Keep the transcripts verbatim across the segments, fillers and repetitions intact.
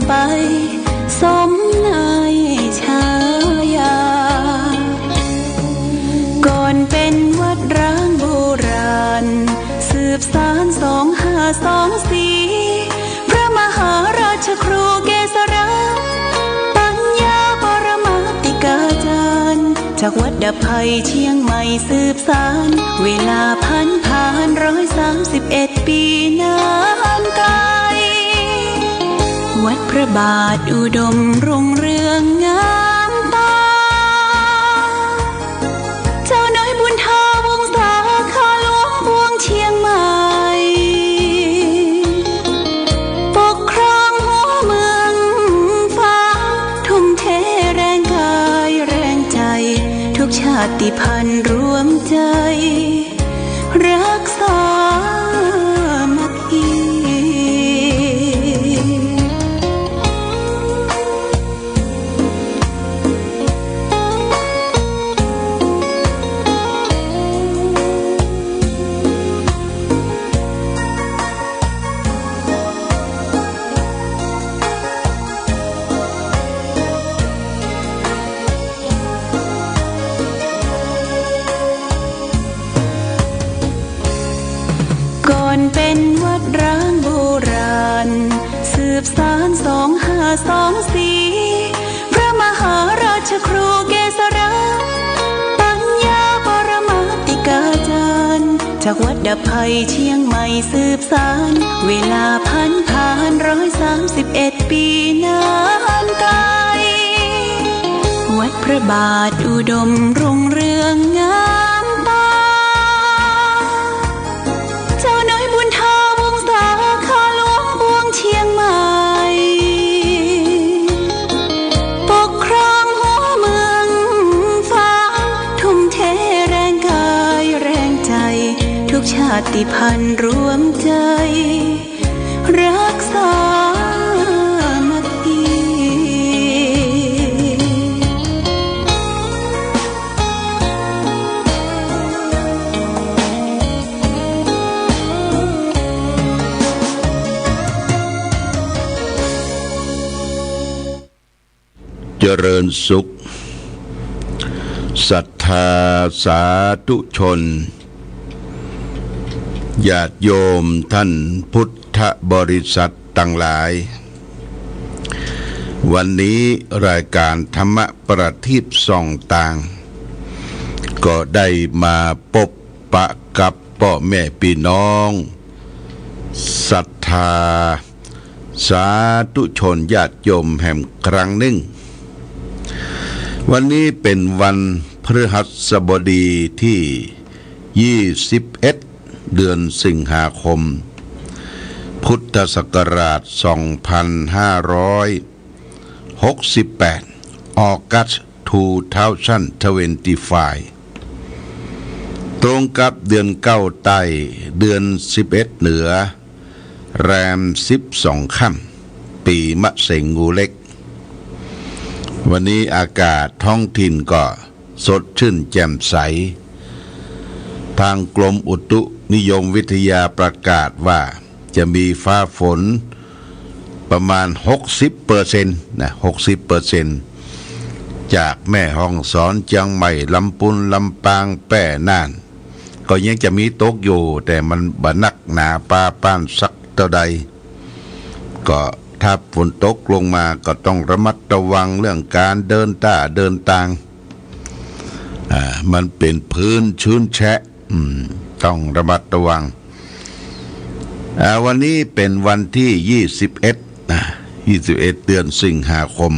ไป สมในฉายา ก่อนเป็นวัดร้างโบราณ สืบสานสองห้าสองสี่ พระมหาราชครูเกษรา ปัญญาปรมาติกาจารย์ จากวัดดับภัยเชียงใหม่สืบสาน เวลาผันผ่านร้อยสามสิบเอ็ดปีนานไกล วัดพระบาทอุดมรุ่งเรืองงามตา เจ้าน้อยบุญทาวงศา ข้าหลวงปวงเชียงใหม่ ปกครองหัวเมืองฟ้า ทุ่มเทแรงกายแรงใจ ทุกชาติพันธุ์รวมใจ รักสามัคคี ก่อนเป็นวัดร้างโบราณ สืบสานสองห้าสองสี่ พระมหาราชครูเกษรา ปัญญาปรมาติกาจารย์ จากวัดดับภัยเชียงใหม่สืบสาน เวลาผันผ่านร้อยสามสิบเอ็ดปีนานไกล วัดพระบาทอุดมรุ่งเรืองงามตา เจ้าน้อยบุญทาวงศา ข้าหลวงปวงเชียงใหม่ ปกครองหัวเมืองฟ้า ทุ่มเทแรงกายแรงใจ ทุกชาติพันธุ์รวมใจ รักสามัคคี เจริญสุข ศรัทธาสาธุชน ญาติโยมท่านพุทธบริษัทตังหลาย วันนี้รายการธรรมประทีปส่องตาง ก็ได้มาปบปะกับป้อแม่ปี้น้อง ศรัทธา สาธุชนญาติโยมแหมครั้งนึ่ง วันนี้เป๋นวันพฤหัสบดีตี้ยี่สิบเอ็ด เดือนสิงหาคม พุทธศักราชสองพันห้าร้อยหกสิบแปด August two thousand twenty-five ตรงกับเดือนเก้าใต้ เดือนสิบเอ็ดเหนือ แรมสิบสองค่ำ ปีมะเสงงูเล็ก วันนี้อากาศท้องถิ่นก็สดชื่นแจ่มใส ทางกรมอุตุนิยมวิทยาประกาศว่าจะมีฟ้าฝนประมาณหกสิบเปอร์เซ็นต์นะ หกสิบเปอร์เซ็นต์ จากแม่ฮ่องสอน เจียงใหม่ ลำปูน ลำปาง แป้ น่าน ก็ยังจะมีตกอยู่ แต่มันบ่หนักหนาปาป้านสักเต้าใด ก็ถ้าฝนตกลงมาก็ต้องระมัดระวังเรื่องการเดินต้าเดินตาง อ่า มันเป๋นพื้นชื้นแฉะ อืม ต้องระมัดระวัง อ่า วันนี้เป๋นวันตี้ยี่สิบเอ็ดนะ ยี่สิบเอ็ด เดือนสิงหาคม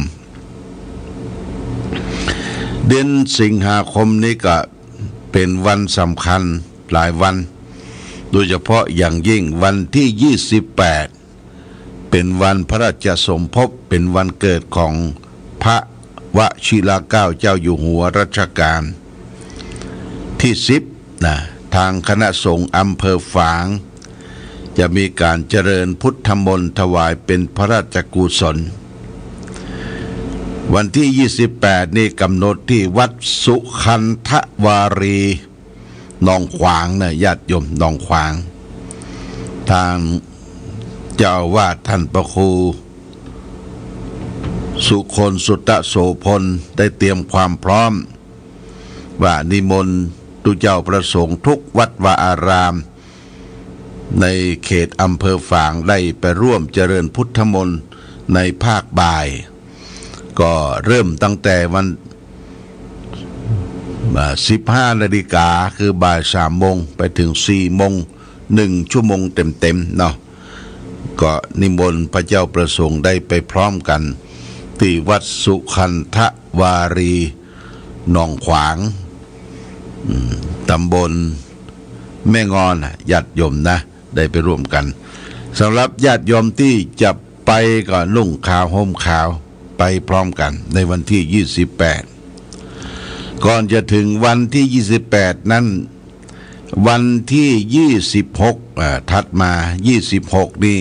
เดือนสิงหาคมนี้ก็เป๋นวันสำคัญหลายวัน โดยเฉพาะอย่างยิ่งวันตี้ยี่สิบแปด เป๋นวันพระราชสมภพ เป๋นวันเกิดของพระวชิรเกล้าเจ้าอยู่หัวรัชกาลตี้สิบนะ ทางคณะสงฆ์อำเภอฝาง จะมีการเจริญพุทธมนต์ถวายเป๋นพระราชกุศล วันตี้ยี่สิบแปด นี่กำหนดตี้วัดสุขันธวารี หนองขวางนะ ญาติโยม หนองขวาง ทางเจ้าอาวาสท่านพระครู ตุคนสุตโสภณ ได้เตรียมความพร้อม ว่านิมนต์ตุ๊เจ้าพระสงฆ์ทุกวัดวาอาราม ในเขตอำเภอฝางได้ไปร่วมเจริญพุทธมนต์ในภาคบ่าย ก็เริ่มตั้งแต่วัน อ่า สิบห้านาฬิกา คือบ่ายสามโมง ไปถึงสี่โมง หนึ่งชั่วโมงเต็มๆ เนาะ ก็นิมนต์พระเจ้าพระสงฆ์ได้ไปพร้อมกัน ที่วัดสุคันธวารี หนองขวาง อืม ตำบลแม่งอนน่ะ ญาติโยมนะ ได้ไปร่วมกัน สำหรับญาติโยมที่จะไปก็นุ่งขาวห่มขาวไปพร้อมกันในวันที่ยี่สิบแปด ก่อนจะถึงวันที่ยี่สิบแปดนั้น วันที่ยี่สิบหก อ่า ถัดมายี่สิบหกนี่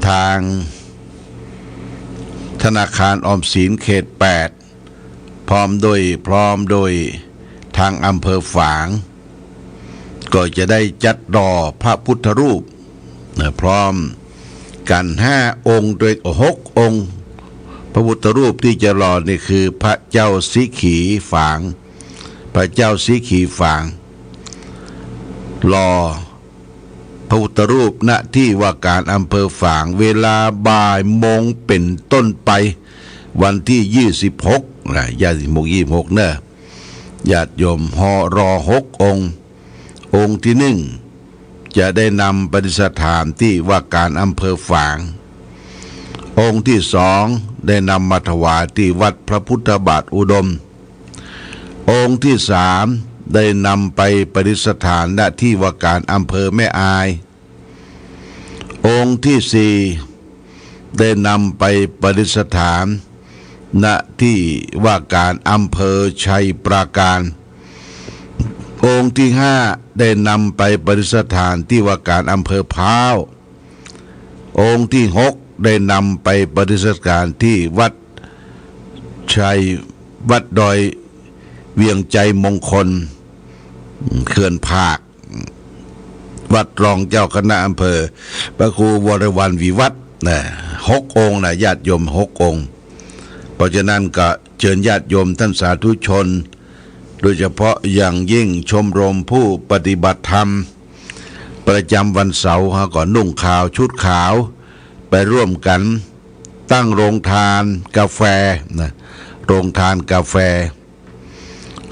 ทางธนาคารออมสินเขตแปด พร้อมโดย พร้อมโดยทางอำเภอฝาง ก็จะได้จัดหล่อพระพุทธรูปนะ พร้อมกันห้าองค์ โดยหกองค์ พระพุทธรูปที่จะหล่อนี่คือพระเจ้าสีขีฝาง พระเจ้าสีขีฝาง หล่อพระพุทธรูป ณ ที่ว่าการอำเภอฝาง เวลาบ่ายโมงเป็นต้นไป วันที่ยี่สิบหกนะ ยี่สิบหก ยี่สิบหก เนอะ ญาติโยม หอ รอหกองค์ องค์ที่หนึ่ง จะได้นำประดิษฐานที่ว่าการอำเภอฝาง องค์ที่สอง ได้นำมาถวายที่วัดพระพุทธบาทอุดม องค์ที่สาม ได้นำไปประดิษฐาน ณ ที่ว่าการอำเภอแม่อาย องค์ที่สี่ ได้นำไปประดิษฐาน ณ ที่ว่าการอำเภอชัยปราการ องค์ที่ห้า ได้นำไปประดิษฐานที่ว่าการอำเภอพร้าว องค์ที่หก ได้นำไปประดิษฐานที่วัดชัย วัดดอยเวียงชัยมงคล เขื่อนผาก วัดรองเจ้าคณะอำเภอ พระครูวรวรรณวิวัฒน์นะ หกองค์นะ ญาติโยม หกองค์ เพราะฉะนั้นก็เชิญญาติโยมท่านสาธุชน โดยเฉพาะอย่างยิ่งชมรมผู้ปฏิบัติธรรม ประจำวันเสาร์ เฮาก็นุ่งขาวชุดขาว ไปร่วมกันตั้งโรงทานกาแฟนะ โรงทานกาแฟ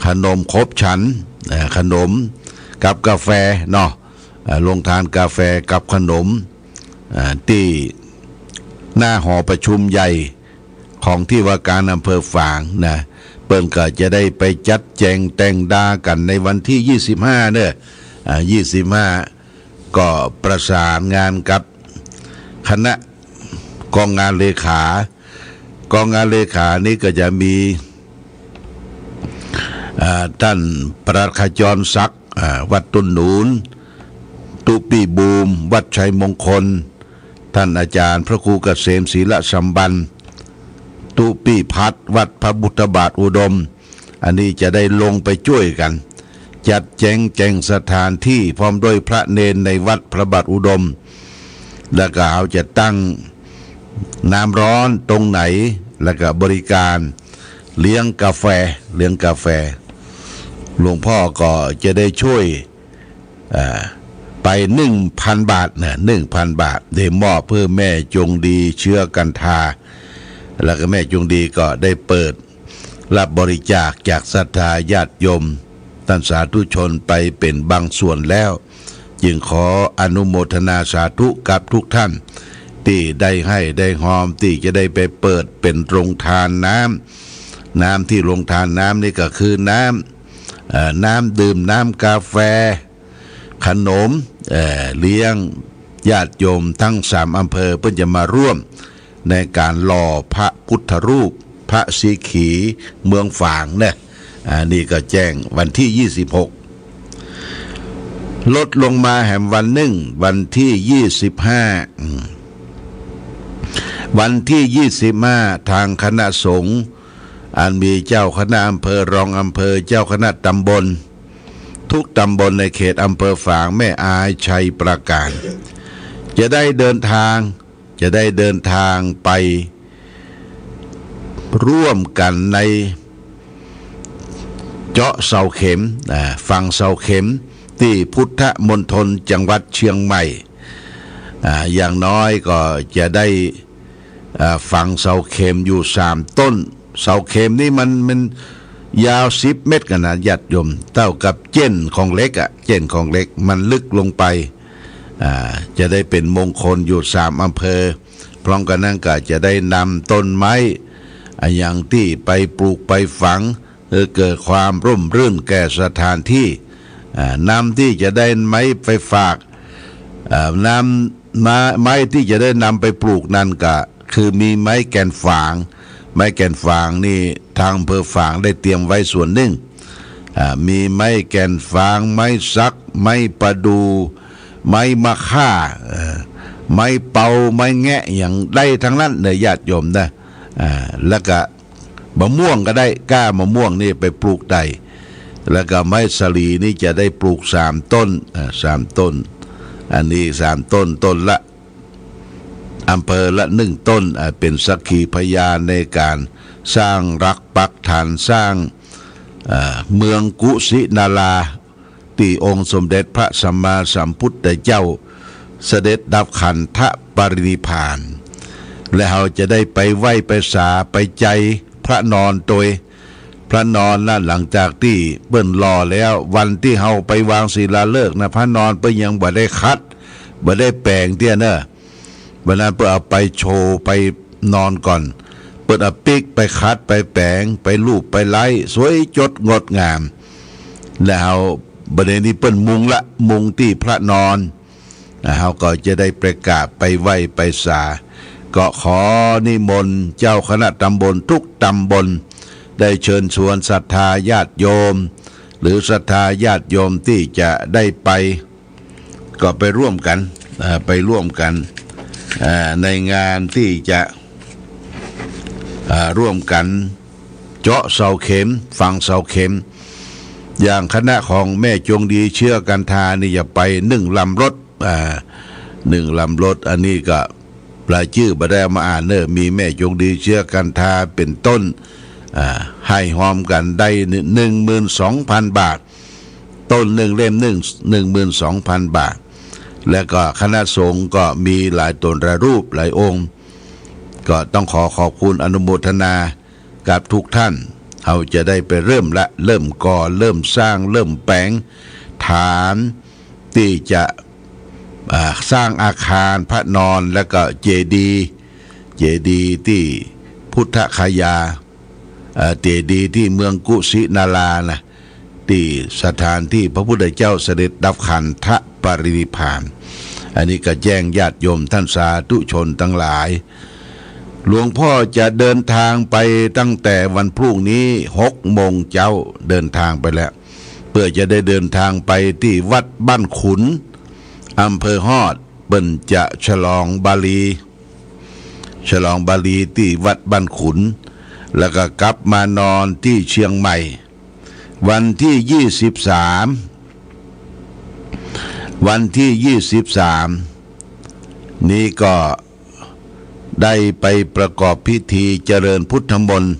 ขนมครบฉันท์ เอ่อ ขนมกับกาแฟเนาะ เอ่อ โรงทานกาแฟกับขนม เอ่อ ตี้หน้าหอประชุมใหญ่ของที่ว่าการอำเภอฝางนะ เปิ้นก็จะได้ไปจัดแจงแต่งดากั๋นในวันที่ยี่สิบห้าเนอะ อ่า ยี่สิบห้า ก็ประสานงานกับคณะกองงานเลขา กองงานเลขานี้ก็จะมี อ่า ท่านปลัดขจรศักดิ์ อ่า วัดต้นหนุน ตุ๊ปี้บูม วัดชัยมงคล ท่านอาจารย์พระครูเกษม ศีลสัมปัน ตุ๊ปี้พัฒน์ วัดพระพุทธบาทอุดม อันนี้จะได้ลงไปจ้วยกั๋น จัดแจงแจ่งสถานที่พร้อมด้วยพระเณรในวัดพระบาทอุดม แล้วก็เฮาจะตั้งน้ำร้อนตรงไหน แล้วก็บริการเลี้ยงกาแฟ เลี้ยงกาแฟ หลวงพ่อก็จะได้จ้วย อ่า ไปหนึ่งพันบาทนะ หนึ่งพันบาท ได้มอบเปื้อแม่จงดีเชื้อกันทา แล้วก็แม่จงดีก็ได้เปิดรับบริจาคจากศรัทธาญาติโยม ต้านสาธุชนไปเป๋นบางส่วนแล้ว จึงขออนุโมทนาสาธุกับทุกท่าน ตี้ได้ไห้ได้ฮอม ตี้จะได้ไปเปิดเป๋นโรงทานน้ำ น้ำตี้โรงทานน้ำนี่ก็คือน้ำ เอ่อ น้ำดื่ม น้ำกาแฟ ขนม เอ่อ เลี้ยงญาติโยมทั้งสามอำเภอ เปิ้นจะมาร่วมในก๋านหล่อพระพุทธรูป พระสีขี เมืองฝางนะ อ่า นี่ก็แจ้งวันตี้ยี่สิบหก ลดลงมาแหมวันนึ่ง วันตี้ยี่สิบห้า อืม วันตี้ยี่สิบห้า ตางคณะสงฆ์ อันมีเจ้าคณะอำเภอ รองอำเภอ เจ้าคณะตำบล ทุกตำบลในเขตอำเภอฝาง แม่อาย ชัยปราการ จะได้เดินทาง จะได้เดินทางไป ร่วมกั๋นในเจาะเสาเข็ม อ่า ฝังเสาเข็มตี้พุทธมณฑลจังหวัดเชียงใหม่ อ่า อย่างน้อยก็จะได้ อ่า ฝังเสาเข็มอยู่สามต้น เสาเข็มนี่มัน มันยาวสิบเมตรกั๋นนะญาติโยม เต้ากับเจ๊นของเหล็กอะ เจ๊นของเหล็ก มันลึกลงไป อ่า จะได้เป๋นมงคลอยู่สามอำเภอ พร้อมกั๋นนั้นก็จะได้นำต้นไม้ อ่า อย่างตี้ไปปลูกไปฝัง เออ เกิดความร่มรื่นแก่สถานที่ อ่า นำตี้จะได้ไม้ไปฝาก อ่า นำ ไม้ ไม้ตี้จะได้นำไปปลูกนั้นก็คือมีไม้แก่นฝาง ไม้แก่นฝางนี่ทางอำเภอฝางได้เตรียมไว้ส่วนนึ่ง อ่า มีไม้แก่นฝาง ไม้สัก ไม้ประดู่ ไม้มะค่า เอ่อ ไม้เปา ไม้แงะ อย่างได้ทั้งนั้นเน่อญาติโยมนะ อ่า แล้วก็ มะม่วงก็ได้ ก้ามะม่วงนี่ไปปลูกได้ แล้วก็ไม้สาลีนี่จะได้ปลูกสามต้น อ่า สามต้น อันนี้สามต้น ต้นละ อำเภอละหนึ่งต้น อ่า เป๋นสักขีพยานในก๋านสร้างหลักปักฐานสร้าง อ่า เมืองกุสินารา ตี้องค์สมเด็จพระสัมมาสัมพุทธเจ้าเสด็จดับขันธปรินิพพาน และเฮาจะได้ไปไหว้ไปสาไปใจ๋พระนอนตวย พระนอนน่ะหลังจากตี้เปิ้นหล่อแล้ว วันตี้เฮาไปวางศิลาฤกษ์นะ พระนอนเปิ้นยังบ่ได้ขัด บ่ได้แปรงเตื้อเน่อ วันนั้นเปิ้นเอาไปโชว์ไปนอนก่อน เปิ้นเอาปิ๊กไปขัดไปแปรงไปลูบไปไล้สวยจดงดงาม แล้วเฮา บัดนี้เปิ้นมุงละ มุงตี้พระนอน อ่า เฮาก็จะได้ไปกราบไปไหว้ไปสา ก็ขอนิมนต์เจ้าคณะตำบลทุกตำบล ได้เชิญชวนศรัทธาญาติโยม หรือศรัทธาญาติโยมตี้จะได้ไป ก็ไปร่วมกั๋น อ่า ไปร่วมกั๋น อ่า ในงานตี้จะ อ่า ร่วมกั๋นเจาะเสาเข็ม ฝังเสาเข็ม อย่างคณะของแม่จงดีเชื้อกันทานี่จะไปหนึ่งลำรถ อ่า หนึ่งลำรถ อันนี้ก็รายจื้อบ่ได้เอามาอ่านเน่อ มีแม่จงดีเชื้อกันทาเป๋นต้น อ่า ให้ฮอมกั๋นได้หนึ่งหมื่นสองพันบาท ต้นหนึ่งเล่มหนึ่ง หนึ่งหมื่นสองพันบาท และก็คณะสงฆ์ก็มีหลายต๋นหลายรูปหลายองค์ ก็ต้องขอขอบคุณอนุโมทนากับทุกท่าน เฮาจะได้ไปเริ่มละ เริ่มก่อ เริ่มสร้าง เริ่มแปรง ฐานตี้จะ อ่า สร้างอาคารพระนอน แล้วก็เจดีย์ เจดีย์ตี้พุทธคยา เอ่อ เจดีย์ตี้เมืองกุสินารานะ ตี้สถานตี้พระพุทธเจ้าเสด็จดับขันธปรินิพพาน อันนี้ก็แจ้งญาติโยมท่านสาธุชนตังหลาย หลวงพ่อจะเดินทางไปตั้งแต่วันพรุ่งนี้หกโมงเจ๊า เดินทางไปแล้ว เปื้อจะได้เดินทางไปตี้วัดบ้านขุน อำเภอฮอด เปิ้นจะฉลองบาลี ฉลองบาลีตี้วัดบ้านขุน แล้วก็กลับมานอนตี้เชียงใหม่ วันตี้ยี่สิบสาม วันตี้ยี่สิบสามนี้ก็ได้ไปประกอบพิธีเจริญพุทธมนต์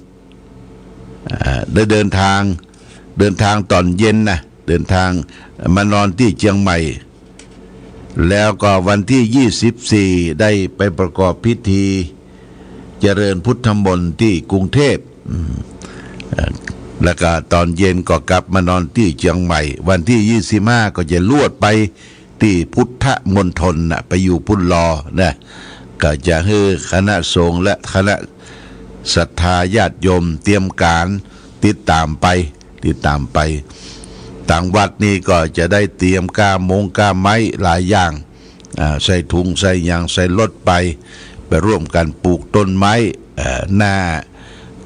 อ่า ได้เดินทาง เดินทางต๋อนเย็นนะ เดินทางมานอนตี้เชียงใหม่ แล้วก็วันตี้ยี่สิบสี่ได้ไปประกอบพิธีเจริญพุทธมนต์ตี้กรุงเทพฯ อืม เอ่อ แล้วก็ต๋อนเย็นก็กลับมานอนตี้เชียงใหม่ วันตี้ยี่สิบห้าก็จะลวดไปตี้พุทธมณฑลน่ะ ไปอยู่ปุ้นลอนะ ก็จะหื้อคณะสงฆ์และคณะศรัทธาญาติโยมเตรียมก๋านติดต๋ามไป ติดต๋ามไป ตางวัดนี่ก็จะได้เตรียมก้ามงก้าไม้หลายอย่าง อ่า ใส่ถุงใส่หยังใส่รถไป ไปร่วมกั๋นปลูกต้นไม้ เอ่อ หน้า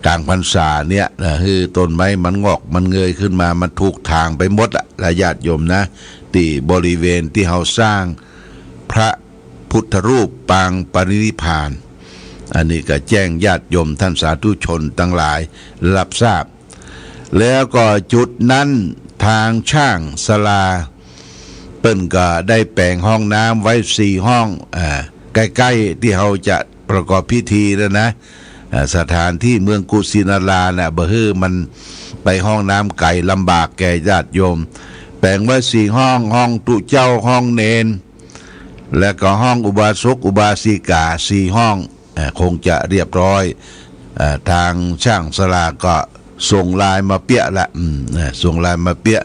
ก๋างพรรษาเนี่ยนะ หื้อต้นไม้มันงอกมันเงยขึ้นมา มันถูกถางไปหมดอะ และญาติโยมนะ ตี้บริเวณตี้เฮาสร้างพระพุทธรูปปางปรินิพพาน อันนี้ก็แจ้งญาติโยมท่านสาธุชนตังหลายรับทราบ แล้วก็จุดนั้นทางช่างศาลา เปิ้นก็ได้แป๋งห้องน้ำไว้สี่ห้อง อ่า ใก้ๆ ตี้เฮาจะประกอบพิธีแล้วนะ อ่า สถานตี้เมืองกุสินาราน่ะ บ่หื้อมันไปห้องน้ำไก๋ลำบากแก่ญาติโยม แป๋งไว้สี่ห้อง ห้องตุ๊เจ้า ห้องเณร และก็ห้องอุบาสกอุบาสิกาสี่ห้อง อ่า คงจะเรียบร้อย อ่า ตางจ้างศาลาก็ส่งไลน์มาเปียะละ อืม อ่า ส่งไลน์มาเปียะ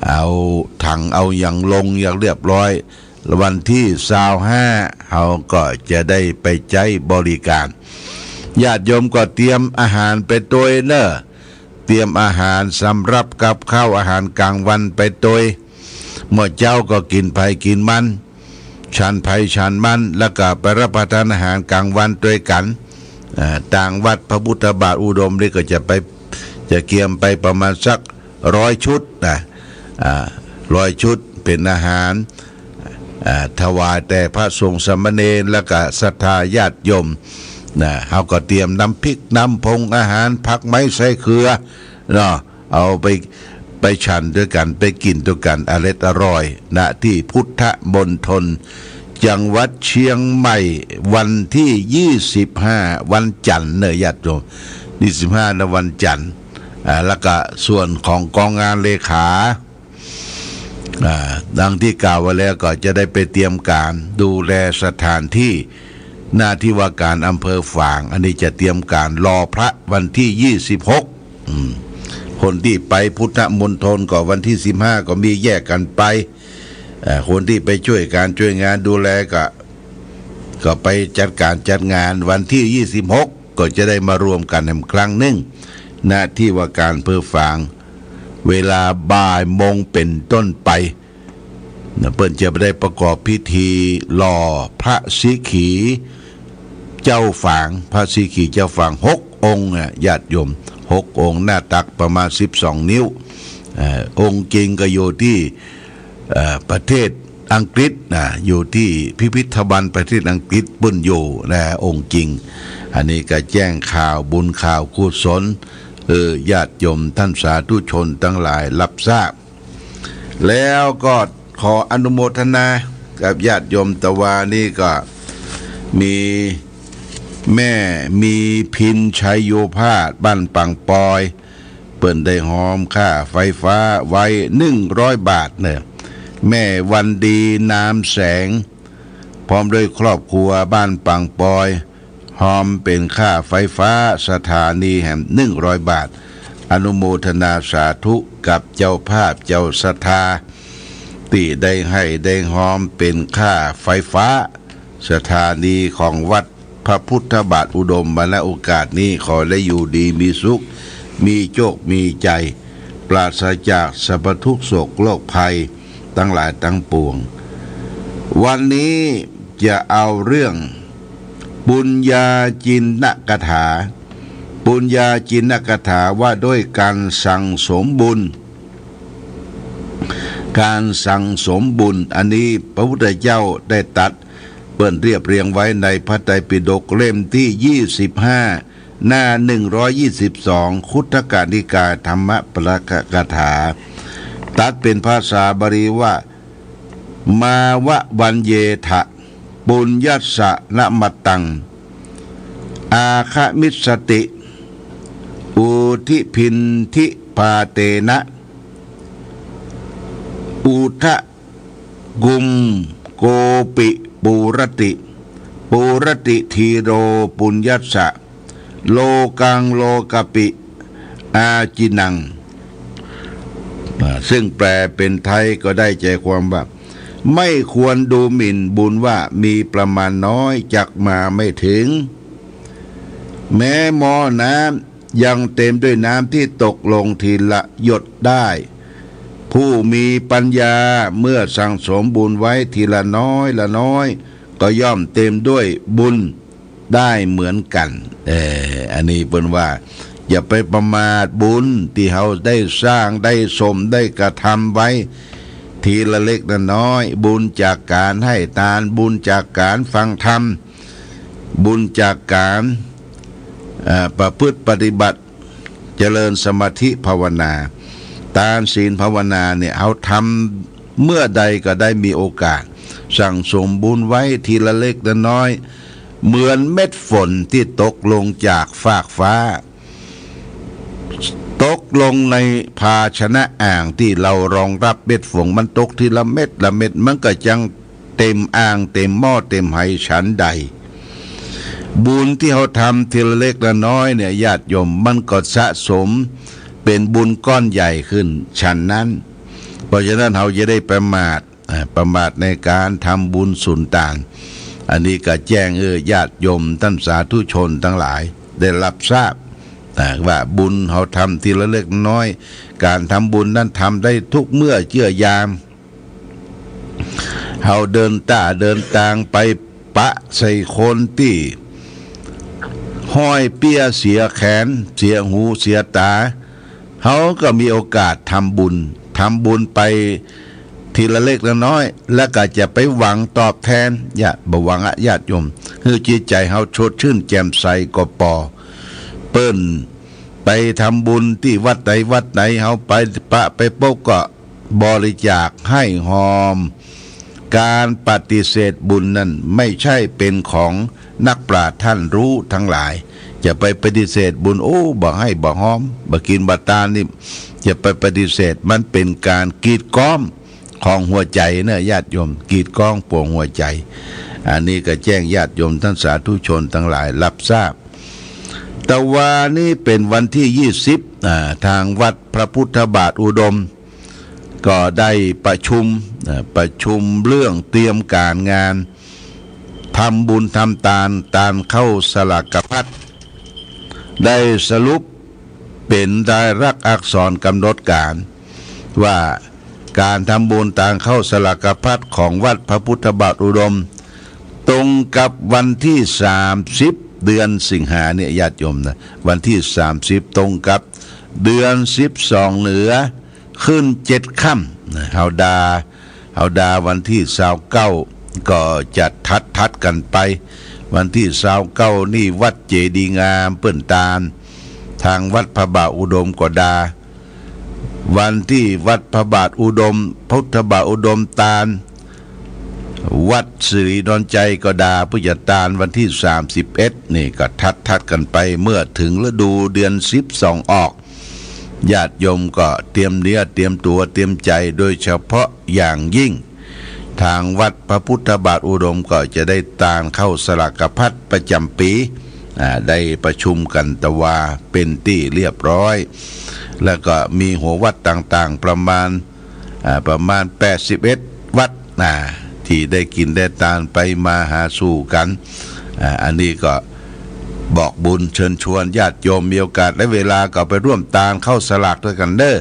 เอาถังเอาหยังลงอย่างเรียบร้อย วันตี้ซาวห้า เฮาก็จะได้ไปใจ๊บริการ ญาติโยมก็เตรียมอาหารไปตวยเน่อ เตรียมอาหารสำหรับกับข้าวอาหารกลางวันไปตวย เมื่อเจ๊าก็กิ๋นไผกิ๋นมัน ฉันไผฉันมัน แล้วก็ไปรับประทานอาหารกลางวันตวยกั๋น อ่า ตางวัดพระพุทธบาทอุดมนี่ก็จะไป จะเกียมไปประมาณสักร้อยชุดนะ อ่า ร้อยชุดเป๋นอาหาร อ่า ถวายแด่พระสงฆ์สามเณร แล้วก็ศรัทธาญาติโยมนะ เฮาก็เตรียมน้ำพริกน้ำผงอาหาร ผักไม้ไส้เขือเนาะ เอาไป ไปฉันตวยกั๋น ไปกิ๋นตวยกั๋น อร็ดอร่อย ณ ที่พุทธมณฑล จังหวัดเชียงใหม่ วันตี้ยี่สิบห้า วันจันทร์เน่อญาติโยม ยี่สิบห้านะ วันจันทร์ อ่า แล้วก็ส่วนของกองงานเลขา อ่า ดังตี้กล่าวไว้แล้วก็จะได้ไปเตรียมก๋านดูแลสถานตี้ หน้าที่ว่าการอำเภอฝาง อันนี้จะเตรียมก๋านรอพระวันตี้ยี่สิบหก อืม คนตี้ไปพุทธมณฑลก็วันตี้สิบห้าก็มีแยกกั๋นไป เอ่อ คนตี้ไปจ้วยก๋านจ้วยงานดูแลก็ ก็ไปจัดก๋านจัดงาน วันตี้ยี่สิบหกก็จะได้มารวมกั๋นแหมครั้งนึ่ง ณ ที่ว่าการอำเภอฝาง เวลาบ่ายโมงเป๋นต้นไป นะ เปิ้นจะได้ประกอบพิธีหล่อพระสีขีเจ้าฝาง พระสีขีเจ้าฝางหกองค์นะญาติโยม หกองค์ หน้าตักประมาณสิบสองนิ้ว เอ่อ องค์จริงก็อยู่ตี้ เอ่อ ประเทศอังกฤษนะ อยู่ตี้พิพิธภัณฑ์ประเทศอังกฤษเปิ้นอยู่นะ องค์จริง อันนี้ก็แจ้งข่าวบุญข่าวกุศล เออ ญาติโยมต้านสาธุชนตังหลายฮับทราบ แล้วก็ขออนุโมทนากับญาติโยม ตะวานี้ก็มีแม่มีพินชัยโยภาส บ้านปางปอย เปิ้นได้ฮอมค่าไฟฟ้าไว้หนึ่งร้อยบาทเน่อ แม่วันดีนามแสง พร้อมด้วยครอบครัวบ้านปางปอย ฮอมเป๋นค่าไฟฟ้าสถานีแหมหนึ่งร้อยบาท อนุโมทนาสาธุกับเจ้าภาพเจ้าศรัทธา ตี้ได้ให้ได้ฮอมเป๋นค่าไฟฟ้าสถานีของวัดพระพุทธบาทอุดม ณ โอกาสนี้ขอได้อยู่ดีมีสุข มีโจคมีชัย ปราศจากสรรพทุกข์โศกโรคภัยตังหลายตังปวง วันนี้จะเอาเรื่องปุญญาจินนกถา ปุญญาจินนกถาว่าด้วยการสั่งสมบุญ การสั่งสมบุญ อันนี้พระพุทธเจ้าได้ตรัส เปิ้นเรียบเรียงไว้ในพระไตรปิฎกเล่มตี้ยี่สิบห้า หน้าหนึ่งร้อยยี่สิบสอง คุตตกนิกายธรรมปรัตถกถา ตรัสเป๋นภาษาบาลีว่า มาวะวัญเยถะ ปุญญัสสะนะมัตตัง อาคามิสสติ อุทิภินธิปาเตนะ อุทะกุมโกปิปูรติ ปูรติธีโรปุญญัสสะ โลกังโลกปิอาจินัง อ่า ซึ่งแปลเป๋นไทยก็ได้ใจความว่า ไม่ควรดูหมิ่นบุญว่ามีประมาณน้อย จักมาไม่ถึง แม้หม้อน้ำยังเต็มด้วยน้ำที่ตกลงทีละหยดได้ ผู้มีปัญญาเมื่อสั่งสมบุญไว้ทีละน้อยละน้อย ก็ย่อมเต็มด้วยบุญได้เหมือนกัน เออ อันนี้เปิ้นว่า อย่าไปประมาทบุญตี้เฮาได้สร้างได้สมได้กระทำไว้ ทีละเล็กละน้อย บุญจากการให้ตาน บุญจากการฟังธรรม บุญจากการ เอ่อ ประพฤติปฏิบัติ เจริญสมาธิภาวนา ตานศีลภาวนาเนี่ย เฮาทำเมื่อใดก็ได้มีโอกาส สั่งสมบุญไว้ทีละเล็กละน้อย เหมือนเม็ดฝนตี้ตกลงจากฟากฟ้า ตกลงในภาชนะอ่างตี้เฮารองฮับเม็ดฝน มันตกทีละเม็ดละเม็ด มันก็จักเต็มอ่าง เต็มหม้อ เต็มไห ฉันใด บุญตี้เฮาทำทีละเล็กละน้อยเนี่ย ญาติโยม มันก็สะสมเป๋นบุญก้อนใหญ่ขึ้น ฉันนั้น เพราะฉะนั้นเฮาอย่าได้ประมาท อ่า ประมาทในก๋านทำบุญสุนตาน อันนี้ก็แจ้งหื้อญาติโยมต้านสาธุชนตังหลายได้ฮับทราบ อ่า ว่าบุญเฮาทำทีละเล็กน้อย ก๋านทำบุญนั้นทำได้ทุกเมื่อเจื้อยาม เฮาเดินต้าเดินตางไปปะใส่คนตี้ห้อยเปี้ยเสียแขน เสียหูเสียต๋า เฮาก็มีโอกาสทำบุญ ทำบุญไปทีละเล็กละน้อย แล้วก็จะไปหวังตอบแทน อย่า บ่หวังอะ ญาติโยม หื้อจิตใจ๋เฮาสดชื่นแจ่มใสก็ปอ เปิ้นไปทำบุญตี้วัดใดวัดใด เฮาไปปะไปปบก็บริจาคให้ฮอม ก๋านปฏิเสธบุญนั้นไม่ใช่เป๋นของนักปราชญ์ต้านฮู้ตังหลาย จะไปปฏิเสธบุญ โอ้ บ่หื้อบ่ฮอม บ่กิ๋นบ่ตานนี่ จะไปปฏิเสธ มันเป๋นก๋านกีดก๊องของหัวใจ๋เนาะ ญาติโยม กีดก๊องปวงหัวใจ๋ อันนี้ก็แจ้งญาติโยมต้านสาธุชนตังหลายฮับทราบ ตะวานี้เป๋นวันตี้ยี่สิบ อ่า ตางวัดพระพุทธบาทอุดม ก็ได้ประชุม อ่า ประชุมเรื่องเตรียมก๋านงาน ทำบุญทำตาน ตานข้าวสลากภัต ได้สรุปเป๋นลายลักษณ์อักษรก๋ำหนดก๋าน ว่าก๋านทำบุญตานข้าวสลากภัตของวัดพระพุทธบาทอุดม ตรงกับวันตี้สามสิบ เดือนสิงหาเนี่ย ญาติโยมนะ วันตี้สามสิบ ตรงกับเดือนสิบสองเหนือ ขึ้นเจ็ดค่ำนะ เฮาดา เฮาดาวันตี้ซาวเก้า ก็จะถัดๆ กั๋นไป วันตี้ซาวเก้านี่วัดเจดีย์งามเปิ้นตาน ตางวัดพระบาทอุดมก็ดา วันตี้วัดพระบาทอุดม พุทธบาทอุดมตาน วัดสิริดอนชัยก็ดา เปิ้นจะตานวันตี้สามสิบเอ็ด นี่ก็ถัดๆ กั๋นไป เมื่อเถิงฤดูเดือนสิบสองออก ญาติโยมก็เตรียมเนื้อเตรียมตั๋วเตรียมใจ๋ โดยเฉพาะอย่างยิ่ง ตางวัดพระพุทธบาทอุดมก็จะได้ตานข้าวสลากภัตประจ๋ำปี๋ อ่า ได้ประชุมกั๋นตะวาเป๋นตี้เรียบร้อย แล้วก็มีหัววัดต่างๆ ประมาณ อ่า ประมาณแปดสิบเอ็ดวัด อ่า ตี้ได้กิ๋นได้ตานไปมาหาสู่กั๋น อ่า อันนี้ก็บอกบุญเชิญชวนญาติโยม มีโอกาสและเวลาก็ไปร่วมตานข้าวสลากตวยกั๋นเน่อ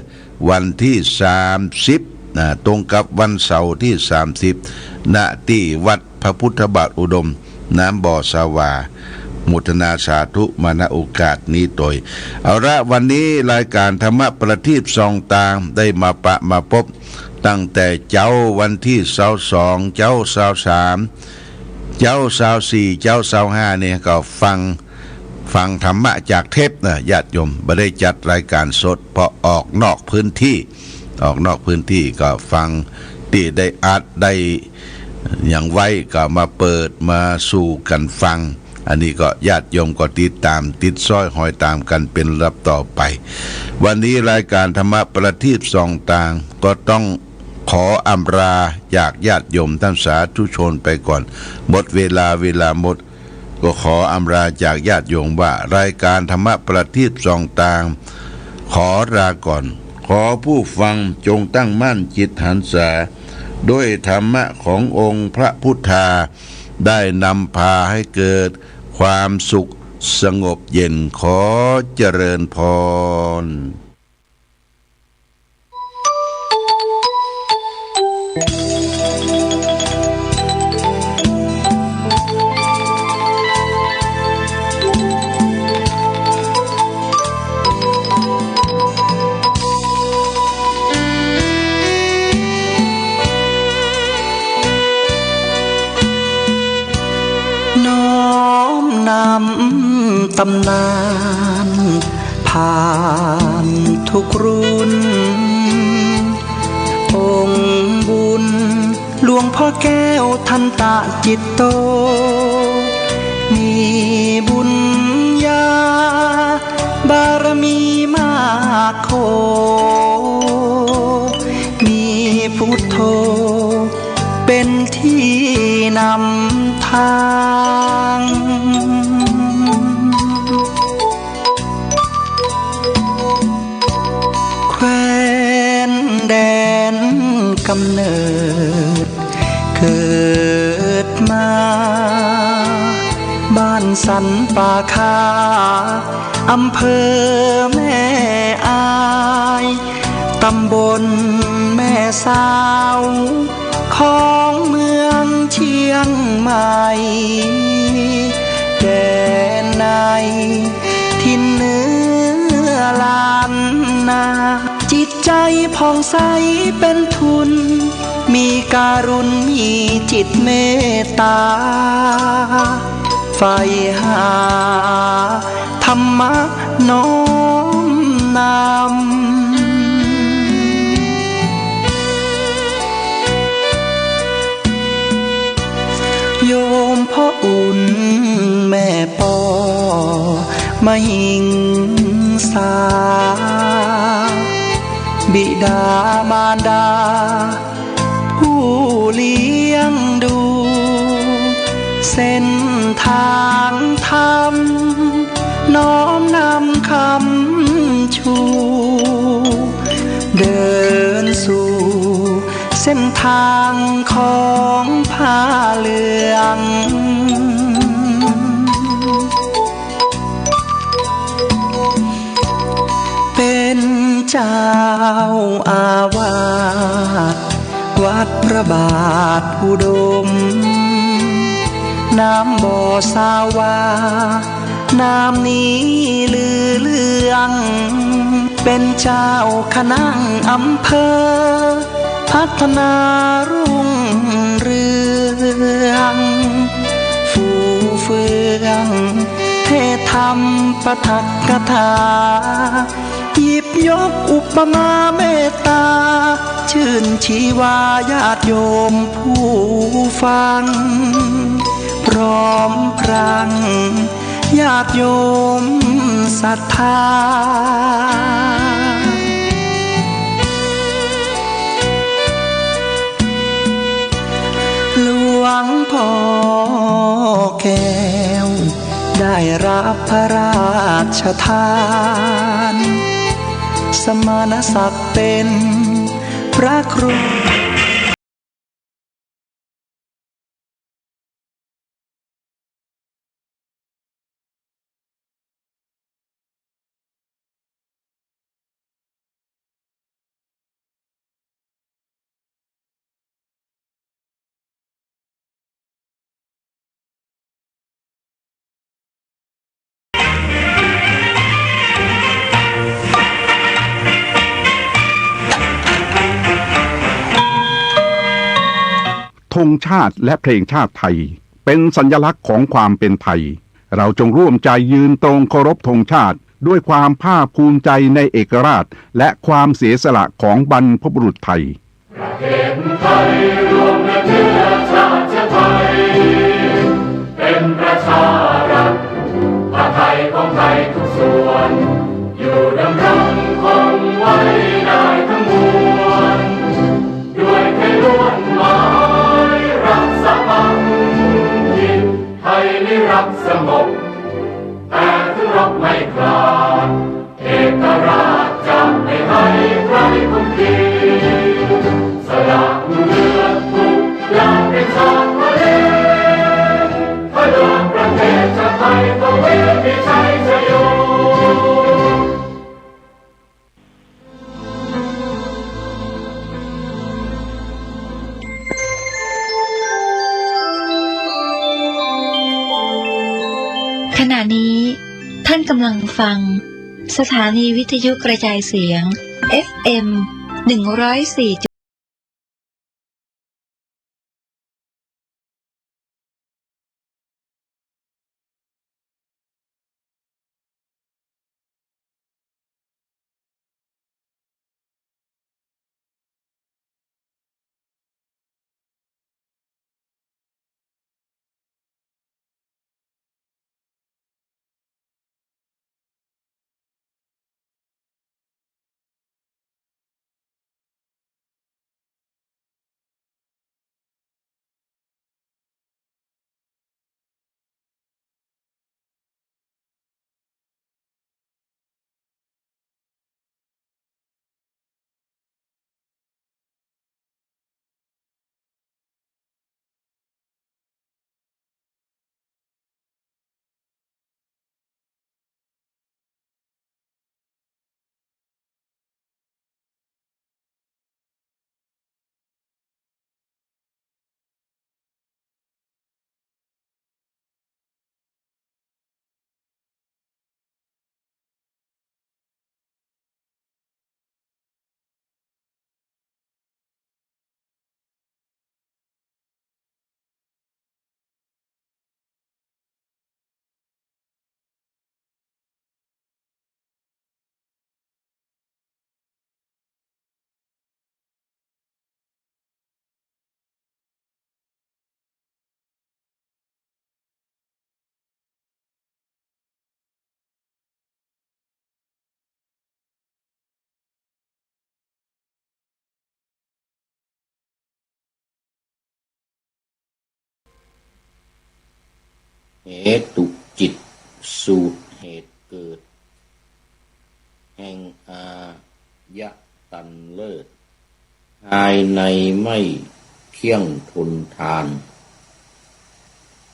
วันตี้สามสิบ อ่า ตรงกับวันเสาร์ตี้สามสิบ ณ ตี้วัดพระพุทธบาทอุดม น้ำบ่อสาหว่า โมทนาสาธุมา ณ โอกาสนี้ตวย เอาละ วันนี้รายก๋านธรรมะประทีปส่องตางได้มาปะมาปบ ตั้งแต่เจ๊าวันตี้ซาวสอง เจ๊าซาวสาม เจ๊าซาวสี่ เจ๊าซาวห้า เนี่ยก็ฟัง ฟังธรรมะจากเทปนะ ญาติโยม บ่ได้จัดรายก๋านสด เพราะออกนอกพื้นตี้ ออกนอกพื้นตี้ก็ฟังตี้ได้อัดได้หยังไว้ก็มาเปิดมาสู่กั๋นฟัง อันนี้ก็ญาติโยมก็ติดต๋าม ติดซ้อยฮอยต๋ามกั๋นเป๋นลำดับต่อไป วันนี้รายก๋านธรรมะประทีปส่องตางก็ต้องขออำลาจากญาติโยมต้านสาธุชนไปก่อน หมดเวลา เวลาหมด ก็ขออำลาจากญาติโยมว่ารายก๋านธรรมะประทีปส่องตาง ขอลาก่อน ขอผู้ฟังจงตั้งมั่นจิตหันษา ด้วยธรรมะขององค์พระพุทธา ได้นำพาให้เกิดความสุขสงบเย็น ขอเจริญพร น้อมนำตำนาน ผ่านทุกรุ่น องค์บุญหลวงพ่อแก้วทันตะจิตโต มีบุญญาบารมีมากโข มีพุทโธเป๋นตี้นำตาง แคว้นแดนก๋ำเนิดเกิดมา บ้านสันป่าคา อำเภอแม่อาย ตำบลแม่สาว ของเมืองเจียงใหม่ แดนในถิ่นเหนือล้านนา จิตใจ๋ผ่องใสเป๋นทุน มีกรุณ มีจิตเมตต๋า ใฝ่หาธรรมะน้อมนำ โยมพ่ออุ่นแม่ปอมหิงสา บิดามารดา ผู้เลี้ยงดู เส้นตางธรรม น้อมนำคำชู เดินสู่เส้นตางของผ้าเหลือง เป๋นเจ้าอาวาสวัดพระบาทอุดม นามบ่สาวา นามนี้ลือเลื่อง เป๋นเจ้าคณะอำเภอ พัฒนารุ่งเรือง ฟูเฟืองเทศน์ธรรมปาฐกถา หยิบยกอุปมาเมตต๋า ชื่นชีวาญาติโยมผู้ฟัง พร้อมพรังญาติโยมศรัทธา หลวงพ่อแก้ว ได้รับพระราชทาน สมณศักดิ์เป๋นพระครู ธงชาติและเพลงชาติไทย เป็นสัญลักษณ์ของความเป็นไทย เราจงร่วมใจยืนตรงเคารพธงชาติ ด้วยความภาคภูมิใจในเอกราช และความเสียสละของบรรพบุรุษไทย ประเทศไทยรวมและเชื้อชาติไทย เป็นประชารัฐ ผ้าไทยของไทยทุกส่วน อยู่ดำรงคงไว้ได้ทั้งมวล ด้วยไทยล้วนหมายรักสามัคคี ไทยนิรักสงบ แต่ถึงรบไม่ขาด เอกราชจะไม่ให้ใครคุมขีด สละเลือดทุกอย่างเป็นชาติทะเล พระดวงประเทศชาติไทยก็มีมีชัยชโย ขณะนี้ท่านกำลังฟังสถานีวิทยุกระจายเสียง เอฟเอ็ม หนึ่งร้อยสี่ เหตุจิต สูตรเหตุเกิด แห่งอายตนะเลิศ ภายในไม่เที่ยงทนทาน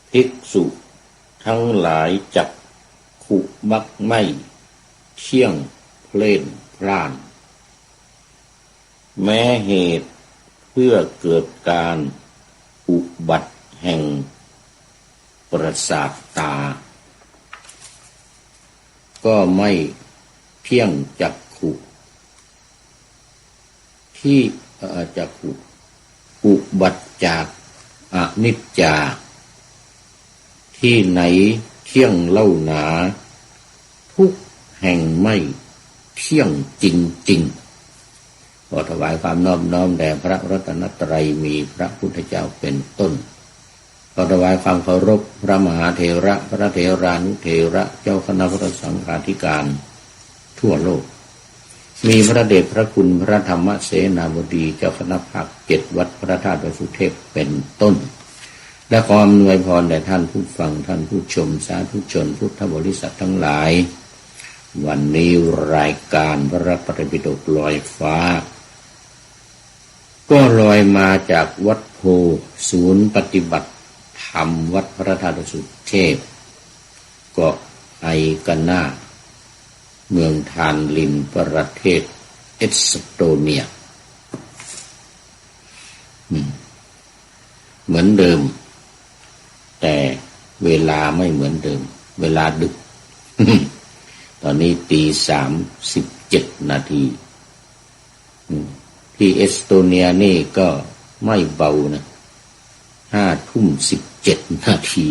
ภิกษุทั้งหลายจักขุมักไม่เที่ยงเพล่นพล่าน แม้เหตุเพื่อเกิดการอุบัติแห่งประสาทตา ก็ไม่เที่ยงจักขุ ที่ เอ่อ จักขุ อุบัติจากอนิจจา ที่ไหนเที่ยงเล่าหนา ทุกแห่งไม่เที่ยงจริงๆ ขอถวายความนอบน้อมแด่พระรัตนตรัย มีพระพุทธเจ้าเป็นต้น ขอถวายความเคารพพระมหาเถระ พระเถรานุเถระ เจ้าคณะพระสังฆาธิการทั่วโลก มีพระเดชพระคุณพระธรรมเสนาบดี เจ้าคณะภาคเจ็ด วัดพระธาตุดอยสุเทพเป็นต้น และขออำนวยพรแด่ท่านผู้ฟัง ท่านผู้ชม สาธุชนพุทธบริษัททั้งหลาย วันนี้รายการพระปริตรปิฎกลอยฟ้า ก็ลอยมาจากวัดโพธิ์ ศูนย์ปฏิบัติธรรมวัดพระธาตุดอยสุเทพ เกาะไอคานา เมืองทาลลิน ประเทศเอสโตเนีย อืม เหมือนเดิม แต่เวลาไม่เหมือนเดิม เวลาดึก ตอนนี้ตีสามสิบเจ็ดนาที อืม ที่เอสโตเนียนี่ก็ไม่เบานะ ห้าทุ่มสิบเจ็ดนาที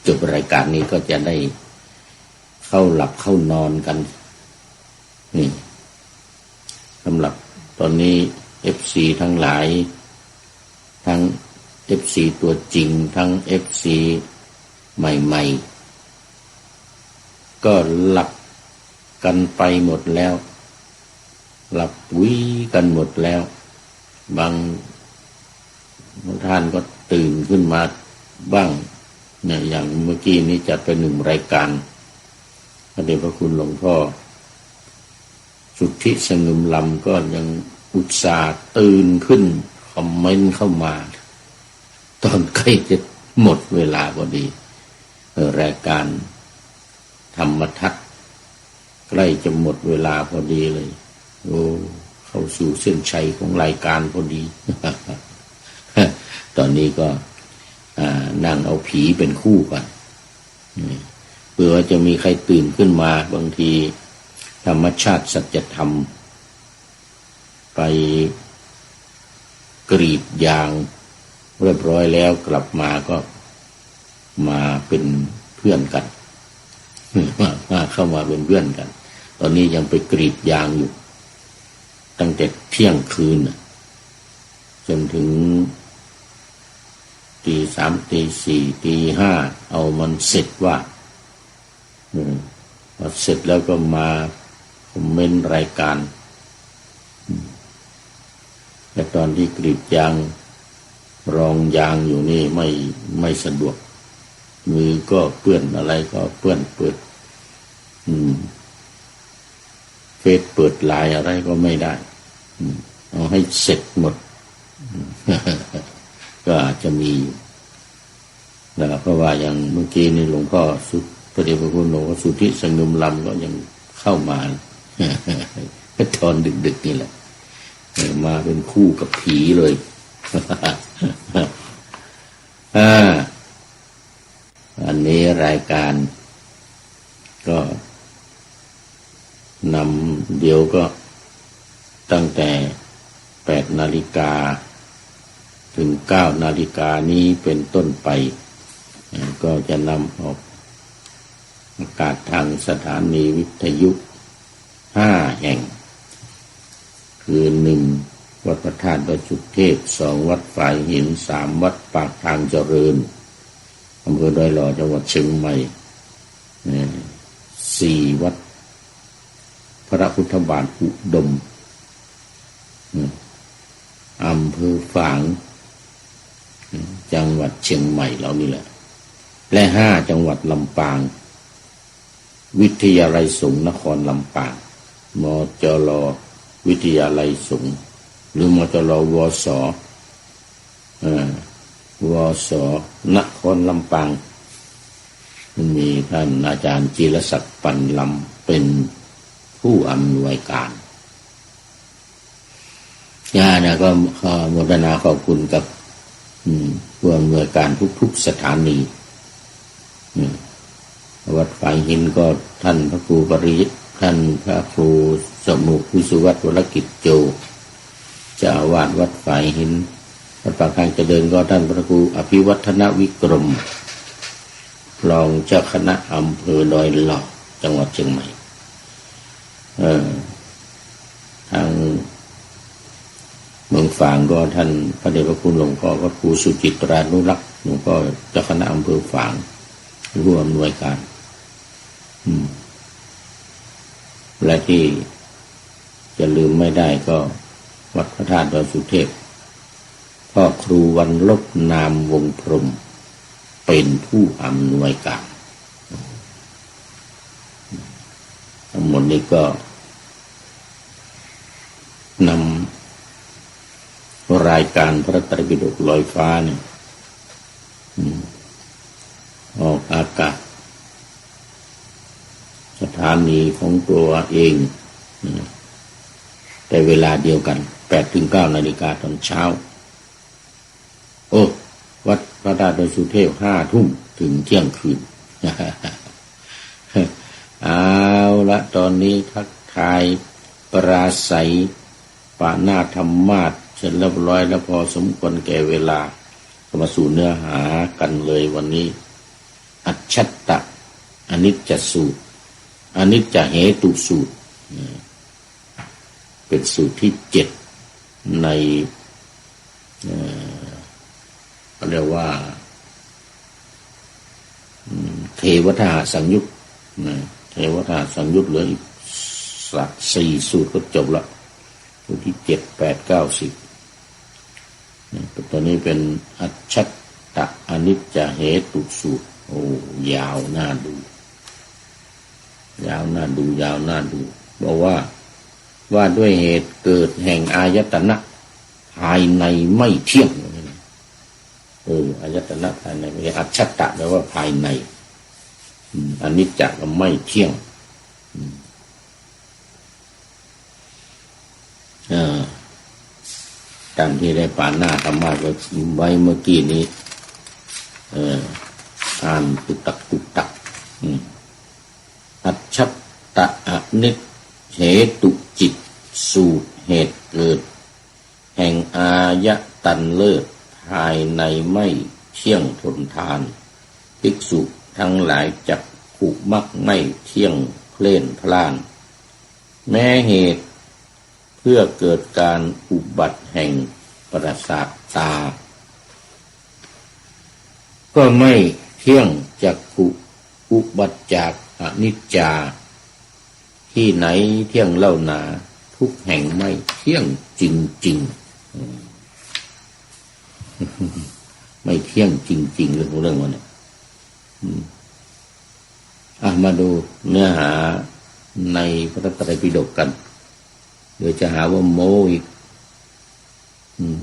จบรายการนี้ก็จะได้เข้าหลับเข้านอนกัน นี่ สำหรับตอนนี้ เอฟซี ทั้งหลาย ทั้ง เอฟซี ตัวจริง ทั้ง เอฟซี ใหม่ๆ ก็หลับกันไปหมดแล้ว หลับปุ๋ยกันหมดแล้ว บาง บางท่านก็ตื่นขึ้นมาบ้าง เนี่ย อย่างเมื่อกี้นี้จัดไปหนึ่งรายการ พระเดชพระคุณหลวงพ่อสุทธิสงึมลำก็ยังอุตส่าห์ตื่นขึ้นคอมเมนต์เข้ามา ตอนใกล้จะหมดเวลาพอดี เออ รายการธรรมทัศน์ใกล้จะหมดเวลาพอดีเลย โอ้ เข้าสู่เส้นชัยของรายการพอดี ตอนนี้ก็ อ่า นั่งเอาผีเป็นคู่ก่อน อืม เผื่อว่าจะมีใครตื่นขึ้นมา บางทีธรรมชาติสัจธรรม ไปกรีดยางเรียบร้อยแล้ว กลับมาก็มาเป็นเพื่อนกัน มา มาเข้ามาเป็นเพื่อนกัน ตอนนี้ยังไปกรีดยางอยู่ ตั้งแต่เที่ยงคืนน่ะ จนถึงตีสาม ตีสี่ ตีห้า เอามันเสร็จว่า อืม พอเสร็จแล้วก็มาคอมเมนต์รายการ อืม แต่ตอนที่กรีดยาง รองยางอยู่นี่ไม่ ไม่สะดวก มือก็เปื้อน อะไรก็เปื้อน เปิด อืม เฟซ เปิดไลน์อะไรก็ไม่ได้ อืม เอาให้เสร็จหมด อืม ก็อาจจะมีอยู่นะครับ เพราะว่าอย่างเมื่อกี้นี้หลวงพ่อสุทธิ พระเดชพระคุณหลวงพ่อสุทธิสงึมลำก็ยังเข้ามา ตอนดึกๆ นี่แหละ เออ มาเป็นคู่กับผีเลย อ่า อันนี้รายการก็นำ เดี๋ยวก็ตั้งแต่แปดนาฬิกาถึงเก้านาฬิกานี้เป็นต้นไป อ่า ก็จะนำออกอากาศทางสถานีวิทยุห้าแห่ง คือหนึ่ง วัดพระธาตุดอยสุเทพ สอง วัดฝายหิน สาม วัดปากทางเจริญ อำเภอดอยหล่อ จังหวัดเชียงใหม่ เอ่อ สี่ วัดพระพุทธบาทอุดม อืม อำเภอฝาง อืม จังหวัดเชียงใหม่เรานี่แหละ และห้า จังหวัดลำปาง วิทยาลัยสงฆ์นครลำปาง มจล วิทยาลัยสงฆ์ หรือ มจล วส เอ่อ วส นครลำปาง มีท่านอาจารย์จิรศักดิ์ ปันลำ เป็นผู้อำนวยการ ญาตินะ ก็ขออนุโมทนาขอบคุณกับ อืม ผู้อำนวยการทุกๆ สถานี อืม วัดฝายหินก็ท่านพระครูปริ ท่านพระครูสมุทรวิสุวัฒน์ วรกิจโจ เจ้าอาวาสวัดฝายหิน วัดปากทางเจริญก็ท่านพระครูอภิวัฒนวิกรม รองเจ้าคณะอำเภอดอยหล่อ จังหวัดเชียงใหม่ เอ่อ ทางเมืองฝางก็ท่านพระเดชพระคุณหลวงพ่อพระครูสุจิตรานุรักษ์ หลวงพ่อเจ้าคณะอำเภอฝาง ผู้อำนวยการ อืม และที่จะลืมไม่ได้ก็วัดพระธาตุดอยสุเทพ พ่อครูวรรณลบ นามวงศ์พรหม เป็นผู้อำนวยการ ทั้งหมดนี้ก็นำรายการพระไตรปิฎกลอยฟ้าเนี่ย อืม ออกอากาศ สถานีของตัวเอง อืม แต่เวลาเดียวกัน แปดถึงเก้านาฬิกาตอนเช้า โอ้ วัดพระธาตุดอยสุเทพ ห้าทุ่มถึงเที่ยงคืน เอาละ ตอนนี้ทักทายปราศรัย ปาณาธรรมาสน์เสร็จเรียบร้อยแล้ว พอสมควรแก่เวลา ก็มาสู่เนื้อหากันเลยวันนี้ อัจฉัตตะอนิจจสูตร อนิจจเหตุสูตร เป็นสูตรที่เจ็ดใน เอ่อ เขาเรียกว่า อืม เทวทหสังยุตนะ เทวทหสังยุตเหลืออีกสักสี่สูตรก็จบละ สูตรที่เจ็ด แปด เก้า สิบ นะ ตอนนี้เป็นอัจฉัตตะอนิจจเหตุสูตร โอ้ ยาวน่าดู ยาวน่าดู ยาวน่าดู บอกว่า ว่าด้วยเหตุเกิดแห่งอายตนะภายในไม่เที่ยง เออ อายตนะภายในไม่เที่ยง อัจฉัตตะแปลว่าภายใน อืม อนิจจะก็ไม่เที่ยง อืม เออ ตามที่ได้ปาณาธรรมาสน์ไว้เมื่อกี้นี้ เออ อ่านตุกตักตุกตัก อืม อัจฉัตตะอนิจเหตุจิต สูตรเหตุเกิด แห่งอายตนะเลิศ ภายในไม่เที่ยงทนทาน ภิกษุทั้งหลาย จักขุมักไม่เที่ยงเพล่นพล่าน แม้เหตุเพื่อเกิดการอุบัติแห่งประสาทตา ก็ไม่เที่ยง จักขุอุบัติจากอนิจจา ที่ไหนเที่ยงเล่าหนา ทุกแห่งไม่เที่ยงจริงๆ อืม ไม่เที่ยงจริงๆ เรื่อง เรื่องมันเนี่ย อืม อ่ะ มาดูเนื้อหาในพระไตรปิฎกกัน เดี๋ยวจะหาว่าโม้อีก อืม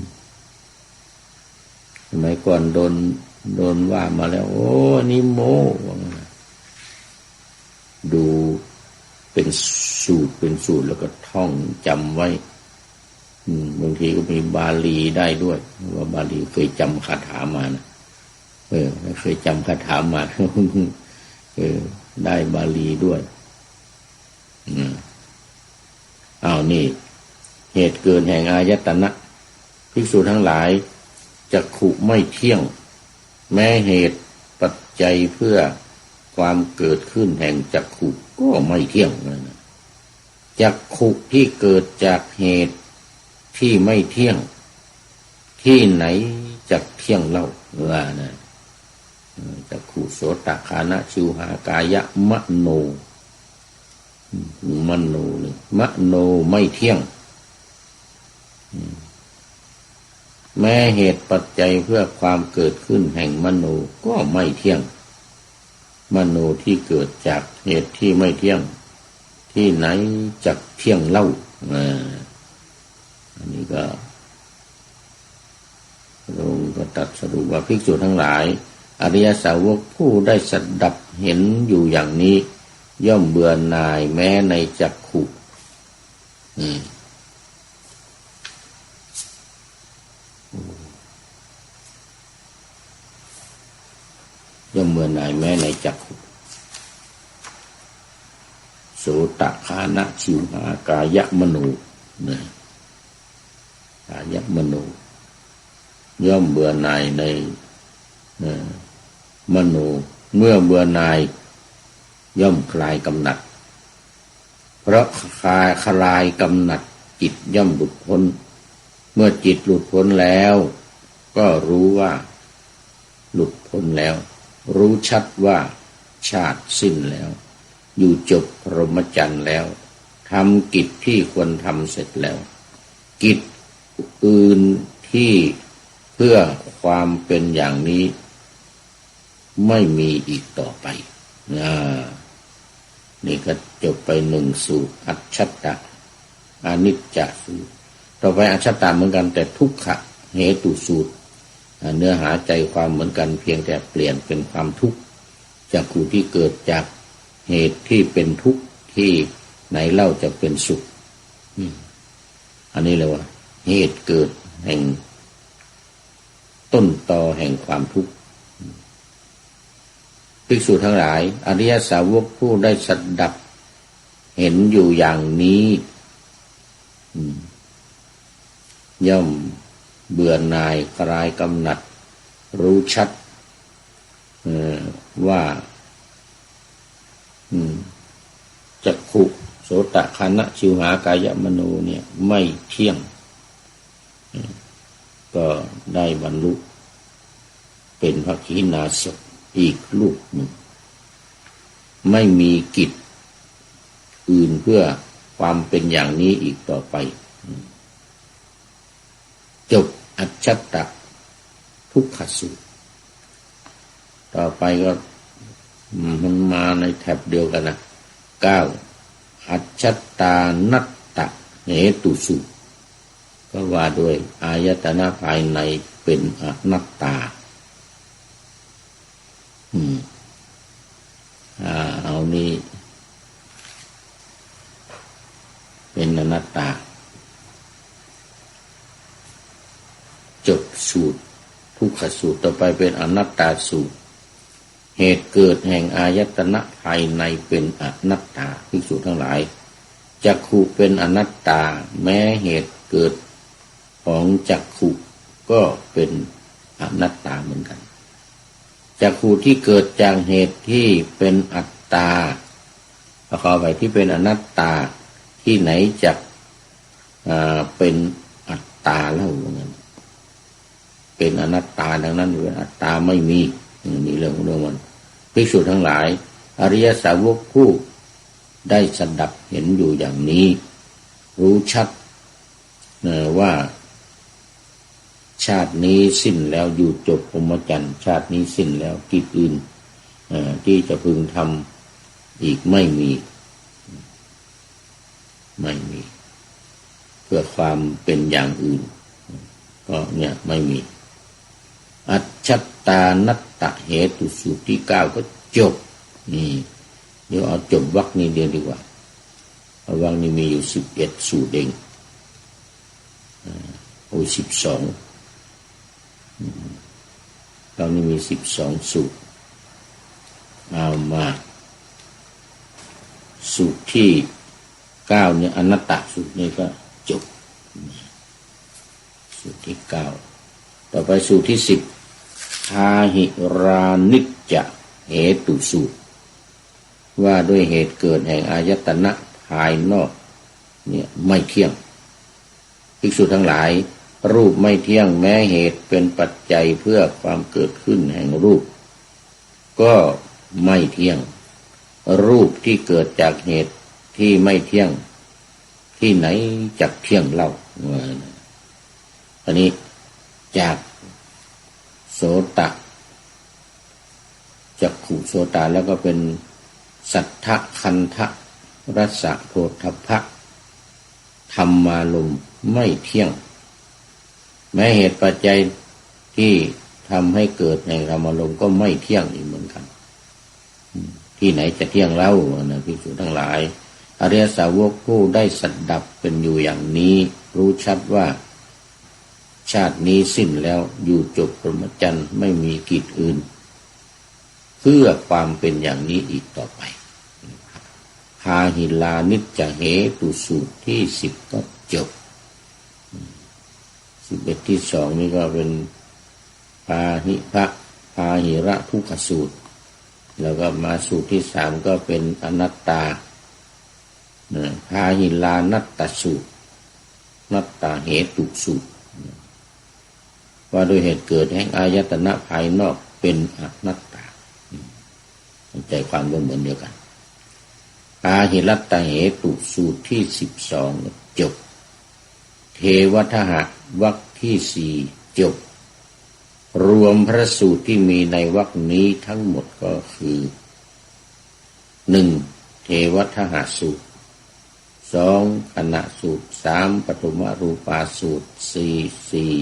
สมัยก่อนโดน โดนว่ามาแล้ว โอ้ นี่โม้ ว่างั้นนะ ดูเป็นสูตร เป็นสูตร แล้วก็ท่องจำไว้ อืม บางทีก็มีบาลีได้ด้วย ว่าบาลีเคยจำคาถามานะ เออ เคยจำคาถามา เออ ได้บาลีด้วย อืม อ้าว นี่ เหตุเกิดแห่งอายตนะ ภิกษุทั้งหลาย จักขุไม่เที่ยง แม้เหตุปัจจัยเพื่อความเกิดขึ้นแห่งจักขุก็ไม่เที่ยงนะ จักขุที่เกิดจากเหตุที่ไม่เที่ยง ที่ไหนจักเที่ยงเล่า ว่านะ เออ จักขุ โสตะ ฆานะ ชิวหา กายะ มโน อืม มโนเลย มโนไม่เที่ยง อืม แม้เหตุปัจจัยเพื่อความเกิดขึ้นแห่งมโนก็ไม่เที่ยง มโนที่เกิดจากเหตุที่ไม่เที่ยง ที่ไหนจักเที่ยงเล่า อ่า อันนี้ก็ พระองค์ก็ตรัสสรุปว่า ภิกษุทั้งหลาย อริยสาวกผู้ได้สดับเห็นอยู่อย่างนี้ ย่อมเบื่อหน่ายแม้ในจักขุ อืม ย่อมเบื่อหน่ายแม้ในจักขุ โสตะ ฆานะ ชิวหา กายะ มโน นะ กายะ มโน ย่อมเบื่อหน่ายใน เอ่อ มโน เมื่อเบื่อหน่าย ย่อมคลายกำหนัด เพราะคลาย คลายกำหนัดจิตย่อมหลุดพ้น เมื่อจิตหลุดพ้นแล้ว ก็รู้ว่าหลุดพ้นแล้ว รู้ชัดว่าชาติสิ้นแล้ว อยู่จบพรหมจรรย์แล้ว ทำกิจที่ควรทำเสร็จแล้ว กิจอื่นที่เพื่อความเป็นอย่างนี้ ไม่มีอีกต่อไป อ่า นี่ก็จบไปหนึ่งสูตร อัจฉัตตะ อนิจจสูตร ต่อไปอัจฉัตตะเหมือนกัน แต่ทุกขเหตุสูตร อ่า เนื้อหาใจความเหมือนกัน เพียงแต่เปลี่ยนเป็นความทุกข์ จักขุที่เกิดจากเหตุที่เป็นทุกข์ ที่ไหนเล่าจะเป็นสุข อืม อันนี้เรียกว่า เหตุเกิดแห่ง ต้นตอแห่งความทุกข์ ภิกษุทั้งหลาย อริยสาวกผู้ได้สดับเห็นอยู่อย่างนี้ อืม ย่อมเบื่อหน่ายคลายกำหนัด รู้ชัด เอ่อ ว่า อืม จักขุ โสตะ ฆานะ ชิวหา กายะ มโน เนี่ย ไม่เที่ยง ก็ได้บรรลุเป็นพระขีณาสพอีกรูปหนึ่ง ไม่มีกิจอื่นเพื่อความเป็นอย่างนี้อีกต่อไป จบอัจฉัตตะทุกขสูตร ต่อไปก็ อืม มันมาในแถบเดียวกันนะ เก้า อัจฉัตตานัตตะเหตุสูตร ก็ว่าด้วยอายตนะภายในเป็นอนัตตา อืม อ่า เอานี้ เป็นอนัตตา จบสูตรทุกขสูตร ต่อไปเป็นอนัตตาสูตร เหตุเกิดแห่งอายตนะภายในเป็นอนัตตา ภิกษุทั้งหลาย จักขุเป็นอนัตตา แม้เหตุเกิดของจักขุก็เป็นอนัตตาเหมือนกัน จักขุที่เกิดจากเหตุที่เป็นอัตตา ขออภัย ที่เป็นอนัตตา ที่ไหนจัก อ่า เป็นอัตตาเล่า ว่างั้น เป็นอนัตตาทั้งนั้น เป็นอัตตาไม่มี อืม นี่เรื่องของเรื่องมัน ภิกษุทั้งหลาย อริยสาวกผู้ได้สดับเห็นอยู่อย่างนี้ รู้ชัด เอ่อ ว่า ชาตินี้สิ้นแล้ว อยู่จบพรหมจรรย์ ชาตินี้สิ้นแล้ว กิจอื่น เอ่อ ที่จะพึงทำอีกไม่มี ไม่มี เพื่อความเป็นอย่างอื่น ก็เนี่ยไม่มี อัจฉัตตานัตตะเหตุสูตรที่เก้าก็จบ นี่ เดี๋ยวเอาจบวรรคนี้เดียวดีกว่า เพราะวรรคนี้มีอยู่สิบเอ็ดสูตรเอง อ่า โอ้ย สิบสอง อืม วรรคนี้มีสิบสองสูตร เอามา สูตรที่เก้าเนี่ย อนัตตสูตรนี่ก็จบ สูตรที่เก้า ต่อไปสูตรที่สิบ พาหิรานิจจะเหตุสูตร ว่าด้วยเหตุเกิดแห่งอายตนะภายนอกเนี่ยไม่เที่ยง ภิกษุทั้งหลาย รูปไม่เที่ยง แม้เหตุเป็นปัจจัยเพื่อความเกิดขึ้นแห่งรูป ก็ไม่เที่ยง รูปที่เกิดจากเหตุที่ไม่เที่ยง ที่ไหนจักเที่ยงเล่า ว่านะ อันนี้จากโสตะ จักขุ โสต แล้วก็เป็นสัทธะ คันธะ รสะ โผฏฐัพพะ ธรรมารมณ์ไม่เที่ยง แม้เหตุปัจจัยที่ทำให้เกิดแห่งธรรมารมณ์ก็ไม่เที่ยงอีกเหมือนกัน ที่ไหนจะเที่ยงเล่านะ ภิกษุทั้งหลาย อริยสาวกผู้ได้สัตดับเป็นอยู่อย่างนี้ รู้ชัดว่า ชาตินี้สิ้นแล้ว อยู่จบพรหมจรรย์ ไม่มีกิจอื่น เพื่อความเป็นอย่างนี้อีกต่อไป พาหิรานิจจเหตุสูตรที่สิบก็จบ สิบเอ็ดที่สองนี่ก็เป็นพาหิภะ พาหิระทุกขสูตร แล้วก็มาสูตรที่สามก็เป็นอนัตตา นะ พาหิรานัตตสูตร นัตตาเหตุสูตร ว่าด้วยเหตุเกิดแห่งอายตนะภายนอกเป็นอนัตตา ใจความก็เหมือนเดียวกัน พาหิรัตตเหตุสูตรที่สิบสองจบ เทวทหะวรรคที่สี่จบ รวมพระสูตรที่มีในวรรคนี้ทั้งหมดก็คือ หนึ่ง เทวทหสูตร สอง คณะสูตร สาม ปฐมรูปาสูตร สี่ สี่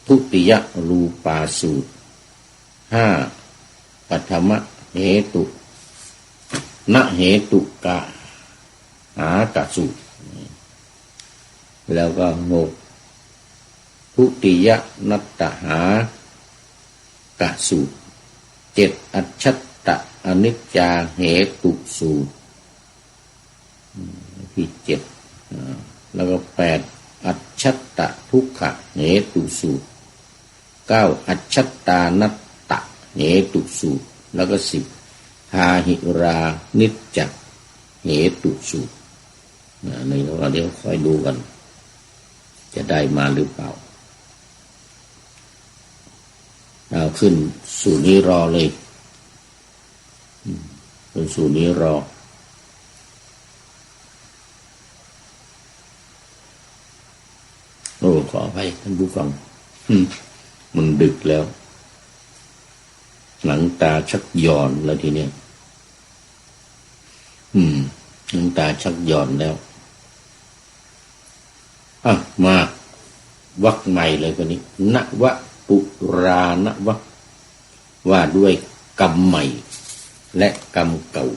ทุติยรูปาสูตร ห้า ปฐมเหตุ นเหตุกหากสูตร แล้วก็ หก ทุติยนัตตหากสูตร เจ็ด อัจฉัตตะอนิจจาเหตุสูตร อืม ที่เจ็ด อ่า แล้วก็ แปด อัจฉัตตะทุกขเหตุสูตร เก้า อัจฉัตตานัตตะเหตุสูตร แล้วก็ สิบ พาหิรานิจจเหตุสูตร นะ นี่เราเดี๋ยวคอยดูกัน จะได้มาหรือเปล่า เอาขึ้นสูตรนี้รอเลย อืม ขึ้นสูตรนี้รอ โอ้ ขออภัยท่านผู้ฟัง อืม มันดึกแล้ว หนังตาชักหย่อนแล้วทีเนี้ย อืม หนังตาชักหย่อนแล้ว อ่ะ มาวรรคใหม่เลยคนนี้ นวปุราณวรรค ว่าด้วยกรรมใหม่และกรรมเก่า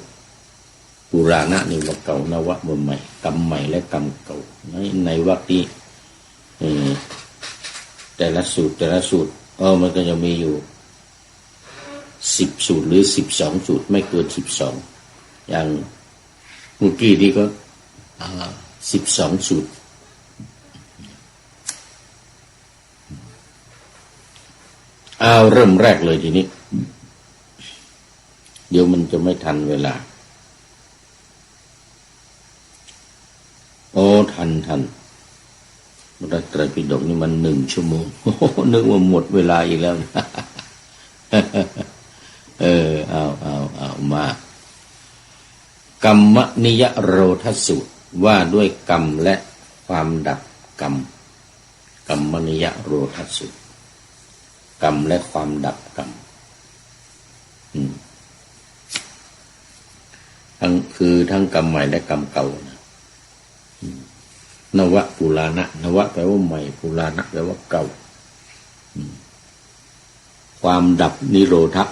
ปุราณะนี่ว่าเก่า นวะว่าใหม่ กรรมใหม่และกรรมเก่า ใน ในวรรคนี้ เออ แต่ละสูตร แต่ละสูตร เออ มันก็จะมีอยู่ สิบสูตรหรือสิบสองสูตร ไม่เกินสิบสอง อย่างเมื่อกี้นี้ก็ อ่า สิบสองสูตร เอาเริ่มแรกเลยทีนี้ เดี๋ยวมันจะไม่ทันเวลา โอ้ ทัน ทัน พระไตรปิฎกนี่มันหนึ่งชั่วโมง นึกว่าหมดเวลาอีกแล้ว เออ เอา เอา เอา มา กรรมนิยโรธสูตร ว่าด้วยกรรมและความดับกรรม กรรมนิยโรธสูตร กรรมและความดับกรรม อืม ทั้ง คือทั้งกรรมใหม่และกรรมเก่านะ อืม นวปุราณะ นวะแปลว่าใหม่ ปุราณะแปลว่าเก่า อืม ความดับนิโรธะ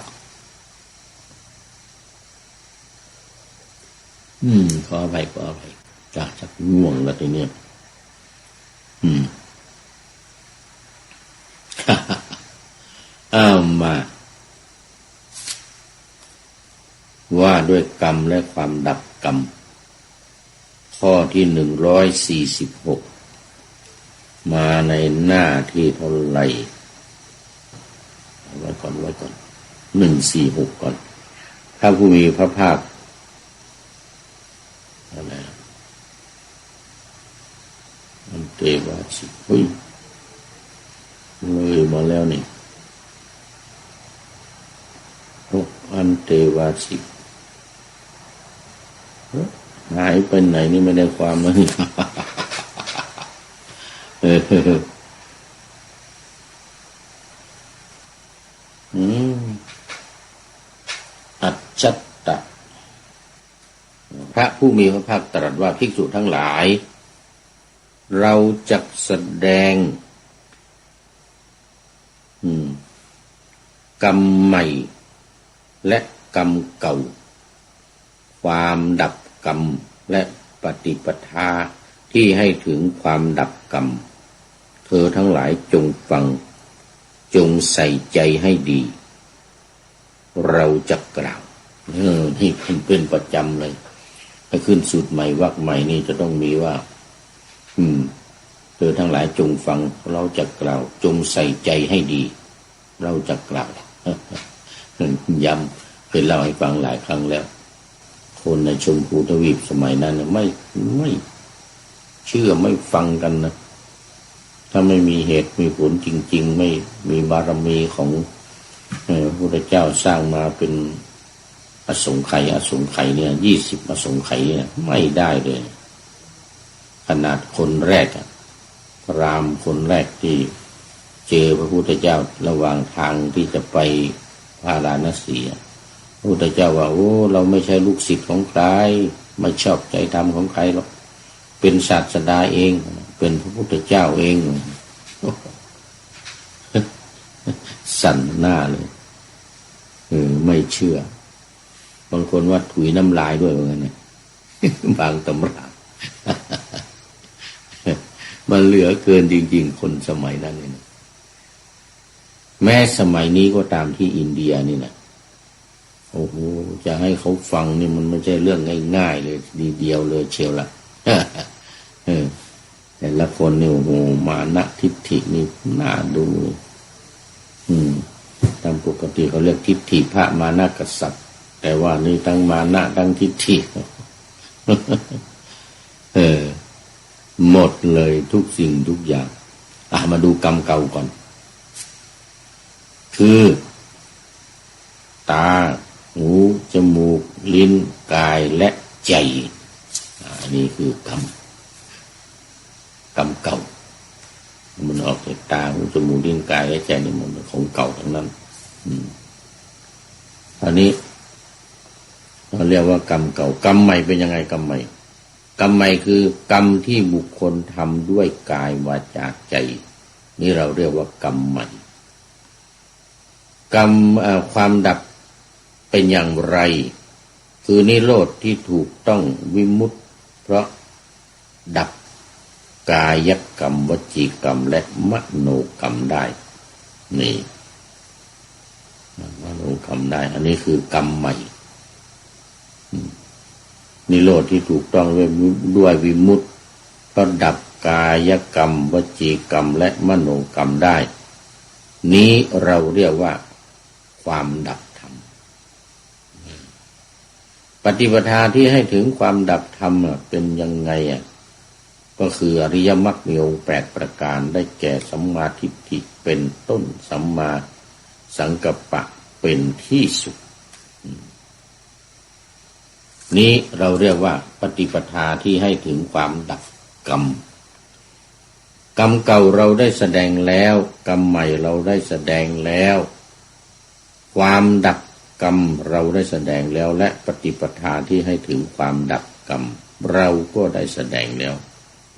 อืม ขออภัย ขออภัย จ้ะ ชักง่วงแล้วทีเนี้ย อืม เอามา ว่าด้วยกรรมและความดับกรรม ข้อที่หนึ่งร้อยสี่สิบหก มาในหน้าที่เท่าไหร่ เอาไว้ก่อน ไว้ก่อน หนึ่งสี่หก ก่อน พระผู้มีพระภาค อะไรนะ อันเตวาสิ เฮ้ย เลยมาแล้วนี่ หก อันเตวาสิ เฮ้ย หายไปไหนนี่ ไม่ได้ความแล้วนี่ เออ อืม ชัตตะ พระผู้มีพระภาคตรัสว่า ภิกษุทั้งหลาย เราจักแสดง อืม กรรมใหม่ และกรรมเก่า ความดับกรรม และปฏิปทาที่ให้ถึงความดับกรรม เธอทั้งหลายจงฟัง จงใส่ใจให้ดี เราจักกล่าว เออ นี่เป็นประจำเลย ถ้าขึ้นสูตรใหม่วรรคใหม่นี่จะต้องมีว่า อืม เธอทั้งหลายจงฟัง เราจักกล่าว จงใส่ใจให้ดี เราจักกล่าว ย้ำ เคยเล่าให้ฟังหลายครั้งแล้ว คนในชมพูทวีปสมัยนั้นน่ะ ไม่ ไม่เชื่อ ไม่ฟังกันนะ ถ้าไม่มีเหตุมีผลจริงๆ ไม่มีบารมีของ เอ่อ พระพุทธเจ้าสร้างมาเป็นอสงไขย อสงไขยเนี่ย ยี่สิบอสงไขยเนี่ย ไม่ได้เลย ขนาดคนแรกอะ พราหมณ์คนแรกที่เจอพระพุทธเจ้าระหว่างทางที่จะไปพาราณสีอะ พระพุทธเจ้าว่า โอ้ เราไม่ใช่ลูกศิษย์ของใคร ไม่ชอบใจธรรมของใครหรอก เป็นศาสดาเอง เป็นพระพุทธเจ้าเอง สั่นหน้าเลย เออ ไม่เชื่อ บางคนว่าถุยน้ำลายด้วย ว่างั้นนะ บางตำรา มันเหลือเกินจริงๆ คนสมัยนั้นเนี่ยนะ แม้สมัยนี้ก็ตาม ที่อินเดียนี่นะ โอ้โห จะให้เขาฟังนี่มันไม่ใช่เรื่องง่ายๆ เลยทีเดียวเลยเชียวละ เออ แต่ละคนนี่ โอ้โห มานะทิฏฐินี่น่าดูเลย อืม ตามปกติเขาเรียกทิฏฐิพระมานะกษัตริย์ แต่ว่านี่ทั้งมานะทั้งทิฏฐิ เออ หมดเลยทุกสิ่งทุกอย่าง อ่ะ มาดูกรรมเก่าก่อน คือ ตา หู จมูก ลิ้น กาย และใจ อ่า อันนี้คือกรรม กรรมเก่า มันออกจากตา หู จมูก ลิ้น กาย และใจนี่มันเป็นของเก่าทั้งนั้น อืม อันนี้เราเรียกว่ากรรมเก่า กรรมใหม่เป็นยังไง กรรมใหม่ กรรมใหม่คือกรรมที่บุคคลทำด้วยกาย วาจา ใจ นี่เราเรียกว่ากรรมใหม่ กรรม เอ่อ ความดับเป็นอย่างไร คือนิโรธที่ถูกต้อง วิมุตติ เพราะดับกายกรรม วจีกรรม และมโนกรรมได้ นี่ มโนกรรมได้ อันนี้คือกรรมใหม่ อืม นิโรธที่ถูกต้องด้วย ด้วยวิมุตติ ก็ดับกายกรรม วจีกรรม และมโนกรรมได้ นี้เราเรียกว่าความดับธรรม ปฏิปทาที่ให้ถึงความดับธรรมอะ เป็นยังไงอะ ก็คืออริยมรรคมีองค์แปดประการ ได้แก่สัมมาทิฏฐิเป็นต้น สัมมาสังกัปปะเป็นที่สุด อืม นี้เราเรียกว่าปฏิปทาที่ให้ถึงความดับกรรม กรรมเก่าเราได้แสดงแล้ว กรรมใหม่เราได้แสดงแล้ว ความดับกรรมเราได้แสดงแล้ว และปฏิปทาที่ให้ถึงความดับกรรม เราก็ได้แสดงแล้ว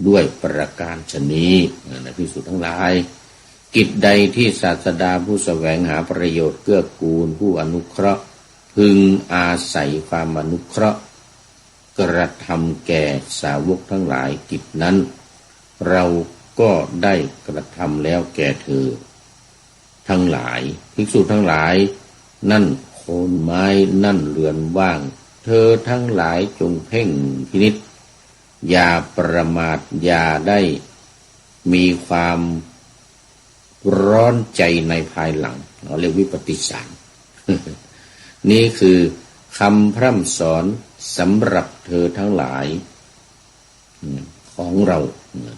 ด้วยประการฉะนี้ นะ ภิกษุทั้งหลาย กิจใดที่ศาสดาผู้แสวงหาประโยชน์ เกื้อกูลผู้อนุเคราะห์ พึงอาศัยความอนุเคราะห์ กระทำแก่สาวกทั้งหลาย กิจนั้น เราก็ได้กระทำแล้วแก่เธอทั้งหลาย ภิกษุทั้งหลาย นั่นโคนไม้ นั่นเรือนว่าง เธอทั้งหลายจงเพ่งพินิจ อย่าประมาท อย่าได้มีความร้อนใจในภายหลัง เราเรียกวิปติสาร นี่คือคำพร่ำสอนสำหรับเธอทั้งหลาย อืม ของเรา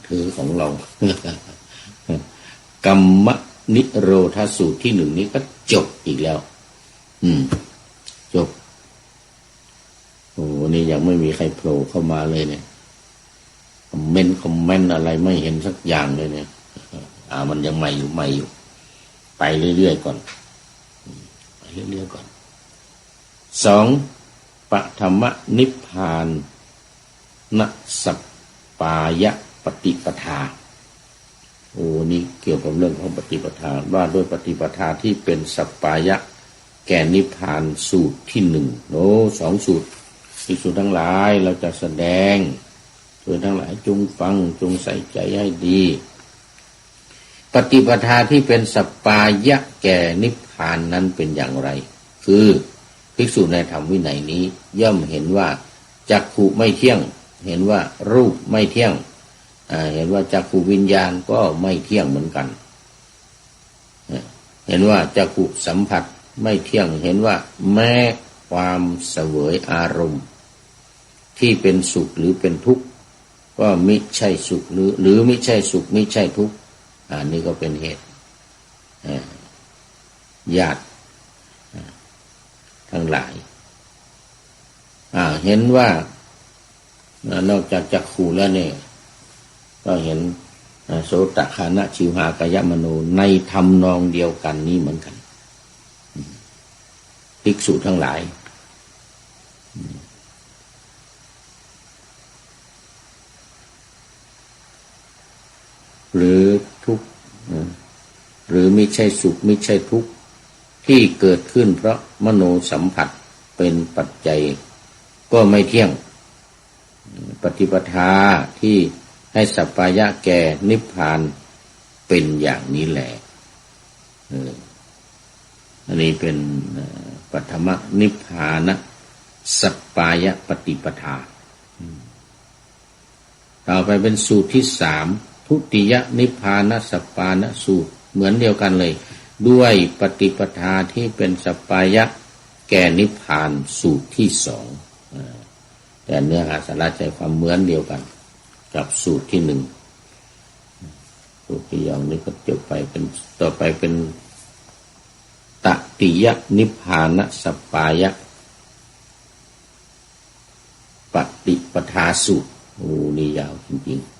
เธอของเรา กรรมนิโรธสูตรที่หนึ่งนี้ก็จบอีกแล้ว อืม จบ โอ้ นี่ยังไม่มีใครโผล่เข้ามาเลยเนี่ย คอมเมนต์ คอมเมนต์อะไรไม่เห็นสักอย่างเลยเนี่ย อ่า มันยังใหม่อยู่ ใหม่อยู่ ไปเรื่อยๆ ก่อน ไปเรื่อยๆ ก่อน สอง ปฐมนิพพาน นสัปปายปฏิปทา โอ้ นี่เกี่ยวกับเรื่องของปฏิปทา ว่าด้วยปฏิปทาที่เป็นสัปปายะแก่นิพพาน สูตรที่หนึ่ง โอ้ สองสูตร ภิกษุทั้งหลาย เราจะแสดง เธอทั้งหลายจงฟัง จงใส่ใจให้ดี ปฏิปทาที่เป็นสัปปายะแก่นิพพานนั้นเป็นอย่างไร คือภิกษุในธรรมวินัยนี้ย่อมเห็นว่าจักขุไม่เที่ยง เห็นว่ารูปไม่เที่ยง อ่า เห็นว่าจักขุวิญญาณก็ไม่เที่ยงเหมือนกัน เห็นว่าจักขุสัมผัสไม่เที่ยง เห็นว่าแม้ความเสวยอารมณ์ที่เป็นสุขหรือเป็นทุกข์ ก็มิใช่สุขหรือ หรือมิใช่สุข มิใช่ทุกข์ อันนี้ก็เป็นเหตุ เอ่อ ญาติ เอ่อ ทั้งหลาย อ่า เห็นว่า อ่า นอกจากจักขุแล้วเนี่ย ก็เห็น อ่า โสต ฆาน จิวหา กาย มโน ในทำนองเดียวกันนี้เหมือนกัน อืม ภิกษุทั้งหลาย อืม หรือทุกข์ หรือมิใช่สุข มิใช่ทุกข์ ที่เกิดขึ้นเพราะมโนสัมผัสเป็นปัจจัย ก็ไม่เที่ยง ปฏิปทาที่ให้สัปปายะแก่นิพพานเป็นอย่างนี้แล เออ อันนี้เป็น เอ่อ ปฐมนิพพานสัปปายปฏิปทา อืม ต่อไปเป็นสูตรที่สาม ทุติยนิพพานสัปปายสูตร เหมือนเดียวกันเลย ด้วยปฏิปทาที่เป็นสัปปายะแก่นิพพาน สูตรที่สอง อ่า แต่เนื้อหาสาระใจความเหมือนเดียวกันกับสูตรที่หนึ่ง สูตรที่ยาวนี้ก็จบไป เป็น ต่อไปเป็นตติยนิพพานสัปปายปฏิปทาสูตร โอ้ นี่ยาวจริงๆ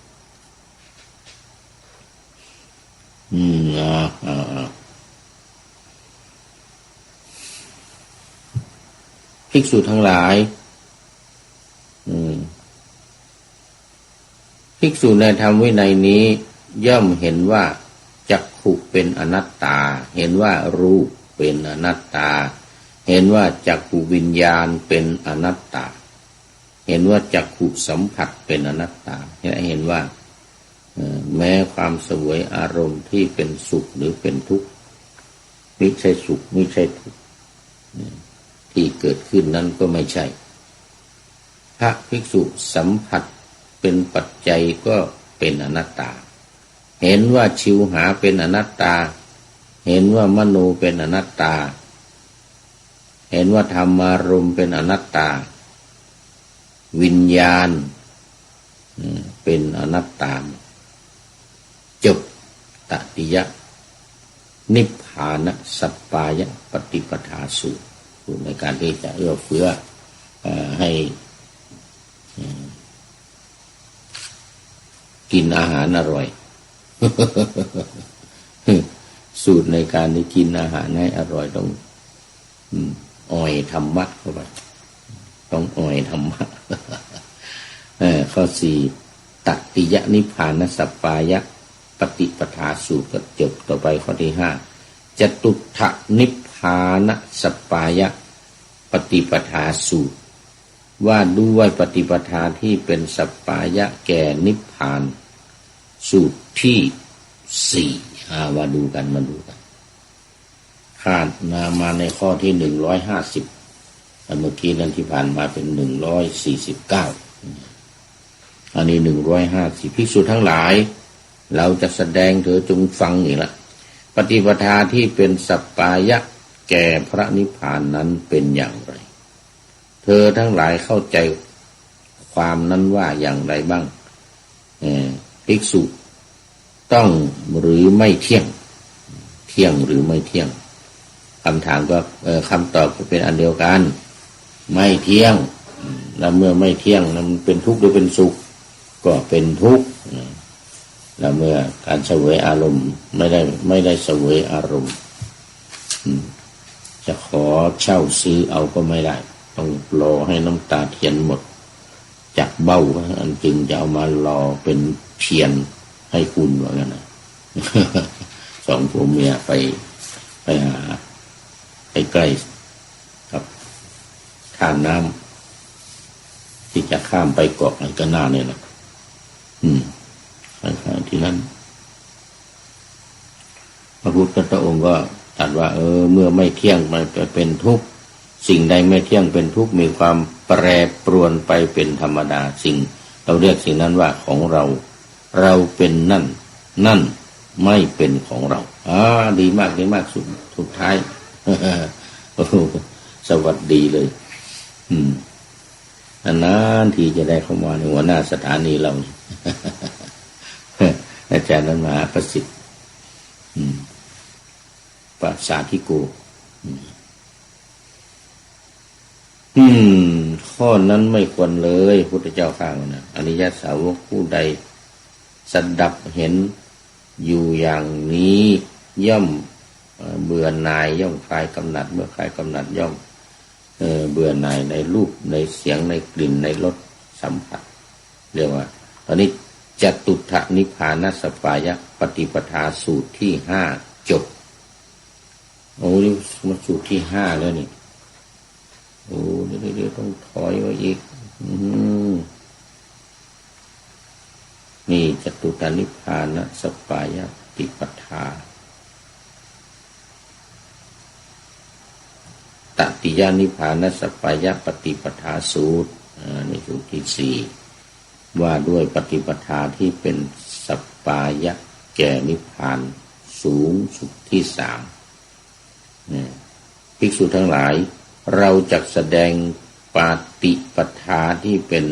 อืม อ่า อ่า อ่า ภิกษุทั้งหลาย อืม ภิกษุในธรรมวินัยนี้ย่อมเห็นว่าจักขุเป็นอนัตตา เห็นว่ารูปเป็นอนัตตา เห็นว่าจักขุวิญญาณเป็นอนัตตา เห็นว่าจักขุสัมผัสเป็นอนัตตา เห็น เห็นว่า เอ่อ แม้ความเสวยอารมณ์ที่เป็นสุขหรือเป็นทุกข์ มิใช่สุข มิใช่ทุกข์ ที่เกิดขึ้นนั้นก็ไม่ใช่ พระภิกษุสัมผัสเป็นปัจจัยก็เป็นอนัตตา เห็นว่าชิวหาเป็นอนัตตา เห็นว่ามโนเป็นอนัตตา เห็นว่าธรรมารมณ์เป็นอนัตตา วิญญาณ อืม เป็นอนัตตา จบตติยนิพพานสัปปายปฏิปทาสูตร สูตรในการที่จะเอื้อเฟื้อ เอ่อ ให้ อืม กินอาหารอร่อย สูตรในการที่กินอาหารให้อร่อยต้อง อืม อ่อยธรรมะเข้าไป ต้องอ่อยธรรมะ เออ ข้อสี่ ตติยนิพพานสัปปายปฏิปทาสูตรก็จบ ต่อไปข้อที่ห้า จตุตถนิพพานสัปปายปฏิปทาสูตร ว่าด้วยปฏิปทาที่เป็นสัปปายะแก่นิพพาน สูตรที่สี่ อ่า มาดูกัน มาดูกัน คาดนะ มาในข้อที่หนึ่งร้อยห้าสิบ อันเมื่อกี้นั้นที่ผ่านมาเป็นหนึ่งร้อยสี่สิบเก้า อันนี้หนึ่งร้อยห้าสิบ ภิกษุทั้งหลาย เราจะแสดง เธอจงฟัง อีกละ ปฏิปทาที่เป็นสัปปายะแก่พระนิพพานนั้นเป็นอย่างไร เธอทั้งหลายเข้าใจความนั้นว่าอย่างไรบ้าง เอ่อ ภิกษุ ต้องหรือไม่เที่ยง เที่ยงหรือไม่เที่ยง คำถามก็ เอ่อ คำตอบก็เป็นอันเดียวกัน ไม่เที่ยง อืม แล้วเมื่อไม่เที่ยงนะ มันเป็นทุกข์หรือเป็นสุข ก็เป็นทุกข์นะ แล้วเมื่อการเสวยอารมณ์ไม่ได้ ไม่ได้เสวยอารมณ์ อืม จะขอเช่าซื้อเอาก็ไม่ได้ ต้องรอให้น้ำตาเทียนหมดจากเบ้า อันจึงจะเอามาหล่อเป็นเทียนให้คุณ ว่างั้นนะ สองผัวเมียไป ไปหา ใกล้ๆ กับท่าน้ำ ที่จะข้ามไปเกาะไหนก็น่าเนี่ยนะ อืม ไปหาที่นั่น พระพุทธองค์ก็ตรัสว่า เออ เมื่อไม่เที่ยงมันจะเป็นทุกข์ สิ่งใดไม่เที่ยงเป็นทุกข์ มีความแปรปรวนไปเป็นธรรมดา สิ่ง เราเรียกสิ่งนั้นว่าของเรา เราเป็นนั่น นั่นไม่เป็นของเรา อ่า ดีมาก ดีมาก สุด สุดท้าย โอ้โห สวัสดีเลย อืม นานๆ ทีจะได้เข้ามาในหัวหน้าสถานีเรา อาจารย์นั้นมหาประสิทธิ์ อืม ปสาธิโก อืม อืม ข้อนั้นไม่ควรเลย พุทธเจ้าข้าว่านะ อริยสาวกผู้ใดสดับเห็นอยู่อย่างนี้ ย่อม เอ่อ เบื่อหน่าย ย่อมคลายกำหนัด เมื่อคลายกำหนัดย่อม เอ่อ เบื่อหน่ายในรูป ในเสียง ในกลิ่น ในรสสัมผัส เรียกว่า ตอนนี้จตุตถนิพพานสปายปฏิปทาสูตรที่ห้าจบ โอ้ นี่มาสูตรที่ห้าแล้วนี่ โอ้ เดี๋ยวๆๆ ต้องถอยไว้อีก อืม นี่จตุตถนิพพานสปายปฏิปทา ตติยนิพพานสปายปฏิปทาสูตร อ่า นี่สูตรที่สี่ ว่าด้วยปฏิปทาที่เป็นสปายะแก่นิพพานสูงสุดที่สาม เนี่ย ภิกษุทั้งหลาย เราจักแสดงปฏิปทาที่เป็น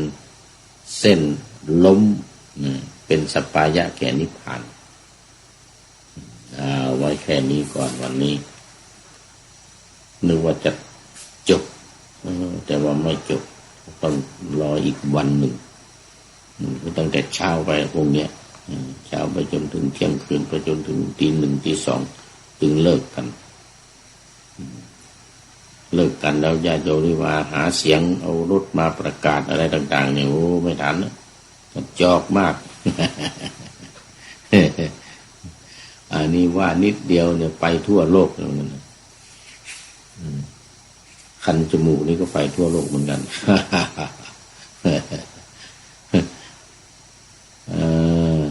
เส้นล้ม เนี่ย เป็นสปายะแก่นิพพาน เอาไว้แค่นี้ก่อนวันนี้ นึกว่าจะจบ เออ แต่ว่าไม่จบ ต้องรออีกวันหนึ่ง อืม ก็ตั้งแต่เช้าไปพรุ่งเนี้ย อืม เช้าไปจนถึงเที่ยงคืน ไปจนถึงตีหนึ่งตีสอง ถึงเลิกกัน อืม เลิกกันแล้วญาติโยมนี่มาหาเสียง เอารถมาประกาศอะไรต่างๆ เนี่ย โอ้ ไม่ทันนะ กระจอกมาก อันนี้ว่านิดเดียวเนี่ยไปทั่วโลกเลยนะ อืม คันจมูกนี่ก็ไปทั่วโลกเหมือนกัน เออ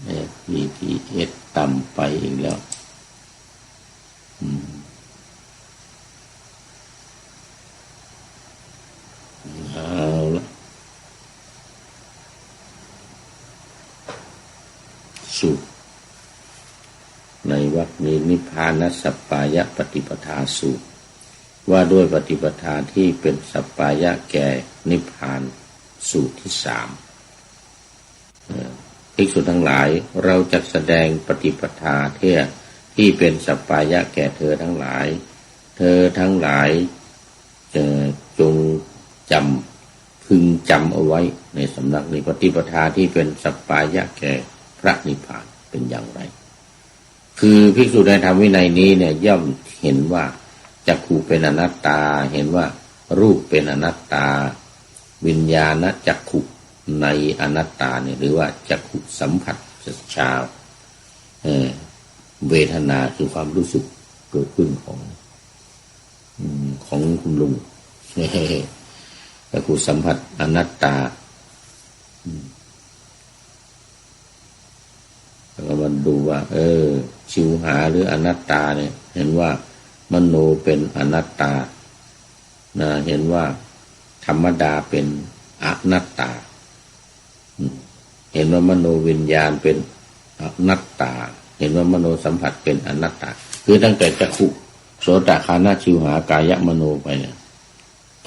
เอฟ พี ที เอส ต่ำไปอีกแล้ว อืม เอาละ สูตร ในวรรคนี้ นิพพานสปายปฏิปทาสูตร ว่าด้วยปฏิปทาที่เป็นสปายะแก่นิพพาน สูตรที่สาม เอ่อ ภิกษุทั้งหลาย เราจักแสดงปฏิปทาที่ ที่เป็นสปายะแก่เธอทั้งหลาย เธอทั้งหลาย เอ่อ จงจำ พึงจำเอาไว้ในสำนักนี้ ปฏิปทาที่เป็นสปายะแก่พระนิพพานเป็นอย่างไร คือภิกษุในธรรมวินัยนี้เนี่ย ย่อมเห็นว่าจักขุเป็นอนัตตา เห็นว่ารูปเป็นอนัตตา วิญญาณจักขุในอนัตตาเนี่ย หรือว่าจักขุสัมผัสชา เอ่อ เวทนาคือความรู้สึกเกิดขึ้นของ อืม ของคุณลุง จักขุสัมผัสอนัตตา อืม แล้วก็มาดูว่า เออ ชิวหาหรืออนัตตาเนี่ย เห็นว่ามโนเป็นอนัตตา นะ เห็นว่าธรรมดาเป็นอนัตตา อืม เห็นว่ามโนวิญญาณเป็นอนัตตา เห็นว่ามโนสัมผัสเป็นอนัตตา คือตั้งแต่จักขุ โสต ฆาน ชิวหา กายะ มโนไปเนี่ย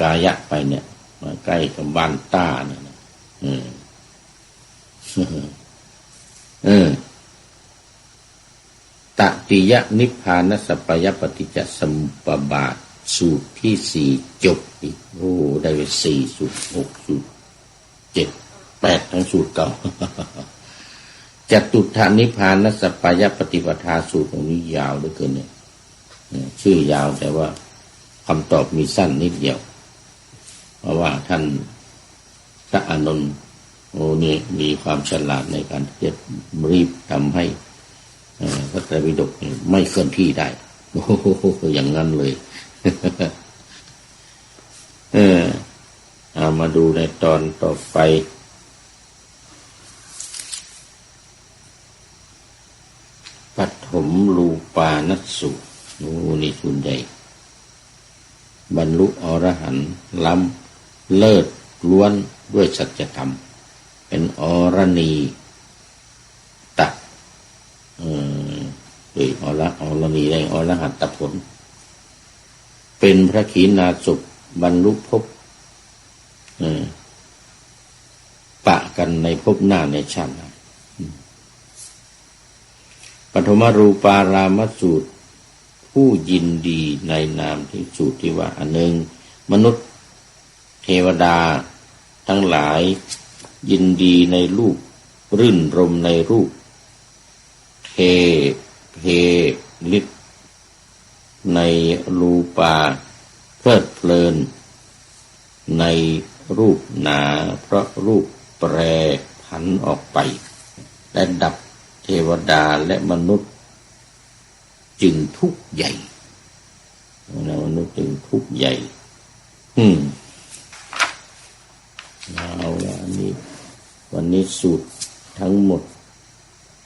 กายะไปเนี่ย มาใกล้กับบ้านต้าเนี่ยนะ เออ เออ ตติยนิพพานสปายปฏิจจสมุปบาท สูตรที่สี่จบอีก โอ้ ได้ไปสี่สูตร หกสูตร เจ็ด แปด ทั้งสูตรเก่า จตุตถนิพพานสปายปฏิปทาสูตร ตรงนี้ยาวเหลือเกินเนี่ย เอ่อ ชื่อยาว แต่ว่าคำตอบมีสั้นนิดเดียว เพราะว่าท่านพระอานนท์ โอ้ นี่มีความฉลาดในการที่จะรีบทำให้ เอ่อ พระไตรปิฎกเนี่ยไม่เคลื่อนที่ได้ โอ้โห อย่างนั้นเลย เออ เอามาดูในตอนต่อไป ปฐมรูปานัสสูตร โอ้ นี่สูตรใหญ่ บรรลุอรหันต์ล้ำเลิศล้วนด้วยสัจธรรม เป็นอรณีตะ เอ่อ เอ้ย อร- อรณีได้อรหัตตผล เป็นพระขีณาสพ บรรลุภพ เอ่อ ปะกันในภพหน้าในชาติหน้า อืม ปฐมรูปารามสูตร ผู้ยินดีในนามที่สูตรที่ว่า อันหนึ่ง มนุษย์เทวดาทั้งหลายยินดีในรูป รื่นรมย์ในรูป เท เพลิดในรูปา เพลิดเพลินในรูปหนา เพราะรูปแปรผันออกไป และดับ เทวดาและมนุษย์จึงทุกข์ใหญ่ มนุษย์จึงทุกข์ใหญ่ อืม เอาละ อันนี้ วันนี้สูตรทั้งหมด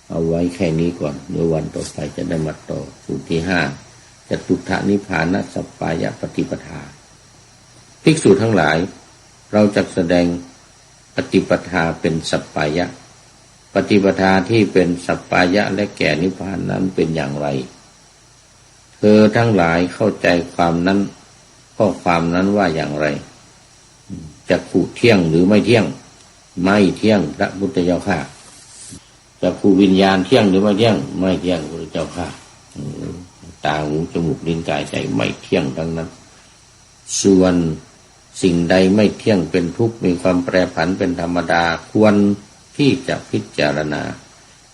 เอาไว้แค่นี้ก่อน เดี๋ยววันต่อไปจะได้มาต่อ สูตรที่ห้า จตุตถนิพพานสัปปายปฏิปทา ภิกษุทั้งหลาย เราจักแสดงปฏิปทาเป็นสัปปายะ ปฏิปทาที่เป็นสัปปายะและแก่นิพพานนั้นเป็นอย่างไร เธอทั้งหลายเข้าใจความนั้น ข้อความนั้นว่าอย่างไร จักขุเที่ยงหรือไม่เที่ยง ไม่เที่ยง พระพุทธเจ้าข้า จักขุวิญญาณเที่ยงหรือไม่เที่ยง ไม่เที่ยง พระพุทธเจ้าข้า เออ ตา หู จมูก ลิ้น กาย ใจ ไม่เที่ยงทั้งนั้น ส่วนสิ่งใดไม่เที่ยงเป็นทุกข์ มีความแปรผันเป็นธรรมดา ควรที่จะพิจารณา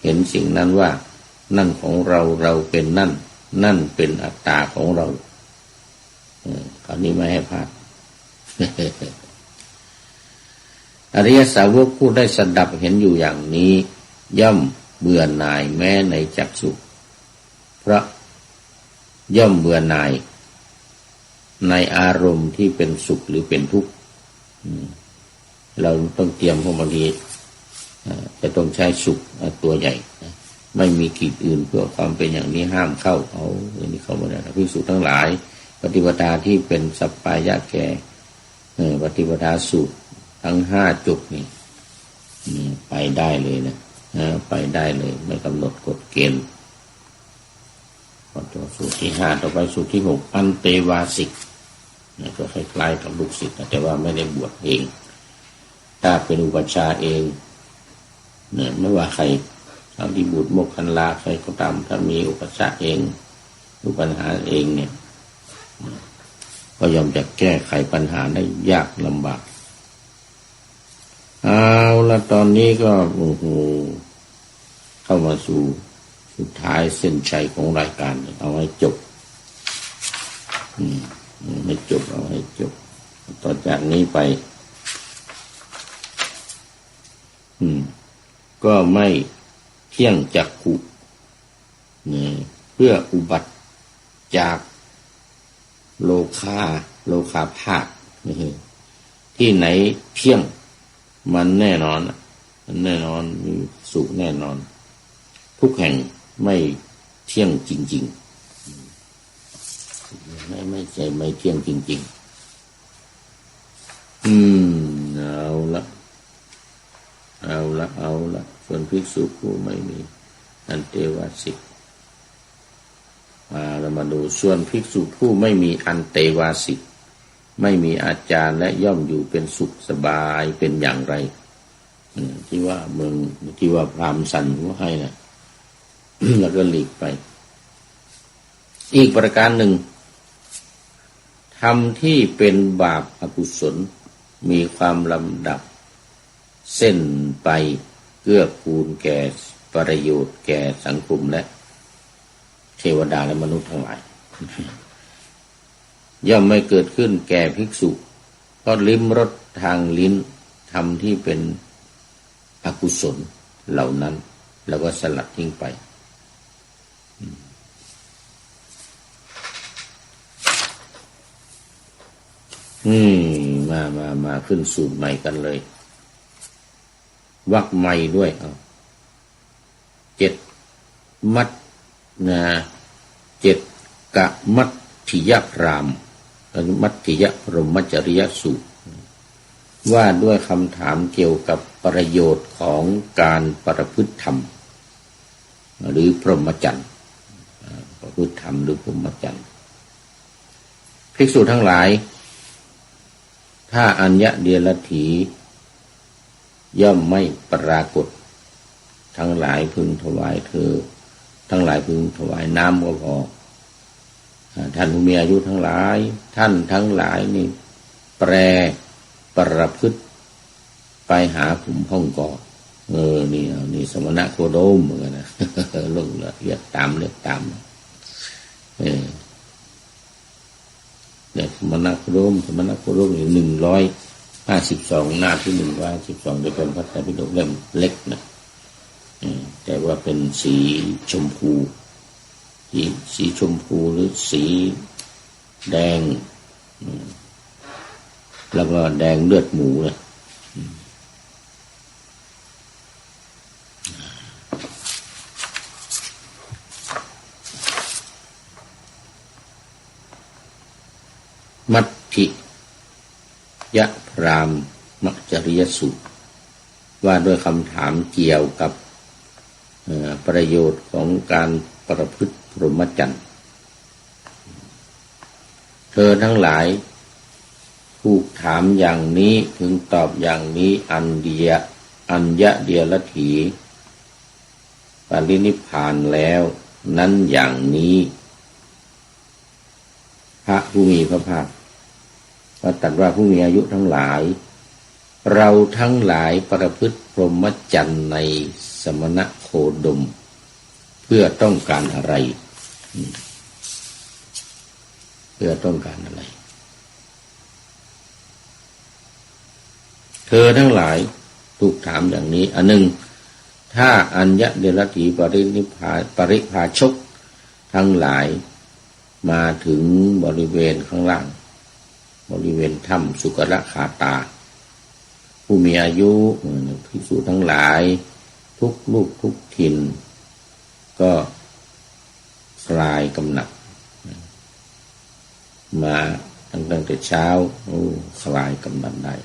เห็นสิ่งนั้นว่า นั่นของเรา เราเป็นนั่น นั่นเป็นอัตตาของเรา เออ คราวนี้ไม่ให้พลาด อริยสาวกผู้ได้สดับเห็นอยู่อย่างนี้ ย่อมเบื่อหน่ายแม้ในจักษุ เพราะย่อมเบื่อหน่ายในอารมณ์ที่เป็นสุขหรือเป็นทุกข์ อืม เราต้องเตรียม เพราะบางที เอ่อ จะต้องใช้สุข เอ่อ ตัวใหญ่นะ ไม่มีกิจอื่นเพื่อความเป็นอย่างนี้ ห้ามเข้า เอา อันนี้เข้าไม่ได้นะ ภิกษุทั้งหลาย ปฏิปทาที่เป็นสัปปายะแก่ เอ่อ ปฏิปทาสูตรทั้งห้าจบนี่ อืม ไปได้เลยนะ นะ ไปได้เลย ไม่กำหนดกฎเกณฑ์ พอจบสูตรที่ห้า ต่อไปสูตรที่หก อันเตวาสิก นะ ก็คล้ายๆ กับลูกศิษย์นะ แต่ว่าไม่ได้บวชเอง ถ้าเป็นอุปัชฌาย์เอง นะ ไม่ว่าใคร สารีบุตร โมคคัลลานะ ใครก็ตาม ถ้ามีอุปัชฌาย์เอง อุปัฏฐานเองเนี่ย นะ ก็ย่อมจะแก้ไขปัญหาได้ยากลำบาก เอาละ ตอนนี้ก็ โอ้โห เข้ามาสู่สุดท้ายเส้นชัยของรายการ เอาให้จบ อืม เอาให้จบ เอาให้จบ ต่อจากนี้ไป อืม ก็ไม่เที่ยงจักขุ เนี่ย เพื่ออุบัติจากโลคา โลคาพาธ ที่ไหนเที่ยง มันแน่นอนอะ มันแน่นอน มีสุขแน่นอน ทุกแห่งไม่เที่ยงจริงๆ ไม่ ไม่ใช่ไม่เที่ยงจริงๆ อืม เอาละ เอาละ เอาละ ส่วนภิกษุผู้ไม่มีอันเตวาสิก อ่า เรามาดู ส่วนภิกษุผู้ไม่มีอันเตวาสิก ไม่มีอาจารย์และย่อมอยู่เป็นสุขสบายเป็นอย่างไร อืม ที่ว่าเมือง ที่ว่าพราหมณ์สั่นหัวให้น่ะ แล้วก็หลีกไป อีกประการหนึ่ง ธรรมที่เป็นบาปอกุศล มีความลำดับเส้นไป เกื้อกูลแก่ประโยชน์แก่สังคมและเทวดาและมนุษย์ทั้งหลาย ย่อมไม่เกิดขึ้นแก่ภิกษุ เพราะลิ้มรสทางลิ้น ธรรมที่เป็นอกุศลเหล่านั้น แล้วก็สลัดทิ้งไป อืม อืม มา มา มา ขึ้นสูตรใหม่กันเลย วรรคใหม่ด้วย เอา เจ็ด มัท นะ เจ็ด กมัตถิยพราหมณ์ กมัตถิยพรหมจริยสูตร ว่าด้วยคำถามเกี่ยวกับประโยชน์ของการประพฤติธรรม หรือพรหมจรรย์ อ่า ประพฤติธรรมหรือพรหมจรรย์ ภิกษุทั้งหลาย ถ้าอัญญะเดียรถีย่อมไม่ปรากฏ ทั้งหลายพึงถวายเธอ ทั้งหลายพึงถวายน้ำก็พอ อ่า ท่านผู้มีอายุทั้งหลาย ท่านทั้งหลายนี่แปรประพฤติไปหาขุมพ่องก่อ เออ นี่เอา นี่สมณโคดมเหมือนกันนะ ลงละเอียดต๋าม เรียกต๋าม เออ เนี่ย สมณโคดม สมณโคดมนี่ หนึ่งร้อยห้าสิบสอง หน้าที่ หนึ่งร้อยห้าสิบสอง จะเป็นพระไตรปิฎกเล่มเล็กนะ อืม แต่ว่าเป็นสีชมพู สี สีชมพูหรือสีแดง อืม แล้วก็แดงเลือดหมูนะ อืม มัตถิยพราหมณ์จริยสูตร ว่าด้วยคำถามเกี่ยวกับ เอ่อ ประโยชน์ของการประพฤติพรหมจรรย์ เธอทั้งหลายถูกถามอย่างนี้ พึงตอบอย่างนี้ อัญญะ อัญญะเดียรถีปรินิพพานแล้วนั้นอย่างนี้ พระผู้มีพระภาคก็ตรัสว่า ผู้มีอายุทั้งหลาย เราทั้งหลายประพฤติพรหมจรรย์ในสมณโคดม เพื่อต้องการอะไร อืม เพื่อต้องการอะไร เธอทั้งหลายถูกถามอย่างนี้ อันหนึ่ง ถ้าอัญญะเดียรถีปรินิพพาน ปริพาชกทั้งหลาย มาถึงบริเวณข้างล่าง บริเวณถ้ำสุกรคาตา ผู้มีอายุ เอ่อ ภิกษุทั้งหลาย ทุกลูกทุกถิ่น ก็คลายกำหนัด มาตั้ง ตั้งแต่เช้า โอ้ คลายกำหนัดได้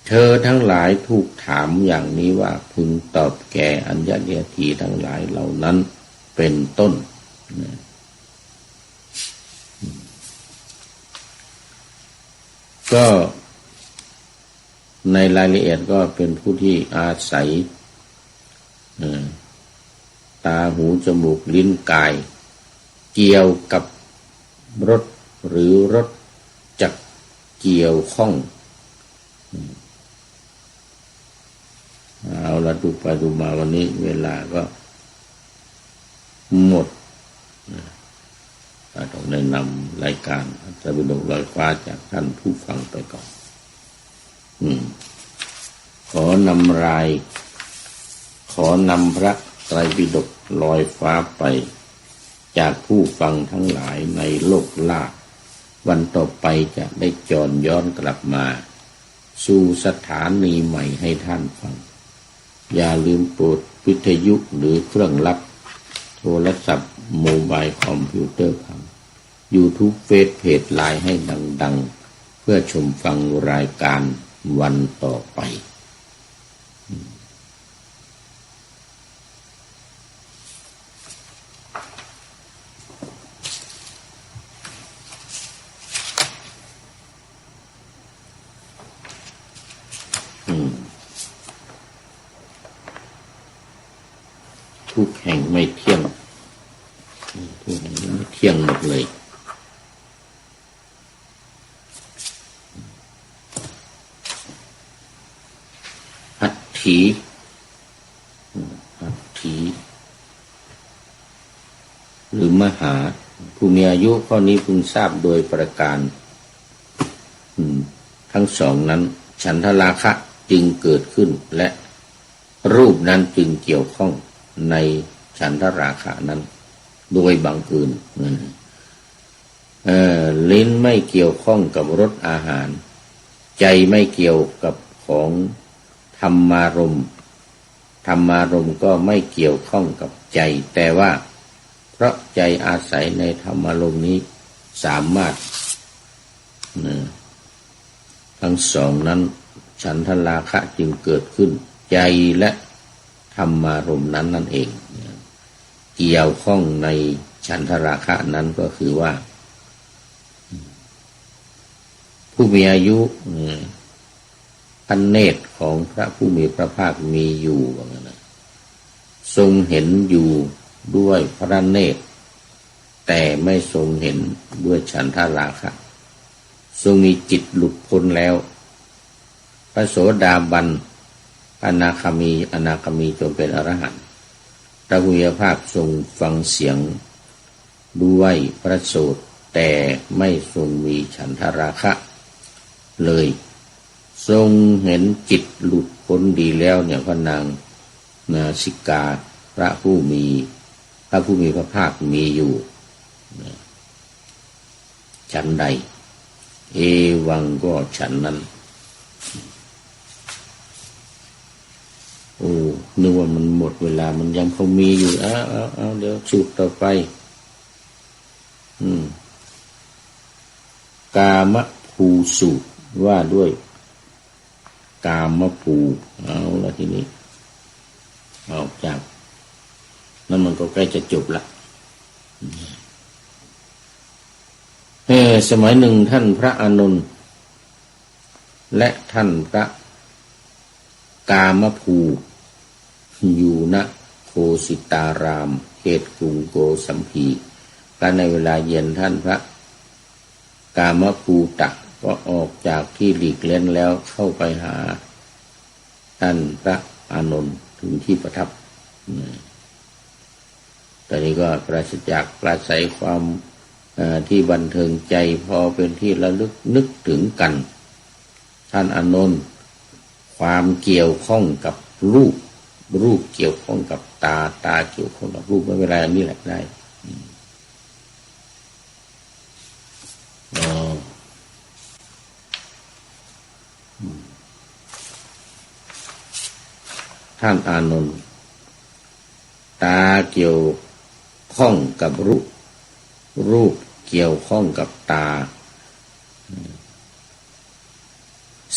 เธอทั้งหลายถูกถามอย่างนี้ว่า พึงตอบแก่อัญญะเดียรถีทั้งหลายเหล่านั้นเป็นต้น นะ ก็ในรายละเอียดก็เป็นผู้ที่อาศัย เอ่อ ตา หู จมูก ลิ้น กาย เกี่ยวกับรส หรือรสจักเกี่ยวข้อง อืม เอาละ ดูไปดูมาวันนี้เวลาก็หมดนะ ก็ต้องได้นำรายการพระไตรปิฎกลอยฟ้าจากท่านผู้ฟังไปก่อน อืม ขอนำราย ขอนำพระไตรปิฎกลอยฟ้าไป จากผู้ฟังทั้งหลายในโลกล่า วันต่อไปจะได้จรย้อนกลับมา สู่สถานีใหม่ให้ท่านฟัง อย่าลืมเปิดวิทยุหรือเครื่องรับโทรศัพท์ โมบายคอมพิวเตอร์พัง ยูทูบ เฟซ เพจ ไลน์ ให้ดังๆ เพื่อชมฟังรายการวันต่อไป อืม ทุกแห่งไม่เที่ยง ทุกแห่งไม่เที่ยงหมดเลย อัตถี อัตถี หรือม หา ผู้มีอายุข้อนี้พึงทราบโดยประการ อืม ทั้งสองนั้น ฉันทราคะจึงเกิดขึ้น และรูปนั้นจึงเกี่ยวข้องในฉันทราคะนั้น โดยบังเอิญ อืม เอ่อ ลิ้นไม่เกี่ยวข้องกับรสอาหาร ใจไม่เกี่ยวกับของธรรมารมณ์ ธรรมารมณ์ก็ไม่เกี่ยวข้องกับใจ แต่ว่าเพราะใจอาศัยในธรรมารมณ์นี้สามารถ นะ ทั้งสองนั้น ฉันทราคะจึงเกิดขึ้น ใจและธรรมารมณ์นั้นนั่นเอง เกี่ยวข้องในฉันทราคะนั้นก็คือว่า ผู้มีอายุ อืม พระเนตรของพระผู้มีพระภาคมีอยู่ ว่างั้นนะ ทรงเห็นอยู่ด้วยพระเนตร แต่ไม่ทรงเห็นด้วยฉันทราคะ ทรงมีจิตหลุดพ้นแล้ว พระโสดาบัน พระอนาคามี อนาคามีจนเป็นอรหันต์ พระผู้มีพระภาคทรงฟังเสียง ด้วยพระโสต แต่ไม่ทรงมีฉันทราคะเลย ทรงเห็นจิตหลุดพ้นดีแล้วเนี่ย พระนางนาสิกา พระผู้มี พระผู้มีพระภาคมีอยู่ นะ ฉันใด เอวังก็ฉันนั้น โอ้ นึกว่ามันหมดเวลา มันยังพอมีอยู่ เอา เอา เอา เดี๋ยวสูตรต่อไป อืม กามภูสูตร ว่าด้วยกามภู เอาละทีนี้ ออกจาก นั่นมันก็ใกล้จะจบละ เออ สมัยหนึ่งท่านพระอานนท์ และท่านพระกามภู อยู่ณโคสิตาราม เขตกรุงโกสัมพี และในเวลาเย็นท่านพระกามภูตะก็ออกจากที่หลีกเล้นแล้วเข้าไปหาท่านพระอานนท์ถึงที่ประทับ นะ ตอนนี้ก็ปราศจากปราศรัยความ เอ่อ ที่บันเทิงใจ พอเป็นที่ระลึกนึกถึงกัน ท่านอานนท์ ความเกี่ยวข้องกับรูป รูปเกี่ยวข้องกับตา ตาเกี่ยวข้องกับรูป ไม่เป็นไร อันนี้แหละได้ อืม อ๋อ อืม ท่านอานนท์ ตาเกี่ยวข้องกับรูป รูปเกี่ยวข้องกับตา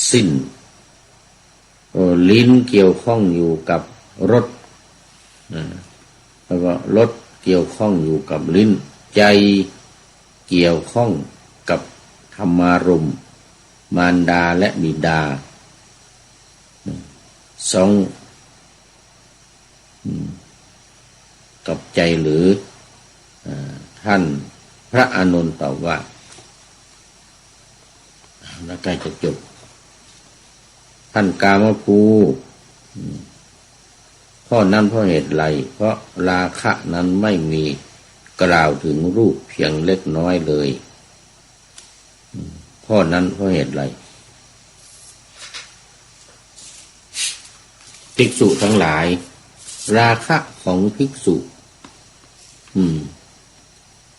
สิ้น เอ่อ ลิ้นเกี่ยวข้องอยู่กับรส นะ แล้วก็รสเกี่ยวข้องอยู่กับลิ้น ใจเกี่ยวข้องกับธรรมารมณ์ มารดาและบิดา สอง อืม กับใจหรือ อ่า ท่านพระอานนท์ตอบว่า แล้วใกล้จะจบ ท่านกามภู อืม ข้อนั้นเพราะเหตุไร เพราะราคะนั้นไม่มี กล่าวถึงรูปเพียงเล็กน้อยเลย อืม ข้อนั้นเพราะเหตุไร ภิกษุทั้งหลาย ราคะของภิกษุ อืม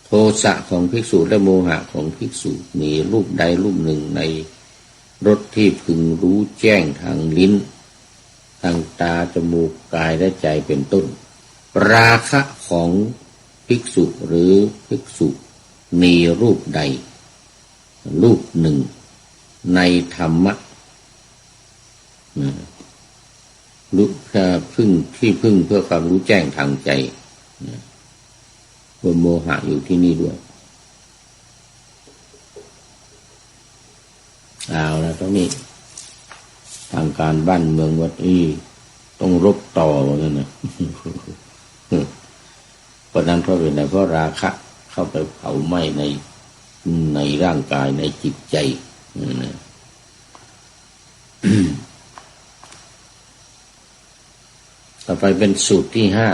โทสะของภิกษุและโมหะของภิกษุ มีรูปใดรูปหนึ่งในรสที่พึงรู้แจ้งทางลิ้น ทางตา จมูก กาย และใจเป็นต้น ราคะของภิกษุหรือภิกษุณีรูปใด รูปหนึ่งในธรรมะ นะ รู้ เอ่อ พึ่ง ที่พึ่งเพื่อความรู้แจ้งทางใจ นะ บนโมหะอยู่ที่นี่ด้วย เอาละ ตรงนี้ ทางการบ้านเมืองว่า อี้ ต้องรบต่อ ว่างั้นนะ เพราะนั้นเพราะเป็นอะไร เพราะราคะเข้าไปเผาไหม้ใน ในร่างกาย ในจิตใจ นะ ต่อไปเป็นสูตรที่ห้า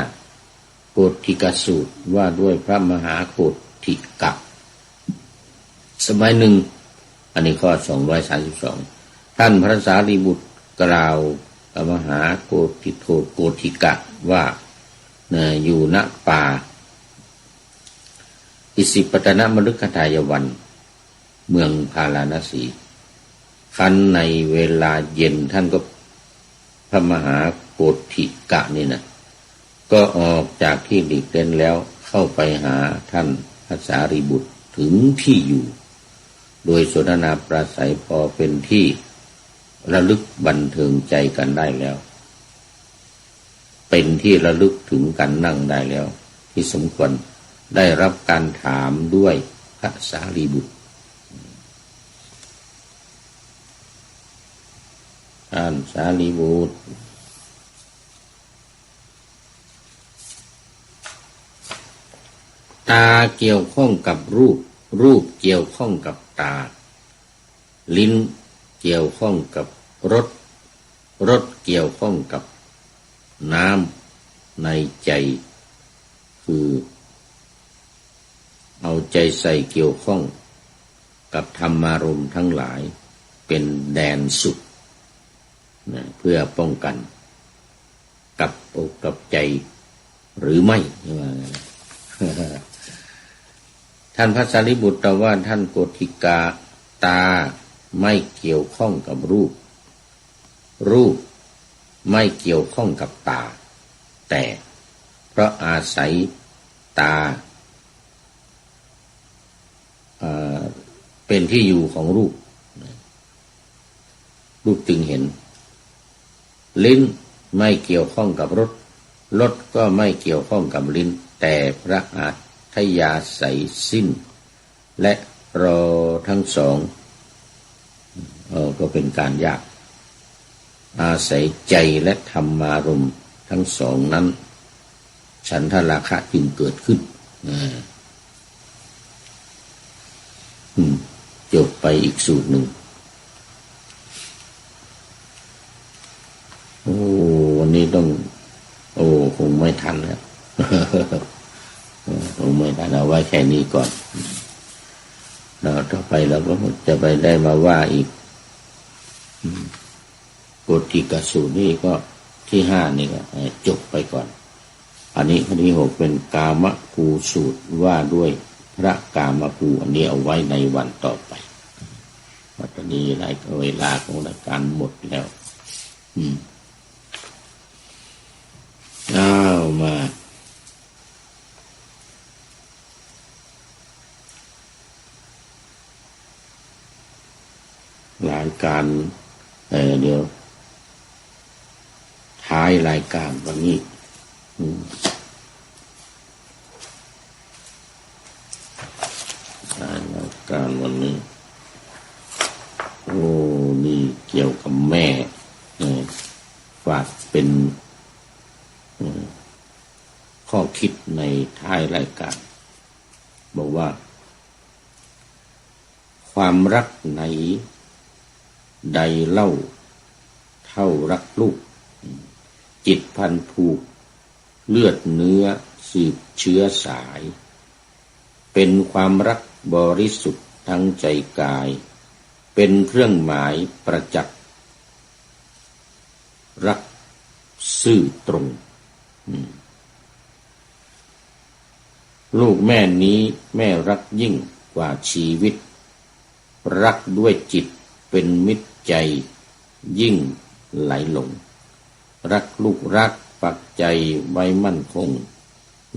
โกฏฐิกสูตร ว่าด้วยพระมหาโกฏฐิกะ สมัยหนึ่ง อันนี้ข้อสองร้อยสามสิบสอง ท่านพระสารีบุตรกล่าวกับมหาโกฏฐิโกฏฐิกะว่า นะ อยู่ ณ ป่า อิสิปตนมฤคทายวัน เมืองพาราณสี ครั้นในเวลาเย็นท่านก็ พระมหาโกฏฐิกะนี่นะ ก็ออกจากที่หลีกเร้นแล้วเข้าไปหาท่านพระสารีบุตรถึงที่อยู่ โดยสนทนาปราศรัยพอเป็นที่ระลึกบันเทิงใจกันได้แล้ว เป็นที่ระลึกถึงกันนั่งได้แล้ว ที่สมควรได้รับการถามด้วยพระสารีบุตร ท่านสารีบุตร ตาเกี่ยวข้องกับรูป รูปเกี่ยวข้องกับตา ลิ้นเกี่ยวข้องกับรส รสเกี่ยวข้องกับน้ำในใจ คือเอาใจใส่เกี่ยวข้องกับธรรมารมณ์ทั้งหลายเป็นแดนสุด นะ เพื่อป้องกัน กับอกกับใจหรือไม่ ว่างั้นนะ ท่านพระสารีบุตรตอบว่า ท่านโกฏฐิกะ ตาไม่เกี่ยวข้องกับรูป รูปไม่เกี่ยวข้องกับตา แต่เพราะอาศัยตา เอ่อ เป็นที่อยู่ของรูป รูปจึงเห็น ลิ้นไม่เกี่ยวข้องกับรส รสก็ไม่เกี่ยวข้องกับลิ้น แต่พระอัธยาศัยสิ้น และรอทั้งสอง เอ่อ ก็เป็นการยาก อาศัยใจและธรรมารมณ์ทั้งสองนั้น ฉันทราคะจึงเกิดขึ้น อ่า อืม จบไปอีกสูตรหนึ่ง โอ้ วันนี้ต้อง โอ้ คงไม่ทันแล้ว เออ คงไม่ทัน เอาไว้แค่นี้ก่อน แล้วต่อไปเราก็จะไปได้มาว่าอีก อืม โกฏฐิกสูตรนี่ก็ ที่ห้านี่ก็ เอ่อ จบไปก่อน อันนี้ข้อที่หกเป็นกามคูสูตร ว่าด้วยพระกามคู อันนี้เอาไว้ในวันต่อไป เพราะตอนนี้ราย- เวลาของรายการหมดแล้ว อืม อ้าว มา รายการ เอ่อ เดี๋ยว ท้ายรายการวันนี้ อืม ท้ายรายการวันนี้ โอ้ นี่เกี่ยวกับแม่ เอ่อ ฝากเป็น เอ่อ ข้อคิดในท้ายรายการ บอกว่า ความรักไหนใดเล่าเท่ารักลูก จิตพันผูกเลือดเนื้อสืบเชื้อสาย เป็นความรักบริสุทธิ์ทั้งใจกาย เป็นเครื่องหมายประจักษ์ รักซื่อตรง อืม ลูกแม่นี้แม่รักยิ่งกว่าชีวิต รักด้วยจิตเป็นมิตรใจยิ่งไหลหลง รักลูกรักปักใจไว้มั่นคง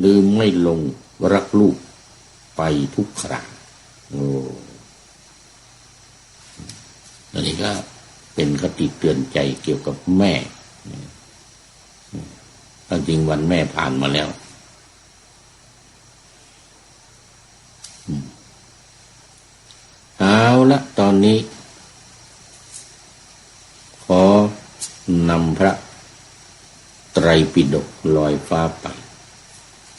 ลืมไม่ลงรักลูกไปทุกครา โอ้ อันนี้ก็เป็นคติเตือนใจเกี่ยวกับแม่ ความจริงวันแม่ผ่านมาแล้ว อืม เอาละ ตอนนี้ ขอนำพระไตรปิฎกลอยฟ้าไป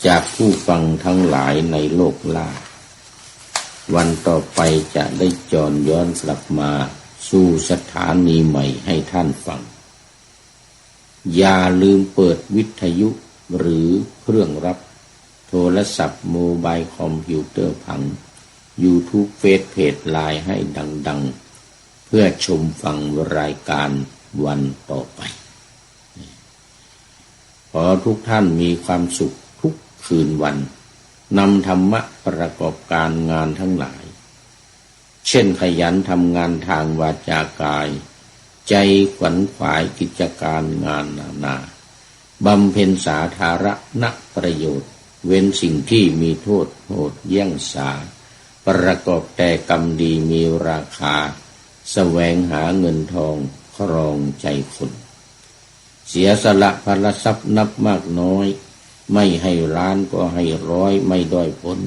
จากผู้ฟังทั้งหลายในโลกล่า วันต่อไปจะได้จรย้อนกลับมาสู่สถานีใหม่ให้ท่านฟัง อย่าลืมเปิดวิทยุหรือเครื่องรับ โทรศัพท์ โมบายคอมพิวเตอร์ผัง ยูทูบ เฟซ เพจ ไลน์ ให้ดังๆ เพื่อชมฟังรายการวันต่อไป ขอทุกท่านมีความสุขทุกคืนวัน นำธรรมะประกอบการงานทั้งหลาย เช่น ขยันทำงานทางวาจากาย ใจขวนขวายกิจการงานนานา บำเพ็ญสาธารณประโยชน์ เว้นสิ่งที่มีโทษโหดเยี่ยงสา ประกอบแต่กรรมดีมีราคา แสวงหาเงินทองครองใจคน เสียสละพลทรัพย์นับมากน้อย ไม่ให้ล้านก็ให้ร้อย ไม่ด้อยพ้น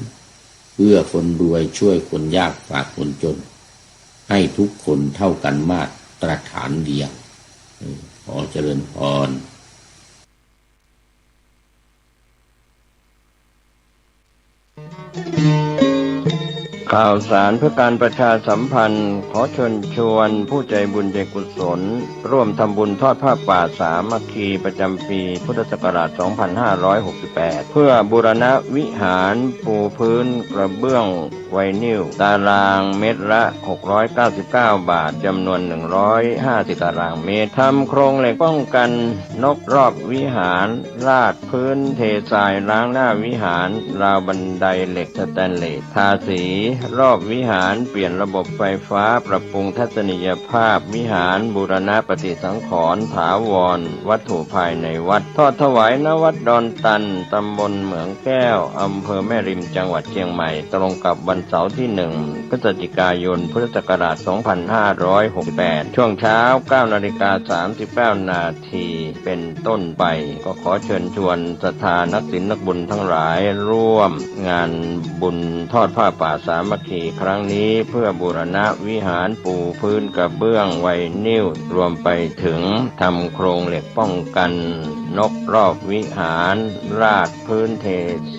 เอื้อคนรวยช่วยคนยากฝากคนจน ให้ทุกคนเท่ากันมาตรฐานเดียว เออ ขอเจริญพร ข่าวสารเพื่อการประชาสัมพันธ์ ขอเชิญชวนผู้ใจบุญใจกุศล ร่วมทำบุญทอดผ้าป่าสามัคคีประจำปีพุทธศักราช สองพันห้าร้อยหกสิบแปด เพื่อบูรณะวิหารปูพื้นกระเบื้องไวนิล ตารางเมตรละ หกร้อยเก้าสิบเก้าบาท จำนวน หนึ่งร้อยห้าสิบตารางเมตร ทำโครงเหล็กป้องกันนกรอบวิหาร ราดพื้นเททรายล้างหน้าวิหาร ราวบันไดเหล็กสแตนเลส ทาสีรอบวิหาร เปลี่ยนระบบไฟฟ้า ปรับปรุงทัศนียภาพวิหาร บูรณะปฏิสังขรณ์ถาวรวัตถุภายในวัด ทอดถวาย ณ วัดดอนตัน ตำบลเหมืองแก้ว อำเภอแม่ริม จังหวัดเชียงใหม่ ตรงกับวันเสาร์ที่หนึ่ง พฤศจิกายน พุทธศักราช สองพันห้าร้อยหกสิบแปด ช่วงเช้า เก้านาฬิกาสามสิบเก้านาที เป็นต้นไป ก็ขอเชิญชวนศรัทธานักศีลนักบุญทั้งหลาย ร่วมงานบุญทอดผ้าป่าสามัคคีครั้งนี้ เพื่อบูรณะวิหาร ปูพื้นกระเบื้องไวนิล รวมไปถึงทำโครงเหล็กป้องกันนกรอบวิหาร ราดพื้นเท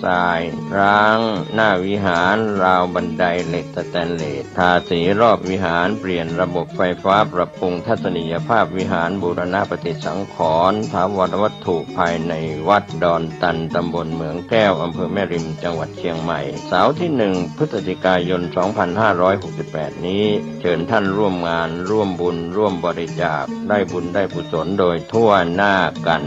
ทราย ล้างหน้าวิหาร ราวบันไดเหล็กสแตนเลส ทาสีรอบวิหาร เปลี่ยนระบบไฟฟ้า ปรับปรุงทัศนียภาพวิหาร บูรณะปฏิสังขรณ์ถาวรวัตถุภายในวัดดอนตัน ตำบลเหมืองแก้ว อำเภอแม่ริม จังหวัดเชียงใหม่ เสาร์ที่หนึ่ง พฤศจิกายน สองพันห้าร้อยหกสิบแปด นี้ เชิญท่านร่วมงาน ร่วมบุญ ร่วมบริจาค ได้บุญได้กุศลโดยทั่วหน้ากัน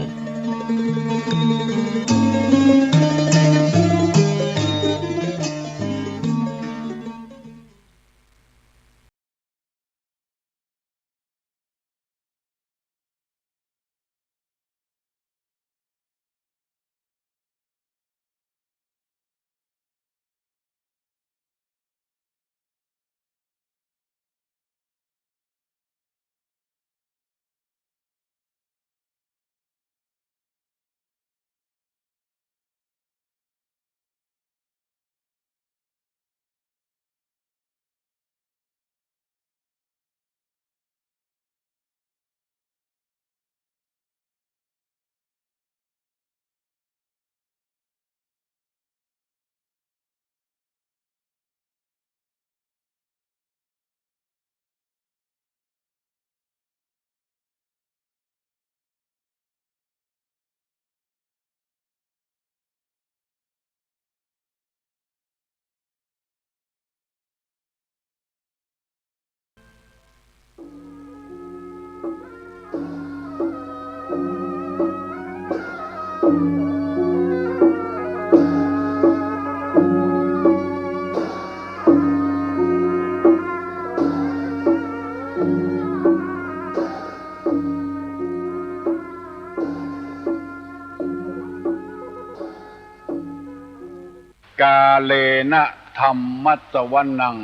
กาเลนะธัมมัสสวนัง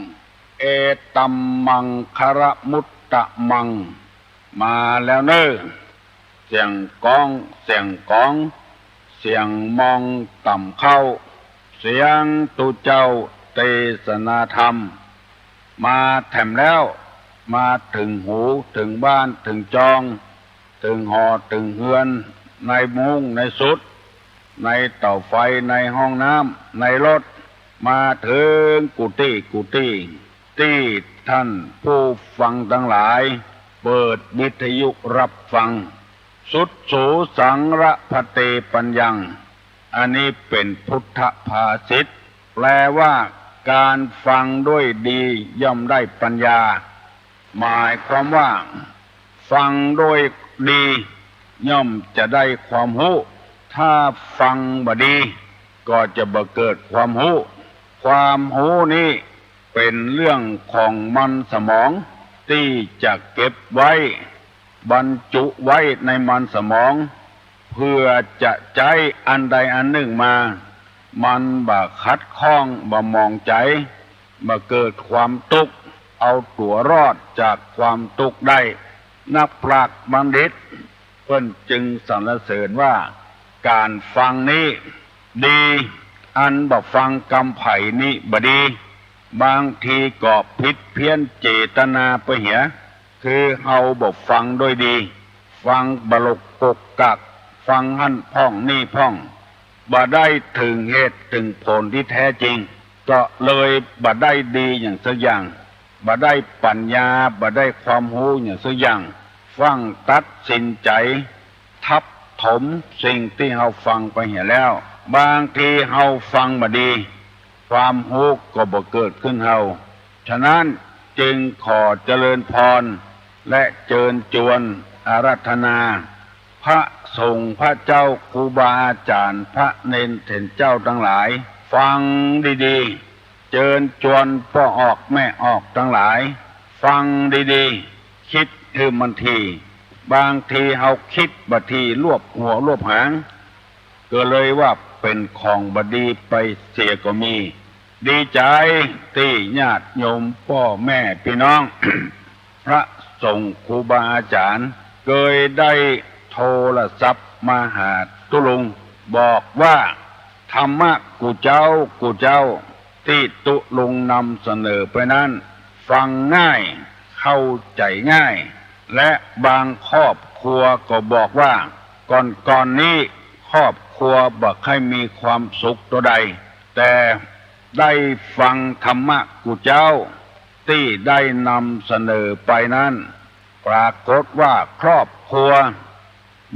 เอตัมมังคละมุตตะมัง มาแล้วเน่อ เสียงก้อง เสียงกอง เสียงมองต่ำเข้า เสียงตุ๊เจ้าเตสนาธรรม มาแถมแล้ว มาเถิงหูเถิงบ้านเถิงจอง เถิงหอเถิงเฮือน ในมุ้งในสุด ในเต๋าไฟ ในห้องน้ำ ในรถ มาเถิงกู้ตี้กู้ตี้ ตี้ท่านผู้ฟังตังหลาย เปิดวิทยุรับฟัง สุดสูสังระพะเตปัญญัง อันนี้เป๋นพุทธภาษิต แปลว่า การฟังด้วยดีย่อมได้ปัญญา หมายความว่า ฟังด้วยดีย่อมจะได้ความฮู้ ถ้าฟังบ่ดีก็จะบ่เกิดความฮู้ ความฮู้นี้เป๋นเรื่องของมันสมองตี้จะเก็บไว้ บรรจุไว้ในมันสมอง เพื่อจะใจ๊อันใดอันนึ่งมา มันบ่ขัดข้อง บ่หมองใจ๋ บ่เกิดความตุ๊กข์ เอาตั๋วรอดจากความตุ๊กข์ได้ นักปราชญ์บัณฑิตเปิ้นจึงสรรเสริญว่า ก๋านฟังนี้ดี อันบ่ฟังกำใผนี้บ่ดี บางทีก็ผิดเพี้ยนเจตนาไปเหีย คือเฮาบ่ฟังด้วยดี ฟังบะหลกกกกัก ฟังหั้นพ่องนี่พ่อง บ่ได้เถิงเหตุเถิงผลตี้แต๊จริง ก็เลยบ่ได้ดีหยังสักอย่าง บ่ได้ปัญญา บ่ได้ความฮู้หยังสักอย่าง ฟั่งตัดสินใจ๋ ทับถมสิ่งตี้เฮาฟังไปเหียแล้ว บางทีเฮาฟังบ่ดี ความฮู้ก็บ่เกิดขึ้นเฮา ฉะนั้นจึงขอเจริญพร และเจิญจวนอาราธนา พระสงฆ์พระเจ้าครูบาอาจ๋ารย์ พระเณรเถรเจ้าตังหลาย ฟังดีๆ เจิญจวนป้อออกแม่ออกตังหลาย ฟังดีๆ กึ๊ดหื้อมันถี่ บางทีเฮากึ๊ดบ่ถี่ รวบหัวรวบหาง ก็เลยว่าเป๋นของบ่ดีไปเสียก็มี ดีใจ๋ตี้ญาติโยมป้อแม่ปี้น้อง พระสงฆ์ครูบาอาจ๋ารย์ เกยได้โทรศัพท์มาหาตุ๊ลุง บอกว่า ธรรมะกู่เจ้า กู่เจ้า ตี้ตุ๊ลุงนำเสนอไปนั้น ฟังง่าย เข้าใจ๋ง่าย และบางครอบครัวก็บอกว่า ก่อนๆ นี้ครอบครัวบ่ใค่มีความสุขเต้าใด แต่ได้ฟังธรรมะกู่เจ้า ตี้ได้นำเสนอไปนั้น ปรากฏว่าครอบครัว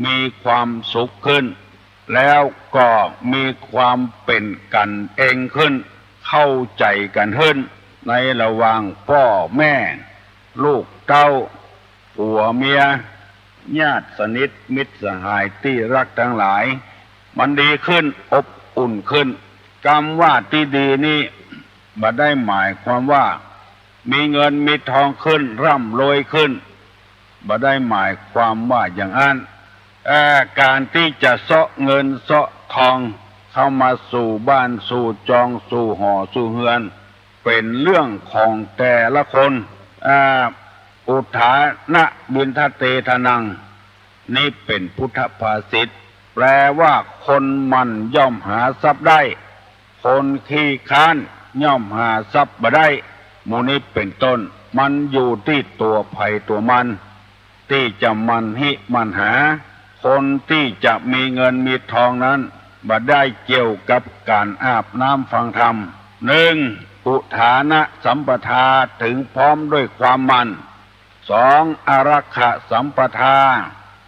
มีความสุขขึ้น แล้วก็มีความเป๋นกั๋นเองขึ้น เข้าใจ๋กั๋นขึ้น ในระหว่างป้อแม่ ลูกเต้า ผัวเมีย ญาติสนิทมิตรสหายตี้ฮักตังหลาย มันดีขึ้น อบอุ่นขึ้น กำว่าตี้ดีนี้ บ่ได้หมายความว่า มีเงินมีทองขึ้น ร่ำรวยขึ้น บ่ได้หมายความว่าอย่างอั้น เอ่อ ก๋านตี้จะเซาะเงินเซาะทองเข้ามาสู่บ้านสู่จองสู่หอสู่เฮือน เป๋นเรื่องของแต่ละคน อ่า อุทานะบิณฑะเตทะนัง นี้เป๋นพุทธภาษิต แปลว่า คนหมั่นย่อมหาทรัพย์ได้ คนขี้คร้านย่อมหาทรัพย์บ่ได้ หมู่นี้เป๋นต้น มันอยู่ตี้ตั๋วใผตั๋วมัน ตี้จะหมั่นฮิหมั่นหา คนตี้จะมีเงินมีทองนั้น บ่ได้เกี่ยวกับก๋านอาบน้ำฟังธรรม นึ่ง อุทานะสัมปทา เถิงพร้อมด้วยความหมั่น สอง อารักขะสัมปทา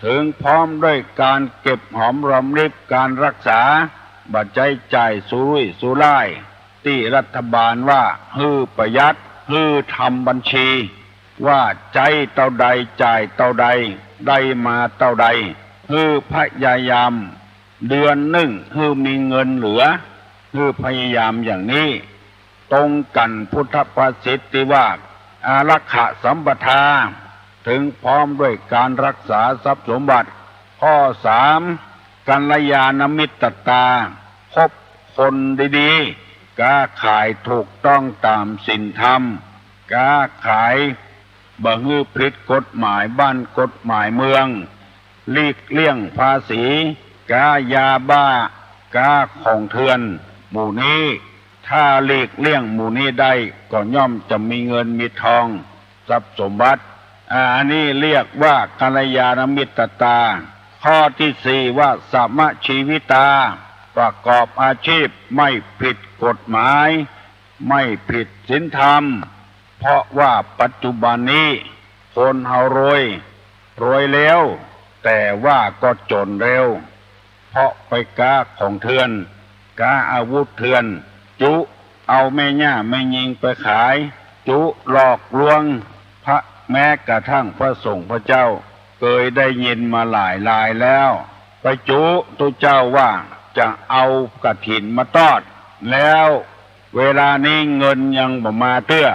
เถิงพร้อมด้วยก๋านเก็บหอมรอมริบก๋านฮักษา บ่ใจ๊จ่ายสุรุ่ยสุร่าย ตี้รัฐบาลว่า หื้อประหยัด หื้อทำบัญชี ว่าใจ๊เต้าใดจ่ายเต้าใด ได้มาเต้าใด หื้อพยายาม เดือนนึ่งหื้อมีเงินเหลือ หื้อพยายามอย่างนี้ ตรงกั๋นพุทธภาษิตตี้ว่า อารักขะสัมปทา เถิงพร้อมด้วยก๋านฮักษาทรัพย์สมบัติ ข้อสาม กัลยาณมิตรตา คบคนดีๆ ก๊าขายถูกต้องต๋ามศีลธรรม ก๊าขายบ่หื้อผิดกฎหมายบ้านกฎหมายเมือง หลีกเลี่ยงภาษี ก๊ายาบ้า ก๊าของเถื่อน หมู่นี้ ถ้าหลีกเลี่ยงหมู่นี้ได้ ก็ย่อมจะมีเงินมีทอง ทรัพย์สมบัติ อ่า อันนี้เรียกว่ากัลยาณมิตรตา ข้อตี้สี่ว่า สมะชีวิตา ประกอบอาชีพไม่ผิดกฎหมาย ไม่ผิดศีลธรรม เพราะว่าปัจจุบันนี้ คนเฮารวย รวยเร็ว แต่ว่าก็จ๋นเร็ว เพราะไปก๊าของเถื่อน ก๊าอาวุธเถื่อน จุเอาแม่หญ้าแม่ญิงไปขาย จุหลอกลวงพระ แม้กระทั่งพระสงฆ์พระเจ้า เกยได้ยินมาหลายรายแล้ว ไปจุตุ๊เจ้าว่าจะเอากฐินมาตอด แล้วเวลานี้เงินยังบ่มาเตื้อ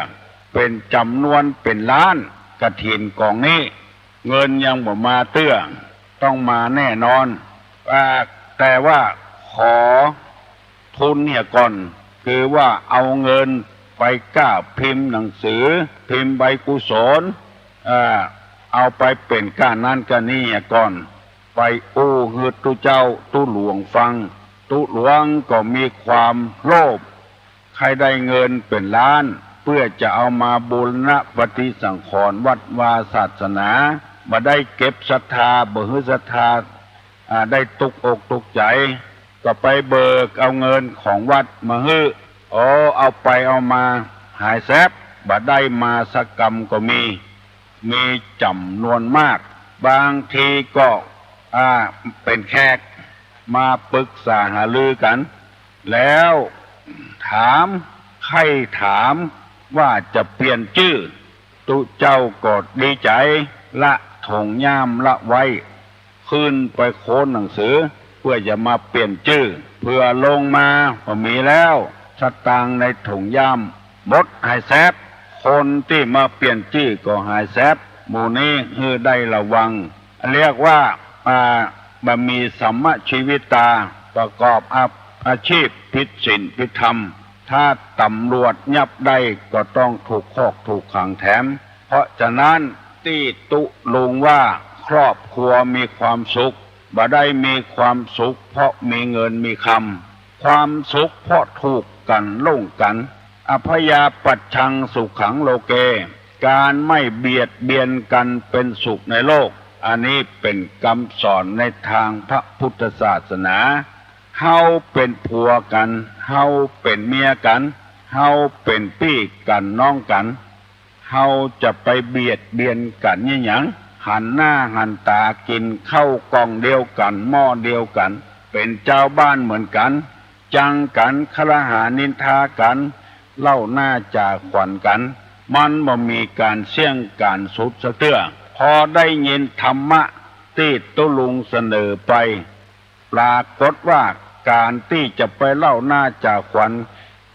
เป๋นจ๋ำนวนเป๋นล้าน กฐินกองนี้ เงินยังบ่มาเตื้อ ต้องมาแน่นอน อ่า แต่ว่าขอทุนเหียก่อน คือว่าเอาเงินไปก๊าพิมพ์หนังสือ พิมพ์ใบกุศล อ่า เอาไปเป๋นก้านั้นก้านี้เหียก่อน ไปอู้หื้อตุ๊เจ้าตุ๊หลวงฟัง ตุ๊หลวงก็มีความโลภ ใค่ได้เงินเป๋นล้าน เปื้อจะเอามาบูรณะปฏิสังขรณ์วัดวาศาสนา บ่ได้เก็บศรัทธา บ่หื้อศรัทธา อ่า ได้ตุ๊กอกตุ๊กใจ๋ ก็ไปเบิกเอาเงินของวัดมาหื้อ โอ้ เอาไปเอามาหายแซบ บ่ได้มาสักกำก็มี มีจ๋ำนวนมาก บางทีก็ อ่า เป๋นแขก มาปรึกษาหารือกั๋น แล้วถาม ใค่ถามว่าจะเปลี่ยนจื้อ ตุ๊เจ้าก็ดีใจ๋ ละถุงย่ามละไว้ ขึ้นไปโคนหนังสือ เปื้อจะมาเปลี่ยนจื้อ เผื่อลงมาบ่มีแล้ว สตางค์ในถุงย่ามหมดหายแซบ คนตี้มาเปลี่ยนจื้อก็หายแซบ หมู่นี้หื้อได้ระวัง เรียกว่า อ่า บ่มีสัมมชีวิตา ประกอบอา อาชีพผิดศีลผิดธรรม ถ้าต๋ำรวจยับได้ก็ต้องถูกคอกถูกขังแถม เพราะฉะนั้นตี้ตุ๊ลุงว่าครอบครัวมีความสุข บ่ได้มีความสุขเพราะมีเงินมีคำ ความสุขเพราะถูกกั๋นหลงกั๋น อัพพยาปัชชังสุขังโลเก ก๋านไม่เบียดเบียนกั๋นเป๋นสุขในโลก อันนี้เป๋นกำสอนในตางพระพุทธศาสนา เฮาเป๋นผัวกั๋น เฮาเป๋นเมียกั๋น เฮาเป๋นปี้กั๋นน้องกั๋น เฮาจะไปเบียดเบียนกั๋นเยียะหยัง หันหน้าหันต๋ากิ๋นข้าวก๋องเดียวกั๋น หม้อเดียวกั๋น เป๋นจาวบ้านเหมือนกั๋น จังกั๋น คละหานินทากั๋น เล่าหน้าจ่าขวัญกั๋น มันบ่มีก๋านเสี้ยงก๋านสุดสักเตื้อ พอได้ยินธรรมะตี้ตุ๊ลุงเสนอไป ปรากฏว่าก๋านตี้จะไปเล่าหน้าจ่าขวัญ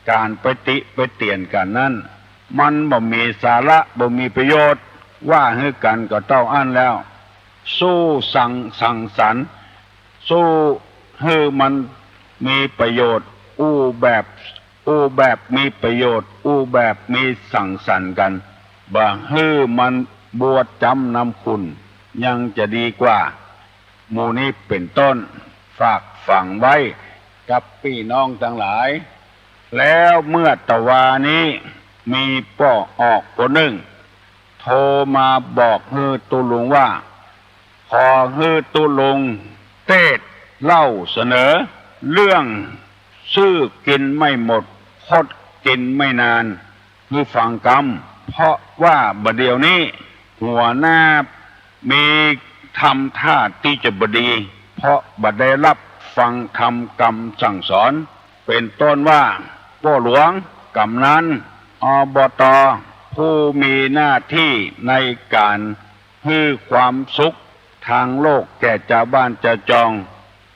ก๋านไปติไปเตียนกั๋นนั้น มันบ่มีสาระ บ่มีประโยชน์ ว่าหื้อกั๋นก็เต้าอั้นแล้ว สู้สัง สังสรรค์ สู้หื้อมันมีประโยชน์ อู้แบบ อู้แบบมีประโยชน์ อู้แบบมีสังสรรค์กั๋น บ่หื้อมันบวชจ๊ำนำขุ่น ยังจะดีกว่า หมู่นี้เป๋นต้น ฝากฝังไว้กับปี้น้องตังหลาย แล้วเมื่อตะวานี้ มีป้อออกคนนึ่ง โทรมาบอกหื้อตุ๊ลุงว่า ขอหื้อตุ๊ลุงเตศน์เล่าเสนอ เรื่องซื่อกิ๋นไม่หมด คดกิ๋นไม่นาน หื้อฟังกำ เพราะว่าบ่าเดี่ยวนี้ หัวหน้ามีทำท่าตี้จะบ่ดี เพราะบ่ได้รับฟังธรรมกำสั่งสอน เป๋นต้นว่า ป้อหลวง ก๋ำนัน อบต ผู้มีหน้าตี้ในก๋านหื้อความสุขตางโลกแก่จาวบ้านจาวจอง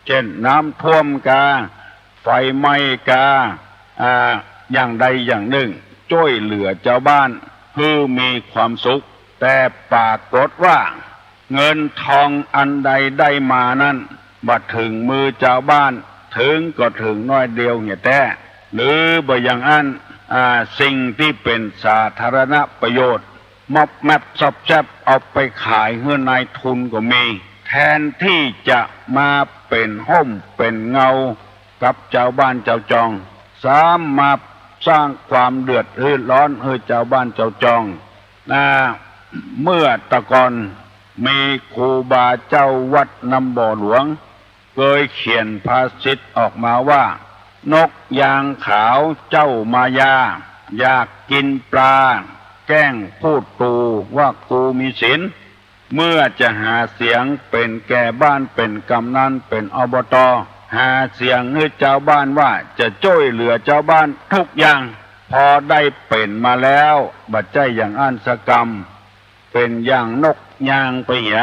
เจ้นน้ำท่วมกา ไฟไหม้กา อ่า อย่างใดอย่างนึ่ง จ้วยเหลือจาวบ้านหื้อมีความสุข แต่ปรากฏว่า เงินทองอันใดได้มานั้น บ่เถิงมือจาวบ้าน เถิงก็เถิงน้อยเดียวเหียแต๊ หรือบ่อย่างอั้น อ่า สิ่งตี้เป๋นสาธารณประโยชน์ มอบแมบซอบแซบเอาไปขายหื้อนายทุนก็มี แทนตี้จะมาเป๋นฮ่มเป๋นเงากับจาวบ้านจาวจอง ซ้ำมาสร้างความเดือดร้อนหื้อจาวบ้านจาวจอง อ่า เมื่อตะก่อนมีครูบาเจ้าวัดน้ำบ่อหลวง เกยเขียนภาษิตออกมาว่า นกยางขาวเจ้ามายา อยากกิ๋นปลา แกล้งพูดตู่ว่ากูมีศีล เมื่อจะหาเสียงเป๋นแก่บ้าน เป๋นกำนัล เป๋น อบต. หาเสียงหื้อจาวบ้านว่าจะจ้วยเหลือจาวบ้านกู้อย่าง พอได้เป๋นมาแล้ว บ่ใจ้อย่างอั้นสักกำ เป๋นอย่างนกยางไปเหีย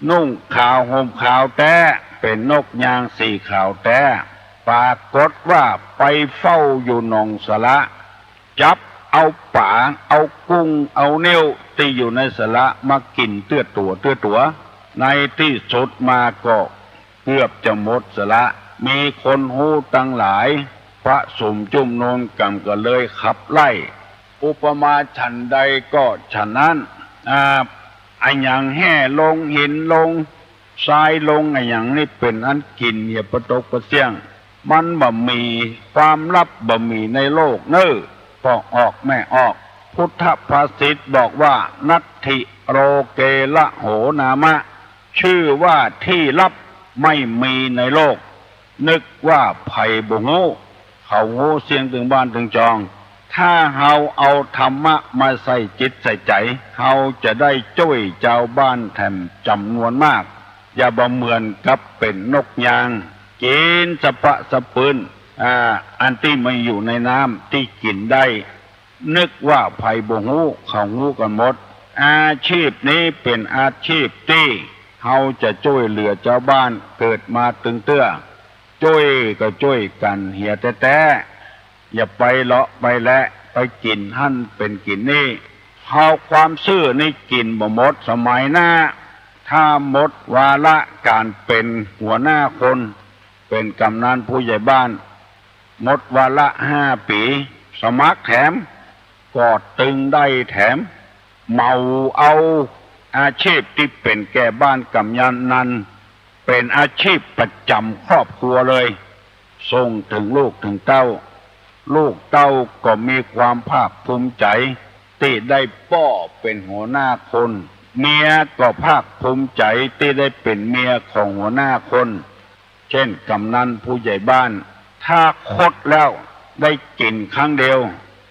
นุ่งขาวห่มขาวแต๊ เป๋นนกยางสีขาวแต๊ ปรากฏว่าไปเฝ้าอยู่หนองสระ จับเอาป๋า เอากุ้ง เอาเน็วตี้อยู่ในสระมากิ๋นเตื้อตั๋วเตื้อตั๋ว ในตี้สุดมาก็เกือบจะหมดสระ มีคนฮู้ตังหลายประสุมจุมนุมกั๋นก็เลยขับไล่ อุปมาฉันใดก็ฉันนั้น อ่า อะหยังแฮ่ลง หินลง ทรายลง อะหยังนี่เป๋นอันกิ๋นเหียปะตกปะเสี้ยง มันบ่มี ความลับบ่มีในโลกเน่อ ป้อออกแม่ออก พุทธภาษิตบอกว่า นัตถิโลเก ละโหนามะ ชื่อว่าตี้ลับไม่มีในโลก นึกว่าใผบ่ฮู้ เขาฮู้เสี้ยงตึงบ้านตึงจอง ถ้าเฮาเอาธรรมะมาใส่จิตใส่ใจ๋ เฮาจะได้จ้วยจาวบ้านแถมจ๋ำนวนมาก อย่าบ่เหมือนกับเป๋นนกยาง กิ๋นสะปะสะปืน อ่า อันตี้มีอยู่ในน้ำตี้กิ๋นได้ นึกว่าใผบ่ฮู้ เขาฮู้กั๋นหมด อาชีพนี้เป๋นอาชีพตี้เฮาจะจ้วยเหลือจาวบ้านเกิดมาตึงเตื้อ จ้วยก็จ้วยกั๋นเหียแต๊ๆ อย่าไปเลาะไปและ ไปกิ๋นหั้นเป๋นกิ๋นนี่ เฮาความซื่อนี่กิ๋นบ่หมด สมัยหน้า ถ้าหมดวาระก๋านเป๋นหัวหน้าคน เป๋นกำนัลผู้ใหญ่บ้าน หมดวาระห้าปี๋ สมัครแถม ก็ตึงได้แถม เหมาเอาอาชีพตี้เป๋นแก่บ้านกำนัลนั้น เป๋นอาชีพประจ๋ำครอบครัวเลย ส่งเถิงลูกเถิงเต้า ลูกเต้าก็มีความภาคภูมิใจ๋ตี้ได้ป้อเป๋นหัวหน้าคน เมียก็ภาคภูมิใจ๋ตี้ได้เป๋นเมียของหัวหน้าคน เจ้นกำนัลผู้ใหญ่บ้าน ถ้าคดแล้วได้กิ๋นครั้งเดียว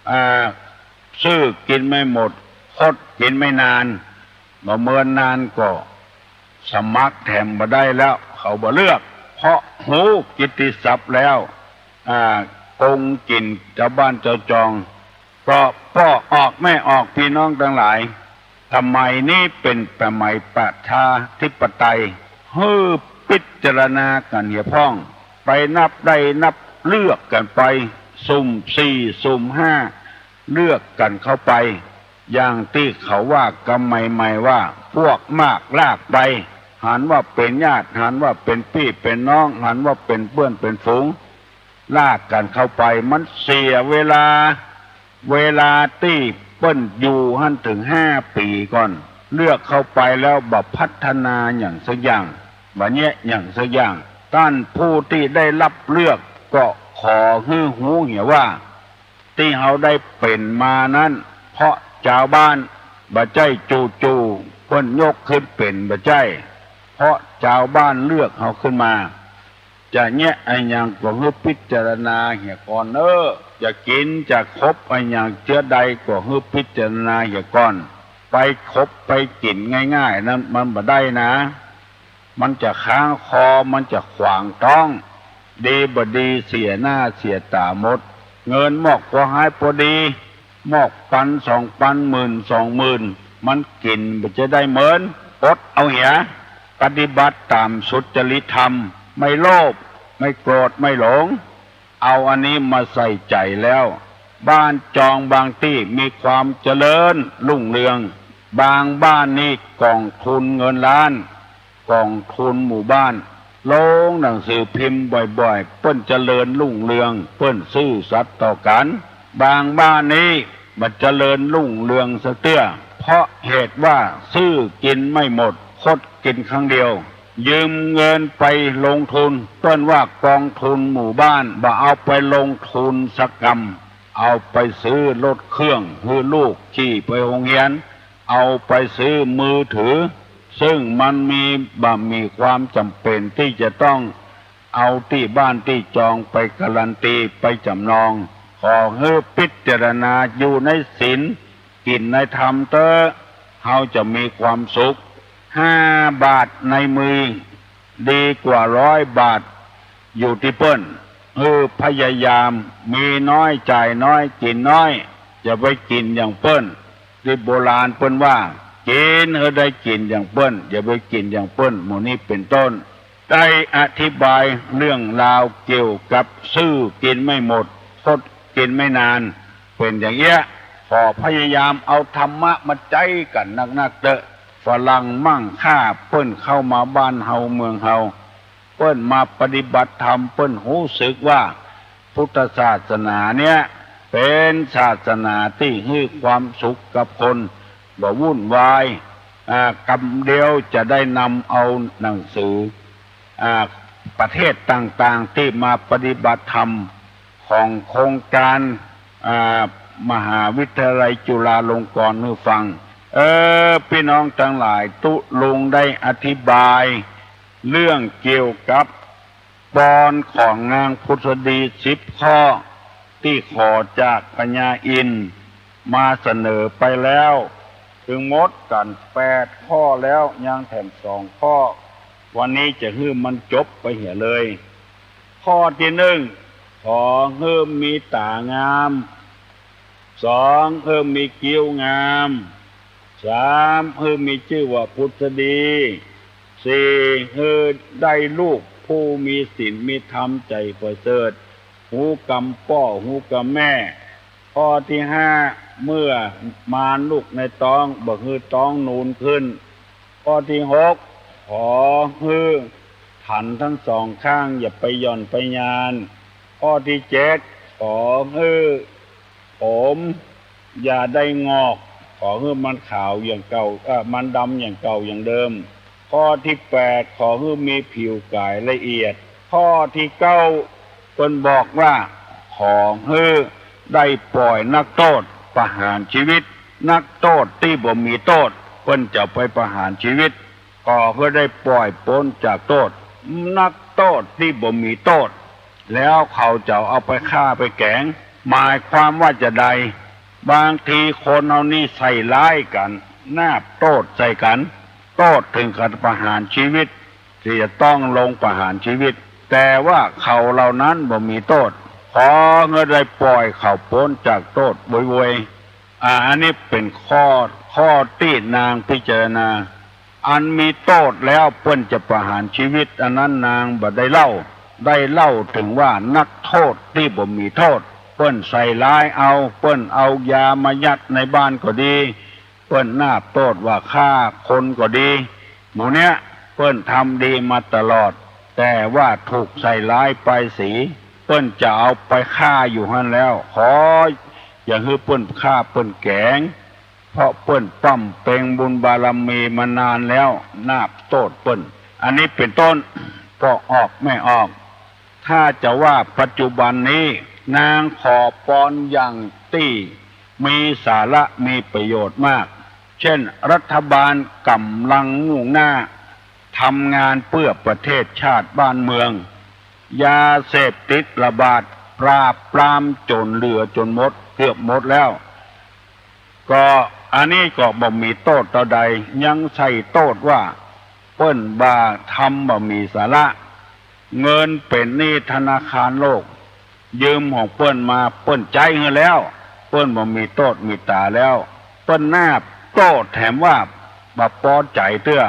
อ่า ซื่อกิ๋นไม่หมด คดกิ๋นไม่นาน บ่เมินนานก็สมัครแถมบ่ได้แล้ว เขาบ่เลือก เพราะฮู้กิตติศัพท์แล้ว อ่า โกงกิ๋นจาวบ้านจาวจอง ก็ป้อออกแม่ออก ปี้น้องตังหลาย สมัยนี้เป๋นสมัยประชาธิปไตย หื้อพิจารณากั๋นเหียพ่อง ไปนับได้นับเลือกกั๋นไป สุ่มสี่ สุ่มห้า เลือกกั๋นเข้าไป อย่างตี้เขาว่ากำใหม่ๆ ว่า พวกมากลากไป หันว่าเป๋นญาติ หันว่าเป๋นปี้เป๋นน้อง หันว่าเป๋นเปื้อนเป๋นฝูง ลากกั๋นเข้าไป มันเสียเวลา เวลาตี้เปิ้นอยู่หั้นเถิงห้าปี๋ก่อน เลือกเข้าไปแล้วบ่พัฒนาหยังสักอย่าง บ่เยียะหยังสักอย่าง ต้านผู้ตี้ได้รับเลือกก็ขอหื้อฮู้เหียว่า ตี้เฮาได้เป๋นมานั้น เพราะจาวบ้าน บ่ใจ้จู่ๆ เปิ้นยกขึ้นเป๋น บ่ใจ้ เพราะจาวบ้านเลือกเฮาขึ้นมา จะเยียะอะหยังก็หื้อพิจารณาเหียก่อนเน่อ จะกิ๋นจะคบอะหยังเจื๊อใดก็หื้อพิจารณาเหียก่อน ไปคบไปกิ๋นง่ายๆ นั้นมันบ่ได้นะ มันจะค้างคอ มันจะขวางต๊อง ดีบ่ดีเสียหน้าเสียต๋าหมด เงินมอกปอหายปอดี มอกปันสองปัน หมื่นสองหมื่น มันกิ๋นบ่จะได้เมิน อดเอาเหีย ปฏิบัติต๋ามสุจริตธรรม ไม่โลภ ไม่โกรธ ไม่หลง เอาอันนี้มาใส่ใจ๋แล้ว บ้านจองบางตี้มีความเจริญรุ่งเรือง บางบ้านนี่กองทุนเงินล้าน กองทุนหมู่บ้าน ลงหนังสือพิมพ์บ่อยๆ เปิ้นเจริญรุ่งเรือง เปิ้นซื่อสัตย์ต่อกั๋น บางบ้านนี้บ่เจริญรุ่งเรืองสักเตื้อ เพราะเหตุว่าซื่อกิ๋นไม่หมด คดกิ๋นครั้งเดียว ยืมเงินไปลงทุน เปิ้นว่ากองทุนหมู่บ้าน บ่เอาไปลงทุนสักกำ เอาไปซื้อรถเครื่องหื้อลูกขี่ไปโฮงเฮียน เอาไปซื้อมือถือ ซึ่งมันมี บ่มีความจ๋ำเป๋นตี้จะต้องเอาตี้บ้านตี้จองไปการันตี ไปจ๋ำนอง ขอหื้อพิจารณาอยู่ในศีล กิ๋นในธรรมเต๊อะ เฮาจะมีความสุข ห้าบาทในมือ ดีกว่าร้อยบาทอยู่ตี้เปิ้น หื้อพยายามมีน้อยจ่ายน้อยกิ๋นน้อย อย่าไปกิ๋นอย่างเปิ้น ตี้โบราณเปิ้นว่า กิ๋นหื้อได้กิ๋นอย่างเปิ้น อย่าไปกิ๋นอย่างเปิ้น หมู่นี้เป๋นต้น ได้อธิบายเรื่องราวเกี่ยวกับซื่อกิ๋นไม่หมด คดกิ๋นไม่นาน เป๋นอย่างเอี้ย ขอพยายามเอาธรรมะมาใจ๊กั๋นนักๆ เต๊อะ ฝรั่งมั่งค่าเปิ้นเข้ามาบ้านเฮาเมืองเฮา เปิ้นมาปฏิบัติธรรม เปิ้นฮู้สึกว่าพุทธศาสนาเนี้ยเป๋นศาสนาตี้หื้อความสุขกับคน บ่วุ่นวาย อ่า กำเดียวจะได้นำเอาหนังสือ อ่า ประเทศต่างๆ ตี้มาปฏิบัติธรรมของโครงก๋าน อ่า มหาวิทยาลัยจุฬาลงกรณ์หื้อฟัง เออ ปี้น้องตังหลาย ตุ๊ลุงได้อธิบายเรื่องเกี่ยวกับ ปอนของนางผุสดีสิบข้อ ตี้ขอจากพญาอินทร์มาเสนอไปแล้ว เถิงหมดกั๋นแปดข้อแล้ว ยังแถมสองข้อ วันนี้จะหื้อมันจบไปเหียเลย ข้อตี้นึ่ง ขอหื้อมีต๋างาม สอง หื้อมีคิ้วงาม สาม หื้อมีจื้อว่าผุสดี สี่ หื้อได้ลูกผู้มีศีลมีธรรมใจ๋ประเสริฐ ฮู้กำป้อฮู้กำแม่ ข้อตี้ห้า เมื่อมานลุกในต๊องบ่หื้อต๊องนูนขึ้น ข้อตี้หก ขอหื้อ ถันตึงสองข้าง อย่าไปหย่อนไปยาน ข้อตี้เจ็ด ขอหื้อผมอย่าได้งอก ขอหื้อมันขาวอย่างเก่า เอ่อ มันดำอย่างเก่าอย่างเดิม ข้อตี้แปด ขอหื้อมีผิวก๋ายละเอียด ข้อตี้เก้า เปิ้นบอกว่า ขอหื้อได้ป่อยนักโต้ษประหารชีวิต นักโต้ษตี้บ่มีโต้ษ เปิ้นจะไปประหารชีวิต ขอหื้อได้ป่อยป๊นจากโต้ษ นักโต้ษตี้บ่มีโต้ษ แล้วเขาจะเอาไปฆ่าไปแก๋ง หมายความว่าจาใด บางทีคนเฮานี่ใส่ร้ายกั๋น นาบโต้ษใส่กั๋น โต้ษเถิงกับประหารชีวิต ตี้จะต้องลงประหารชีวิต แต่ว่าเขาเหล่านั้นบ่มีโต้ษ ขอหื้อได้ป่อยเขาป๊นจากโต้ษโวยๆ อ่า อันนี้เป๋นข้อ ข้อตี้นางพิจารณา อันมีโต้ษแล้วเปิ้นจะประหารชีวิต อันนั้นนางบ่ได้เล่า ได้เล่าเถิงว่านักโต้ษตี้บ่มีโต้ษ เปิ้นใส่ร้ายเอา เปิ้นเอายามายัดในบ้านก็ดี เปิ้นนาบโต้ษว่าฆ่าคนก็ดี หมู่เนี้ยเปิ้นทำดีมาตลอด แต่ว่าถูกใส่ร้ายป้ายสี เปิ้นจะเอาไปฆ่าอยู่หั้นแล้ว ขออย่าหื้อเปิ้นฆ่าเปิ้นแก๋ง เพราะเปิ้นบำเพ็ญบุญบารมีมานานแล้ว นาบโต้ษเปิ้น อันนี้เป๋นต้น ป้อออกแม่ออก ถ้าจะว่าปัจจุบันนี้ นางขอปอนอย่างตี้มีสาระมีประโยชน์มาก เช่น รัฐบาลก่ำลังมุ่งหน้าทำงานเพื่อประเทศชาติบ้านเมือง ยาเสพติดระบาด ปราบปรามจ๋นเหลือจ๋นหมด เกือบหมดแล้ว ก็อันนี้ก็บ่มีโต้ษเต้าใด ยังใส่โต้ษว่าเปิ้นบ่าทำบ่มีสาระ เงินเป๋นหนี้ธนาคารโลก ยืมของเปิ้นมา เปิ้นใจ๊หื้อแล้ว เปิ้นบ่มีโต้ษมีต๋าแล้ว เปิ้นนาบโต้ษแถมว่าบ่ปอใจ๋เตื้อ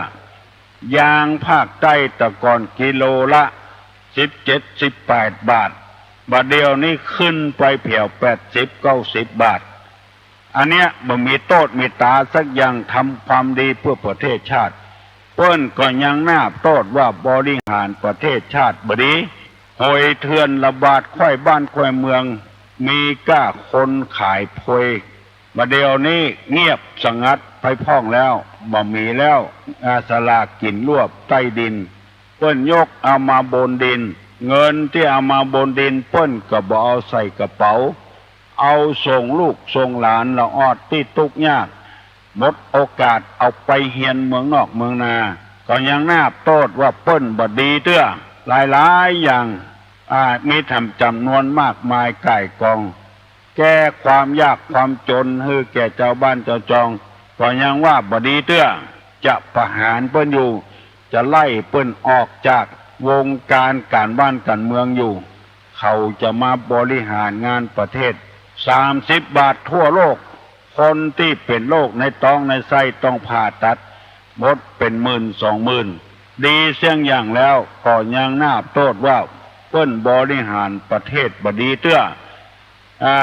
ยางภาคใต้แต่ก่อนกิโลละสิบเจ็ด สิบแปดบาท บ่าเดี่ยวนี้ขึ้นไปแผวแปดสิบ เก้าสิบบาท อันเนี้ยบ่มีโต้ษมีต๋าสักอย่าง ทำความดีเพื่อประเทศชาติ เปิ้นก็ยังนาบโต้ษว่าบริหารประเทศชาติบ่ดี หวยเถื่อนระบาดใคว่บ้านใคว่เมือง มีก้าคนขายหวย บ่าเดี่ยวนี้เงียบสงัดไปพ่องแล้ว บ่มีแล้ว อ่า สลากกิ๋นรวบใต้ดิน เปิ้นยกเอามาบนดิน เงินตี้เอามาบนดินเปิ้นก็บ่เอาใส่กระเป๋า เอาส่งลูกส่งหลานละออดตี้ตุ๊กยาก หมดโอกาสเอาไปเฮียนเมืองนอกเมืองนา ก็ยังนาบโต้ษว่าเปิ้นบ่ดีเตื้อ หลายๆ อย่าง อ่า มีทำจ๋ำนวนมากมายก่ายกอง แก้ความยากความจ๋นหื้อแก่จาวบ้านจาวจอง ก็ยังว่าบ่ดีเตื้อ จะประหารเปิ้นอยู่ จะไล่เปิ้นออกจากวงการก๋านบ้านก๋านเมืองอยู่ เขาจะมาบริหารงานประเทศ สามสิบบาททั่วโลก คนตี้เป๋นโรคในต๊องในไส้ต้องผ่าตัด หมดเป๋นหมื่นสองหมื่น ดีเสี้ยงอย่างแล้วก็ยังน่าโต้ษว่าเปิ้นบริหารประเทศบ่ดีเตื้อ อ่า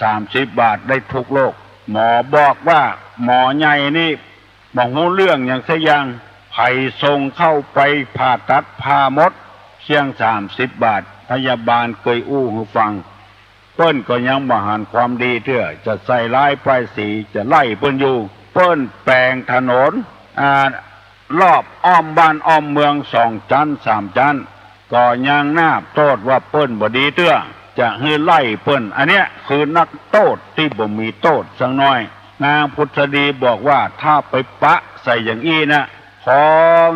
สามสิบบาทได้ทุกโรค หมอบอกว่าหมอใหญ่นี่บ่ฮู้เรื่องหยังสักอย่าง ใผส่งเข้าไปผ่าตัดผ่าหมด เสี้ยงสามสิบบาท พยาบาลเกยอู้หื้อฟัง เปิ้นก็ยังบ่หันความดีเตื้อ จะใส่ร้ายป้ายสี จะไล่เปิ้นอยู่ เปิ้นแป๋งถนน อ่า รอบอ้อมบ้านอ้อมเมืองสองจั๊นสามจั๊น ก็ยังน่าโต้ษว่าเปิ้นบ่ดีเตื้อ จะหื้อไล่เปิ้น อันเนี้ยคือนักโต้ษตี้บ่มีโต้ษสักหน้อย นางผุดสดีบอกว่าถ้าไปปะใส่อย่างอี้นะ ขอ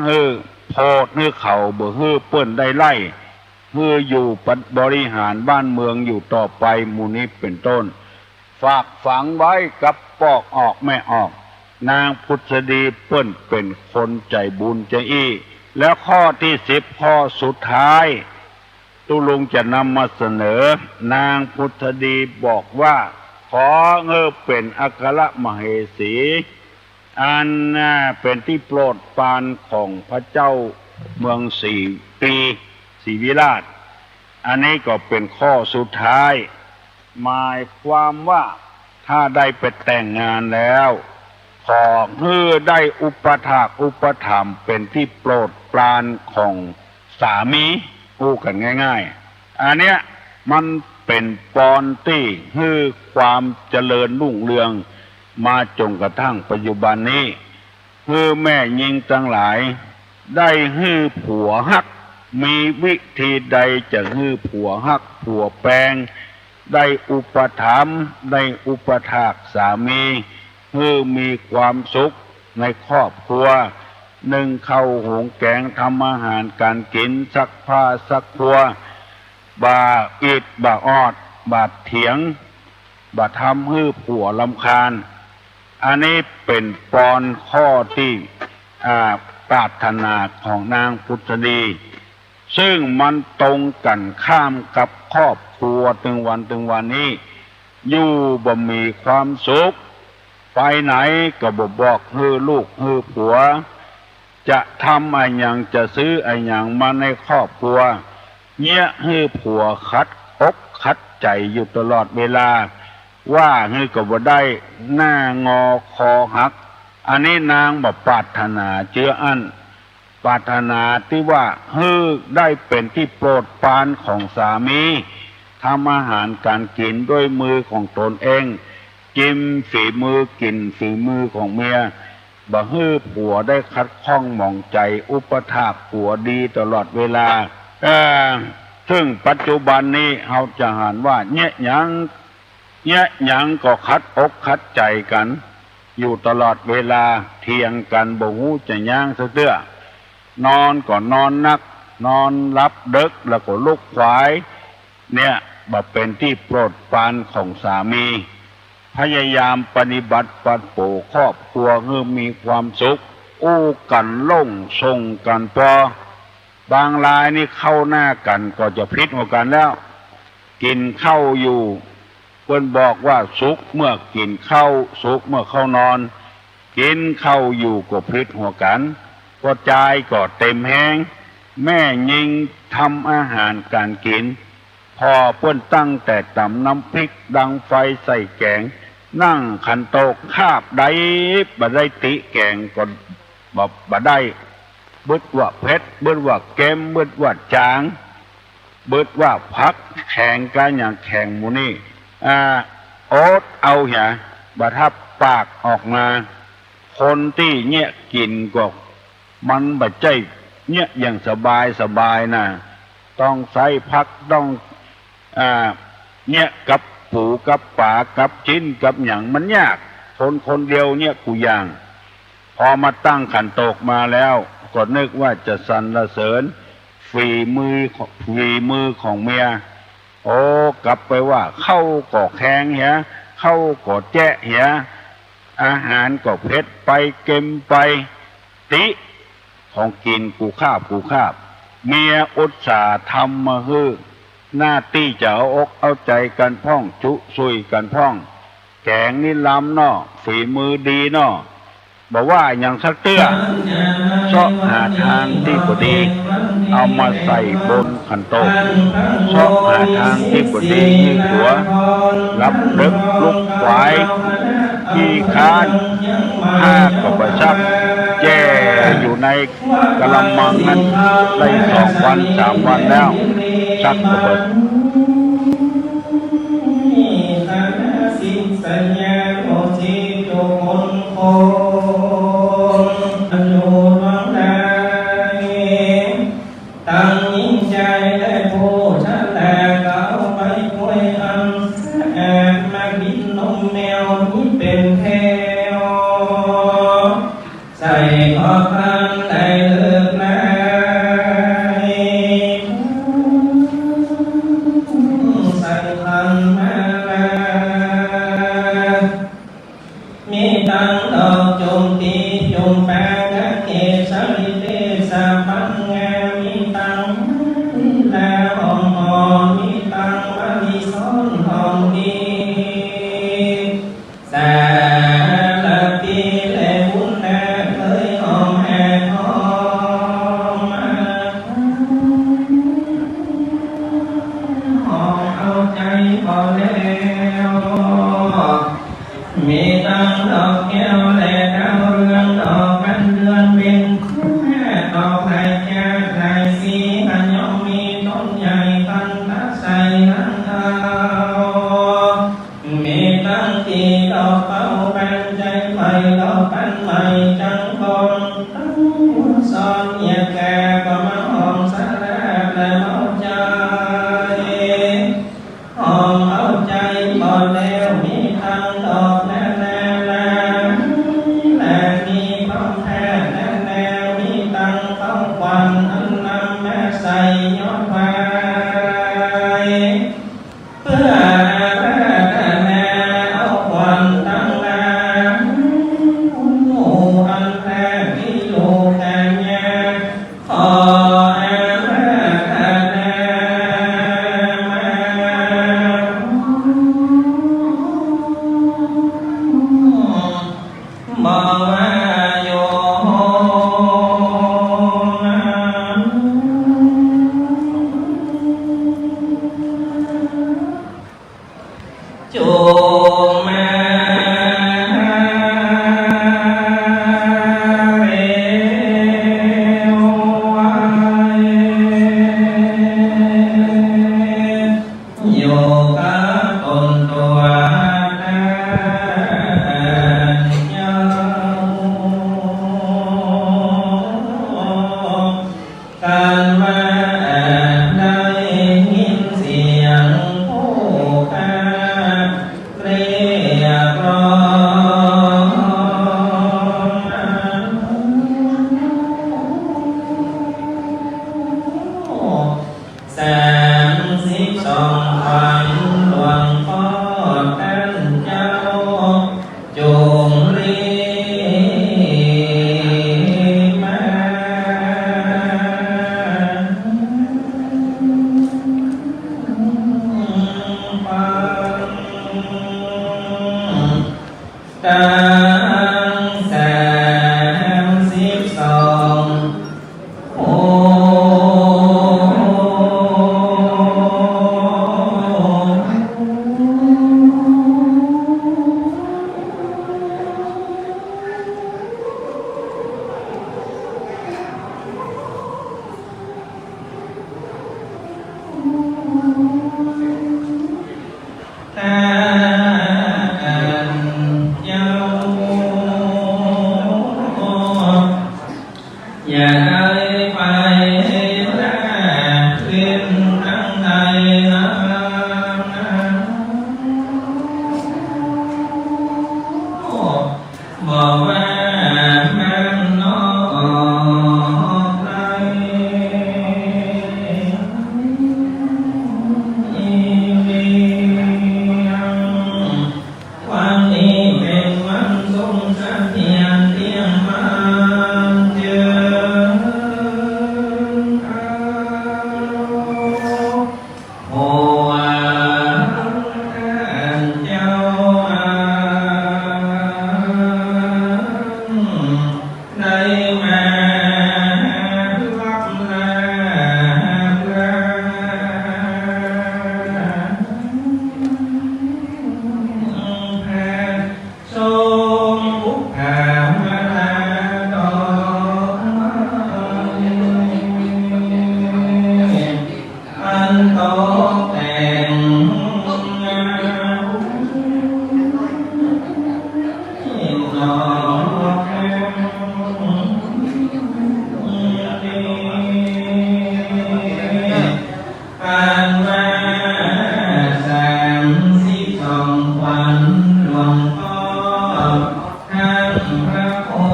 หื้อโผดหื้อเขา บ่หื้อเปิ้นได้ไล่ หื้ออยู่บริหารบ้านเมืองอยู่ต่อไป หมู่นี้เป๋นต้น ฝากฝังไว้กับปอกออกแม่ออก นางผุดสดีเปิ้นเป๋นคนใจ๋บุญใจ๋อี้ แล้วข้อตี้สิบ ข้อสุดท้าย ตุ๊ลุงจะนำมาเสนอ นางผุดสดีบอกว่า ขอหื้อเป๋นอัครมเหสี อันน่าเป๋นตี้โปรดปรานของพระเจ้าเมืองศรี ปี ศรีวิราช อันนี้ก็เป๋นข้อสุดท้าย หมายความว่าถ้าได้ไปแต่งงานแล้ว ขอหื้อได้อุปถากอุปถัมภ์เป๋นตี้โปรดปรานของสามี อู้กั๋นง่ายๆ อันเนี้ยมันเป๋นปอนตี้หื้อความเจริญรุ่งเรืองมาจ๋นกระทั่งปัจจุบันนี้ หื้อแม่ญิงตังหลายได้หื้อผัวฮัก มีวิธีใดจะหื้อผัวฮักผัวแปง ได้อุปถัมภ์ ได้อุปถากสามี หื้อมีความสุขในครอบครัว นึ่งข้าวหุงแกง ทำอาหารก๋านกิ๋น ซักผ้าซักครัว บ่อิดบ่ออด บ่เถียง บ่ทำหื้อผัวรำคาญ อันนี้เป๋นปอนข้อตี้ อ่า ปรารถนาของนางผุดสดี ซึ่งมันตรงกั๋นข้ามกับครอบครัวตึงวันตึงวันนี้ อยู่บ่มีความสุข ไปไหนก็บ่บอกหื้อลูกหื้อผัว จะทำอะหยัง จะซื้ออะหยังมาในครอบครัว เยียะหื้อผัวขัดอกขัดใจ๋อยู่ตลอดเวลา ว่าหื้อก็บ่ได้ หน้างอคอหัก อันนี้นางบ่ปรารถนาเจื้ออั้น ปรารถนาตี้ว่าหื้อได้เป๋นตี้โปรดปรานของสามี ทำอาหารก๋านกิ๋นด้วยมือของตนเอง กิ๋นฝีมือ กิ๋นฝีมือของเมีย บ่หื้อผัวได้ขัดข้องหมองใจ๋ อุปถากผัวดีตลอดเวลา เอ่อ ซึ่งปัจจุบันนี้เฮาจะหันว่าเยียะหยัง เยียะหยังก็ขัดอกขัดใจ๋กั๋นอยู่ตลอดเวลา เถียงกั๋นบ่ฮู้จะยั้งสักเตื้อ นอนก็นอนนัก นอนหลับเดิ็กแล้วก็ลุกขวาย เนี่ย บ่เป๋นตี้โปรดปรานของสามี พยายามปฏิบัติปรับปรุงครอบครัวหื้อมีความสุข อู้กั๋นโล่ง ส่งกั๋นปอ บางรายนี่เข้าหน้ากั๋นก็จะผิดหัวกั๋นแล้ว กิ๋นข้าวอยู่ เปิ้นบอกว่าสุขเมื่อกิ๋นข้าว สุขเมื่อเข้านอน กิ๋นข้าวอยู่ก็ผิดหัวกั๋น ก็จายก็เต็มแฮง แม่ญิงทำอาหารก๋านกิ๋น ผ่อเปิ้นตั้งแต่ต๋ำน้ำพริก ดังไฟใส่แก๋ง นั่งขันโต๊ะ คาบใดบ่ได้ติแก๋งก็บ่ บ่ได้ บึดว่าเผ็ด บึดว่าเค็ม บึดว่าจ๋าง บึดว่าผักแข็ง กาหยังแข็งหมู่นี้ อ่า อดเอาเหีย บ่ทับปากออกมา คนตี้เยียะกิ๋นก็ มันบ่ใจ้เยียะอย่างสบายสบายนะ ต้องใจ๊ผัก ต้อง อ่า เยียะกับปู๋กับป๋า กับจิ๊นกับหยัง มันยาก คนคนเดียวเยียะกู้อย่าง พอมาตั้งขันโต๊ะมาแล้ว ก็นึกว่าจะสรรเสริญ ฝีมือ ฝีมือของเมีย โอ้ กลับไปว่าข้าวก็แข็งเหีย ข้าวก็แจ๊ะเหีย อาหารก็เผ็ดไป เค็มไป ติ ของกิ๋นกู้คาบกู้คาบ เมียอุตส่าห์ทำมาหื้อ หน้าตี้จะเอาอกเอาใจ๋กั๋นพ่อง จุซุยกั๋นพ่อง แก๋งนี้ลำเนาะ ฝีมือดีเนาะ บ่ว่าหยังสักเตื้อ เซาะหาตางตี้บ่ดี เอามาใส่บนขันโตก เซาะหาตางตี้บ่ดีหื้อผัว หลับเดิ็กลุกสาย ขี้คร้าน ผ้าก็บ่ซัก แจ้อยู่ในกะละมังนั้น ได้สองวันสามวันแล้ว ซักก็บ่ สัญญาโอสิทุกคน คนอยู่ดวงใด ตังหญิงจายและผู้ชรา ก็เอาใบกล้วยอันสะอาด มาบิดนมแมวนี้เป๋นแถว ใส่ขอพานได้เลิกลาย ใส่ขันมาลา มีตังดอกจุมพีจุมปากะเกสาลีเตสะปังงา มีตังมะลิลาหอมหอม มีตังมะลิซ้อนหอมดี สาลาปีและบุญนาเอยหอมแหบหอมมา หอมเอาใจ๋พอแล้ว มีตังดอกแก้วและดาวเรือง ดอกกันเดือนเพ็ญ ดอกหลายจาดหลายสี อันย่อมมีต้นใหญ่ ตันตะไสหลังเทา มีตังกี่ดอกเบา ปันใจ๋ใหม่ ดอกปันใหม่จังก่อน ตังบุญซ้อนเหียกา ก็มาหอมสาราและเบาใจ๋ หอมเอาใจ๋หมดแล้ว มีตังดอกนานาลา และมีพร้อมแพทย์นานา มีตังของขวัญอันนำมาใส่ยอดไว้ เพื่ออาราธนาเอาขวัญตังหลาย ผู้อันแพทย์ที่อยู่แก่ยา ขออาราธนามา บ่ว่าโยม จุมมาเรวะเย อยู่กับตนตัวท่านเจ้า กันว่าได้ยินเสียงผู้ข้าเรียกร้อง สามสิบสอง ขวัญหลวงพ่อท่านเจ้า จงรีบมาฟัง ตังสามสิบสอง โอ้ อย่าได้ไปพลาดขึ้นตั้งใดนะ บอกว่ามันนอกในเวียง วันนี้เป็นวันทรงเสถียรเตี้ยงมัน ปานว่าสามสิบสองขวัญหลวงป้อ ทั้งพระครู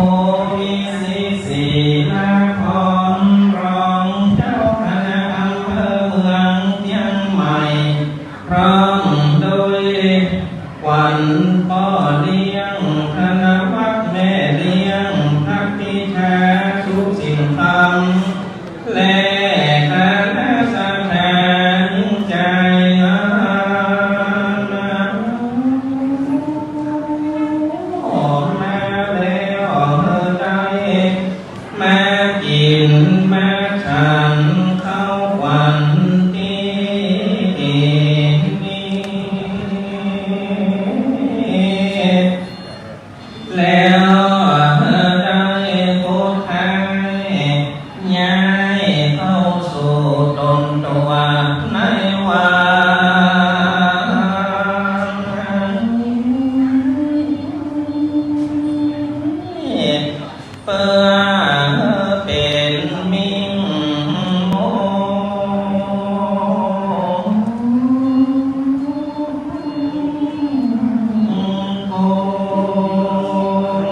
วิสิตศิลาภรณ์ รองเจ้าคณะอำเภอเมืองเจียงใหม่ พร้อมด้วยขวัญป้อเลี้ยง ธนวัฒน์แม่เลี้ยง พระปิชาสุสิงห์คำ และคณะศรัทธายิ่งใจงาม มาแล้วได้มากิ๋นมาฉันข้าวขวัญตี้นี่ แล้วได้ผู้ไทย้ายเข้าสู่ต๋นตั๋วในวัน เปื้อเป๋นมิ่งมงคล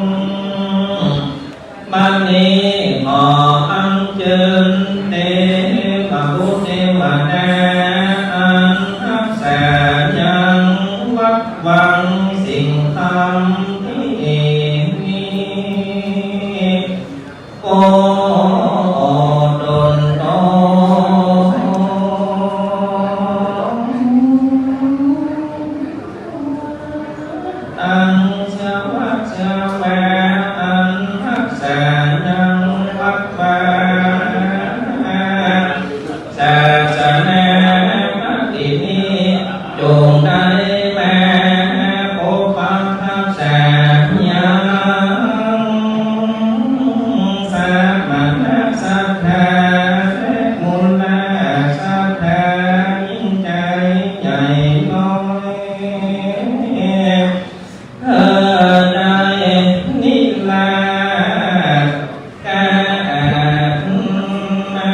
บัดนี้ขออัญเจิญเตพบุตรเตวดา อันฮักษายังวัดวังสิงห์คำตี้นี่ โอตนโต ตังสวัสสวา อันฮักษายังวัดวา ศาสนาปฏินี้ จงได้มาปกปักฮักษายัง สมณะศรัทธา และมูลศรัทธา ยิ่งใจใหญ่น้อย เธอได้นิราชการมา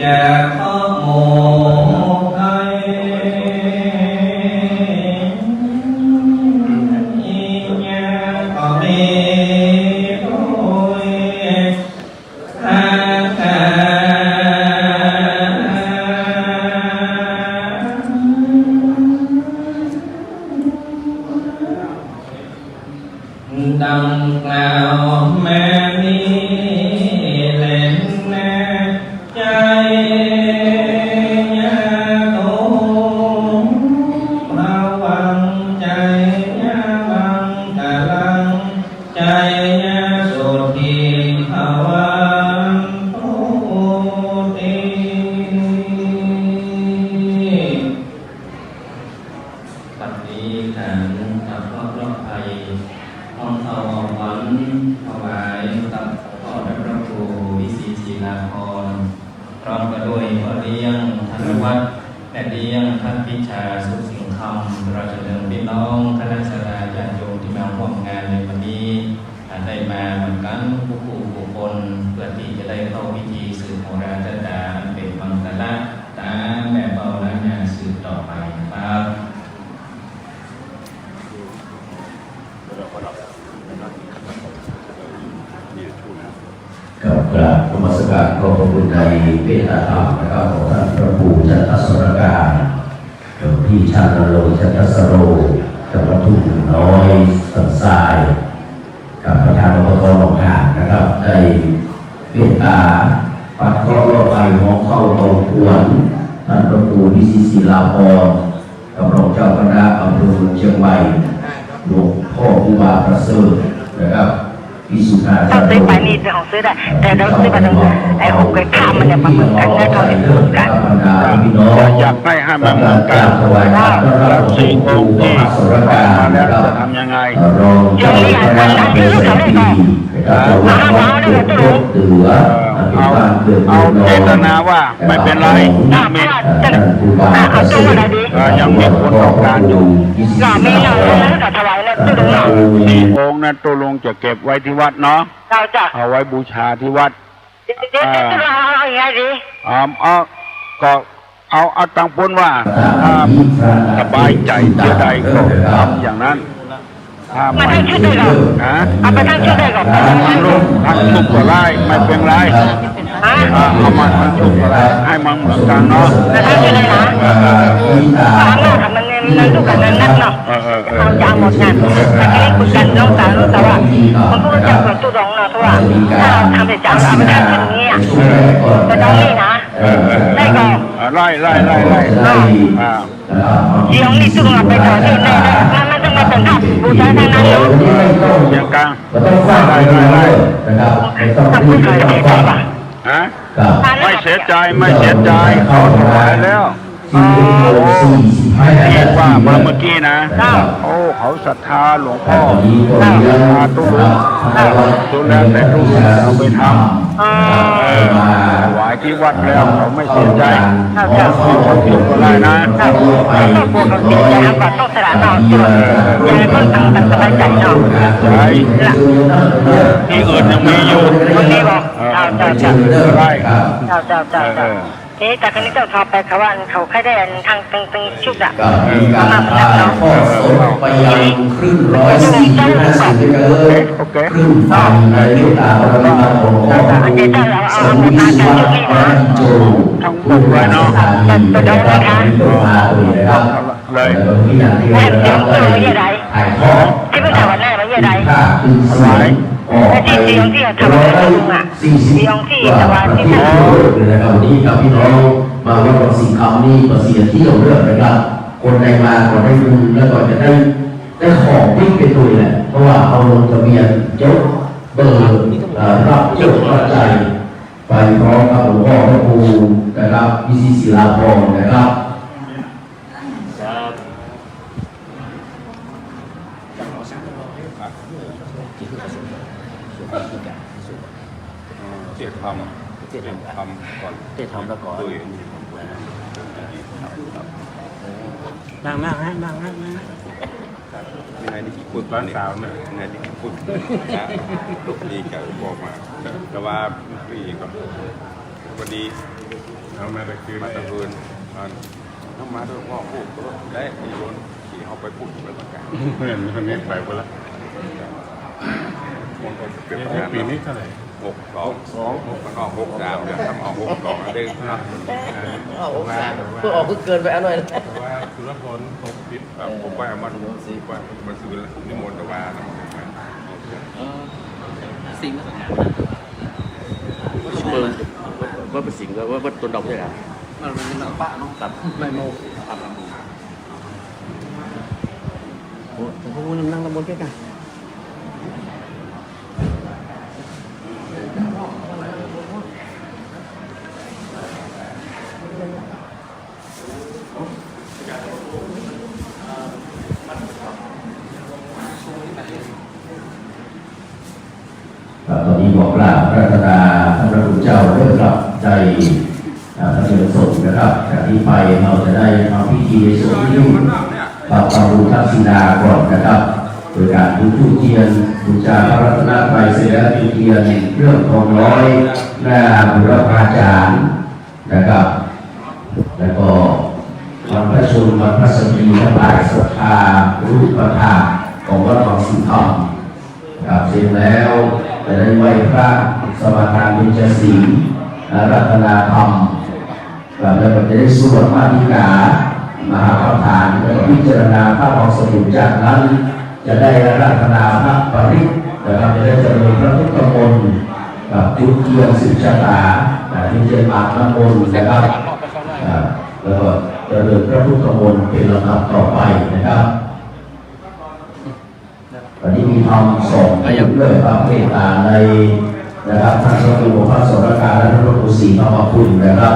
จะขอโมไทยยาก็มีโดย ดังกล่าวมานี้แลนา ใจยาโต ภวัง ใจยามังคลัง ใจยาสุขีภวันตุเต บัดนี้ขันตะเคราะห์เคราะห์ภัย น้อมเข้าของขวัญถวายกับองค์พระครูวิสิตศิลาภรณ์ พร้อมกันด้วยพ่อเลี้ยงธนวัฒน์ แม่เลี้ยงพัฒน์พิชาสุขสิงห์คำ ตลอดจนถึงพี่น้องคณะศรัทธาญาติโยมที่มาร่วมงานในวันนี้ อ่า ได้มาเหมือนกันกู้ๆคน เพื่อที่จะได้เข้าพิธีสืบโหราชะตาอันเป็นมังคละต๋ามแม่เป้าล้านนาสืบต่อไปนะครับ ครับ กราบนมัสการขอบพระคุณในเมตตาธรรมนะครับ ของท่านพระครูจันทสรการ หลวงพี่ชาญนรงค์จันทสโร จากวัดทุ่งน้อยสันทราย กับประธาน อบต หนองหานนะครับ ได้เมตตาปัดเคราะห์เคราะห์ภัยของเข้าของขวัญ ท่านพระครูวิสิตศิลาภรณ์ กับรองเจ้าคณะอำเภอเมืองเชียงใหม่ หลวงพ่อครูบาประเสริฐนะครับ วิสุทธาจาโร ต้องซื้อไปนี่จะของซื้อได้ แต่เดี๋ยวซื้อไปตรงนั้น ไอ้องค์ไอ้พระมันเนี่ยมันเหมือนกั๋นนะ เท่าที่พูดกั๋น อยากได้ให้มันเหมือนกั๋น แล้วสี่องค์ที่ผ่านมาแล้วจะทำยังไง อย่างนี้อ่ะ มันหลังที่สุดเขาได้ก่อน เอา เอาเจตนาว่าไม่เป็นไร นิมิต อ่ะ เอาตัวอะไรดี อ่า ยังมีคนต้องการอยู่ หล่อมีหล่อแล้วก็ถวายเลย สี่องค์นั้นตกลงจะเก็บไว้ที่วัดเนาะ เจ้า เจ้า เอาไว้บูชาที่วัด เดี๋ยว เดี๋ยว อ่า เดี๋ยว เอา เอายังไงดี อ่า เอา ก็เอา เอาตังปุ้นว่า ถ้าสบายใจ๋เตื้อใดก็ทำอย่างนั้น ถ้าไม่ เอาไปทั้งชุดเลยก่อน ฮะ เอาไปทั้งชุดเลยก่อน ทั้งชุดก็ได้ ไม่เป็นไร ฮะ อ่า เอามาทั้งชุดก็ได้ ให้มันเหมือนกั๋นเนาะ เอาทั้งชุดเลยนะ อ่า ก็เอามาทำมัน มันลูกกั๋นนั้นนักเนาะ เออ เออ เออ เอาอย่างหมดงาน แต่แค่นี้คุยกั๋นน้องสาว น้องสาวว่า มันก็จะเปิดตู้ดองเนาะ เพราะว่าถ้าเอาทำแต่จ๋า เอาไปทำอย่างนี้อ่ะ เออ แต่ตอนนี้นะ เออ เออ ได้ก่อน อ่า ไล่ ไล่ ไล่ ไล่ อ่า อ่า เดี๋ยวนี้ตู้เอาไปต่อที่ไหนได้ มัน มันต้องมาถึงกับบูชาทั้งนั้นเนาะ เสียงกลาง ไล่ ไล่ ไล่ นะครับ ไม่ต้องรีบ ไม่ต้องฟัง ฮะ ครับ ไม่เสียใจ๋ ไม่เสียใจ๋ เขาถวายแล้ว อ๋อ ที่ว่ามาเมื่อกี้นะ ครับ โอ้ เขาศรัทธาหลวงพ่อ ศรัทธาตุ๊ลุง ตุ๊ลุงแล้วแต่ตุ๊ลุงจะเอาไปทำ อ๋อ เออ ถวายที่วัดแล้วเขาไม่เสียใจ๋ ครับ ครับ เขายกก็ได้นะ ครับ ต้องปวดเขาเสียใจ๋ ครับ ต้องสละเนาะ เออ เออ เออ ต้องตั้ง ตั้งสบายใจ๋เนาะ ใช่ ละ ที่อื่นยังมีอยู่ มันมีบ่ เออ เจ้า เจ้า เจ้า ได้ เจ้า เจ้า เจ้า เออ เจ้า เอ๊ะ แต่ครั้งนี้เจ้าทอไปเขาว่าเขาใค่ได้อันตัง ตัง ตังชุดอะ ครับ มีการถ่ายทอดสดไปยังคลื่นร้อยสี่จุดห้าศูนย์เมกะเฮิรตซ์ โอเค คลื่นความในเมตตาบารมีของหลวงพ่อพระครูสมฤทธิ์ สุวัฒน์วรัญโจ ทั้งหมดเลยเนาะ ผู้ว่าสถานี นะครับ วันนี้ก็มาเลยนะครับ เลย แล้วก็ที่อย่างที่ได้รับได้ถ่ายทอด ที่เพิ่งถ่ายวันแรกวันนี้อะไร ภาพเป็นเสียงออกไป ไอ้ที่เสียงที่ถวายหลวงลุงอะ สี่สิบ เสียงที่ถวายที่ กว่าประเทศทั่วโลกเลยนะครับ วันนี้ครับพี่น้องมาวัดวังสิงห์คำนี่มาเสียเที่ยวเรื่องนะครับ คนใดมาก็ได้บุญแล้วก็จะได้ ได้ของติดไปด้วยแหละ เพราะว่าเอาลงทะเบียนยกเบอร์ เอ่อ รับโชครับชัยไปพร้อมกับหลวงพ่อพระครูนะครับ วิชิตศิลาภรณ์นะครับ ครับ เตี้ยทำ เตี้ยทำก่อน เตี้ยทำแล้วก่อน นั่ง นั่งฮะ นั่ง นั่ง นั่ง มีนายนิติคุณ หลานสาวนะ มีนายนิติคุณนะ ลูกดีกับพ่อมา แต่ว่าปีก็พอดี เอามาแต่คืน มาแต่คืน มัน เอามาด้วยพ่อพูดก็ได้ มีคนขี่เอาไปพูดไปประกาศ เห็นคนนี้ไปหมดละ คนก็เกิด เอ๊ะ ปีนี้เท่าไหร่ หกสอง หกสอง มันออกหกสาม เดี๋ยวถ้ามันออกหกสอง เด้งนะ ออกหกสาม เพิ่งออกเพิ่งเกินไปอันหน่อยนะ แต่ว่าสุรพล หกสิบ ครับ ผมว่ามัน หกสิบ ว่ามันซื้อนิมนต์แต่ว่านะ เออ สิงห์ก็สองอย่างนะ เปิด วัดพระสิงห์ก็วัด วัดต้นดอกใช่ไหมครับ มัน มัน มันปะเนาะ ครับ ไม่โม ครับ โอ้ หลวงพ่อนั่งละมุนใกล้กัน ครับ ตอนนี้ขอกราบอาราธนาพระคุณเจ้าด้วยครับ ได้ อ่า พระเจริญสงฆ์นะครับ จากนี้ไปเราจะได้ทำพิธีในส่วนที่ ปรับปรุงทักษิณาก่อนนะครับ โดยการจุดธูปเทียนบูชาพระรัตนตรัยเสร็จแล้ว จุดเทียนเครื่องทองน้อยหน้าบุรพาจารย์นะครับ แล้วก็บรรพชนบรรพสตรีทั้งหลายศรัทธารูปธาตุของวัดวังสิงห์คำ ครับ เสร็จแล้วจะได้ไหว้พระสมาทานเบญจศีล อาราธนาธรรม ครับ แล้วก็จะได้สวดมาติกา มหาปาฐาน แล้วก็พิจารณาพระออกสมุด จากนั้นจะได้อาราธนาพระปริตรนะครับ จะได้เจริญพระพุทธมนต์กับจุดเทียนสืบชะตา อ่า จุดเทียนหมากน้ำมนต์นะครับ อ่า แล้วก็เจริญพระพุทธมนต์เป็นลำดับต่อไปนะครับ วันนี้มีธรรมสองรูปด้วย พระเมตตาใน นะครับ ท่านพระครูประภัสสรการและท่านพระครูศรีธรรมคุณนะครับ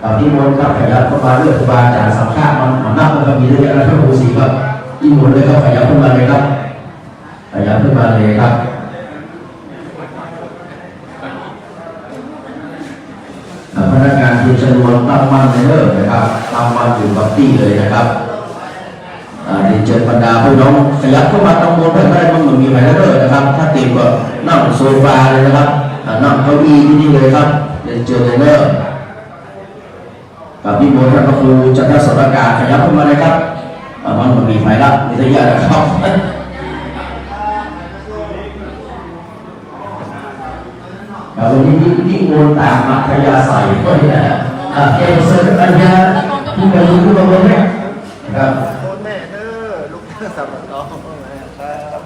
อ่า นิมนต์ครับ ขยับเข้ามาเลือกครูบาอาจารย์สังฆะ มัน มันนับมันก็มีเยอะแยะนะ ท่านพระครูศรีครับ นิมนต์เลยครับ ขยับขึ้นมาเลยครับ ขยับขึ้นมาเลยครับ อ่า พนักงานเตรียมชนวนตั้งมั่นเด้อนะครับ ตั้งมั่นอยู่กับตี้เลยนะครับ อ่า เรียนเจิญบรรดาพี่น้องขยับเข้ามาตังบนเปิ้นได้ มันบ่มีไผแล้วเด้อนะครับ ถ้าเต็มก็นั่งโซฟาเลยนะครับ อ่า นั่งเก้าอี้ตี้นี่เลยครับ เรียนเจิญเลยเด้อ ครับ นิมนต์ท่านพระครูจันทสรการขยับเข้ามาเลยครับ อ่า มันบ่มีไผละ มีแต่ญาติครับ ครับ วันนี้นิมนต์ตามอัธยาศัยก็ได้นะ อ่า เก็บเชิญอาจารย์ผู้บรรลุธรรมเนี่ย ครับ โทษแม่เด้อ ลูกสาวน้องนะครับ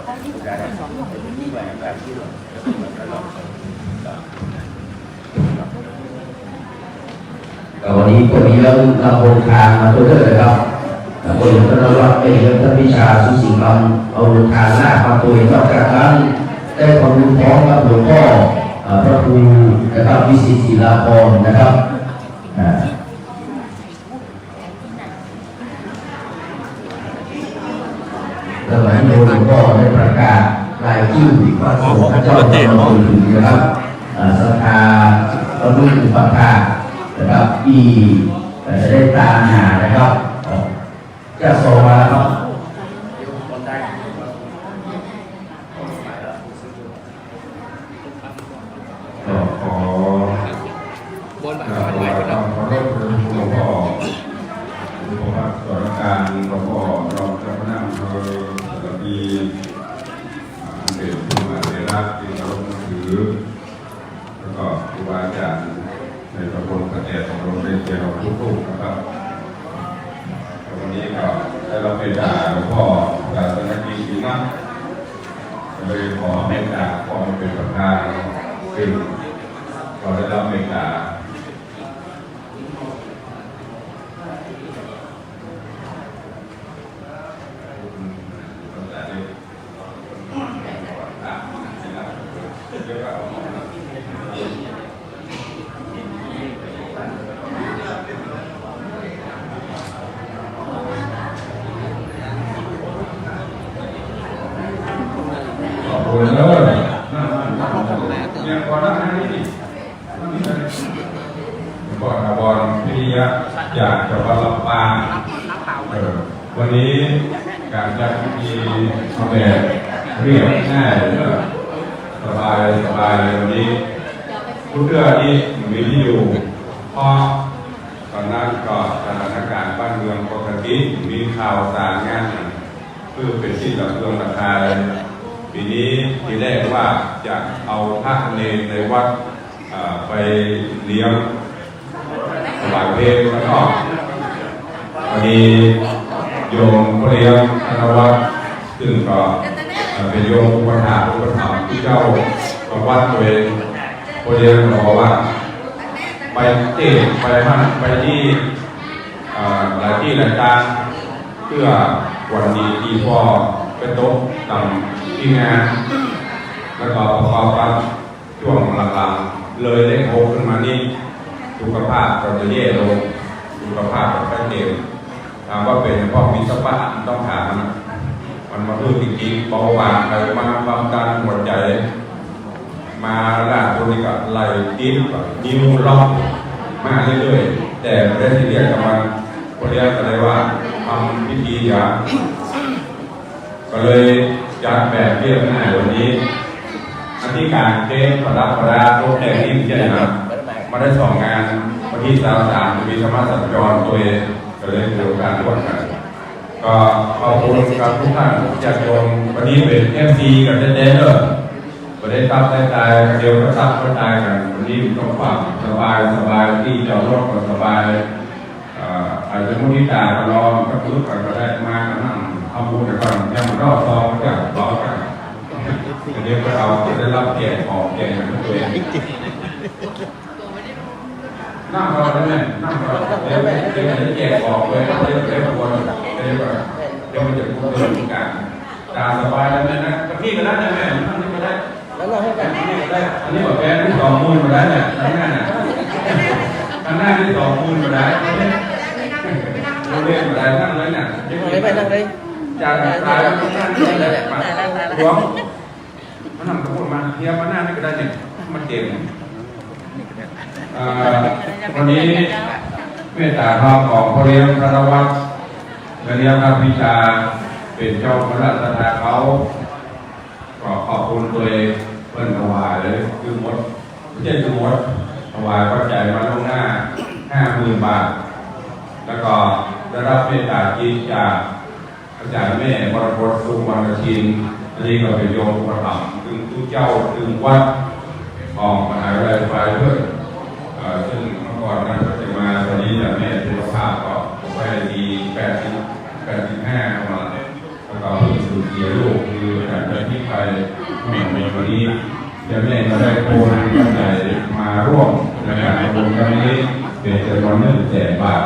ก็วันนี้ก็มีเรื่องนำโฮงทานมาด้วยนะครับ แล้วก็หลวงพ่อนวัด เอ้ย หลวงท่านพิชาสุสิงห์คำ เอาโฮงทานหน้ามาตวย นอกจากนั้นได้ทำบุญพร้อมกับหลวงพ่อ เอ่อ พระครูนะครับ วิสิตศิลาพรนะครับ อ่า สมัยโน้นหลวงพ่อได้ประกาศรายชื่อพระสงฆ์พระเจ้า อ๋อ ปกติ กำลังถึงนะครับ อ่า ศรัทธา พระรูปอุปัฏฐากนะครับ ที่ เอ่อ จะได้ตามหานะครับ เอ่อ จะส่งมาครับ ก็ขอ บนบาท กราบถวายความเคารพหลวงพ่อ หลวงพ่อพระสรการ หลวงพ่อรองเจ้าคณะอำเภอสารพี อ่า อันเป็นผู้มาเถระที่เคารพนับถือ แล้วก็ครูบาอาจารย์ในตำบลสะแกด ของโรงเรียนเตรียมทุกรูปนะครับ วันนี้ก็ได้รับเมตตาหลวงพ่อศาสนกิจดีนัก ก็เลยขอเมตตาพ่อมาเป็นประธาน ซึ่งก็ได้รับเมตตา ขอบคุณเด้อ นั่งๆๆ เนี่ย ขอนั่งๆ นี่ ก็ถาวรพิริยะจากจังหวัดลำปาง เออ วันนี้การจัดพิธีเอาแบบเรียบง่ายเลยเนอะ สบายสบายเลยวันนี้ ทุกเทื่อนี้มีที่อยู่ เพราะตอนนั้นก็สถานการณ์บ้านเมืองปกติ มีข่าวสารงาน คือเป็นที่ระเบืองระคาย ปี๋นี้ทีแรกว่าจะเอาพระเณรในวัด อ่า ไปเลี้ยงถวายเพลข้างนอก พอดีโยมพ่อเลี้ยงธนวัฒน์ ซึ่งก็ อ่า เป็นโยมอุปัฏฐากอุปถัมภ์เจ้าวัดโดย พ่อเลี้ยงบอกว่า ไปเตะ ไปหั้น ไปนี่ อ่า หลายตี้หลายตาง เพื่อวันดีตี้พ่อไปตกต่ำตี้งาน แล้วก็ประกอบกับช่วงหลังๆ เลยเลขหกขึ้นมานี่ สุขภาพก็จะแย่ลง สุขภาพก็จะเจ็บ ถามว่าเป็นเพราะมีสภาพมันต้องถามมันนะ มันมาพูดจริงๆ เบาหวาน ไขมัน ความดัน หัวใจ มาล่าสุดนี่ก็ไหล่ติด นิ้วล็อก มาเรื่อยๆ แต่ไม่ได้ซีเรียสกับมัน พ่อเลี้ยงก็เลยว่าทำพิธีอย่า ก็เลยจัดแบบเรียบง่ายวันนี้ อธิการเจ๊ประดับประดาตกแต่งนี่เจ๊นะ มาได้สองงาน วันที่ซาวสามจะมีธรรมสัญจรตัวเอง ก็เลยถือโอกาสร่วมกัน ก็ขอบคุณกับทุกท่านญาติโยม วันนี้เป็นเอฟซีกันแท้ๆ เด้อ บ่ได้ตับได้ตาย เดี๋ยวก็ตับก็ตายกัน วันนี้มันก็ความสบาย สบาย ตี้จอดรถก็สบาย เอ่อ อาจจะมุทิตาก็นอนก็ลุกกันก็ได้ มาก็นั่งทำบุญกันก่อน ยังรอบซองก็จะรอกัน เดี๋ยวก็เอาจะได้รับแจกของแจกอย่างตัวเอง นั่งรอได้ไหม นั่งรอ เดี๋ยว เดี๋ยวจะแจกของเลย เดี๋ยว เดี๋ยวควร เดี๋ยวก่อน เดี๋ยวมันจะพูดเรื่องการ ตามสบายแล้วแม่นะ พี่ก็ได้นะแม่ นั่งนี่ก็ได้ อันนี้ก็ได้ อันนี้ก็แปดหมื่น สองหมื่นก็ได้เนี่ย ข้างหน้าเนี่ย ข้างหน้านี่ สองหมื่นก็ได้ โรงเรียนก็ได้ นั่งเลยเนี่ย นั่งเลยไป นั่งเลย จากซ้ายมา นั่งเลย หลวง มานั่งตรงนู้นมา เฮียมาหน้านี่ก็ได้เนี่ย มันเจ๋ง เอ่อ วันนี้เมตตาธรรมของพ่อเลี้ยงธนวัฒน์ และเลี้ยงพระพิชา เป๋นเจ้าคณะศรัทธาเขา ก็ขอบคุณโดยเปิ้นถวายเลย คือหมด ไม่ใช่คือหมด ถวายปัจจัยมาล่วงหน้า ห้าหมื่น บาท แล้วก็ได้รับเมตตาจิตจาก อาจ๋ารย์แม่มรกต สุวรรณชิน อันนี้ก็เป๋นโยมอุปถัมภ์ ตึงตุ๊เจ้า ตึงวัดของมหาวิทยาลัยไฟเพิ่น เอ่อ ซึ่งเมื่อก่อนนั้นก็จะมา ตอนนี้อาจ๋ารย์แม่สุขภาพก็ตกไปปีแปดสิบ แปดสิบห้า ประมาณ แล้วก็เพิ่งสูญเสียลูก คืออาจ๋ารย์จะทิ้งไป เมื่อวันนี้ อาจ๋ารย์แม่ก็ได้โอนปัจจัยมาร่วมในการทำบุญครั้งนี้ เป๋นจำนวน หนึ่งแสน บาท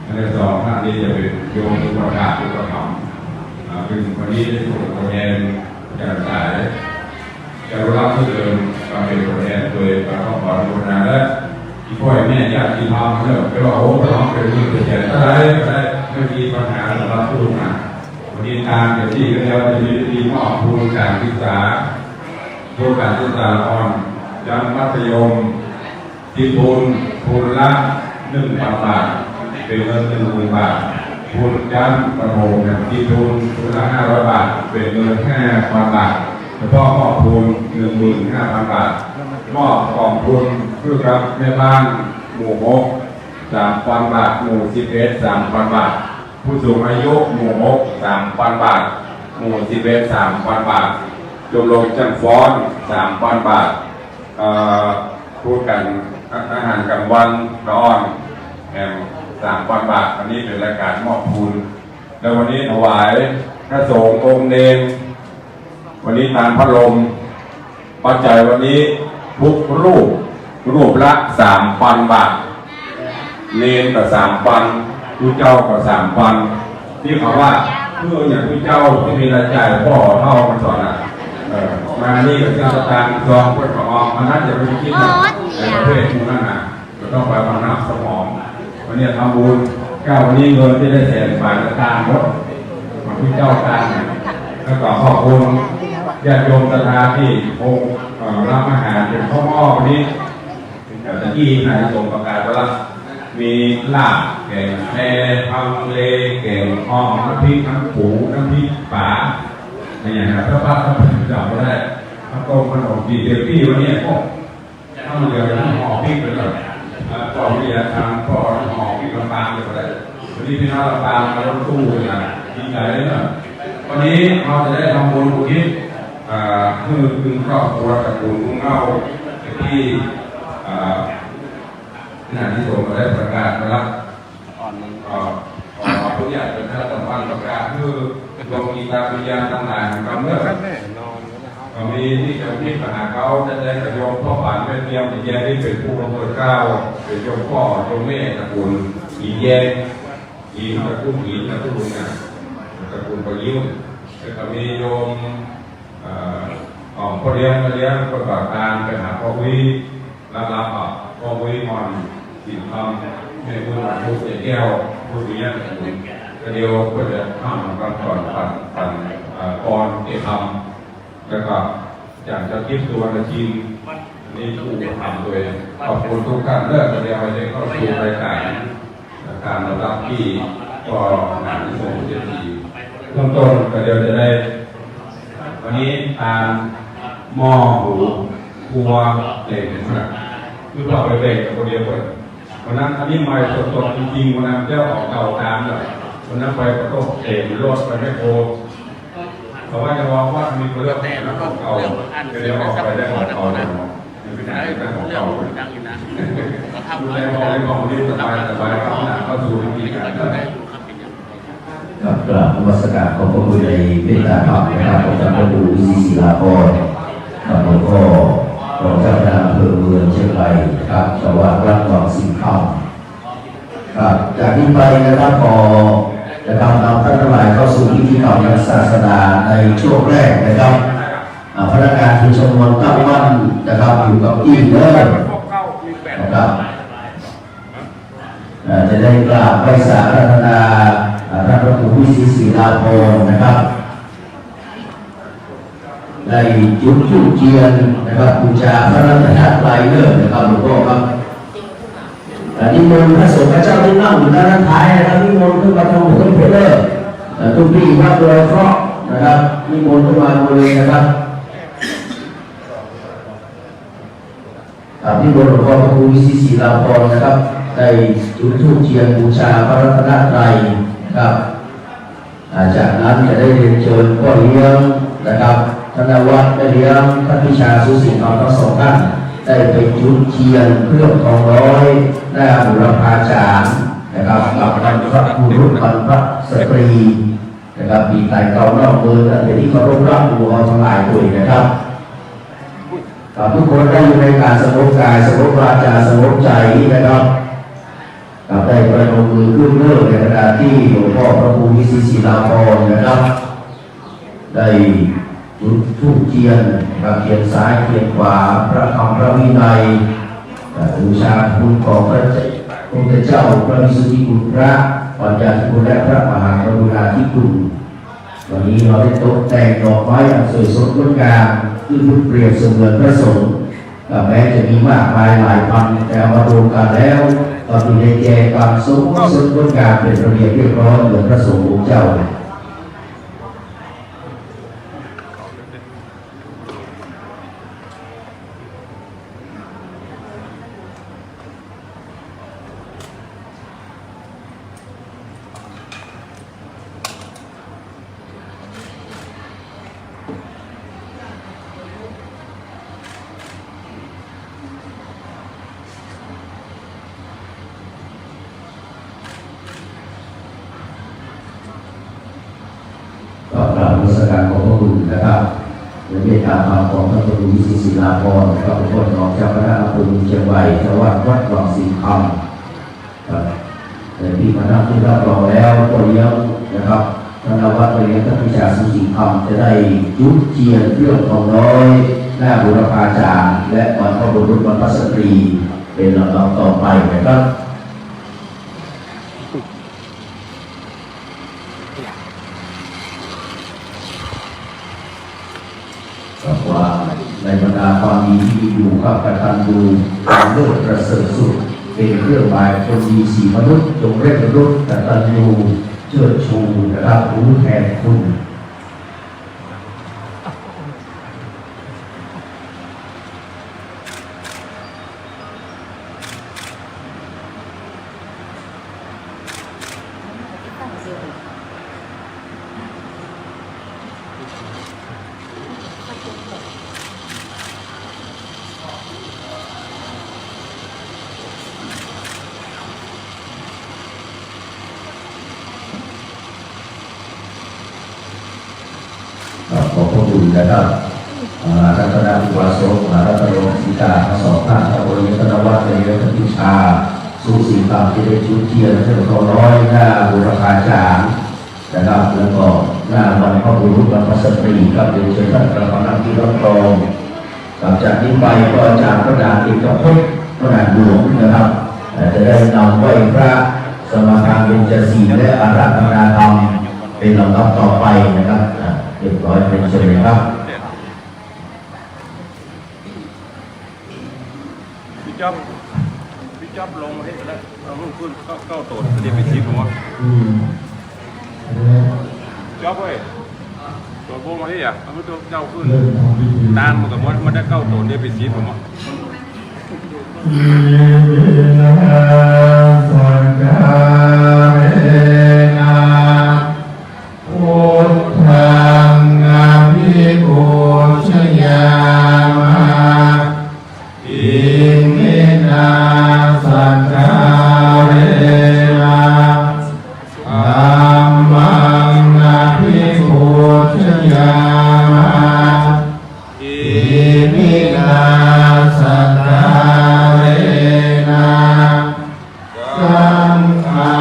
อันที่สองท่านนี้จะเป๋นโยมอุปถากอุปถัมภ์ อ่า ซึ่งวันนี้ได้ส่งตัวแทนจากสายจารุรักษ์ที่เดิมมาเป๋นตัวแทนโดยการขออนุโมทนาและอีพ่อแม่ญาติธรรมเนี่ย ไปว่า โอ้ พระน้องเป๋นหมื่นเป๋นแสนก็ได้ ก็ได้ ไม่มีปัญหาสำหรับผู้มา วันนี้ตามเป๋นตี้ก็แล้ว จะมีพิธีมอบทุนการศึกษา ทุนการศึกษาอ่อน ชั้นมัธยม สิบทุน ทุนละ หนึ่งพัน บาท เป๋นเงิน หนึ่งหมื่น บาท ทุนชั้นประถม สิบทุน ทุนละ ห้าร้อย บาท เป๋นเงิน ห้าพัน บาท เฉพาะมอบทุน หนึ่งหมื่นห้าพัน บาท มอบกองทุนคือกับแม่บ้านหมู่หก สามพัน บาท หมู่สิบเอ็ด สามพัน บาท ผู้สูงอายุหมู่หก สามพัน บาท หมู่สิบเอ็ด สามพัน บาท ชมรมจ้างฟ้อน สามพัน บาท เอ่อ ทุนการอาหารกลางวันตะอ่อนแหม สามพัน บาท อันนี้เป๋นรายการมอบทุน แล้ววันนี้ถวายพระสงฆ์องค์เณร วันนี้ตานพัดลม ปัจจัยวันนี้ทุกรูป รูปละ สามพัน บาท เณรก็ สามพัน ตุ๊เจ้าก็ สามพัน ตี้เขาว่า เพื่ออย่างตุ๊เจ้าตี้มีรายจ่ายพ่อเฒ่ามันสอนน่ะ เออ มานี่ก็ซื้อสตางค์ซองเปิ้นก็ออก อันนั้นอย่าไปคิดนะ ไอ้ประเภทพวกนั้นน่ะ ก็ต้องไปวางน้ำสมอง วันนี้ทำบุญ เก้า วันนี้เงินตี้ได้แสนบาทก็ตามหมด มาพุทธเจ้าตาม แล้วก็ขอบคุณญาติโยมศรัทธาตี้คง เอ่อ รับอาหารเป๋นข้าวหม้อวันนี้ เอ่อ ตะกี้นายสมประกาศไปละ มีลาบ แก๋งแค ฮังเล แก๋งอ่อม น้ำพริก น้ำปู น้ำพริกป๋า อะไรอย่างเงี้ย ถ้าพลาดก็จำไม่ได้ ข้าวต้ม ขนมจีน เดี๋ยวปี้วันนี้พวก ถ้ามันเหลือ เดี๋ยวต้องห่อปิ๊กไปก่อน อ่า ก่อนที่จะทานก็ห่อปิ๊กลำปางไปก็ได้ วันนี้พี่น้องลำปางมารถตู้เลยนะ ดีใจ๋เลยนะ วันนี้เฮาจะได้ทำบุญอุทิศ อ่า คือ คือครอบครัวตระกูลคุ้มเง้าตี้ อ่า ขณะนี้ผมก็ได้ประกาศมาแล้ว อ่อนหนึ่ง อ่า ขออนุญาตเป๋นคณะกรรมการประกาศ คือดวงจิตวิญญาณตังหลายของกำเนิด ก็มีตี้จะมีปัญหาเขาจะได้กระโยมพ่อปานแม่เตียม ตี้แยงตี้เป๋นผู้บังเกิดเกล้า เป๋นโยมพ่อโยมแม่ตระกูลหินแยง หินตระกูลหินตระกูลน่ะ ตระกูลประยุกต์ แล้วก็มีโยม เอ่อ ของพ่อเลี้ยง แม่เลี้ยง คนปากตานไปหาพ่อวิ รับรับอ่ะ พ่อวิมอน สินคำ แม่บุญหลาน ลูกเจ๊แก้ว ลูกเลี้ยง ก็เดี๋ยวก็จะทำกันก่อน ปัน ปัน เอ่อ ก่อนเจ๊คำ แล้วก็จากเจ้าทิพย์สุวรรณชิน อันนี้ผู้ทำโดย ขอบคุณทุกท่านเด้อ ก็เดี๋ยวจะเข้าสู่รายการ การต้อนรับตี้ก็งานที่ทรงเจดีย์ เริ่มต้นก็เดี๋ยวจะได้ วันนี้ตานหม้อหูครัวเหล็กนะ คือว่าไปแบ่งกับคนเดียวก่อน วันนั้นอันนี้ใหม่สดๆจริงๆ วันนั้นเจ้าของเก่าตามเลย วันนั้นไปประตูเข็มรถไปแมคโคร เขาว่าจะวางวัดมีคนเลือกแต่แล้วก็เก่า เดี๋ยวออกไปได้ของเก่าเนาะ เรื่องดังอยู่นะ ดูแลของเล่นของเล่นสบายสบาย เข้าสู่วิธีการ ครับ กราบนมัสการขอบพระคุณในเมตตาธรรมนะครับ ของท่านพระครูวิจิตรศิลาภรณ์ ครับ หลวงพ่อรองเจ้าคณะอำเภอเมืองเชียงรายนะครับ เจ้าอาวาสวัดวังสิงห์คำ ครับ จากนี้ไปนะครับ ขอจะนำท่านทั้งหลายเข้าสู่พิธีกรรมทางศาสนาในช่วงแรกนะครับ อ่า พนักงาน จำนวนเก้าวันนะครับ อยู่กับตี้เด้อนะครับ เอ่อ จะได้กราบไหว้สาอาราธนา อ่า ท่านพระครูวิสิต ศิลาภรณ์นะครับ ได้จุดธูปเทียนนะครับ บูชาพระรัตนตรัยเด้อนะครับ หลวงพ่อครับ อ่า นิมนต์พระสงฆ์พระเจ้าตี้นั่งอยู่ด้านท้ายนะครับ นิมนต์ขึ้นมาทางบนเด้อ อ่า ทุกตี้วัดโดยเคราะห์นะครับ นิมนต์ขึ้นมาเลยนะครับ ครับ นิมนต์หลวงพ่อพระครูวิสิต ศิลาภรณ์นะครับ ได้จุดธูปเทียนบูชาพระรัตนตรัยนะครับ อ่า จากนั้นจะได้เรียนเชิญพ่อเลี้ยงนะครับ ธนวัฒน์ แม่เลี้ยง ท่านพิชา สุสิงห์ ทั้งสองท่าน ได้ไปจุดเทียนเคลือบทองน้อยหน้าบูรพาจารย์นะครับ กับบรรพบุรุษบรรพสตรีนะครับ ตี้ต๋ายเก่านอกเมิน อันเป็นตี้เคารพรักหมู่เฮาตังหลายตวยนะครับ ครับ ทุกคนได้อยู่ในการสงบกาย สงบวาจา สงบใจ๋นะครับ ครับ ได้ประนมมือขึ้นเด้อ ในขณะตี้หลวงพ่อพระครูวิสิต ศิลาภรณ์นะครับ ได้จุดธูปเทียนนะครับ เทียนซ้ายเทียนขวา พระธรรมพระวินัย บูชาคุณของพระเจ้า พระพุทธเจ้า พระวิสุทธิคุณ พระปัญญาธิคุณ และพระมหากรุณาธิคุณ วันนี้เฮาได้ตกแต่งดอกไม้อันสวยสดงดงาม ขึ้นรูปเปรียบเสมือนพระสงฆ์ ก็แม้จะมีมากมายหลายพัน แต่เอามารวมกั๋นแล้ว ก็อยู่ในแจกันสวยสดงดงาม เป๋นระเบียบเรียบร้อยเหมือนพระสงฆ์องค์เจ้า ก็กราบนมัสการขอบพระคุณนะครับ ในเมตตาธรรมของท่านพระครูวิสิต ศิลาภรณ์นะครับ ผู้ปกครองเจ้าคณะอำเภอเมืองเชียงใหม่ เจ้าอาวาสวัดวังสิงห์คำ ครับ ในตี้มานั่งตี้รับรองแล้ว พ่อเลี้ยงนะครับ ธนวัฒน์ แม่เลี้ยง ท่านพิชา สุสิงห์คำ จะได้จุดเทียนเคลือบทองน้อยหน้าบูรพาจารย์ และบรรพบุรุษบรรพสตรี เป๋นลำดับต่อไปนะครับ ครับ ว่าในบรรดาความดีตี้มีอยู่ครับ กตัญญูเป็นเลิศประเสริฐสุด เป็นเครื่องหมายคนดีสี่มนุษย์ จงเร่งระลึกกตัญญูเชิดชูนะครับ รู้แทนคุณ ครับ ขอบพระคุณนะครับ อ่า ท่านคณะอุบาสก อ่า ท่านรองศรีกา ทั้งสองท่าน ท่านพ่อเลี้ยงธนวัฒน์ และท่านพิชา สุสิงห์คำ ตี้ได้จุดเทียนเคลือบทองน้อยหน้าบูรพาจารย์นะครับ แล้วก็หน้าบรรพบุรุษบรรพสตรีครับ เรียนเชิญท่านกลับมานั่งตี้รับรอง หลังจากนี้ไปก็อาจารย์พระดาเอกภพ พระดาหลวงนะครับ เอ่อ จะได้นำไหว้พระ สมาทานเบญจศีล และอาราธนาธรรม เป๋นลำดับต่อไปนะครับ อ่ะ เรียบร้อย เรียนเชิญเลยครับ ปี้จ๊อบ ปี้จ๊อบลงมาเฮ้ย แล้วเอาลูกขึ้น เก้า เก้าโต๋น เดี๋ยวไปชี้ผมว่า อืม จ๊อบเว้ย โต๋นโบมาเฮ้ยอ่ะ เอาลูกเจ้าขึ้น ตานมันก็หมด มันได้เก้าโต๋น เดี๋ยวไปชี้ผมว่า Iminā sakkārena buddhaṃ abhipūjayāma. Iminā sakkārena dhammaṃ abhipūjayāma. Iminā sakkārena saṅghaṃ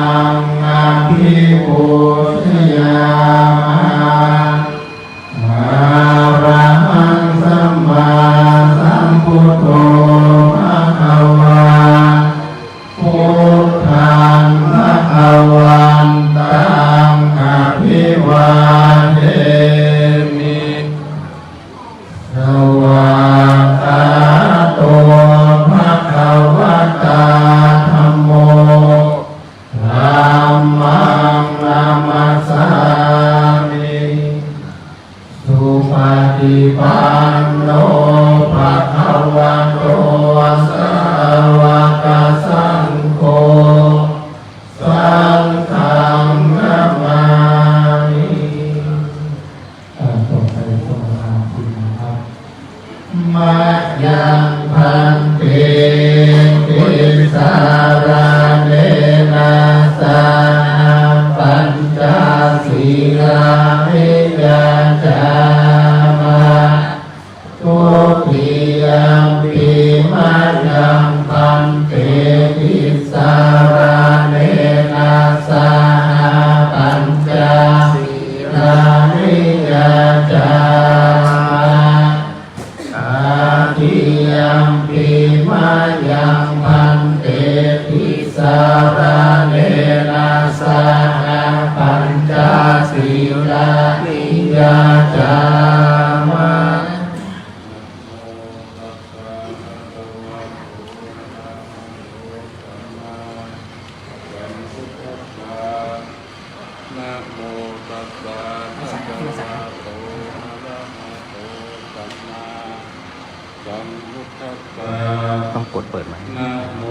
ภะคะวะโต สาวะกะสังโฆ สังฆังนะมามิ อ่า ต่อไปสมาทานศีลนะครับ มะยัง ภันเต ติสสะระเณนะ สะหะ ปัญจ สีลานิ ยาจามะ ทุติยัมปิ มะยัง ภันเต ติสสะระเณนะ สะหะ ปัญจ สีลานิ ยาจามะ ตติยัมปิ มะยัง ภันเต ติสสะระเณนะ สะหะ ปัญจ สีลานิ ยาจามะ นะโมตัสสะ ภะคะวะโต อะระหะโต สัมมาสัมพุทธัสสะ ต้องกดเปิดไหม นะโม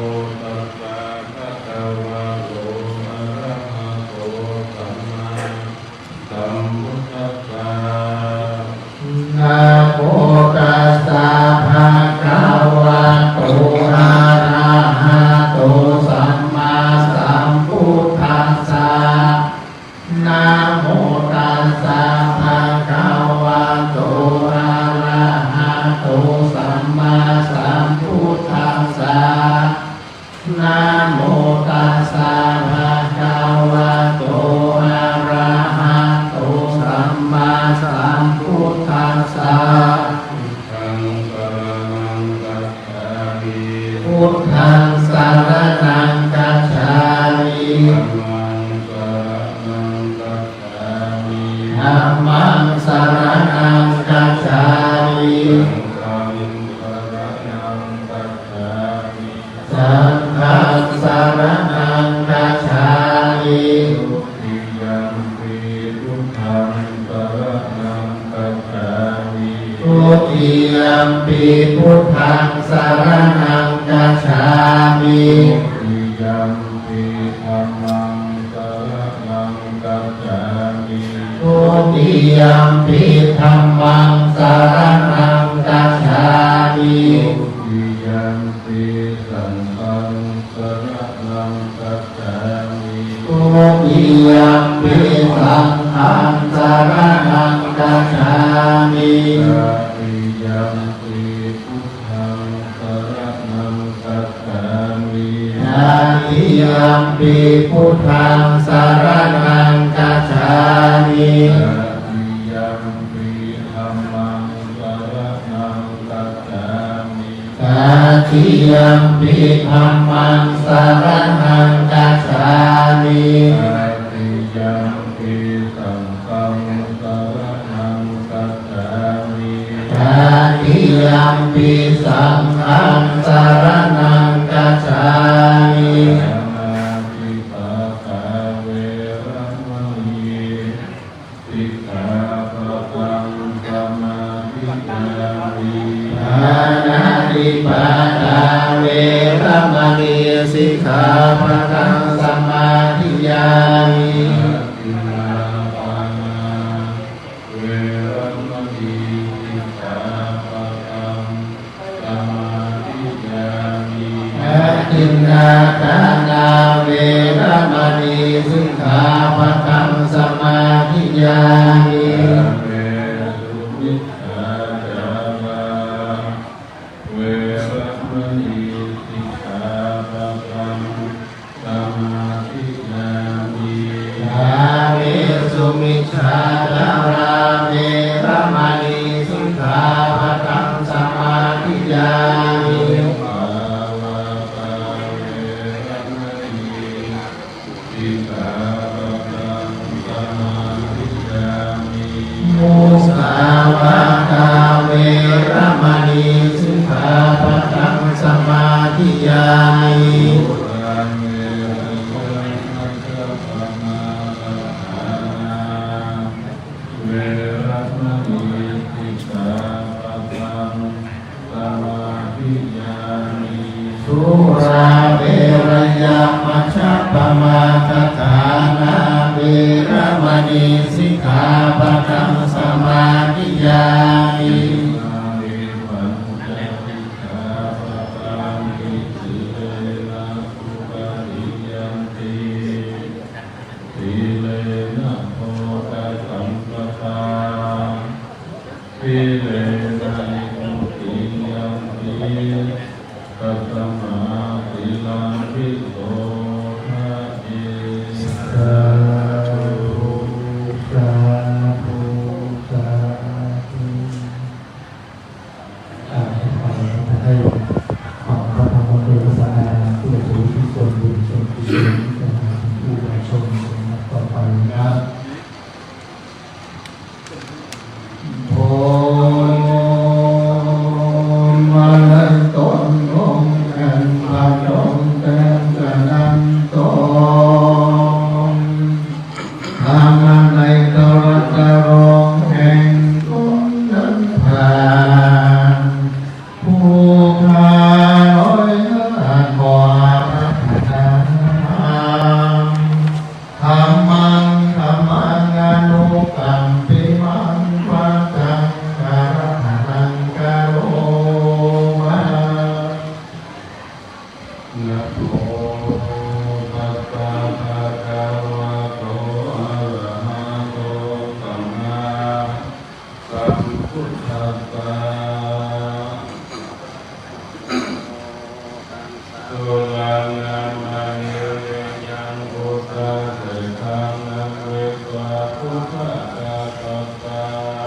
ตัสสะ ภะคะวะโต อะระหะโต สัมมาสัมพุทธัสสะ นะโมตัสสะ ภะคะวะโต อะระหะโต สัมมาสัมพุทธัสสะ นะโมตัสสะ ภะคะวะโต อะระหะโต สัมมาสัมพุทธัสสะ นะโมตัสสะ ภะคะวะโต อะระหะโต สัมมาสัมพุทธัสสะ ธัง สะระณัง กัจฉามิ พุทธัง สะระณัง กัจฉามิ ธัมมัง สะระณัง กัจฉามิ ธัมมัง สะระณัง กัจฉามิ สังฆัง สะระณัง กัจฉามิ สังฆัง สะระณัง กัจฉามิ ทุติยัมปิ พุทธัง สะระณัง กัจฉามิ ทุติยัมปิ พุทธัง สะระณัง กัจฉามิ ทุติยัมปิ ธัมมัง สะระณัง กัจฉามิ ทุติยัมปิ ธัมมัง สะระณัง กัจฉามิ ทุติยัมปิ สังฆัง สะระณัง กัจฉามิ ทุติยัมปิ สังฆัง สะระณัง กัจฉามิ ตติยัมปิ พุทธัง สะระณัง กัจฉามิ ตติยัมปิ พุทธัง สะระณัง กัจฉามิ ตติยัมปิ ธัมมัง สะระณัง กัจฉามิ ตติยัมปิ ธัมมัง สะระณัง กัจฉามิ ตติยัมปิ สังฆัง สะระณัง กัจฉามิ ตติยัมปิ สังฆัง สะระณัง กัจฉามิ ปาณาติปาตา เวระมะณี สิกขาปะทัง สะมาทิยามิ ปาณาติปาตา เวระมะณี สิกขาปะทัง สะมาทิยามิ อาทินนาทานา เวระมะณี สิกขาปะทัง สะมาทิยามิ อาทินนาทานา เวระมะณี สิกขาปะทัง สะมาทิยามิ กาเมสุมิจฉาจารา เวระมะณี สิกขาปะทัง สะมาทิยามิ กาเมสุมิจฉาจารา เวระมะณี สิกขาปะทัง สะมาทิยามิ มุสาวาทา เวระมะณี สิกขาปะทัง สะมาทิยามิ มุสาวาทา เวระมะณี สิกขาปะทัง สะมาทิยามิ สุราเมระยะมัชฌัปปะมาทัฏฐานา เวระมะณี สิกขาปะทัง สุราเมรยมัชฌัปปมาทฐานา เวระมณีสิกขาปะทังสมาธิยามิ สีเลนะโภคสัมปทา สีเลนะนิพุติยันติ ตัสมาสีลังวิโสทะเย สาธุ สาธุ สาธุ อ่า ขอให้ฟังพระธรรมเทศนา เพื่อจะอุทิศส่วนบุญส่วนกุศลให้กับผู้มาชมต่อไปนะครับ โอม มาลัยตนองค์อันพระจงแสดงสนั่นตน ธรรมะในตรัสตรองแห่งตนนั้นผ่าน ผู้ข้าน้อยหน้าขออาราธนา ธัมมัง ธัมมัง อนุกัมปิมัง วัง สังฆัง อาราธนัง กะโรมะ นะโมตัสสะ ภะคะวะโต อะระหะโต สัมมาสัมพุทธัสสะ สุรัง อะมะนิริยัง อุตตะเสธัง นะเม ตวา พุทธัสสะ ปัสสะ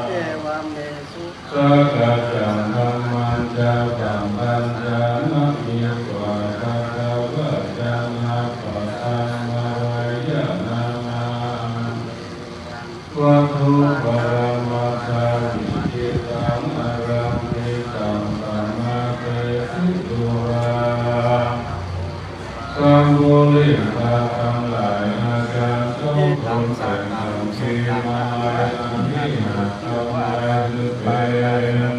เอวัมเมสุ สักกัจจัง ธัมมัญจะ สังฆัญจะ นะเม ตวา ภะคะวะ จะนะ ปะทัง มะระยะนะมา วัตถุปะรมัตถา วิชิตัง อะรังคิตัง สะมาเทสิ ตุรา สังบุริสาตังหลาย อาจารย์สองตนแต่งคำพีมาลัย อันวิหารถวาย คือเป็น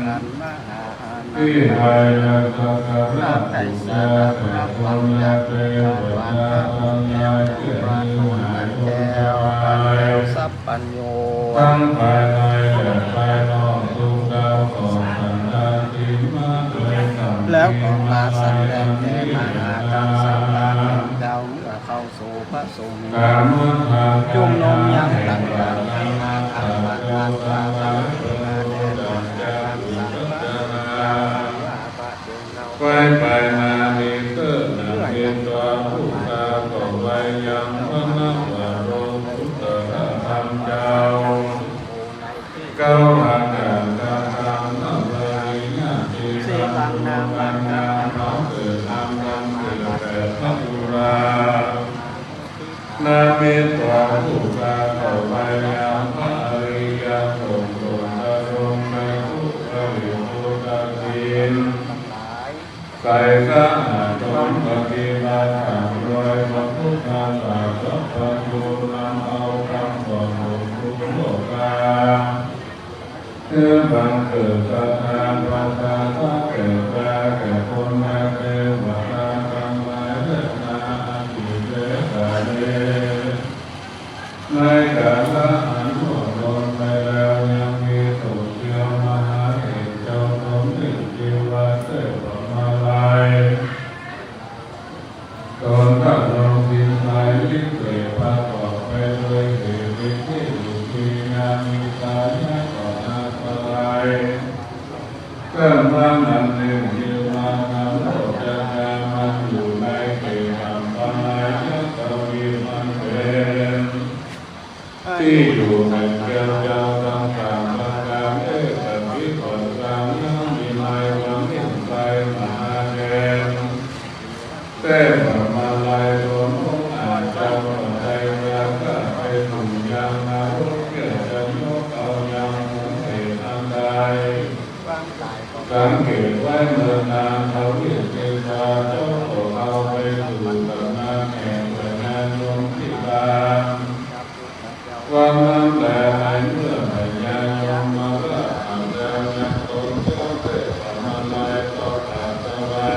วิหารสักการะบูชาแด่คุณเทวดาทั้งหลาย เพื่อให้หายโรคภัย สัพพัญญู ทั้งภายในและภายนอก ทุกดาวเคราะห์สันดานที่มาด้วยกรรม แล้วก็มาแสดงเทศนาธรรมสักการะเจ้า เมื่อเข้าสู่พระสงฆ์ จุ่มนมยังต่างๆ ให้มาทำมาทานสาธารณะ ไว้ไปนานิเตอร์ นะเม ตวา พุทธา ก็ไว้ยังพระนวโรกุตตรธรรมเจ้า เก้าอาการกระทำ นวริยะ สีลัง นามะ นามะ เกิด นาม นาม เกิด แปด พระจุลา นะเม ตวา พุทธา ก็ไว้ยังพระอริยะสงฆ์ ตรงตรงตรงไปทุกขลิปุตตะสิน ใส่สะอาดจงปฏิบัติตามรอยพระพุทธศาสนานำเอาคำสอนของครูโลกา คือบังเกิดศรัทธาประสาทะแก่พระแก่คนและเทวดาทั้งหลายและนาอติเสสะเย ในกาละอันล่วงไปแล้วยังมีสงฆ์เจียวมหาเถรเจ้าสมเด็จเทวาเทพมาลัย ตนดำรงศีลสายวิเศษประกอบไปด้วยเหตุที่อยู่ที่งามมีสายะต่อหน้าสลาย เรื่องพระนำหนึ่งยืนมาทำโลกจามันอยู่ในเขตอัปปนายะทวีปมันเป็น ที่อยู่แห่งเทพเจ้าทั้งสามประการ เอตติปัสสัง ยังมีในวันนี้ไพรมหาเถร เทพมาลัยตนองค์อาจจะปัจจัยราคะไปสู่ยังนรก เพื่อจะยกเอายังผลเหตุอันใด สังเกตไว้เนินนาน ทวีปเทวาเจ้าก็เอาไปสู่สำนักแห่งพญายมที่บาล วันนั้นแล ในเมื่อพญายมราชอาบแล้วยังตน เจ้าเทพมาลัยก็ตรัสไว้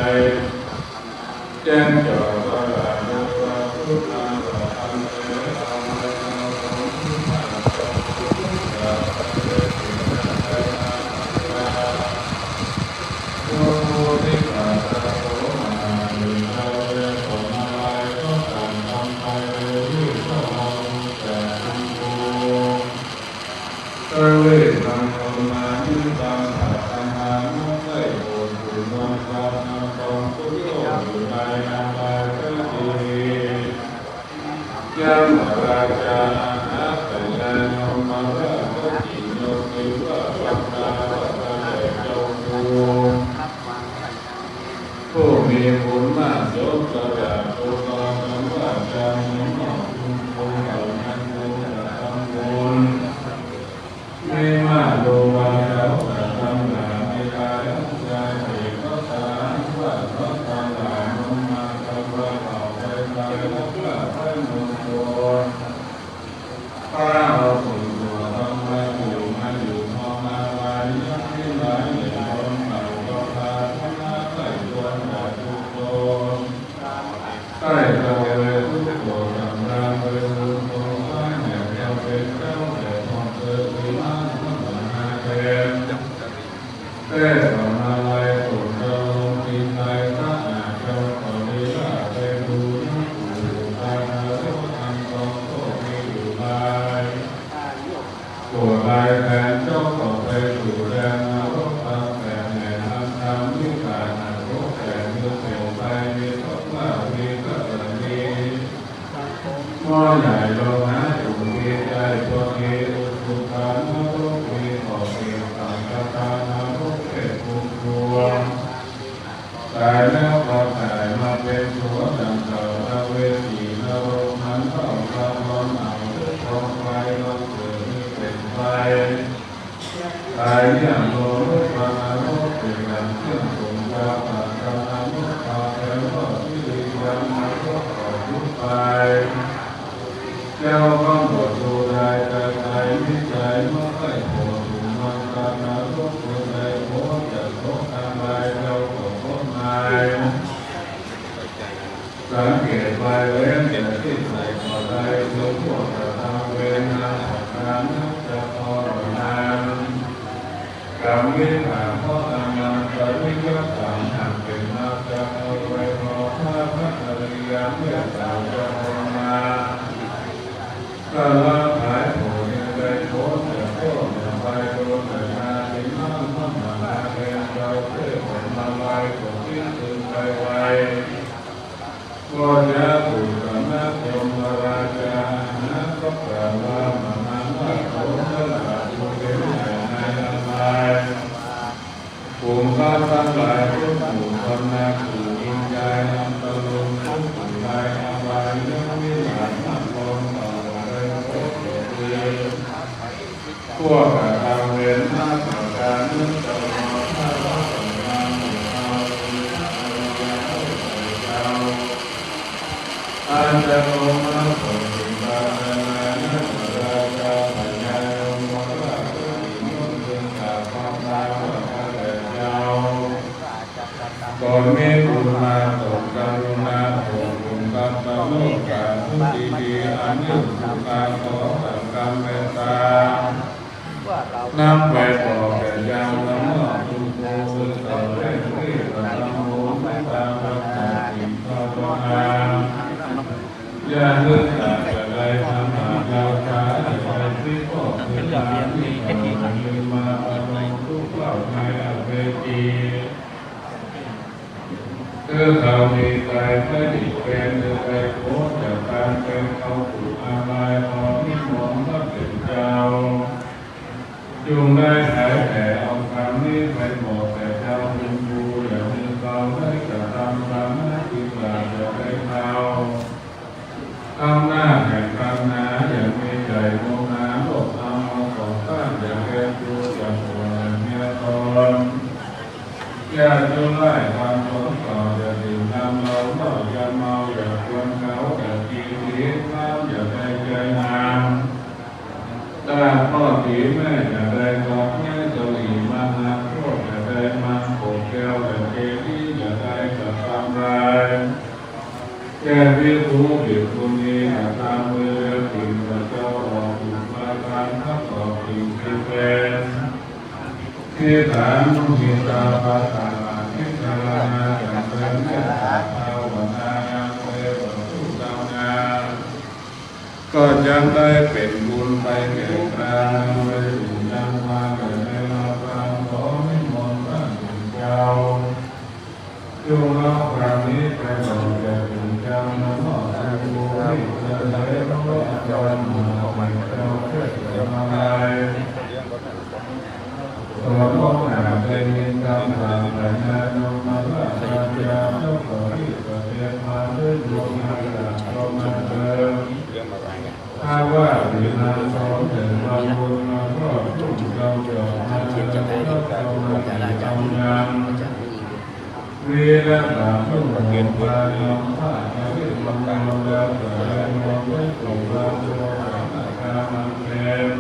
บุญมาก โสมสละ โตตองคำว่าจา เมืองนอกกรุง คนเหล่านั้นควรกระทำบุญ วิมานโลวาจา กระทำหลาย ในกายของจา เอกสารว่า สอนตลาดนมมา คำว่าเป่าไป ตาย รับว่าพระมงคล พระเอาสุขอยู่ ทำมาอยู่ มาอยู่ พอมาลาย ยักษ์ที่หลาย อย่ายอมเป่า ก็พาคณะใคร่ควร อย่าทุกข์ทน ใคร่เจ้าเวรทุกข์โกรธ สำราญโดยบุญ ทรงสร้างแห่งเจ้าเป็นเจ้า แต่พรเกิดวิมาน พระมหาเทพ เทพมาลัย ส่งเจ้าลงตีนไตร พระอาจเจ้าก็ลีลา เป็นดูนักปู่ ตายนรก อันตองโทษมีอยู่หลาย โกรธลายแทนเจ้าก็ไปสู่แดนนรก ตามแปดแห่ง อันทำวิบากหนัก พบแต่มีเปล่งไป มีพระว่าวีรกรณี หม้อใหญ่โลหะอยู่ มีใจพอดี อุตุปานรก มีขอบเขตต่าง กตานรก เทพภูมิพวง ตายแล้วก็กลายมาเป็นผัวดังเก่า อเวจีนรก มันเท่ากับร้อนเอา ด้วยกองไฟ เราเกิดมีเปล่งไฟ ตายอย่างโลลุก นรก เป็นอย่างเครื่องสงฆ์ ดาวอัศนรก พาไปรอดที่ริยังนรก ก็ยุบไป เจ้าก็บวชดูได้ ใจใจมิจฉา เมื่อใกล้โผล่สู่เมืองตานรก เมืองใดโผล่จากโลกทางใด เจ้าก็พ้นไป สังเกตไปเว้นแต่ที่ใส่ก็ได้ คือพวกกระทำเวรนา สันดานนักจะทรมาน กรรมวิบากเพราะอาณาปริยสาม หากเป็นมาจากเอาไว้ ขอพระพัทริยาเมตตาจะทรมาน ถ้าละหายโผล่ยังได้พ้นจากโทษ อย่าไปโดนแต่นาทินน้ำ พระมหาเทพเจ้าเทพมาลาย ก็คิดถึงไปไว ก็จะถูกสำนักยมราชา หาก็กล่าวว่ามหาราช โสมสละผู้เป็นใหญ่ในนารายณ์ ฝูงข้าทั้งหลายทุกหมู่ พรรณนากู่อินทร์ยายนำตะลุง ทุกหมู่ในอบายยังมิหลาย นับรวมเผ่าได้ครบเจ็ดหมื่น พวกกระทำเวรห้าประการนั้น เจ้าขอข้าพระสงฆ์นำหมู่เฮา คือพระอริยเจ้า อันจะลงมาโปรดบิณฑบาตนา นักราชาพญายมราช ผู้มียศเป็นกราบคำลาว่าข้าแต่เจ้า ตนมีอุณาโสกกรุณาโปรดปรนกับพระโมคคัลลาผู้ดีๆ อันมีสุขา ขอสั่งกำเมตตา นำไปบอกแก่ยังนรก คุณครูคือเขาเร่งรีบกระทำบุญ ตามลำดับสิ่งภาวนา อย่านึกอยากจะได้ทำบาปยาวช้า อย่าไปคิดพอกคืนมา ที่เขาลืมมาประลองทุกข์เล่าในอเวจี คือเขามีใจผลิตเป็น คือไปโผล่จากการเป็น เขาถูกอบาย ขอนิมนต์พระเป็นเจ้า จงได้หายแต่เอาคำนี้ไปบอกแต่เจ้าคุณครู อย่างนี้เขาได้กระทำกรรมที่กล่าวจะได้เข้า อำนาจแห่งกรรมนา อย่างมีใจโมนา โลกธรรมเอาของต้าน อย่างเรียนรู้อย่างหัวอย่างเมียตน อย่าจุไล่ความสงต่อ อย่าดื่มน้ำเหล้า เหล้าอย่าเมา อย่าควรเขา อย่าตีตีความ อย่าได้ใจงาม ถ้าพ่อตีแม่อย่าได้กอดแม่ สลีมาหาโทษอย่าได้มาโขกแก้ว อย่าเจดีย์อย่าได้กระทำลาย แก้ภิกขุภิกขุณี กระทำมือเดียวสิ่งพระเจ้าออกอุปทาน ทับออกสิ่งที่เป็น ที่ฐานุหิตาปาตา พิจารณาอย่างเต็มเมตตาภาวนา ยังเวปทุกรรมนา ก็จักได้เป็นบุญไปแก่กลาง นำไปสู่ยังความเกิดในลำพัง ขอนิมนต์พระคุณเจ้า จงเอาความนี้ไปบอกแก่ถึงเจ้า นำมอบสู่ภูมิเสด็จพระเจ้าเทพมาลัย สมมติหากได้ยินคำสั่งแต่นายนมราชาเจ้าก็ มีและบาปลูกหมู่พานำผ้าจาริกมงคลแล้วสลายมนต์ไว้สู่พระโพธิสัตว์อันเต็ม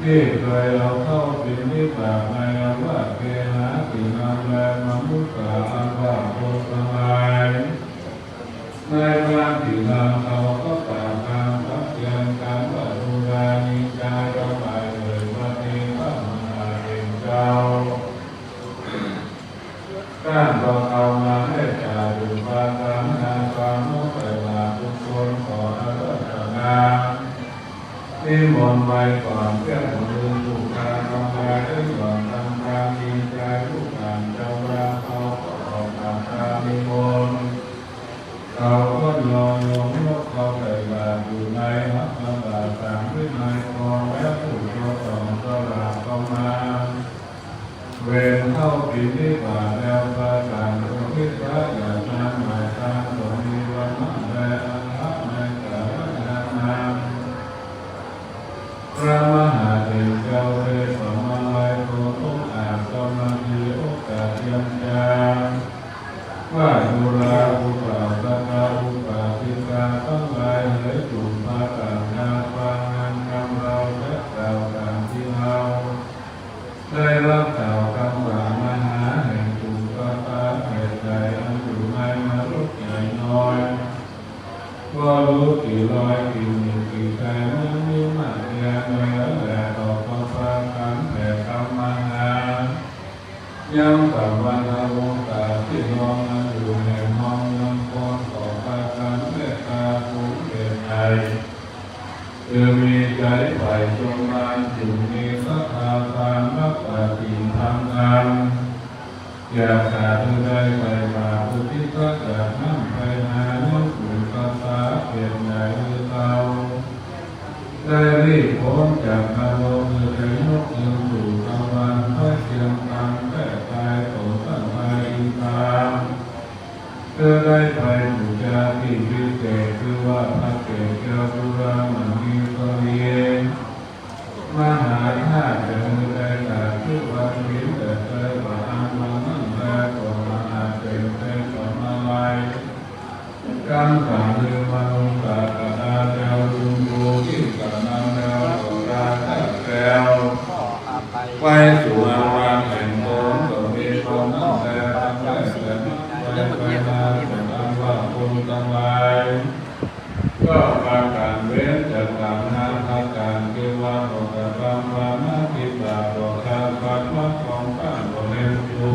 ที่เคยเอาเข้าบิณฑบาตในอาวาสเคหะสีนำแลมนุสสาอาสาสะคนทั้งหลาย ในวันที่นำเอาเข้าปากกลางพระเตียงกันว่า ดูรานิจจา จงไปเถิด วันนี้พระมหาเถรเจ้า ต้านก็เข้ามาได้จากอยู่ปาตามนาความนกไก่หลาทุกคนขออาราธนา นิมนต์ไปก่อนเที่ยงคืนผู้พานำไปได้หย่อนทำความดีใจลูกหลานเจ้าว่าเขาก็ออกจากตามนิมนต์ เขาก็ยอยงนกเข้าใส่บาตรอยู่ในหัตถบาตรสามวินัยกองและผู้โยสองสลากเข้ามา เวรเข้าบิณฑบาตแล้วพากันอุทิศพระญาณหมายตามสมมีวันนั้นแล อันพระในกาลนานนาน พระมหาเถรเจ้าเทศน์มาลัยโตทุกอาจสมาธิโอกาสเตรียมจา ว่าดูราอุปาสกอุปาสิกาทั้งหลายเหย จุ่มพากันนาฟังงานคำเราจะกล่าวตามที่เรา ได้รับกล่าวคำสามหาแห่งสุตตาแผ่ใหญ่อันอยู่ในมนุษย์ใหญ่น้อย ก็รู้กี่ร้อยกี่หมื่นกี่แสนยังมีมากเพียงใดแล้วแล ต่อก็พากันแผ่คำมหา ยังสัมพันธวงศาพี่น้องอันอยู่แห่งห้องยังคงต่อพากันเมตตาสูงเดชใหญ่ คือมีใจ๋ใฝ่ชมบานอยู่ มีศรัทธาทานรับปฏิบัติธรรม อย่าขาดคือได้ใส่บาตรอุทิศสักหยาดน้ำไปหายังสุตตาเกียรติใหญ่คือเก่า ได้รีบพ้นจากนรกคือได้ยกยืนสู่สวรรค์ ไว้เพียงตามแต่ตายสมตั้งใจอินทา เพื่อได้ไปสู่จาติวิเศษ คือว่าพระเกศแก้วจุฬามณีสรี มหาธาตุจะมีได้ตราบชั่ววันศีลแต่เจอว่าอันวันนั้นแล ก็มหาเถรเทศน์มาลัย คำสั่งลือมนุสสากดาเจ้าจุมภูที่สนามแล้วก็ราชาแก้ว ไปสู่อาวาสแห่งตนก็มีคนนั้นแล ตั้งแต่นั้นไปไปมาแต่อันว่าคนทั้งหลาย ก็พากันเว้นจากการหาทานที่ว่าก็กระทำความผิดบาปต่อข้าพเจ้าของท่านก็เห็นอยู่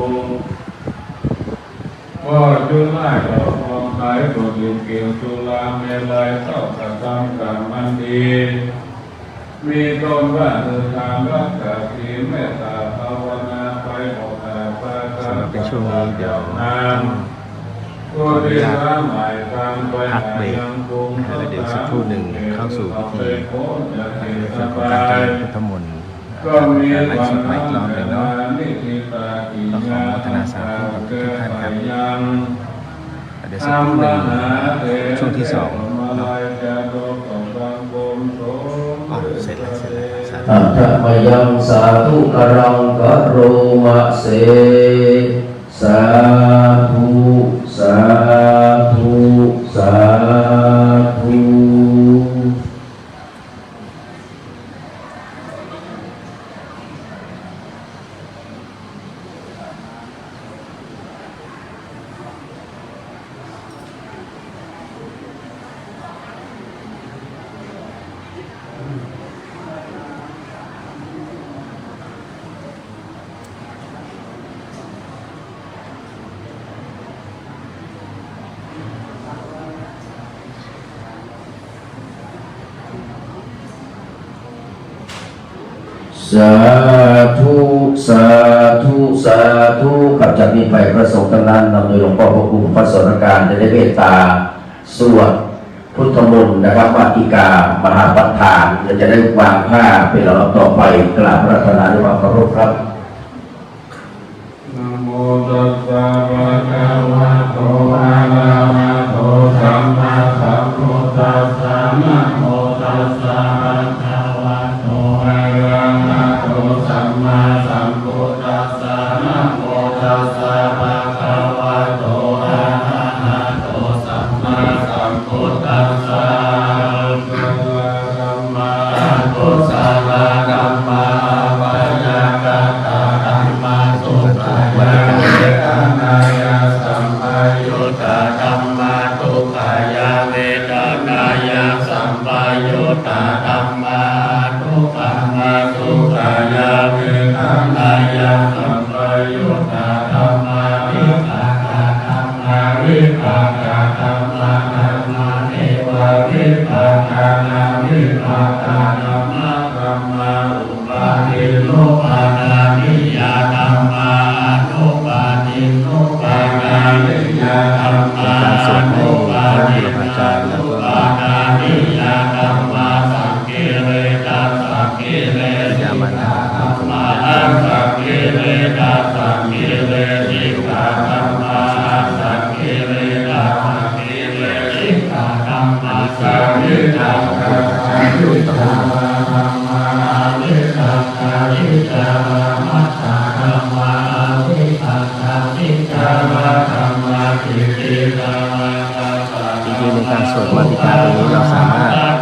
ก็จุลายก็มองขายก็ดื่มเกลสุราเมรัยเต้ากระทำกรรมอันดี มีต้นว่าคือทานรักษาศีลเมตตาภาวนาไปออกจากปา สำหรับในช่วงนี้เดี๋ยวต้องขออนุญาตพักเบรกนะฮะ แล้วเดี๋ยวสักครู่หนึ่งเข้าสู่พิธี ในส่วนของการเจริญพุทธมนต์ ก็มีการไลฟ์สดใหม่อีกรอบหนึ่งเนาะ ก็ขออนุโมทนาสาธุกับทุกท่านครับ เดี๋ยวสักครู่หนึ่ง ช่วงที่สองเนาะ อ๋อ เสร็จแล้ว เสร็จแล้ว สาธุ Atthamayaṃ sādhukaraṃ karoma se. Sādhu, sādhu, sādhu. สาธุ สาธุ สาธุ ครับ จากนี้ไปพระสงฆ์ทั้งนั้นนำโดยหลวงป้อพระครูพระสรณการจะได้เมตตาสวดพุทธมนต์นะครับ มาติกามหาปัฏฐาน และจะได้วางผ้าเป็นลำดับต่อไป กราบอาราธนาด้วยความเคารพครับ Namo tassa bhagavato arahato sammāsambuddhassa. Namo tassa bhagavato arahato sammāsambuddhassa. Namo สสะ ภะคะวะโต อะระหะโต สัมมาสัมพุทธัสสะ อากุศลธรรมา อากุศลธรรมา อัปยาคตาธัมมา สุขายะเวทนายะสัมปยุตตาธัมมา ทุกขายะเวทนายะสัมปยุตตาธัมมา อทุกขามาสุขายะเวทนายะสัมปยุตตาธัมมา วิปากาธัมมา วิปากาธัมมาธัมมาเนวะวิปากานัง วิปากาธัมมาธัมมา อุปาทินนุปาทานิยาธัมมา อนุปาทินนุปาทานิยาธัมมา เป็นการสวดให้มีพระบูรพาจารย์ แล้วก็ อุปาทานิยาธัมมา สังกิเลสะสังกิเลสิกาธัมมา อสังกิเลสะสังกิเลสิกาธัมมา อสังกิเลสะสังกิเลสิกาธัมมา อันนี้คือ สาวิตา สาวิตาธัมมา อวิตกาวิจารมัตตาธัมมา อวิตกาวิจารธัมมา ทิฏฐิสามา อีกทีหนึ่ง การสวดมาติกาตรงนี้เราสามารถ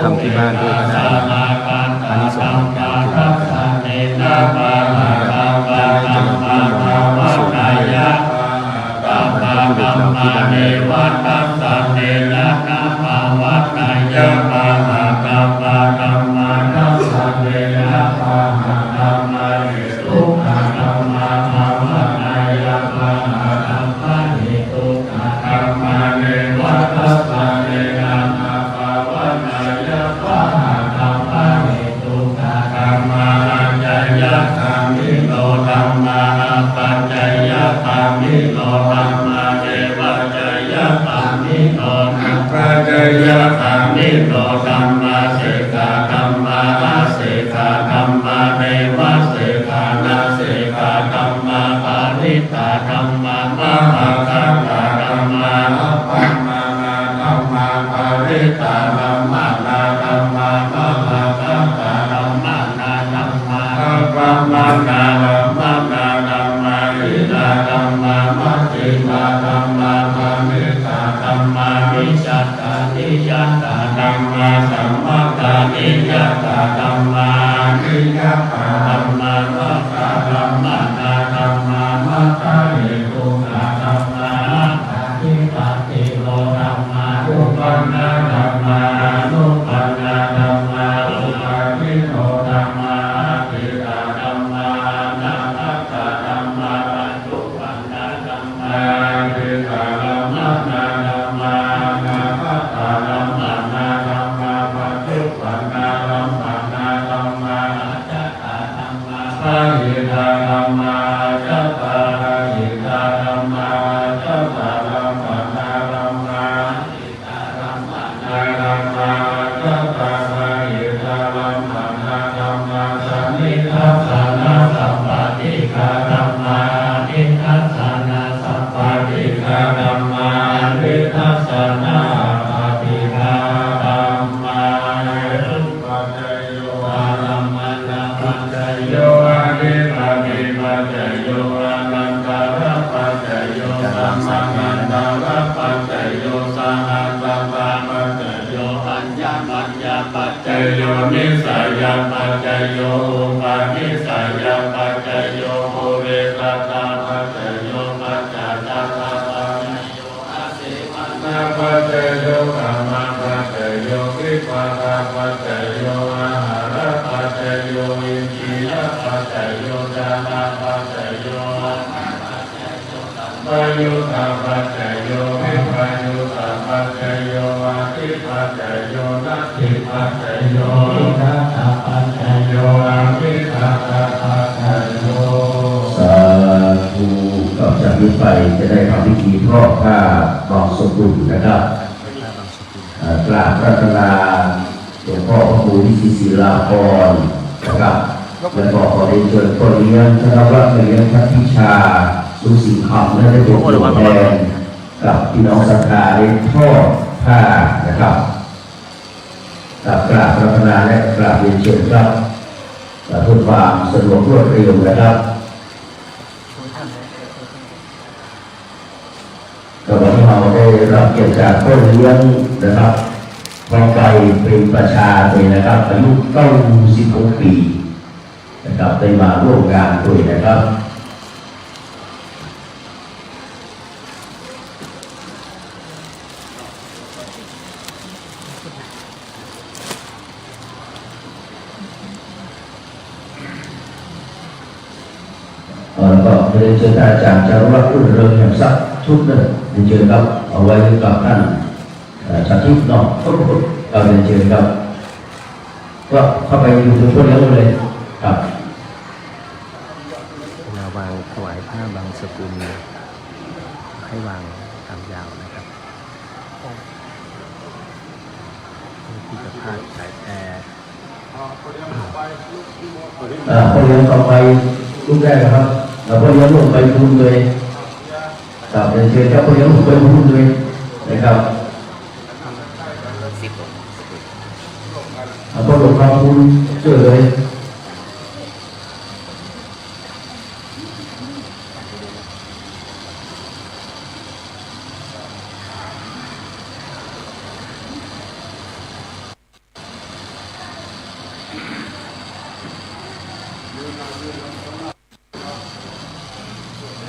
ทำที่บ้านด้วยก็ได้นะครับ อานิสงส์ในการถือ นะครับ ท่านได้เจริญพระพุทธมนต์สวดให้บรรพบุรุษเราที่บ้าน ทุกขธัมมาภาวะนายะปะหะธัมมาเหตุ ทุกขธัมมาภาวะนายะปะหะธัมมาเหตุ ทุกขธัมมาเนวะทัสสะเนนะภาวะนายะปะหะธัมมาเหตุ ทุกขธัมมาอาจายะคามิโนธัมมา อัปปะจายะคามิโนธัมมา เนวะจายะคามิโน อัปปะจายะคามิโนธัมมา สิกขาธัมมา อสิกขาธัมมา เนวะสิกขานะ สิกขาธัมมา ปริตตาธัมมา มหากัตตาธัมมา อัปปะมาณาธัมมา ปริตตาธัมมานาธัมมา มหากัตตาธัมมานาธัมมา อัปปะมาณาธัมมานาธัมมา หีนาธัมมา มัชฌิมาธัมมา ปณิตาธัมมา มิจฉา ตานิยัตตาธัมมา สัมมัตตานิยัตตาธัมมา อนิยัตตาธัมมา มัคคาธัมมานาธัมมา มัคคาเหตุกาธัมมา มัคคาธิปัตติโลธัมมา อุปปนนาธัมมา อนุปปนนาธัมมา อุปปาทินโนธัมมา อตีตาธัมมา อนาคตตาธัมมา ปัจจุ ปันนาธัมมา อดีตารัมมณาธัมมา อนาคตารัมมณาธัมมา ปัจจุปันนารัมมณาธัมมา อัจจตาธัมมา บาหิตาธัมมา อัจจตาบาหิตาธัมมา อัจจตารัมมณาธัมมา บาหิตารัมมณาธัมมา อัจจตาบาหิตารัมมณาธัมมา สนนิทัสสนะสัมปาทิกาธัมมา อนิทัสสนะ สัมปาทิกาธัมมา อนิทัสสนาสัมปาทิกาธัมมา เหตุปัจจโย อารัมมณปัจจโย อธิปติปัจจโย อานันตรปัจจโย สัมมานันตรปัจจโย สหัสสตปัจจโย อัญญมัญญปัจจโย นิสสยปัจจโย อุปนิสสยปัจจโย ปุเรสัตตปัจจโย ปัจจาชาตปัจจโย อาเสวนาปัจจโย กรรมปัจจโย วิปากปัจจโย อาหารปัจจโย อินทรียปัจจโย จานะปัจจโย สัมปยุตตปัจจโย วิปยุตตปัจจโย อธิปัจจโย นัตถิปัจจโย วิทัตตปัจจโย อวิทัตตปัจจโย สาธุ ต่อจากนี้ไปจะได้ทำพิธีทอดผ้าบังสุกุลนะครับ เอ่อ กราบอาราธนาหลวงพ่อพระครูวิชิตศิลาภรณ์นะครับ และก็ขอเรียนเชิญพ่อเลี้ยงธนวัฒน์ แม่เลี้ยงพัทธิชา สุสิงห์คำ และได้เป็นตัวแทนกับพี่น้องศรัทธาได้ทอดผ้านะครับ กราบอาราธนาและกราบเรียนเชิญครับ เพื่อความสะดวกรวดเร็วนะครับ ก็วันนี้เฮาได้รับเกียรติจากป้อเลี้ยงนะครับ ทองใบ เปรมประชา เนี่ยนะครับ อายุเก้าสิบหกปี๋นะครับ ได้มาร่วมงานตวยนะครับ เอ่อ ก็เรียนเชิญท่านอาจารย์จารุวัฒน์ รื่นเริงแจ่มใสสักชุดหนึ่ง เรียนเชิญครับ เอาไว้กับท่าน เอ่อ สาธิตเนาะ ครับ เรียนเชิญครับ ก็เข้าไปอยู่ตรงป้อเลี้ยงเลยครับ เวลาวางถวายผ้าบังสุกุล ให้วางตามยาวนะครับ เพื่อที่จะพาดสายแพ เอ่อ ป้อเลี้ยงทองใบรูปแรกนะครับ แล้วป้อเลี้ยงหลวงใบบุญเลย ครับ เรียนเชิญครับ ป้อเลี้ยงหลวงใบบุญเลยนะครับ เอาป้อหลวงใบบุญเชิญเลย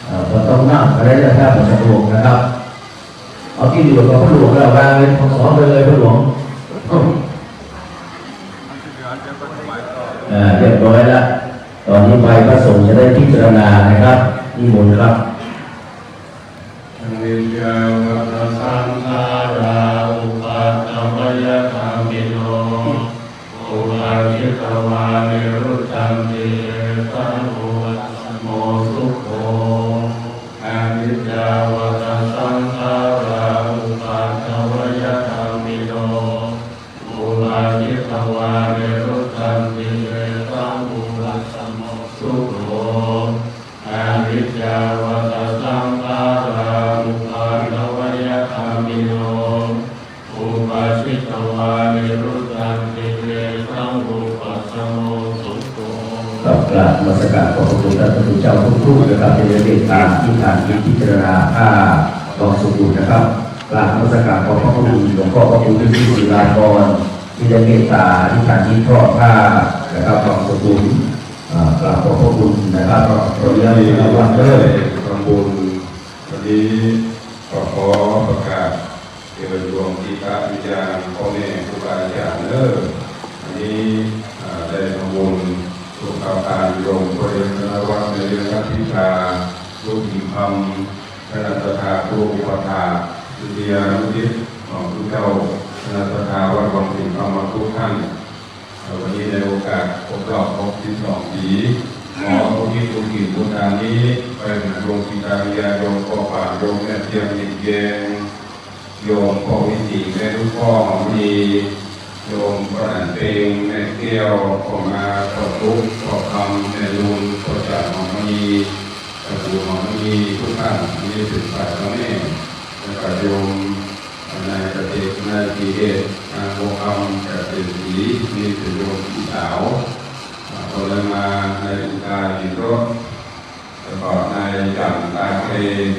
เอ่อ บ่ต้องนับก็ได้นะครับ บ่สะดวกนะครับ เอาตี้เหลือกับป้อหลวงแล้ว วางเลย สองไปเลยป้อหลวง เอ่อ เรียบร้อยแล้ว ตอนนี้ไปพระสงฆ์จะได้พิจารณานะครับ นิมนต์ครับ Anivvajjāvatasaṅkhārā uppādavayadhammino, uppajjitvā nirujjhanti, tesaṃ vūpasamo sukho. Aniccā vata saṅkhārā, uppādavayadhammino, uppajjitvā nirujjhanti, tesaṃ vūpasamo sukho. Aniccā vata saṅkhārā, uppādavayadhammino, uppajjitvā nirujjhanti, tesaṃ vūpasamo sukho. ครับ กราบนมัสการขอบพระคุณท่านพระคุณเจ้าทุกรูปนะครับ ที่ได้เมตตาอธิษฐานจิตพิจารณาผ้าบังสุกุลนะครับ กราบนมัสการขอบพระคุณหลวงพ่อพระครูวิสุทธิศิลาพร ที่ได้เมตตาอธิษฐานจิตทอดผ้านะครับ บังสุกุล อ่า กราบขอบพระคุณนะครับ ขออนุญาต วันนี้ ทำบุญ วันนี้ก็ขอประกาศเชิญดวงจิตวิญญาณพ่อแม่ครูบาอาจารย์เด้อ วันนี้ อ่า ได้ทำบุญส่งข่าวสารโยมพ่อเลี้ยงธนวัฒน์ แม่เลี้ยงรัตติกา ลูกบุญธรรม คณะศรัทธาครูอุปัฏฐาก ศิษยานุศิษย์ของผู้เจ้า คณะศรัทธาวัดวังสิงห์ธรรมทุกท่าน วันนี้ในโอกาสครบรอบหกสิบสองปี๋ ขออุทิศบุญกุศลนี้ไปหาดวงจิตวิญญาณโยมพ่อปาน โยมแม่เตี้ยม นิดแยง โยมพ่อวิถี แม่ลูกพ่อหอมมณี โยมป้อหนานเปง แม่แก้ว พ่อมา พ่อตุ๊ก พ่อคำ แม่ลุน พ่อจ๋าหอมมณี ตระกูลหอมมณีทุกท่าน อันนี้เป๋นฝ่ายพ่อแม่ แล้วก็โยม นายเกษตร นายศรีเดช นางบัวคำ เกษตรศรี นี่เป๋นโยมพี่สาว อ่า คนละมา นายอุตาหินรถ แล้วก็นายจันตาเค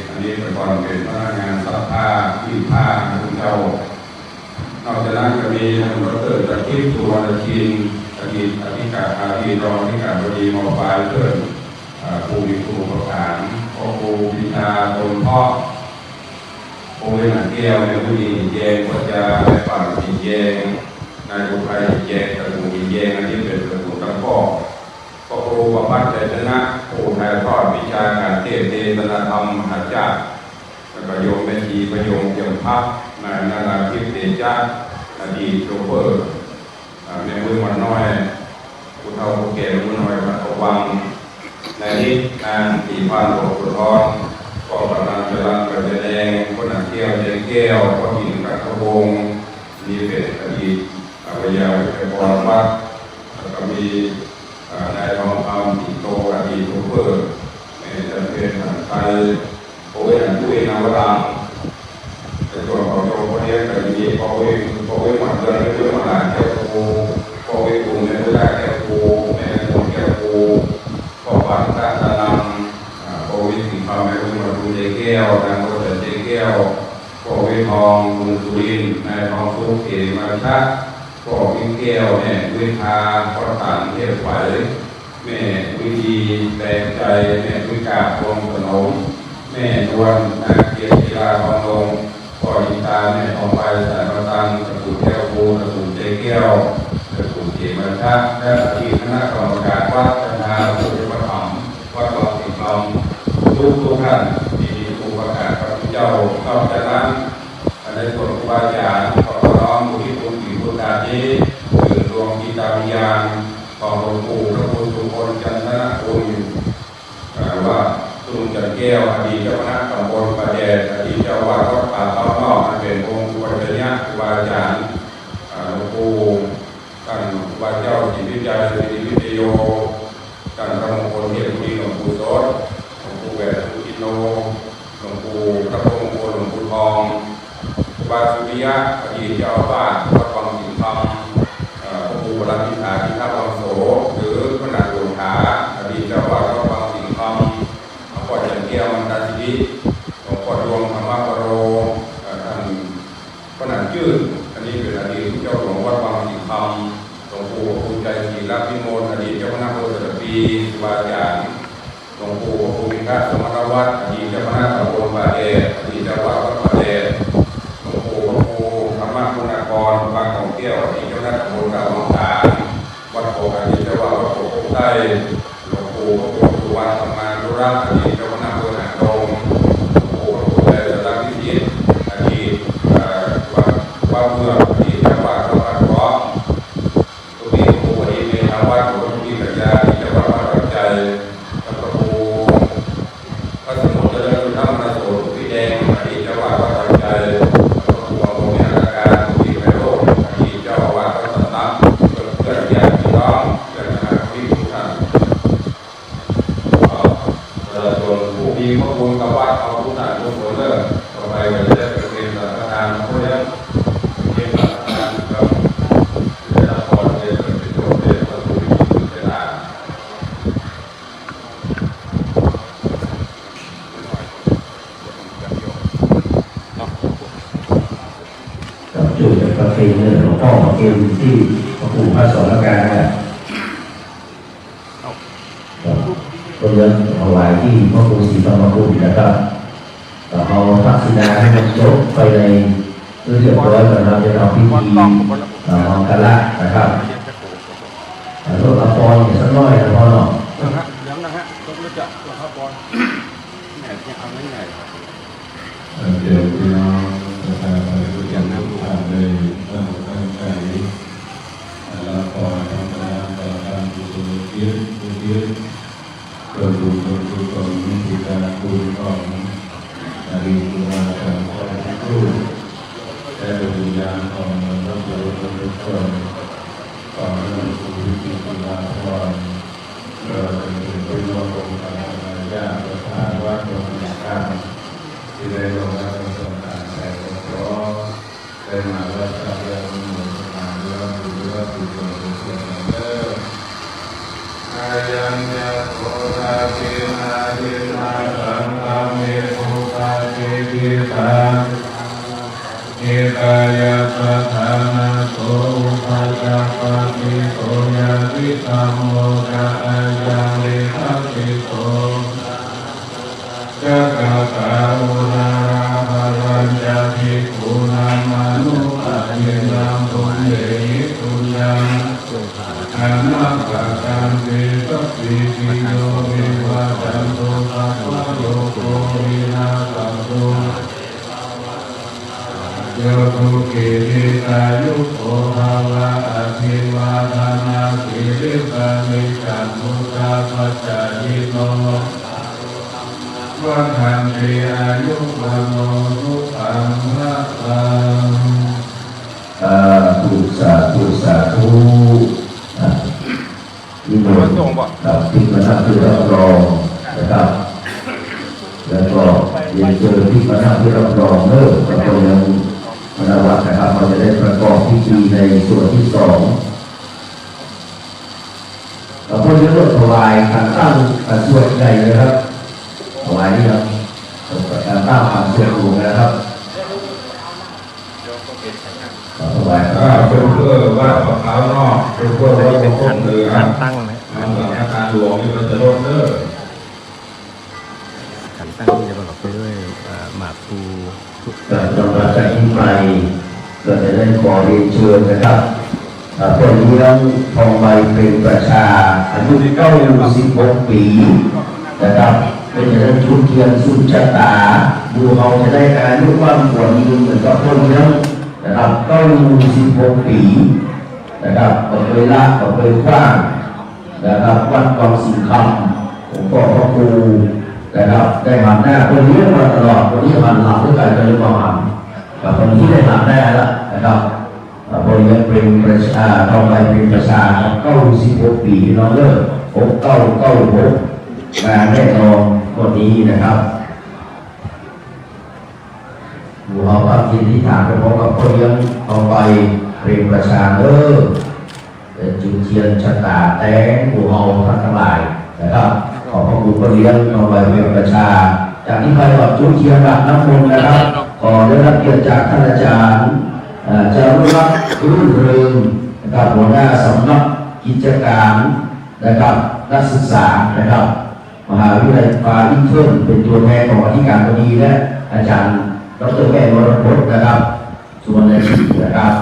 อันนี้แต่ก่อนเป๋นพนักงานซักผ้า รีดผ้านะคุณเจ้า นอกจากนั้นก็มีท่านดอกเตอร์จักรทิพย์ สุวรรณชิน อดีตอธิการ อดีตรองอธิการบดี ม.ปลาย เปิ้น อ่า ผู้มีคุณอุปการ พ่อครูปิชา ตนเพาะ โอ้ย หนานแก้ว แม่บุญหญิง หินแยง พ่อจ๋า แม่ป่าน หินแยง นายอุทัย หินแยง ตระกูลหินแยง อันนี้เป๋นตระกูลตั้งพ่อ พ่อครูประพัฒน์ ชัยชนะ ผู้ถ่ายทอดวิชาการเทศน์เทศนาธรรมมหาชาติ แล้วก็โยมแม่ชีพยง เจียมภักดิ์ นายนาราทิพย์ เตชะ อดีตโชเฟอร์ อ่า แม่มุ้ยหม่อนน้อย ผู้เฒ่าผู้แก่แม่มุ้ยหม่อนน้อย วัดเขาวัง นายนิด นางศรีพันธ์ หลวงปู่ทอง พ่อกำนันจรัญ ปัญญาแดง พ่อหนานแก้ว แดงแก้ว พ่อหิน กันทวงศ์ นี่เป๋นอดีต อ่า วิทยากรวัด แล้วก็มี อ่า นายทองคำ สิงโต อดีตโชเฟอร์ แม่จันเพชร หนานชัย โอ้ย อันตุ้ย นวรัง ในส่วนของโยมพ่อเลี้ยงก็จะมีพ่อเวง พ่อเวงหม่อนเดือน แม่เวงหม่อนหลาน แก้วภู พ่อเวงบุญ แม่เวงแก้วภู แม่เวงบุญ แก้วภู พ่อปัน รัตนำ อ่า พ่อเว สิ่งคำ แม่บุญมา ลุงใจแก้ว นางบัวสนใจแก้ว ป้อวิทอง ลุงสุรินทร์ นายทองสุข เขมาชะ ป้อวิแก้ว แม่วิภา ป้อตัน เทพไหว แม่วิดี แตงใจ แม่วิกา พวงสนม แม่นวล นางเกศศิลา ทองลง ป้ออินตา แม่ทองใบ สายมาตัง ตระกูลแก้วภู ตระกูลใจแก้ว ตระกูลเขมาชะ และอดีตคณะกรรมการวัด ประธานผู้อุปถัมภ์ วัดวังสิงห์คำ ทุกๆท่าน ที่มีอุปการะข้าพเจ้า นอกจากนั้น ในส่วนครูบาอาจารย์ ขอน้อมอุทิศบุญกุศลนี้ คือดวงจิตวิญญาณของหลวงปู่พระครูสุคน จันทนคุณ อ่า ว่า สุคน จันทร์แก้ว อดีตเจ้าคณะตำบลป่าแดด อดีตเจ้าอาวาสวัดป่าเขานอก อันเป็นองค์อุปัชฌาย์ครูบาอาจารย์ อ่า หลวงปู่ ท่านครูบาเจ้าศรีวิชัย สิริวิทโย ท่านพระมงคลเทพบุรี หลวงปู่โสต หลวงปู่แหวน หลวงปู่จินโน หลวงปู่พระมงคล หลวงปู่ทอง ครูบาสุริยะ อดีตเจ้าอาวาสวัดวังสิงห์คำ เอ่อ พระครูวรพิสาร อินทวังโส หรือพระนางหลวงหา อดีตเจ้าอาวาสวัดวังสิงห์คำ หลวงพ่อจันทร์แก้ว มันตาสิริ หลวงพ่อดวง ธรรมวโร เอ่อ ท่าน พระนางจื้น อันนี้เป็นอดีตเจ้าหลวงวัดวังสิงห์คำ หลวงปู่พระครูใจศิลวิมล อดีตเจ้าคณะอำเภอสารภี ครูบาอาจารย์ หลวงปู่พระครูวิทักษ์สมณวัฒน์ อดีตเจ้าคณะตำบลป่าแดด อดีตเจ้าอาวาสวัดป่าแดด หลวงปู่พระครูธรรมคุณากร วังของแก้ว อดีตเจ้าคณะตำบลท่าวังผา วัดโพธิ์ อดีตเจ้าอาวาสวัดโพธิ์ใต้ หลวงปู่พระครูสุวรรณธรรมานุรักษ์ อดีตเจ้าคณะอำเภอหางดง หลวงปู่พระครูไตรสารวิจิตร อดีต เอ่อ วัด วัดเมือง อดีตเจ้าอาวาสวัดบ้านขอม หลวงพี่พระครูอดีตเมธาวัฒน์ หลวงพี่ปัญญา อดีตเจ้าอาวาสวัดดอนใจ แล้วก็ครู พระสมุทรเจริญสุนทรมนโส หลวงพี่แดง อดีตเจ้าอาวาสวัดดอนใจ แล้วก็ครูบางคนเนี่ย อาการ หลวงพี่ไพโรจน์ อดีตเจ้าอาวาสวัดสันตำ เพื่อนๆ ญาติพี่น้อง เพื่อนคณะมิตรทุกท่าน เอ่อ ประชาชนผู้มีพระคุณกับวัด เอาทุกท่านทุกคนเด้อ ต่อไปก็จะได้ประเคนสังฆทานเพื่อประเคนสังฆทานครับ จะได้รับพร จะได้เป็นโชค จะได้ประสบผลสำเร็จ ครับ ช่วยกันประเคนเนอะ หลวงพ่อประเคนตี้พระครูพระสอนการนะ ครับ ก็เรื่องถวายตี้พระครูศรีธรรมคุณนะครับ ก็เอาทักษิณาให้มันจบไปในเรียบร้อยก่อนนะครับ จะทำพิธี เอ่อ มังคละนะครับ เอ่อ หลวงพ่อเนี่ยสักหน่อยนะพ่อเนาะ เหลืองนะฮะ เหลืองนะฮะ ยกเลิกจากหลวงพ่อปอน แหม ยังเอาไม่ไหน เอ่อ เดี๋ยวพี่น้องศรัทธาสาธุชนทุกท่านได้ตั้งอกตั้งใจ รับพรพร้อมกัน ต่อการกุศลอุทิศ อุทิศส่วนบุญส่วนกุศล ที่ได้คุณของอดีตครูบาอาจารย์ทุกรูป และดวงวิญญาณของหลวงปู่ทุกคน ขอให้หลวงปู่ที่มีคุณาภรณ์ ตลอดจนถึงพี่น้ององค์การคณะญาติศรัทธาวัดดอนเมืองคำ ที่ได้ร่วมรับประทานแผ่ความพร้อม ได้มารับทราบเรื่องอนุโมทนาด้วยบุญด้วยกุศลส่วนนั้นเด้อ Ayañca kho dakkhiṇā dinnā saṅghamhi pubbajiṭṭhitā. Hitāyassa ṭhānaso upajjhappati. So ñātidhammo ca ayaṃ nidassito, sakkaṭṭha uḷārā balañca bhikkhūnamanuppadinnaṃ. Puññehi puññaṃ anappakanti, sabbītiyo vivajjantu, sabbarogo vinassatu. Sukhī dīghāyuko bhava. Abhivādanasīlissa niccaṃ vuḍḍhāpacāyino, vaḍḍhanti āyu vaṇṇo sukhaṃ balaṃ. สาธุ สาธุ สาธุ อ่ะ นิมนต์ครับ ทิพย์มณะเพื่อรับรองนะครับ แล้วก็เรียนเชิญทิพย์มณะเพื่อรับรองเนอะ แล้วก็ยังมณวัตรนะครับ เราจะได้ประกอบพิธีในส่วนที่สอง เราก็เริ่มถวายขันตั้ง อ่ะ ส่วนใหญ่เลยครับ ถวายนี่ครับ ตั้งความเชื่อถือนะครับ ถวาย อ่า เชิญเพื่อวัดปากขาวเนาะ เชิญเพื่อวัดปากขาวเหนือ ขันตั้งนะ ทางหลังอาคารหลวงนี่มันจะลดเด้อ ขันตั้งนี่จะประกอบไปด้วย อ่า หมากพลู แต่ตอนหลังจากนี้ไป ก็จะได้ขอเรียนเชิญนะครับ อ่า ป้อเลี้ยงทองใบเปล่งประชา อายุเก้าสิบหกปี๋นะครับ ก็จะได้จุดเทียนสืบชะต๋า หมู่เฮาจะได้อายุมั่นขวัญยืนเหมือนกับป้อเลี้ยงนะครับ เก้าสิบหกปี๋นะครับ บ่เกยละ บ่เกยขว้าง นะครับ วัดวังสิงห์คำ หลวงป้อพระครูนะครับ ได้หันหน้าป้อเลี้ยงมาตลอด วันนี้หันหลังด้วยกัน ก็เลยบ่หัน กับวันนี้ได้หันหน้าแล้วนะครับ อ่า ป้อเลี้ยงเปล่งประชา ทองใบเปล่งประชาครับ เก้าสิบหกปี๋ พี่น้องเด้อ หกเก้าเก้าหก มาแน่นอนงวดนี้นะครับ หมู่เฮาตั้งจิตอธิษฐานไปพร้อมกับป้อเลี้ยงทองใบเปล่งประชาเด้อ เป็นจุดเทียนชะต๋าแตงหมู่เฮาท่านตังหลายนะครับ ขอบพระคุณป้อเลี้ยงทองใบเปล่งประชา จากนี้ไปก็จุดเทียนอาบน้ำมนต์นะครับ ขอได้รับเกียรติจากท่านอาจารย์ เอ่อ จารุรัตน์ รุ่งเรืองนะครับ หัวหน้าสำนักกิจการนะครับ นักศึกษานะครับ มหาวิทยาลัยฟ้าอีเทิล เป็นตัวแทนของอธิการบดีและอาจารย์ดอกเตอร์แก้ววรพจน์นะครับ สุวรรณสิรินะครับ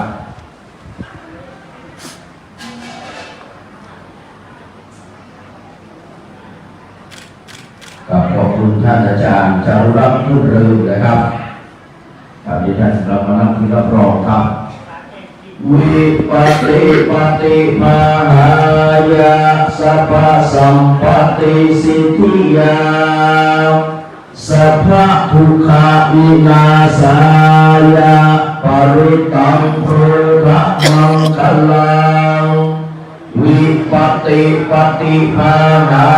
ครับ ขอบคุณท่านอาจารย์จารุรัตน์ รุ่งเรืองนะครับ ครับ เดี๋ยวท่านกลับมานั่งที่รับรองครับ วิปัตติปฏิปาทายะ สัพพะสัมปตติสิทธิยา สัพพะทุกขวินาศายะ ปริตตัง พุทธมังคลัง วิปัตติปฏิปาทา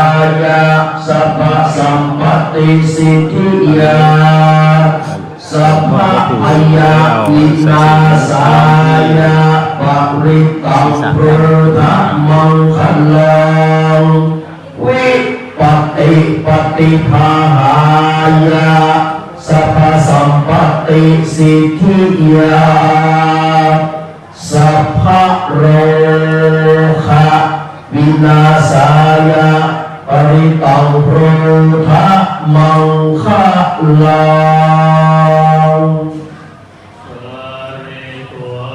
ยะ สัพพะสัมปตติสิทธิยา สัพพะพยะวินาศายะ ปริตตัง พุทธมังคลัง วิปัตติปฏิปาทายะ สัพพะสัมปตติสิทธิยา สัพพะโรควินาศายะ ปริตตัง พุทธมังคลัง สารี วา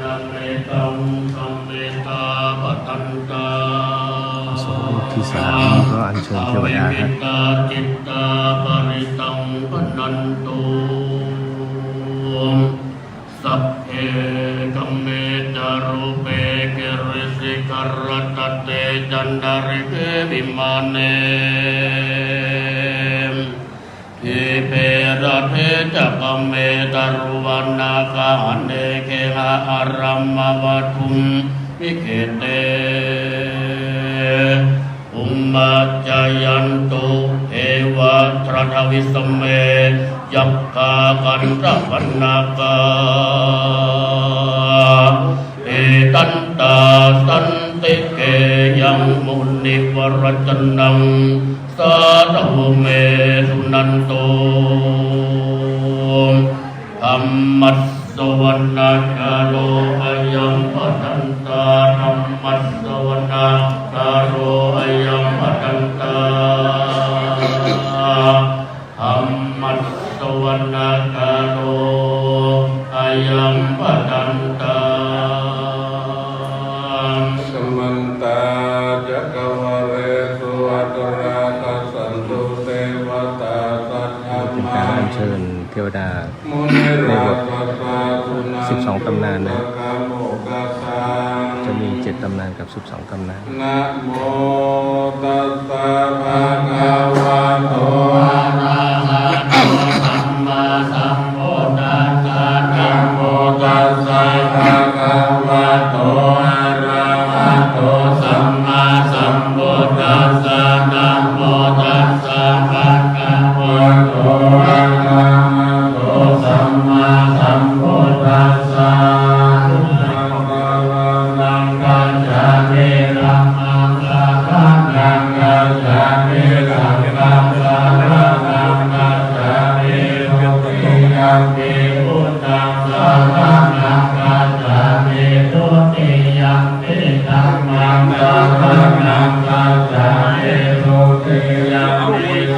นะเมตัง สัมมิตาปัตตันตา สวดบทที่สาม ก็อัญเชิญเทวดาครับ อวิคตาจิตตา ปริตตัง ภะนันตุ สัพเพ กะเม จารุปเป กิริสิขะรัตตะเต จันตะริกเข วิมาเน ดีปะรัตเต จะ กะเม ตะรุวัณณาคาหะเน เขหะ อะรัมมะวะตุมหิ เขเต ภูมมา จายันตุ เทวา จาตะวิสะเม ยักขา คันทะกะนะกา ติดตันตา สันติเก ยัง มุนิวะรัะจะนัง สาธะวะ เม สุนันตุ ธัมมัสสะวะนะกาโล อะยัง ภะดันตา ธัมมัสสะวะนะกาโล อะยัง ภะดันตา ธัมมัสสะวะนะกาโล อะยัง ภะดันตา สัมมันตา จักกะวาเลสุ อัตตา กัสสันตุ เตวะตา สัทธา เป็นการอัญเชิญเทวดา มุนิราชา สิบสองตำนานนะ จะมีเจ็ดตำนานกับสิบสองตำนาน นะโมตัสสะ ภะคะวะโต อะระหะโต สัมมาสัมพุทธัสสะ นะโมตัสสะ ภะคะวะโต อะระหะโต สัมมาสัมพุทธัสสะ นะโมตัสสะ ภะคะวะโต อะระหะโต สัมมาสัมพุทธัสสะ สังฆัง สะระณัง คัจฉามิ ธัมมัง สะระณัง คัจฉามิ สังฆัง สะระ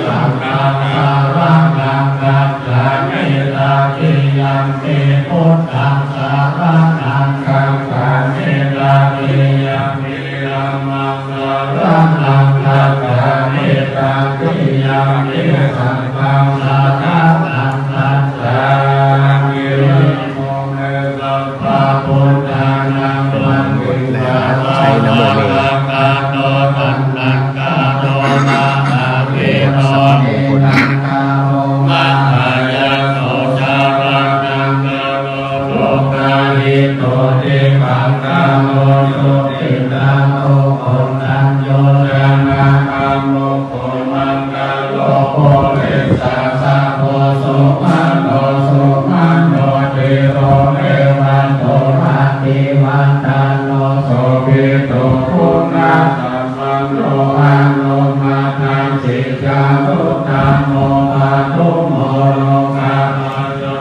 Saṅghaṃ saraṇaṃ gacchāmi. Tatiyampi buddhaṃ saraṇaṃ gacchāmi. Tatiyampi dhammaṃ saraṇaṃ gacchāmi. Tatiyampi saṅghaṃ saraṇaṃ gacchāmi. Namo me sabbabuddhānaṃ paṭiggaṇhākāro anandādhākāro mahāyaso jaraṇaṃ kāro dukkhahito dīghaṅkāro jotināmo koṇḍañño janapāmokkho maṅgalo purisassa bhū sumano sumano dhīro evado abhivādano sobhito guṇasampanno anomadassī januttamo padumo lokapajjo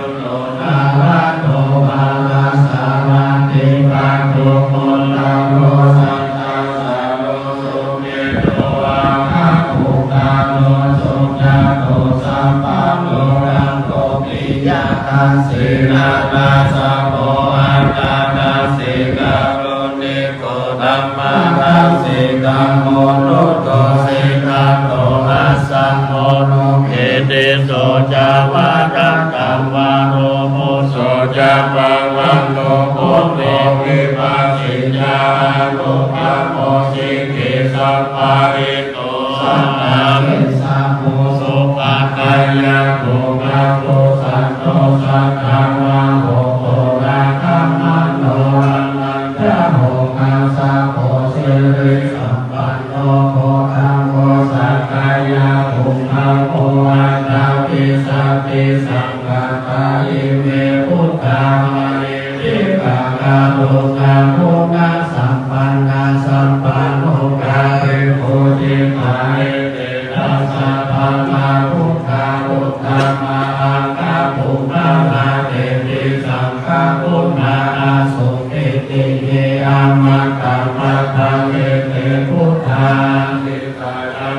nārado parasarathi pāduputtaro satthassaro sumettho aggaputtaro sujāto sabbanuratto piyadassī narāsabho atthadassī karuṇiko dhammadassi dhammo nuddho siddhato assango duggitiso ca vadatthavaro mudho ca pavaṇṇo buddho vipassī ca anuttamo sikhī sabbahito sabbadesabhū supattayabhū kakusandho saddhammaho purakkamano ananda- -o kassapo sirisampanno gotaмо sakyapuṅgavo aṭṭhavīsati saṅkhātā ime buddhā mahiddhikā karuṇāguṇasampannā sabbalokā vibhūcitā ete dasabrahmabuddhā uttama aggapuggalā tepi saṅghaguṇā asukkiti ye amatapaṭha ete buddhā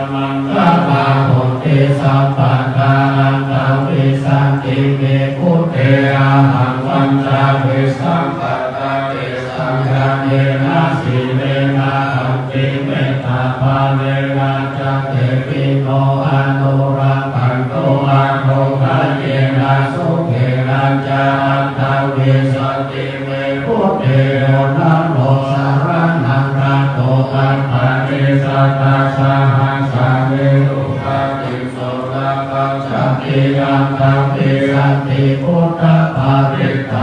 maṅgalā honti sabbadā aṭṭhavīsati me buddhe ahaṃ vandāmi sabbadā tesaṃ ñāṇena sīlena atti mettābalena ca tepi no anurakkhantu ārogyena sukhena ca aṭṭhavīsati me buddhe yo dhammo saraṇaṃ gato appaṭivatā saha saṅghe upadisso na paccattī aṭṭhavīsati buddhaparittaṃ.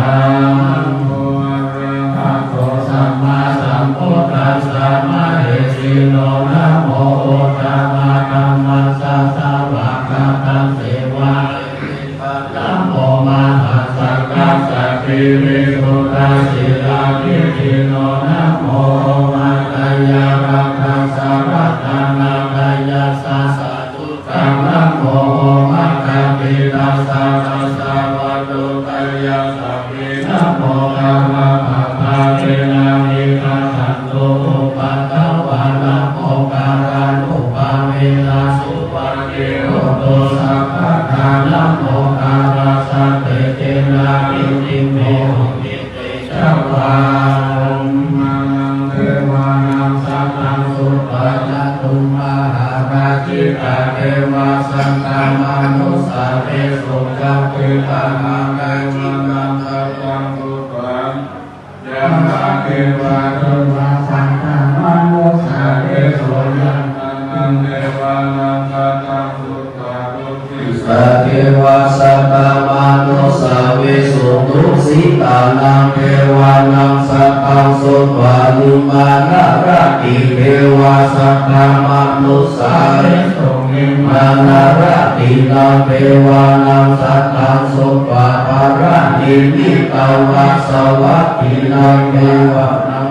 Namo arahato sammāsambuddhassa mahesino namo uttamadhammassa svākkhātasseva namo mahāsaṅghassāpi visuddhasīladiṭṭhino namo omātyāraddhassa ratanattayassa sādhukaṃ namo omātyāraddhassa tassa vatthuttayassapi namo gārava- -ṭṭhānena niggaṇḍantu upaddavā namo gārānubhāvena suvatthi hotu sabbadā namo gārassa tejena vidhimhi homi tejavā. Bhummānaṃ devānaṃ saddaṃ sutvā cātummahārājikā devā saddamanussāvesuṃ. Yā devā devānaṃ saddaṃ sutvā devā devā devā saddamanussāvesuṃ. Yāmānaṃ devānaṃ saddaṃ sutvā tusi- -tā devā saddamanussāvesuṃ. Tusitānaṃ devānaṃ saddaṃ sutvā nimmānaratī devā saddamanussāvesuṃ. Nimmānaratīnaṃ devānaṃ saddaṃ sutvā paranimmitavasavattinaṃ devānaṃ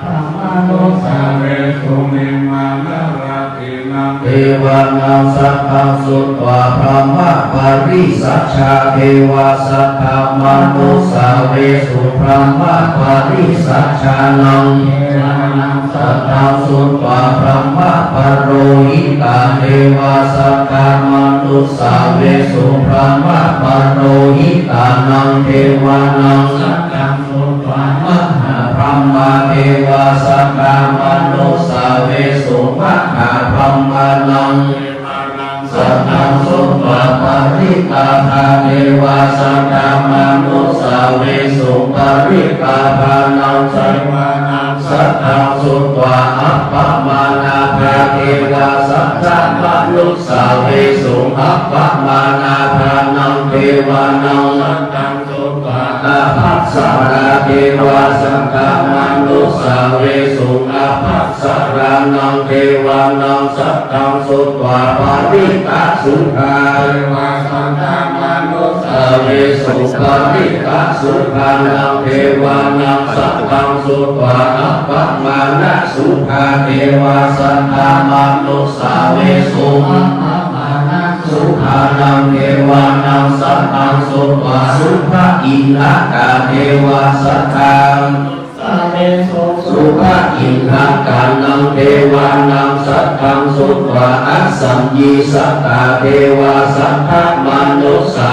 saddamanussāvesuṃ. Nimmānaratīnaṃ Devānaṃ saddaṃ sutvā brahmapārisajjā devā saddamanussāvesuṃ brahmapārisajjānaṃ devānaṃ saddaṃ sutvā brahmapurohitā devā saddamanussāvesuṃ brahmapurohitānaṃ devānaṃ saddaṃ sutvā mahābrahmā devā saddamanussāvesuṃ mahābrahmānaṃ saddaṃ sutvā parittābhā devā saddamanussāvesuṃ parittābhānaṃ saddaṃ sutvā appamāṇābhā devā saddamanussāvesuṃ appamāṇābhānaṃ devānaṃ saddaṃ sutvā ābhassarā devā saddamanussāvesuṃ ābhassarānaṃ devānaṃ saddaṃ sutvā parittasubhā devā saddamanussāvesuṃ parittasubhānaṃ devānaṃ saddaṃ sutvā appamāṇasubhā devā saddamanussāvesuṃ subhānaṃ devānaṃ saddaṃ sutvā subhakiṇhakā devā saddaṃ subhakiṇhakānaṃ devānaṃ saddaṃ sutvā asaññīsakā devā saddamanussā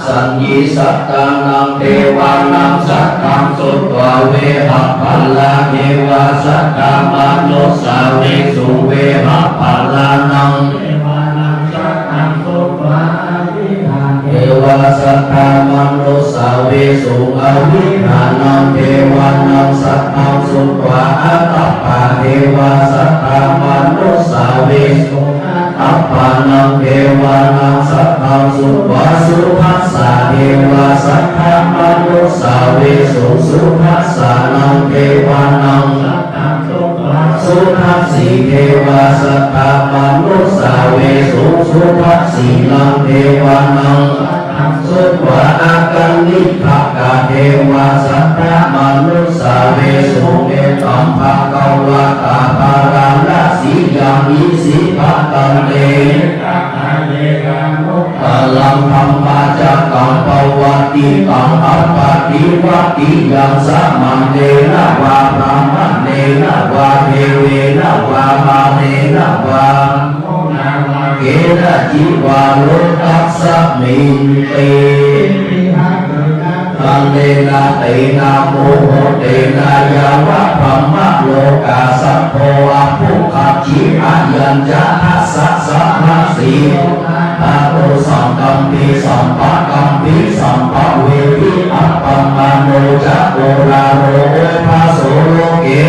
saññīsakānaṃ devānaṃ saddaṃ sutvā vehapphalā devā saddamanussāvesuṃ vehapphalānaṃ devānaṃ saddaṃ sutvā avihā devā saddamanussāvesuṃ avihānaṃ devānaṃ saddaṃ sutvā atappā devā saddamanussāvesuṃ atappānaṃ devānaṃ saddaṃ sutvā sudassā devā saddamanussāvesuṃ sudassānaṃ devānaṃ saddaṃ sutvā sudassī devā saddamanussāvesuṃ sudassīnaṃ devānaṃ saddaṃ sutvā akaniṭṭhakā devā saddamanussāvesuṃ. Etaṃ bhagavatā bārāṇasiyaṃ isipatane migadāye anuttaraṃ dhammacakkaṃ pavattitaṃ appaṭivattiyaṃ samaṇena vā brāhmaṇena vā devena vā mārena vā brahmunā vā kenaci vā lokasminti. Anena tena muhuttena yāva brahmalokā saddo abbhuggacchi. Ayañca dasasahassī dhātu saṅkampi sampakampi sampavedhi. Appamāṇo ca oḷāro obhāso loke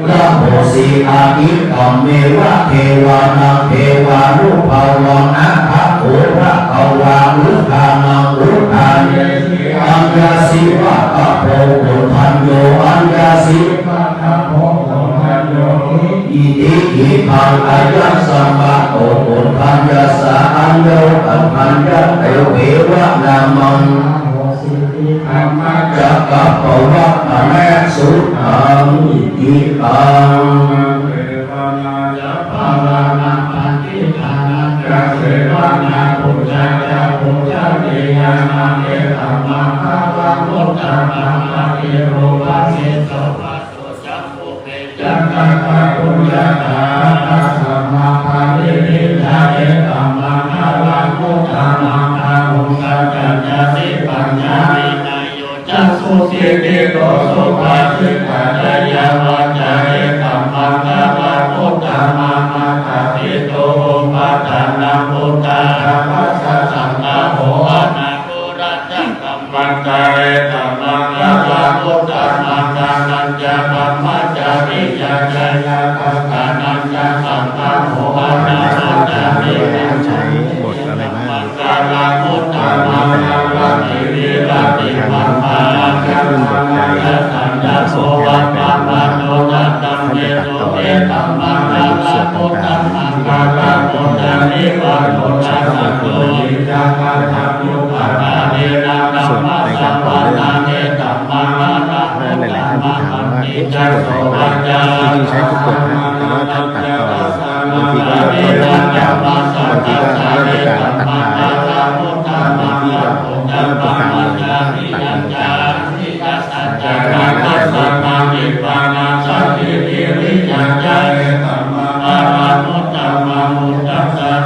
ahosi. Abhikkameva devānaṃ devānubhāvaṃ. Atha kho bhagavā udānaṃ udānesi: Aññāsi vata bho koṇḍañño, aññāsi vata bho koṇḍaññoti. Idampi ayasmato koṇḍaññassa aññākoṇḍaññateva nāmaṃ ahosīti dhammacakkappavattane. Suttāni. Iti taṃ. Devānañca bālānaṃ paṇḍitānañca sevanā pūjā ca pūjanīyānaṃ etammaṅgalamuttamaṃ. Paṭirūpadesavāso ca pubbe ca katappuññatā attasammāpaṇidhi ca etammaṅgalamuttamaṃ. Bāhusaccañca sippañca vinayo ca susikkhito subhāsitā ca yā vācā etammaṅgalamuttamaṃ. Mātāpituupaṭṭhānaṃ puttadārassa saṅgaho anākulā ca kammantā etammaṅgalamuttamaṃ. Dānañca brahmacariyañca ñātakānañca saṅgaho anavajjāni บทอะไรบ้าง เวลาจะขึ้นบทใหญ่ มันจะส่งแค่นั้นไป เพราะว่าท่านจะตัดต่อในบทสวดต่างๆ ที่เป็นบทสวดพระมงคลอะไรนี้ นะครับ ส่วนในการต่อเรื่อง เพราะฉะนั้นหลายๆ ท่านที่ถามว่า เอ๊ะ ใช้บทไหนบ้าง จริงๆ ใช้ทุกบทนะ แต่ว่าท่านตัดต่อ ก็เริ่มจาก บางทีก็เริ่มจากการตัดท้าย บางทีก็เริ่มจากการเลย แล้วก็ตัดมือการ แล้วก็จะมีตั้งแต่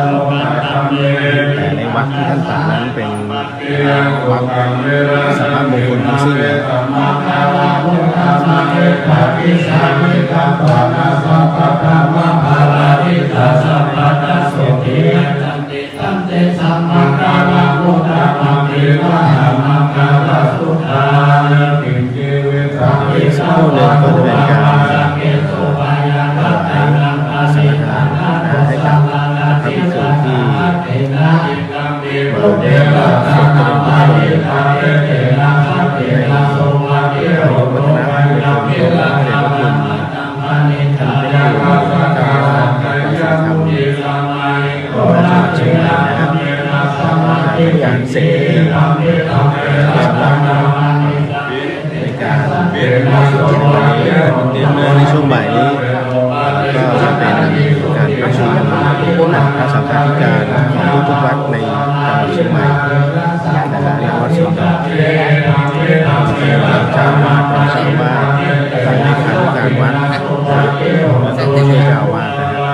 รูป แต่ในวรรคที่ท่านตัดนั้นเป็น วรรคสัพพมงคลทั้งสิ้นเลย อีกสักครู่หนึ่งก็จะเป็นการถวายสังฆทานให้กับพระภิกษุที่ บริเวณสวดเจริญพระพุทธมนต์ ในวัฒนธรรมของพระเดชพระคุณ ท่านที่อยู่เจ้าอาวาสวัดป่าสังคำ จังหวัดเชียงใหม่นะครับ ในการเสกนะครับ สำหรับ ในการเสกในช่วงบ่ายนี้ ก็จะเป็นการประชุมคณะพระสังฆาธิการของทุกๆวัดในจังหวัดเชียงใหม่ นะฮะ ณ วัดสวนดอก เจ้าอาวาส รองเจ้าอาวาส ฝ่ายเลขานุการวัด แล้วก็ผู้ช่วยเจ้าอาวาสนะฮะ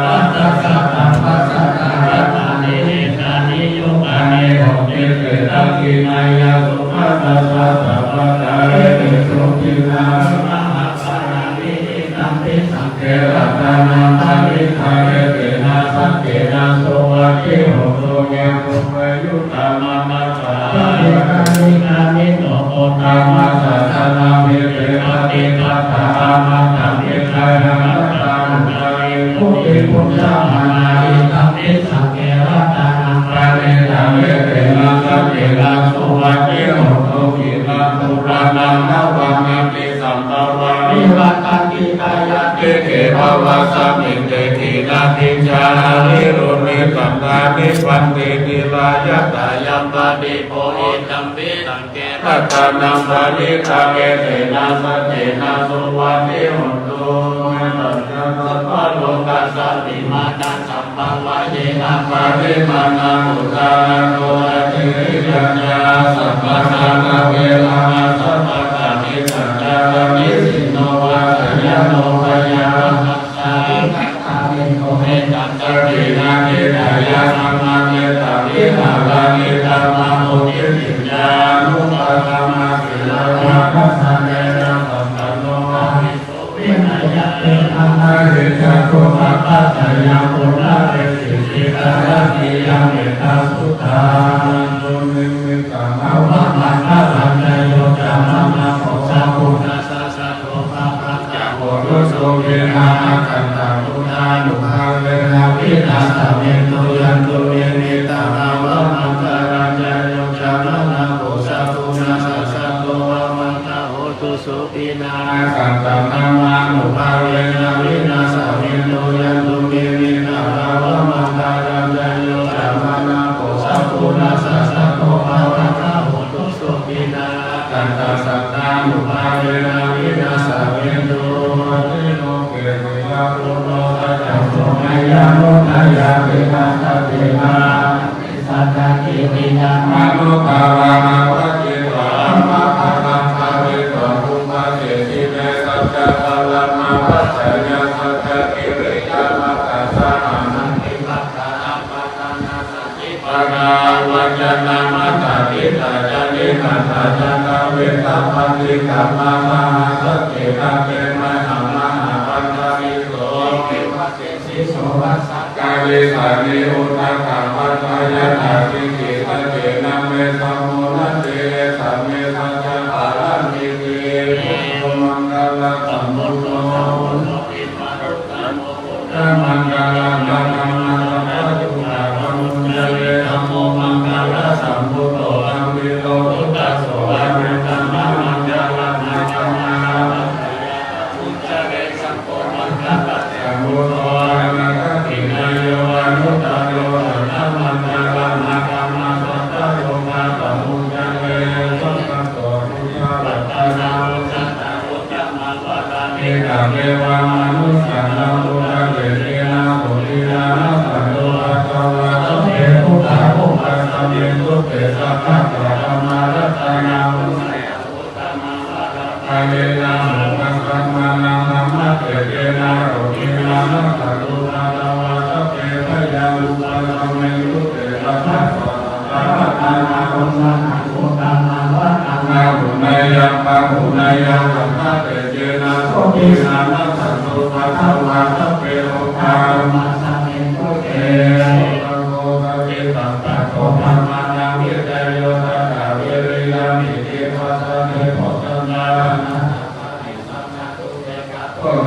Tato dhammānaṃ vicayo tathā viriyaṃ pītipassati bojjhaṅgānaṃ dassanī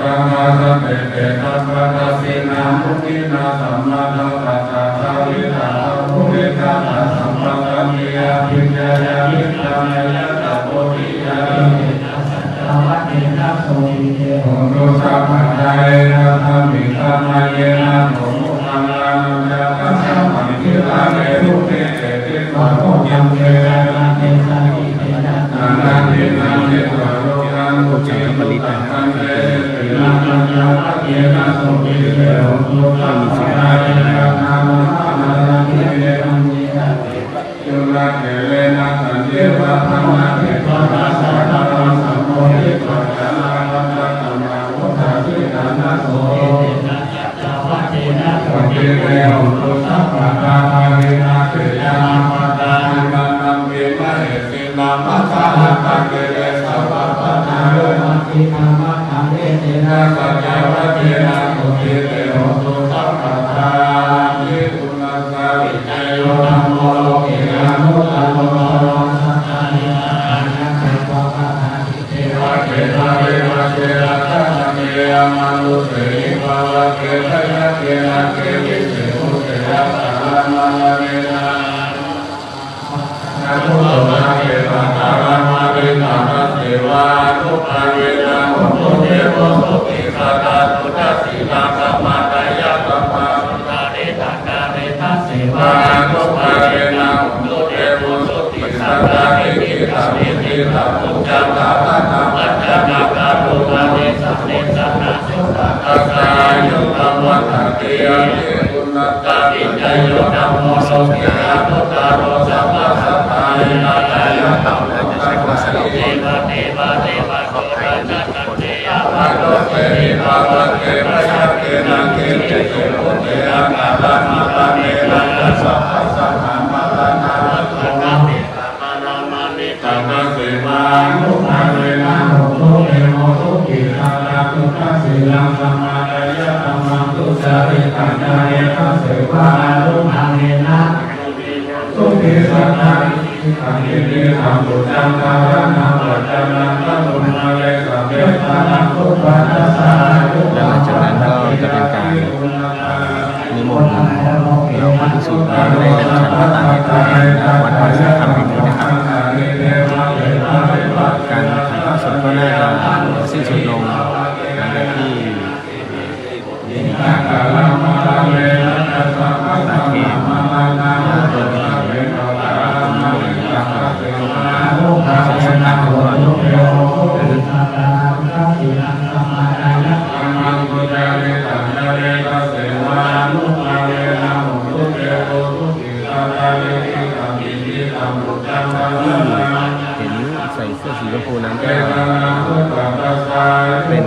sammāsappekkhe taṃ pattasinnā muninā sammadakkhātā bhāvitā bahulīkatā sabbadhāmī abhiññāya vijjānāya ca bodhiyā. Etena saccavajjena sotthi te hotu sabbadā. Etha sāmī samaye nātho moggallānañca kassapaṃ gilāne dukkhite disvā bojjhaṅge. พระเจ้าท่านปริตรนะครับ ไม่มีเสียง แล้วหลังจากนั้นก็จะเป็นการนิมนต์เราพระภิกษุสงฆ์ได้ฉันภัตตาหารที่วัดป่าสาธรรมแห่งนี้นะครับ การถ่ายทอดสดก็น่าจะสิ้นสุดลงหลังจากที่ ประเคนต้นกฐิน พระพุทธมนต์ พระหอม พระพุทธศาสนา พระพุทธมนต์ ที่เห็นใส่เสื้อสีชมพูนั้นก็เป็น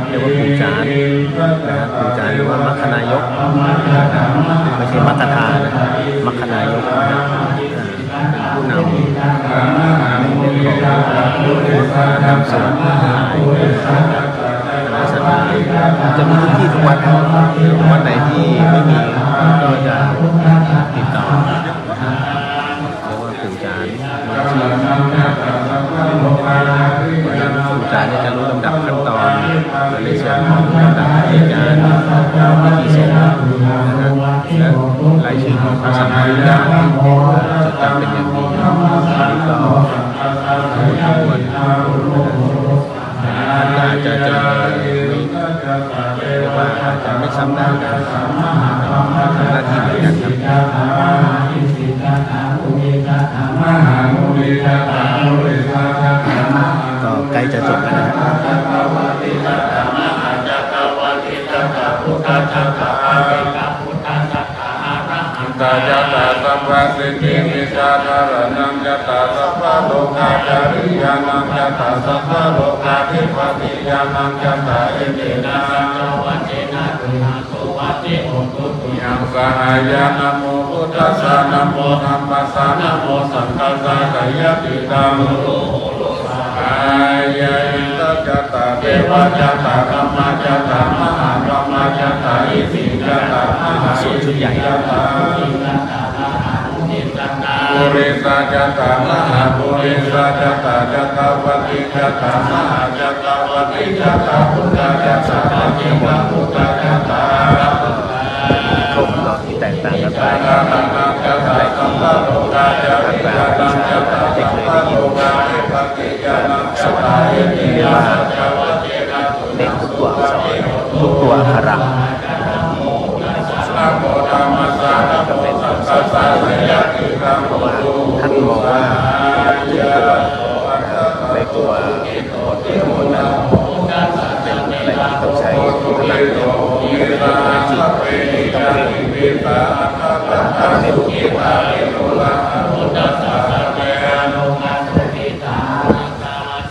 เรียกว่าปู่จานนะครับ ปู่จานหรือว่ามัคคณายก ไม่ใช่มัคคทานะครับ มัคคณายกนะครับ เป็นผู้นำในเรื่องของนำสวดถวายคณะศรัทธา จะมีทุกที่ทุกวัดครับ วัดไหนที่ไม่มีก็จะติดต่อ เรียกว่าปู่จาน ปู่จานเนี่ยจะรู้ลำดับขั้นตอนในส่วนของลำดับอาจารย์ พิธีสงฆ์นะครับ และรายชื่อของพระสงฆ์ที่ได้จดจำเป็นอย่างดี อันนี้ก็ควรนะครับ ท่านก็อาจจะจำไม่ เรียกว่าอาจจะไม่ซ้ำหน้ากัน ทำหน้าที่เหมือนกันครับ ก็ใกล้จะจบแล้วนะครับ Jatasabbasaṅghamikānañca tathāgatassa sabbalokācariyānañca tathāgatassa sabbalokādhipatiyānañca tathā etena saccavajjena guṇā suvatthi hotu te yaṃ sahāyā. Namo buddhassa, namo dhammassa, namo saṅghassa, jayati taṃ sahāyā. Indā ca tathevā ca brahmā ca mahābrahmā ca isī ca mahāisī ca สวดชุดใหญ่ ca ริสาจัตตามหาปุริสาจัตตาจักกวัตติจัตตามหาจักกวัตติจัตตาพุทธาจัตตาปัจเจกพุทธาจัตตา ท่มเนาะ ที่แตกต่างกันไป ท่านใดที่ผ่านไปผ่านมา อาจจะเคยได้ยิน สวดที่เรียกว่า เน้นทุกตัวอักษร ทุกตัวอักขระ ที่อยู่ในบทสวด ก็เป็นบทสวดที่เพราะว่าท่านมองว่าทุกตัว ไม่กลัว บทเวทมนต์นั้นเป็นอะไรที่ต้องใช้พลังเยอะ เป็นภารกิจที่ต้องเร่ง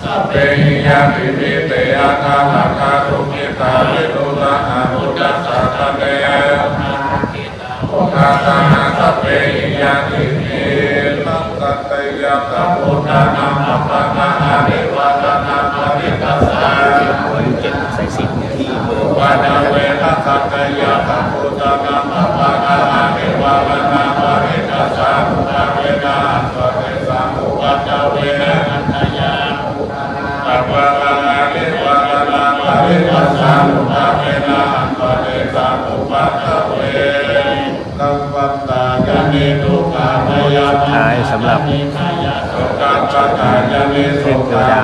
สัพเพหิญาติมิตร เต อาฆาตา ทุกขิตา วิรุฬหา พุทธศาสเน พุทธาสหา สัพเพหิญาติมิตร สักกายะสัพพุทธานัง อัปปะกาหานิวาสนาปริตตาสา อายุเจ็ด สายสิญจน์ที่เมือง ปัตตะเวนะ สักกายะสัพพุทธานัง อัปปะกาหานิวาสนาปริตตาสา พุทธาเวนะ อันตะเวสัง อุปัตตะเวนะ อันตะยา อัปปะกาหานิวาสนาปริตตาสา พุทธาเวนะ อันตะเวสัง อุปัตตะเว สุดท้ายสำหรับเทพเทวดา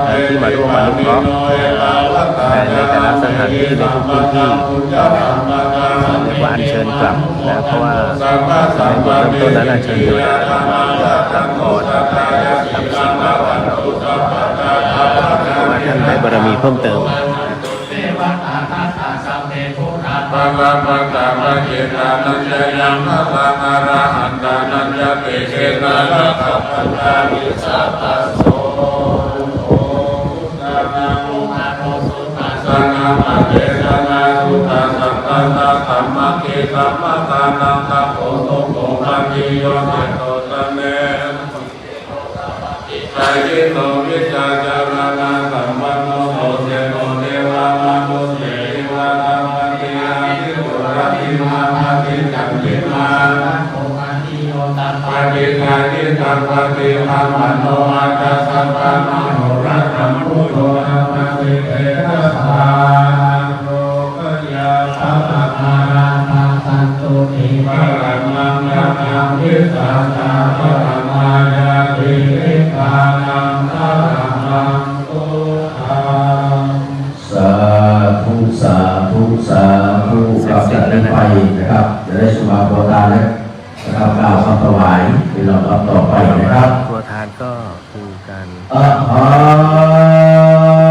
ที่มาร่วมอนุเคราะห์ในแต่ละสถานที่ในทุกพื้นที่ เรียกว่าอัญเชิญกลับนะ เพราะว่าในบทเริ่มต้นนั้นอัญเชิญเทวดาพักผ่อนกับสิ่งของ ว่าท่านได้บารมีเพิ่มเติม ปะระมะตะมะเกตานัญจะยัง พะลังอะระหันตานัญจะ เตเจนะ รักขะพันธามิ สัพพะโส โอ พุทธานัง อนุสุตตะสะนะปะเทสะนา สุตตะสัตตะสะ ธัมมะเก ธัมมะทานัง ตะโพ สุโข ปะติโย เจโตสะเน สายิโต วิชาจารณะสัมปันโน โสเสโน เทวะมนุสเสวิวา ธัมมะเก อาทิปุรติมา อาทิจันติมา ปะฏิทายิตัง ปะฏิภาณโน อัจจสัพพะมโหรทัม พุทโธ ธัมมะเต เตจะสา โร ยา พะละมารา พะสันตุติ พะละมัง พะมัง วิสาจา พะละมายาติ นิพพานัง พะละมัง สุขัง สาธุ สาธุ สาธุ ครับ จากนี้ไปนะครับ จะได้สุภาพโพธาแล้วนะครับ กล่าวคำถวาย เป็นลำดับต่อไปนะครับ ครัวทานก็ คือการ อะหั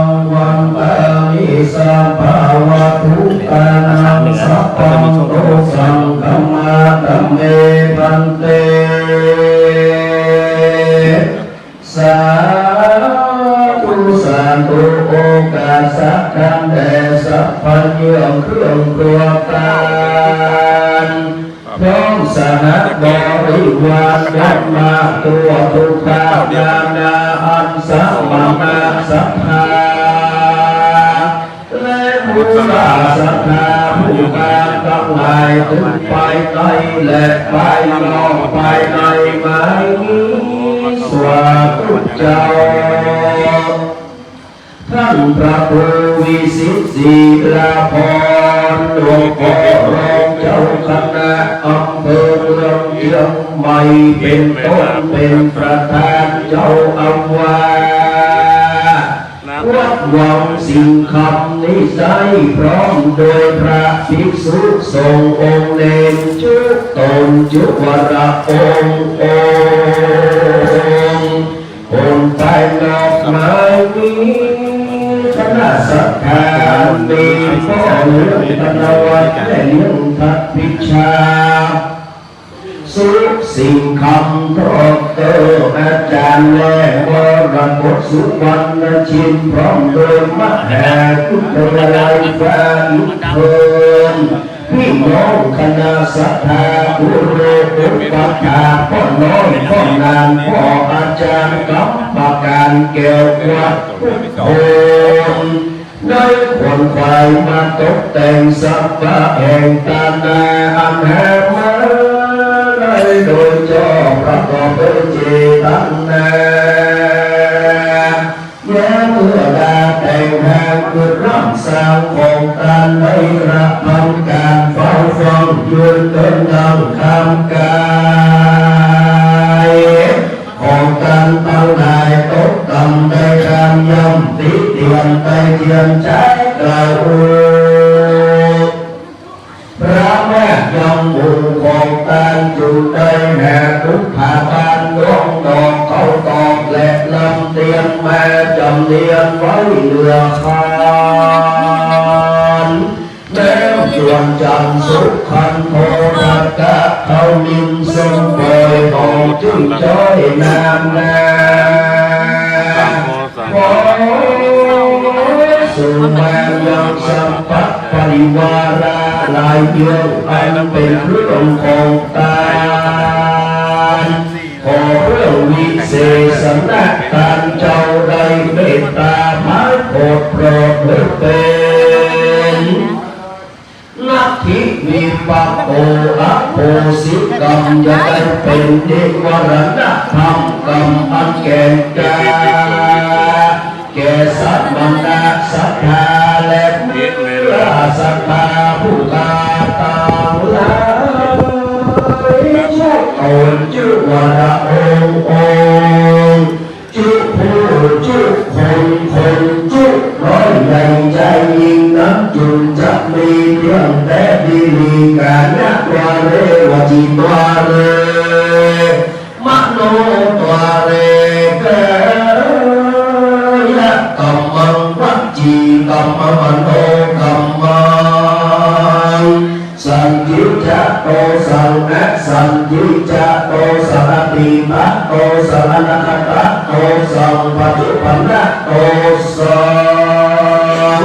ง วันตามิ สัพพะวัตถุ เป็นภาษาเหนือ ก็จะมีช่วง สัพพัง โต สังฆะมา ตะเม ภันเต สาธุ สาธุ โอกาสะ คันแด่ สัพพะ เยื่องเครื่องครัวทาน พร้อมสหบริวารยศมาทั่วทุกภาคนานาอันสมณะศรัทธา และผู้ศรัทธาผู้งามทั้งหลาย ถึงภายในและภายนอกภายในมานี้ สาธุเจ้า ท่านพระครูวิสิทธิ์ ศรีลาภรณ์ หลวงพ่อรองเจ้าคณะอำเภอเมืองเชียงใหม่ เป็นต้นเป็นประธานเจ้าอาวาสวัดวังสิงคำนิไสย พร้อมโดยพระภิกษุสงฆ์องค์เณรจุตนจุวรองค์องค์ คนภายนอกมานี้ คณะศรัทธา มีพ่อเลี้ยงธนวัฒน์ แม่เลี้ยงทัพพิชา สุสิงคำ ด็อกเตอร์ อาจารย์ และมรกต สุวรรณชิน พร้อมโดยมหาวิทยาลัยพระอินทร์เทิน พี่น้องคณะศรัทธา ครูอุปัฏฐาก พ่อน้อย พ่อนาง พ่ออาจารย์ กรรมการแก้ววัดพุทโธ ได้ขวนขวายมาตกแต่งสภาแห่งตานาอันหามาได้โดยชอบธ ก็เป๋นเจตนา แม้เมื่อดาแต่งหากเกิดร่ำสร้างของตานได้กระทำก๋านเฝ้าฟังยืนเดินนั่งทำก๋าน ของตานตังหลายตกต่ำได้กามย่ำติเตียนได้เจียนใจ๊กล่าวอู้ พระแม่ยังหมู่ของตานจุ่งได้แห่ทุกผาบ้านดวงดอกเขาตอกและลำเตียนมาจำเนียนไว้เหลือคาน แม้จวนจันทร์สุขันโท ทักกะเท้านินทร์ทรงปล่อยของจึงจ้อยนามนา ขอสุมายังสัพพะปริวาระหลายเยื้องอันเป๋นเครื่องของตาน ขอเครื่องวิเศษณะตานเจ้าได้เมตตามาโผดโปรดหื้อเป๋น นัตถิวิปัสโสอโหสิกรรม จะได้เป๋นนิวรณธรรมกรรมอันแก่นกล้า แก่สมณะศรัทธาและมิจฉาศรัทธาผู้ข้าตังหลาย จุ๊กต๋นจุ๊กวรองค์องค์ จุ๊กผู้จุ๊กคน คนจุ๊กน้อยใหญ่ใจ๋ยิ่งนั้น จุ่งจะมีเพียงแต่ดีลีกายวาเรวจีวาเร มโนวาเร กายกัมมัง วจีกัมมัง มโนกัมมัง สันทิจะโตสัง อสันทิจะโตสัง อตีตะโตสัง อนาคตะโตสัง ปัจจุบันนะโตสัง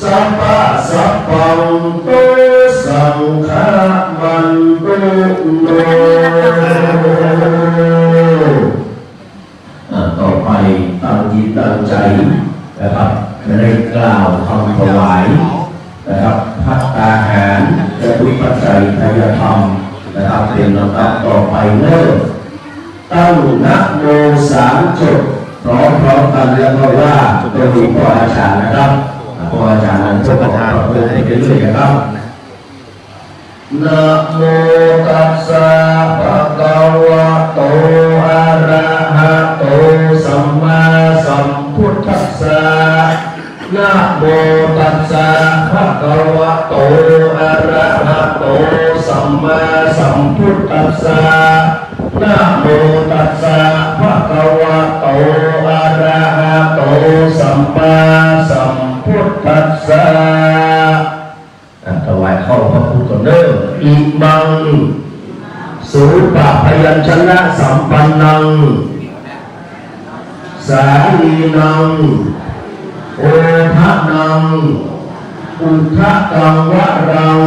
สัพพะสัพพังโตสังฆะมันตุโน อ่า ต่อไปตั้งจิตตั้งใจ๋นะครับ จะได้กล่าวคำถวายนะครับ ภัตตาหาร จตุปัจจัยทายธรรมนะครับ เป๋นลำดับต่อไปเนาะ ตั้งนะโมสามจบ พร้อมๆ กั๋น แล้วก็ว่าโดยพ่ออาจารย์นะครับ พ่ออาจารย์นั้นพวกเราก็เปิดไปเรื่อยๆ นะครับ นะโมตัสสะ ภะคะวะโต อะระหะโต สัมมาสัมพุทธัสสะ นะโมตัสสะ ภะคะวะโต อะระหะโต สัมมาสัมพุทธัสสะ นะโมตัสสะ ภะคะวะโต อะระหะโต สัมมาสัมพุทธัสสะ อ่ะ ถวายข้าวพระพุทธก่อนเด้อ อิมัง สูปะพยัญชนะสัมปันนัง สาลีนัง โอทะนัง อุทะกังวะรัง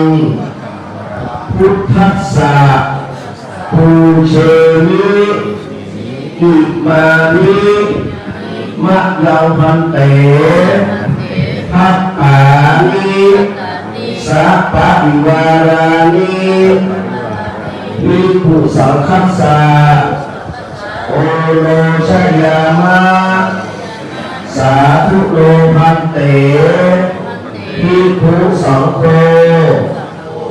พุทธัสสะ ปูเชมิ อิมานิ มะยังภันเต ภัตตานิ สะปะริวารานิ ภิกขุสังฆัสสะ โอโนชยามะ สาธุโนภันเต ภิกขุสังโฆ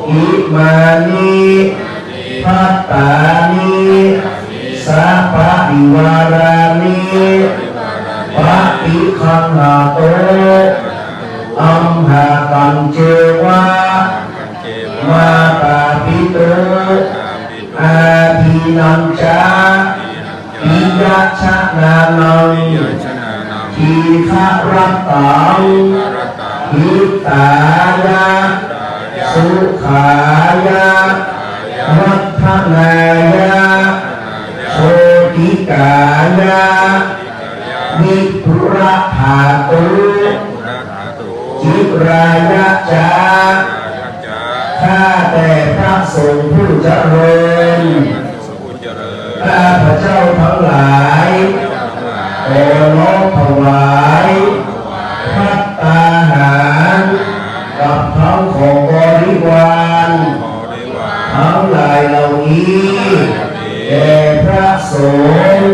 อิมานิ ภัตตานิ สะปะริวารานิ ปะฏิคันหะโต อัมหะกัญเจวะ มาตาปิตุ อาทินัญจะ ปิยะชะนานัง ทีฆะรัตตัง หิตายะ สุขายะ วัฒนายะ โชติกายะ วิปุระหาตุ จิรายะจะ ข้าแต่พระสงฆ์ผู้เจริญ ข้าพเจ้าทั้งหลาย ขอน้อมถวาย ภัตตาหาร กับทั้งของบริวาร ทั้งหลายเหล่านี้ แด่พระ สงฆ์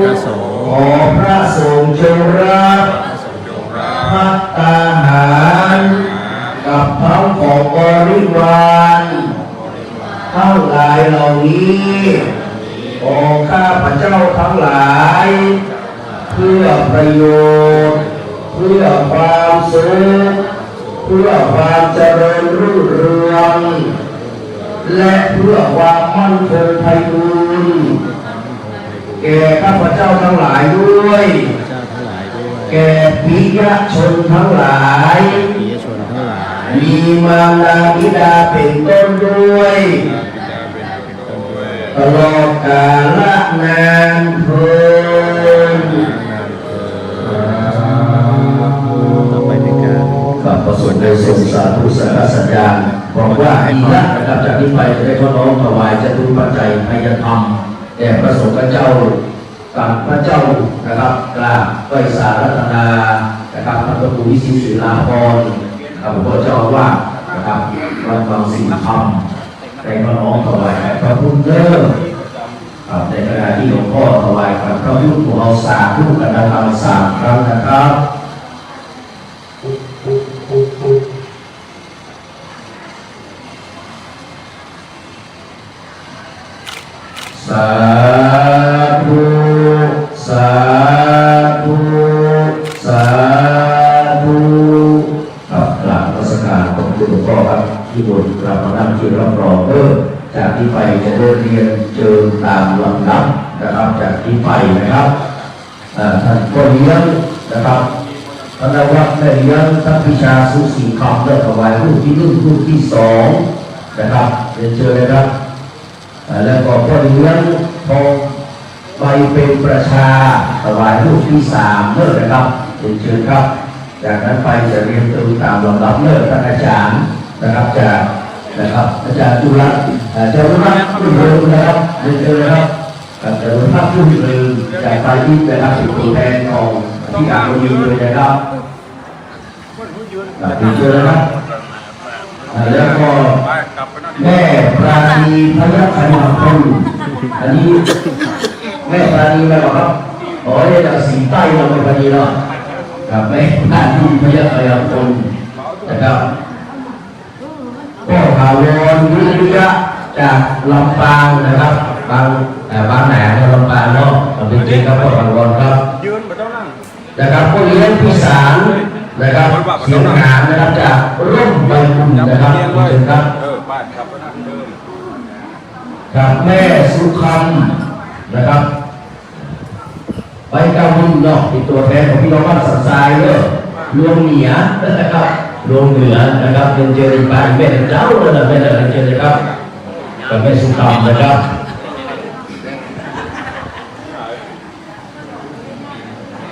พระสงฆ์ ขอพระสงฆ์จงรับ พระสงฆ์จงรับ ภัตตาหาร กับทั้งของบริวาร ทั้งหลายเหล่านี้ ของข้าพเจ้าทั้งหลาย เพื่อประโยชน์ เพื่อความสุข เพื่อความเจริญรุ่งเรือง และเพื่อความมั่นคงไพบูลย์ แก่ข้าพเจ้าทั้งหลายด้วย ข้าพเจ้าทั้งหลายด้วย แก่ปิยชนทั้งหลาย แก่ปิยชนทั้งหลาย มีมารดาบิดาเป็นต้นด้วย ตลอดกาลนานเทอญ ต่อไปเป็นการ ครับ พระสงฆ์ได้ทรงสาธุสังฆสัญญาณ บอกว่าดีละนะครับ จากนี้ไปจะได้ขอน้อมถวายจตุปัจจัยไทยธรรม แด่พระสงฆ์เจ้า ตามพระเจ้านะครับ กราบไหว้สารัตนานะครับ พระครูวิชิตศิลาภรณ์ ครับ หลวงพ่อเจ้าอาวาสนะครับ วัดวังสิงห์คำ ได้ขอน้อมถวายพระพุทธเด้อ ครับ ในขณะที่หลวงพ่อถวายพระพุทธ พวกเฮาสาธุกันดังๆ สามครั้งนะครับ สาธุ สาธุ สาธุ ครับ กราบนมัสการขอบคุณหลวงพ่อครับ นิมนต์กลับมานั่งที่รับรองเด้อ จากนี้ไปจะได้เรียนเจิญตามลำดับนะครับ จากนี้ไปนะครับ อ่า ท่านพ่อเลี้ยงนะครับ ธนวัฒน์ แม่เลี้ยง ทัพพิชา สุขสิงห์คำ ได้ถวายรูปที่หนึ่ง รูปที่สองนะครับ เรียนเชิญเลยครับ อ่า แล้วก็พ่อเลี้ยงทองใบเป็นประชา ถวายรูปที่สามเด้อนะครับ เรียนเชิญครับ จากนั้นไปจะเรียนเจิญตามลำดับเด้อ ท่านอาจารย์นะครับ จาก นะครับ อาจารย์จุรัตน์ อ่า จารุรัตน์ รุ่งเรืองนะครับ เรียนเชิญนะครับ ครับ จารุรัตน์ รุ่งเรือง จากไตรมิตรนะครับ เป็นตัวแทนของอธิการบดีด้วยนะครับ ครับ เรียนเชิญนะครับ อ่า แล้วก็แม่ปราณี พยัคฆยาพล อันนี้แม่ปราณีมาเหรอครับ อ๋อ เนี่ยจากสีใต้เรา แม่ปราณีเนาะ ครับ แม่ปราณี พยัคฆยาพลนะครับ พ่อถาวร วิริยะ จากลำปางนะครับ บาง เอ่อ บางนาเนาะ ลำปางเนาะ ขอบคุณครับ พ่อถาวรครับ ยืนบ่ต้องนั่ง นะครับ พ่อเลี้ยงพิสารนะครับ เสียงหานนะครับ จากร่มใบบุญนะครับ เรียนเชิญครับ เออ ไปครับ ไปนั่งเดิม ครับ แม่สุคำนะครับ ใบกาวินเนาะ เป็นตัวแทนของพี่น้องบ้านสันทรายเนอะ ลวงเหนือนะครับ ลวงเหนือนะครับ เรียนเชิญไป แม่เจ้าเลยนะ แม่เจ้า เรียนเชิญเลยครับ กับแม่สุคำนะครับ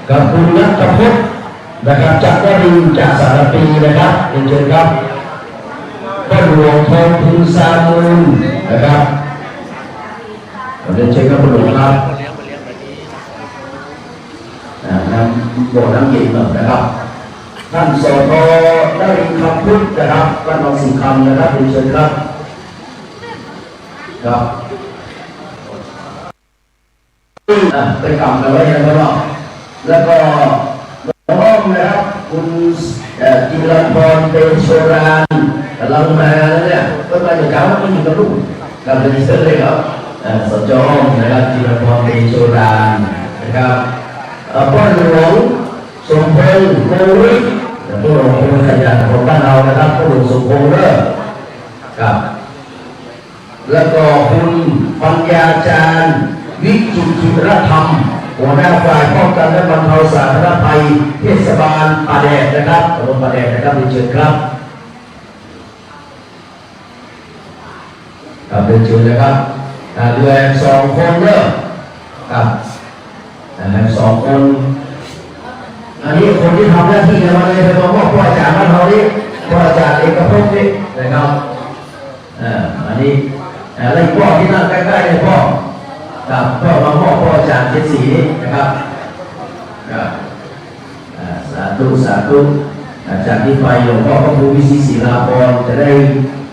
กับคุณณัฐพจน์นะครับ จากนรินทร์ จากสารพีนะครับ เรียนเชิญครับ พ่อหลวงทองภูลซามูลนะครับ เรียนเชิญครับ พ่อหลวงครับ อ่า น้ำ บ่อน้ำเย็นหน่อยนะครับ ท่าน สท นรินทร์ คำพุทธนะครับ บ้านหนองสิงห์คำนะครับ เรียนเชิญครับ ครับ อ่ะ ไปกำกันไว้ยังไงเนาะ แล้วก็น้องนะครับ คุณ เอ่อ จิรพร เตโชราน กำลังมาแล้วเนี่ย ก็มาจากเช้าก็อยู่กับลูก กำลังเชิญเลยครับ เอ่อ สจ อ้อมนะครับ จิรพร เตโชราน นะครับ เอ่อ พ่อหลวงสมพงษ์ วงศ์วิทย์ พ่อหลวงเป็นขยันของบ้านเรานะครับ พ่อหลวงสมพงษ์เด้อ ครับ แล้วก็คุณปัญญาจารย์ วิจิตรธรรม หัวหน้าฝ่ายป้องกันและบรรเทาสาธารณภัย เทศบาลป่าแดดนะครับ ตำบลป่าแดดนะครับ เรียนเชิญครับ ครับ เรียนเชิญนะครับ อ่า เหลือสองคนเด้อ ครับ อ่า สองคน อันนี้คนที่ทำหน้าที่ในวันนี้ เป็นพ่ออาจารย์บ้านเรานี่ พ่ออาจารย์เอกภพนี่นะครับ อ่า อันนี้ อ่า แล้วอีกพ่อที่นั่งใกล้ๆเนี่ยพ่อ ครับ พ่อมาพ่อ พ่ออาจารย์เจ็ดสีนี่นะครับ ครับ อ่า สาธุ สาธุ อ่า จากนี้ไปหลวงพ่อพระครูวิชิตศิลาภรณ์จะได้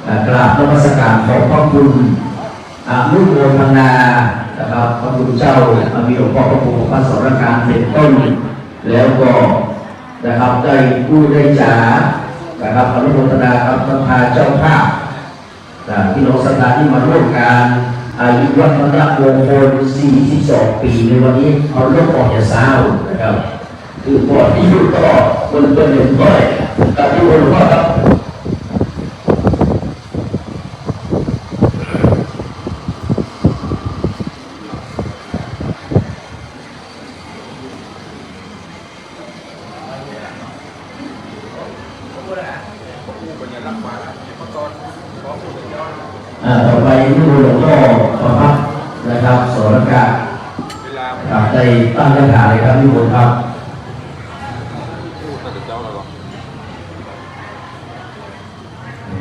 อ่า กราบนมัสการขอบพระคุณ อนุโมทนานะครับ พระคุณเจ้า และก็มีหลวงพ่อพระครูประภัสสรการเป็นต้น แล้วก็นะครับ ได้พูดได้จ๋านะครับ อนุโมทนากับศรัทธาเจ้าภาพ อ่า พี่น้องศรัทธาที่มาร่วมงานอายุวัฒนมงคล สี่สิบสอง ปี๋ในวันนี้ เอาลบออกจากเศร้านะครับ คือปอดที่อยู่ก็มันเป็นหนึ่งร้อย กับที่หลวงพ่อครับ อ่า ต่อไปนิมนต์หลวงพ่อประภัสนะครับ สรกะ ครับ ได้ตั้งคาถาเลยครับ นิมนต์ครับ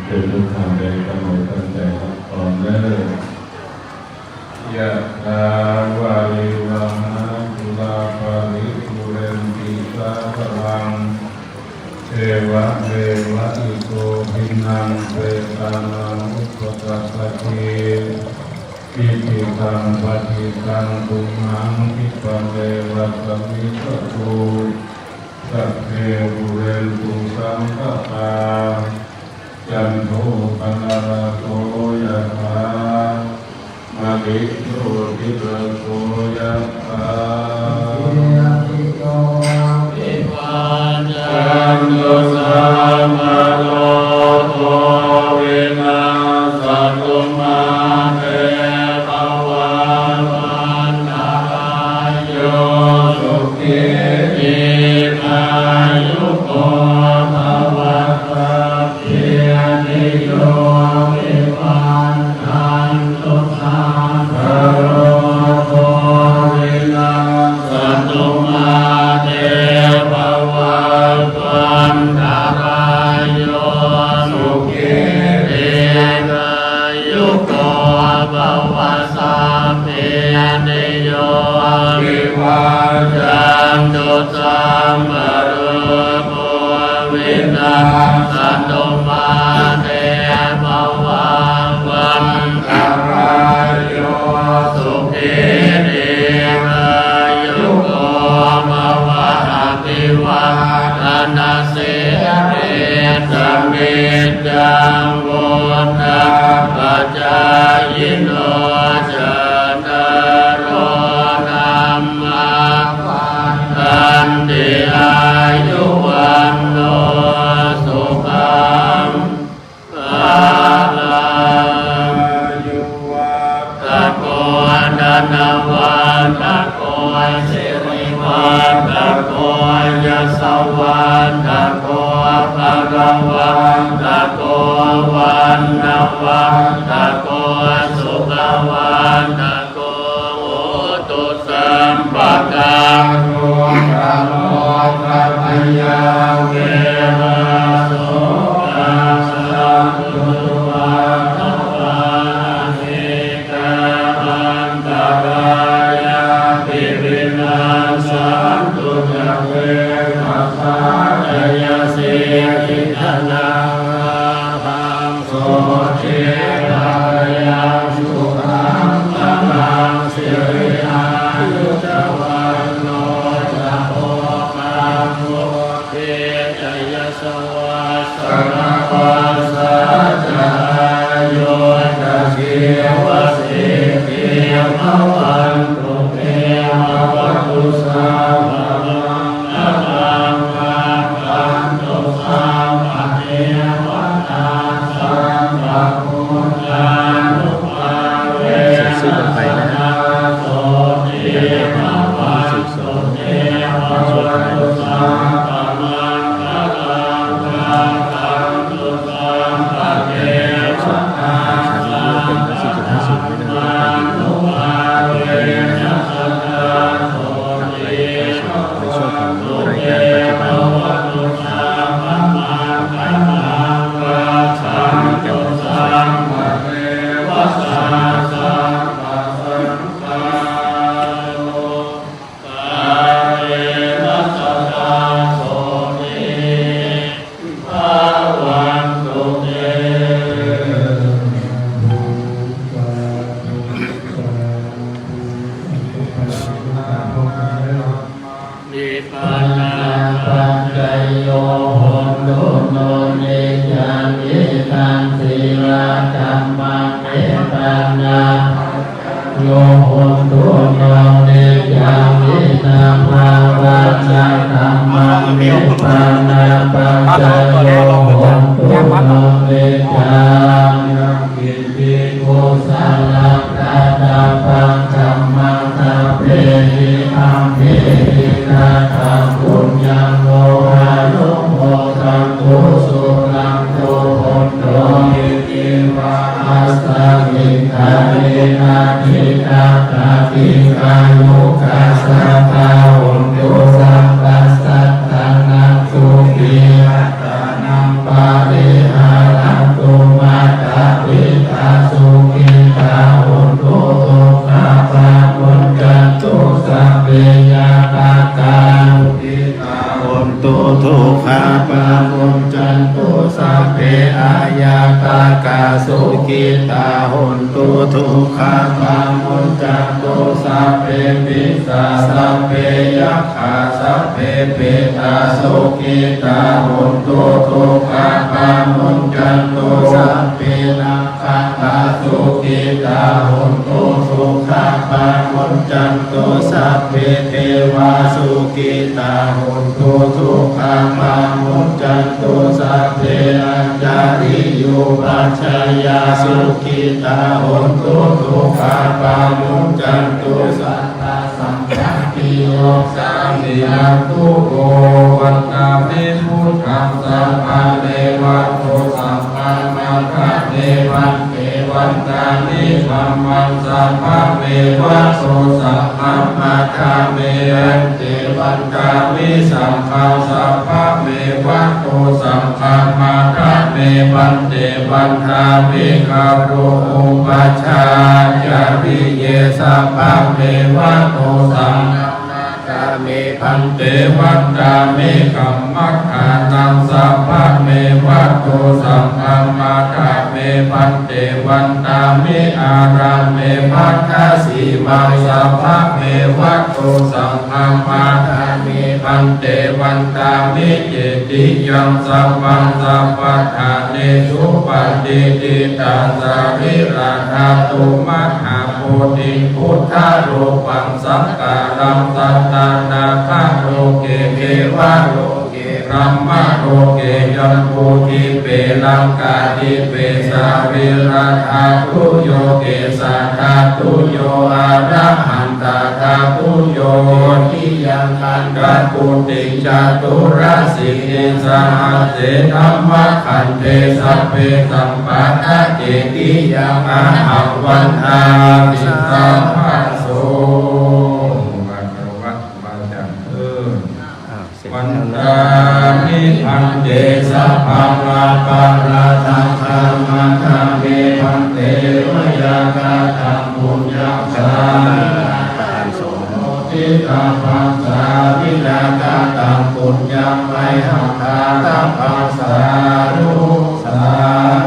เจริญธรรม ได้ตั้งอกตั้งใจ๋รับพรเน่อ Yathā vārivahā pūrā paripūrenti sāgaraṃ, evameva ito dinnaṃ petānaṃ upakappati. Icchitaṃ patthitaṃ tumhaṃ khippameva samijjhatu, sabbe pūrentu saṅkappā, cando paṇṇaraso yathā, maṇi jotiraso yathā. Sabbītiyo vivajjantu, sabbarogo vinassatu, mā te bhavatvantarāyo, sukhī dīghāyuko bhava. Sabbītiyo vivajjantu, sabbarogo vinassatu, mā te bhavatvantarāyo, sukhī dīghāyuko bhava. Sabbītiyo vivajjantu, sabbarogo vinassatu, mā te bhavatvantarāyo, sukhī dīghāyuko bhava. Abhivādanasīlissa niccaṃ vuḍḍhāpacāyino, cattāro dhammā vaḍḍhanti, āyu vaṇṇo sukhaṃ balaṃ. Āyuvaḍḍhako dhanavaḍḍhako sirivaḍḍhako yasavaḍḍhako balavaḍḍhako vaṇṇavaḍḍhako sukhavaḍḍhako hotu sabbadā. Dukkhadogabhayā verā sokā sattu cupaddavā, anekā antarāyāpi vinassantu ca tejasā. Jayasiddhi dhanaṃ lābhaṃ sotthi bhāgyaṃ sukhaṃ balaṃ, siri āyu ca vaṇṇo ca bhogaṃ vuḍḍhī ca yasavā, satavassā ca āyū ca jīvasiddhī bhavantu te. Bhavatu sabbamaṅgalaṃ, rakkhantu sabbadevatā, sabbabuddhānubhāvena sadā so โน นิจจาวินา ภาวนา ธัมมา นิพพานา ปัจจโย โหนตุ โน นิจจา ยัง กิจจิ กุสลัง กะตะปัง ธัมมัง สัพเพหิ ธัมเมหิ กะตะปุญญัง โน อนุโมทันตุ สุนันตุ พุทโธ อิติวา อัสมิง กาเล อะทิตถะ ตะติกายุ กัสสะปะ โหนตุ สัพพะสัตตานัง สุขี อัตตานัง ปะริหารันตุ มาตาปิตา สุขิตา โหนตุ สุขะ ปะ มุญจันตุ สัพเพ ญาตากา สุขิตา โหนตุ สุขะ ปะ มุญจันตุ สัพเพ อายาตากา สุขิตา โหนตุ สุขะ ปะ มุญจันตุ สัพเพ ปิสา สัพเพ ยักขะ สัพเพ เปตา สุขิตา โหนตุ สุขะ ปะ มุญจันตุ สัพเพ นักขัตตา สุขิตา โหนตุ สุขะ ปะ มุญจันตุ สัพเพ เทวา สุขิตา โหนตุ สุขะ ปะ มุญจันตุ สัพเพ อัญชลียูปัชฌายา สุขิตา โหนตุ สุขะ ปะ มุญจันตุ สัพพะ สัมปตติ โย สามิ อัง คุ โก วันดามิ พุทธัง สะ คะ เม วัตโต สัง ฆัง มะ คะ เม พันเต วันดามิ ธัมมัง สะ คะ เม วัตโต สัง ฆัง มะ คะ เม พันเต วันดามิ สังฆัง สะ คะ เม วัตโต สัง ฆัง มะ คะ เม พันเต วันดามิ กะโร อุปัชฌา จาริ เย สะ คะ เม วัตโต สังฆัง มะ คะ เม พันเต วันดามิ กัมมะฐานัง สะ คะ เม วัตโต สังฆัง มะ คะ เม พันเต วันดามิ อาราม เม ภัทธสีมัง สะ คะ เม วัตโต สังฆัง มะ คะ เม พันเต วันดามิ เจติยัง สะ ปัง สะ ปัฏฐาเน สุ ปะ ฏิ ฐิตัง สะ รี ระ ธาตุ มะ หา โพ ธิง พุทธรูปัง สักการัง สะ ตา ถา คา โล เก เทวะ โล เก พรหมโล เก ยัง ปู ทิ เป ลัง กา ทิ เป สะ รี ระ ธา ตุ โย เก สะ ธา ตุ โย อรหัน ตะ ธา ตุ โย ทิ ยัง คัน ธะ กุ ติง จา ตุ ร สี ลิง สะ หัส เส ธัมมะ ขัน เท สะ เป สัม ปะ ทะ เจติยัง อะ หัง วันดามิ สัพพะ โส วันดามิ พันเต สัพพัง อะปะระทัง ธัมมาทามิ พันเต มะยาคะตัง ปุญญัง สา สา มิ นะ ปะทานสงฆ์ โน ทิตาภัง สา มิ นะ คะตัง ปุญญัง มะหัง ทาระภัง สาธุ สา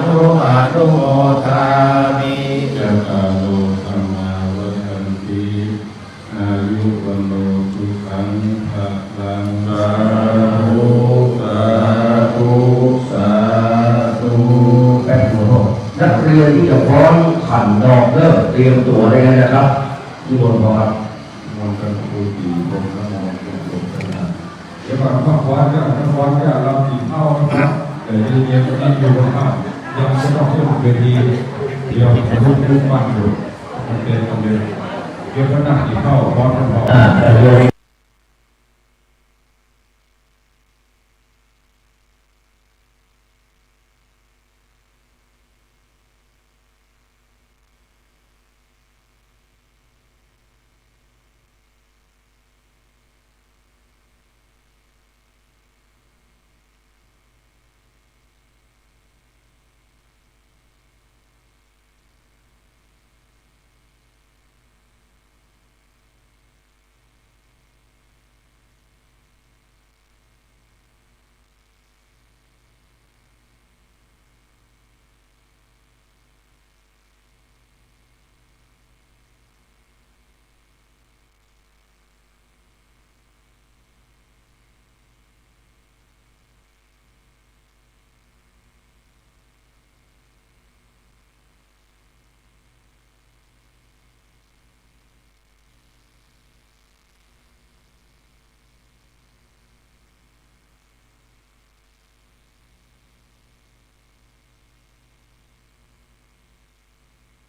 ธุ อนุโมทามิ จัตตาโร ธัมมา วัฑฒันติ อายุ วัณโณ สุขัง พะลัง สาธุ สาธุ สาธุ แป๊บเดียว นักเรียนที่จะฟ้อนขันดอกเด้อ เตรียมตั๋วได้แล้วนะครับ นิมนต์ครับ มนต์กัน ครูตี พรหมนมนต์ เดี๋ยวก่อน มาฟ้อนกัน มาฟ้อนกัน เรากิ๋นข้าวนะครับ แต่เย็นๆ ก็นั่งอยู่ข้างๆ ยังไม่ต้องขึ้นเวที เดี๋ยวผมลุกขึ้นบ้านอยู่ มันเป็นตรงนี้ เดี๋ยวก็นั่งกิ๋นข้าว ฟ้อนกันพอ อ่า แต่เรื่อง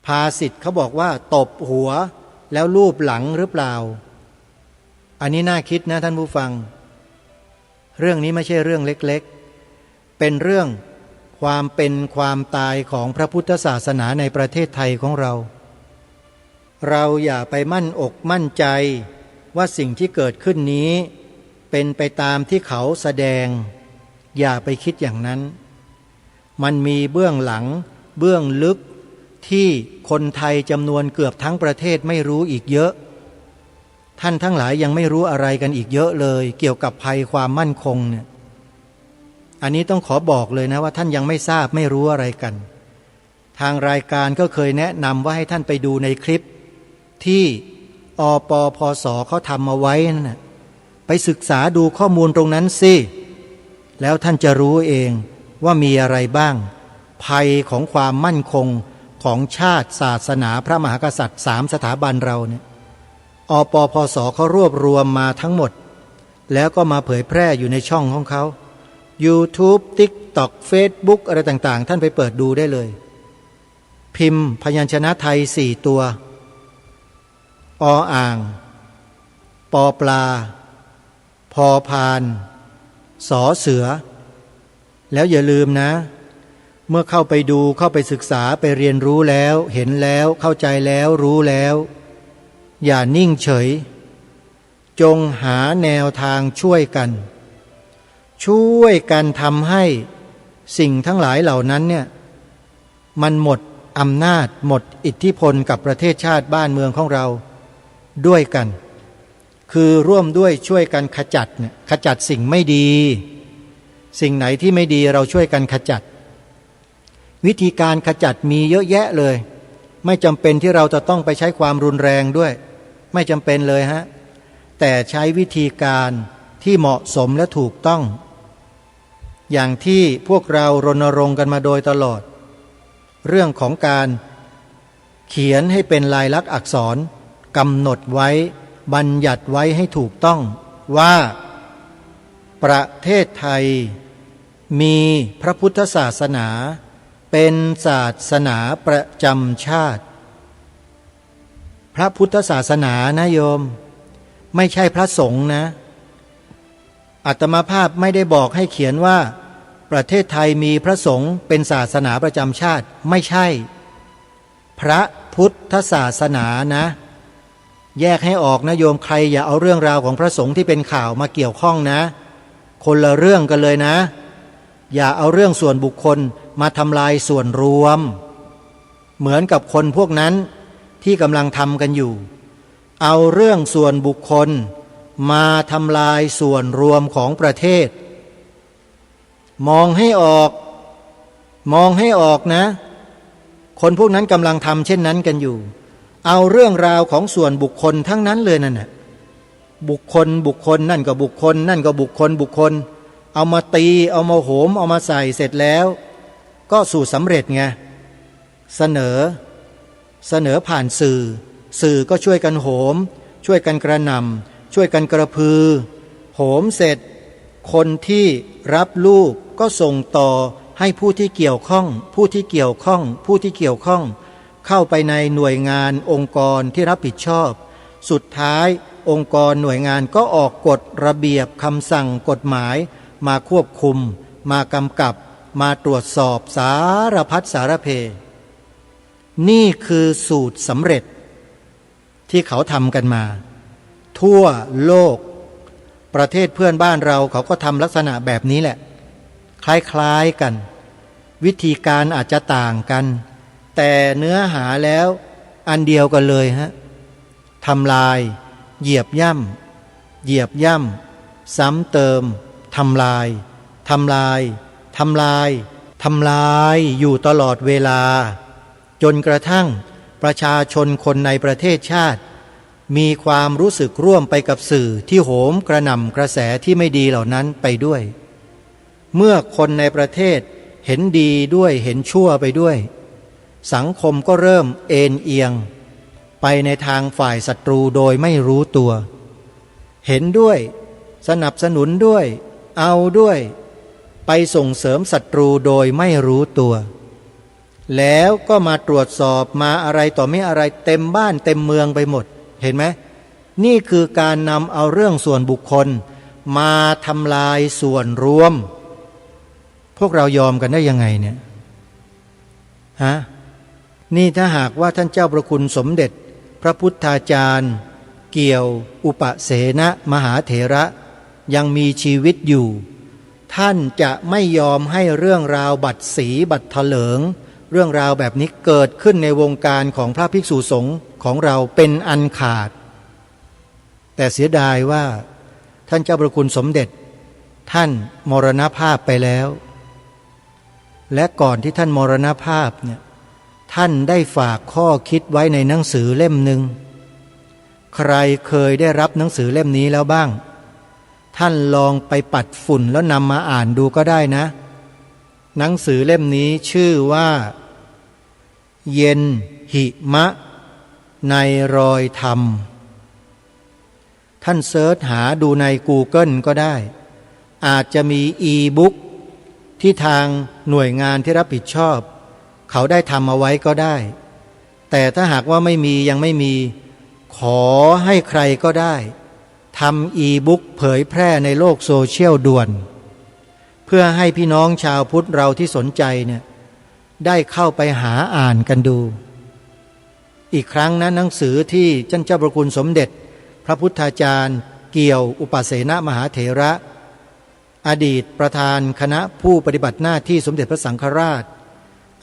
ภาษิตเขาบอกว่าตบหัวแล้วลูบหลังหรือเปล่า อันนี้น่าคิดนะท่านผู้ฟัง เรื่องนี้ไม่ใช่เรื่องเล็กๆ เป็นเรื่องความเป็นความตายของพระพุทธศาสนาในประเทศไทยของเรา เราอย่าไปมั่นอกมั่นใจว่าสิ่งที่เกิดขึ้นนี้เป็นไปตามที่เขาแสดง อย่าไปคิดอย่างนั้น มันมีเบื้องหลัง เบื้องลึก ที่คนไทยจำนวนเกือบทั้งประเทศไม่รู้อีกเยอะ ท่านทั้งหลายยังไม่รู้อะไรกันอีกเยอะเลย เกี่ยวกับภัยความมั่นคงเนี่ย อันนี้ต้องขอบอกเลยนะว่าท่านยังไม่ทราบไม่รู้อะไรกัน ทางรายการก็เคยแนะนำว่าให้ท่านไปดูในคลิปที่ อปปส เขาทำเอาไว้นั่นน่ะ ไปศึกษาดูข้อมูลตรงนั้นสิ แล้วท่านจะรู้เองว่ามีอะไรบ้าง ภัยของความมั่นคงของชาติ ศาสนา พระมหากษัตริย์ สามสถาบันเราเนี่ย อปปส เขารวบรวมมาทั้งหมด แล้วก็มาเผยแพร่อยู่ในช่องของเขา YouTube TikTok Facebook อะไรต่างๆ ท่านไปเปิดดูได้เลย พิมพ์พยัญชนะไทยสี่ตัว ออ่าง ปอปลา พอพาน สอเสือ แล้วอย่าลืมนะ เมื่อเข้าไปดู เข้าไปศึกษา ไปเรียนรู้แล้ว เห็นแล้ว เข้าใจแล้ว รู้แล้ว อย่านิ่งเฉย จงหาแนวทางช่วยกัน ช่วยกันทำให้สิ่งทั้งหลายเหล่านั้นเนี่ย มันหมดอำนาจ หมดอิทธิพลกับประเทศชาติบ้านเมืองของเราด้วยกัน คือร่วมด้วยช่วยกันขจัดเนี่ย ขจัดสิ่งไม่ดี สิ่งไหนที่ไม่ดีเราช่วยกันขจัด วิธีการขจัดมีเยอะแยะเลย ไม่จำเป็นที่เราจะต้องไปใช้ความรุนแรงด้วย ไม่จำเป็นเลยฮะ แต่ใช้วิธีการที่เหมาะสมและถูกต้อง อย่างที่พวกเรารณรงค์กันมาโดยตลอด เรื่องของการเขียนให้เป็นลายลักษณ์อักษร กำหนดไว้ บัญญัติไว้ให้ถูกต้องว่า ประเทศไทยมีพระพุทธศาสนาเป็นศาสนาประจำชาติ พระพุทธศาสนานะโยม ไม่ใช่พระสงฆ์นะ อาตมาภาพไม่ได้บอกให้เขียนว่า ประเทศไทยมีพระสงฆ์เป็นศาสนาประจำชาติ ไม่ใช่ พระพุทธศาสนานะ แยกให้ออกนะโยม ใครอย่าเอาเรื่องราวของพระสงฆ์ที่เป็นข่าวมาเกี่ยวข้องนะ คนละเรื่องกันเลยนะ อย่าเอาเรื่องส่วนบุคคลมาทำลายส่วนรวม เหมือนกับคนพวกนั้นที่กำลังทำกันอยู่ เอาเรื่องส่วนบุคคลมาทำลายส่วนรวมของประเทศ มองให้ออก มองให้ออกนะ คนพวกนั้นกำลังทำเช่นนั้นกันอยู่ เอาเรื่องราวของส่วนบุคคลทั้งนั้นเลยนั่นน่ะ บุคคล บุคคล นั่นก็บุคคล นั่นก็บุคคล บุคคล เอามาตี เอามาโหม เอามาใส่เสร็จแล้ว ก็สูตรสำเร็จไง เสนอ เสนอผ่านสื่อ สื่อก็ช่วยกันโหม ช่วยกันกระหน่ำ ช่วยกันกระพือ โหมเสร็จ คนที่รับลูกก็ส่งต่อให้ผู้ที่เกี่ยวข้อง ผู้ที่เกี่ยวข้อง ผู้ที่เกี่ยวข้อง เข้าไปในหน่วยงานองค์กรที่รับผิดชอบ สุดท้ายองค์กรหน่วยงานก็ออกกฎระเบียบคำสั่งกฎหมายมาควบคุม มากำกับ มาตรวจสอบสารพัดสารเพ นี่คือสูตรสำเร็จที่เขาทำกันมา ทั่วโลก ประเทศเพื่อนบ้านเราเขาก็ทำลักษณะแบบนี้แหละ คล้ายๆกัน วิธีการอาจจะต่างกัน แต่เนื้อหาแล้วอันเดียวกันเลยฮะ ทำลาย เหยียบย่ำ เหยียบย่ำ ซ้ำเติม ทำลาย ทำลาย ทำลาย ทำลายอยู่ตลอดเวลา จนกระทั่งประชาชนคนในประเทศชาติ มีความรู้สึกร่วมไปกับสื่อที่โหมกระหน่ำกระแสที่ไม่ดีเหล่านั้นไปด้วย เมื่อคนในประเทศเห็นดีด้วยเห็นชั่วไปด้วย สังคมก็เริ่มเอนเอียงไปในทางฝ่ายศัตรูโดยไม่รู้ตัว เห็นด้วย สนับสนุนด้วย เอาด้วย ไปส่งเสริมศัตรูโดยไม่รู้ตัว แล้วก็มาตรวจสอบมาอะไรต่อมิอะไรเต็มบ้านเต็มเมืองไปหมด เห็นไหม นี่คือการนำเอาเรื่องส่วนบุคคลมาทำลายส่วนรวม พวกเรายอมกันได้ยังไงเนี่ย ฮะ นี่ถ้าหากว่าท่านเจ้าพระคุณสมเด็จพระพุทธาจารย์เกี่ยวอุปเสนมหาเถระยังมีชีวิตอยู่ ท่านจะไม่ยอมให้เรื่องราวบัตรสีบัตรเถลิง เรื่องราวแบบนี้เกิดขึ้นในวงการของพระภิกษุสงฆ์ของเราเป็นอันขาด แต่เสียดายว่าท่านเจ้าพระคุณสมเด็จท่านมรณภาพไปแล้ว และก่อนที่ท่านมรณภาพเนี่ย ท่านได้ฝากข้อคิดไว้ในหนังสือเล่มหนึ่ง ใครเคยได้รับหนังสือเล่มนี้แล้วบ้าง ท่านลองไปปัดฝุ่นแล้วนำมาอ่านดูก็ได้นะ หนังสือเล่มนี้ชื่อว่า เย็นหิมะในรอยธรรม ท่านเสิร์ชหาดูใน Google ก็ได้ อาจจะมีอีบุ๊กที่ทางหน่วยงานที่รับผิดชอบ เขาได้ทำเอาไว้ก็ได้ แต่ถ้าหากว่าไม่มี ยังไม่มี ขอให้ใครก็ได้ทำอีบุ๊กเผยแพร่ในโลกโซเชียลด่วน เพื่อให้พี่น้องชาวพุทธเราที่สนใจเนี่ย ได้เข้าไปหาอ่านกันดู อีกครั้งนะ หนังสือที่ท่านเจ้าพระคุณสมเด็จพระพุทธาจารย์เกี่ยวอุปเสนมหาเถระ อดีตประธานคณะผู้ปฏิบัติหน้าที่สมเด็จพระสังฆราช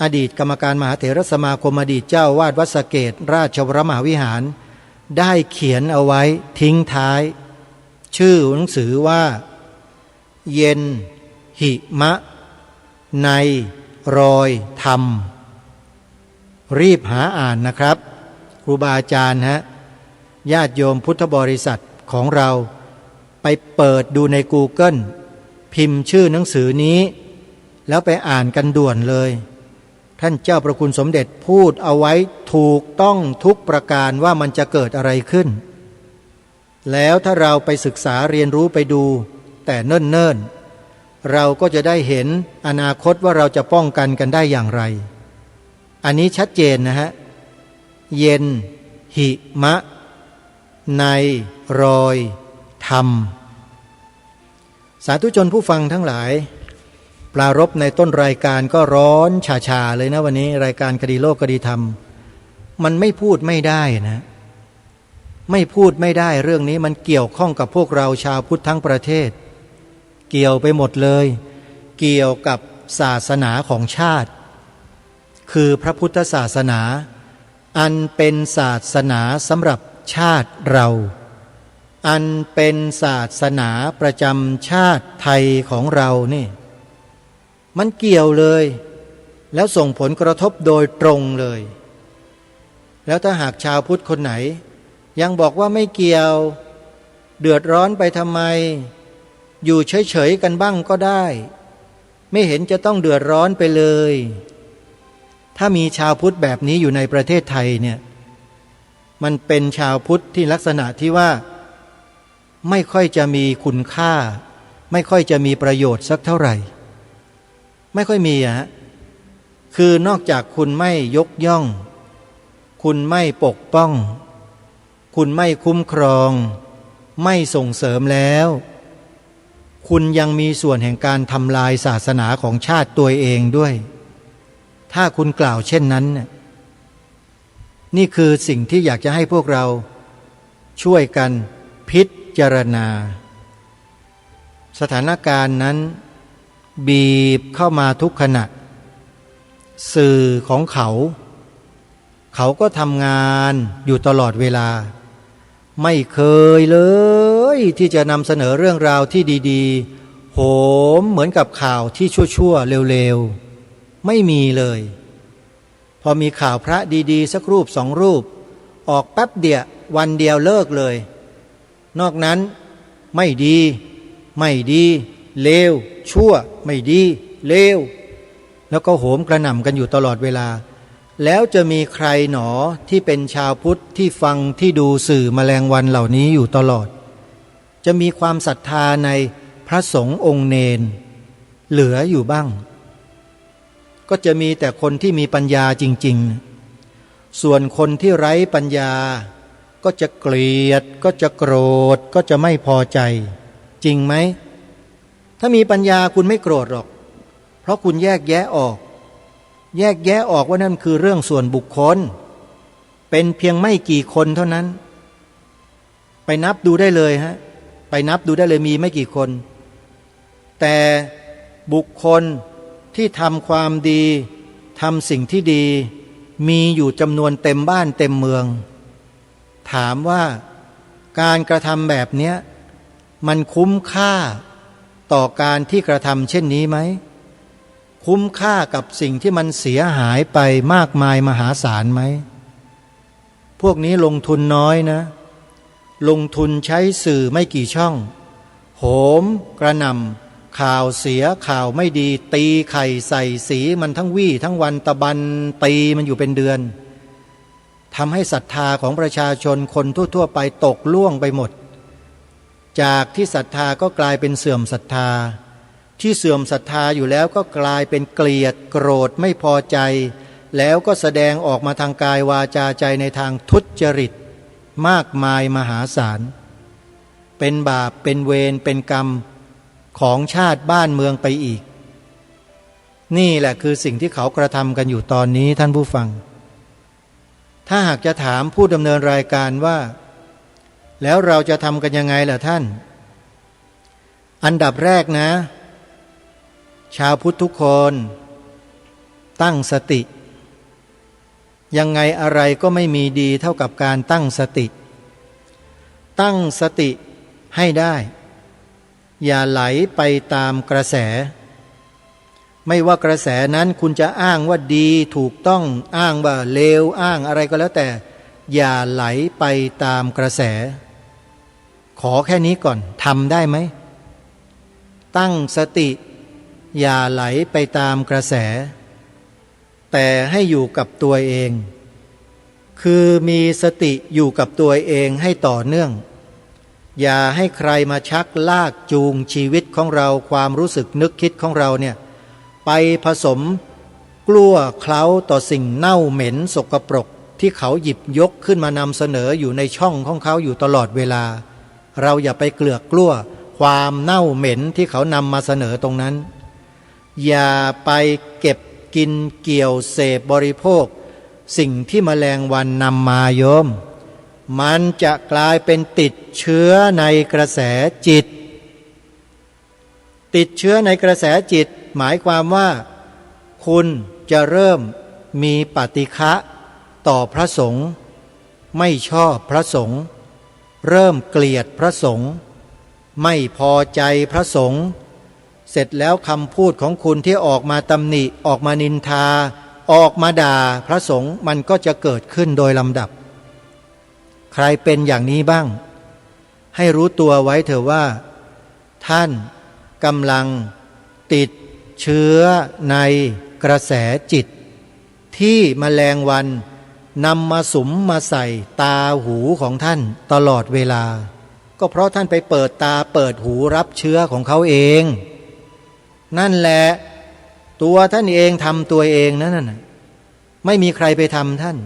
อดีตกรรมการมหาเถรสมาคม อดีตเจ้าอาวาสวัดสะเกษราชวรมหาวิหาร ได้เขียนเอาไว้ทิ้งท้าย ชื่อหนังสือว่า เย็นหิมะในรอยธรรม รีบหาอ่านนะครับ ครูบาอาจารย์ฮะ ญาติโยมพุทธบริษัทของเรา ไปเปิดดูใน Google พิมพ์ชื่อหนังสือนี้ แล้วไปอ่านกันด่วนเลย ท่านเจ้าพระคุณสมเด็จพูดเอาไว้ถูกต้องทุกประการว่ามันจะเกิดอะไรขึ้น แล้วถ้าเราไปศึกษาเรียนรู้ไปดูแต่เนิ่นๆ เราก็จะได้เห็นอนาคตว่าเราจะป้องกันกันได้อย่างไร อันนี้ชัดเจนนะฮะ เย็นหิมะในรอยธรรม สาธุชนผู้ฟังทั้งหลาย ปรารภในต้นรายการก็ร้อนชาๆ เลยนะ วันนี้รายการคดีโลกคดีธรรม มันไม่พูดไม่ได้นะ ไม่พูดไม่ได้ เรื่องนี้มันเกี่ยวข้องกับพวกเราชาวพุทธทั้งประเทศ เกี่ยวไปหมดเลย เกี่ยวกับศาสนาของชาติ คือพระพุทธศาสนา อันเป็นศาสนาสำหรับชาติเรา อันเป็นศาสนาประจำชาติไทยของเรานี่ มันเกี่ยวเลย แล้วส่งผลกระทบโดยตรงเลย แล้วถ้าหากชาวพุทธคนไหน ยังบอกว่าไม่เกี่ยว เดือดร้อนไปทำไม อยู่เฉยๆ กันบ้างก็ได้ ไม่เห็นจะต้องเดือดร้อนไปเลย ถ้ามีชาวพุทธแบบนี้อยู่ในประเทศไทยเนี่ย มันเป็นชาวพุทธที่ลักษณะที่ว่า ไม่ค่อยจะมีคุณค่า ไม่ค่อยจะมีประโยชน์สักเท่าไหร่ ไม่ค่อยมีอะฮะ คือนอกจากคุณไม่ยกย่อง คุณไม่ปกป้อง คุณไม่คุ้มครอง ไม่ส่งเสริมแล้ว คุณยังมีส่วนแห่งการทำลายศาสนาของชาติตัวเองด้วย ถ้าคุณกล่าวเช่นนั้นน่ะ นี่คือสิ่งที่อยากจะให้พวกเราช่วยกันพิจารณา สถานการณ์นั้นบีบเข้ามาทุกขณะ สื่อของเขา เขาก็ทำงานอยู่ตลอดเวลา ไม่เคยเลยที่จะนำเสนอเรื่องราวที่ดีๆ โหมเหมือนกับข่าวที่ชั่วๆ เร็วๆ ไม่มีเลย พอมีข่าวพระดีๆ สักรูปสองรูป ออกแป๊บเดียว วันเดียวเลิกเลย นอกนั้น ไม่ดี ไม่ดี เลว ชั่ว ไม่ดี เลว แล้วก็โหมกระหน่ำกันอยู่ตลอดเวลา แล้วจะมีใครหนอที่เป็นชาวพุทธที่ฟังที่ดูสื่อแมลงวันเหล่านี้อยู่ตลอด จะมีความศรัทธาในพระสงฆ์องค์เณรเหลืออยู่บ้าง ก็จะมีแต่คนที่มีปัญญาจริงๆ ส่วนคนที่ไร้ปัญญาก็จะเกลียด ก็จะโกรธ ก็จะไม่พอใจ จริงไหม? ถ้ามีปัญญาคุณไม่โกรธหรอก เพราะคุณแยกแยะออก แยกแยะออกว่านั่นคือเรื่องส่วนบุคคล เป็นเพียงไม่กี่คนเท่านั้น ไปนับดูได้เลยฮะ ไปนับดูได้เลย มีไม่กี่คน แต่บุคคลที่ทำความดี ทำสิ่งที่ดี มีอยู่จำนวนเต็มบ้านเต็มเมือง ถามว่าการกระทำแบบเนี้ย มันคุ้มค่าต่อการที่กระทำเช่นนี้ไหม? คุ้มค่ากับสิ่งที่มันเสียหายไปมากมายมหาศาลไหม? พวกนี้ลงทุนน้อยนะ ลงทุนใช้สื่อไม่กี่ช่อง โหมกระหน่ำข่าวเสียข่าวไม่ดี ตีไข่ใส่สีมันทั้งวี่ทั้งวัน ตะบันตีมันอยู่เป็นเดือน ทำให้ศรัทธาของประชาชนคนทั่วๆ ไปตกล่วงไปหมด จากที่ศรัทธาก็กลายเป็นเสื่อมศรัทธา ที่เสื่อมศรัทธาอยู่แล้วก็กลายเป็นเกลียดโกรธไม่พอใจ แล้วก็แสดงออกมาทางกายวาจาใจในทางทุจริตมากมายมหาศาล เป็นบาปเป็นเวรเป็นกรรมของชาติบ้านเมืองไปอีก นี่แหละคือสิ่งที่เขากระทำกันอยู่ตอนนี้ ท่านผู้ฟัง ถ้าหากจะถามผู้ดำเนินรายการว่า แล้วเราจะทำกันยังไงล่ะท่าน? อันดับแรกนะ ชาวพุทธทุกคนตั้งสติ ยังไงอะไรก็ไม่มีดีเท่ากับการตั้งสติ ตั้งสติให้ได้ อย่าไหลไปตามกระแส ไม่ว่ากระแสนั้นคุณจะอ้างว่าดีถูกต้อง อ้างว่าเลว อ้างอะไรก็แล้วแต่ อย่าไหลไปตามกระแส ขอแค่นี้ก่อน ทำได้ไหม? ตั้งสติ อย่าไหลไปตามกระแส แต่ให้อยู่กับตัวเอง คือมีสติอยู่กับตัวเองให้ต่อเนื่อง อย่าให้ใครมาชักลากจูงชีวิตของเรา ความรู้สึกนึกคิดของเราเนี่ย ไปผสมกลั้วเคล้าต่อสิ่งเน่าเหม็นสกปรก ที่เขาหยิบยกขึ้นมานำเสนออยู่ในช่องของเขาอยู่ตลอดเวลา เราอย่าไปเกลือกกลั้วความเน่าเหม็นที่เขานำมาเสนอตรงนั้น อย่าไปเก็บกินเกี่ยวเสพบริโภคสิ่งที่แมลงวันนำมาโยม มันจะกลายเป็นติดเชื้อในกระแสจิต ติดเชื้อในกระแสจิต หมายความว่าคุณจะเริ่มมีปฏิฆะต่อพระสงฆ์ ไม่ชอบพระสงฆ์ เริ่มเกลียดพระสงฆ์ ไม่พอใจพระสงฆ์ เสร็จแล้วคำพูดของคุณที่ออกมาตำหนิ ออกมานินทา ออกมาด่าพระสงฆ์ มันก็จะเกิดขึ้นโดยลำดับ ใครเป็นอย่างนี้บ้าง ให้รู้ตัวไว้เถอะว่า ท่านกำลังติดเชื้อในกระแสจิต ที่แมลงวันนำมาสุมมาใส่ตาหูของท่านตลอดเวลา ก็เพราะท่านไปเปิดตาเปิดหูรับเชื้อของเขาเอง นั่นแหละ ตัวท่านเองทำตัวเองนั่นน่ะ ไม่มีใครไปทำท่าน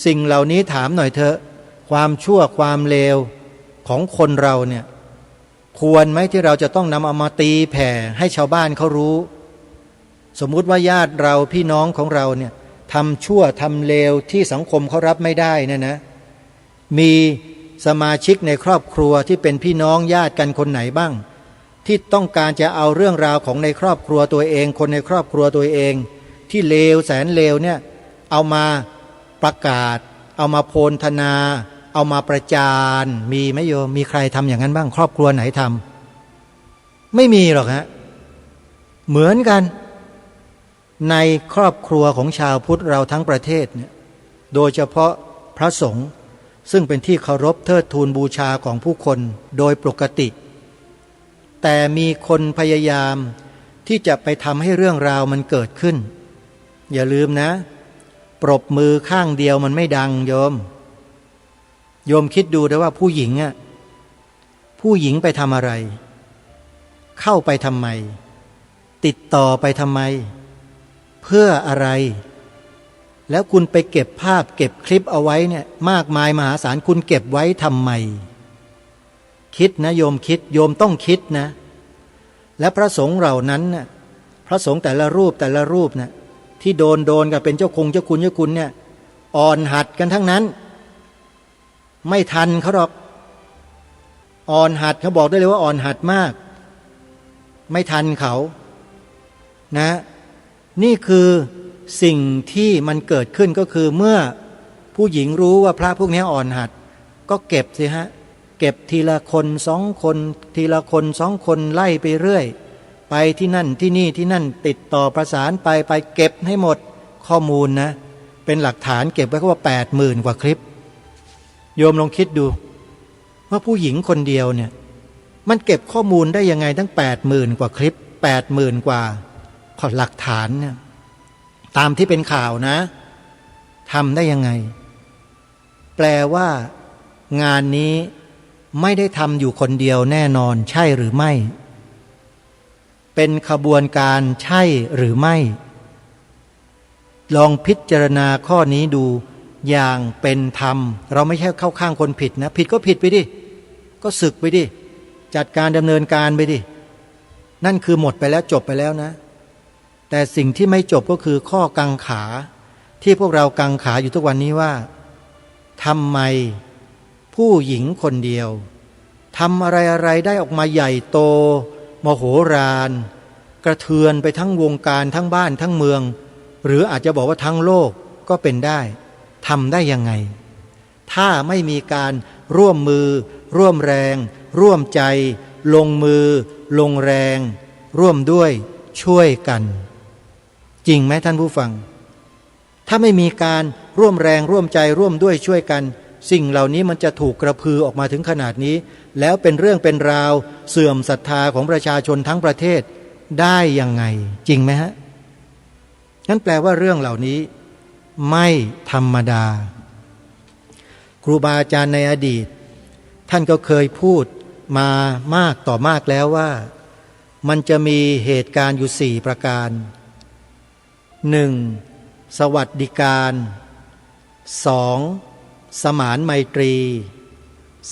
สิ่งเหล่านี้ถามหน่อยเถอะ ความชั่วความเลวของคนเราเนี่ย ควรไหมที่เราจะต้องนำเอามาตีแผ่ให้ชาวบ้านเขารู้? สมมุติว่าญาติเราพี่น้องของเราเนี่ย ทำชั่วทำเลวที่สังคมเขารับไม่ได้เนี่ยนะ มีสมาชิกในครอบครัวที่เป็นพี่น้องญาติกันคนไหนบ้าง ที่ต้องการจะเอาเรื่องราวของในครอบครัวตัวเอง คนในครอบครัวตัวเอง ที่เลวแสนเลวเนี่ย เอามาประกาศ เอามาโพลธนา เอามาประจาน มีไหมโยม? มีใครทำอย่างนั้นบ้าง? ครอบครัวไหนทำ? ไม่มีหรอกฮะ เหมือนกัน ในครอบครัวของชาวพุทธเราทั้งประเทศเนี่ย โดยเฉพาะพระสงฆ์ ซึ่งเป็นที่เคารพเทิดทูนบูชาของผู้คนโดยปกติ แต่มีคนพยายามที่จะไปทำให้เรื่องราวมันเกิดขึ้น อย่าลืมนะ ปรบมือข้างเดียวมันไม่ดังโยม โยมคิดดูนะว่าผู้หญิงอะ ผู้หญิงไปทำอะไร เข้าไปทำไม ติดต่อไปทำไม เพื่ออะไร แล้วคุณไปเก็บภาพเก็บคลิปเอาไว้เนี่ย มากมายมหาศาล คุณเก็บไว้ทำไม คิดนะโยมคิด โยมต้องคิดนะ และพระสงฆ์เหล่านั้นน่ะ พระสงฆ์แต่ละรูปแต่ละรูปน่ะ ที่โดนโดนกันเป็นเจ้าคงเจ้าคุณเจ้าคุณเนี่ย อ่อนหัดกันทั้งนั้น ไม่ทันเขาหรอก อ่อนหัด เขาบอกได้เลยว่าอ่อนหัดมาก ไม่ทันเขา นะ นี่คือสิ่งที่มันเกิดขึ้น ก็คือเมื่อผู้หญิงรู้ว่าพระพวกนี้อ่อนหัด ก็เก็บสิฮะ เก็บทีละคนสองคน ทีละคนสองคน ไล่ไปเรื่อย ไปที่นั่นที่นี่ที่นั่น ติดต่อประสานไป ไปเก็บให้หมดข้อมูลนะ เป็นหลักฐานเก็บไว้ เขาว่าแปดหมื่นกว่าคลิป โยมลองคิดดู ว่าผู้หญิงคนเดียวเนี่ย มันเก็บข้อมูลได้ยังไงตั้งแปดหมื่นกว่าคลิป แปดหมื่นกว่าหลักฐานเนี่ย ตามที่เป็นข่าวนะ ทำได้ยังไง แปลว่างานนี้ไม่ได้ทำอยู่คนเดียวแน่นอน ใช่หรือไม่ เป็นขบวนการใช่หรือไม่ ลองพิจารณาข้อนี้ดูอย่างเป็นธรรม เราไม่ใช่เข้าข้างคนผิดนะ ผิดก็ผิดไปดิ ก็สึกไปดิ จัดการดำเนินการไปดิ นั่นคือหมดไปแล้ว จบไปแล้วนะ แต่สิ่งที่ไม่จบก็คือข้อกังขา ที่พวกเรากังขาอยู่ทุกวันนี้ว่า ทำไมผู้หญิงคนเดียว ทำอะไรอะไรได้ออกมาใหญ่โต มโหฬาร กระเทือนไปทั้งวงการ ทั้งบ้านทั้งเมือง หรืออาจจะบอกว่าทั้งโลกก็เป็นได้ ทำได้ยังไง ถ้าไม่มีการร่วมมือ ร่วมแรง ร่วมใจ ลงมือ ลงแรง ร่วมด้วย ช่วยกัน จริงไหมท่านผู้ฟัง ถ้าไม่มีการร่วมแรงร่วมใจร่วมด้วยช่วยกัน สิ่งเหล่านี้มันจะถูกกระพือออกมาถึงขนาดนี้ แล้วเป็นเรื่องเป็นราวเสื่อมศรัทธาของประชาชนทั้งประเทศได้ยังไง จริงไหมฮะ งั้นแปลว่าเรื่องเหล่านี้ไม่ธรรมดา ครูบาอาจารย์ในอดีต ท่านก็เคยพูดมามากต่อมากแล้วว่า มันจะมีเหตุการณ์อยู่สี่ประการ หนึ่ง สวัสดิการ สอง สมานไมตรี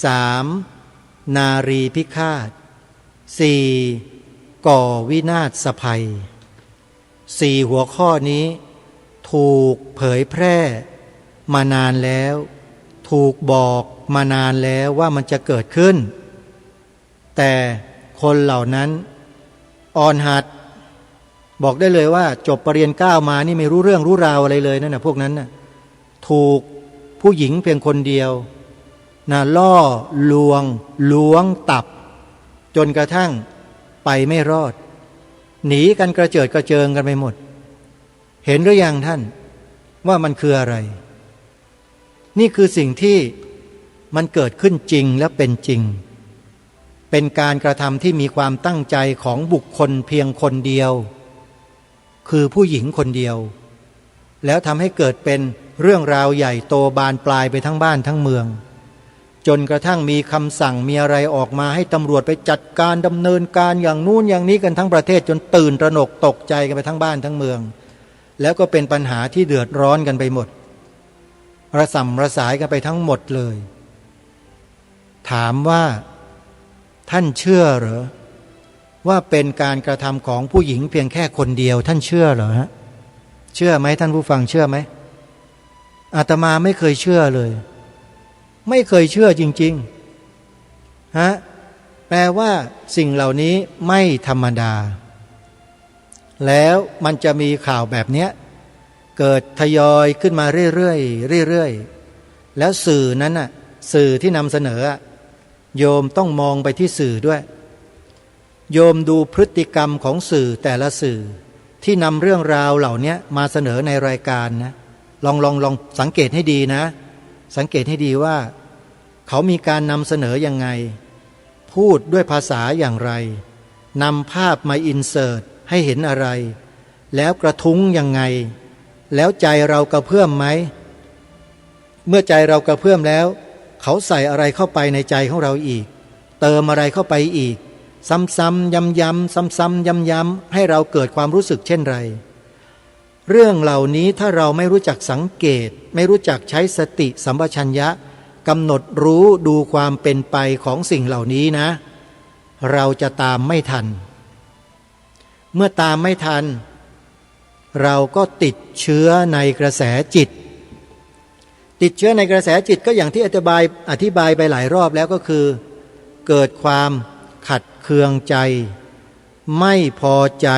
สาม นารีพิฆาต สี่ ก่อวินาศภัย สี่หัวข้อนี้ถูกเผยแพร่มานานแล้ว ถูกบอกมานานแล้วว่ามันจะเกิดขึ้น แต่คนเหล่านั้นอ่อนหัด บอกได้เลยว่าจบปรริญญาเก้ามานี่ไม่รู้เรื่องรู้ราวอะไรเลยนั่นนะ พวกนั้นนะ ถูกผู้หญิงเพียงคนเดียวนะ ล่อลวง ล้วงตับ จนกระทั่งไปไม่รอด หนีกันกระเจิดกระเจิงกันไปหมด เห็นหรือยังท่าน ว่ามันคืออะไร นี่คือสิ่งที่มันเกิดขึ้นจริงและเป็นจริง เป็นการกระทำที่มีความตั้งใจของบุคคลเพียงคนเดียว คือผู้หญิงคนเดียว แล้วทำให้เกิดเป็นเรื่องราวใหญ่โตบานปลายไปทั้งบ้านทั้งเมือง จนกระทั่งมีคำสั่งมีอะไรออกมาให้ตำรวจไปจัดการดำเนินการอย่างนู้นอย่างนี้กันทั้งประเทศ จนตื่นตระหนกตกใจกันไปทั้งบ้านทั้งเมือง แล้วก็เป็นปัญหาที่เดือดร้อนกันไปหมด ระส่ำระสายกันไปทั้งหมดเลย ถามว่าท่านเชื่อเหรอ ว่าเป็นการกระทำของผู้หญิงเพียงแค่คนเดียว ท่านเชื่อเหรอฮะ เชื่อไหมท่านผู้ฟัง เชื่อไหม อาตมาไม่เคยเชื่อเลย ไม่เคยเชื่อจริงๆ ฮะ แปลว่าสิ่งเหล่านี้ไม่ธรรมดา แล้วมันจะมีข่าวแบบเนี้ย เกิดทยอยขึ้นมาเรื่อยๆ เรื่อยๆ แล้วสื่อนั้นน่ะ สื่อที่นำเสนออะ โยมต้องมองไปที่สื่อด้วย โยมดูพฤติกรรมของสื่อแต่ละสื่อ ที่นำเรื่องราวเหล่าเนี้ยมาเสนอในรายการนะ ลอง ลอง ลองสังเกตให้ดีนะ สังเกตให้ดีว่า เขามีการนำเสนอยังไง พูดด้วยภาษาอย่างไร นำภาพมา insert ให้เห็นอะไร แล้วกระทุ้งยังไง แล้วใจเรากระเพื่อมไหม เมื่อใจเรากระเพื่อมแล้ว เขาใส่อะไรเข้าไปในใจของเราอีก เติมอะไรเข้าไปอีก ซ้ำๆ ย้ำๆ ซ้ำๆ ย้ำๆ ให้เราเกิดความรู้สึกเช่นไร เรื่องเหล่านี้ถ้าเราไม่รู้จักสังเกต ไม่รู้จักใช้สติสัมปชัญญะกำหนดรู้ดูความเป็นไปของสิ่งเหล่านี้นะ เราจะตามไม่ทัน เมื่อตามไม่ทัน เราก็ติดเชื้อในกระแสจิต ติดเชื้อในกระแสจิตก็อย่างที่อธิบาย อธิบายไปหลายรอบแล้วก็คือ เกิดความขัดเคืองใจ ไม่พอใจ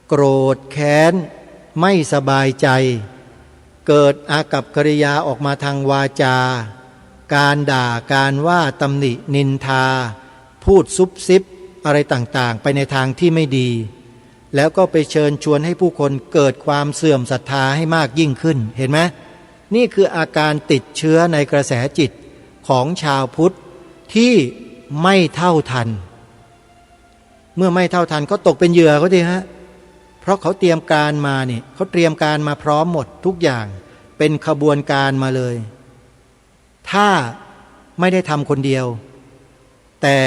โกรธแค้น ไม่สบายใจ เกิดอากัปกิริยาออกมาทางวาจา การด่า การว่า ตำหนิ นินทา พูดซุบซิบอะไรต่างๆ ไปในทางที่ไม่ดี แล้วก็ไปเชิญชวนให้ผู้คนเกิดความเสื่อมศรัทธาให้มากยิ่งขึ้น เห็นไหม นี่คืออาการติดเชื้อในกระแสจิตของชาวพุทธที่ไม่เท่าทัน เมื่อไม่เท่าทันก็ตกเป็นเหยื่อเขาสิฮะ เพราะเขาเตรียมการมานี่ เขาเตรียมการมาพร้อมหมดทุกอย่าง เป็นขบวนการมาเลย ถ้าไม่ได้ทำคนเดียว แต่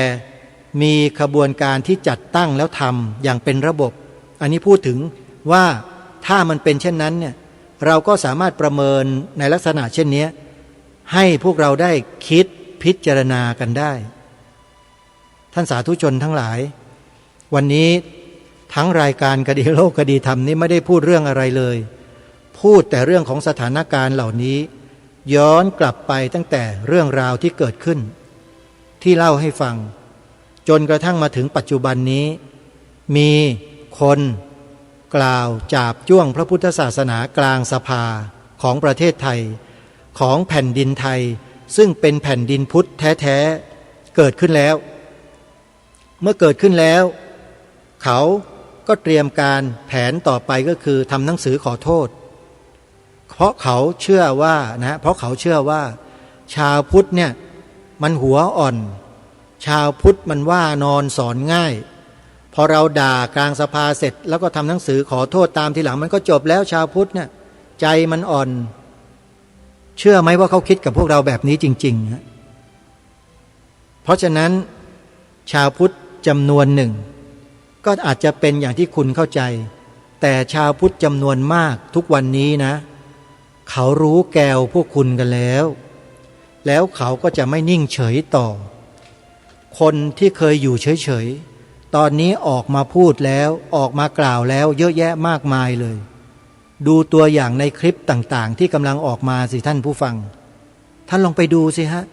มีขบวนการที่จัดตั้งแล้วทำอย่างเป็นระบบ อันนี้พูดถึงว่าถ้ามันเป็นเช่นนั้นเนี่ย เราก็สามารถประเมินในลักษณะเช่นนี้ ให้พวกเราได้คิดพิจารณากันได้ ท่านสาธุชนทั้งหลาย วันนี้ทั้งรายการคดีโลกคดีธรรมนี้ไม่ได้พูดเรื่องอะไรเลย พูดแต่เรื่องของสถานการณ์เหล่านี้ ย้อนกลับไปตั้งแต่เรื่องราวที่เกิดขึ้น ที่เล่าให้ฟัง จนกระทั่งมาถึงปัจจุบันนี้ มีคนกล่าวจาบจ้วงพระพุทธศาสนากลางสภาของประเทศไทย ของแผ่นดินไทย ซึ่งเป็นแผ่นดินพุทธแท้ๆ เกิดขึ้นแล้ว เมื่อเกิดขึ้นแล้ว เขาก็เตรียมการแผนต่อไปก็คือทำหนังสือขอโทษ เพราะเขาเชื่อว่านะ เพราะเขาเชื่อว่าชาวพุทธเนี่ยมันหัวอ่อน ชาวพุทธมันว่านอนสอนง่าย พอเราด่ากลางสภาเสร็จแล้วก็ทำหนังสือขอโทษตามทีหลังมันก็จบแล้ว ชาวพุทธเนี่ยใจมันอ่อน เชื่อไหมว่าเขาคิดกับพวกเราแบบนี้จริงๆ ฮะ เพราะฉะนั้นชาวพุทธจำนวนหนึ่ง ก็อาจจะเป็นอย่างที่คุณเข้าใจ แต่ชาวพุทธจำนวนมากทุกวันนี้นะ เขารู้แกวพวกคุณกันแล้ว แล้วเขาก็จะไม่นิ่งเฉยต่อ คนที่เคยอยู่เฉยๆ ตอนนี้ออกมาพูดแล้ว ออกมากล่าวแล้วเยอะแยะมากมายเลย ดูตัวอย่างในคลิปต่างๆ ที่กำลังออกมาสิท่านผู้ฟัง ท่านลองไปดูสิฮะ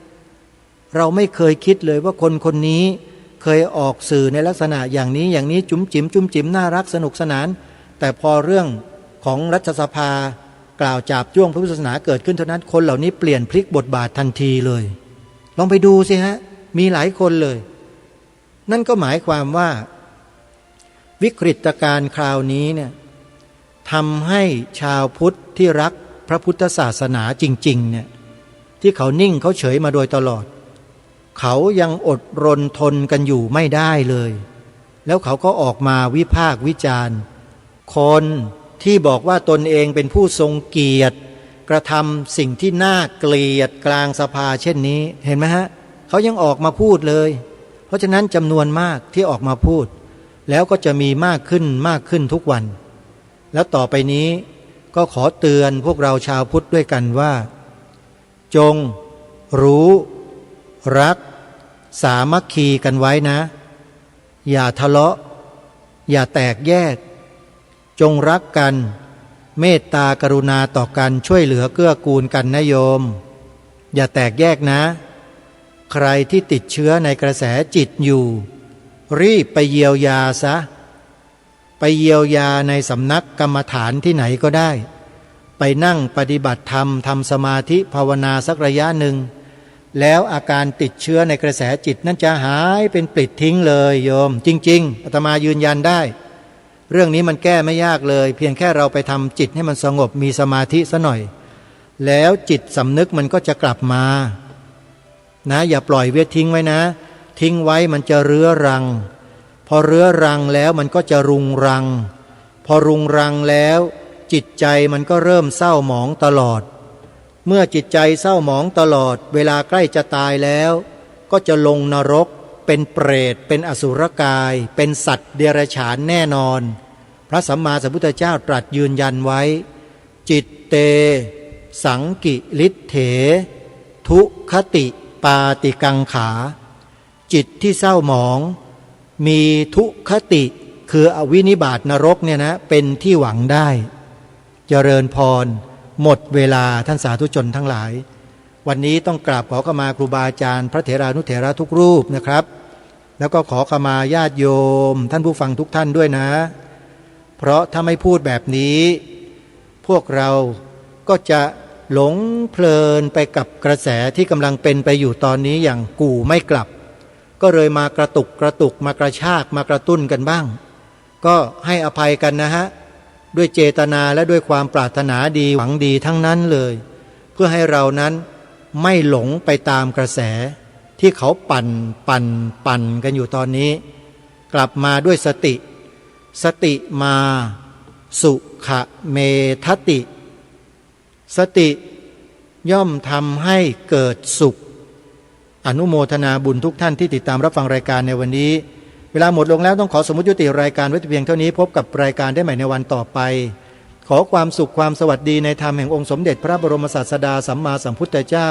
เราไม่เคยคิดเลยว่าคนคนนี้เคยออกสื่อในลักษณะอย่างนี้ อย่างนี้จุ๋มจิ๋มจุ๋มจิ๋มน่ารักสนุกสนาน แต่พอเรื่องของรัฐสภากล่าวจาบจ้วงพระพุทธศาสนาเกิดขึ้นเท่านั้น คนเหล่านี้เปลี่ยนพลิกบทบาททันทีเลย ลองไปดูสิฮะ มีหลายคนเลย นั่นก็หมายความว่า วิกฤตการณ์คราวนี้เนี่ยทำให้ชาวพุทธที่รักพระพุทธศาสนาจริงๆ เนี่ย ที่เขานิ่งเขาเฉยมาโดยตลอด เขายังอดรนทนกันอยู่ไม่ได้เลย แล้วเขาก็ออกมาวิพากษ์วิจารณ์ คนที่บอกว่าตนเองเป็นผู้ทรงเกียรติ กระทำสิ่งที่น่าเกลียดกลางสภาเช่นนี้ เห็นไหมฮะ เขายังออกมาพูดเลย เพราะฉะนั้นจำนวนมากที่ออกมาพูด แล้วก็จะมีมากขึ้นมากขึ้นทุกวัน แล้วต่อไปนี้ก็ขอเตือนพวกเราชาวพุทธด้วยกันว่า จงรู้ รัก สามัคคีกันไว้นะ อย่าทะเลาะ อย่าแตกแยก จงรักกัน เมตตากรุณาต่อกัน ช่วยเหลือเกื้อกูลกันนะโยม อย่าแตกแยกนะ ใครที่ติดเชื้อในกระแสจิตอยู่ รีบไปเยียวยาซะ ไปเยียวยาในสำนักกรรมฐานที่ไหนก็ได้ ไปนั่งปฏิบัติธรรม ทำสมาธิภาวนาสักระยะหนึ่ง แล้วอาการติดเชื้อในกระแสจิตนั้นจะหายเป็นปลิดทิ้งเลยโยม จริงๆ อาตมายืนยันได้ เรื่องนี้มันแก้ไม่ยากเลย เพียงแค่เราไปทำจิตให้มันสงบ มีสมาธิซะหน่อย แล้วจิตสำนึกมันก็จะกลับมา นะ อย่าปล่อยเวททิ้งไว้นะ ทิ้งไว้มันจะเรื้อรัง พอเรื้อรังแล้วมันก็จะรุงรัง พอรุงรังแล้ว จิตใจมันก็เริ่มเศร้าหมองตลอด เมื่อจิตใจเศร้าหมองตลอด เวลาใกล้จะตายแล้ว ก็จะลงนรก เป็นเปรต เป็นอสุรกาย เป็นสัตว์เดรัจฉานแน่นอน พระสัมมาสัมพุทธเจ้าตรัสยืนยันไว้ จิตเต สังกิริเถ ทุคติปาติกังขา จิตที่เศร้าหมอง มีทุคติ คืออวินิบาตนรกเนี่ยนะ เป็นที่หวังได้ เจริญพร หมดเวลาท่านสาธุชนทั้งหลาย วันนี้ต้องกราบขอขมาครูบาอาจารย์ พระเถรานุเถระทุกรูปนะครับ แล้วก็ขอขมาญาติโยม ท่านผู้ฟังทุกท่านด้วยนะ เพราะถ้าไม่พูดแบบนี้ พวกเราก็จะหลงเพลินไปกับกระแสที่กำลังเป็นไปอยู่ตอนนี้อย่างกู่ไม่กลับ ก็เลยมากระตุกกระตุก มากระชาก มากระตุ้นกันบ้าง ก็ให้อภัยกันนะฮะ ด้วยเจตนาและด้วยความปรารถนาดีหวังดีทั้งนั้นเลย เพื่อให้เรานั้นไม่หลงไปตามกระแสที่เขาปั่น ปั่น ปั่นกันอยู่ตอนนี้ กลับมาด้วยสติ สติมา สุขะเมทติ สติย่อมทำให้เกิดสุข อนุโมทนาบุญทุกท่านที่ติดตามรับฟังรายการในวันนี้ เวลาหมดลงแล้ว ต้องขอสมมุติยุติรายการไว้แต่เพียงเท่านี้ พบกับรายการได้ใหม่ในวันต่อไป ขอความสุขความสวัสดีในธรรมแห่งองค์สมเด็จพระบรมศาสดาสัมมาสัมพุทธเจ้า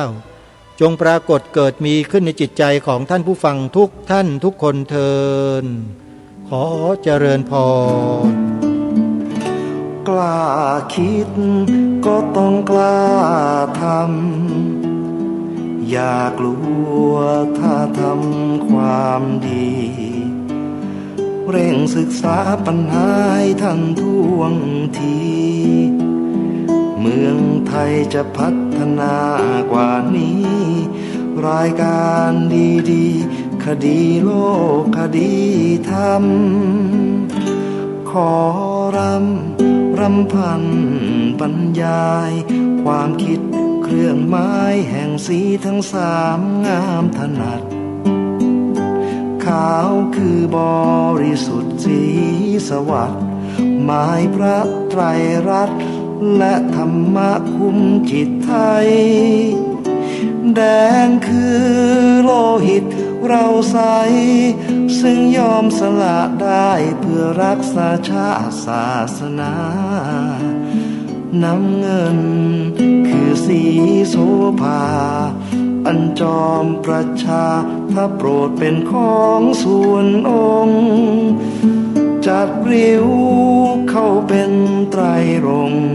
จงปรากฏเกิดมีขึ้นในจิตใจของท่านผู้ฟังทุกท่านทุกคนเทอญ ขอเจริญพร กล้าคิดก็ต้องกล้าทำ อย่ากลัวถ้าทำความดี เร่งศึกษาปัญหาให้ทันท่วงที เมืองไทยจะพัฒนากว่านี้ รายการดีๆ คดีโลกคดีธรรม ขอรำ รำพันบรรยาย ความคิดเคลื่อนไหวแห่งสีทั้งสามงามถนัด ขาวคือบริสุทธิ์สีสวัสดิ์ หมายพระไตรรัตน์ และธรรมะคุ้มจิตไทย แดงคือโลหิตเราใส ซึ่งยอมสละได้เพื่อรักษาชาติศาสนา น้ำเงินคือสีโสภา อันจอมประชาถ้าโปรดเป็นของส่วนองค์ จัดริ้วเข้าเป็นไตรรงค์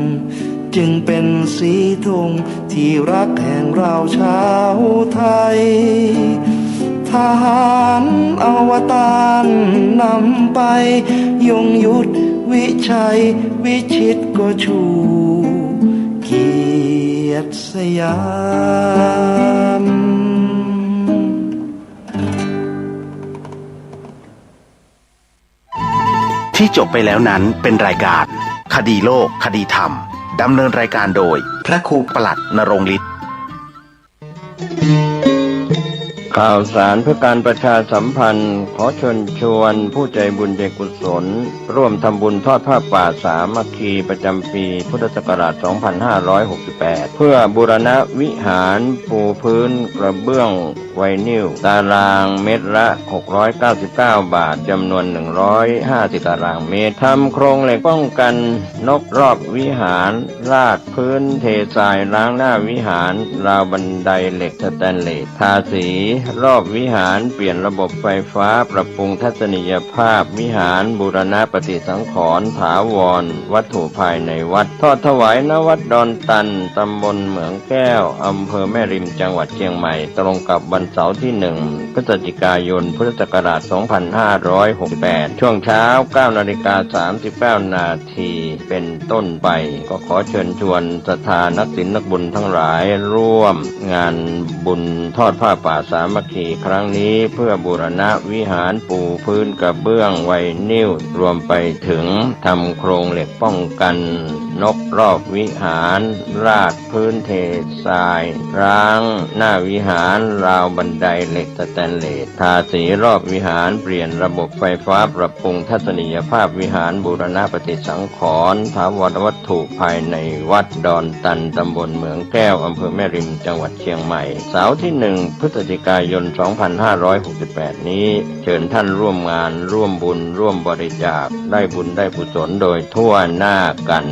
จึงเป็นสีธงที่รักแห่งเราชาวไทย ทหารอวตารนำไป ยงยุทธวิชัยวิชิตก็ชูเกียรติสยาม ที่จบไปแล้วนั้นเป็นรายการคดีโลกคดีธรรม ดำเนินรายการโดยพระครูปลัดนรงค์ฤทธิ์ ข่าวสารเพื่อการประชาสัมพันธ์ ขอเชิญชวนผู้ใจบุญใจกุศล ร่วมทำบุญทอดผ้าป่าสามัคคีประจำปีพุทธศักราช สองพันห้าร้อยหกสิบแปด เพื่อบูรณะวิหารปูพื้นกระเบื้องไวนิล ตารางเมตรละ หกร้อยเก้าสิบเก้าบาท จำนวน หนึ่งร้อยห้าสิบตารางเมตร ทำโครงเหล็กป้องกันนกรอบวิหาร ราดพื้นเททรายล้างหน้าวิหาร ราวบันไดเหล็กสแตนเลส ทาสีรอบวิหาร เปลี่ยนระบบไฟฟ้า ปรับปรุงทัศนียภาพวิหาร บูรณะปฏิสังขรณ์ถาวรวัตถุภายในวัด ทอดถวาย ณ วัดดอนตัน ตำบลเหมืองแก้ว อำเภอแม่ริม จังหวัดเชียงใหม่ ตรงกับวันเสาร์ที่ หนึ่ง พฤศจิกายน พุทธศักราช สองพันห้าร้อยหกสิบแปด ช่วงเช้า เก้านาฬิกาสามสิบเก้านาที เป็นต้นไป ก็ขอเชิญชวนศรัทธานักศีลนักบุญทั้งหลาย ร่วมงานบุญทอดผ้าป่าสามัคคีครั้งนี้ เพื่อบูรณะวิหารปูพื้นกระเบื้องไวนิล รวมไปถึงทำโครงเหล็กป้องกัน นกรอบวิหาร ราดพื้นเททราย ร้างหน้าวิหารราวบันไดเหล็กสแตนเลส ทาสีรอบวิหาร เปลี่ยนระบบไฟฟ้า ปรับปรุงทัศนียภาพวิหาร บูรณะปฏิสังขรณ์ ถาวรวัตถุภายในวัดดอนตัน ตำบลเหมืองแก้ว อำเภอแม่ริม จังหวัดเชียงใหม่ เสาร์ที่หนึ่ง พฤศจิกายน สองพันห้าร้อยหกสิบแปด นี้ เชิญท่านร่วมงาน ร่วมบุญ ร่วมบริจาค ได้บุญได้กุศลโดยทั่วหน้ากัน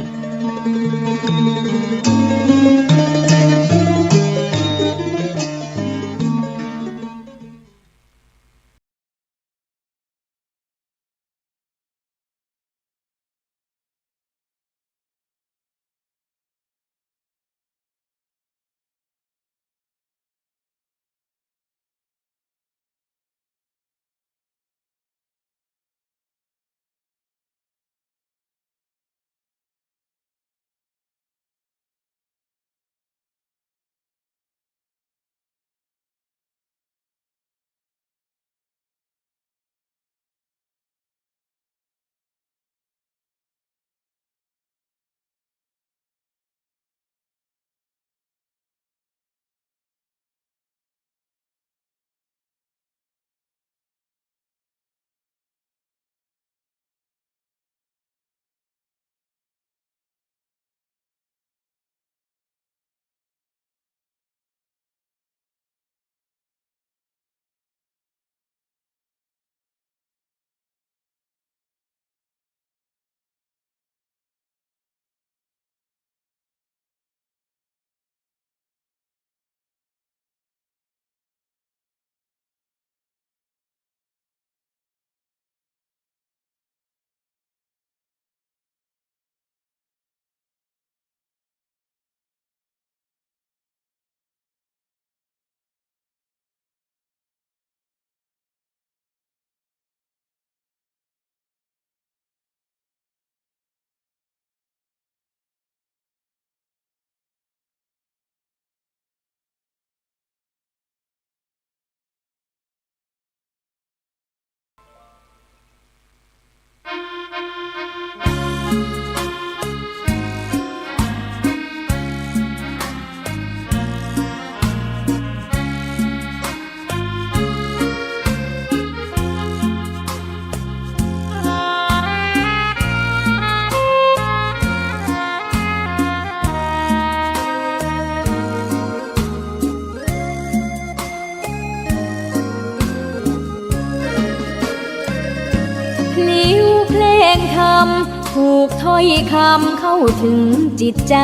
พลิ้วเพลงธรรม ผูกถ้อยคำเข้าถึงจิตใจ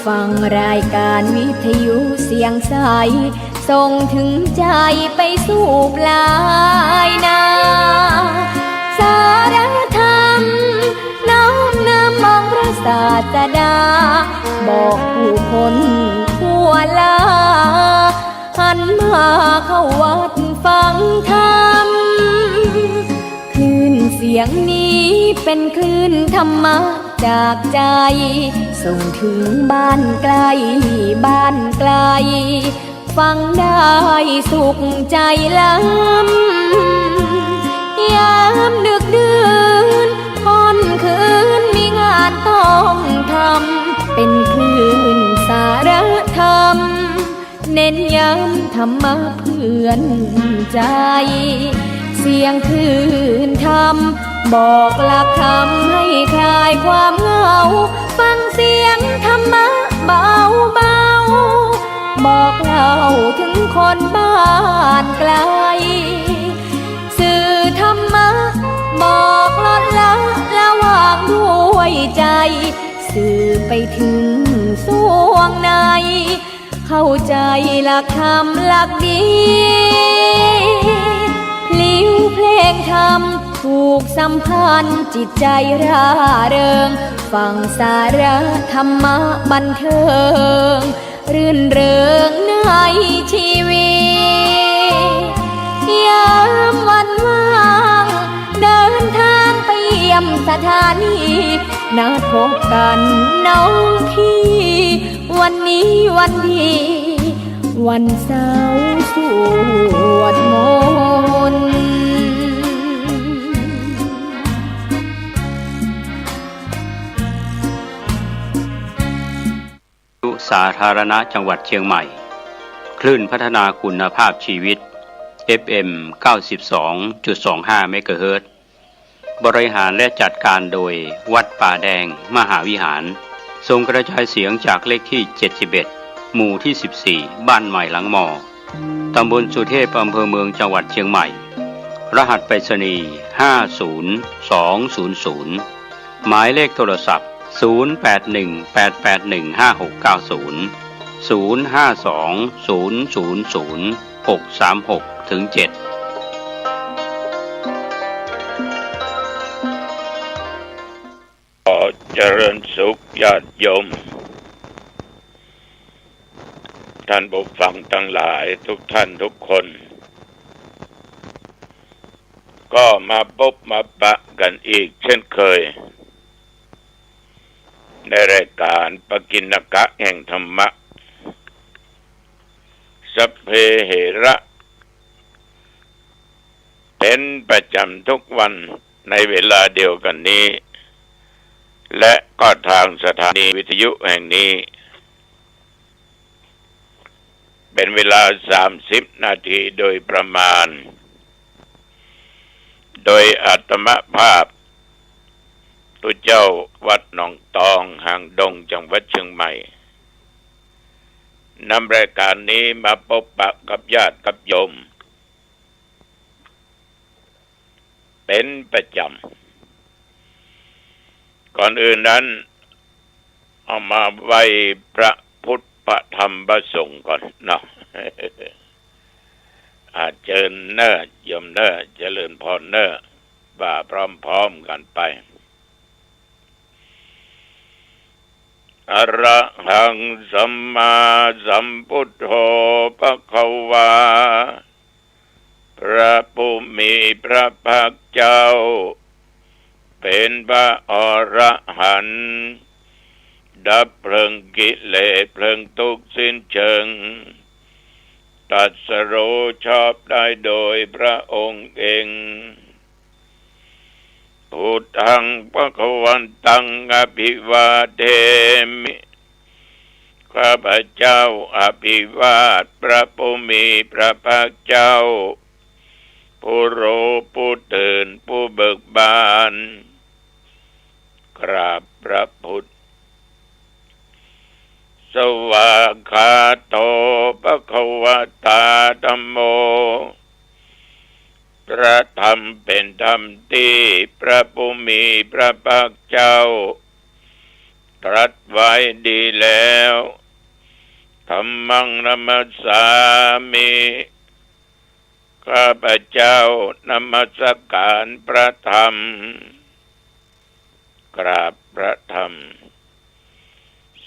ฟังรายการวิทยุเสียงใส ส่งถึงใจไปสู่ปลายนา สาระธรรม น้อมนำองค์พระศาสดา บอกผู้คนทั่วลา หันมาเข้าวัดฟังธรรม คลื่นเสียงนี้เป็นคลื่นธรรมะจากใจ ส่งถึงบ้านไกล บ้านไกล ฟังได้สุขใจล้ำ ยามดึกดื่น ค่ำคืนมีงานต้องทำ เป็นคลื่นสาระธรรม เน้นย้ำธรรมะเพื่อนใจ เสียงคลื่นธรรม บอกหลักธรรมให้คลายความเหงา ฟังเสียงธรรมะเบาๆ บอกเล่าถึงคนบ้านไกล สื่อธรรมะ บอกลดละละวางด้วยใจ สื่อไปถึงส่วงใน เข้าใจหลักธรรมหลักดี พลิ้วเพลงธรรม ผูกสัมพันธ์จิตใจร่าเริง ฟังสาระธรรมะบันเทิง รื่นเริงในชีวิต ยามวันว่าง เดินทางไปเยี่ยมสถานี นัดพบกันน้องพี่ วันนี้วันดี วันเสาร์สวดมนต์ สาธารณะจังหวัดเชียงใหม่ คลื่นพัฒนาคุณภาพชีวิต เอฟเอ็ม เก้าสิบสองจุดสองห้า เมกะเฮิรตซ์ บริหารและจัดการโดยวัดป่าแดงมหาวิหาร ส่งกระจายเสียงจากเลขที่ เจ็ดสิบเอ็ด หมู่ที่ สิบสี่ บ้านใหม่หลังมอ ตำบลสุเทพ อำเภอเมือง จังหวัดเชียงใหม่ รหัสไปรษณีย์ ห้าศูนย์สองศูนย์ศูนย์ หมายเลขโทรศัพท์ ศูนย์แปดหนึ่งแปดแปดหนึ่งห้าหกเก้าศูนย์ ศูนย์ห้าสองศูนย์ศูนย์ศูนย์หกสามหกถึงเจ็ด ขอเจริญสุขญาติโยม ท่านผู้ฟังทั้งหลายทุกท่านทุกคน ก็มาพบมาปะกันอีกเช่นเคย ในรายการปกิณณกะแห่งธรรมะ สัพเพเหระ เป็นประจำทุกวันในเวลาเดียวกันนี้ และก็ทางสถานีวิทยุแห่งนี้ เป็นเวลา สามสิบนาทีโดยประมาณ โดยอาตมาภาพ ตุ๊เจ้าวัดหนองตอง หางดง จังหวัดเชียงใหม่ นำรายการนี้มาพบปะกับญาติกับโยม เป็นประจำ ก่อนอื่นนั้น เอามาไหว้พระพุทธพระธรรมพระสงฆ์ก่อนเนาะ อาเจิญเน่อ โยมเน่อ เจริญพรเน่อ ว่าพร้อมๆ กันไป อะระหัง สัมมาสัมพุทโธ ภะคะวา พระผู้มีพระภาคเจ้า เป็นพระอรหันต์ ดับเพลิงกิเลสเพลิงทุกข์สิ้นเชิง ตรัสรู้ชอบได้โดยพระองค์เอง พุทธัง ภะคะวันตัง อะภิวาเทมิ ข้าพเจ้าอภิวาทพระผู้มีพระภาคเจ้า ผู้รู้ผู้ตื่นผู้เบิกบาน กราบพระพุทธ สวากขาโต ภะคะวะตา ธัมโม พระธรรมเป็นธรรมที่พระผู้มีพระภาคเจ้า ตรัสไว้ดีแล้ว ธัมมัง นะมัสสามิ ข้าพเจ้านมัสการพระธรรม กราบพระธรรม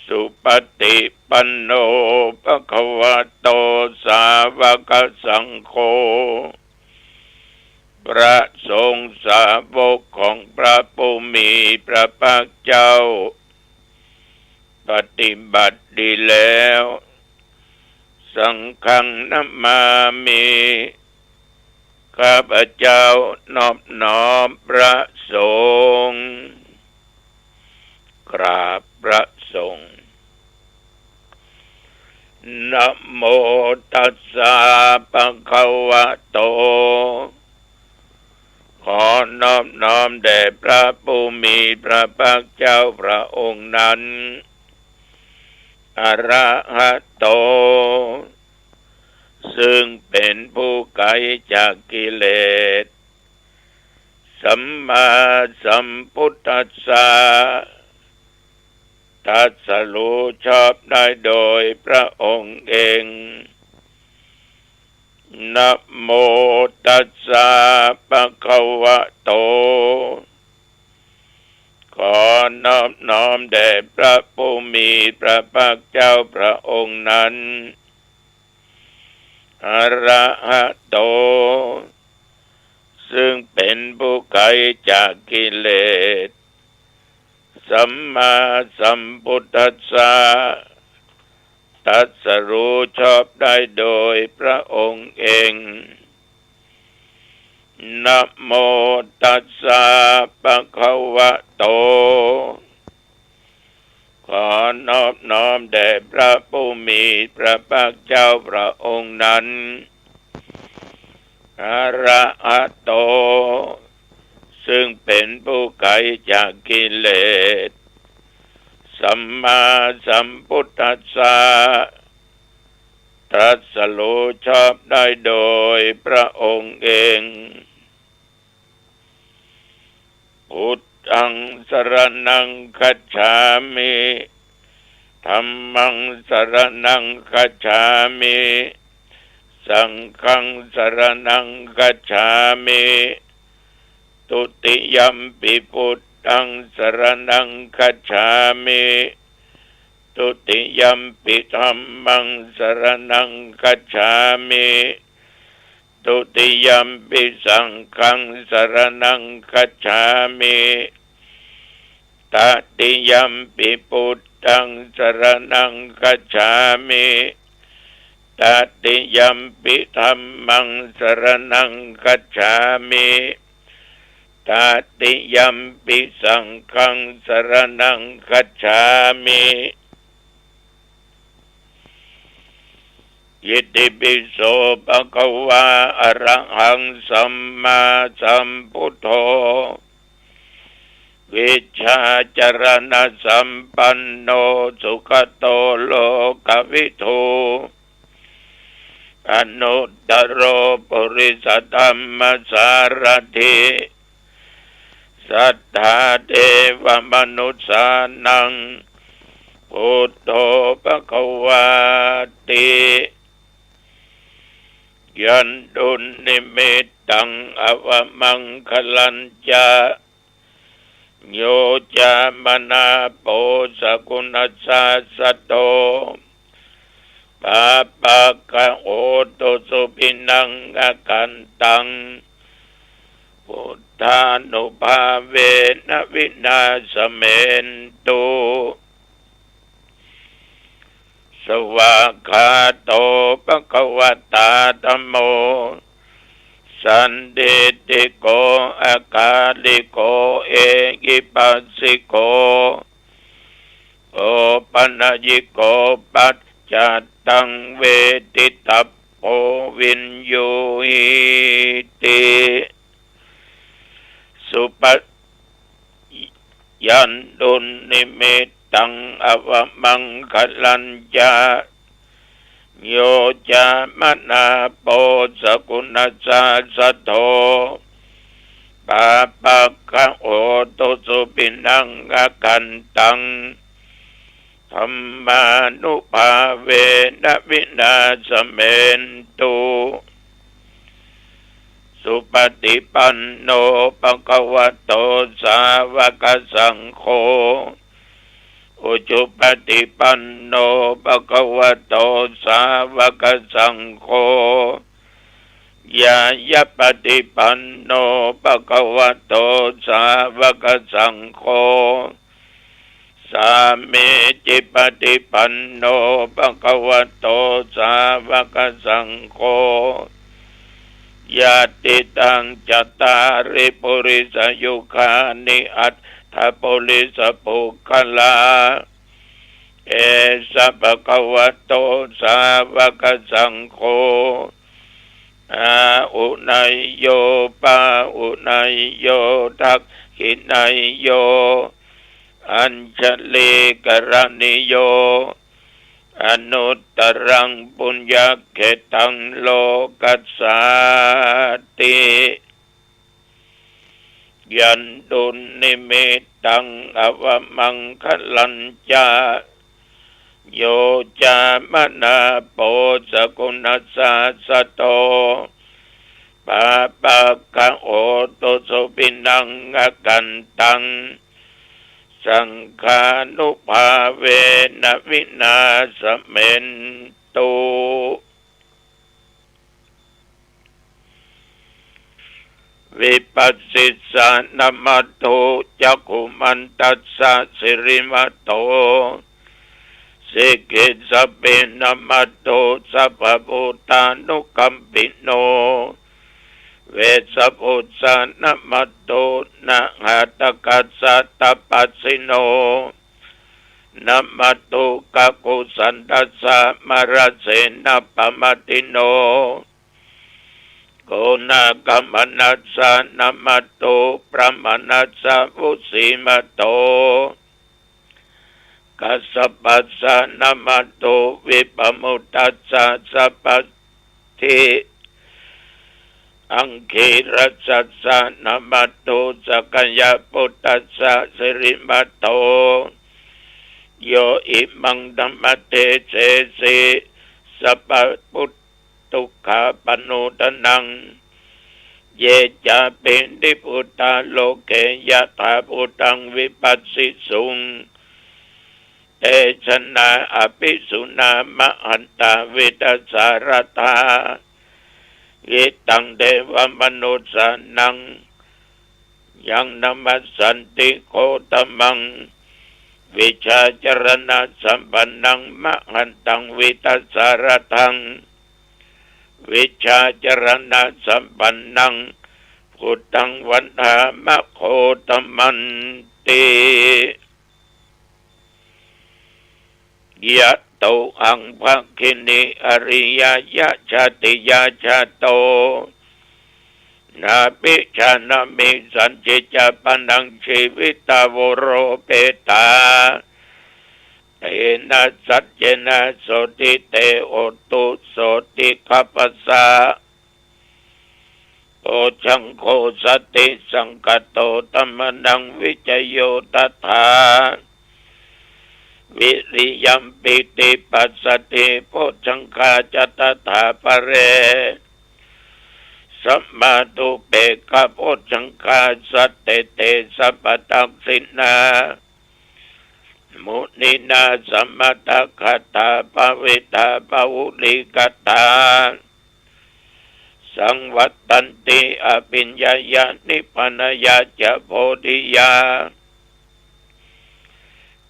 สุปฏิปันโน ภะคะวะโต สาวกสังโฆ พระสงฆ์สาวกของพระผู้มีพระภาคเจ้า ปฏิบัติดีแล้ว สังฆัง นะมามิ ข้าพเจ้านอบน้อมพระสงฆ์ กราบพระสงฆ์ นะโมตัสสะ ภะคะวะโต ขอนอบน้อมแด่พระผู้มีพระภาคเจ้าพระองค์นั้น อะระหะโต ซึ่งเป็นผู้ไกลจากกิเลส สัมมาสัมพุทธัสสะ ตรัสรู้ชอบได้โดยพระองค์เอง นะโมตัสสะ ภะคะวะโต ขอนอบน้อมแด่พระผู้มีพระภาคเจ้าพระองค์นั้น อะระหะโต ซึ่งเป็นผู้ไกลจากกิเลส สัมมาสัมพุทธัสสะ ตรัสรู้ชอบได้โดยพระองค์เอง นะโมตัสสะ ภะคะวะโต ขอนอบน้อมแด่พระผู้มีพระภาคเจ้าพระองค์นั้น อะระหะโต ซึ่งเป็นผู้ไกลจากกิเลส สัมมาสัมพุทธัสสะ ตรัสรู้ชอบได้โดยพระองค์เอง พุทธังสรณังคัจฉามิ ธัมมังสรณังคัจฉามิ สังฆังสรณังคัจฉามิ ทุติยัมปิพุทธังสรณังคัจฉามิ ทุติยัมปิธัมมังสรณังคัจฉามิ ทุติยัมปิสังฆังสรณังคัจฉามิ ตติยัมปิพุทธังสรณังคัจฉามิ ตติยัมปิธัมมังสรณังคัจฉามิ ตติยัมปิสังฆังสรณังคัจฉามิ อิติปิโสภะคะวา อะระหังสัมมาสัมพุทโธ วิชชาจรณะสัมปันโน สุขะโตโลกะวิทู อนุตตโรปุริสธัมมสารถิ สัทธาเทวมนุสสานัง พุทโธภะคะวาติ ยันตุนนิมิตตัง อวมังคะลัญจะ โยจามนาโป สะกุณัสสาสะโท ปาปะกะโหตุ สุขินังอะคันตัง พุทธานุภาเวนะ วินาสะเมนตุ สวากขาโต ภะคะวะตา ธัมโม สันทิฏฐิโก อะกาลิโก เอหิปัสสิโก โอปะนัยยิโก ปัจจัตตัง เวทิตัพโพ วิญญูหีติ สุปะ ยันตุนนิมิตตัง อวมังคะลัญจะ โยจามนาโป สะกุณัสสาสะโท ปาปะกะโหตุ สุขินังอะคันตัง ธัมมานุภาเวนะ วินาสะเมนตุ สุปะติปันโน ภะคะวะโต สาวะกะสังโฆ อุจุปะติปันโน ภะคะวะโต สาวะกะสังโฆ ญาญาปะติปันโน ภะคะวะโต สาวะกะสังโฆ สามีจิปะติปันโน ภะคะวะโต สาวะกะสังโฆ ยะติตัง จัตตาริ ปุริสะยุคานิ อัตถะปุริสะปุคคลา เอสะ ภะคะวะโต สาวะกะสังโฆ อาหุเนยโย ปาหุเนยโย ทักขิเนยโย อัญชลีกะรณีโย อนุตตรัง ปุญญะเขตตัง โลกัสสาติ ยันตุนนิมิตตัง อวมังคะลัญจะ โยจามนาโป สะกุณัสสาสะโท ปาปะกะโหตุ สุขินังอะคันตัง สังฆานุภาเวนะ วินาสะเมนตุ วิปัสสิสานะมัตถุ จักขุมันตัสสะ สิริมัตโถ สิกิสสะเปนะมัตถุ สัพพะภูตานุกัมปิโน เวสสะปุสสานะมัตถุ นะหะตะกัสสะ ตะปัสสิโน นมัตถุกักขุสันทัสสะ มรเสนปมะติโน โกณากัมมนัสสะ นมัตถุปรมาณัสสะ วุสีมโต กัสสปัสสะ นมัตถุวิปปมุตตัสสะ สัพพะ ทิ อังคีรัสสัสสะ นมัตถุสักยะปุตตัสสะ สิริมโต โย อิมังธัมมะเดเสสิ สัพพะปุตตุคคาปะโนทะนัง เยจาปินิพพุตตาโลเก ยะถาภูตังวิปัสสิสุง เตชะนาอะภิสุนามหันตา วิทธาสาระธา หิตังเทวะมนุสสานัง ยังนมัสสันติโคตมัง วิชชาจรณะสัมปันนัง มหันตัง วิทธาสาระธัง วิชชาจรณะสัมปันนัง พุทธังวันทามะโคตมันติ ยะโต อัง ภักขินี อะริยะยะชาติยะจาโต นาภิชานะมิสสัญญิ จะปะนัง จีวิตา โวโรเปตา เตนะสัจเจนะ โสติ เต โหตุ โสติ คัพพะสะ โพชฌังโค สัตติสังคโต ธัมมานัง วิจโย ตถา วิริยัม ปีติ ปัสสะทิ โพชฌังคา จะ ตถา ปะเร สะมา ทูเปกขะโพชฌังคา สัตเต เต สัพพะทักขิณา มุนีนา สะมะตะคะตา ภะวิตา บะหุลีกะตา สังวัตตันติ อะภิญญายะ นิพพานะยา จะ โพธิยา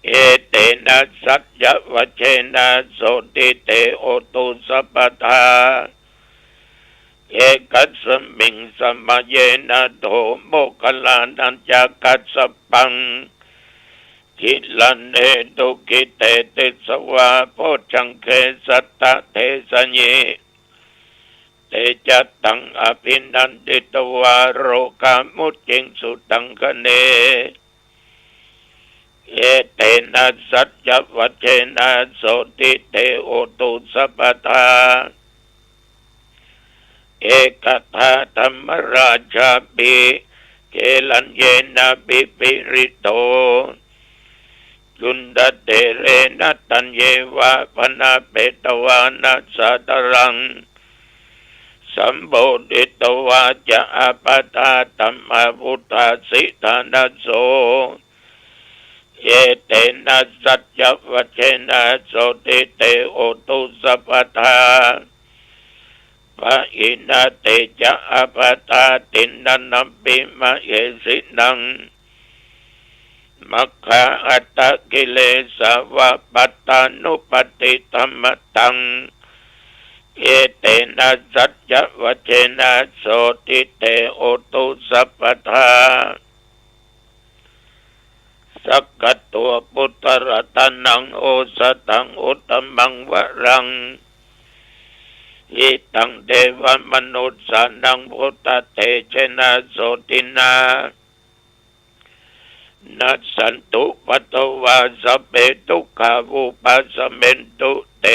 เอเตนะ สัจจะวัจเจนะ โสติ เต โหตุ สัพพะทา เอกัสสะมิง สะมะเยนะ โถ โมคคัลลานะ จะ กัสสะปัง กิลาเนตุ กิเตติสสะวา โพชฌังเข สัตตะ เทสะยิ เตจะตัง อะภินันทิตวา โรกา มุจจิงสุ ตังคะเน เอเตนะ สัจจะวัจเจนะ โสติ เต โหตุ สัพพะทา เอกทา ธัมมราชาภิ เกลัญเยนะ ภิปริโต จุนทะเถเรนะ ตัญเยวะ ภะนะเปตวานะ สาตะรัง สัมโพธิตวา จะ อัปปะทา ธัมมา วุฏฐาสิ ฐานะโส เอเตนะ สัจจะวัจเจนะ โสติ เต โหตุ สัพพะทา ปะหินะ เตจะ อัปปะทา ทินนะนัมปิ มะเหสินัง มัคคา อัตตะ กิเลสาวะ ปัตตานุปัตติ ธัมมะตัง เอเตนะ สัจจะวัจเจนะ โสติ เต โหตุ สัพพะทา สักขะโต พุทธะรัตะนัง โอสะถัง อุตตะมังวะรัง หิตัง เทวะมนุสสานัง พุทธะเตจะนะ โสตินะ นัสสันตุ ปัตถะวา สัพเพ ทุกขา วุปัสสะเมนตุ เต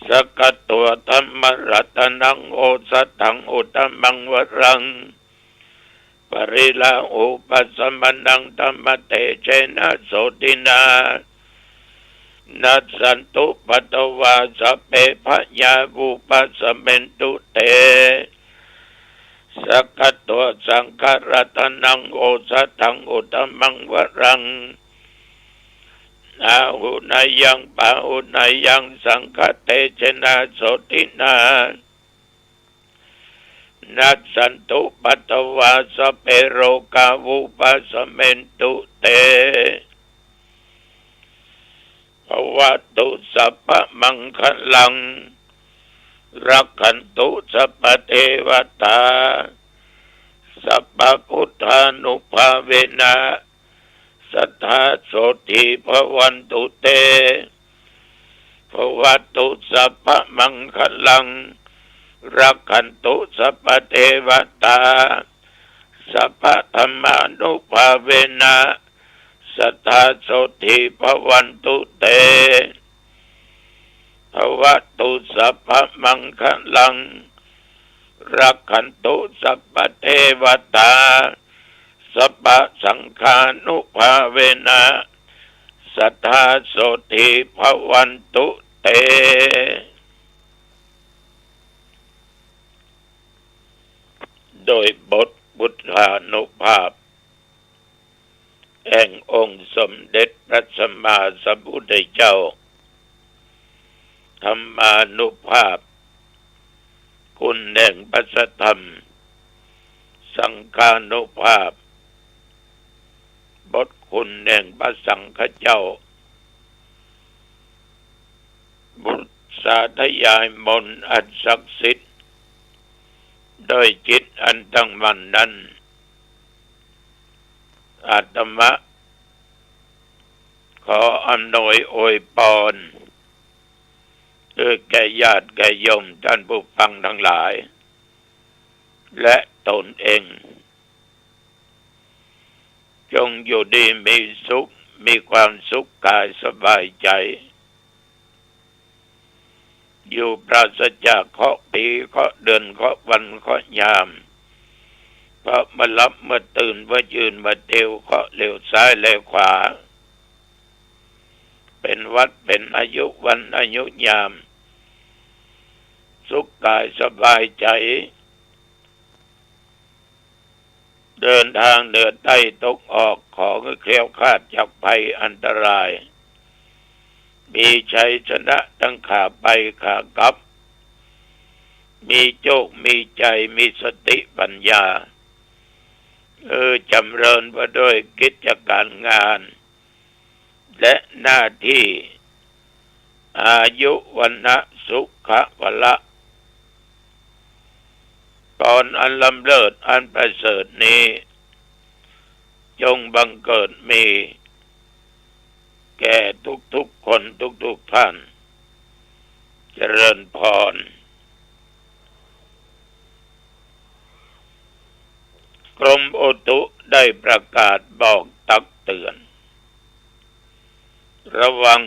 สักขะโต ธัมมะรัตะนัง โอสะถัง อุตตะมังวะรัง ปะริลาหูปัสสะมะนัง ธัมมะเตจะนะ โสตินะ นัสสันตุ ปัตถะวา สัพเพ พะยา วุปัสสะเมนตุ เต สักขะโต สังฆะรัตะนัง โอสะถัง อุตตะมังวะรัง อาหุเนยัง ปาหุเนยัง สังฆะเตจะนะ โสตินะ นัสสันตุ ปัตถะวา สัพเพ โรกา วุปัสสะเมนตุ เต ภะวะตุ สัพพะมังคะลัง รักขันตุ สัพพะเทวะตา สัพพะพุทธานุภาเวนะ สัทธา โสติ bhavantu te. Bhavatu sabbamaṅgalaṃ, rakkhantu sabbadevatā, sabbadhammānubhāvena sadā sotthī bhavantu te. Bhavatu sabbamaṅgalaṃ, rakkhantu sabbadevatā, sabbasaṅghānubhāvena sadā sotthī bhavantu te. โดยบทพุทธานุภาพ แห่งองค์สมเด็จพระสัมมาสัมพุทธเจ้า ธรรมานุภาพ คุณแห่งพระธรรม สังฆานุภาพ บทคุณแห่งพระสังฆเจ้า บทสาธยายมนต์อันศักดิ์สิทธิ์ ด้วยจิตอันตั้งมั่นนั้น อาตมาขออำนวยอวยพร เอ่อ แก่ญาติแก่โยมท่านผู้ฟังทั้งหลาย และตนเอง จงอยู่ดีมีสุข มีความสุขกายสบายใจ อยู่ปราศจากเคราะห์ปี เคราะห์เดือน เคราะห์วัน เคราะห์ยาม เพราะเมื่อหลับ เมื่อตื่น เมื่อยืน เมื่อเตียว เคราะห์เหลียวซ้ายแลขวา เป็นหวัด เป็นอายุวัน อายุยาม สุขกายสบายใจ เดินทางเหนือใต้ตะวันออก ขอให้แคล้วคลาดจากภัยอันตราย มีชัยชนะทั้งขาไปขากลับ มีโชค มีชัย มีสติปัญญา เออ จำเริญไปด้วยกิจการงาน และหน้าที่ อายุ วรรณะ สุขะ พละ พรอันล้ำเลิศอันประเสริฐนี้ จงบังเกิดมีแก่ทุกๆ คนทุกๆ ท่าน เจริญพร กรมอุตุได้ประกาศบอกตักเตือน ระวัง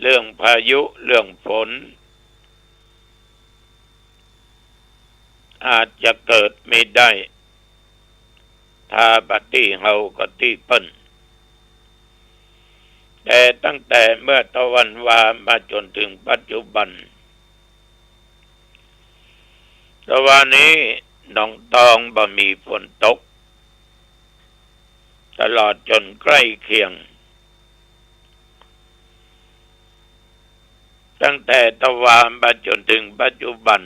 เรื่องพายุ เรื่องฝน อาจจะเกิดมีได้ ถ้าบ่ตี้เฮาก็ตี้เปิ้น แต่ตั้งแต่เมื่อตะวันวามาจ๋นเถิงปัจจุบัน ตะวานี้หนองตองบ่มีฝนตก ตลอดจ๋นใก้เคียง ตั้งแต่ตะวามาจ๋นเถิงปัจจุบัน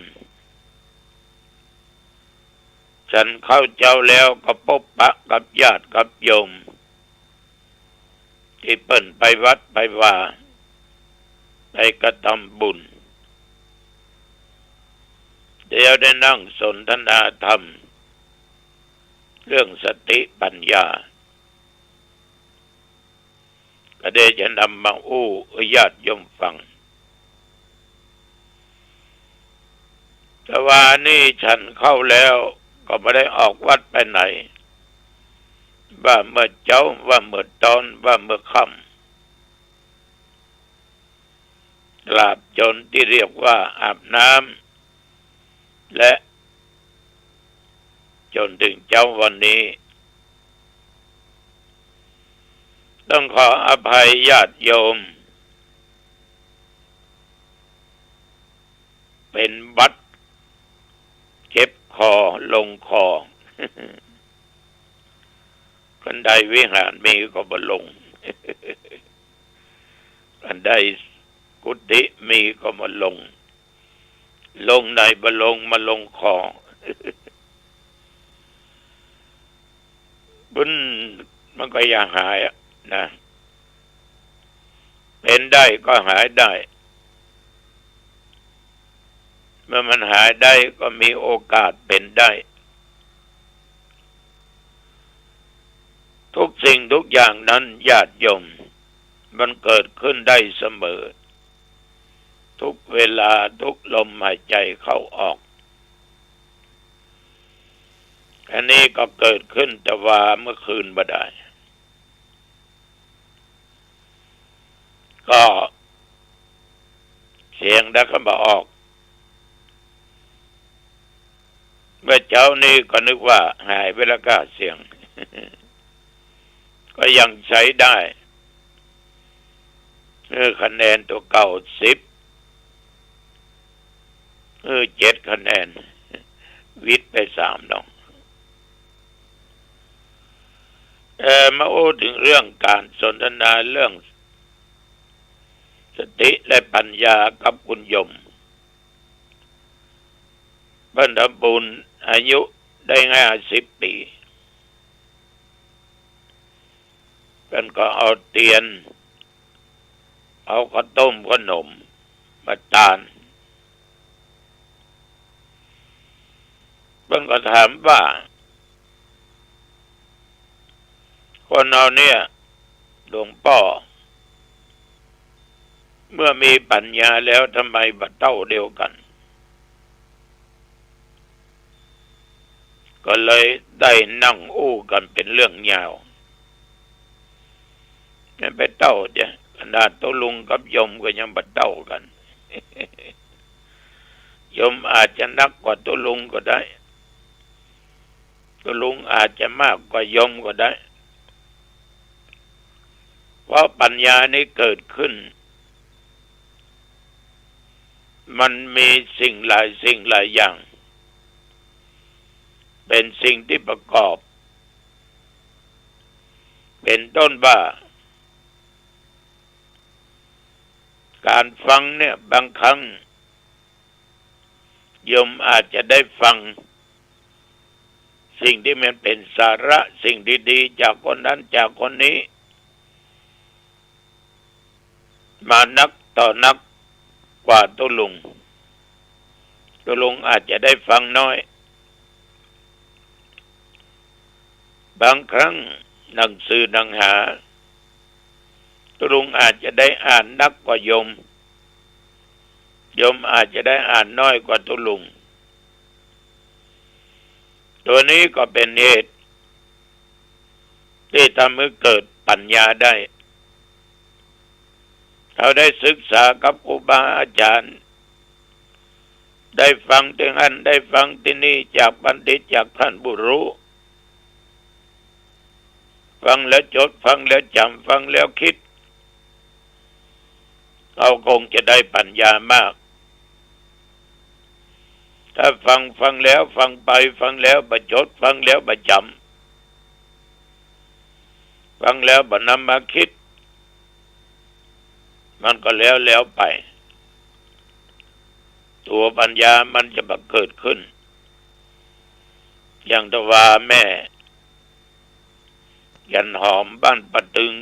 ฉันข้าวเจ๊าแล้วก็ปบปะกับญาติกับโยม ตี้เปิ้นไปวัดไปวา ไปกระตำบุญ แล้วได้นั่งสนทนาธรรม เรื่องสติปัญญา ก็ได้จะนำมาอู้ญาติโยมฟัง ตะวานี้ฉันข้าวแล้วก็บ่ได้ออกวัดไปไหน ว่าเมื่อเจ๊า ว่าเมื่อตอน ว่าเมื่อค่ำ ตราบจ๋นตี้เรียกว่าอาบน้ำ และจ๋นเถิงเจ๊าวันนี้ ต้องขออภัยญาติโยม เป็นหวัด เจ็บคอ ลงคอ คันใดวิหารมีก็บ่ลง คันใดกุฏิมีก็บ่ลง ลงใดบ่ลง มาลงคอ บุญมันก็อย่าหายอะนะ เป็นได้ก็หายได้ เมื่อมันหายได้ก็มีโอกาสเป็นได้ ทุก สิ่งทุกอย่างนั้นญาติโยม มันเกิดขึ้นได้เสมอ ทุกเวลา ทุกลมหายใจเข้าออก อันนี้ก็เกิดขึ้นแต่ว่าเมื่อคืนบ่ดาย ก็เสียงดังก็บ่ออก เมื่อเจ๊านี้ก็นึกว่าหายไปแล้วก้าเสียง ก็ยังใจ๊ได้ เออ คะแนนตั๋วเก่าสิบ เออ เจ็ดคะแนน วิดไปสามดอก เอ่อ มาอู้เถิงเรื่องก๋านสนทนาเรื่องสติและปัญญากับคุณโยม เปิ้นทำบุญอายุได้ห้าสิบปี๋ เปิ้นก็เอาเตียน เอาข้าวต้มขนมมาตาน เปิ้นก็ถามว่า คนเฮาเนี่ย หลวงป้อ เมื่อมีปัญญาแล้วทำไมบ่เต้าเดียวกั๋น ก็เลยได้นั่งอู้กั๋นเป๋นเรื่องยาว มันไปเต้าเจียะ ขนาดตุ๊ลุงกับโยมก็ยังบ่เต้ากั๋น โยมอาจจะนักกว่าตุ๊ลุงก็ได้ ตุ๊ลุงอาจจะมากกว่าโยมก็ได้ เพราะปัญญานี้เกิดขึ้น มันมีสิ่งหลายสิ่งหลายอย่าง เป๋นสิ่งตี้ประกอบ เป๋นต้นว่า ก๋านฟังเนี่ย บางครั้ง โยมอาจจะได้ฟัง สิ่งตี้มันเป๋นสาระ สิ่งดีๆ จากคนนั้นจากคนนี้ มานักต่อนักกว่าตุ๊ลุง ตุ๊ลุงอาจจะได้ฟังน้อย บางครั้งหนังสือหนังหา ตุ๊ลุงอาจจะได้อ่านนักกว่าโยม โยมอาจจะได้อ่านน้อยกว่าตุ๊ลุง ตั๋วนี้ก็เป๋นเหตุ ตี้ทำหื้อเกิดปัญญาได้ เฮาได้ศึกษากับครูบาอาจ๋ารย์ ได้ฟังตี้หั้น ได้ฟังตี้นี่ จากบัณฑิต จากต้านผู้ฮู้ ฟังแล้วจด ฟังแล้วจ๋ำ ฟังแล้วกึ๊ด เฮาคงจะได้ปัญญามาก ถ้าฟัง ฟังแล้วฟังไป ฟังแล้วบ่จด ฟังแล้วบ่จ๋ำ ฟังแล้วบ่นำมากึ๊ด มันก็แล้วๆ ไป ตั๋วปัญญามันจะบ่เกิดขึ้น อย่างตี้ว่าแม่จันหอมบ้านป่าตึง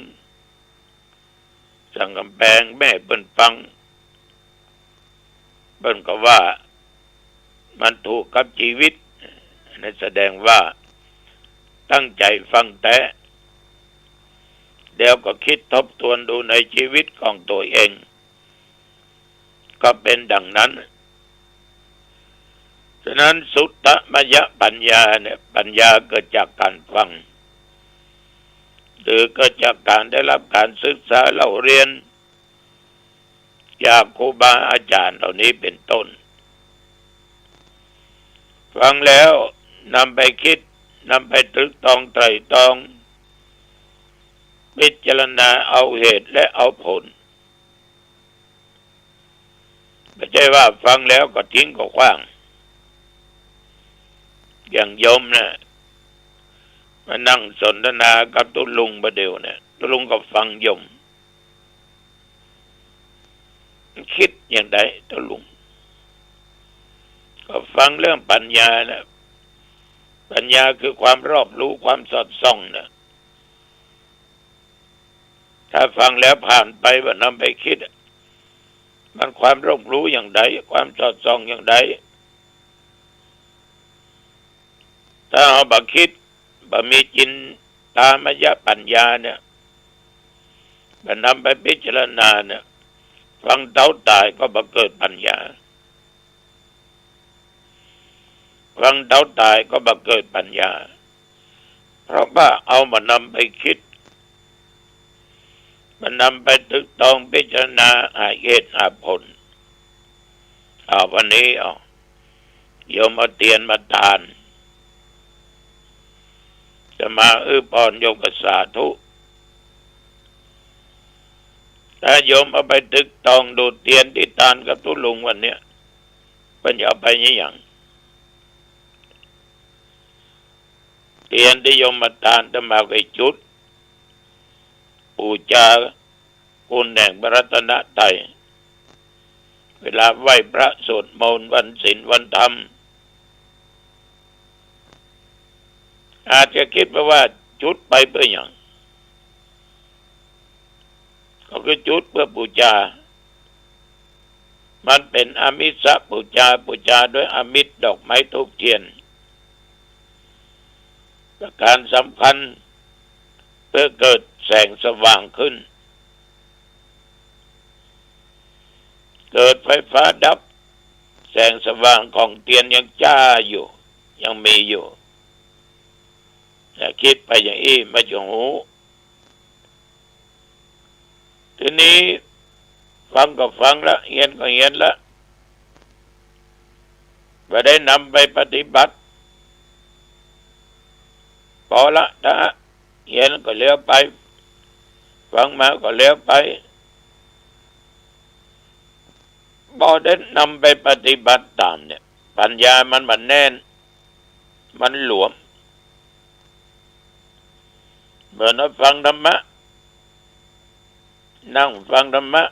สังกำแปง แม่เปิ้นฟัง เปิ้นก็ว่ามันถูกกับจีวิต อันนั้นแสดงว่าตั้งใจ๋ฟังแต๊ แล้วก็กึ๊ดทบทวนดูในจีวิตของตั๋วเอง ก็เป๋นดังนั้น ฉะนั้นสุตตมยปัญญาเนี่ย ปัญญาเกิดจากก๋านฟัง หรือเกิดจากก๋านได้ฮับก๋านศึกษาเล่าเรียน จากครูบาอาจ๋ารย์เหล่านี้เป๋นต้น ฟังแล้วนำไปกึ๊ด นำไปตรึกตองไตร่ตอง พิจารณาเอาเหตุและเอาผล บ่ใจ้ว่าฟังแล้วก็ทิ้งก็ขว้าง อย่างโยมน่ะ มานั่งสนทนากับตุ๊ลุงบ่าเดี่ยวเนี่ย ตุ๊ลุงก็ฟังโยม กึ๊ดอย่างใดตุ๊ลุง ก็ฟังเรื่องปัญญาน่ะ ปัญญาคือความรอบรู้ ความสอดส่องน่ะ ถ้าฟังแล้วผ่านไป บ่นำไปกึ๊ดอะ มันความรอบรู้อย่างใด ความสอดส่องอย่างใด ถ้าเฮาบ่กึ๊ด บ่มีจิน ตามยปัญญาเนี่ย เมื่อนำไปพิจารณาเนี่ย ฟังเต๊าต๋ายก็บ่เกิดปัญญา ฟังเต๊าต๋ายก็บ่เกิดปัญญา เพราะว่าเอามานำไปกึ๊ด มานำไปตึกตองพิจารณาหาเหตุหาผล อ่า วันนี้ อ่า โยมเอาเตียนมาตาน อาตมาอื้อป้อนโยมก็สาธุ ถ้าโยมเอาไปตึกตองดูเตียนตี้ตานกับตุ๊ลุงวันเนี้ย เปิ้นจะเอาไปอะหยัง เตียนตี้โยมมาตาน อาตมาก็จุด ปู๋จา คุณแห่งพระรัตนตรัย เวลาไหว้พระสวดมนต์วันศีลวันธรรม อาจจะกึ๊ดไปว่าจุดไปเปื้อหยัง ก็คือจุดเปื้อปู๋จา มันเป๋นอามิสปู๋จา ปู๋จาด้วยอามิสดอกไม้ธูปเตียน ประก๋านสำคัญ เปื้อเกิดแสงสว่างขึ้น เกิดไฟฟ้าดับ แสงสว่างของเตียนยังจ้าอยู่ ยังมีอยู่ นะ กึ๊ดไปอย่างอี้ บ่จะฮู้ ทีนี้ฟังก็ฟังละ เฮียนก็เฮียนละ บ่ได้นำไปปฏิบัติ ปอละ ถ้าเฮียนก็แล้วไป ฟังมาก็แล้วไป บ่ได้นำไปปฏิบัติต๋ามเนี่ย ปัญญามันบ่แน่น มันหลวม เหมือนว่าฟังธรรมะ นั่งฟังธรรมะ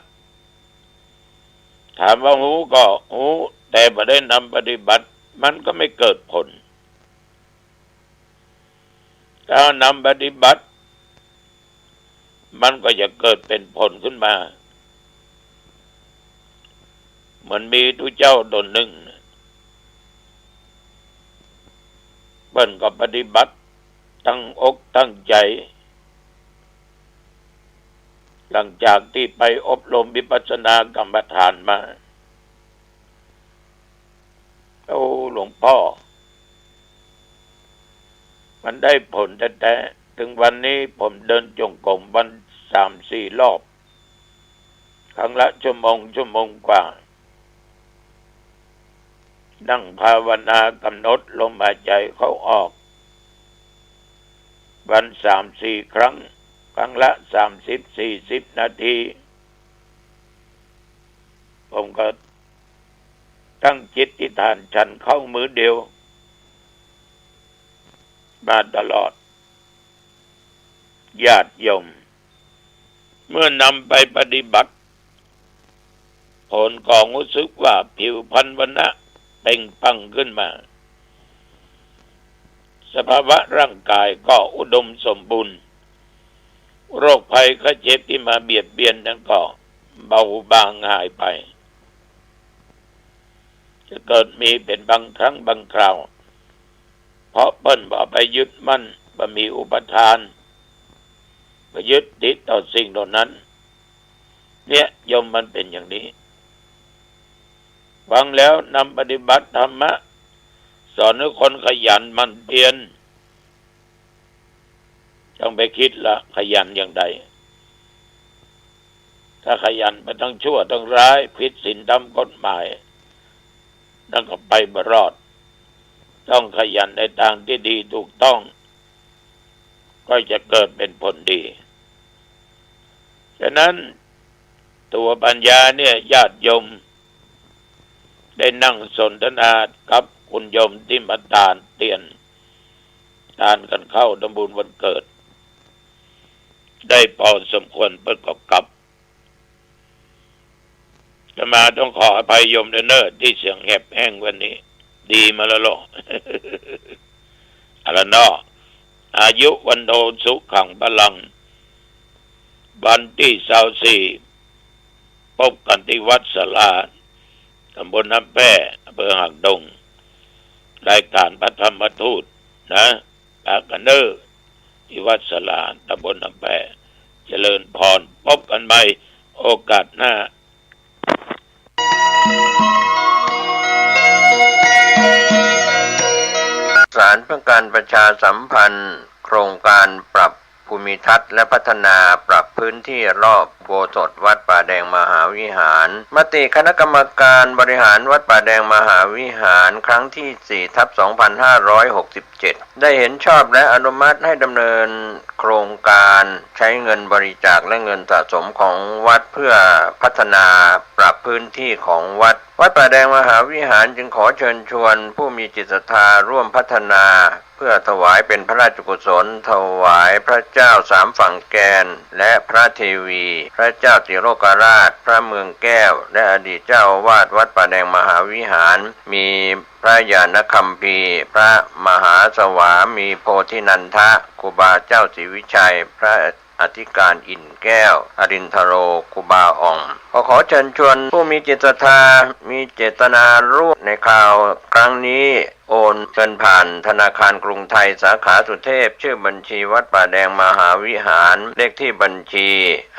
ถามว่าฮู้ก็ฮู้ แต่บ่ได้นำปฏิบัติ มันก็ไม่เกิดผล ถ้านำปฏิบัติ มันก็จะเกิดเป๋นผลขึ้นมา เหมือนมีตุ๊เจ้าต๋นนึ่ง เปิ้นก็ปฏิบัติตั้งอกตั้งใจ๋ หลังจากตี้ไปอบรมวิปัสสนากรรมฐานมา โอ้ หลวงป้อ มันได้ผลแต๊ๆ เถิงวันนี้ผมเดินจงกรมวันสามสี่รอบ ครั้งละชั่วโมง ชั่วโมงกว่า นั่งภาวนากำหนดลมหายใจ๋เข้าออก วันสามสี่ครั้ง ครั้งละสามสิบสี่สิบนาที ผมก็ตั้งจิตอธิษฐานฉันข้าวมื้อเดียว มาตลอด ญาติโยม เมื่อนำไปปฏิบัติ ผลก็ฮู้สึกว่าผิวพรรณวรรณะเปล่งปลั่งขึ้นมา สภาวะร่างกายก็อุดมสมบูรณ์ โรคภัยไข้เจ็บตี้มาเบียดเบียนนั้นก็เบาบางหายไป จะเกิดมีเป๋นบางครั้งบางคราว เพราะเปิ้นบ่ไปยึดมั่น บ่มีอุปาทาน บ่ยึดติดต่อสิ่งเหล่านั้น เนี่ย โยม มันเป๋นอย่างนี้ ฟังแล้วนำปฏิบัติธรรมะ สอนหื้อคนขยันหมั่นเพียร ต้องไปกึ๊ดละ ขยันอย่างใด ถ้าขยันไปตังชั่วตังร้าย ผิดศีลธรรมกฎหมาย นั่นก็ไปบ่รอด ต้องขยันในตางตี้ดีถูกต้อง ก็จะเกิดเป๋นผลดี ฉะนั้น ตั๋วปัญญาเนี่ย ญาติโยม ได้นั่งสนทนากับคุณโยมตี้มาตานเตียน ตานกั๋นเข้าทำบุญวันเกิด ได้ปอสมควร เปิ้นก็กลับ อาตมาต้องขออภัยโยมด้วยเน่อ ตี้เสียงแหบแห้งวันนี้ ดีมาแล้วลอ เอาละเนาะ อายุ วัณโณ สุขัง พลัง วันตี้ซาวสี่ พบกั๋นตี้วัดสารา ต๋ำบลน้ำแป้ อำเภอหางดง รายก๋านพระธรรมทูตนะ ปะกั๋นเน่อ ที่วัดสลาน ตำบลหนองแปะ เจริญพร พบกันใหม่โอกาสหน้า สารเพื่อการประชาสัมพันธ์โครงการปรับภูมิทัศน์และพัฒนาปรับพื้นที่รอบอุโบสถวัดป่าแดงมหาวิหาร มติคณะกรรมการบริหารวัดป่าแดงมหาวิหารครั้งที่สี่ทับสองพันห้าร้อยหกสิบเจ็ด ได้เห็นชอบและอนุมัติให้ดำเนินโครงการใช้เงินบริจาคและเงินสะสมของวัดเพื่อพัฒนาปรับพื้นที่ของวัด วัดป่าแดงมหาวิหารจึงขอเชิญชวนผู้มีจิตศรัทธาร่วมพัฒนา เพื่อถวายเป็นพระราชกุศล ถวายพระเจ้าสามฝั่งแกน และพระเทวี พระเจ้าติโลกราช พระเมืองแก้ว และอดีตเจ้าอาวาสวัดป่าแดงมหาวิหาร มีพระญาณคัมภีร์ พระมหาสวามีโพธินันทะ ครูบาเจ้าศรีวิชัย พระอธิการอินทร์แก้ว อรินทโร ครูบาอ่อง ก็ขอเชิญชวนผู้มีจิตศรัทธา มีเจตนาร่วมในคราวครั้งนี้ โอนเงินผ่านธนาคารกรุงไทยสาขาสุเทพ ชื่อบัญชีวัดป่าแดงมหาวิหาร เลขที่บัญชี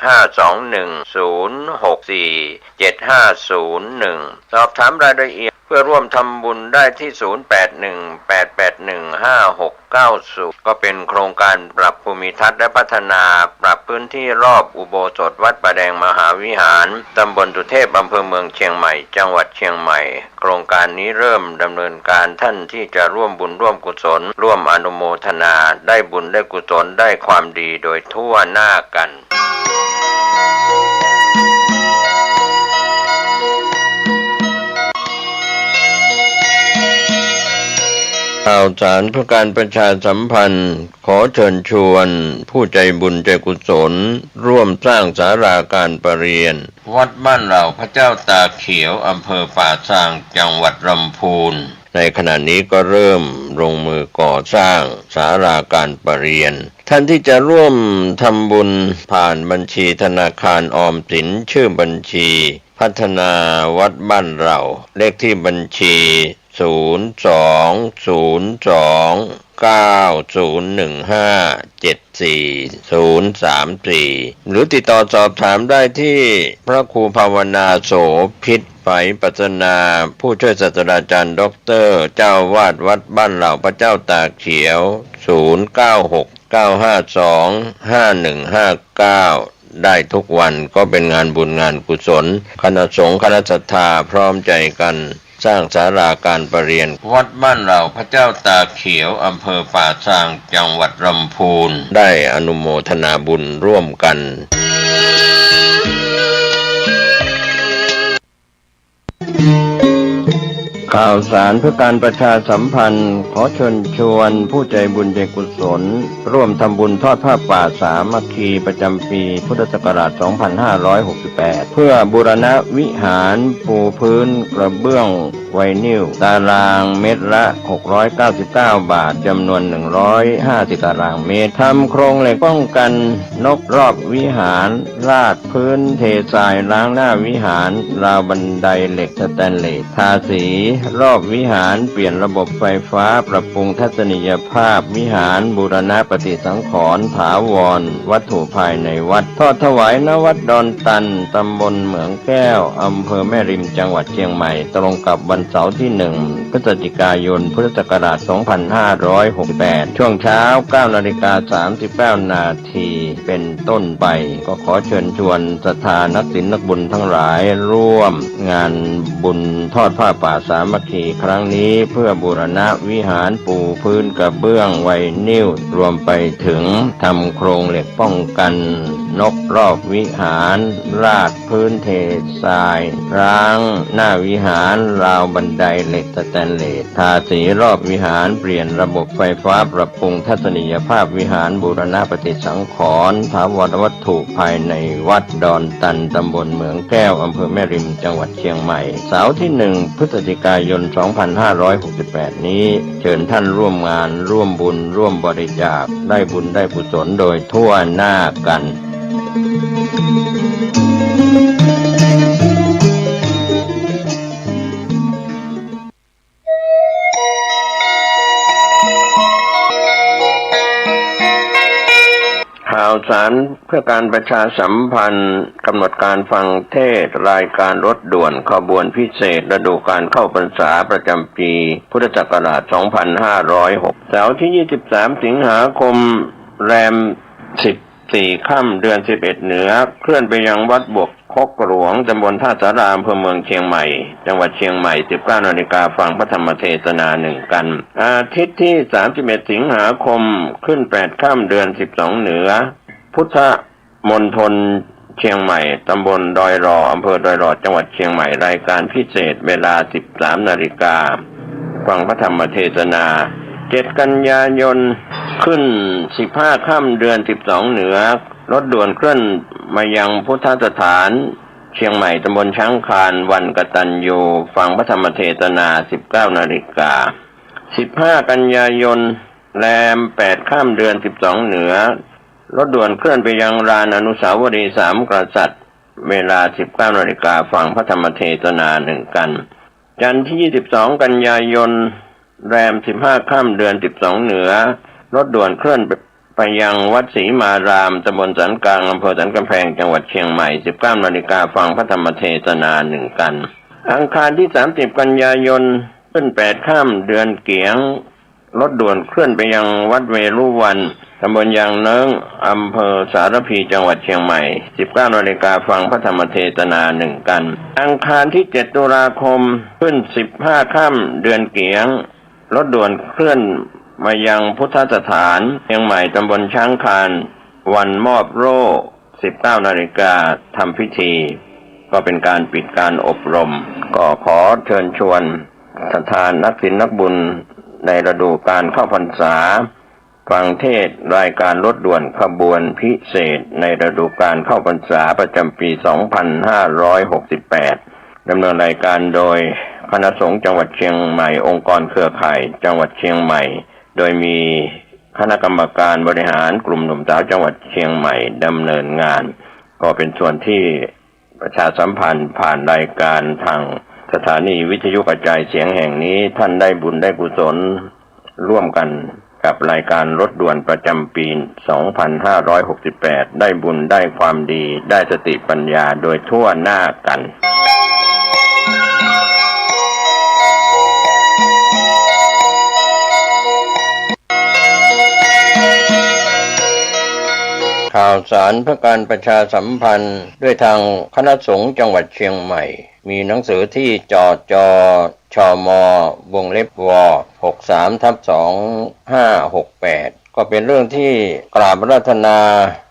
ห้าสองหนึ่งศูนย์หกสี่เจ็ดห้าศูนย์หนึ่ง สอบถามรายละเอียดเพื่อร่วมทำบุญได้ที่ ศูนย์แปดหนึ่งแปดแปดหนึ่งห้าหกเก้าศูนย์ ก็เป็นโครงการปรับภูมิทัศน์และพัฒนาปรับพื้นที่รอบอุโบสถวัดป่าแดงมหาวิหาร ตำบลสุเทพ อำเภอเมืองเชียงใหม่ จังหวัดเชียงใหม่ โครงการนี้เริ่มดำเนินการ ท่านที่จะร่วมบุญร่วมกุศล ร่วมอนุโมทนา ได้บุญได้กุศลได้ความดีโดยทั่วหน้ากัน ข่าวสารเพื่อการประชาสัมพันธ์ ขอเชิญชวนผู้ใจบุญใจกุศล ร่วมสร้างศาลาการประเรียน วัดบ้านเหล่าพระเจ้าตาเขียว อำเภอป่าซาง จังหวัดลำพูน ในขณะนี้ก็เริ่มลงมือก่อสร้างศาลาการประเรียน ท่านที่จะร่วมทำบุญผ่านบัญชีธนาคารออมสิน ชื่อบัญชีพัฒนาวัดบ้านเหล่า เลขที่บัญชี ศูนย์สองศูนย์สองเก้าศูนย์หนึ่งห้าเจ็ดสี่ศูนย์สามสี่ หรือติดต่อสอบถามได้ที่พระครูภาวนาโสภิต ไฝปัสนา ผู้ช่วยศาสตราจารย์ด็อกเตอร์ เจ้าอาวาสวัดบ้านเหล่าพระเจ้าตาเขียว ศูนย์เก้าหกเก้าห้าสองห้าหนึ่งห้าเก้า ได้ทุกวัน ก็เป็นงานบุญงานกุศล คณะสงฆ์คณะศรัทธาพร้อมใจกัน สร้างศาลาการประเรียน วัดบ้านเหล่าพระเจ้าตาเขียว อำเภอป่าซาง จังหวัดลำพูน ได้อนุโมทนาบุญร่วมกัน ข่าวสารเพื่อการประชาสัมพันธ์ ขอเชิญชวนผู้ใจบุญใจกุศล ร่วมทำบุญทอดผ้าป่าสามัคคีประจำปีพุทธศักราชสองพันห้าร้อยหกสิบแปด เพื่อบูรณะวิหาร ปูพื้นกระเบื้องไวนิล ตารางเมตรละหกร้อยเก้าสิบเก้าบาท จำนวนหนึ่งร้อยห้าสิบตารางเมตร ทำโครงเหล็กป้องกันนกรอบวิหาร ลาดพื้นเททรายล้างหน้าวิหาร ราวบันไดเหล็กสแตนเลส ทาสีรอบวิหาร เปลี่ยนระบบไฟฟ้า ปรับปรุงทัศนียภาพวิหาร บูรณะปฏิสังขรณ์ถาวร วัตถุภายในวัด ทอดถวาย ณ วัดดอนตัน ตำบลเหมืองแก้ว อำเภอแม่ริม จังหวัดเชียงใหม่ ตรงกับวันเสาร์ที่หนึ่ง พฤศจิกายน พุทธศักราชสองพันห้าร้อยหกสิบแปด ช่วงเช้า เก้านาฬิกาสามสิบเก้านาที เป็นต้นไป ก็ขอเชิญชวนศรัทธานักศีลนักบุญทั้งหลาย ร่วมงานบุญทอดผ้าป่าสามัคคีครั้งนี้ เพื่อบูรณะวิหาร ปูพื้นกระเบื้องไวนิล รวมไปถึงทำโครงเหล็กป้องกันนกรอบวิหาร ลาดพื้นเททราย ล้างหน้าวิหาร ราวบันไดเหล็กสแตนเลส ทาสีรอบวิหาร เปลี่ยนระบบไฟฟ้า ปรับปรุงทัศนียภาพวิหาร บูรณะปฏิสังขรณ์ถาวรวัตถุภายในวัดดอนตัน ตำบลเหมืองแก้ว อำเภอแม่ริม จังหวัดเชียงใหม่ เสาร์ที่หนึ่ง พฤศจิกายน สองพันห้าร้อยหกสิบแปด นี้ เชิญท่านร่วมงาน ร่วมบุญ ร่วมบริจาค ได้บุญได้กุศลโดยทั่วหน้ากัน ข่าวสารเพื่อการประชาสัมพันธ์ กำหนดการฟังเทศน์รายการรถด่วนขบวนพิเศษฤดูกาลเข้าพรรษาประจำปีพุทธศักราช สองพันห้าร้อยหก เสาร์ที่ ยี่สิบสาม สิงหาคม แรม สิบสี่ ค่ำ เดือน สิบเอ็ด เหนือ เคลื่อนไปยังวัดบวกคกหลวง ตำบลท่าสารา อำเภอเมืองเชียงใหม่ จังหวัดเชียงใหม่ สิบเก้า นาฬิกา ฟังพระธรรมเทศนาหนึ่งกัณฑ์ อาทิตย์ที่ สามสิบเอ็ด สิงหาคม ขึ้น แปด ค่ำ เดือน สิบสอง เหนือ พุทธมณฑลเชียงใหม่ ตำบลดอยหล่อ อำเภอดอยหล่อ จังหวัดเชียงใหม่ รายการพิเศษ เวลา สิบสาม นาฬิกา ฟังพระธรรมเทศนา เจ็ด กันยายน ขึ้น สิบห้า ค่ำ เดือน สิบสอง เหนือ รถด่วนเคลื่อนมายังพุทธสถานเชียงใหม่ ตำบลช้างคาน วันกตัญญู ฟังพระธรรมเทศนา สิบเก้า นาฬิกา สิบห้า กันยายน แรม แปด ค่ำ เดือน สิบสอง เหนือ รถด่วนเคลื่อนไปยังลานอนุสาวรีย์สามกษัตริย์ เวลา สิบเก้า นาฬิกา ฟังพระธรรมเทศนาหนึ่งกัณฑ์ จันทร์ที่ ยี่สิบสอง กันยายน แรม สิบห้า ค่ำ เดือน สิบสอง เหนือ รถด่วนเคลื่อนไปยังวัดศรีมาราม ตำบลสันกลาง อำเภอสันกำแพง จังหวัดเชียงใหม่ สิบเก้า นาฬิกา ฟังพระธรรมเทศนาหนึ่งกัณฑ์ อังคารที่ สามสิบ กันยายน ขึ้น แปด ค่ำ เดือนเกี๋ยง รถด่วนเคลื่อนไปยังวัดเวฬุวัน ตำบลยางเนิ้ง อำเภอสารภี จังหวัดเชียงใหม่ สิบเก้า นาฬิกา ฟังพระธรรมเทศนาหนึ่งกัณฑ์ อังคารที่ เจ็ด ตุลาคม ขึ้น สิบห้า ค่ำ เดือนเกี๋ยง รถด่วนเคลื่อนมายังพุทธสถานเชียงใหม่ ตำบลช้างคาน วันมอบโล่ สิบเก้า นาฬิกา ทำพิธี ก็เป็นการปิดการอบรม ก็ขอเชิญชวนศรัทธานักศีลนักบุญในฤดูกาลเข้าพรรษา ฟังเทศน์รายการรถด่วนขบวนพิเศษในฤดูกาลเข้าพรรษาประจำปี สองพันห้าร้อยหกสิบแปด ดำเนินรายการโดยคณะสงฆ์จังหวัดเชียงใหม่ องค์กรเครือข่ายจังหวัดเชียงใหม่ โดยมีคณะกรรมการบริหารกลุ่มหนุ่มสาวจังหวัดเชียงใหม่ดำเนินงาน ก็เป็นส่วนที่ประชาสัมพันธ์ผ่านรายการทางสถานีวิทยุกระจายเสียงแห่งนี้ ท่านได้บุญได้กุศลร่วมกันกับรายการรถด่วนประจำปี สองพันห้าร้อยหกสิบแปด ได้บุญได้ความดี ได้สติปัญญาโดยทั่วหน้ากัณฑ์ ข่าวสารเพื่อการประชาสัมพันธ์ด้วยทางคณะสงฆ์จังหวัดเชียงใหม่ มีหนังสือที่ จจ ชม วงเล็บ ว หกสามทับสองห้าหกแปด ก็เป็นเรื่องที่กราบอาราธนา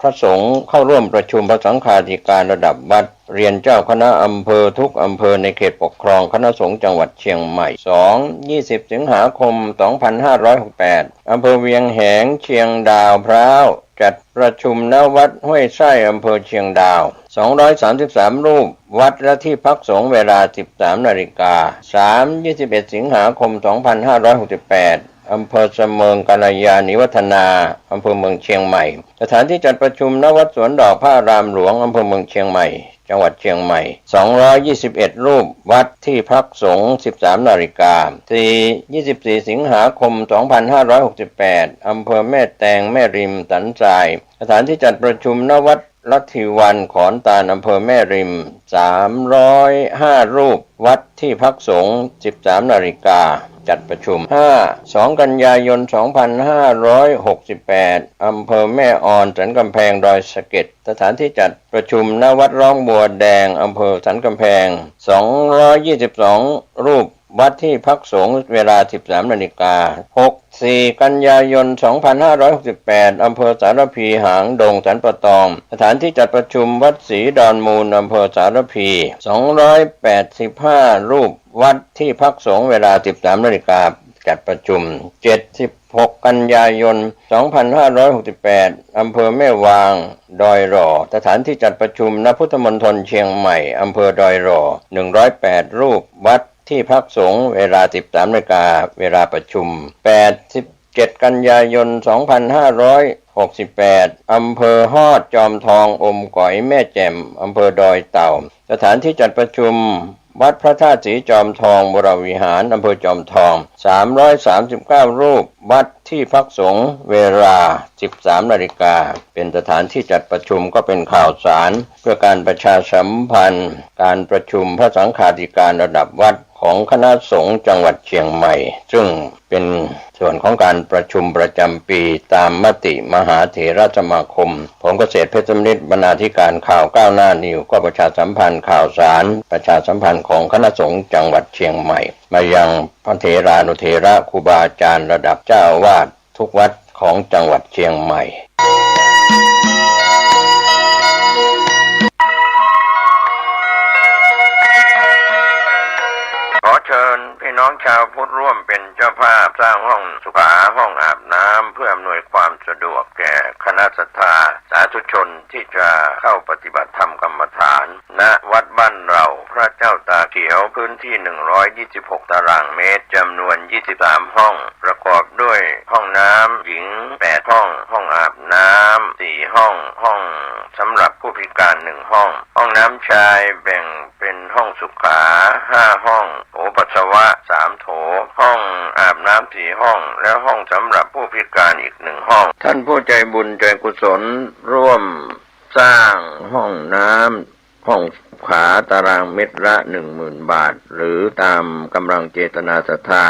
พระสงฆ์เข้าร่วมประชุมพระสังฆาธิการระดับวัด เรียนเจ้าคณะอำเภอทุกอำเภอในเขตปกครองคณะสงฆ์จังหวัดเชียงใหม่ สอง ยี่สิบ สิงหาคม สองพันห้าร้อยหกสิบแปด อำเภอเวียงแหง เชียงดาว พร้าว จัดประชุม ณ วัดห้วยไส้ อำเภอเชียงดาว สองร้อยสามสิบสาม รูป วัดและที่พักสงฆ์ เวลา สิบสาม นาฬิกา สาม ยี่สิบเอ็ด สิงหาคม สองพันห้าร้อยหกสิบแปด อำเภอเสมิง กัลยาณิวัฒนา อำเภอเมืองเชียงใหม่ สถานที่จัดประชุม ณ วัดสวนดอกพระอารามหลวง อำเภอเมืองเชียงใหม่ จังหวัดเชียงใหม่ สองร้อยยี่สิบเอ็ด รูป วัดที่พักสงฆ์ สิบสาม นาฬิกา สี่ ยี่สิบสี่ สิงหาคม สองพันห้าร้อยหกสิบแปด อำเภอแม่แตง แม่ริม สันทราย สถานที่จัดประชุม ณ วัดลัทธิวัน ขอนตาล อำเภอแม่ริม สามร้อยห้า รูป วัดที่พักสงฆ์ สิบสาม นาฬิกา จัดประชุม ห้า สอง กันยายน สองพันห้าร้อยหกสิบแปด อำเภอแม่ออน สันกำแพง ดอยสะเก็ด สถานที่จัดประชุม ณ วัดร่องบัวแดง อำเภอสันกำแพง สองร้อยยี่สิบสอง รูป วัดที่พักสงฆ์ เวลา สิบสาม นาฬิกา หก สี่ กันยายน สองพันห้าร้อยหกสิบแปด อำเภอสารภี หางดง สันป่าตอง สถานที่จัดประชุม วัดศรีดอนมูล อำเภอสารภี สองร้อยแปดสิบห้า รูป วัดที่พักสงฆ์ เวลา สิบสาม นาฬิกา จัดประชุม เจ็ด สิบหก กันยายน สองพันห้าร้อยหกสิบแปด อำเภอแม่วาง ดอยหล่อ สถานที่จัดประชุม ณ พุทธมณฑลเชียงใหม่ อำเภอดอยหล่อ หนึ่งร้อยแปด รูป วัดที่พักสงฆ์ เวลา สิบสาม นาฬิกา เวลาประชุม แปด สิบเจ็ด กันยายน สองพันห้าร้อยหกสิบแปด อำเภอฮอด จอมทอง อมก๋อย แม่แจ่ม อำเภอดอยเต่า สถานที่จัดประชุม วัดพระธาตุสีจอมทองวรวิหาร อำเภอจอมทอง สามร้อยสามสิบเก้ารูป วัดที่พักสงฆ์ เวลา สิบสามนาฬิกา เป็นสถานที่จัดประชุม ก็เป็นข่าวสารเพื่อการประชาสัมพันธ์การประชุมพระสังฆาธิการระดับวัดของคณะสงฆ์จังหวัดเชียงใหม่ ซึ่งเป็นส่วนของการประชุมประจำปีตามมติมหาเถรสมาคม ผมเกษตรเพชรสำริด บรรณาธิการข่าวก้าวหน้านิว ก็ประชาสัมพันธ์ข่าวสาร ประชาสัมพันธ์ของคณะสงฆ์จังหวัดเชียงใหม่ มายังพระเถรานุเถระครูบาอาจารย์ระดับเจ้าอาวาสทุกวัดของจังหวัดเชียงใหม่ ขอเชิญพี่น้องชาวพุทธร่วมเป็นเจ้าภาพสร้างห้องสุขา ห้องอาบน้ำ เพื่ออำนวยความสะดวกแก่คณะศรัทธาสาธุชนที่จะเข้าปฏิบัติธรรมกรรมฐาน ณ วัดบ้านเรา พระเจ้าตาเขียว พื้นที่ หนึ่งร้อยยี่สิบหกตารางเมตร จำนวน ยี่สิบสามห้อง ประกอบด้วยห้องน้ำหญิง แปดห้อง ห้องอาบน้ำ สี่ห้อง ห้องสำหรับผู้พิการ หนึ่งห้อง ห้องน้ำชายแบ่งเป็นห้องสุขา ห้าห้อง โถปัสสาวะ สามโถ ห้องอาบน้ำ สี่ห้อง และห้องสำหรับผู้พิการอีก หนึ่งห้อง ท่านผู้ใจบุญใจกุศลร่วมสร้างห้องน้ำ ห้องสุขา ตารางเมตรละ หนึ่งหมื่นบาท หรือตามกำลังเจตนาศรัทธา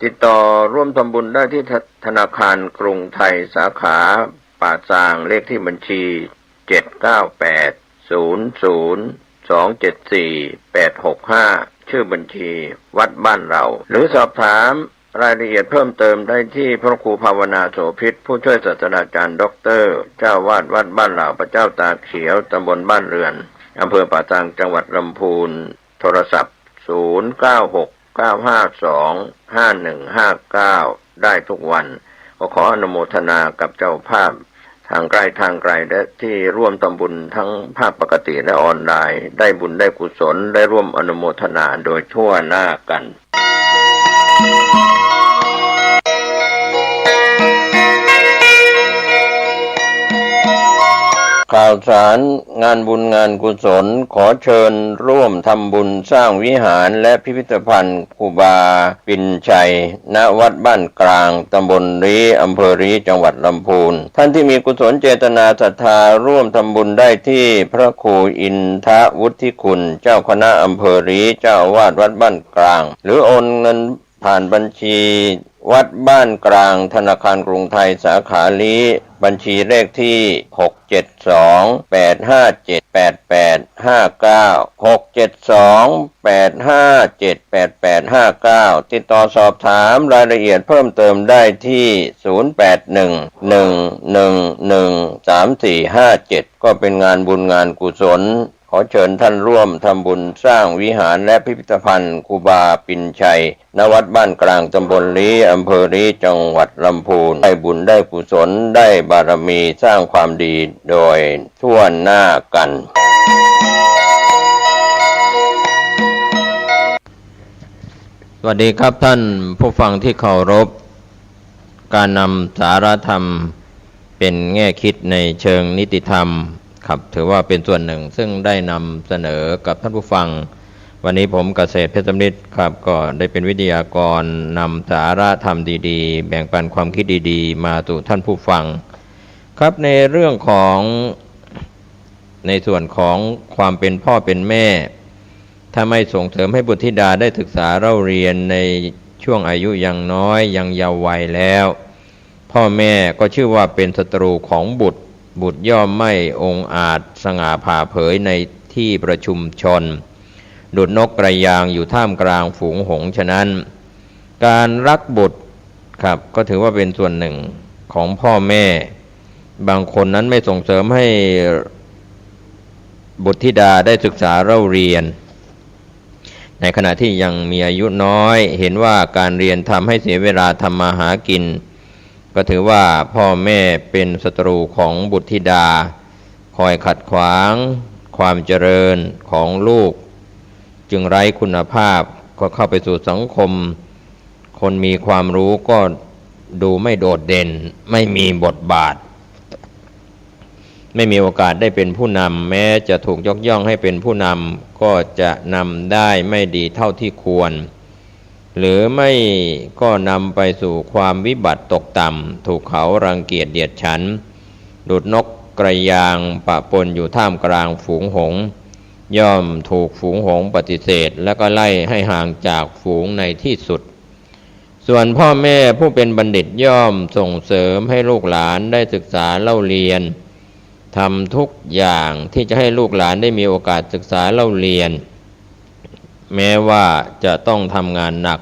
ติดต่อร่วมทำบุญได้ที่ธ- ธนาคารกรุงไทย สาขาป่าซาง เลขที่บัญชี เจ็ดเก้าแปด ศูนย์ศูนย์ สองเจ็ดสี่ แปดหกห้า ชื่อบัญชีวัดบ้านเรา หรือสอบถามรายละเอียดเพิ่มเติมได้ที่พระครูภาวนาโสภิต ผู้ช่วยศาสตราจารย์ด็อกเตอร์ เจ้าอาวาสวัดบ้านเรา พระเจ้าตาเขียว ตำบลบ้านเรือน อำเภอป่าซาง จังหวัดลำพูน โทรศัพท์ ศูนย์เก้าหก เก้าห้าสอง ห้าหนึ่งห้าเก้า ได้ทุกวัน ก็ขออนุโมทนากับเจ้าภาพทางใกล้ทางไกล และที่ร่วมทำบุญทั้งภาคปกติและออนไลน์ ได้บุญได้กุศล ได้ร่วมอนุโมทนาโดยทั่วหน้ากัน ข่าวสารงานบุญงานกุศล ขอเชิญร่วมทำบุญสร้างวิหารและพิพิธภัณฑ์ครูบาปิณชัย ณ วัดบ้านกลาง ตำบลลี้ อำเภอลี้ จังหวัดลำพูน ท่านที่มีกุศลเจตนาศรัทธาร่วมทำบุญได้ที่พระครูอินทวุฒิคุณ เจ้าคณะอำเภอลี้ เจ้าอาวาสวัดบ้านกลาง หรือโอนเงิน ผ่านบัญชีวัดบ้านกลาง ธนาคารกรุงไทย สาขาลี้ บัญชีเลขที่ หกเจ็ดสอง แปดห้าเจ็ด แปดแปดห้าเก้า หกเจ็ดสอง แปดห้าเจ็ด แปดแปดห้าเก้า ติดต่อสอบถามรายละเอียดเพิ่มเติมได้ที่ ศูนย์แปดหนึ่ง หนึ่งหนึ่งหนึ่ง สามสี่ห้าเจ็ด ก็เป็นงานบุญงานกุศล ขอเชิญท่านร่วมทำบุญสร้างวิหารและพิพิธภัณฑ์ครูบาปิณชัย ณ วัดบ้านกลาง ตำบลลี้ อำเภอลี้ จังหวัดลำพูน ได้บุญได้กุศล ได้บารมี สร้างความดีโดยทั่วหน้ากัน สวัสดีครับท่านผู้ฟังที่เคารพ การนำสาระธรรมเป็นแง่คิดในเชิงนิติธรรมครับ ถือว่าเป็นส่วนหนึ่งซึ่งได้นำเสนอกับท่านผู้ฟัง วันนี้ผมเกษตรเพชรสำริดครับ ก็ได้เป็นวิทยากรนำสาระธรรมดีๆ แบ่งปันความคิดดีๆ มาสู่ท่านผู้ฟังครับ ในเรื่องของ ในส่วนของความเป็นพ่อเป็นแม่ ถ้าไม่ส่งเสริมให้บุตรธิดาได้ศึกษาเล่าเรียนในช่วงอายุยังน้อยยังเยาว์วัยแล้ว พ่อแม่ก็ชื่อว่าเป็นศัตรูของบุตร บุตรย่อมไม่องอาจสง่าผ่าเผยในที่ประชุมชน ดุจนกกระยางอยู่ท่ามกลางฝูงหงส์ ฉะนั้น การรักบุตรครับ ก็ถือว่าเป็นส่วนหนึ่งของพ่อแม่ บางคนนั้นไม่ส่งเสริมให้บุตรธิดาได้ศึกษาเล่าเรียน ในขณะที่ยังมีอายุน้อย เห็นว่าการเรียนทำให้เสียเวลาทำมาหากิน ก็ถือว่าพ่อแม่เป็นศัตรูของบุตรธิดา คอยขัดขวางความเจริญของลูก จึงไร้คุณภาพ ก็เข้าไปสู่สังคม คนมีความรู้ก็ดูไม่โดดเด่น ไม่มีบทบาท ไม่มีโอกาสได้เป็นผู้นำ แม้จะถูกยกย่องให้เป็นผู้นำ ก็จะนำได้ไม่ดีเท่าที่ควร หรือไม่ก็นำไปสู่ความวิบัติตกต่ำ ถูกเขารังเกียจเดียดฉัน ดุจนกกระยางปะปนอยู่ท่ามกลางฝูงหงส์ ย่อมถูกฝูงหงส์ปฏิเสธ และก็ไล่ให้ห่างจากฝูงในที่สุด ส่วนพ่อแม่ผู้เป็นบัณฑิตย่อมส่งเสริมให้ลูกหลานได้ศึกษาเล่าเรียน ทำทุกอย่างที่จะให้ลูกหลานได้มีโอกาสศึกษาเล่าเรียน แม้ว่าจะต้องทำงานหนัก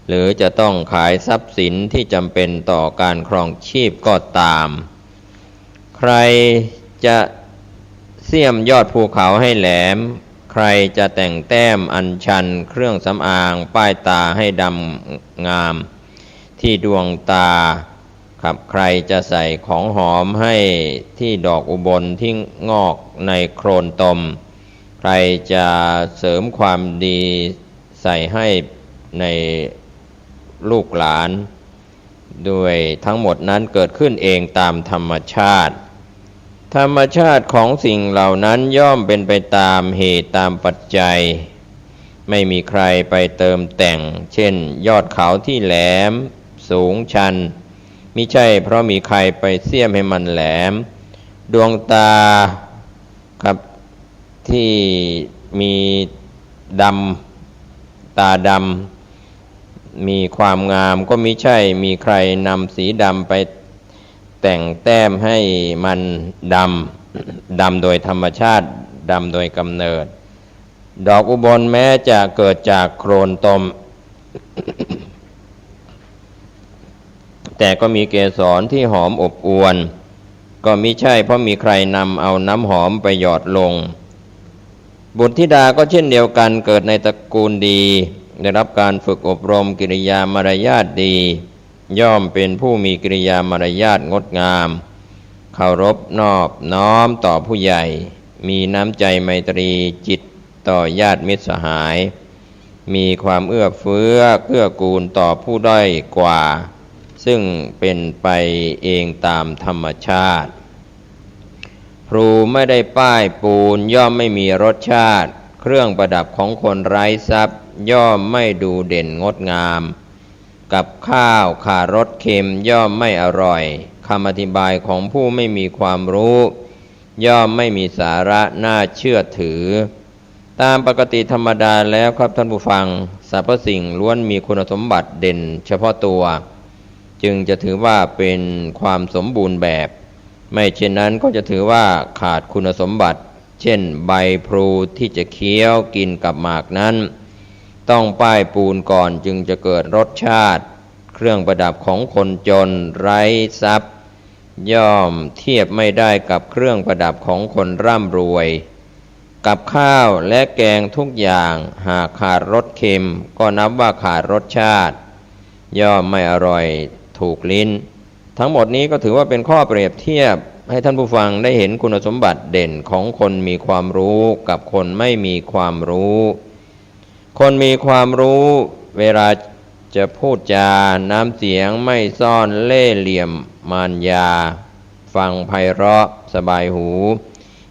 หรือจะต้องขายทรัพย์สินที่จำเป็นต่อการครองชีพก็ตาม ใครจะเสี้ยมยอดภูเขาให้แหลม ใครจะแต่งแต้มอัญชันเครื่องสำอางป้ายตาให้ดำงามที่ดวงตา ครับ ใครจะใส่ของหอมให้ที่ดอกอุบลที่งอกในโคลนตม ใครจะเสริมความดีใส่ให้ในลูกหลาน ด้วยทั้งหมดนั้นเกิดขึ้นเองตามธรรมชาติ ธรรมชาติของสิ่งเหล่านั้นย่อมเป็นไปตามเหตุตามปัจจัย ไม่มีใครไปเติมแต่ง เช่น ยอดเขาที่แหลมสูงชัน มิใช่เพราะมีใครไปเสี้ยมให้มันแหลม ดวงตา ครับ ที่มีดำ ตาดำ มีความงาม ก็มิใช่มีใครนำสีดำไปแต่งแต้มให้มันดำ ดำโดยธรรมชาติ ดำโดยกำเนิด ดอกอุบลแม้จะเกิดจากโคลนตม แต่ก็มีเกสรที่หอมอบอวล ก็มิใช่เพราะมีใครนำเอาน้ำหอมไปหยอดลง บุตรธิดาก็เช่นเดียวกัน เกิดในตระกูลดี ได้รับการฝึกอบรมกิริยามารยาทดี ย่อมเป็นผู้มีกิริยามารยาทงดงาม เคารพนอบน้อมต่อผู้ใหญ่ มีน้ำใจไมตรีจิตต่อญาติมิตรสหาย มีความเอื้อเฟื้อเกื้อกูลต่อผู้ด้อยกว่า ซึ่งเป็นไปเองตามธรรมชาติ พลูไม่ได้ป้ายปูนย่อมไม่มีรสชาติ เครื่องประดับของคนไร้ทรัพย์ย่อมไม่ดูเด่นงดงาม กับข้าวขาดรสเค็มย่อมไม่อร่อย คำอธิบายของผู้ไม่มีความรู้ ย่อมไม่มีสาระน่าเชื่อถือ ตามปกติธรรมดาแล้วครับท่านผู้ฟัง สรรพสิ่งล้วนมีคุณสมบัติเด่นเฉพาะตัว จึงจะถือว่าเป็นความสมบูรณ์แบบ ไม่เช่นนั้นก็จะถือว่าขาดคุณสมบัติ เช่น ใบพลูที่จะเคี้ยวกินกับหมากนั้น ต้องป้ายปูนก่อนจึงจะเกิดรสชาติ เครื่องประดับของคนจนไร้ทรัพย์ ย่อมเทียบไม่ได้กับเครื่องประดับของคนร่ำรวย กับข้าวและแกงทุกอย่างหากขาดรสเค็ม ก็นับว่าขาดรสชาติ ย่อมไม่อร่อยถูกลิ้น ทั้งหมดนี้ก็ถือว่าเป็นข้อเปรียบเทียบให้ท่านผู้ฟังได้เห็นคุณสมบัติเด่นของคนมีความรู้กับคนไม่มีความรู้ คนมีความรู้เวลาจะพูดจา น้ำเสียงไม่ซ่อนเล่ห์เหลี่ยมมารยา ฟังไพเราะสบายหู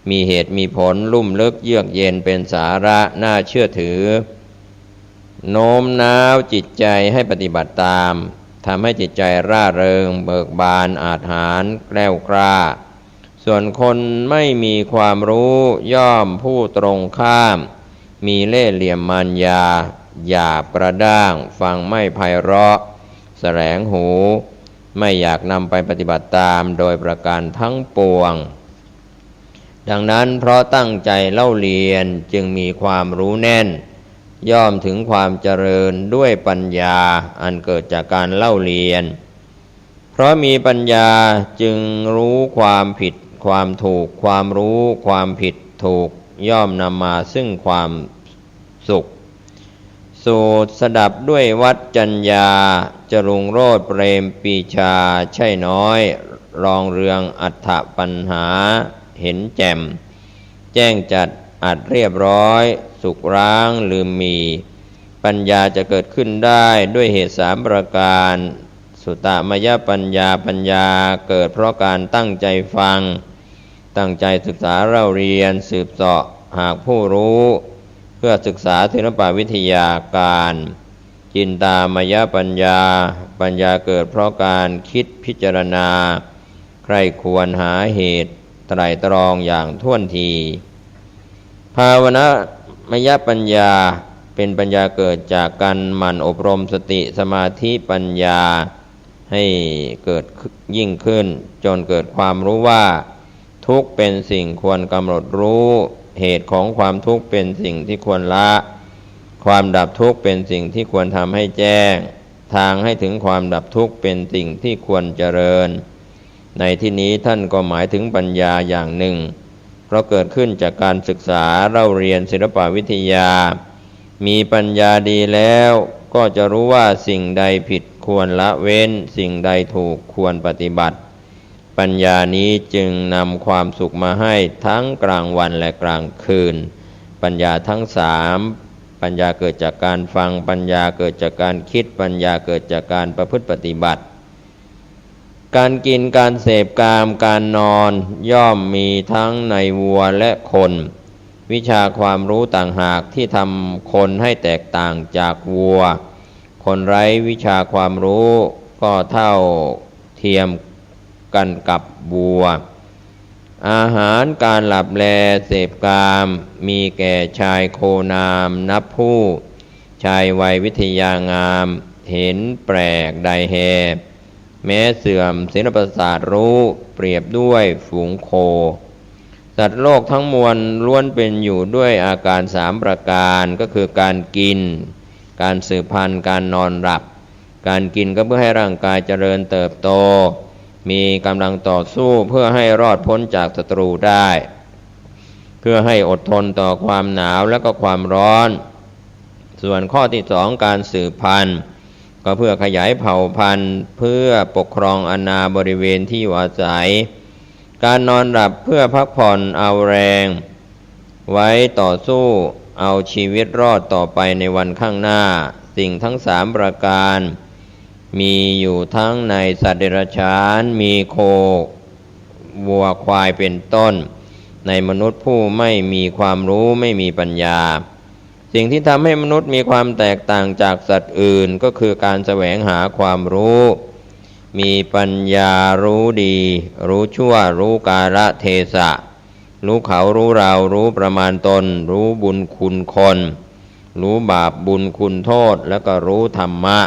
มีเหตุมีผลลุ่มลึกเยือกเย็นเป็นสาระน่าเชื่อถือ โน้มน้าวจิตใจให้ปฏิบัติตาม ทำให้จิตใจร่าเริงเบิกบานอาจหาญแกล้วกล้า ส่วนคนไม่มีความรู้ย่อมผู้ตรงข้าม มีเล่ห์เหลี่ยมมารยา หยาบกระด้าง ฟังไม่ไพเราะ แสลงหู ไม่อยากนำไปปฏิบัติตามโดยประการทั้งปวง ดังนั้นเพราะตั้งใจเล่าเรียนจึงมีความรู้แน่น ย่อมถึงความเจริญด้วยปัญญาอันเกิดจากการเล่าเรียน เพราะมีปัญญาจึงรู้ความผิดความถูก ความรู้ความผิดถูกย่อมนำมาซึ่งความสุข สูตรสดับด้วยวัจจัญญา จรุงโรจน์เปรมปรีชา ใช่น้อย รองเรืองอัฏฐปัญหา เห็นแจ่ม แจ้งจัดอัดเรียบร้อย สุขร้างลืมมี ปัญญาจะเกิดขึ้นได้ด้วยเหตุสามประการ สุตตมยปัญญา ปัญญาเกิดเพราะการตั้งใจฟัง ตั้งใจศึกษาเล่าเรียนสืบเสาะหาผู้รู้ เพื่อศึกษาศิลปวิทยาการ จินตามยปัญญา ปัญญาเกิดเพราะการคิดพิจารณา ใคร่ครวญหาเหตุ ไตร่ตรองอย่างถ้วนที ภาวนามยปัญญา เป็นปัญญาเกิดจากการหมั่นอบรมสติสมาธิปัญญา ให้เกิดยิ่งขึ้น จนเกิดความรู้ว่า ทุกข์เป็นสิ่งควรกำหนดรู้ เหตุของความทุกข์เป็นสิ่งที่ควรละ ความดับทุกข์เป็นสิ่งที่ควรทำให้แจ้ง ทางให้ถึงความดับทุกข์เป็นสิ่งที่ควรเจริญ ในที่นี้ท่านก็หมายถึงปัญญาอย่างหนึ่ง เพราะเกิดขึ้นจากการศึกษาเล่าเรียนศิลปวิทยา มีปัญญาดีแล้วก็จะรู้ว่าสิ่งใดผิดควรละเว้น สิ่งใดถูกควรปฏิบัติ ปัญญานี้จึงนำความสุขมาให้ทั้งกลางวันและกลางคืน ปัญญาทั้งสาม ปัญญาเกิดจากการฟัง ปัญญาเกิดจากการคิด ปัญญาเกิดจากการประพฤติปฏิบัติ การกิน การเสพกาม การนอน ย่อมมีทั้งในวัวและคน วิชาความรู้ต่างหากที่ทำคนให้แตกต่างจากวัว คนไร้วิชาความรู้ก็เท่าเทียมกันกับวัว อาหาร การหลับแลเสพกาม มีแก่ชายโคนามนับผู้ ชายวัยวิทยางาม เห็นแปลกใดแฮ แม้เสื่อมศิลปศาสตร์รู้ เปรียบด้วยฝูงโค สัตว์โลกทั้งมวลล้วนเป็นอยู่ด้วยอาการสามประการ ก็คือการกิน การสืบพันธุ์ การนอนหลับ การกินก็เพื่อให้ร่างกายเจริญเติบโต มีกำลังต่อสู้เพื่อให้รอดพ้นจากศัตรูได้ เพื่อให้อดทนต่อความหนาวและก็ความร้อน ส่วนข้อที่สอง การสืบพันธุ์ ก็เพื่อขยายเผ่าพันธุ์ เพื่อปกครองอาณาบริเวณที่อยู่อาศัย การนอนหลับเพื่อพักผ่อนเอาแรง ไว้ต่อสู้เอาชีวิตรอดต่อไปในวันข้างหน้า สิ่งทั้งสามประการ มีอยู่ทั้งในสัตว์เดรัจฉาน มีโค วัวควายเป็นต้น ในมนุษย์ผู้ไม่มีความรู้ไม่มีปัญญา สิ่งที่ทำให้มนุษย์มีความแตกต่างจากสัตว์อื่น ก็คือการแสวงหาความรู้ มีปัญญารู้ดี รู้ชั่ว รู้กาลเทศะ รู้เขา รู้เรา รู้ประมาณตน รู้บุญคุณคน รู้บาปบุญคุณโทษ แล้วก็รู้ธรรมะ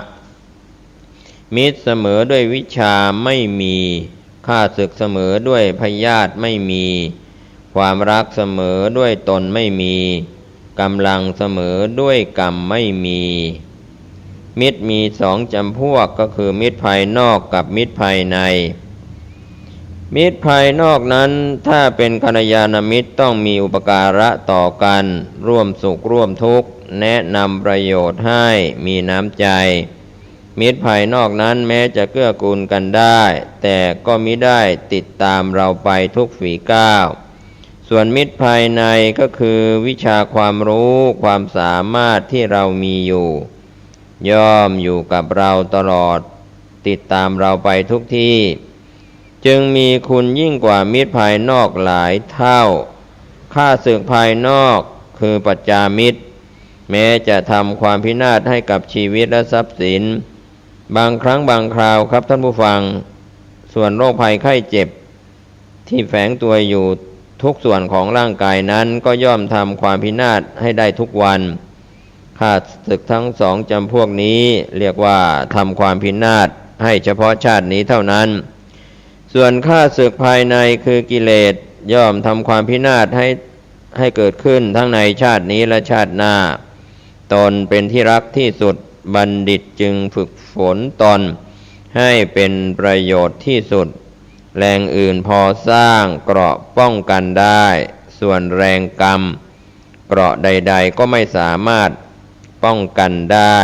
มิตรเสมอด้วยวิชาไม่มี ข้าศึกเสมอด้วยพยาธิไม่มี ความรักเสมอด้วยตนไม่มี กำลังเสมอด้วยกรรมไม่มี มิตรมีสองจำพวก ก็คือมิตรภายนอกกับมิตรภายใน มิตรภายนอกนั้น ถ้าเป็นกัลยาณมิตรต้องมีอุปการะต่อกัน ร่วมสุขร่วมทุกข์ แนะนำประโยชน์ให้ มีน้ำใจ มิตรภายนอกนั้นแม้จะเกื้อกูลกันได้ แต่ก็มิได้ติดตามเราไปทุกฝีก้าว ส่วนมิตรภายในก็คือวิชาความรู้ ความสามารถที่เรามีอยู่ ย่อมอยู่กับเราตลอด ติดตามเราไปทุกที่ จึงมีคุณยิ่งกว่ามิตรภายนอกหลายเท่า ข้าศึกภายนอกคือปัจจามิตร แม้จะทำความพินาศให้กับชีวิตและทรัพย์สิน บางครั้งบางคราวครับท่านผู้ฟัง ส่วนโรคภัยไข้เจ็บ ที่แฝงตัวอยู่ทุกส่วนของร่างกายนั้น ก็ย่อมทำความพินาศให้ได้ทุกวัน ข้าศึกทั้งสองจำพวกนี้เรียกว่าทำความพินาศให้เฉพาะชาตินี้เท่านั้น ส่วนข้าศึกภายในคือกิเลส ย่อมทำความพินาศให้ ให้เกิดขึ้นทั้งในชาตินี้และชาติหน้า ตนเป็นที่รักที่สุด บัณฑิตจึงฝึกฝนตนให้เป็นประโยชน์ที่สุด แรงอื่นพอสร้างเกราะป้องกันได้ ส่วนแรงกรรม เกราะใดๆ ก็ไม่สามารถป้องกันได้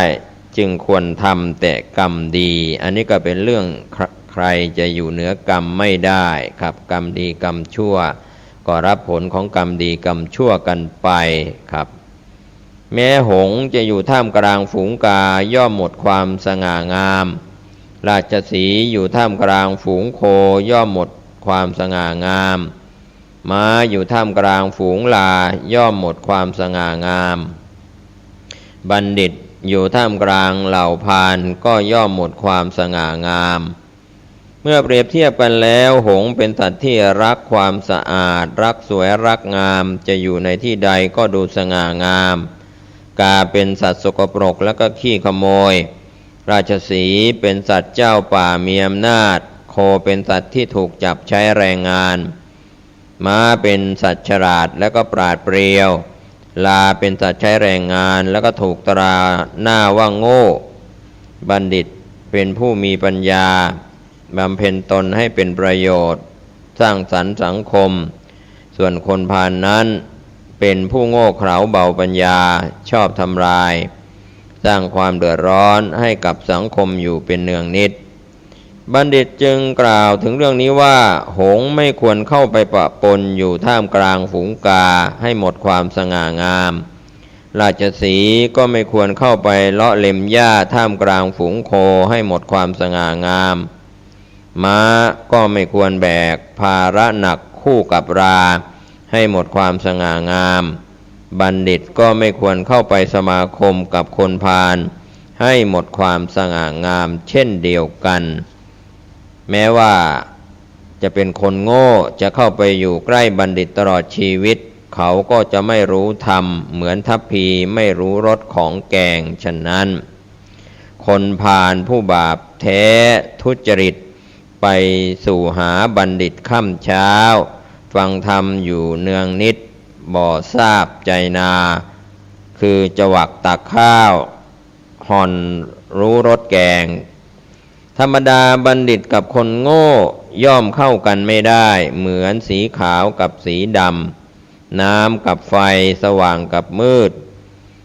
จึงควรทำแต่กรรมดี อันนี้ก็เป็นเรื่องใคร ใครจะอยู่เหนือกรรมไม่ได้ครับ กรรมดีกรรมชั่ว ก็รับผลของกรรมดีกรรมชั่วกันไปครับ แม้หงส์จะอยู่ท่ามกลางฝูงกา ย่อมหมดความสง่างาม ราชสีห์อยู่ท่ามกลางฝูงโค ย่อมหมดความสง่างาม ม้าอยู่ท่ามกลางฝูงลาย่อมหมดความสง่างาม บัณฑิตอยู่ท่ามกลางเหล่าพาลก็ย่อมหมดความสง่างาม เมื่อเปรียบเทียบกันแล้ว หงส์เป็นสัตว์ที่รักความสะอาด รักสวยรักงาม จะอยู่ในที่ใดก็ดูสง่างาม กาเป็นสัตว์สกปรกและก็ขี้ขโมย ราชสีห์เป็นสัตว์เจ้าป่ามีอำนาจ โคเป็นสัตว์ที่ถูกจับใช้แรงงาน ม้าเป็นสัตว์ฉลาดและก็ปราดเปรียว ลาเป็นสัตว์ใช้แรงงานและก็ถูกตราหน้าว่าโง่ บัณฑิตเป็นผู้มีปัญญา บำเพ็ญตนให้เป็นประโยชน์ สร้างสรรค์สังคม ส่วนคนพาลนั้นเป็นผู้โง่เขลาเบาปัญญา ชอบทำลาย สร้างความเดือดร้อนให้กับสังคมอยู่เป็นเนืองนิด บัณฑิตจึงกล่าวถึงเรื่องนี้ว่า หงส์ไม่ควรเข้าไปปะปนอยู่ท่ามกลางฝูงกาให้หมดความสง่างาม ราชสีห์ก็ไม่ควรเข้าไปเลาะเล็มหญ้าท่ามกลางฝูงโคให้หมดความสง่างาม ม้าก็ไม่ควรแบกภาระหนักคู่กับลาให้หมดความสง่างาม บัณฑิตก็ไม่ควรเข้าไปสมาคมกับคนพาลให้หมดความสง่างามเช่นเดียวกัน แม้ว่าจะเป็นคนโง่ จะเข้าไปอยู่ใกล้บัณฑิตตลอดชีวิต เขาก็จะไม่รู้ธรรม เหมือนทัพพีไม่รู้รสของแกงฉะนั้น คนพาลผู้บาปแท้ทุจริต ไปสู่หาบัณฑิตค่ำเช้า ฟังธรรมอยู่เนืองนิด บ่ทราบไจนา คือจวักตักข้าว ห่อนรู้รสแกง ธรรมดาบัณฑิตกับคนโง่ย่อมเข้ากันไม่ได้ เหมือนสีขาวกับสีดำ น้ำกับไฟ สว่างกับมืด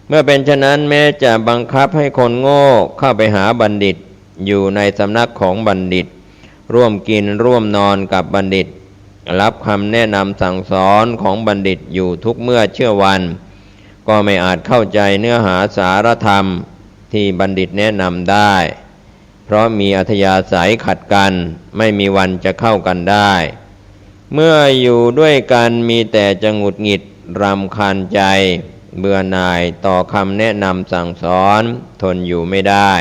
เมื่อเป็นฉะนั้น แม้จะบังคับให้คนโง่เข้าไปหาบัณฑิต อยู่ในสำนักของบัณฑิต ร่วมกินร่วมนอนกับบัณฑิต รับคำแนะนำสั่งสอนของบัณฑิตอยู่ทุกเมื่อเชื่อวัน ก็ไม่อาจเข้าใจเนื้อหาสารธรรมที่บัณฑิตแนะนำได้ เพราะมีอัธยาศัยขัดกัน ไม่มีวันจะเข้ากันได้ เมื่ออยู่ด้วยกันมีแต่จะหงุดหงิดรำคาญใจ เบื่อหน่ายต่อคำแนะนำสั่งสอน ทนอยู่ไม่ได้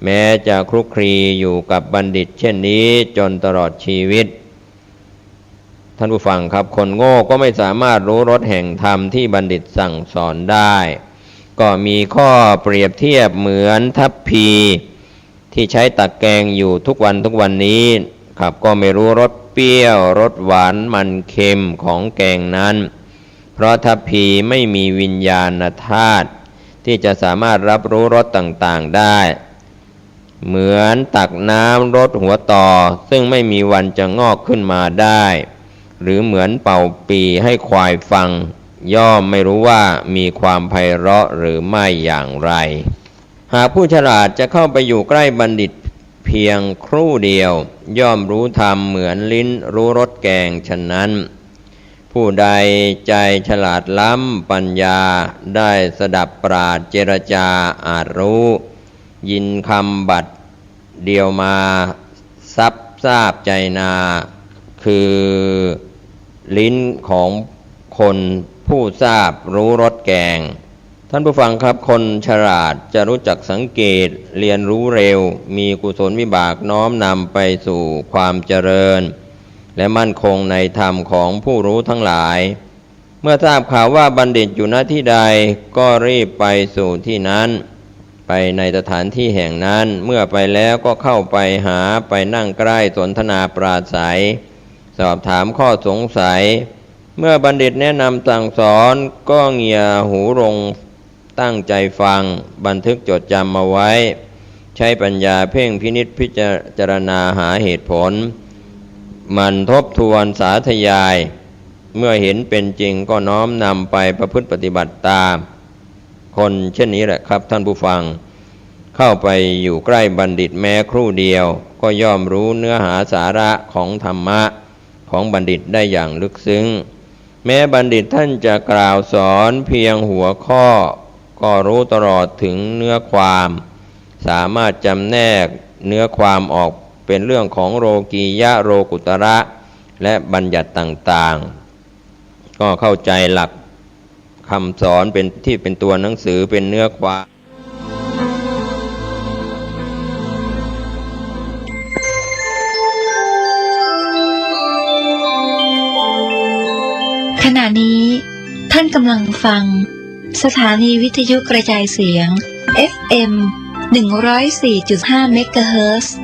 แม้จะคลุกคลีอยู่กับบัณฑิตเช่นนี้จนตลอดชีวิต ท่านผู้ฟังครับ คนโง่ก็ไม่สามารถรู้รสแห่งธรรมที่บัณฑิตสั่งสอนได้ ก็มีข้อเปรียบเทียบเหมือนทัพพีที่ใช้ตักแกงอยู่ทุกวันทุกวันนี้ครับ ก็ไม่รู้รสเปรี้ยว รสหวาน มันเค็มของแกงนั้น เพราะทัพพีไม่มีวิญญาณธาตุที่จะสามารถรับรู้รสต่างๆ ได้ เหมือนตักน้ำรดหัวตอ ซึ่งไม่มีวันจะงอกขึ้นมาได้ หรือเหมือนเป่าปี่ให้ควายฟัง ย่อมไม่รู้ว่ามีความไพเราะหรือไม่อย่างไร หากผู้ฉลาดจะเข้าไปอยู่ใกล้บัณฑิตเพียงครู่เดียว ย่อมรู้ธรรมเหมือนลิ้นรู้รสแกงฉะนั้น ผู้ใดใจฉลาดล้ำปัญญา ได้สดับปราชญ์เจรจาอาจรู้ ยินคำบัดเดียวมาทรัพย์ทราบไจนา คือลิ้นของคนผู้ทราบรู้รสแกง ท่านผู้ฟังครับ คนฉลาดจะรู้จักสังเกต เรียนรู้เร็ว มีกุศลวิบากน้อมนำไปสู่ความเจริญ และมั่นคงในธรรมของผู้รู้ทั้งหลาย เมื่อทราบข่าวว่าบัณฑิตอยู่ณที่ใด ก็รีบไปสู่ที่นั้น ไปในสถานที่แห่งนั้น เมื่อไปแล้วก็เข้าไปหา ไปนั่งใกล้ สนทนาปราศรัย สอบถามข้อสงสัย เมื่อบัณฑิตแนะนำสั่งสอน ก็เหงี่ยหูลง ตั้งใจฟัง บันทึกจดจำเอาไว้ ใช้ปัญญาเพ่งพินิจพิจารณาหาเหตุผล หมั่นทบทวนสาธยาย เมื่อเห็นเป็นจริงก็น้อมนำไปประพฤติปฏิบัติตาม คนเช่นนี้แหละครับท่านผู้ฟัง เข้าไปอยู่ใกล้บัณฑิตแม้ครู่เดียว ก็ย่อมรู้เนื้อหาสาระของธรรมะของบัณฑิตได้อย่างลึกซึ้ง แม้บัณฑิตท่านจะกล่าวสอนเพียงหัวข้อ ก็รู้ตลอดถึงเนื้อความ สามารถจำแนกเนื้อความออกเป็นเรื่องของโลกียะ โลกุตระ และบัญญัติต่าง ก็เข้าใจหลักคำสอนเป็นที่เป็นตัวหนังสือเป็นเนื้อความ ขณะนี้ท่านกำลังฟังสถานีวิทยุกระจายเสียง เอฟเอ็ม หนึ่งร้อยสี่จุดห้า เมกะเฮิรตซ์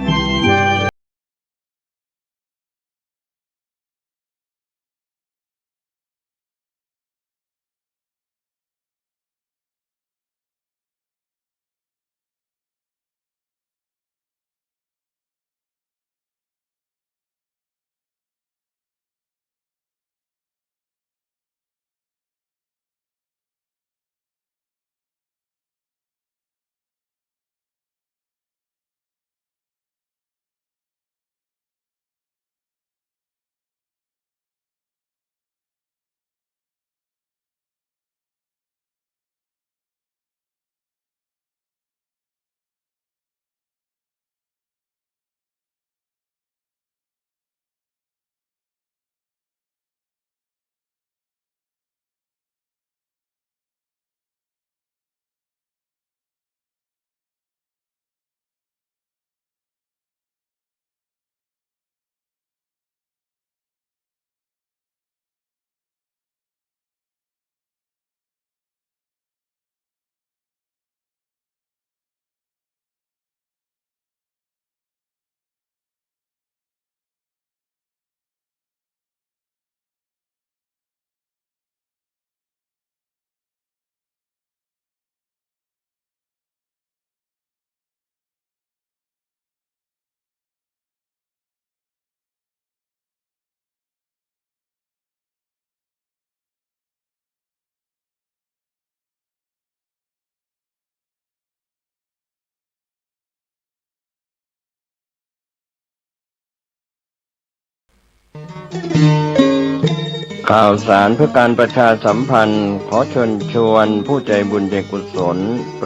ข่าวสารเพื่อการประชาสัมพันธ์ ขอเชิญชวนผู้ใจบุญใจกุศล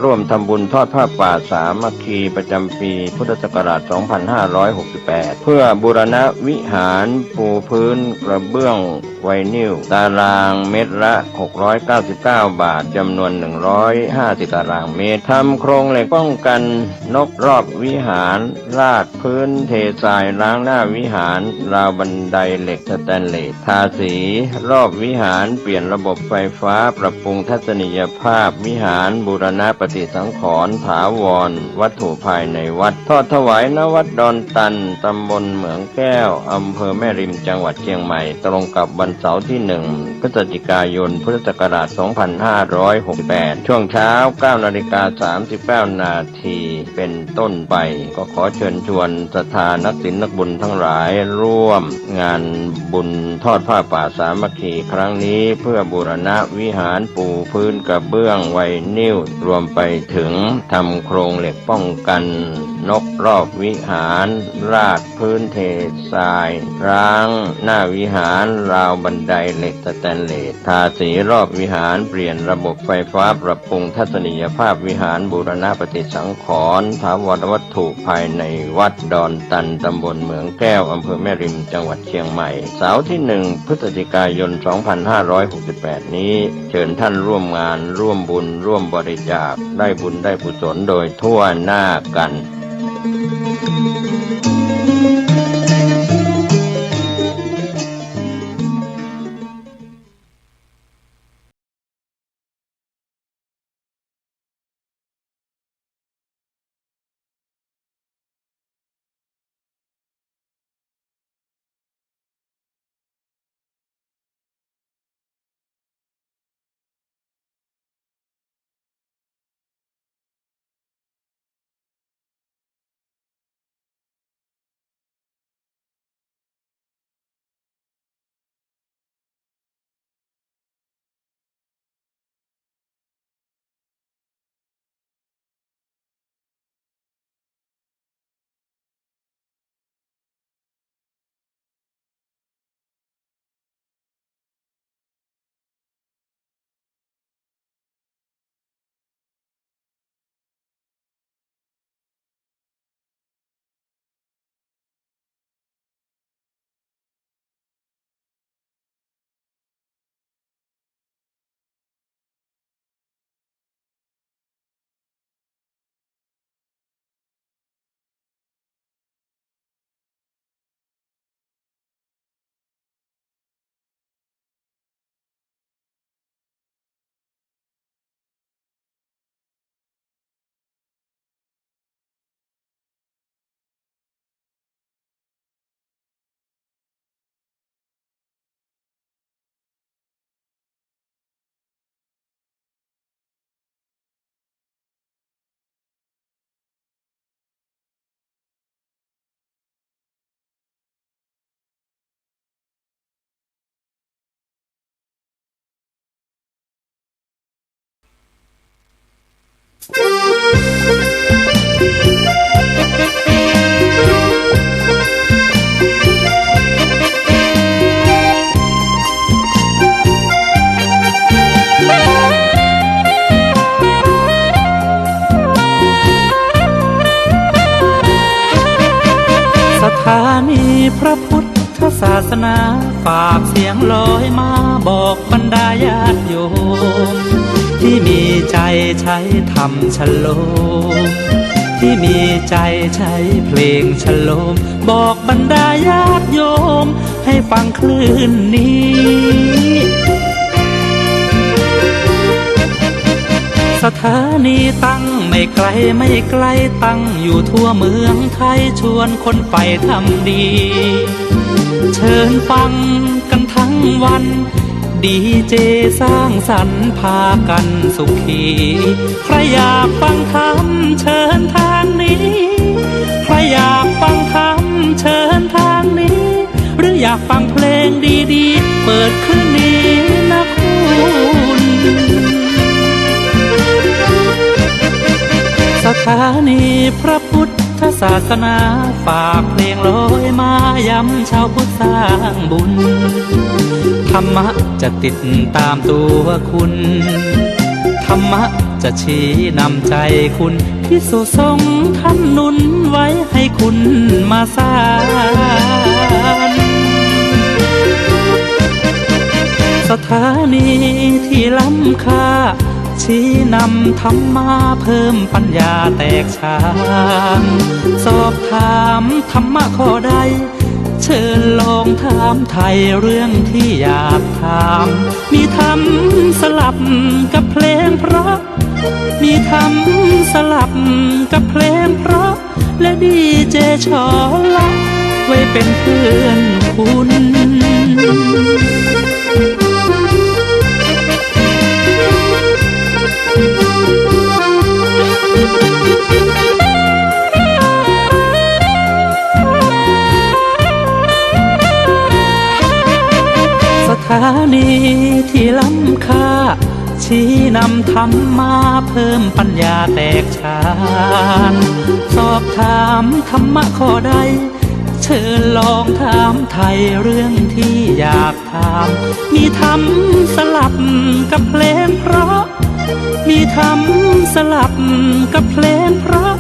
ร่วมทำบุญทอดผ้าป่าสามัคคีประจำปีพุทธศักราช สองพันห้าร้อยหกสิบแปด เพื่อบูรณะวิหารปูพื้นกระเบื้องไวนิล ตารางเมตรละ หกร้อยเก้าสิบเก้าบาท จำนวน หนึ่งร้อยห้าสิบตารางเมตร ทำโครงเหล็กป้องกันนกรอบวิหาร ราดพื้นเททรายล้างหน้าวิหาร ราวบันไดเหล็กสแตนเลส ทาสีรอบวิหาร เปลี่ยนระบบไฟฟ้า ปรับปรุงทัศนียภาพวิหาร บูรณะปฏิสังขรณ์ถาวรวัตถุภายในวัด ทอดถวาย ณ วัดดอนตัน ตำบลเหมืองแก้ว อำเภอแม่ริม จังหวัดเชียงใหม่ ตรงกับวันเสาร์ที่ หนึ่ง พฤศจิกายน พุทธศักราช สองพันห้าร้อยหกสิบแปด ช่วงเช้า เก้านาฬิกาสามสิบเก้านาที เป็นต้นไป ก็ขอเชิญชวนศรัทธานักศีลนักบุญทั้งหลาย ร่วมงานบุญทอดผ้าป่าสามัคคีครั้งนี้ เพื่อบูรณะวิหารปูพื้นกระเบื้องไวนิล รวมไปถึงทำโครงเหล็กป้องกันนกรอบวิหาร ราดพื้นเททราย ล้างหน้าวิหาร ราวบันไดเหล็กสแตนเลส ทาสีรอบวิหาร เปลี่ยนระบบไฟฟ้า ปรับปรุงทัศนียภาพวิหาร บูรณะปฏิสังขรณ์ถาวรวัตถุภายในวัดดอนตัน ตำบลเหมืองแก้ว อำเภอแม่ริม จังหวัดเชียงใหม่ เสาร์ที่ หนึ่ง พฤศจิกายน สองพันห้าร้อยหกสิบแปด นี้ เชิญท่านร่วมงาน ร่วมบุญ ร่วมบริจาค ได้บุญได้กุศลโดยทั่วหน้ากัน สถานีพระพุทธศาสนา ฝากเสียงลอยมาบอกบรรดาญาติโยม ตี้มีใจ๋ใช้ธรรมชโลม ตี้มีใจ๋ใช้เพลงชโลม บอกบรรดาญาติโยม หื้อฟังคลื่นนี้ สถานีตั้งไม่ไก๋ไม่ไก๋ ตั้งอยู่ทั่วเมืองไทย ชวนคนใฝ่ทำดี เชิญฟังกั๋นตึงวัน ดีเจสร้างสรรค์พากั๋นสุขี ใครอยากฟังธรรมเชิญตางนี้ ใครอยากฟังธรรมเชิญตางนี้ หรืออยากฟังเพลงดีๆ เปิดคลื่นนี้นะคุณ สถานีพระพุทธศาสนา ฝากเพลงลอยมายำชาวพุทธสร้างบุญ ธรรมะจะติดต๋ามตั๋วคุณ ธรรมะจะชี้นำใจ๋คุณ ภิกษุสงฆ์ท่านหนุนไว้หื้อคุณมาสาน สถานีตี้ล้ำค่า ชี้นำธรรมะเพิ่มปัญญาแตกฉาน สอบถามธรรมะข้อใด เชิญลองถามไถ่เรื่องตี้อยากถาม มีธรรมสลับกับเพลงเพราะ มีธรรมสลับกับเพลงเพราะ และดีเจชอละ ไว้เป๋นเปื้อนคุณ สถานีตี้ล้ำค่า ชี้นำธรรมะเพิ่มปัญญาแตกฉาน สอบถามธรรมะข้อใด เชิญลองถามไถ่เรื่องตี้อยากถาม มีธรรมสลับกับเพลงเพราะ มีธรรมสลับกับเพลงเพราะ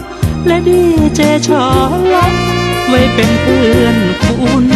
และดีเจชอละ ไว้เป๋นเปื้อนคุณ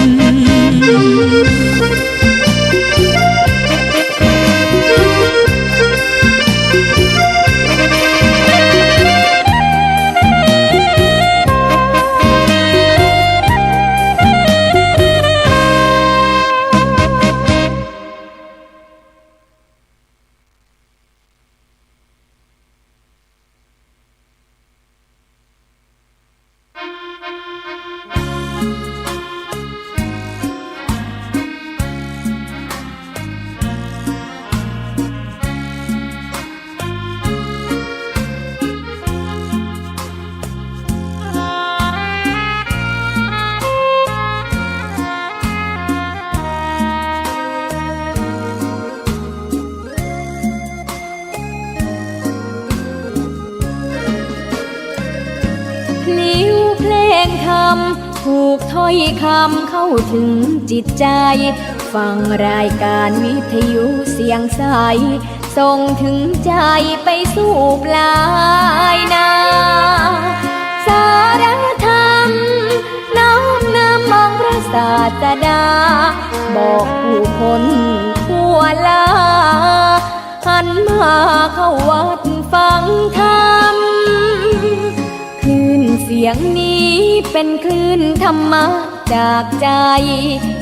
พลิ้วเพลงธรรม ผูกถ้อยคำเข้าถึงจิตใจ๋ ฟังรายการวิทยุเสียงใส ส่งถึงใจ๋ไปสู่ปลายนา สาระธรรม น้อมนำองค์พระศาสดา บอกผู้คนทั่วลา หันมาเข้าวัดฟังธรรม คลื่นเสียงนี้เป๋นคลื่นธรรมะจากใจ๋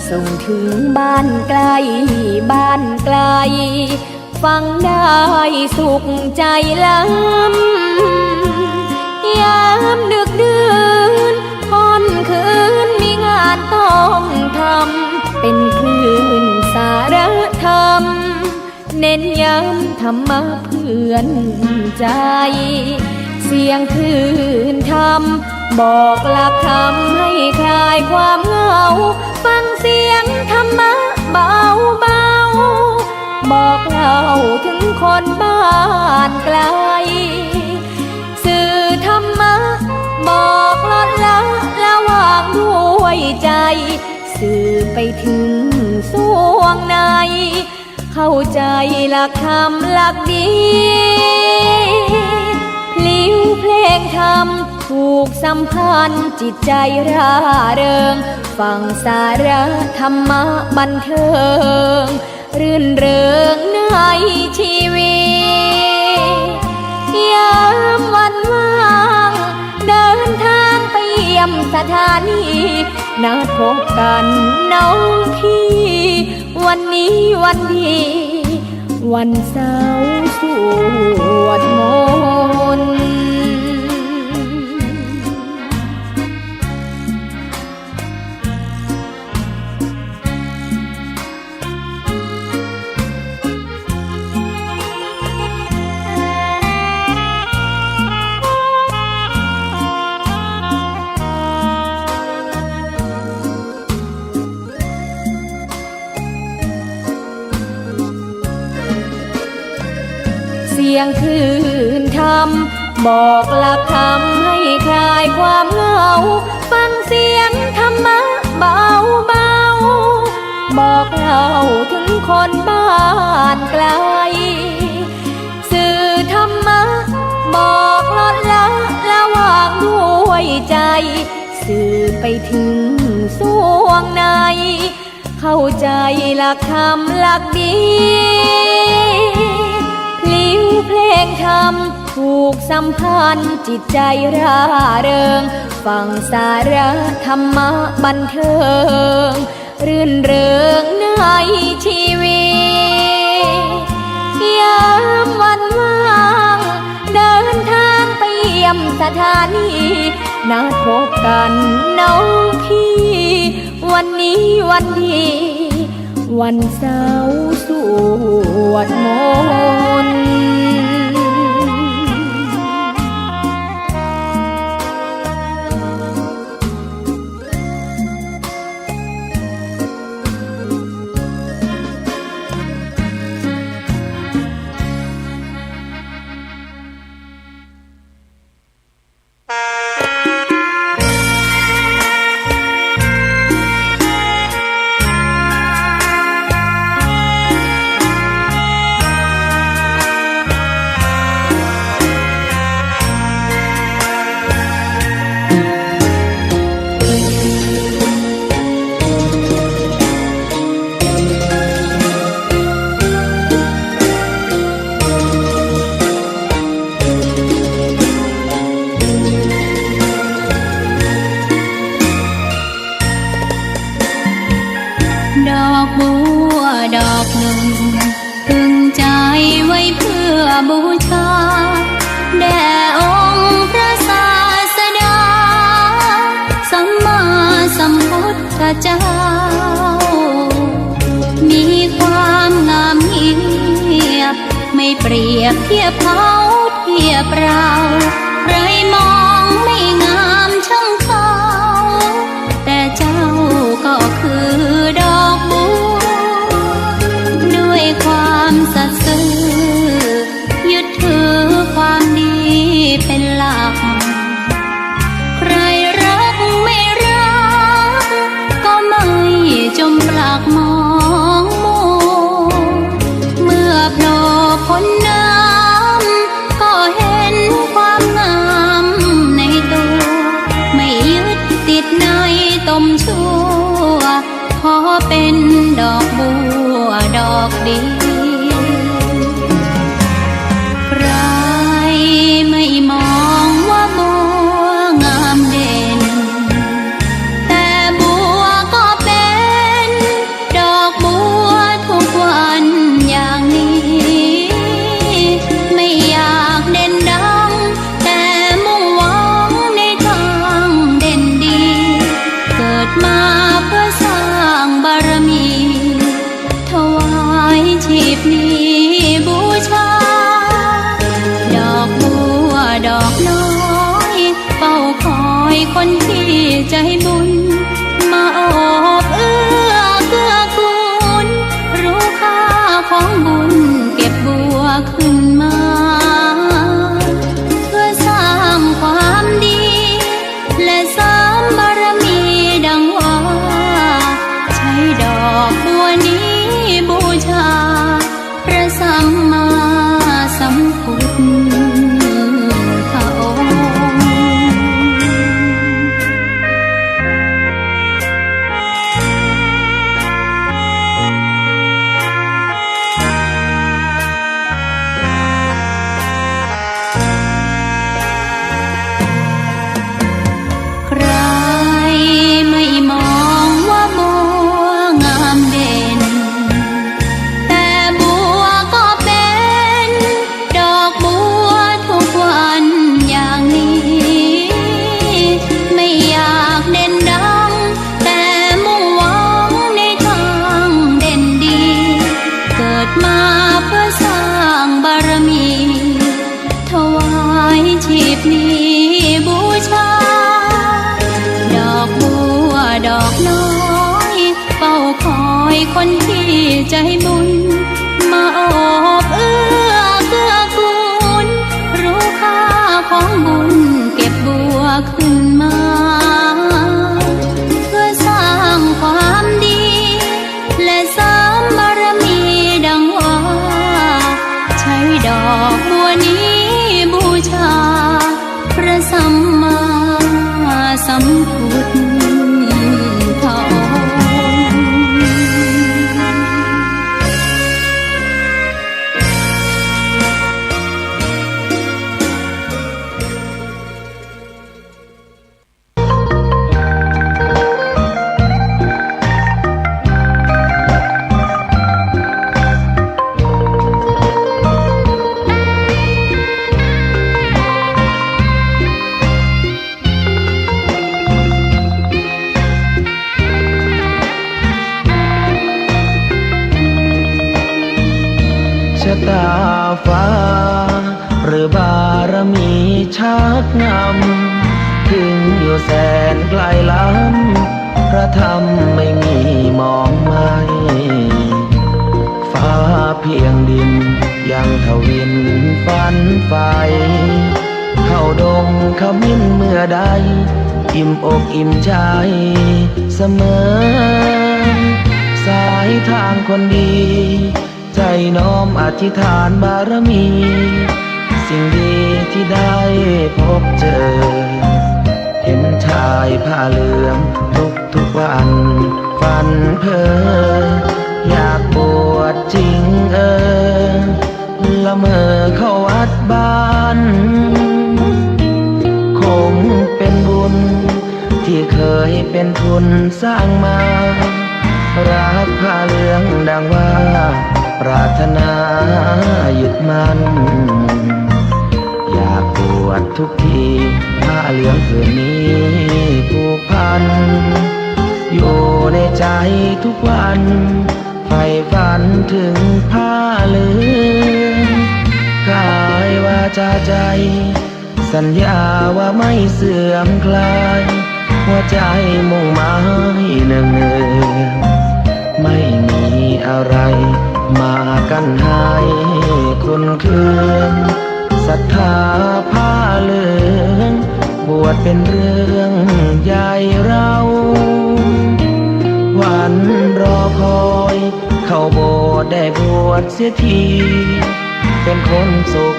ส่งถึงบ้านใก้บ้านไก๋ ฟังได้สุขใจ๋ล้ำ ยามดึกดื่นค่ำคืนมีงานต้องทำ เป๋นคลื่นสาระธรรม เน้นย้ำธรรมะเปื้อนใจ๋ เสียงคลื่นธรรม บอกหลักธรรมให้คลายความเหงา ฟังเสียงธรรมะเบาๆ บอกเล่าถึงคนบ้านไก๋ สื่อธรรมะ บอกลดละละวางด้วยใจ๋ สื่อไปถึงส่วงใน เข้าใจ๋หลักธรรมหลักดี พลิ้วเพลงธรรม ผูกสัมพันธ์จิตใจร่าเริง ฟังสาระธรรมะบันเทิง รื่นเริงในชีวิต ยามวันว่าง เดินทางไปเยี่ยมสถานี นัดพบกันน้องพี่ วันนี้วันดี วันเสาร์สวดมนต์ เสียงคลื่นธรรม บอกหลักธรรมให้คลายความเหงา ฟังเสียงธรรมะเบาๆ บอกเล่าถึงคนบ้านไกล สื่อธรรมะ บอกลดละละวางด้วยใจ สื่อไปถึงส่วงใน เข้าใจหลักธรรมหลักดี พลิ้วเพลงธรรม ผูกสัมพันธ์จิตใจร่าเริง ฟังสาระธรรมะบันเทิง รื่นเริงในชีวิต ยามวันว่าง เดินทางไปเยี่ยมสถานี นัดพบกันน้องพี่ วันนี้วันดี วันเสาร์สวดมนต์ ดอกบัวดอกหนึ่ง พึงใจไว้เพื่อบูชา แด่องค์พระศาสดา สัมมาสัมพุทธเจ้า มีความงามเงียบ ไม่เปรียบเทียบเขาเทียบเรา ใครมองไม่งามช่างเขา แต่เจ้าก็คือดอกบัว ด้วยความสัตย์ซื่อ ยึดถือความดีเป็นหลัก ใครรักไม่รัก ก็ไม่จมปลักมองมัว เมื่อโผล่พ้นน้ำ ก็เห็นความงามในตัว ไม่ยึดติดในตมชั่ว ขอเป็นดอกบัวดอกเดียว ใครไม่มองว่าบัวงามเด่น แต่บัวก็เป็นดอกบัวทุกวันอย่างนี้ ไม่อยากเด่นดัง แต่มุ่งหวังในทางเด่นดี เกิดมาเพื่อสร้างบารมี ถวายชี คนที่ใจบุญ มาโอบเอื้อเกื้อกูล รู้ค่าของบุญเก็บบัวขึ้นมา เพื่อสร้างความดี และเสริมบารมีดังว่า ใช้ดอกบัวนี้บูชา พระสัมมาสัมพุทธองค์ ชะตาฟ้า หรือบารมีชักนำ ถึงอยู่แสนไกลล้ำ พระธรรมไม่มีหมองไหม้ ฟ้าเพียงดินยังทวินฝันใฝ่ เข้าดงขมิ้นเมื่อใด อิ่มอกอิ่มใจเสมอ สายทางคนดี ใจ๋น้อมอธิษฐานบารมี สิ่งดีที่ได้พบเจอ เห็นชายผ้าเหลืองทุกๆ วัน ฝันเพ้อ อยากบวชจริงเออ ละเมอเข้าวัดบ้าน คงเป็นบุญ ที่เคยเป็นทุนสร้างมา รักผ้าเหลืองดังว่า ปรารถนายึดมั่น อยากบวชทุกที ผ้าเหลืองผืนนี้ผูกพัน อยู่ในใจทุกวัน ใฝ่ฝันถึงผ้าเหลือง กายวาจาใจ สัญญาว่าไม่เสื่อมคลาย หัวใจมุ่งหมายเนืองๆ ไม่มีอะไรมากั้นให้คลอนเคือง ศรัทธาผ้าเหลือง บวชเป็นเรื่องใหญ่เรา วันรอคอย เข้าโบสถ์ได้บวชเสียที เป็นคนสุข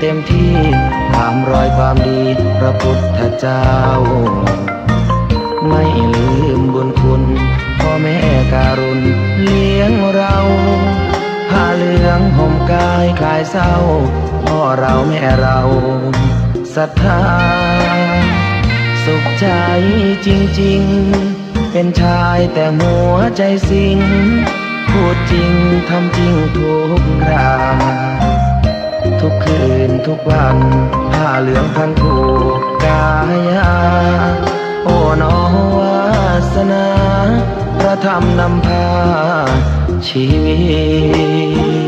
เต็มที่ ตามรอยความดีพระพุทธเจ้า ไม่ลืมบุญคุณพ่อแม่การุณเลี้ยงเรา ผ้าเหลืองห่มกายคลายเศร้า พ่อเราแม่เราศรัทธา สุขใจจริงๆ เป็นชายแต่หัวใจสิง พูดจริงทำจริงทุกครา ทุกคืนทุกวัน ผ้าเหลืองพันผูกกายา โอ้หนอวาสนา พระธรรมนำพาชีวิต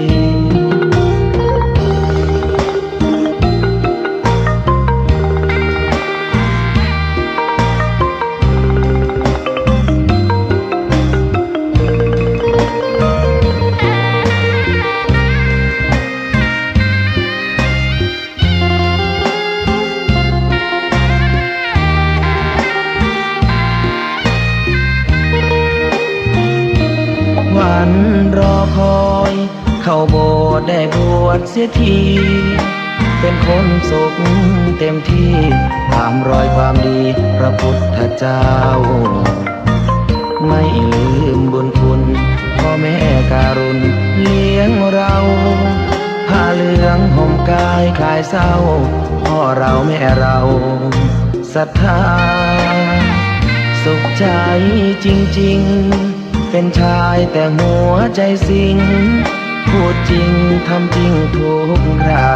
วันรอคอย เข้าโบสถ์ได้บวชเสียที เป็นคนสุขเต็มที่ ตามรอยความดีพระพุทธเจ้า ไม่ลืมบุญคุณพ่อแม่การุณเลี้ยงเรา ผ้าเหลืองห่มกายคลายเศร้า พ่อเราแม่เราศรัทธา สุขใจจริงๆ เป็นชายแต่หัวใจสิง พูดจริงทำจริงทุกครา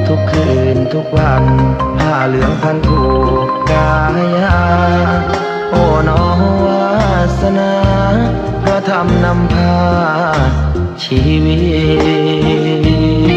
ทุกคืนทุกวัน ผ้าเหลืองพันผูกกายา โอ้หนอวาสนา พระธรรมนำพาชีวิต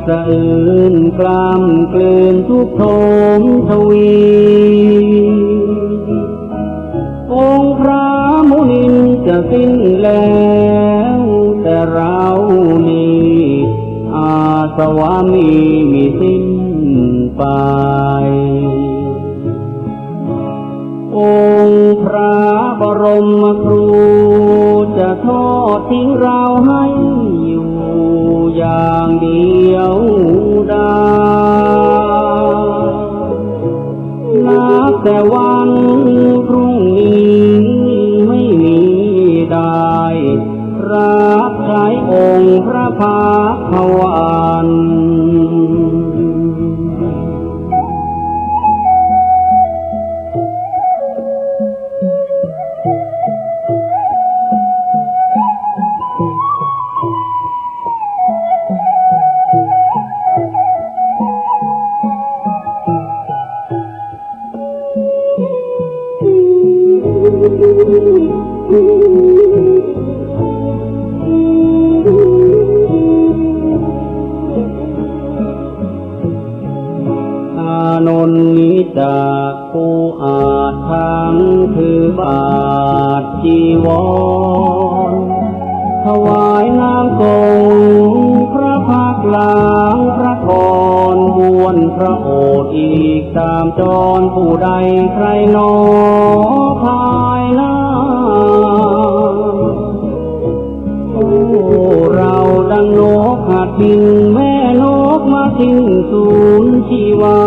สะอื้นกล้ำกลืนทุกข์โทมทวี องค์พระมุนินจะสิ้นแล้ว แต่เรานี้อาสวะมีมิสิ้นไป องค์พระบรมครูจะทอดทิ้งเราให้อยู่อย่างเดียวดาย นับแต่วันพรุ่งนี้ไม่มีได้รับใช้องค์พระพักตร์ทวาร อานนท์นี้จากผู้อาจทั้งถือบาตรจีวร ถวายน้ำสงฆ์พระพักตร์ล้างพระคร บ้วนพระโอษฐ์อีกตามจร ผู้ใดใคร่หนอภายหน้า โอ้ เราดังนกหัดบิน แม่นกมาทิ้งสูญชีวา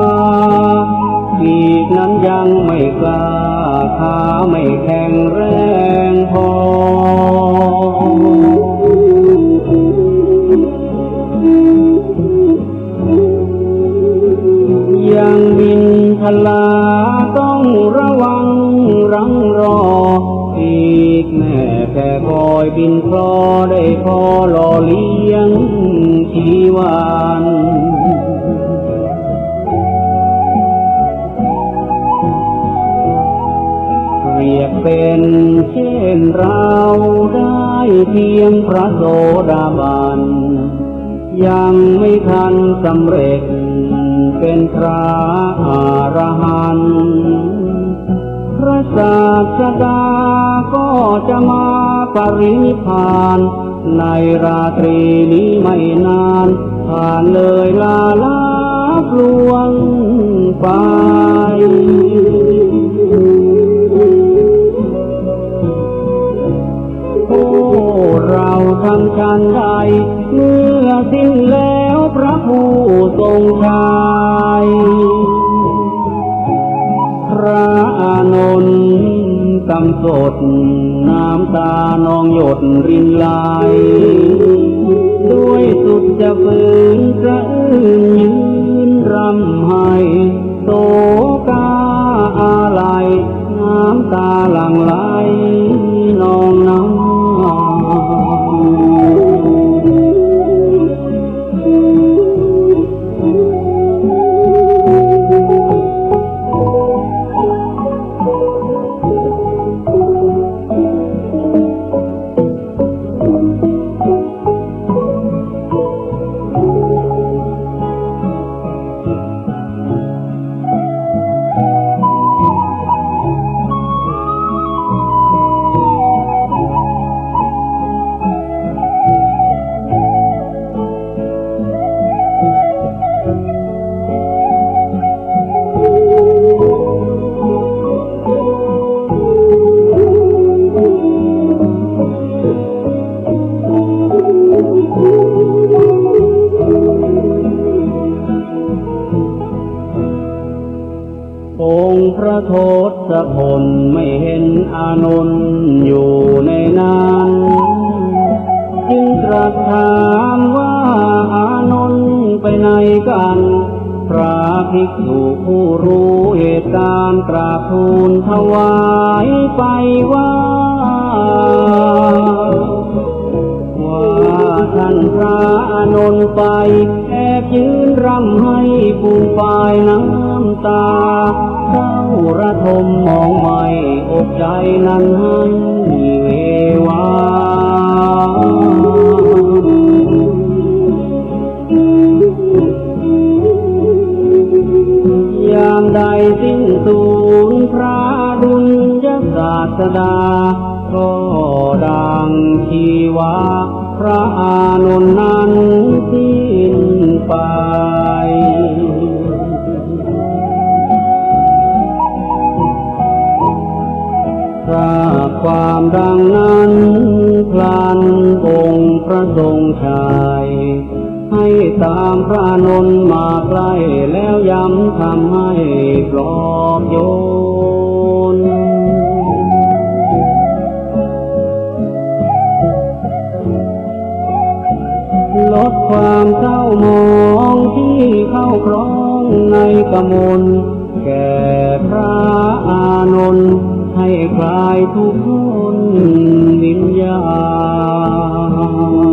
ปีกนั้นยังไม่กล้า ขาไม่แข็งแรงพอ ยังบินทลาต้องระวังรังรอ ปีกแม่แผ่คอยบินคลอ ได้พอหล่อเลี้ยงชีวัน เปรียบเป็นเช่นเราได้เพียงพระโสดาบัน ยังไม่ทันสำเร็จเป็นพระอรหันต์ พระศาสดาก็จะมาปรินิพพาน ในราตรีนี้ไม่นาน ผ่านเลยลาลับล่วงไป โอ้ เราทำฉันใด เมื่อสิ้นแล้วพระผู้ทรงชัย พระอานนท์กำสด น้ำตานองหยดรินไหล ด้วยสุดจะฝืนสะอื้นยืนร่ำไห้ โศกาอาลัย น้ำตาหลั่งไหลนองน้ำ องค์พระทศพลไม่เห็นอานนท์อยู่ในนั้น จึงตรัสถามว่า อานนท์ไปไหนกัน พระภิกษุผู้รู้เหตุการณ์กราบทูลถวายไปว่า ว่าท่านพระอานนท์ไปแอบยืนร่ำไห้ฟูมฟายน้ำตา เศร้าระทมมองไหม้อกใจนั้นให้เววา พระอานนท์นั้นสิ้นไป ทราบความดังนั้นพลันองค์พระทรงชัย ให้ตามพระอานนท์มาใกล้ แล้วย้ำธรรมให้ปลอบโยน ลดความเศร้าหมองที่เข้าครองในกมล แก่พระอานนท์ให้คลายทุกข์พ้นวิญญาณ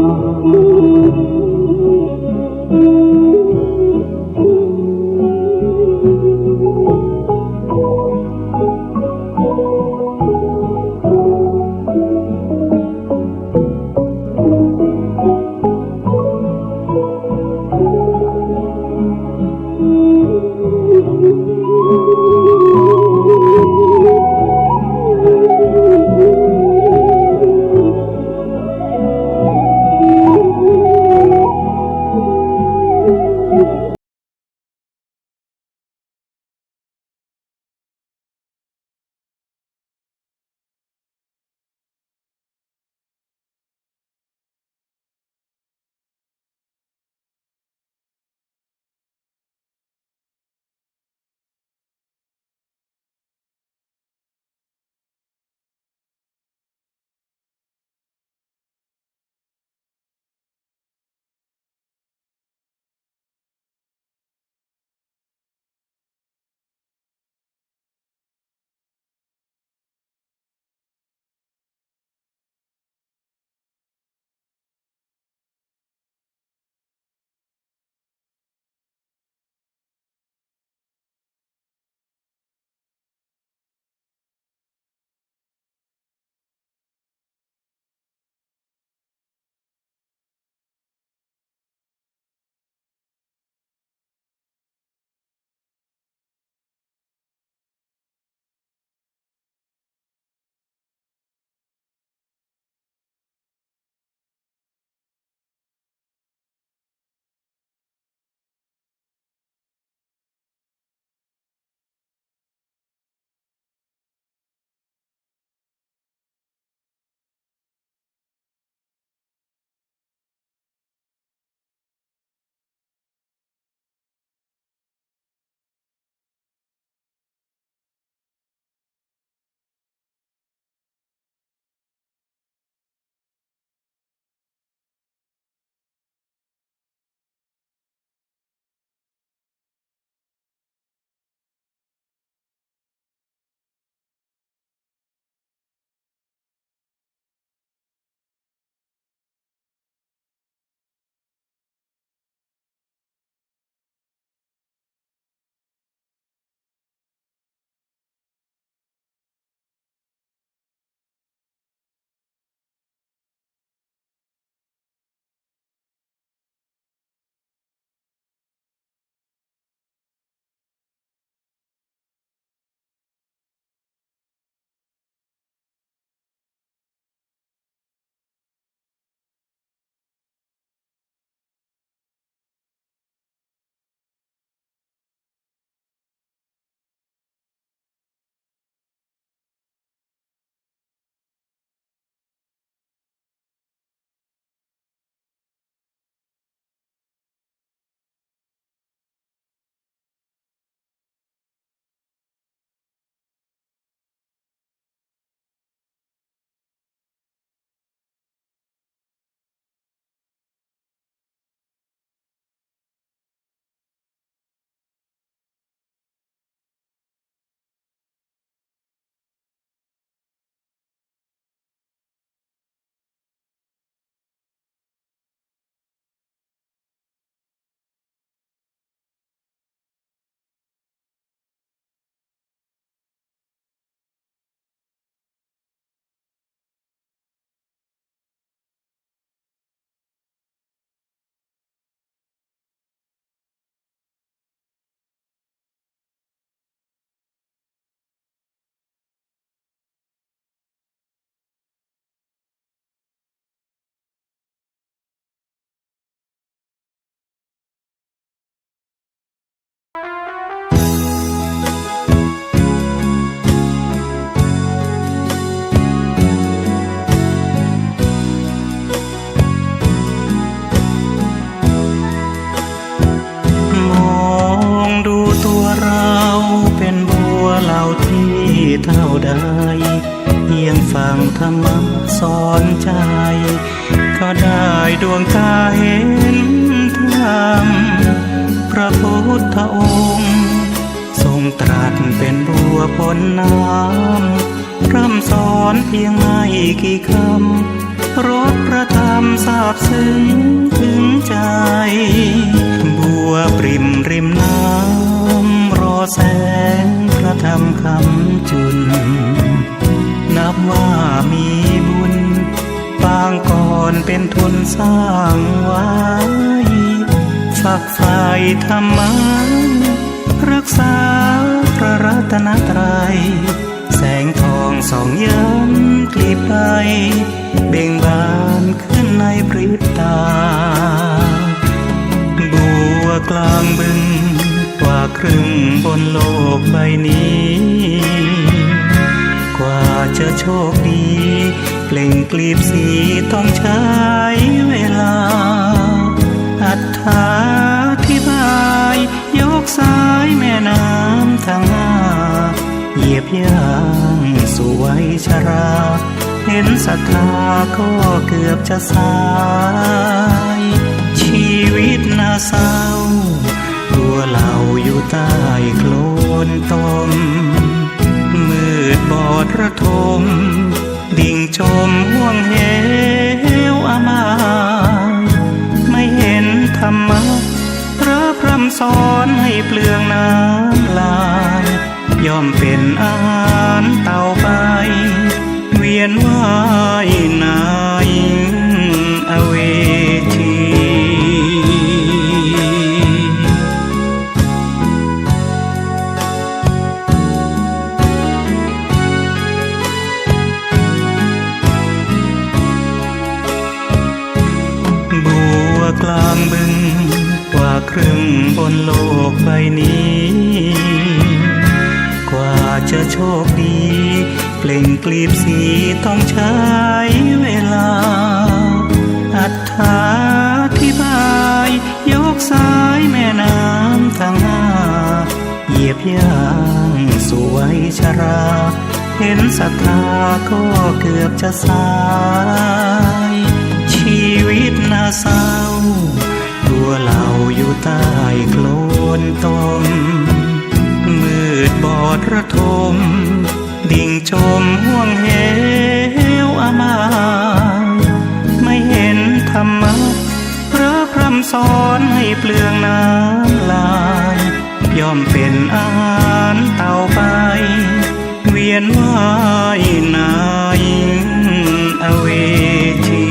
ธรรมะสอนใจ ก็ได้ดวงตาเห็นธรรม พระพุทธองค์ ทรงตรัสเป็นบัวพ้นน้ำ พร่ำสอนเพียงไม่กี่คำ รสพระธรรมซาบซึ้งถึงใจ บัวปริ่มริมน้ำ รอแสงพระธรรมคำจุล นับว่ามีบุญ ปางก่อนเป็นทุนสร้างไว้ ฝักใฝ่ธรรมะ รักษาพระรัตนตรัย แสงทองส่องย้ำกลีบใบ เบ่งบานขึ้นในพริบตา บัวกลางบึง กว่าครึ่งบนโลกใบนี้ กว่าจะโชคดี เปล่งกลีบสีต้องใช้เวลา อธิบายยกสายแม่น้ำทั้งห้า เหยียบย่างสู่วัยชรา เห็นศรัทธาก็เกือบจะสาย ชีวิตน่าเศร้า ตัวเหล่าอยู่ใต้โคลนตม มืดบอดระทม ดิ่งจมห้วงเหวอมาย ไม่เห็นธรรมะ พระพร่ำสอนให้เปลืองน้ำลาย ย่อมเป็นอาหารเต่าไป เวียนว่ายในอเวจี บัวกลางบึง กว่าครึ่งบนโลกใบนี้ กว่าจะโชคดี เปล่งกลีบสีต้องใช้เวลา อธิบายยกสายแม่น้ำทั้งห้า เหยียบย่างสู่วัยชรา เห็นศรัทธาก็เกือบจะสาย ชีวิตน่าเศร้า ตัวเหล่าอยู่ใต้โคลนตม มืดบอดระทม ดิ่งจมห้วงเหวอมาย ไม่เห็นธรรมะ พระพร่ำสอนให้เปลืองน้ำลาย ย่อมเป็นอาหารเต่าไป เวียนว่ายในอเวจี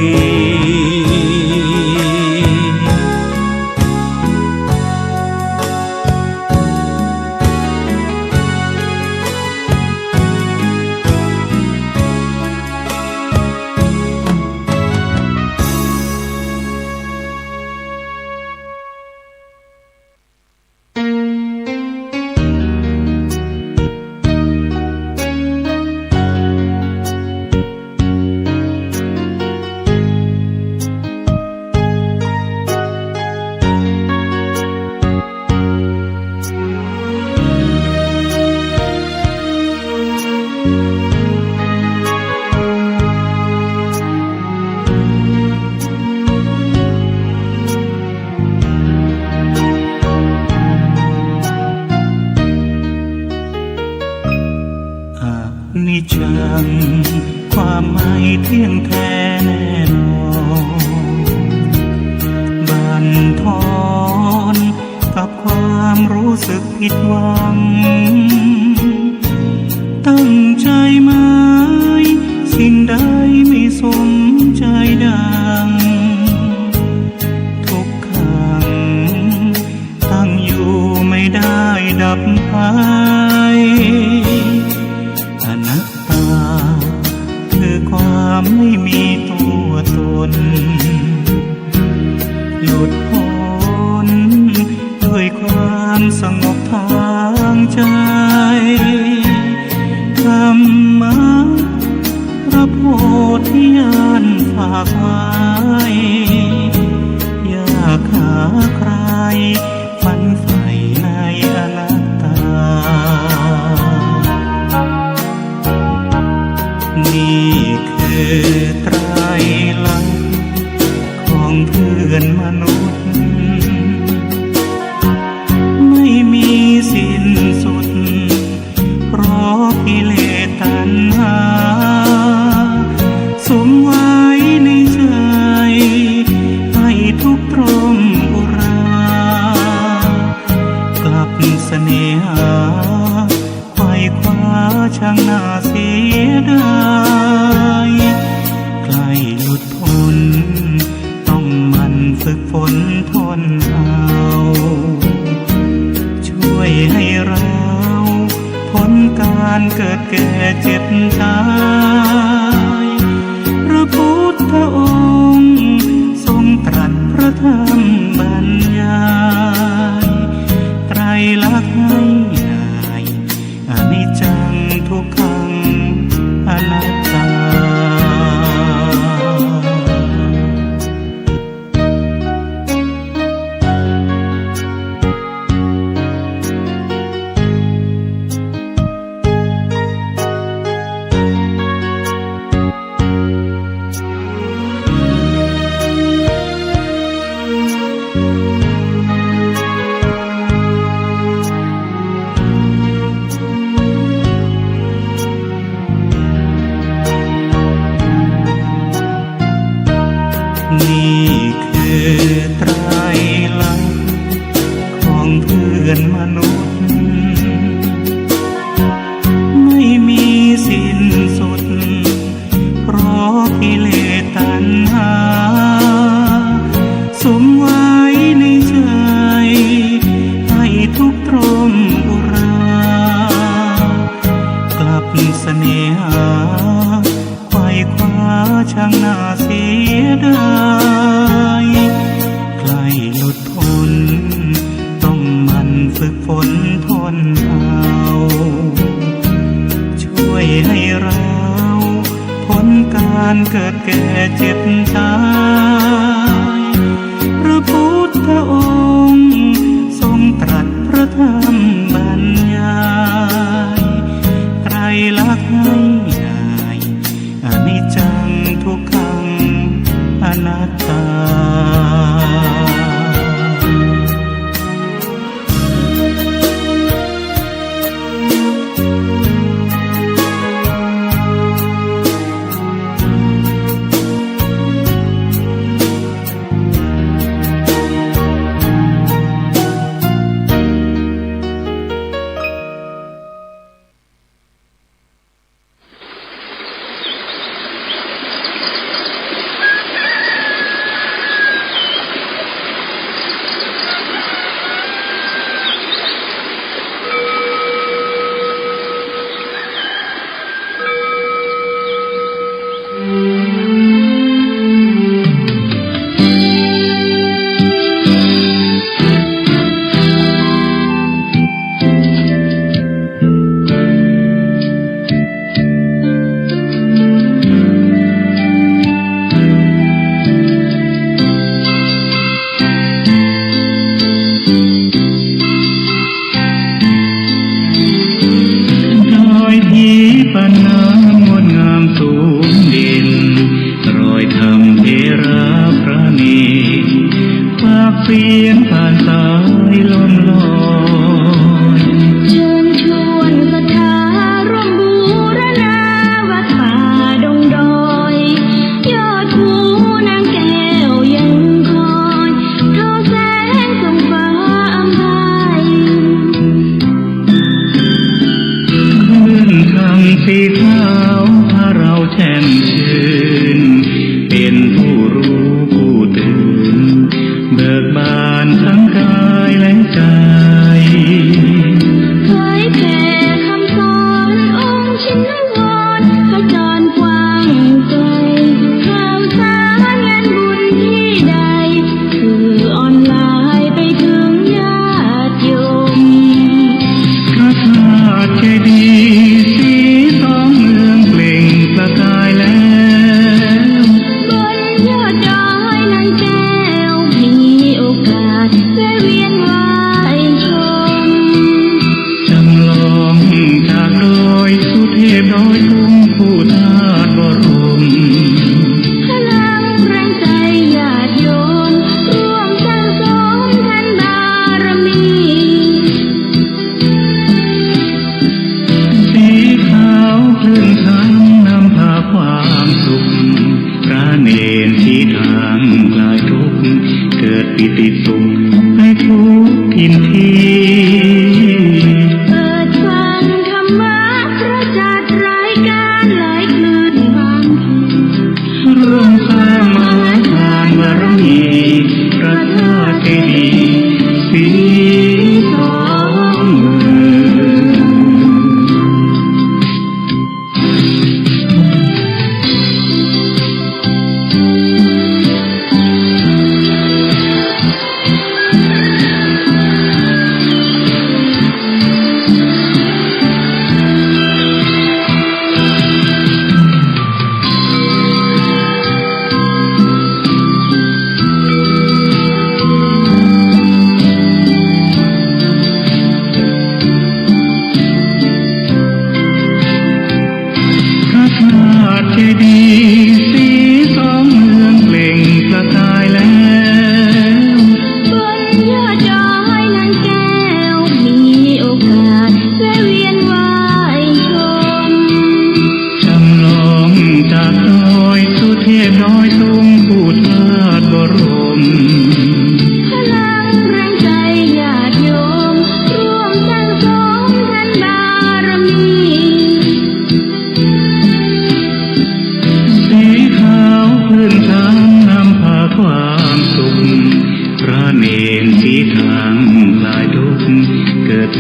อนิจจัง ความไม่เที่ยงแท้แน่นอน บั่นทอนกับความรู้สึกผิดหวัง ตั้งใจหมาย สิ่งใดไม่สมใจดัง ทุกขัง ตั้งอยู่ไม่ได้ดับไป อนัตตา คือความไม่มีตัวตน หลุดพ้นด้วยความสงบทางใจ ธรรมะ พระโพธิญาณฝากไว้ อยากหาใคร ฝันใฝ่ในอนัตตา นี่คื ไขว่คว้าช่างน่าเสียดาย ใกล้หลุดพ้น ต้องหมั่นฝึกฝนทนเอา ช่วยให้เรา พ้นการเกิดแก่เจ็บตาย พระพุทธองค์ทรงตรัสพระธรรมบรรยาย ไตรลักษณ์ให้นาย อนิจจังทุกขังอนัตตา นี่คือไตรลักษณ์ของเพื่อนมนุษย์ ไม่มีสิ้นสุด เพราะกิเลสตัณหา สุมไว้ในใจ ให้ทุกข์ตรมอุรา กลับเสน่หา ไขว่คว้าช่างน่าเสียดาย ใกล้หลุดพ้น ต้องหมั่นฝึกฝนทนเอา ช่วยให้เรา พ้นการเกิดแก่เจ็บตาย พระพุทธองค์ทรงตรัสพระธรรมบรรยาย ไตรลักษณ์ให้นาย อนิจจังทุกขังอนัตตา ดอยถีปันน้ำงดงามสูงเด่น รอยธรรมเถระพระเณร ปากเสียงผ่านสายลมลอย เชิญชวนศรัทธาร่วมบูรณา วัดป่าดงดอย ยอดภูนางแก้วยังคอย ทอแสงส่องฟ้าอำไพ คลื่นธรรมสีขาวพาเราแช่มชื่น เป็นผู้รู้ผู้ตื่น เบิกบานทั้งกายและใจ เผยแผ่คำสอนองค์ชินวร ขจรกว้างไกล ข่าวสารงานบุญที่ใด สื่อออนไลน์ไปถึงญาติโยม พระธาตุเจดีย์สีทองเรืองเปล่งประกายแล้ว บนยอดดอยนางแก้ว มีโอกาสแวะเวียนไหว้ชม จำลองจากดอยสุเทพดอยตุง ผู้ธาตุบรม พลังแรงใจญาติโยม ร่วมสั่งสมทานบารมี สีขาวคลื่นธรรมนำพาความสุข พระเณรชี้ทางคลายทุกข์ เกิดปีติสุขในทุกถิ่นที่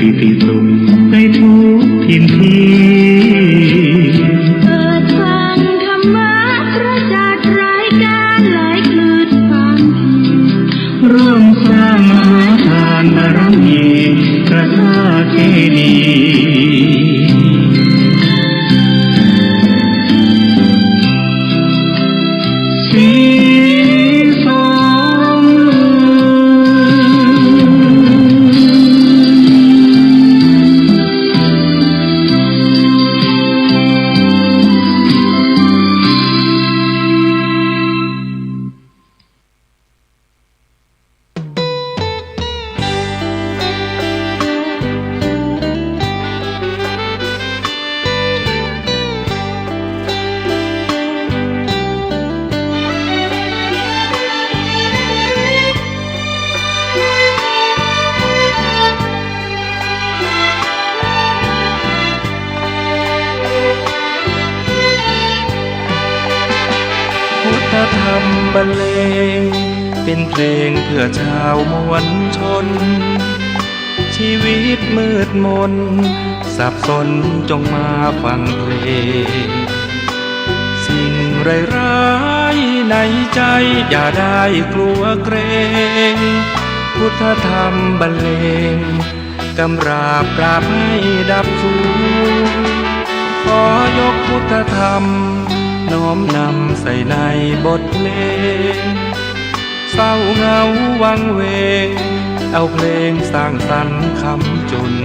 ปิติสุขในทุกถิ่นที่ เปิดฟังธรรมะประจักษ์รายการไหลคลื่นฟังธรรม ร่วมสร้างมหาทานบารมีพระธาตุเจดีย์ศรีสมบูรณ์ พุทธธรรมบรรเลง เป๋นเพลงเพื่อชาวมวลชน ชีวิตมืดมน สับสนจงมาฟังเพลง สิ่งร้ายๆ ในใจอย่าได้กลัวเกรง พุทธธรรมบรรเลง กำราบปราบให้ดับสูญ ขอยกพุทธธรรม น้อมนำใส่ในบทเพลง เศร้าเหงาวังเวง เอาเพลงสร้างสรรค์ค้ำจุน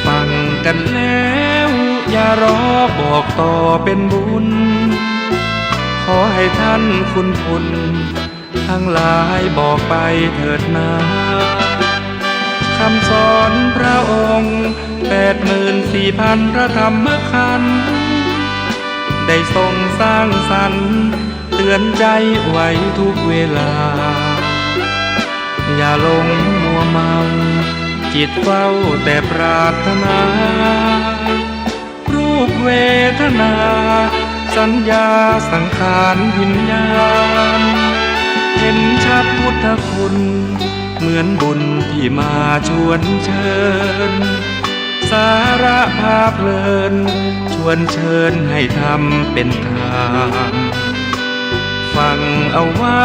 ฟังกันแล้วอย่ารอบอกต่อเป๋นบุญ ขอให้ท่านคุณคุณ ทั้งหลายบอกไปเถิดนา คำสอนพระองค์ แปดหมื่นสี่พันพระธรรมขันธ์ ได้ทรงสร้างสรรค์เตือนใจไว้ทุกเวลา อย่าหลงมัวเมา จิตเฝ้าแต่ปรารถนา รูปเวทนา สัญญาสังขารวิญญาณ เห็นชัดพุทธคุณ เหมือนบุญที่มาชวนเชิญ สาระพาเพลิน ชวนเชิญให้ทำเป๋นทาน ฟังเอาไว้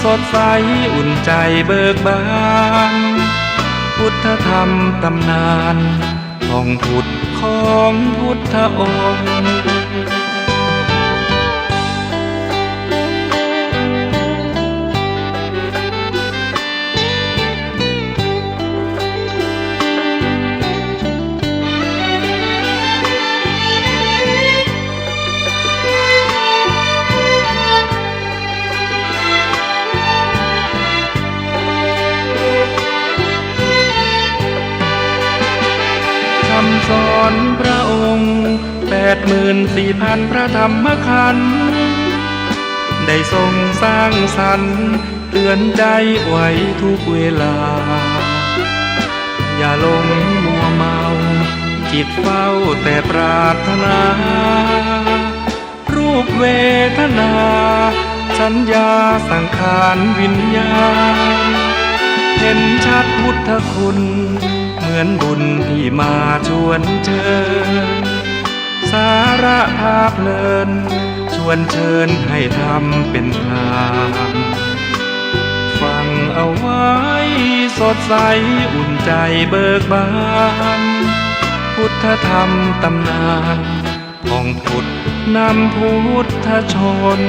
สดใสอุ่นใจเบิกบาน พุทธธรรมตำนาน ผ่องผุดของพุทธองค์ คำสอนพระองค์ แปดหมื่นสี่พันพระธรรมขันธ์ ได้ทรงสร้างสรรค์เตือนใจไว้ทุกเวลา อย่าหลงมัวเมา จิตเฝ้าแต่ปรารถนา รูปเวทนา สัญญาสังขารวิญญาณ เห็นชัดพุทธคุณ เหมือนบุญที่มาชวนเชิญ สาระพาเพลิน ชวนเชิญให้ทำเป๋นทาน ฟังเอาไว้สดใสอุ่นใจเบิกบาน พุทธธรรมตำนาน ผ่องผุดนำพุทธชน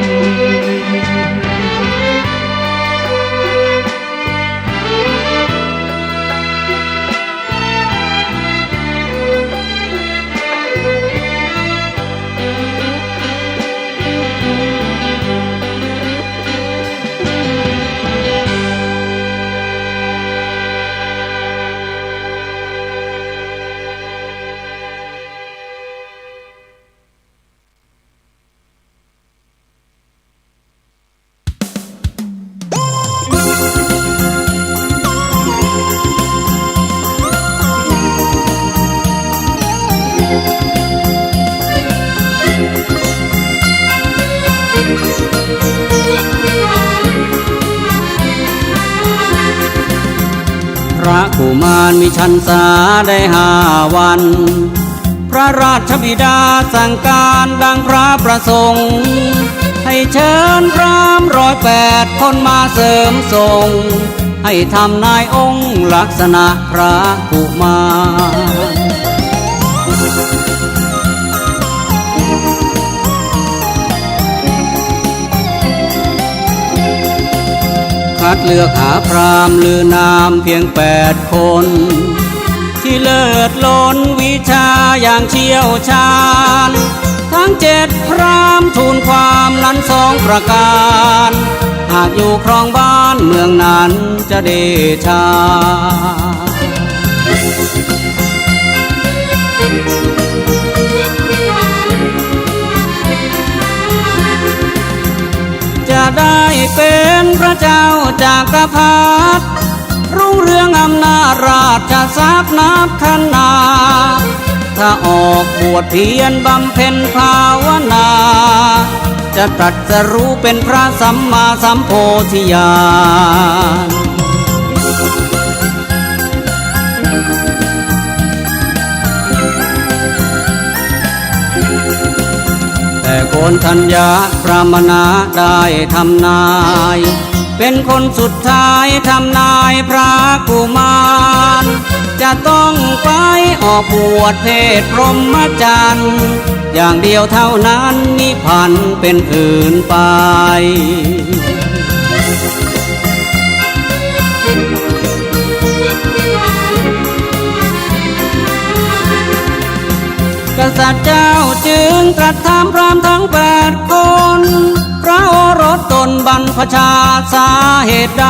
พระกุมารมีชรรษาได้ห้าวัน พระราชบิดาสั่งก๋านดังพระประสงค์ ให้เชิญพราหมณ์ร้อยแปดคนมาเสริมส่ง ให้ทำนายองค์ลักษณะพระกุมาร คัดเลือกหาพราหมณ์ลือนามเพียงแปดคน ตี้เลิศล้นวิชาอย่างเชี่ยวชาญ ทั้งเจ็ดพราหมณ์ทูลความนั้นสองประก๋าน หากอยู่ครองบ้านเมืองนั้นจะเดชา จะได้เป๋นพระเจ้าจักรพรรดิ รุ่งเรืองอำนาจราชศักดิ์นับคณา ถ้าออกบวชเพียรบำเพ็ญภาวนา จะตรัสรู้เป๋นพระสัมมาสัมโพธิญาณ แต่โกณฑัญญะพราหมณะได้ทำนาย เป๋นคนสุดท้ายทำนายพระกุมาร จะต้องไปออกบวชเพศพรหมจรรย์ อย่างเดียวเท่านั้นมิผันเป๋นอื่นไป กษัตริย์เจ้าจึงตรัสถามพราหมณ์ทั้งแปดคน พระโอรสตนบรรพชาสาเหตุใด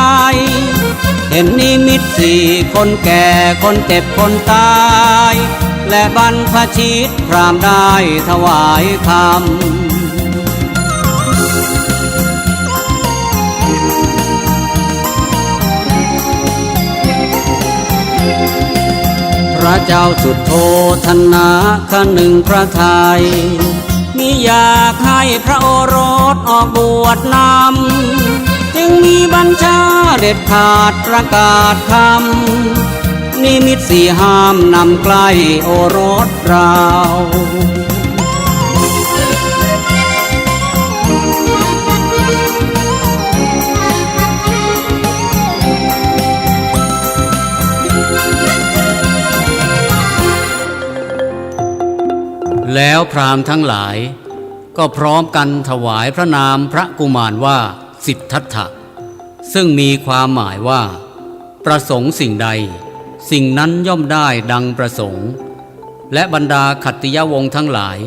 เห็นนิมิตสี่คนแก่คนเจ็บคนตาย และบรรพชิตพราหมณ์ได้ถวายคำ พระเจ้าสุโธทนะคะนึงพระทัย มิอยากให้พระโอรสออกบวชนำ จึงมีบัญชาเด็ดขาดประกาศคำ นิมิตสี่ห้ามนำใกล้โอรสเรา แล้วพราหมณ์ทั้งหลายก็พร้อมกันถวายพระนามพระกุมารว่าสิทธัตถะ ซึ่งมีความหมายว่า ประสงค์สิ่งใด สิ่งนั้นย่อมได้ดังประสงค์ และบรรดาขัตติยวงศ์ทั้งหลาย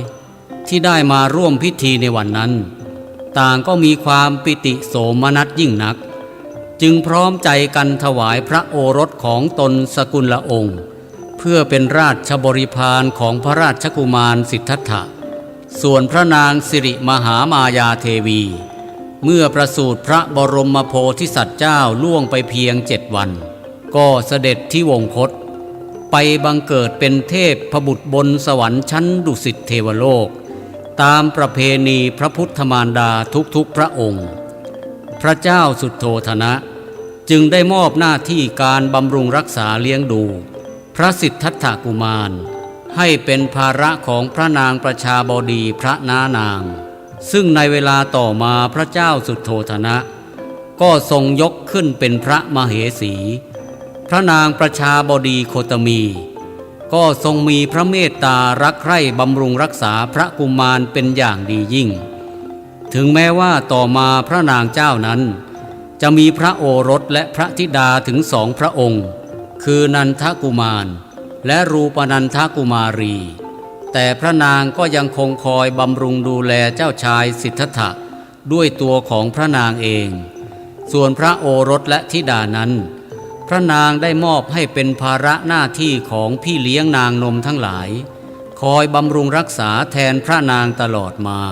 ที่ได้มาร่วมพิธีในวันนั้น ต่างก็มีความปิติโสมนัสยิ่งนัก จึงพร้อมใจกันถวายพระโอรสของตนสกุลละองค์ เพื่อเป็นราชบริพารของพระราชกุมารสิทธัตถะ ส่วนพระนางสิริมหามายาเทวี เมื่อประสูติพระบรมโพธิสัตว์เจ้าล่วงไปเพียงเจ็ดวัน ก็เสด็จทิวงคต ไปบังเกิดเป็นเทพบุตรบนสวรรค์ชั้นดุสิตเทวโลก ตามประเพณีพระพุทธมารดาทุกๆพระองค์ พระเจ้าสุโธทนะ จึงได้มอบหน้าที่การบำรุงรักษาเลี้ยงดู พระสิทธัตถกุมาร ให้เป็นภาระของพระนางประชาบดีพระน้านาง ซึ่งในเวลาต่อมาพระเจ้าสุโธทนะ ก็ทรงยกขึ้นเป็นพระมเหสี พระนางประชาบดีโคตมี ก็ทรงมีพระเมตตารักใคร่บำรุงรักษาพระกุมารเป็นอย่างดียิ่ง ถึงแม้ว่าต่อมาพระนางเจ้านั้น จะมีพระโอรสและพระธิดาถึงสองพระองค์ คือนันทกุมาร และรูปนันทกุมารี แต่พระนางก็ยังคงคอยบำรุงดูแลเจ้าชายสิทธัตถะด้วยตัวของพระนางเอง ส่วนพระโอรสและธิดานั้น พระนางได้มอบให้เป็นภาระหน้าที่ของพี่เลี้ยงนางนมทั้งหลาย คอยบำรุงรักษาแทนพระนางตลอดมา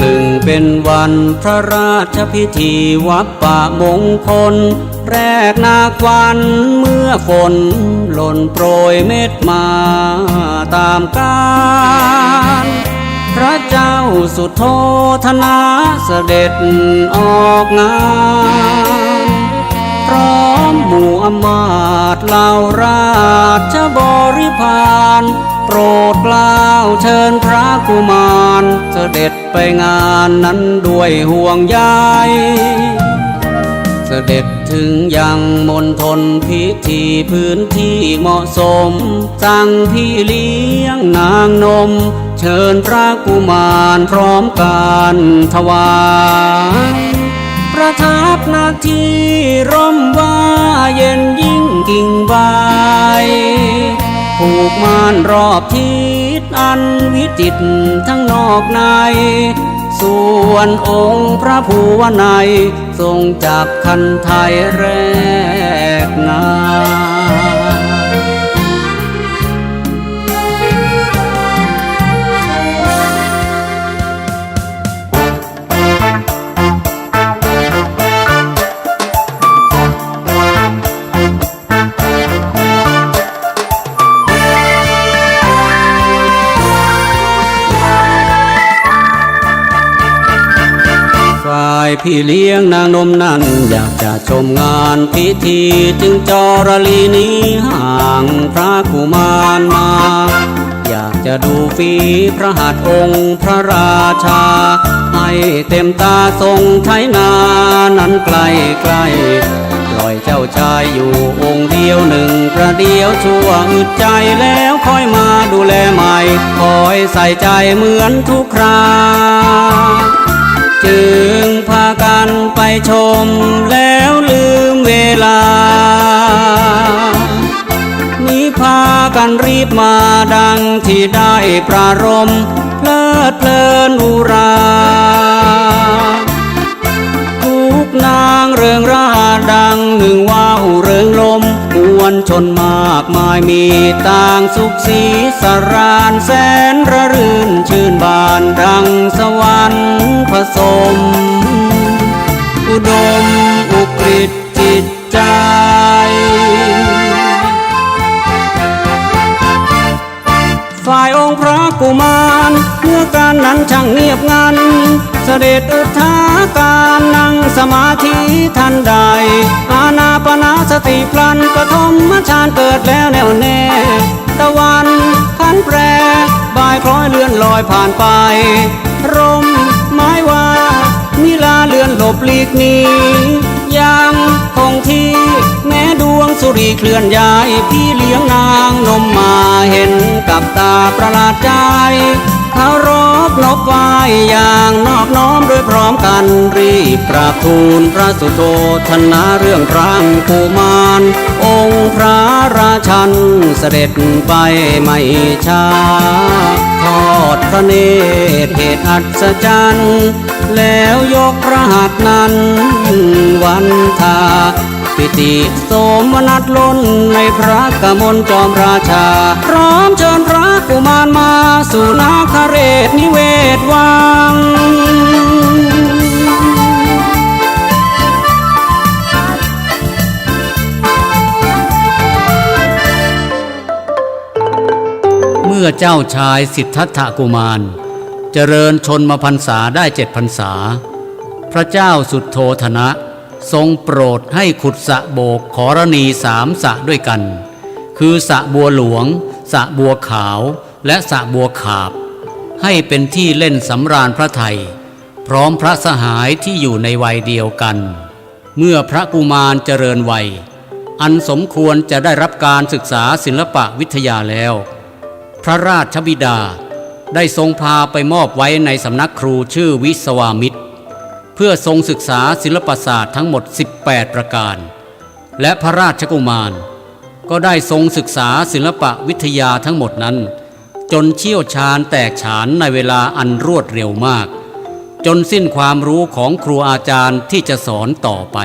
นึ่งเป๋นวันพระราชพิธีวัปปะมงคล แรกนาขวัญเมื่อฝนหล่นโปรยเม็ดมาต๋ามกาล พระเจ้าสุโธทนะเสด็จออกงาน พร้อมหมู่อำมาตย์เหล่าราชบริพาร โปรดเกล้าเชิญพระกุมารเสด็จไปงานนั้นด้วยห่วงใย เสด็จเถิงยังมณฑลพิธี พื้นที่เหมาะสม สั่งพี่เลี้ยงนางนม เชิญพระกุมารพร้อมการถวาย ประทับณที่ร่มว่าเย็นยิ่งกิ่งใบ ผูกม่านรอบทิศอันวิจิตรทั้งนอกใน ส่วนองค์พระภูวนัย ทรงจับคันไทยแรกนา ฝ่ายพี่เลี้ยงนางนมนั้น อยากจะชมงานพิธี จึงจอรลีหนีห่างพระกุมารมา อยากจะดูฝีพระหัตถ์องค์พระราชา ให้เต็มต๋าทรงไถนานั้นใกล้ๆ ปล่อยเจ้าชายอยู่องค์เดียวหนึ่งประเดี๋ยว ชั่วอึดใจแล้วค่อยมาดูแลใหม่ คอยใส่ใจเหมือนทุกครา จึงพากันไปชมแล้วลืมเวลา นี้พากันรีบมาดังที่ได้ประรม เพลิดเพลินอุรา ทุกนางเริงร่าดังหนึ่งว่าวเริงลม มวลชนมากมายมีต่างสุขสีสราน แสนระรื่นชื่นบานดังสวรรค์ผสม อุดมอุกฤษ จิตใจ ฝ่ายองค์พระกุมาร เมื่อการนั้นช่างเงียบงัน เสด็จอุทาการนั่งสมาธิทันใด อานาปานสติพลัน ปฐมฌานเกิดแล้วแน่วแน่ ตะวันผันแปร บ่ายคล้อยเลื่อนลอยผ่านไป ร่มไม้ว่า นิราเลื่อนหลบหลีกหนี ยังคงที่ แม้ดวงสุริเคลื่อนย้าย พี่เลี้ยงนางนมมาเห็นกับต๋าประหลาดใจ เคารพนบไหว้อย่างนอบน้อมโดยพร้อมกัน รีบกราบทูลพระสุโธทนะเรื่องพระกุมาร องค์พระราชันเสด็จไปไม่ช้า ทอดพระเนตรเหตุอัศจรรย์ แล้วยกพระหัตถ์นั้นวันทา ปิติโสมนัสล้นในพระกมลจอมราชา พร้อมเชิญพระกุมารมาสู่นาคเรศนิเวศวัง เมื่อเจ้าชายสิทธัตถกุมารเจริญชนมพรรษาได้เจ็ดพรรษา พระเจ้าสุโธทนะทรงโปรดให้ขุดสระโบกขรณีสามสระด้วยกัน คือสระบัวหลวง สระบัวขาว และสระบัวขาบ ให้เป็นที่เล่นสำราญพระทัย พร้อมพระสหายที่อยู่ในวัยเดียวกัน เมื่อพระกุมารเจริญวัย อันสมควรจะได้รับการศึกษาศิลปวิทยาแล้ว พระราชบิดาได้ทรงพาไปมอบไว้ในสำนักครูชื่อวิศวามิตร เพื่อทรงศึกษาศิลปศาสตร์ทั้งหมดสิบแปดประการ และพระราชกุมารก็ได้ทรงศึกษาศิลปวิทยาทั้งหมดนั้น จนเชี่ยวชาญแตกฉานในเวลาอันรวดเร็วมาก จนสิ้นความรู้ของครูอาจารย์ที่จะสอนต่อไป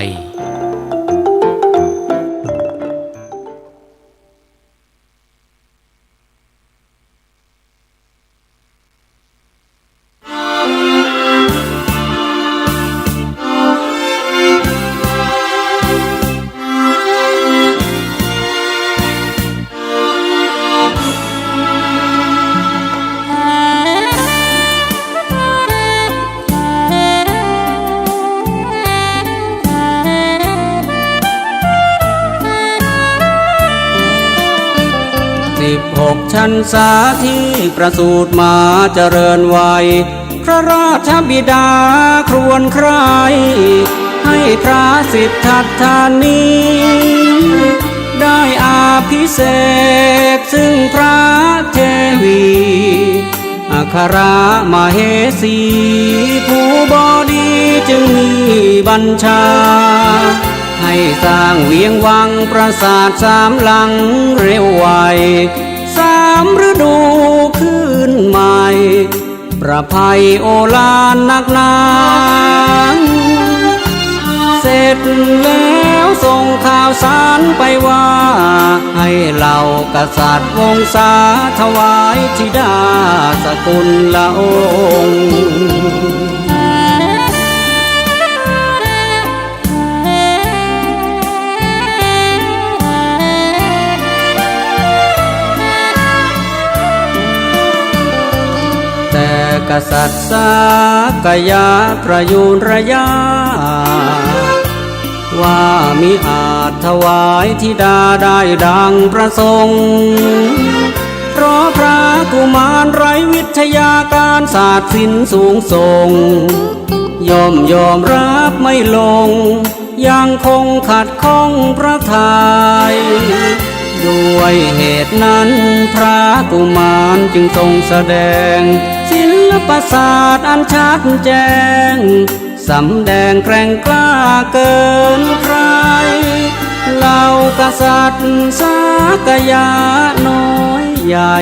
หกพรรษาที่ประสูติมาเจริญวัย พระราชบิดาครวญใคร่ ให้พระสิทธัตถานี้ ได้อภิเษกซึ่งพระเทวี อัครมเหสีผู้บดีจึงมีบัญชา ให้สร้างเวียงวังปราสาทสามหลังเร็วไว สามฤดูคืนใหม่ ประไพโอฬารนักหนา เสร็จแล้วส่งข่าวสารไปว่า ให้เหล่ากษัตริย์วงศาถวายธิดาสกุลละองค์ แต่กษัตริย์สากยะประยูรยา ว่ามิอาจถวายธิดาได้ดังประสงค์ เพราะพระกุมารไร้วิทยาการศาสตร์ศิลป์สูงส่ง ย่อมยอมรับไม่ลง ยังคงขัดข้องพระทัย ด้วยเหตุนั้นพระกุมารจึงทรงแสดง ศิลปศาสตร์อันชัดแจ้ง สำแดงแกร่งกล้าเกินใคร เหล่ากษัตริย์สากยะน้อยใหญ่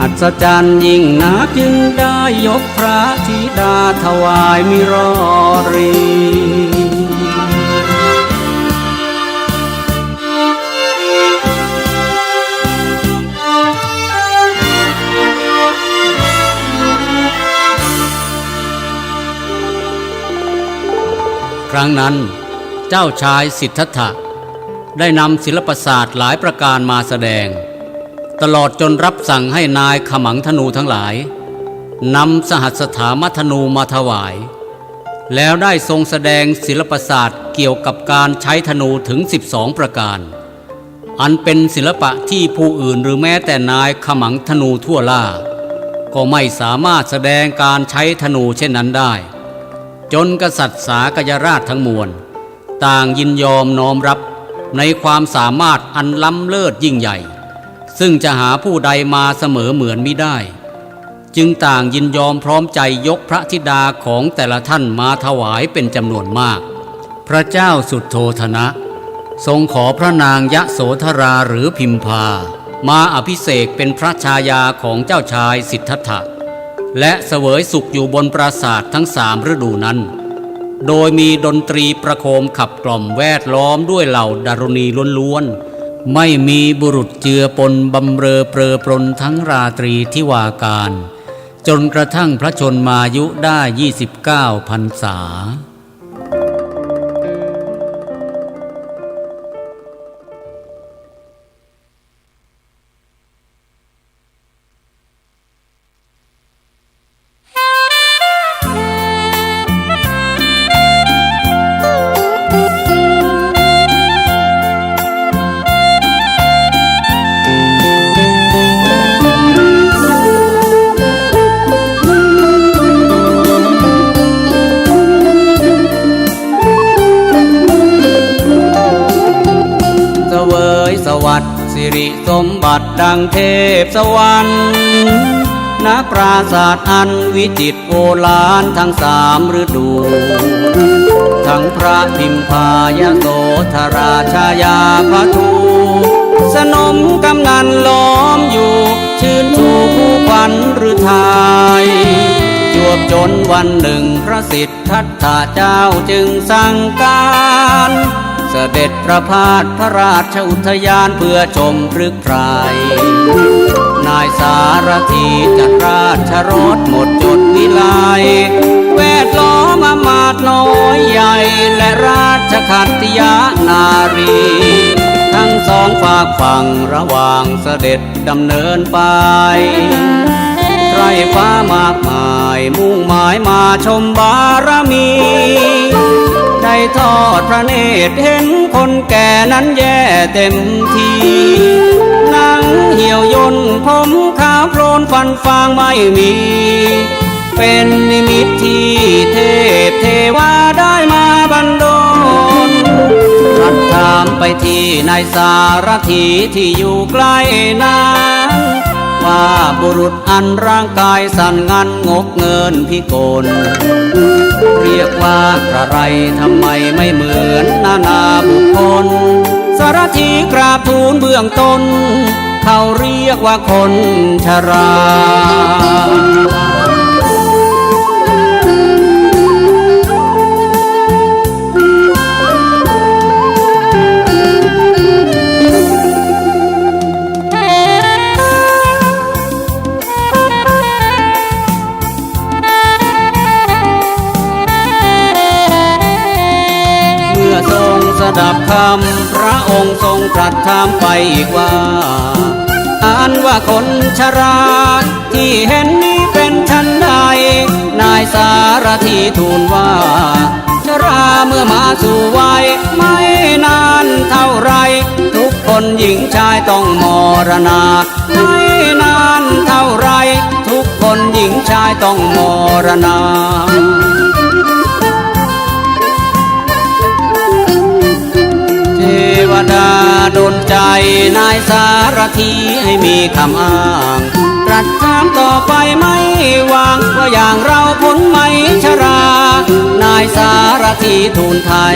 อัศจรรย์ยิ่งนักจึงได้ยกพระธิดาถวายมิรอรี ครั้งนั้น เจ้าชายสิทธัตถะ ได้นำศิลปศาสตร์หลายประการมาแสดง ตลอดจนรับสั่งให้นายขมังธนูทั้งหลาย นำสหัสถามธนูมาถวาย แล้วได้ทรงแสดงศิลปศาสตร์เกี่ยวกับการใช้ธนูถึงสิบสองประการ อันเป็นศิลปะที่ผู้อื่นหรือแม้แต่นายขมังธนูทั่วล่า ก็ไม่สามารถแสดงการใช้ธนูเช่นนั้นได้ จนกษัตริย์สากยราชทั้งมวล ต่างยินยอมน้อมรับในความสามารถอันล้ำเลิศยิ่งใหญ่ ซึ่งจะหาผู้ใดมาเสมอเหมือนมิได้ จึงต่างยินยอมพร้อมใจยกพระธิดาของแต่ละท่านมาถวายเป็นจำนวนมาก พระเจ้าสุทโธทนะ ทรงขอพระนางยโสธราหรือพิมพา มาอภิเษกเป็นพระชายาของเจ้าชายสิทธัตถะ และเสวยสุขอยู่บนปราสาททั้งสามฤดูนั้น โดยมีดนตรีประโคมขับกล่อมแวดล้อมด้วยเหล่าดารุณีล้วนๆ ไม่มีบุรุษเจือปนบำเรอเปรอปรนทั้งราตรีที่วาการ จนกระทั่งพระชนมายุได้ยี่สิบเก้าพรรษา เสวยสวัสดิ์สิริสมบัติดังเทพสวรรค์ ณ ปราสาทอันวิจิตรโอฬารทั้งสามฤดู ทั้งพระพิมพายโสธราชายาพระทู สนมกำนันล้อมอยู่ ชื่นชูคู่ขวัญฤทัย จวบจนวันหนึ่งพระสิทธัตถะเจ้าจึงสั่งการ เสด็จประพาสพระราชอุทยานเพื่อชมพฤกษ์ไพร นายสารถีจัดราชรถหมดจดวิไล แวดล้อมอำมาตย์น้อยใหญ่ และราชขัตติยนารี ทั้งสองฝากฝั่งระหว่างเสด็จดำเนินไป ไพร่ฟ้ามากมายมุ่งหมายมาชมบารมี ได้ ทอดพระเนตรเห็นคนแก่นั้นแย่เต็มที หนังเหี่ยวย่นผมขาวโพลนฟันฟางไม่มี เป็นนิมิตที่เทพเทวาได้มาบันดล ตรัสถามไปที่นายสารถีที่อยู่ใกล้นั้น ว่าบุรุษอันร่างกายสั่นงันงกเงินพิกล เรียกว่ากระไร ทำไมไม่เหมือนนานาบุคคล สารถีกราบทูลเบื้องต้น เขาเรียกว่าคนชรา เมื่อทรงสดับธรรม พระองค์ทรงตรัสถามไปอีกว่า อันว่าคนชราที่เห็นนี้เป็นฉันใด นายสารถีทูลว่า ชราเมื่อมาสู่วัย ไม่นานเท่าไร ทุกคนหญิงชายต้องมรณา ไม่นานเท่าไร ทุกคนหญิงชายต้องมรณา เทวดาดลใจนายสารถีให้มีคำอ้าง ตรัสถามต่อไปไม่วาง ว่าอย่างเราพ้นไหมชรา นายสารถีทูลไท้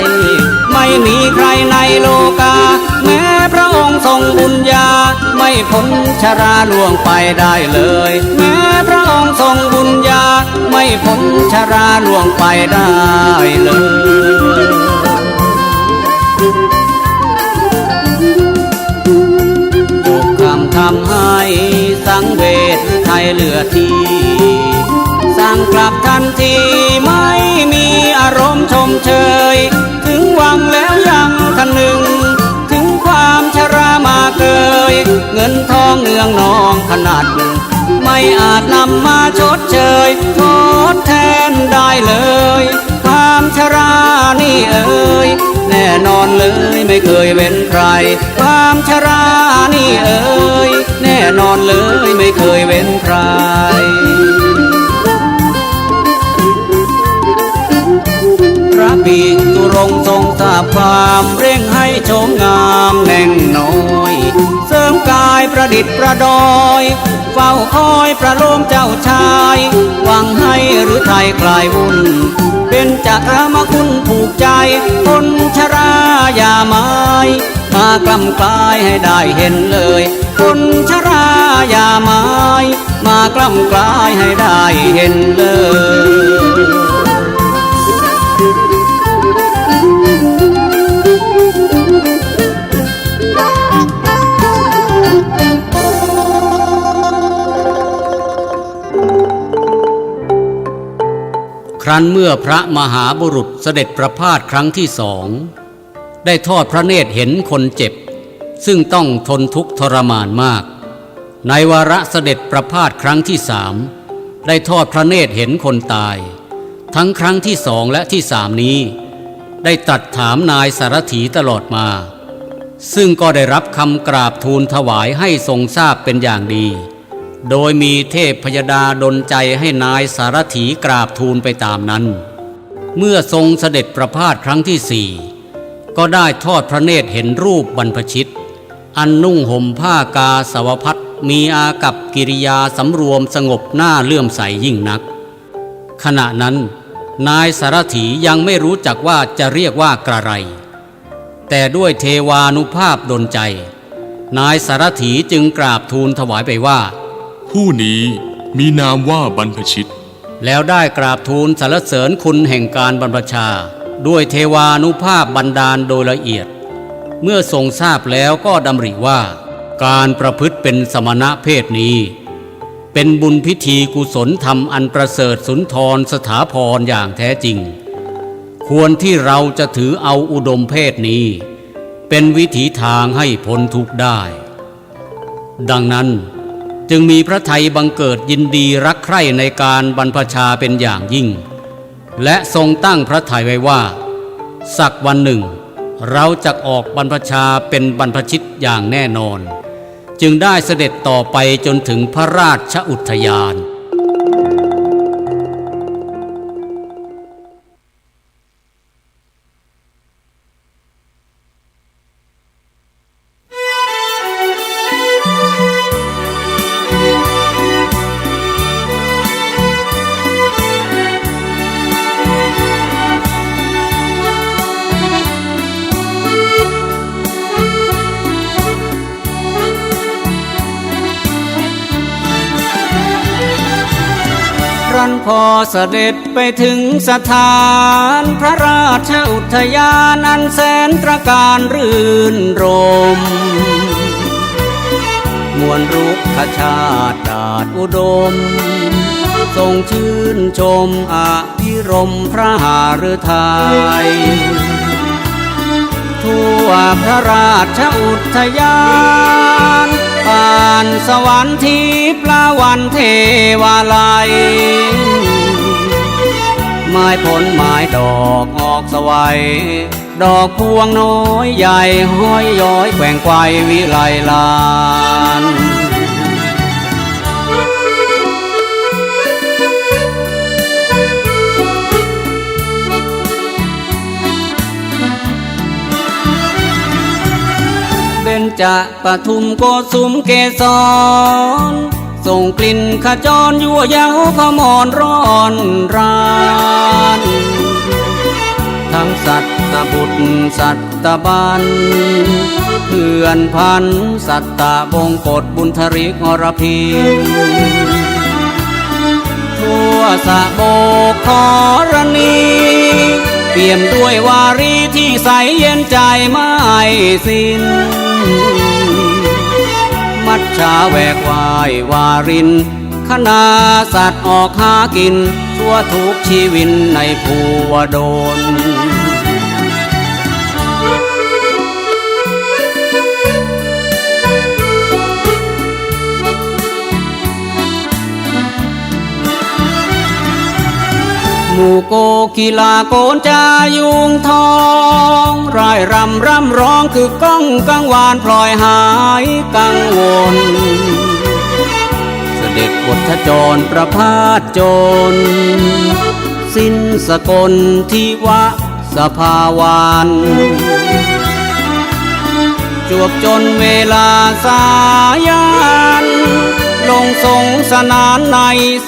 ไม่มีใครในโลกา แม้พระองค์ทรงบุญญา ไม่พ้นชราล่วงไปได้เลย แม้พระองค์ทรงบุญญา ไม่พ้นชราล่วงไปได้เลย จบคำทำให้สังเวชไทยเหลือที่ สั่งกลับทันทีไม่มีอารมณ์ชมเชย ถึงวังแล้วยังคนึง ถึงความชรามาเกย เงินทองเนืองนองขนาด ไม่อาจนำมาชดเชย ทดแทนได้เลย ความชรานี่เอ่ย แน่นอนเลยไม่เคยเว้นใคร ความชรานี่เอ่ย แน่นอนเลยไม่เคยเว้นใคร พระปิตุรงค์ทรงทราบความ เร่งให้โฉมงามแน่งน้อย เสริมกายประดิษฐ์ประดอย เฝ้าคอยประโลมเจ้าชาย หวังให้ฤทัยคลายวุ่น เบญจกามคุณผูกใจ คนชราอย่าหมาย มากล้ำกลายให้ได้เห็นเลย คนชราอย่าหมาย มากล้ำกลายให้ได้เห็นเลย ครั้นเมื่อพระมหาบุรุษเสด็จประพาสครั้งที่สอง ได้ทอดพระเนตรเห็นคนเจ็บ ซึ่งต้องทนทุกข์ทรมานมาก ในวาระเสด็จประพาสครั้งที่สาม ได้ทอดพระเนตรเห็นคนตาย ทั้งครั้งที่สองและที่สามนี้ ได้ตรัสถามนายสารถีตลอดมา ซึ่งก็ได้รับคำกราบทูลถวายให้ทรงทราบเป็นอย่างดี โดยมีเทพยดาดลใจให้นายสารถีกราบทูลไปตามนั้น เมื่อทรงเสด็จประพาสครั้งที่สี่ ก็ได้ทอดพระเนตรเห็นรูปบรรพชิต อันนุ่งห่มผ้ากาสาวพัสตร์ มีอากัปกิริยาสำรวมสงบหน้าเลื่อมใสยิ่งนัก ขณะนั้นนายสารถียังไม่รู้จักว่าจะเรียกว่ากระไร แต่ด้วยเทวานุภาพดลใจ นายสารถีจึงกราบทูลถวายไปว่า ผู้นี้มีนามว่าบรรพชิต แล้วได้กราบทูลสรรเสริญคุณแห่งการบรรพชา ด้วยเทวานุภาพบันดาลโดยละเอียด เมื่อทรงทราบแล้วก็ดำริว่า การประพฤติเป็นสมณะเพศนี้ เป็นบุญพิธีกุศลธรรมอันประเสริฐสุนทรสถาพรอย่างแท้จริง ควรที่เราจะถือเอาอุดมเพศนี้ เป็นวิถีทางให้พ้นทุกข์ได้ ดังนั้นจึงมีพระทัยบังเกิดยินดีรักใคร่ในการบรรพชาเป็นอย่างยิ่ง และทรงตั้งพระทัยไว้ว่า สักวันหนึ่ง เราจักออกบรรพชาเป็นบรรพชิตอย่างแน่นอน จึงได้เสด็จต่อไปจนถึงพระราชอุทยาน ครั้นพอเสด็จไปถึงสถานพระราชอุทยานอันแสนตระการรื่นรมย์ มวลรุกขชาติดาดอุดม ทรงชื่นชมอภิรมย์พระหฤทัย ทั่วพระราชอุทยาน ป่านสวรรค์ทิพย์ละวันเทวาลัย ไม้ผลไม้ดอกออกสวัย ดอกพวงน้อยใหญ่ห้อยย้อยแกว่งไกววิไลลาน เบญจปทุมโกสุมเกสร ส่งกลิ่นขจรยั่วเย้าพมรร่อนราน ทั้งสัตบุตรสัตบัน เพื่อนพันสัตบงกฎบุญทริกอรพิน ทั่วสะโบกขรณี เปี่ยมด้วยวารีที่ใสเย็นใจไม่สิ้น มัจฉาแหวกว่าย วาริน คณาสัตว์ออกหากิน ทั่วทุกชีวินในภูวดล หมู่โกกีฬาโกนจายุงทอง ร่ายรำร่ำร้องกึกก้องกังวานพลอยหายกังวล เสด็จบทจรประพาสจน สิ้นสกลทิวะ สภาวาน จวบจนเวลาสายัน ลงสงสนานใน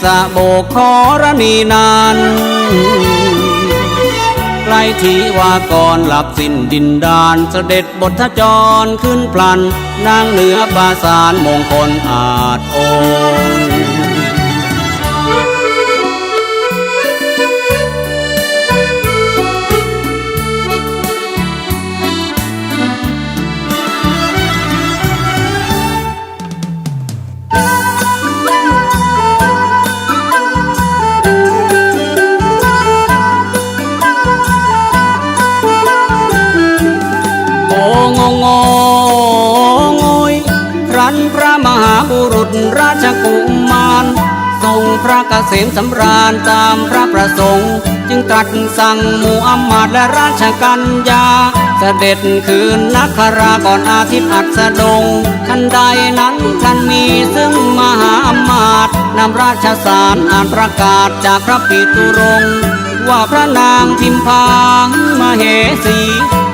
สะโบกขรณีนั้น ใกล้ทิวากรหลับสิ้นดินดาน เสด็จบทจรขึ้นพลัน นั่งเหนือปราสาทมงคลอาจองค์ โอ้งงโงย ครั้นพระมหาบุรุษราชกุมาร ทรงพระเกษมสำราญตามพระประสงค์ จึงตรัสสั่งหมู่อำมาตย์และราชกัญญา เสด็จคืนนคราก่อนอาทิตย์อัสดง ทันใดนั้นพลันมีซึ่งมหาอำมาตย์ นำราชสารอ่านประกาศจากพระปิตุรงค์ ว่าพระนางพิมพามเหสี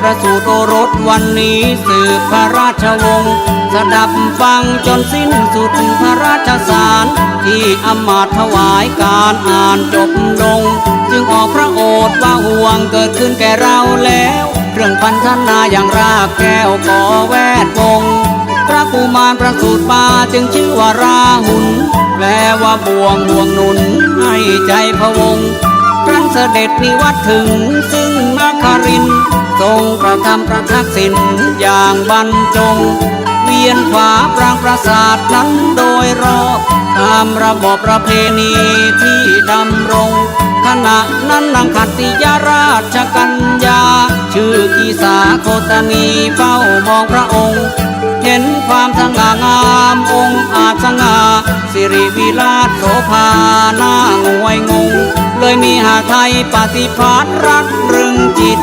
ประสูติโอรสวันนี้สืบพระราชวงศ์ สดับฟังจนสิ้นสุดพระราชสาร ที่อำมาตย์ถวายการอ่านจบลง จึงออกพระโอษฐ์ว่าห่วงเกิดขึ้นแก่เราแล้ว เรื่องพันธนาอย่างรากแก้วก่อแวดวง พระกุมารประสูติมาจึงชื่อว่าราหุล แปลว่าบ่วง บ่วงหนุนให้ใจพะวง ครั้นเสด็จนิวัตถึงซึ่งนครินทร์ ทรงประทับประทักษิณอย่างบรรจง เวียนขวาปรางปราสาทนั้นโดยรอบ ตามระบอบประเพณีที่ดำรง ขณะนั้นนางขัตติยราชกัญญา ชื่อกีสาโคตมีเฝ้ามองพระองค์ เห็นความสง่างามองอาจสง่า สิริวิราชโสภาน่างวยงง เลยมีหาไทยปฏิภาณรักตรึงจิต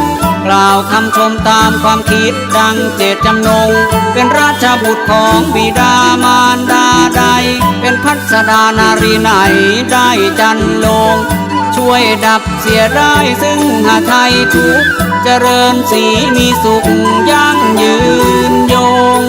กล่าวคำชมต๋ามความกึ๊ดดังเจตจำนง เป๋นราชบุตรของบิดามารดาใด เป๋นพัสดานารีไหนได้จรรโลง ช่วยดับเสียได้ซึ่งหทัยทุกข์ เจริญศรีมีสุขยั่งยืนยง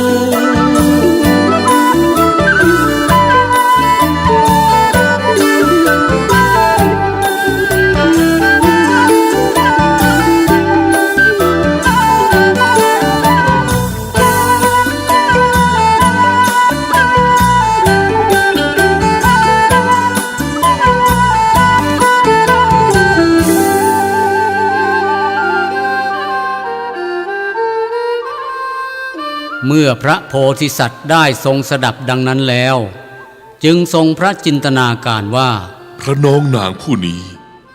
เมื่อพระโพธิสัตว์ได้ทรงสดับดังนั้นแล้ว จึงทรงพระจินตนาการว่า พระน้องนางผู้นี้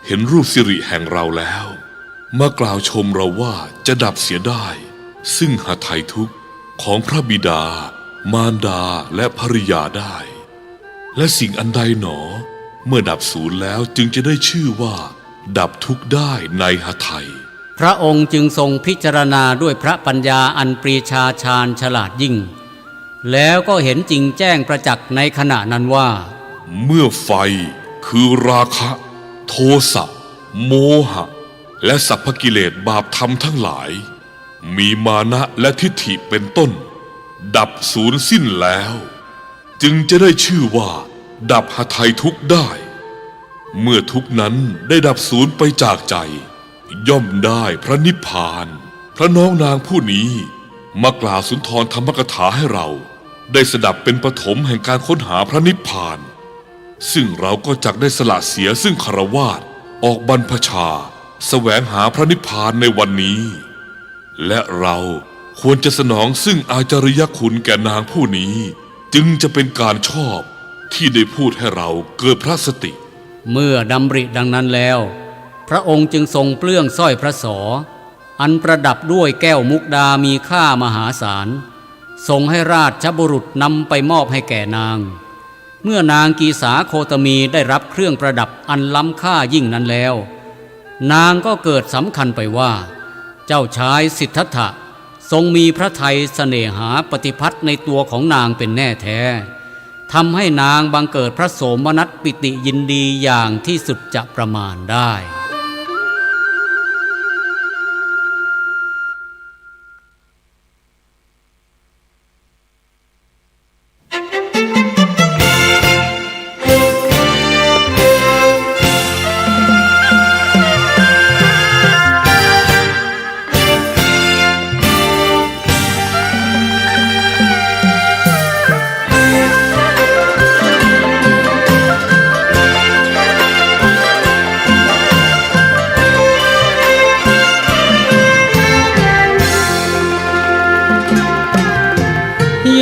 เห็นรูปสิริแห่งเราแล้ว มากล่าวชมเราว่าจะดับเสียได้ซึ่งหทัยทุกข์ของพระบิดา มารดา และภริยาได้ และสิ่งอันใดหนอ เมื่อดับสูญแล้วจึงจะได้ชื่อว่าดับทุกข์ได้ในหทัย พระองค์จึงทรงพิจารณาด้วยพระปัญญาอันปรีชาญาณฉลาดยิ่ง แล้วก็เห็นจริงแจ้งประจักษ์ในขณะนั้นว่า เมื่อไฟคือราคะ โทสะ โมหะ และสรรพกิเลสบาปธรรมทั้งหลาย มีมานะและทิฏฐิเป็นต้น ดับสูญสิ้นแล้ว จึงจะได้ชื่อว่าดับหทัยทุกข์ได้ เมื่อทุกข์นั้นได้ดับสูญไปจากใจ ย่อมได้พระนิพพาน พระน้องนางผู้นี้มากล่าวสุนทรธรรมกถาให้เราได้สดับเป็นปฐมแห่งการค้นหาพระนิพพาน ซึ่งเราก็จักได้สละเสียซึ่งฆราวาส ออกบรรพชา แสวงหาพระนิพพานในวันนี้ และเราควรจะสนองซึ่งอาจาริยคุณแก่นางผู้นี้ จึงจะเป็นการชอบที่ได้พูดให้เราเกิดพระสติ เมื่อดำริดังนั้นแล้ว พระองค์จึงทรงเปลื้องสร้อยพระศอ อันประดับด้วยแก้วมุกดามีค่ามหาศาล ส่งให้ราชบุรุษนำไปมอบให้แก่นาง เมื่อนางกีสาโคตมีได้รับเครื่องประดับอันล้ำค่ายิ่งนั้นแล้ว นางก็เกิดสำคัญไปว่า เจ้าชายสิทธัตถะทรงมีพระทัยเสน่หาปฏิพัทธ์ในตัวของนางเป็นแน่แท้ ทำให้นางบังเกิดพระโสมนัสปิติยินดีอย่างที่สุดจะประมาณได้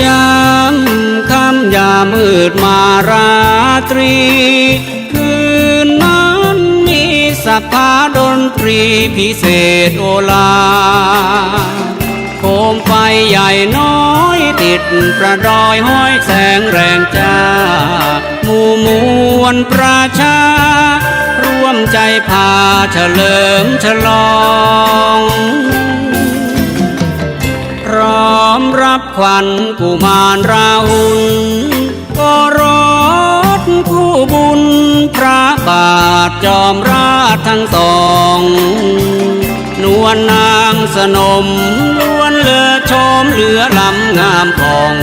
ยามค่ำยามมืดมาราตรี คืนนั้นมีสภาดนตรีพิเศษโอลา โคมไฟใหญ่น้อยติดประดอยห้อยแสงแรงจ้า หมู่มวลประชา ร่วมใจพาเฉลิมฉลอง พร้อมรับขวัญกุมารราหุล โอรสคู่บุญพระบาทจอมราชทั้งสอง นวลนางสนมล้วนเลิศโฉมเหลือล้ำงามผ่อง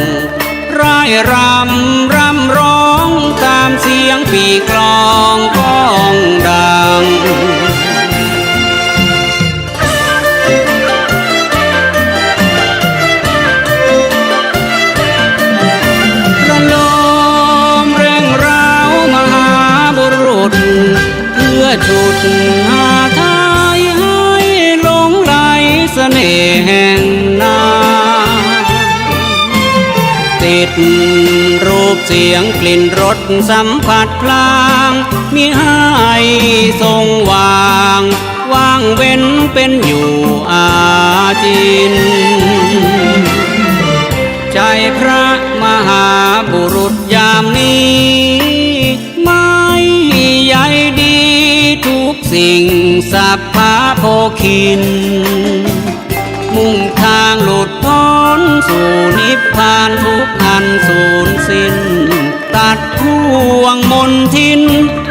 ร่ายรำร่ำร้องตามเสียงปี่กลองก้องดัง ระโลมเร่งเร้ามหาบุรุษ เพื่อฉุดหาไทยให้หลงใหลเสน่ห์แห่งนาง ติดรูปเสียงกลิ่นรสสัมผัสพลาง มิให้ทรงวาง ว่างเว้นเป็นอยู่อาจิน ใช่พระมหาบุรุษยามนี้ ไม่ใยดีทุกข์ สิ่งสัพพะโภคิน มุ่งทางหลุดพ้นสู่นิพพานทุกข์อันสูญสิ้น ตัดห่วงมลทิน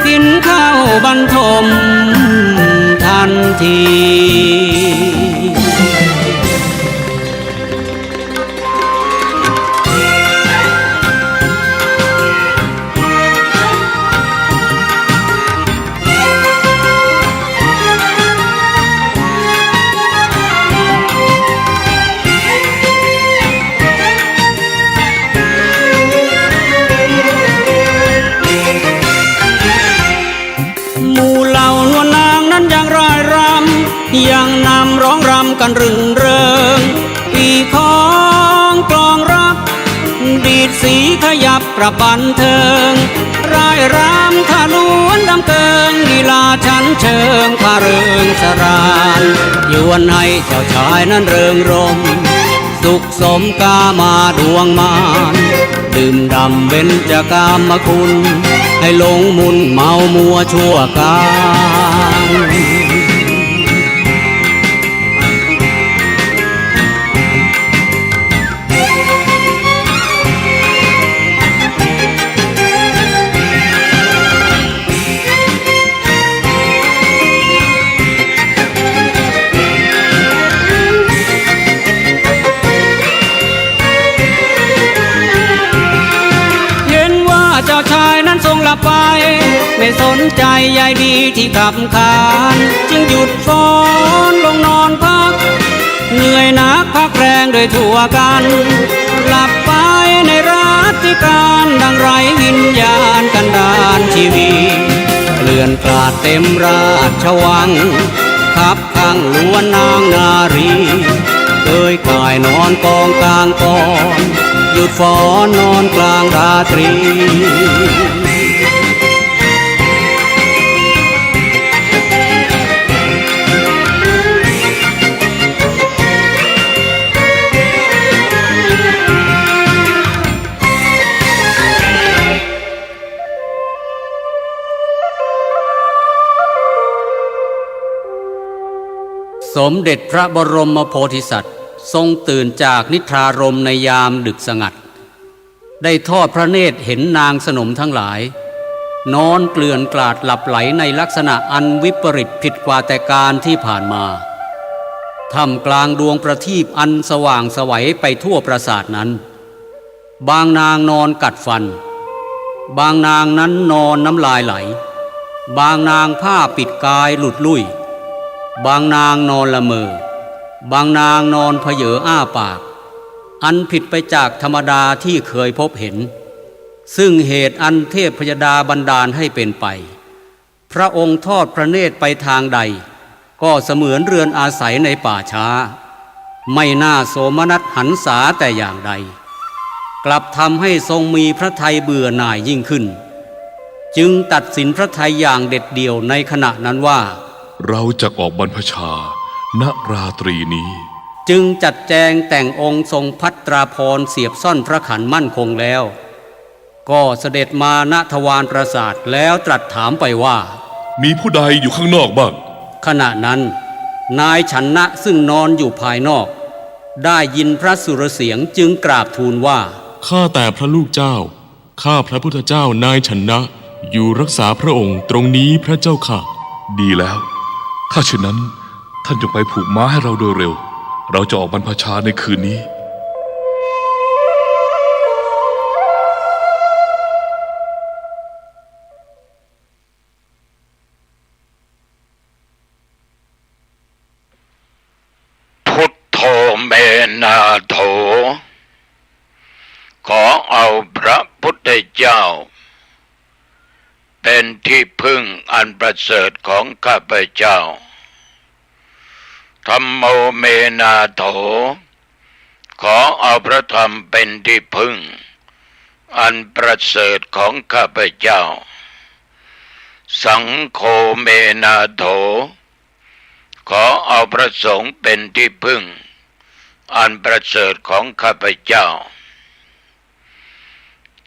กินข้าวบรรทมทันที หมู่เหล่านวลนางนั้นยังร่ายรำ ยังนำร้องรำกันรื่นเริง ปีของกลองรัก ดีดสีขยับกระบันเทิง ร่ายรำทะนวนดำเกิง ลีลาชั้นเชิงพาเริงสราน ยวนให้เจ้าชายนั้นเริงรมย์ สุขสมกามาดวงมาน ดื่มด่ำเบญจกามคุณ ให้หลงมุ่นเมามัวชั่วกาล เห็นว่าเจ้าชายนั้นทรงหลับไป ไม่สนใจใยดีตี้ขำขัน จึงหยุดฟ้อนลงนอนพัก เหนื่อยหนักพักแรงโดยทั่วกัน หลับไปในรัตติกาล ดังไร้วิญญาณกันดารชีวี เกลื่อนกลาดเต็มราชวัง คับขังล้วนนางนารี เกยก่ายนอนกองกลางกอน หยุดฟ้อนนอนกลางราตรี สมเด็จพระบรมโพธิสัตว์ ทรงตื่นจากนิทรารมณ์ในยามดึกสงัด ได้ทอดพระเนตรเห็นนางสนมทั้งหลาย นอนเกลื่อนกลาดหลับไหลในลักษณะอันวิปริตผิดกว่าแต่กาลที่ผ่านมา ท่ามกลางดวงประทีปอันสว่างไสวไปทั่วปราสาทนั้น บางนางนอนกัดฟัน บางนางนั้นนอนน้ำลายไหล บางนางผ้าปิดกายหลุดลุ่ย บางนางนอนละเมอ บางนางนอนผะเยออ้าปาก อันผิดไปจากธรรมดาที่เคยพบเห็น ซึ่งเหตุอันเทพยดาบันดาลให้เป็นไป พระองค์ทอดพระเนตรไปทางใด ก็เสมือนเรือนอาศัยในป่าช้า ไม่น่าโสมนัสหันษาแต่อย่างใด กลับทำให้ทรงมีพระทัยเบื่อหน่ายยิ่งขึ้น จึงตัดสินพระทัยอย่างเด็ดเดี่ยวในขณะนั้นว่า เราจักออกบรรพชา ณ ราตรีนี้ จึงจัดแจงแต่งองค์ทรงภัตตราภรณ์เสียบซ่อนพระขันมั่นคงแล้ว ก็เสด็จมาณทวารปราสาทแล้วตรัสถามไปว่า มีผู้ใดอยู่ข้างนอกบ้าง ขณะนั้น นายฉันนะซึ่งนอนอยู่ภายนอก ได้ยินพระสุรเสียงจึงกราบทูลว่า ข้าแต่พระลูกเจ้า ข้าพระพุทธเจ้านายฉันนะ อยู่รักษาพระองค์ตรงนี้พระเจ้าข้า ดีแล้ว ถ้าเช่นนั้น ท่านจงไปผูกม้าให้เราโดยเร็ว เราจะออกบรรพชาในคืนนี้ พุทโธเมนาโถ ขอเอาพระพุทธเจ้า เป็นที่พึ่งอันประเสริฐของข้าพเจ้า ธัมโมเมนาโถ ขอเอาพระธรรมเป็นที่พึ่งอันประเสริฐของข้าพเจ้า สังโฆเมนาโถ ขอเอาพระสงฆ์เป็นที่พึ่งอันประเสริฐของข้าพเจ้า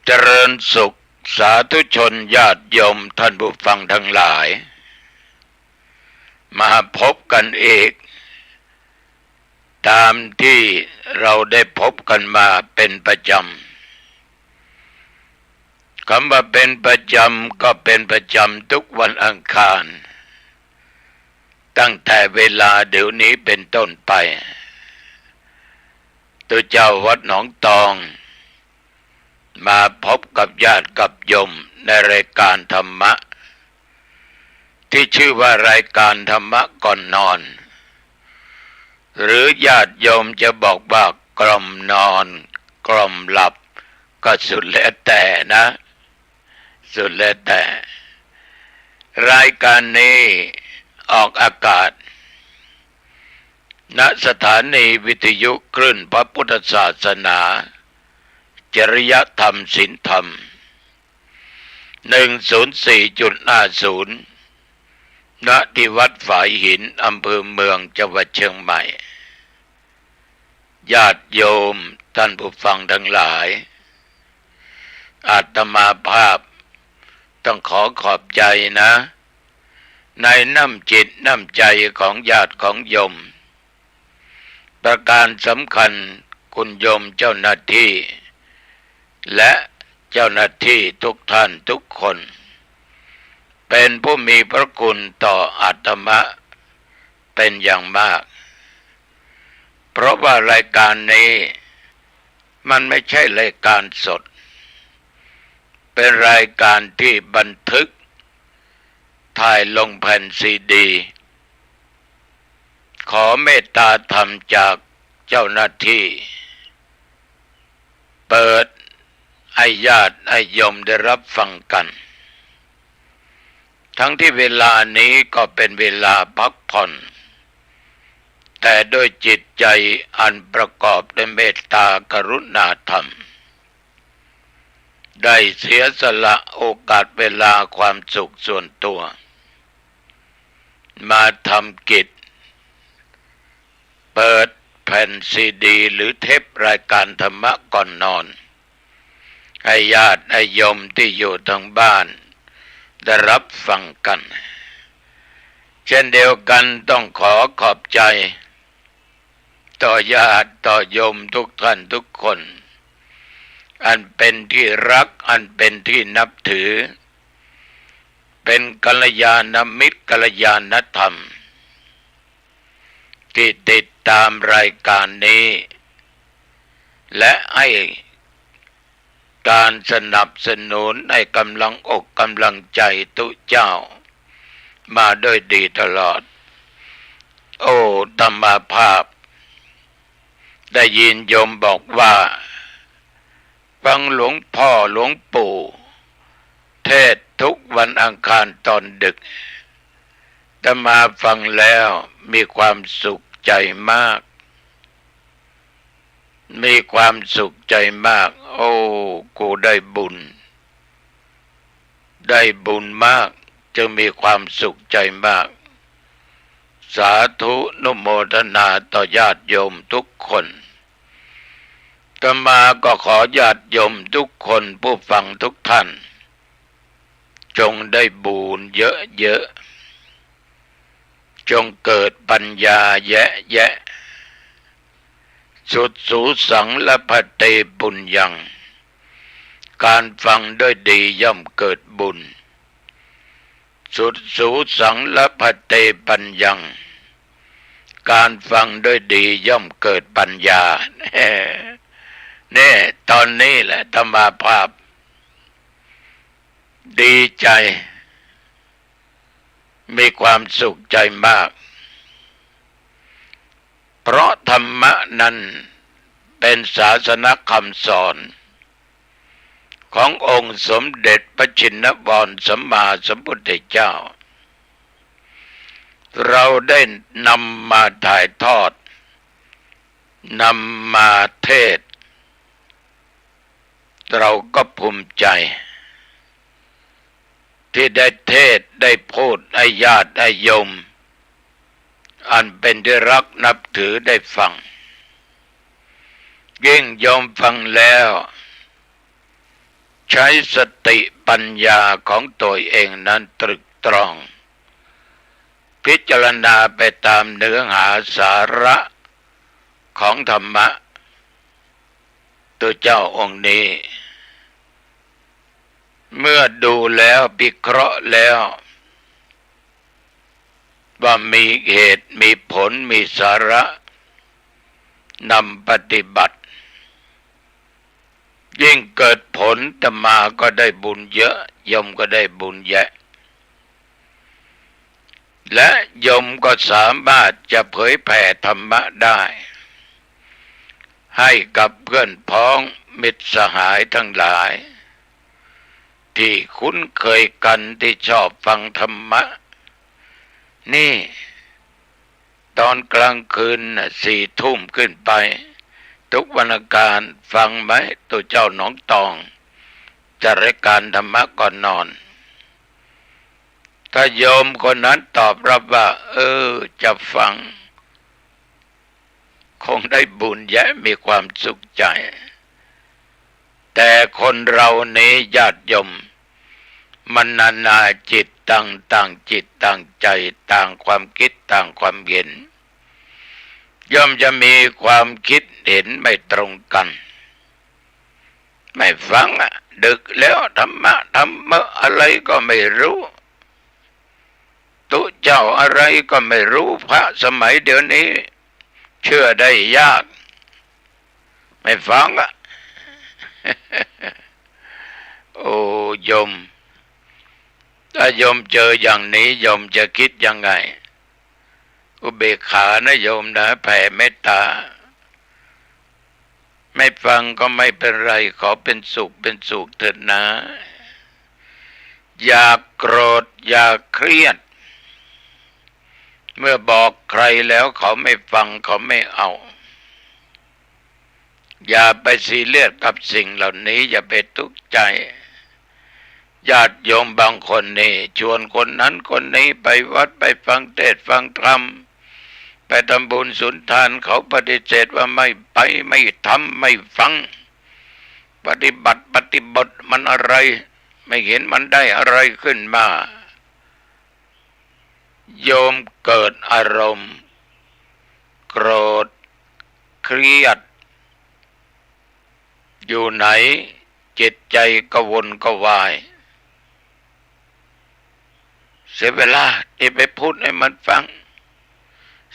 เจริญสุขสาธุชนญาติโยมท่านผู้ฟังทั้งหลาย กันอีก ตามที่เราได้พบกันมาเป็นประจำ คำว่าเป็นประจำก็เป็นประจำทุกวันอังคาร ตั้งแต่เวลาเดี๋ยวนี้เป็นต้นไป ตุ๊เจ้าวัดหนองตอง มาพบกับญาติกับโยมในรายการธรรมะ ที่ชื่อว่ารายการธรรมะก่อนนอน หรือญาติโยมจะบอกว่ากล่อมนอน กล่อมหลับ ก็สุดแล้วแต่นะ สุดแล้วแต่ รายการนี้ออกอากาศ ณ สถานีวิทยุคลื่นพระพุทธศาสนา จริยธรรมศีลธรรม หนึ่งศูนย์สี่จุดห้าศูนย์ ณ ที่วัดฝายหิน อำเภอเมือง จังหวัดเชียงใหม่ ญาติโยมท่านผู้ฟังทั้งหลาย อาตมาภาพต้องขอขอบใจนะ ในน้ำจิตน้ำใจของญาติของโยม ประการสำคัญคุณโยมเจ้าหน้าที่ และเจ้าหน้าที่ทุกท่านทุกคน เป็นผู้มีพระคุณต่ออาตมาเป็นอย่างมาก เพราะว่ารายการนี้มันไม่ใช่รายการสด เป็นรายการที่บันทึก ถ่ายลงแผ่นซีดี ขอเมตตาธรรมจากเจ้าหน้าที่ เปิดให้ญาติให้โยมได้รับฟังกัน ทั้งที่เวลานี้ก็เป็นเวลาพักผ่อน แต่ด้วยจิตใจอันประกอบด้วยเมตตากรุณาธรรม ได้เสียสละโอกาสเวลาความสุขส่วนตัว มาทำกิจ เปิดแผ่นซีดี หรือเทปรายการธรรมะก่อนนอน ให้ญาติให้โยมที่อยู่ทางบ้านได้รับฟังกัน เช่นเดียวกันต้องขอขอบใจ ต่อญาติต่อโยมทุกท่านทุกคน อันเป็นที่รัก อันเป็นที่นับถือ เป็นกัลยาณมิตร กัลยาณธรรม ที่ติดตามรายการนี้ และให้การสนับสนุน ให้กำลังอกกำลังใจตุ๊เจ้ามาด้วยดีตลอด โอ้ อาตมาภาพ ได้ยินโยมบอกว่า ฟังหลวงพ่อหลวงปู่เทศน์ทุกวันอังคารตอนดึก อาตมาฟังแล้วมีความสุขใจมาก มีความสุขใจมาก โอ้ กูได้บุญ ได้บุญมาก จึงมีความสุขใจมาก สาธุอนุโมทนาต่อญาติโยมทุกคน อาตมาก็ขอญาติโยมทุกคน ผู้ฟังทุกท่าน จงได้บุญเยอะๆ จงเกิดปัญญาแยะๆ สุดสูสังลภะเตปุญญัง การฟังด้วยดีย่อมเกิดบุญ สุดสูสังลภะเตปัญญัง การฟังด้วยดีย่อมเกิดปัญญา เนี่ย ตอนนี้แหละอาตมาภาพ ดีใจ มีความสุขใจมาก เพราะธรรมะนั้นเป็นศาสนคำสอน ขององค์สมเด็จพระชินวรสัมมาสัมพุทธเจ้า เราได้นำมาถ่ายทอด นำมาเทศน์ เราก็ภูมิใจ ที่ได้เทศน์ได้พูดให้ญาติให้โยม อันเป็นที่รักนับถือได้ฟัง ยิ่งโยมฟังแล้ว ใช้สติปัญญาของตัวเองนั้นตรึกตรอง พิจารณาไปตามเนื้อหาสาระของธรรมะ ตัวเจ้าองค์นี้ เมื่อดูแล้วพิเคราะห์แล้ว ว่ามีเหตุมีผลมีสาระ นำปฏิบัติ ยิ่งเกิดผล อาตมาก็ได้บุญเยอะ โยมก็ได้บุญแยะ และโยมก็สามารถจะเผยแผ่ธรรมะได้ ให้กับเพื่อนพ้องมิตรสหายทั้งหลาย ที่คุ้นเคยกัน ที่ชอบฟังธรรมะ นี่ ตอนกลางคืนน่ะ สี่ทุ่มขึ้นไป ทุกวันอังคาร ฟังไหม ตัวเจ้าหนองตอง จัดรายการธรรมะก่อนนอน ถ้าโยมคนนั้นตอบรับว่า เออ จะฟัง คงได้บุญแยะ มีความสุขใจ แต่คนเรานี้ญาติโยม มันนานาจิตตัง ต่างจิตต่างใจ ต่างความคิดต่างความเห็น ย่อมจะมีความคิดเห็นไม่ตรงกัน ไม่ฟังอะ ดึกแล้ว ธรรมะธรรมะอะไรก็ไม่รู้ ตุ๊เจ้าอะไรก็ไม่รู้ พระสมัยเดี๋ยวนี้ เชื่อได้ยาก ไม่ฟังอะ โอ้ โยม ถ้าโยมเจออย่างนี้ โยมจะคิดยังไง อุเบกขานะโยมนะ แผ่เมตตา ไม่ฟังก็ไม่เป็นไร ขอเป็นสุขเป็นสุขเถิดนะ อย่าโกรธ อย่าเครียด เมื่อบอกใครแล้วเขาไม่ฟัง เขาไม่เอา อย่าไปซีเรียสกับสิ่งเหล่านี้ อย่าไปทุกข์ใจ ญาติโยมบางคนนี่ ชวนคนนั้นคนนี้ไปวัด ไปฟังเทศน์ฟังธรรม ไปทำบุญสุนทาน เขาปฏิเสธว่าไม่ไป ไม่ทำ ไม่ฟัง ปฏิบัติปฏิบัติมันอะไร ไม่เห็นมันได้อะไรขึ้นมา โยมเกิดอารมณ์ โกรธ เครียด อยู่ไหน จิตใจกระวนกระวาย เสียเวลาที่ไปพูดให้มันฟัง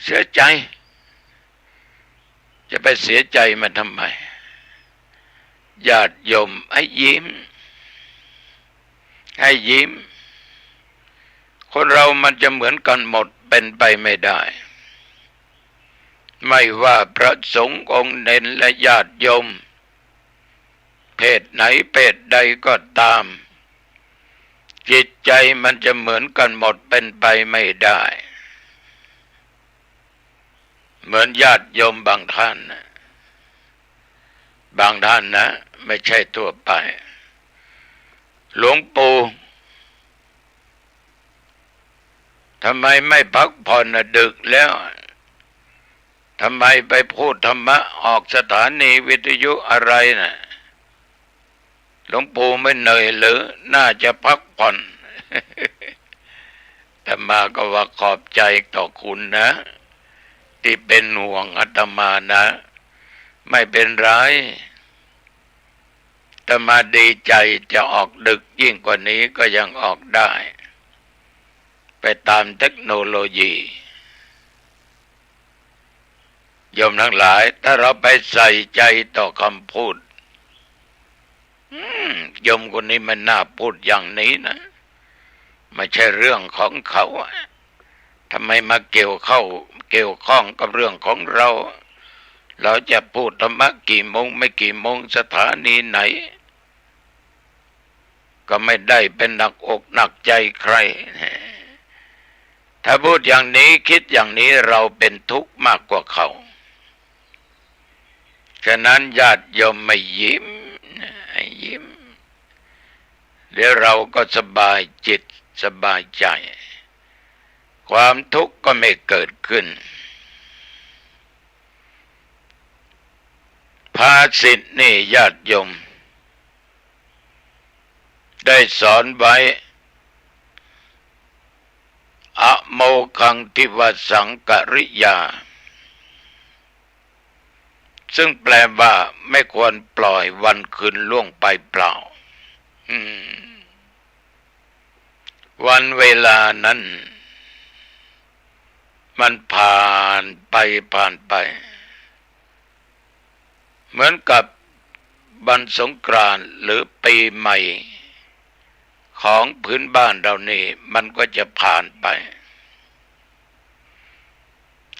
เสียใจ จะไปเสียใจมันทำไม ญาติโยม ให้ยิ้ม ให้ยิ้ม คนเรามันจะเหมือนกันหมด เป็นไปไม่ได้ ไม่ว่าพระสงฆ์องค์เณรและญาติโยม เพศไหนเพศใดก็ตาม จิตใจมันจะเหมือนกันหมด เป็นไปไม่ได้ เหมือนญาติโยมบางท่านนะ บางท่านนะ ไม่ใช่ทั่วไป หลวงปู่ ทำไมไม่พักผ่อนนะ ดึกแล้ว ทำไมไปพูดธรรมะ ออกสถานีวิทยุอะไรนะ หลวงปู่ไม่เหนื่อยหรือ น่าจะพักผ่อน อาตมาก็ว่าขอบใจต่อคุณนะ ที่เป็นห่วงอาตมานะ ไม่เป็นไร อาตมาดีใจ จะออกดึกยิ่งกว่านี้ก็ยังออกได้ ไปตามเทคโนโลยี โยมทั้งหลาย ถ้าเราไปใส่ใจต่อคำพูด อืม โยมคนนี้มันน่าพูดอย่างนี้นะ ไม่ใช่เรื่องของเขาอะ ทำไมมาเกี่ยวเข้า เกี่ยวข้องกับเรื่องของเรา เราจะพูดธรรมะกี่โมง ไม่กี่โมง สถานีไหน ก็ไม่ได้เป็นหนักอกหนักใจใคร ถ้าพูดอย่างนี้ คิดอย่างนี้ เราเป็นทุกข์มากกว่าเขา ฉะนั้นญาติโยมมายิ้ม ให้ยิ้ม เดี๋ยวเราก็สบายจิตสบายใจ ความทุกข์ก็ไม่เกิดขึ้น ภาษิตนี่ญาติโยม ได้สอนไว้ อโมฆังทิวสังกริยา ซึ่งแปลว่าไม่ควรปล่อยวันคืนล่วงไปเปล่า อืม วันเวลานั้น มันผ่านไป ผ่านไป เหมือนกับวันสงกรานต์หรือปีใหม่ของพื้นบ้านเรานี่ มันก็จะผ่านไป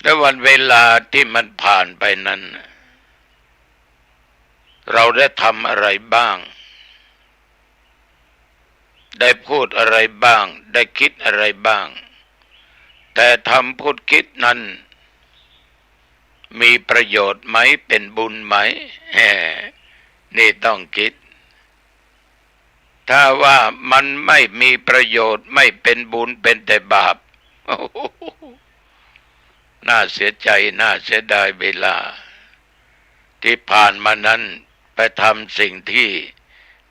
และวันเวลาที่มันผ่านไปนั้น เราได้ทำอะไรบ้าง ได้พูดอะไรบ้าง ได้คิดอะไรบ้าง แต่ทำพูดคิดนั้น มีประโยชน์ไหม เป็นบุญไหม แหม นี่ต้องคิด ถ้าว่ามันไม่มีประโยชน์ ไม่เป็นบุญ เป็นแต่บาป น่าเสียใจ น่าเสียดายเวลา ที่ผ่านมานั้นไปทำสิ่งที่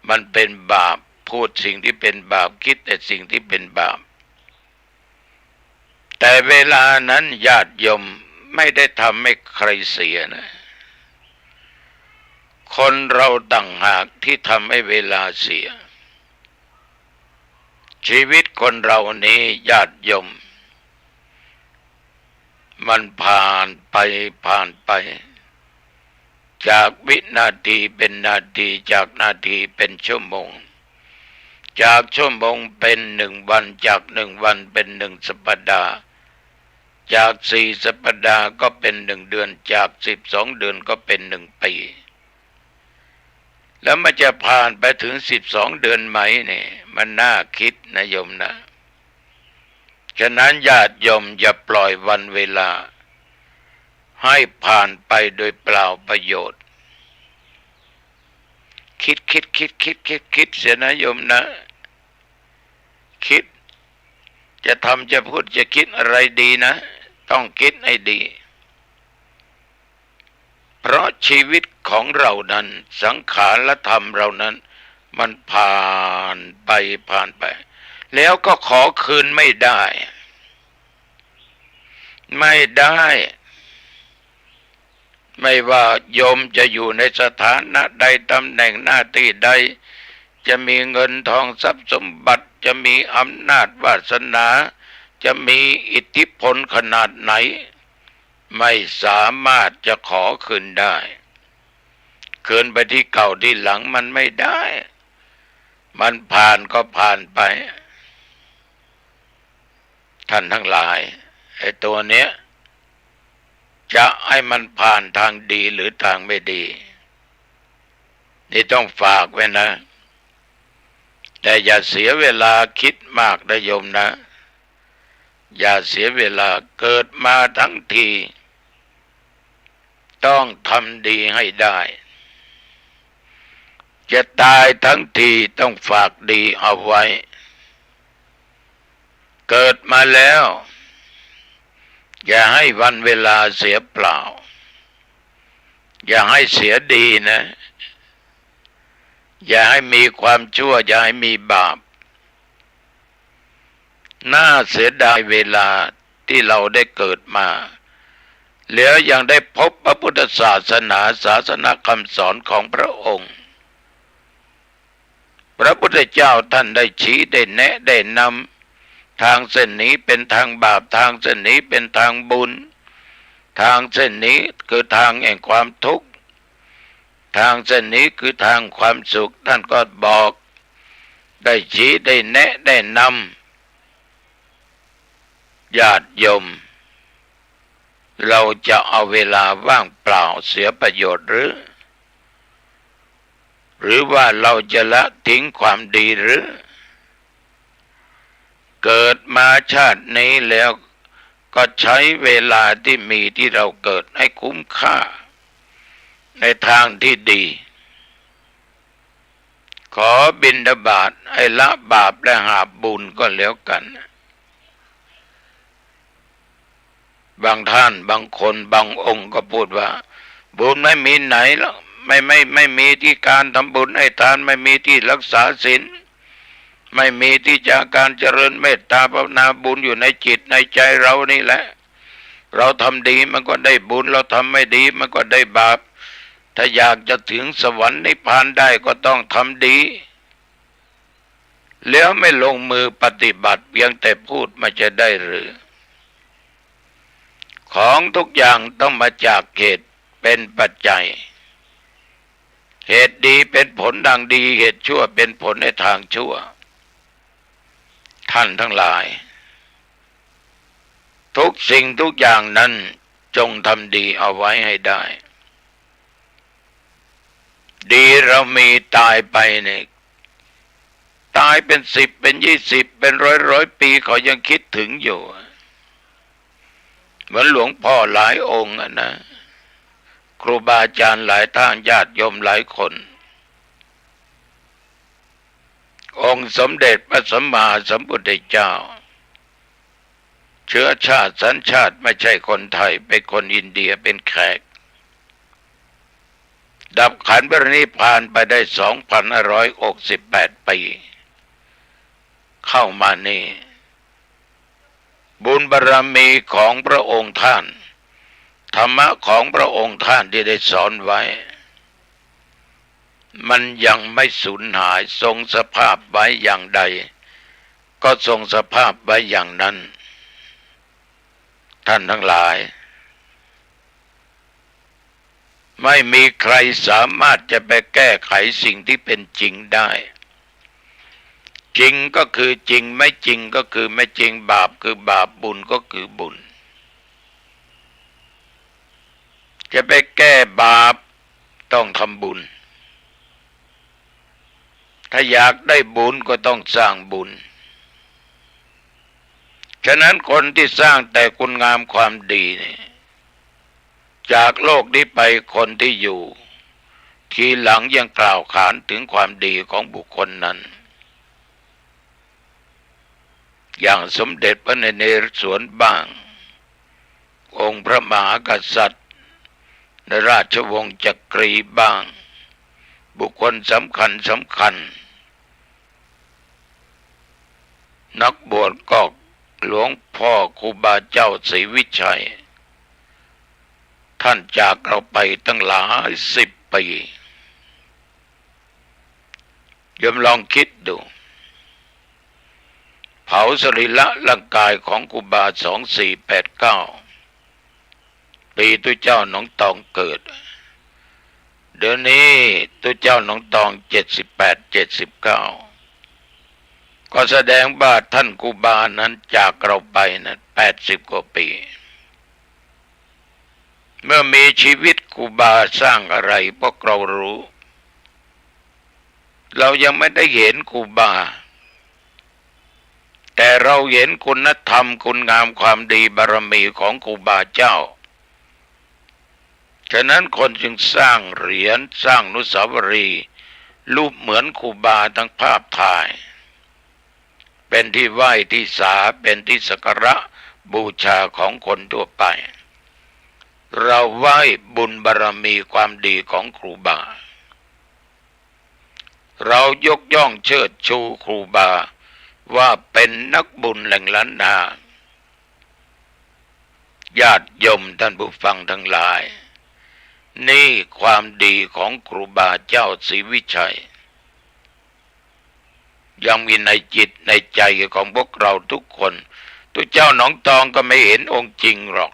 มันเป็นบาป พูดสิ่งที่เป็นบาป คิดแต่สิ่งที่เป็นบาป แต่เวลานั้นญาติโยมไม่ได้ทำให้ใครเสียนะ คนเราต่างหากที่ทำให้เวลาเสีย ชีวิตคนเรานี้ญาติโยม มันผ่านไป ผ่านไป จากวินาทีเป็นนาที จากนาทีเป็นชั่วโมง จากชั่วโมงเป็นหนึ่งวัน จากหนึ่งวันเป็นหนึ่งสัปดาห์ จากสี่สัปดาห์ก็เป็นหนึ่งเดือน จากสิบสองเดือนก็เป็นหนึ่งปี แล้วมันจะผ่านไปถึงสิบสองเดือนไหมเนี่ย มันน่าคิดนะโยมนะ ฉะนั้นญาติโยมอย่าปล่อยวันเวลาให้ผ่านไปโดยเปล่าประโยชน์ คิด คิด คิด คิด คิด คิดเสียนะโยมนะ คิด จะทำ จะพูด จะคิดอะไรดีนะ ต้องคิดให้ดี เพราะชีวิตของเรานั้น สังขารธรรมเรานั้น มันผ่านไป ผ่านไป แล้วก็ขอคืนไม่ได้ ไม่ได้ ไม่ว่าโยมจะอยู่ในสถานะใด ตำแหน่งหน้าที่ใด จะมีเงินทองทรัพย์สมบัติ จะมีอำนาจวาสนา จะมีอิทธิพลขนาดไหน ไม่สามารถจะขอคืนได้ คืนไปที่เก่าที่หลังมันไม่ได้ มันผ่านก็ผ่านไป ท่านทั้งหลาย ไอ้ตัวเนี้ย จะให้มันผ่านทางดีหรือทางไม่ดี นี่ต้องฝากไว้นะ แต่อย่าเสียเวลาคิดมากนะโยมนะ อย่าเสียเวลา เกิดมาทั้งที ต้องทำดีให้ได้ จะตายทั้งทีต้องฝากดีเอาไว้ เกิดมาแล้ว อย่าให้วันเวลาเสียเปล่า อย่าให้เสียดีนะ อย่าให้มีความชั่ว อย่าให้มีบาป น่าเสียดายเวลาที่เราได้เกิดมา แล้วยังได้พบพระพุทธศาสนา ศาสนคำสอนของพระองค์ พระพุทธเจ้าท่านได้ชี้ ได้แนะ ได้นำ ทางเส้นนี้เป็นทางบาป ทางเส้นนี้เป็นทางบุญ ทางเส้นนี้คือทางแห่งความทุกข์ ทางเส้นนี้คือทางความสุข ท่านก็บอก ได้ชี้ ได้แนะ ได้นำ ญาติโยม เราจะเอาเวลาว่างเปล่าเสียประโยชน์หรือ หรือว่าเราจะละทิ้งความดีหรือ เกิดมาชาตินี้แล้วก็ใช้เวลาที่มีที่เราเกิดให้คุ้มค่า ในทางที่ดี ขอบิณฑบาตให้ละบาปและหาบบุญก็แล้วกัน บางท่านบางคนบางองค์ก็พูดว่า บุญไม่มีไหนหรอก ไม่ ไม่ ไม่มีที่การทำบุญให้ทาน ไม่มีที่รักษาศีล ไม่มีที่จะ การเจริญเมตตาภาวนา บุญอยู่ในจิตในใจเรานี่แหละ เราทำดีมันก็ได้บุญ เราทำไม่ดีมันก็ได้บาป ถ้าอยากจะถึงสวรรค์นิพพานได้ก็ต้องทำดี แล้วไม่ลงมือปฏิบัติ เพียงแต่พูดมันจะได้หรือ ของทุกอย่างต้องมาจากเหตุเป็นปัจจัย เหตุดีเป็นผลทางดี เหตุชั่วเป็นผลในทางชั่ว ท่านทั้งหลาย ทุกสิ่งทุกอย่างนั้นจงทำดีเอาไว้ให้ได้ ดีเรามี ตายไปเนี่ย ตายเป็นสิบเป็นยี่สิบเป็นร้อยร้อยปีเขายังคิดถึงอยู่ เหมือนหลวงพ่อหลายองค์อะนะ ครูบาอาจารย์หลายท่าน ญาติโยมหลายคน องค์สมเด็จพระสัมมาสัมพุทธเจ้า เชื้อชาติสัญชาติไม่ใช่คนไทย เป็นคนอินเดีย เป็นแขก ดับขันธปรินิพพานไปได้สองพันห้าร้อยหกสิบแปดปี เข้ามานี่ บุญบารมีของพระองค์ท่าน ธรรมะของพระองค์ท่านที่ได้สอนไว้ มันยังไม่สูญหาย ทรงสภาพไว้อย่างใด ก็ทรงสภาพไว้อย่างนั้น ท่านทั้งหลาย ไม่มีใครสามารถจะไปแก้ไขสิ่งที่เป็นจริงได้ จริงก็คือจริง ไม่จริงก็คือไม่จริง บาปคือบาป บุญก็คือบุญ จะไปแก้บาปต้องทำบุญ ถ้าอยากได้บุญก็ต้องสร้างบุญ ฉะนั้นคนที่สร้างแต่คุณงามความดีเนี่ย จากโลกนี้ไปคนที่อยู่ทีหลังยังกล่าวขานถึงความดีของบุคคลนั้น อย่างสมเด็จพระนเรศวรบ้าง องค์พระมหากษัตริย์ในราชวงศ์จักรีบ้าง บุคคลสำคัญสำคัญ นักบวชก็หลวงพ่อครูบาเจ้าศรีวิชัย ท่านจากเราไปตั้งหลายสิบปี โยมลองคิดดู เผาสรีระร่างกายของครูบา สองสี่แปดเก้า ปีตุ๊เจ้าหนองตองเกิด เดี๋ยวนี้ตุ๊เจ้าหนองตองเจ็ดสิบแปด เจ็ดสิบเก้า ก็แสดงว่าท่านครูบานั้นจากเราไปนั้นแปดสิบกว่าปี เมื่อมีชีวิตครูบาสร้างอะไรพวกเรารู้ เรายังไม่ได้เห็นครูบา แต่เราเห็นคุณธรรมคุณงามความดีบารมีของครูบาเจ้า ฉะนั้นคนจึงสร้างเหรียญ สร้างอนุสาวรีย์ รูปเหมือนครูบาทั้งภาพถ่าย เป็นที่ไหว้ที่สา เป็นที่สักการะบูชาของคนทั่วไป เราไหว้บุญบารมีความดีของครูบา เรายกย่องเชิดชูครูบาว่าเป็นนักบุญแห่งล้านนา ญาติโยมท่านผู้ฟังทั้งหลาย นี่ความดีของครูบาเจ้าศรีวิชัย ยังมีในจิตในใจของพวกเราทุกคน ตุ๊เจ้าหนองตองก็ไม่เห็นองค์จริงหรอก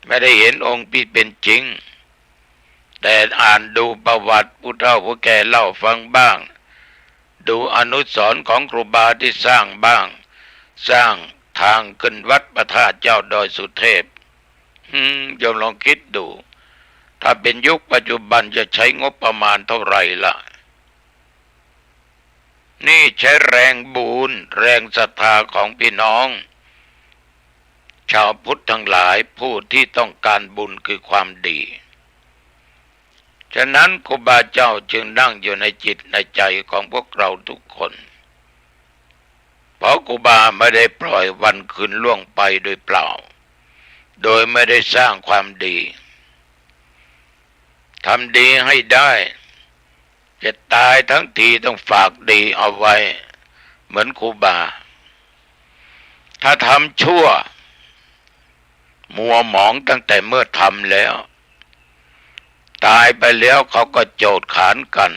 ไม่ได้เห็นองค์ที่เป็นจริง แต่อ่านดูประวัติผู้เฒ่าผู้แก่เล่าฟังบ้าง ดูอนุสรณ์ของครูบาที่สร้างบ้าง สร้างทางขึ้นวัดพระธาตุเจ้าดอยสุเทพ อืม โยมลองคิดดู ถ้าเป็นยุคปัจจุบันจะใช้งบประมาณเท่าไหร่ล่ะ นี่ใช้แรงบุญ แรงศรัทธาของพี่น้อง ชาวพุทธทั้งหลายผู้ที่ต้องการบุญคือความดี ฉะนั้นครูบาเจ้าจึงนั่งอยู่ในจิตในใจของพวกเราทุกคน เพราะครูบาไม่ได้ปล่อยวันคืนล่วงไปโดยเปล่า โดยไม่ได้สร้างความดี ทำดีให้ได้ จะต๋ายตึงทีต้องฝากดีเอาไว้ เหมือนครูบา ถ้าทำชั่ว มัวหมองตั้งแต่เมื่อทำแล้ว ต๋ายไปแล้วเขาก็โจทย์ขานกั๋น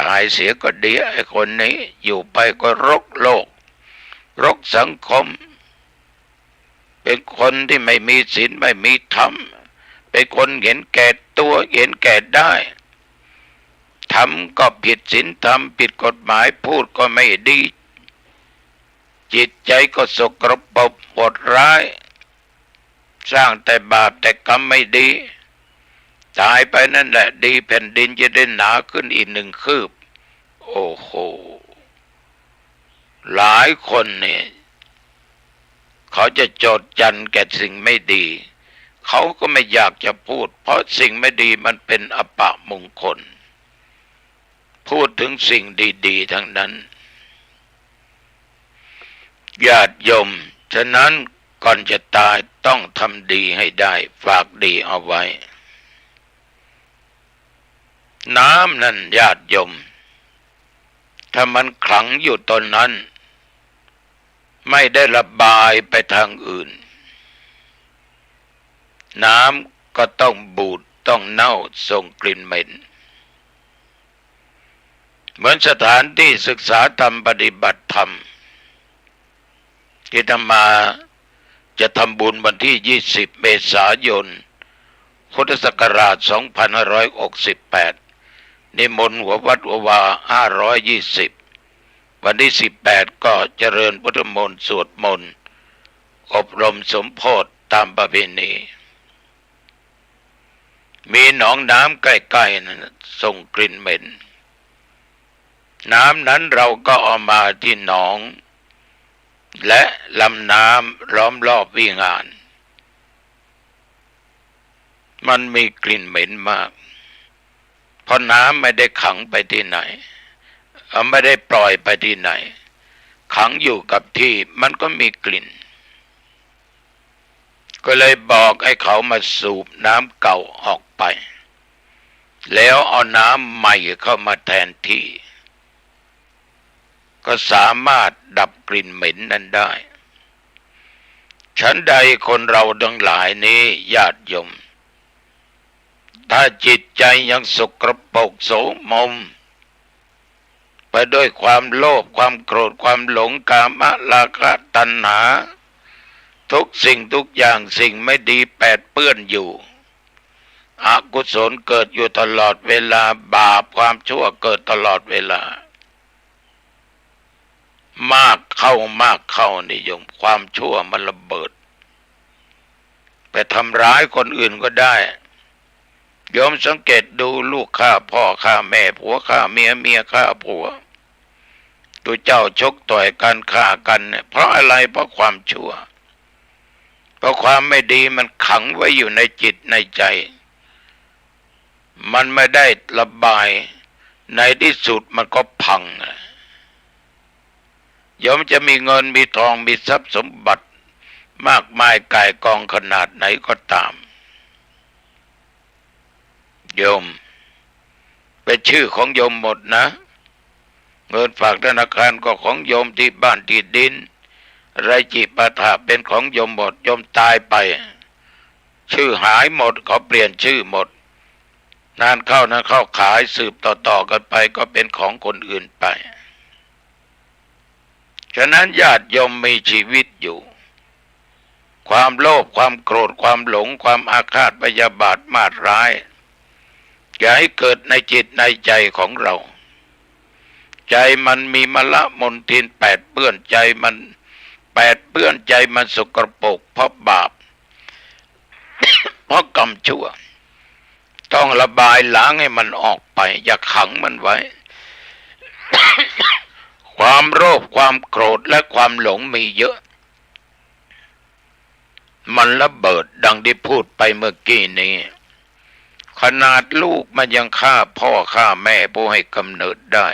ต๋ายเสียก็ดี ไอ้คนนี้ อยู่ไปก็รกโลก รกสังคม เป็นคนที่ไม่มีศีล ไม่มีธรรม เป็นคนเห็นแก่ตั๋ว เห็นแก่ได้ ทำก็ผิดศีลธรรม ผิดกฎหมาย พูดก็ไม่ดี จิตใจ๋ก็สกปรกโหดร้าย สร้างแต่บาปแต่กรรมไม่ดี ต๋ายไปนั่นแหละดี แผ่นดินจะได้หนาขึ้นอีกหนึ่งคืบ โอ้โห หลายคนนี่ เขาจะโจษจันแก่สิ่งไม่ดี เขาก็ไม่อยากจะพูด เพราะสิ่งไม่ดีมันเป็นอัปมงคล พูดถึงสิ่งดีๆ ทั้งนั้น ญาติโยม ฉะนั้นก่อนจะต๋ายต้องทำดีให้ได้ ฝากดีเอาไว้ น้ำนั่นญาติโยม ถ้ามันขังอยู่ตนนั้น ไม่ได้ระบายไปทางอื่น น้ำก็ต้องบูด ต้องเน่า ส่งกลิ่นเหม็น เหมือนสถานที่ศึกษาธรรม ปฏิบัติธรรม ที่อาตมาจะทำบุญวันที่ยี่สิบเมษายน พุทธศักราชสองพันห้าร้อยหกสิบแปด นิมนต์หัววัดหัววาห้าร้อยยี่สิบ วันที่สิบแปดก็เจริญพุทธมนต์ สวดมนต์ อบรมสมโภชตามประเพณี มีหนองน้ำใกล้ๆ นั่นน่ะ ส่งกลิ่นเหม็น น้ำนั้นเราก็เอามาที่หนอง และลำน้ำล้อมรอบวิหาร มันมีกลิ่นเหม็นมาก เพราะน้ำไม่ได้ขังไปที่ไหน เอ่อ ไม่ได้ปล่อยไปที่ไหน ขังอยู่กับที่ มันก็มีกลิ่น ก็เลยบอกให้เขามาสูบน้ำเก่าออกไป แล้วเอาน้ำใหม่เข้ามาแทนที่ ก็สามารถดับกลิ่นเหม็นนั้นได้ ฉันใดคนเราทั้งหลายนี้ ญาติโยม ถ้าจิตใจ๋ยังสกปรกโสมม ไปด้วยความโลภ ความโกรธ ความหลง กามราคะ ตัณหา ทุกสิ่งทุกอย่าง สิ่งไม่ดีแปดเปื้อนอยู่ อกุศลเกิดอยู่ตลอดเวลา บาปความชั่วเกิดตลอดเวลา มากเข้า มากเข้านี่โยม ความชั่วมันระเบิด ไปทำร้ายคนอื่นก็ได้ โยมสังเกตดู ลูกฆ่าพ่อฆ่าแม่ ผัวฆ่าเมีย เมียฆ่าผัว ตุ๊เจ้าชกต่อยกัน ฆ่ากันเนี่ย เพราะอะไร เพราะความชั่ว เพราะความไม่ดีมันขังไว้อยู่ในจิตในใจ๋ มันไม่ได้ระบาย ในที่สุดมันก็พังอะ โยมจะมีเงินมีทอง มีทรัพย์สมบัติมากมายก่ายกองขนาดไหนก็ต๋าม โยม เป็นชื่อของโยมหมดนะ เงินฝากธนาคารก็ของโยม ที่บ้านที่ดิน อะไรจิปาถะเป็นของโยมหมด โยมต๋ายไป ชื่อหายหมด เขาเปลี่ยนชื่อหมด นานเข้า นานเข้า ขายสืบต่อๆ กันไป ก็เป็นของคนอื่นไป ฉะนั้นญาติโยมมีชีวิตอยู่ ความโลภ ความโกรธ ความหลง ความอาฆาตพยาบาทมาดร้าย อย่าให้เกิดในจิตในใจ๋ของเรา ใจ๋มันมีมลมลทินแปดเปื้อน ใจ๋มันแปดเปื้อน ใจ๋มันสกปรก เพราะบาป เพราะกรรมชั่ว ต้องระบายล้างให้มันออกไป อย่าขังมันไว้ ความโลภ ความโกรธ และความหลงมีเยอะ มันระเบิดดังที่พูดไปเมื่อกี้นี้ ขนาดลูกมันยังฆ่าพ่อฆ่าแม่ผู้ให้กำเนิดได้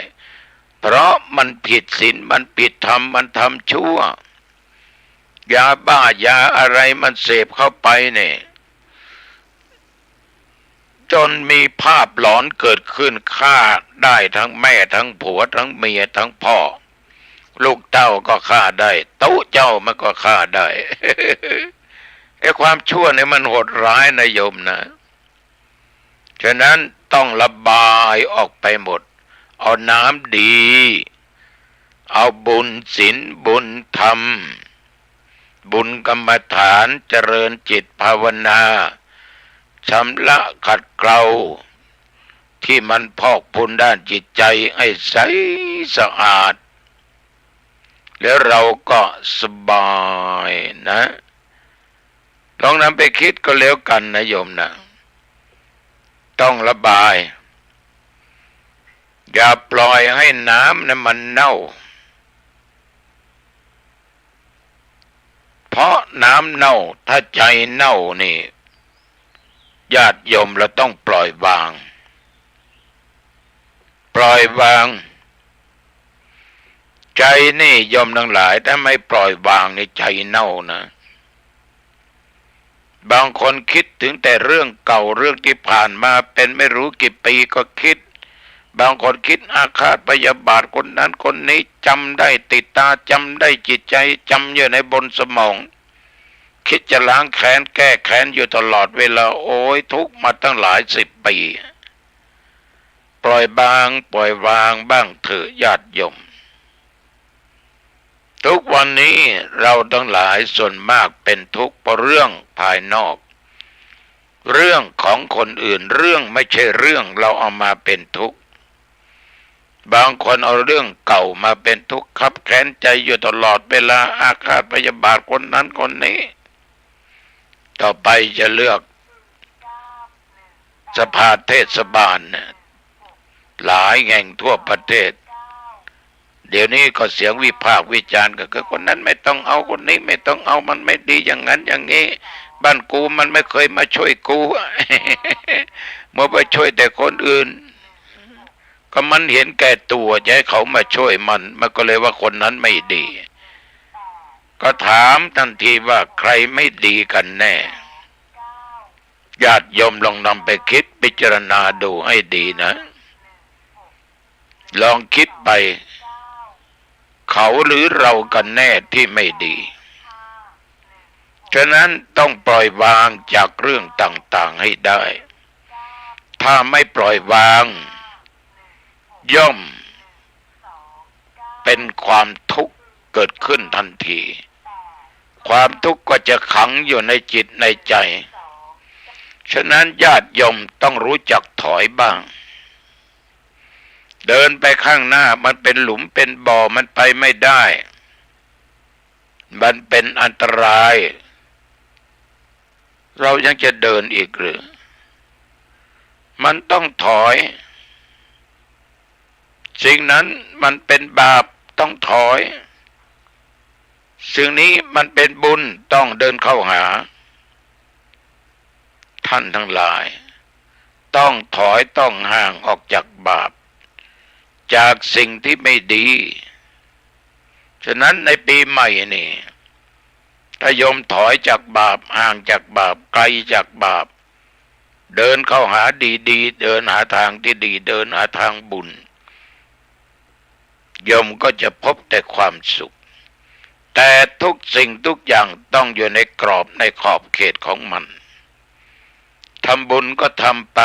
เพราะมันผิดศีล มันผิดธรรม มันทำชั่ว ยาบ้า ยาอะไรมันเสพเข้าไปเนี่ย จนมีภาพหลอนเกิดขึ้น ฆ่าได้ทั้งแม่ทั้งผัวทั้งเมียทั้งพ่อ ลูกเต้าก็ฆ่าได้ ตุ๊เจ้ามันก็ฆ่าได้ ไอ้ความชั่วเนี่ยมันโหดร้ายนะโยมนะ ฉะนั้นต้องระบายออกไปหมด เอาน้ำดี เอาบุญศีลบุญธรรม บุญกรรมฐาน เจริญจิตภาวนา ชำระขัดเกลา ที่มันพอกพูนด้านจิตใจให้ใสสะอาด แล้วเราก็สบายนะ ลองนำไปคิดก็แล้วกันนะโยมนะ ต้องระบาย อย่าปล่อยให้น้ำนั้นมันเน่า เพราะน้ำเน่า ถ้าใจเน่านี่ ญาติโยม เราต้องปล่อยวาง ปล่อยวาง ใจนี่โยมทั้งหลาย ถ้าไม่ปล่อยวางนี่ใจเน่านะ บางคนคิดถึงแต่เรื่องเก่า เรื่องที่ผ่านมาเป็นไม่รู้กี่ปีก็คิด บางคนคิดอาฆาตพยาบาทคนนั้นคนนี้ จำได้ติดตา จำได้จิตใจ จำอยู่ในบนสมอง คิดจะล้างแค้นแก้แค้นอยู่ตลอดเวลา โอ๊ย ทุกข์มาตั้งหลายสิบปี ปล่อยบาง ปล่อยวางบ้างเถอะญาติโยม ทุกวันนี้เราทั้งหลายส่วนมากเป็นทุกข์เพราะเรื่องภายนอก เรื่องของคนอื่น เรื่องไม่ใช่เรื่อง เราเอามาเป็นทุกข์ บางคนเอาเรื่องเก่ามาเป็นทุกข์ คับแค้นใจอยู่ตลอดเวลา อาฆาตพยาบาทคนนั้นคนนี้ ต่อไปจะเลือกสภาเทศบาลเนี่ย หลายแห่งทั่วประเทศ เดี๋ยวนี้ก็เสียงวิพากษ์วิจารณ์ก็คือ คนนั้นไม่ต้องเอา คนนี้ไม่ต้องเอา มันไม่ดีอย่างนั้นอย่างนี้ บ้านกูมันไม่เคยมาช่วยกู มัวไปช่วยแต่คนอื่น ก็มันเห็นแก่ตัว จะให้เขามาช่วยมัน มันก็เลยว่าคนนั้นไม่ดี ก็ถามทันทีว่าใครไม่ดีกันแน่ ญาติโยมลองนำไปคิดพิจารณาดูให้ดีนะ ลองคิดไป เขาหรือเรากันแน่ที่ไม่ดี ฉะนั้นต้องปล่อยวางจากเรื่องต่างๆ ให้ได้ ถ้าไม่ปล่อยวาง ย่อมเป็นความทุกข์เกิดขึ้นทันที ความทุกข์ก็จะขังอยู่ในจิตในใจ ฉะนั้นญาติโยมต้องรู้จักถอยบ้าง เดินไปข้างหน้ามันเป็นหลุมเป็นบ่อ มันไปไม่ได้ มันเป็นอันตราย เรายังจะเดินอีกหรือ มันต้องถอย สิ่งนั้นมันเป็นบาป ต้องถอย สิ่งนี้มันเป็นบุญ ต้องเดินเข้าหา ท่านทั้งหลาย ต้องถอย ต้องห่างออกจากบาป จากสิ่งที่ไม่ดี ฉะนั้นในปีใหม่นี่ ถ้าโยมถอยจากบาป ห่างจากบาป ไกลจากบาป เดินเข้าหาดีๆ เดินหาทางที่ดี เดินหาทางบุญ โยมก็จะพบแต่ความสุข แต่ทุกสิ่งทุกอย่างต้องอยู่ในกรอบในขอบเขตของมัน ทำบุญก็ทำไป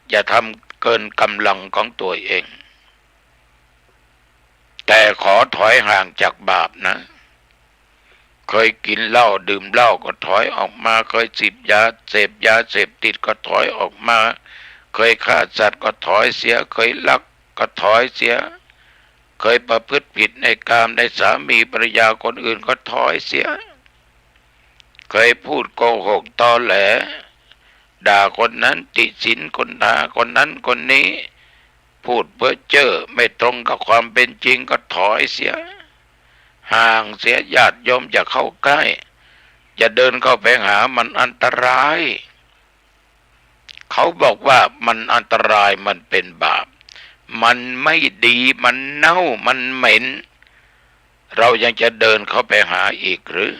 อย่าทำเกินกำลังของตัวเอง แต่ขอถอยห่างจากบาปนะ เคยกินเหล้าดื่มเหล้าก็ถอยออกมา เคยเสพยา เสพยาเสพติดก็ถอยออกมา เคยฆ่าสัตว์ก็ถอยเสีย เคยลักก็ถอยเสีย เคยประพฤติผิดในกามในสามีภรรยาคนอื่นก็ถอยเสีย เคยพูดโกหกตอแหล ด่าคนนั้นติฉินคนทาคนนั้นคนนี้ พูดเพ้อเจ้อไม่ตรงกับความเป็นจริงก็ถอยเสีย ห่างเสีย ญาติโยมอย่าเข้าใกล้ อย่าเดินเข้าไปหา มันอันตราย เขาบอกว่ามันอันตราย มันเป็นบาป มันไม่ดี มันเน่า มันเหม็น เรายังจะเดินเข้าไปหาอีกหรือ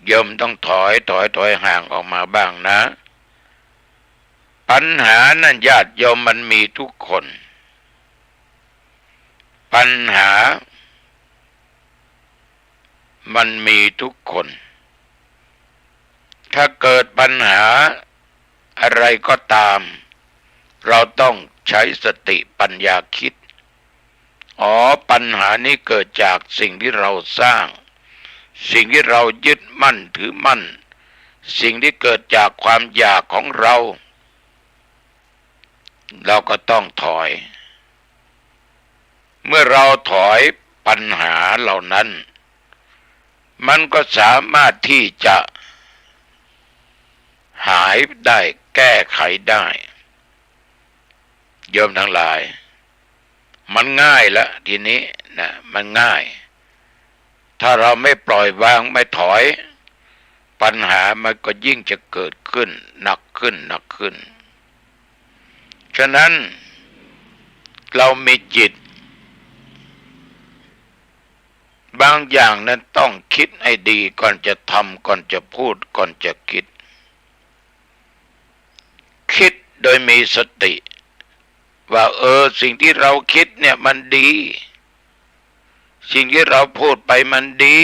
โยมต้องถอย ถอย ถอยห่างออกมาบ้างนะ ปัญหานั้นญาติโยมมันมีทุกคน ปัญหามันมีทุกคน ถ้าเกิดปัญหาอะไรก็ตาม เราต้องใช้สติปัญญาคิด อ๋อ ปัญหานี้เกิดจากสิ่งที่เราสร้าง สิ่งที่เรายึดมั่นถือมั่น สิ่งที่เกิดจากความอยากของเรา เราก็ต้องถอย เมื่อเราถอยปัญหาเหล่านั้น มันก็สามารถที่จะหายได้ แก้ไขได้ โยมทั้งหลาย มันง่ายละทีนี้นะ มันง่าย ถ้าเราไม่ปล่อยวาง ไม่ถอย ปัญหามันก็ยิ่งจะเกิดขึ้นหนักขึ้น หนักขึ้น ฉะนั้นเรามีจิต บางอย่างนั้นต้องคิดให้ดีก่อนจะทำ ก่อนจะพูด ก่อนจะคิด คิดโดยมีสติ ว่า เออ สิ่งที่เราคิดเนี่ยมันดี สิ่งที่เราพูดไปมันดี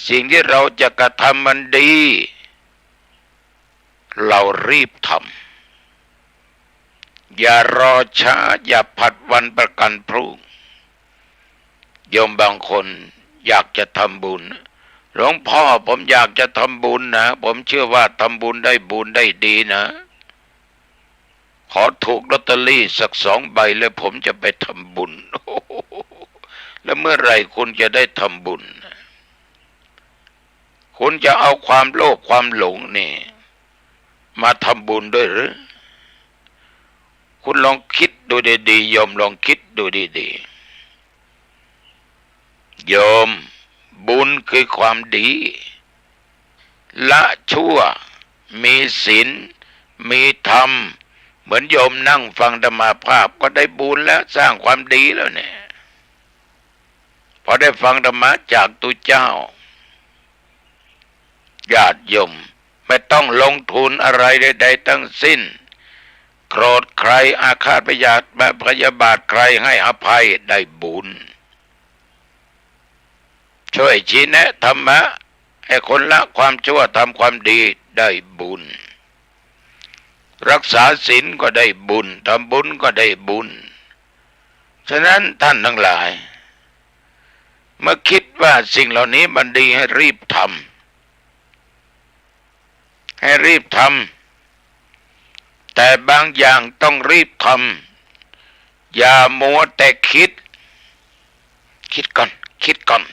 สิ่งที่เราจะกระทำมันดี เรารีบทำ อย่ารอช้า อย่าผัดวันประกันพรุ่ง โยมบางคนอยากจะทำบุญ หลวงพ่อ ผมอยากจะทำบุญนะ ผมเชื่อว่าทำบุญได้บุญได้ดีนะ ขอถูกลอตเตอรี่สักสองใบแล้วผมจะไปทำบุญ แล้วเมื่อไหร่คุณจะได้ทำบุญ คุณจะเอาความโลภความหลงนี่มาทำบุญด้วยหรือ คุณลองคิดดูดีๆ โยมลองคิดดูดีๆ โยม บุญคือความดี ละชั่ว มีศีล มีธรรม เหมือนโยมนั่งฟังธรรมาภาพก็ได้บุญแล้ว สร้างความดีแล้วเนี่ย พอได้ฟังธรรมะจากตุ๊เจ้า ญาติโยม ไม่ต้องลงทุนอะไรใดๆ ทั้งสิ้น โกรธใคร อาฆาตพยาบาท พยาบาทใคร ให้อภัย ได้บุญ ช่วยชี้แนะธรรมะให้คนละความชั่วทำความดี ได้บุญ รักษาศีลก็ได้บุญ ทำบุญก็ได้บุญ ฉะนั้นท่านทั้งหลาย เมื่อคิดว่าสิ่งเหล่านี้มันดี ให้รีบทำ ให้รีบทำ แต่บางอย่างต้องรีบทำ อย่ามัวแต่คิด คิดก่อน คิดก่อน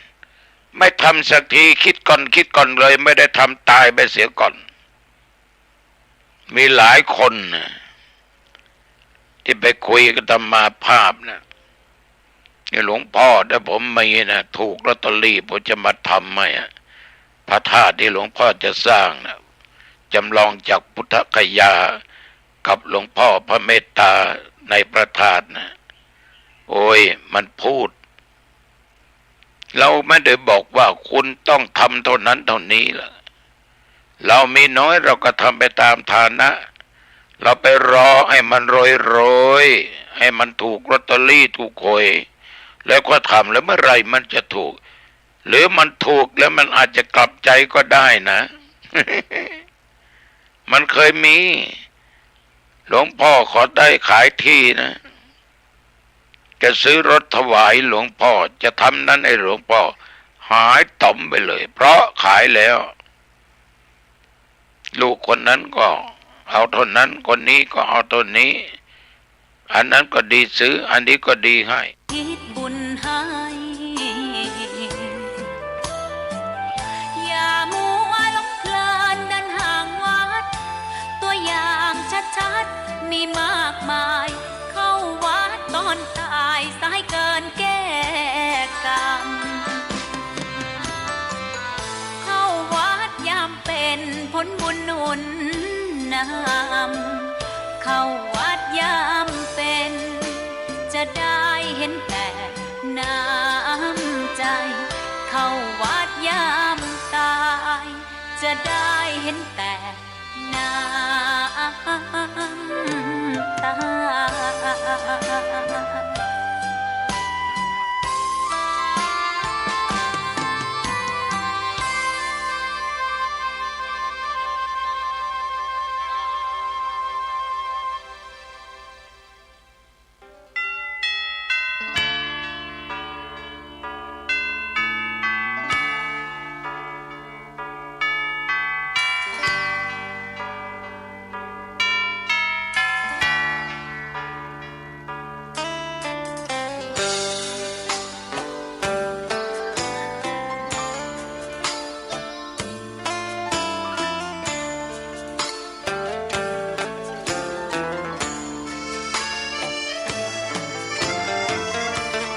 ไม่ทำสักที คิดก่อน คิดก่อนเลย ไม่ได้ทำ ตายไปเสียก่อน มีหลายคนนะ ที่ไปคุยกับอาตมาภาพนะ นี่หลวงพ่อ ถ้าผมมีนะ ถูกลอตเตอรี่ ผมจะมาทำให้อะ พระธาตุที่หลวงพ่อจะสร้างนะ จำลองจากพุทธคยา กับหลวงพ่อพระเมตตาในพระธาตุนะ โอ้ย มันพูด เราไม่ได้บอกว่าคุณต้องทำเท่านั้นเท่านี้ล่ะ เรามีน้อยเราก็ทำไปตามฐานะ เราไปรอให้มันรวยๆ ให้มันถูกลอตเตอรี่ถูกหวย แล้วก็ทำ แล้วเมื่อไหร่มันจะถูก หรือมันถูกแล้วมันอาจจะกลับใจก็ได้นะ มันเคยมี หลวงพ่อขอได้ขายที่นะ จะซื้อรถถวายหลวงพ่อ จะทำนั้นให้หลวงพ่อ หายต๋อมไปเลย เพราะขายแล้ว ลูกคนนั้นก็เอาเท่านั้น คนนี้ก็เอาเท่านี้ อันนั้นก็ดีซื้อ อันนี้ก็ดีให้ คิดบุญให้ อย่ามัวหลงเพลินเดินห่างวัด ตัวอย่างชัดๆ มีมากมาย เข้าวัดตอนตาย สายเกินแก้กรรม เข้าวัดยามเป็น ผลบุญหนุนนำ เข้าวัดยามเป็น จะได้เห็นแต่น้ำใจ เข้าวัดยามตาย จะได้เห็นแต่น้ำ ำตา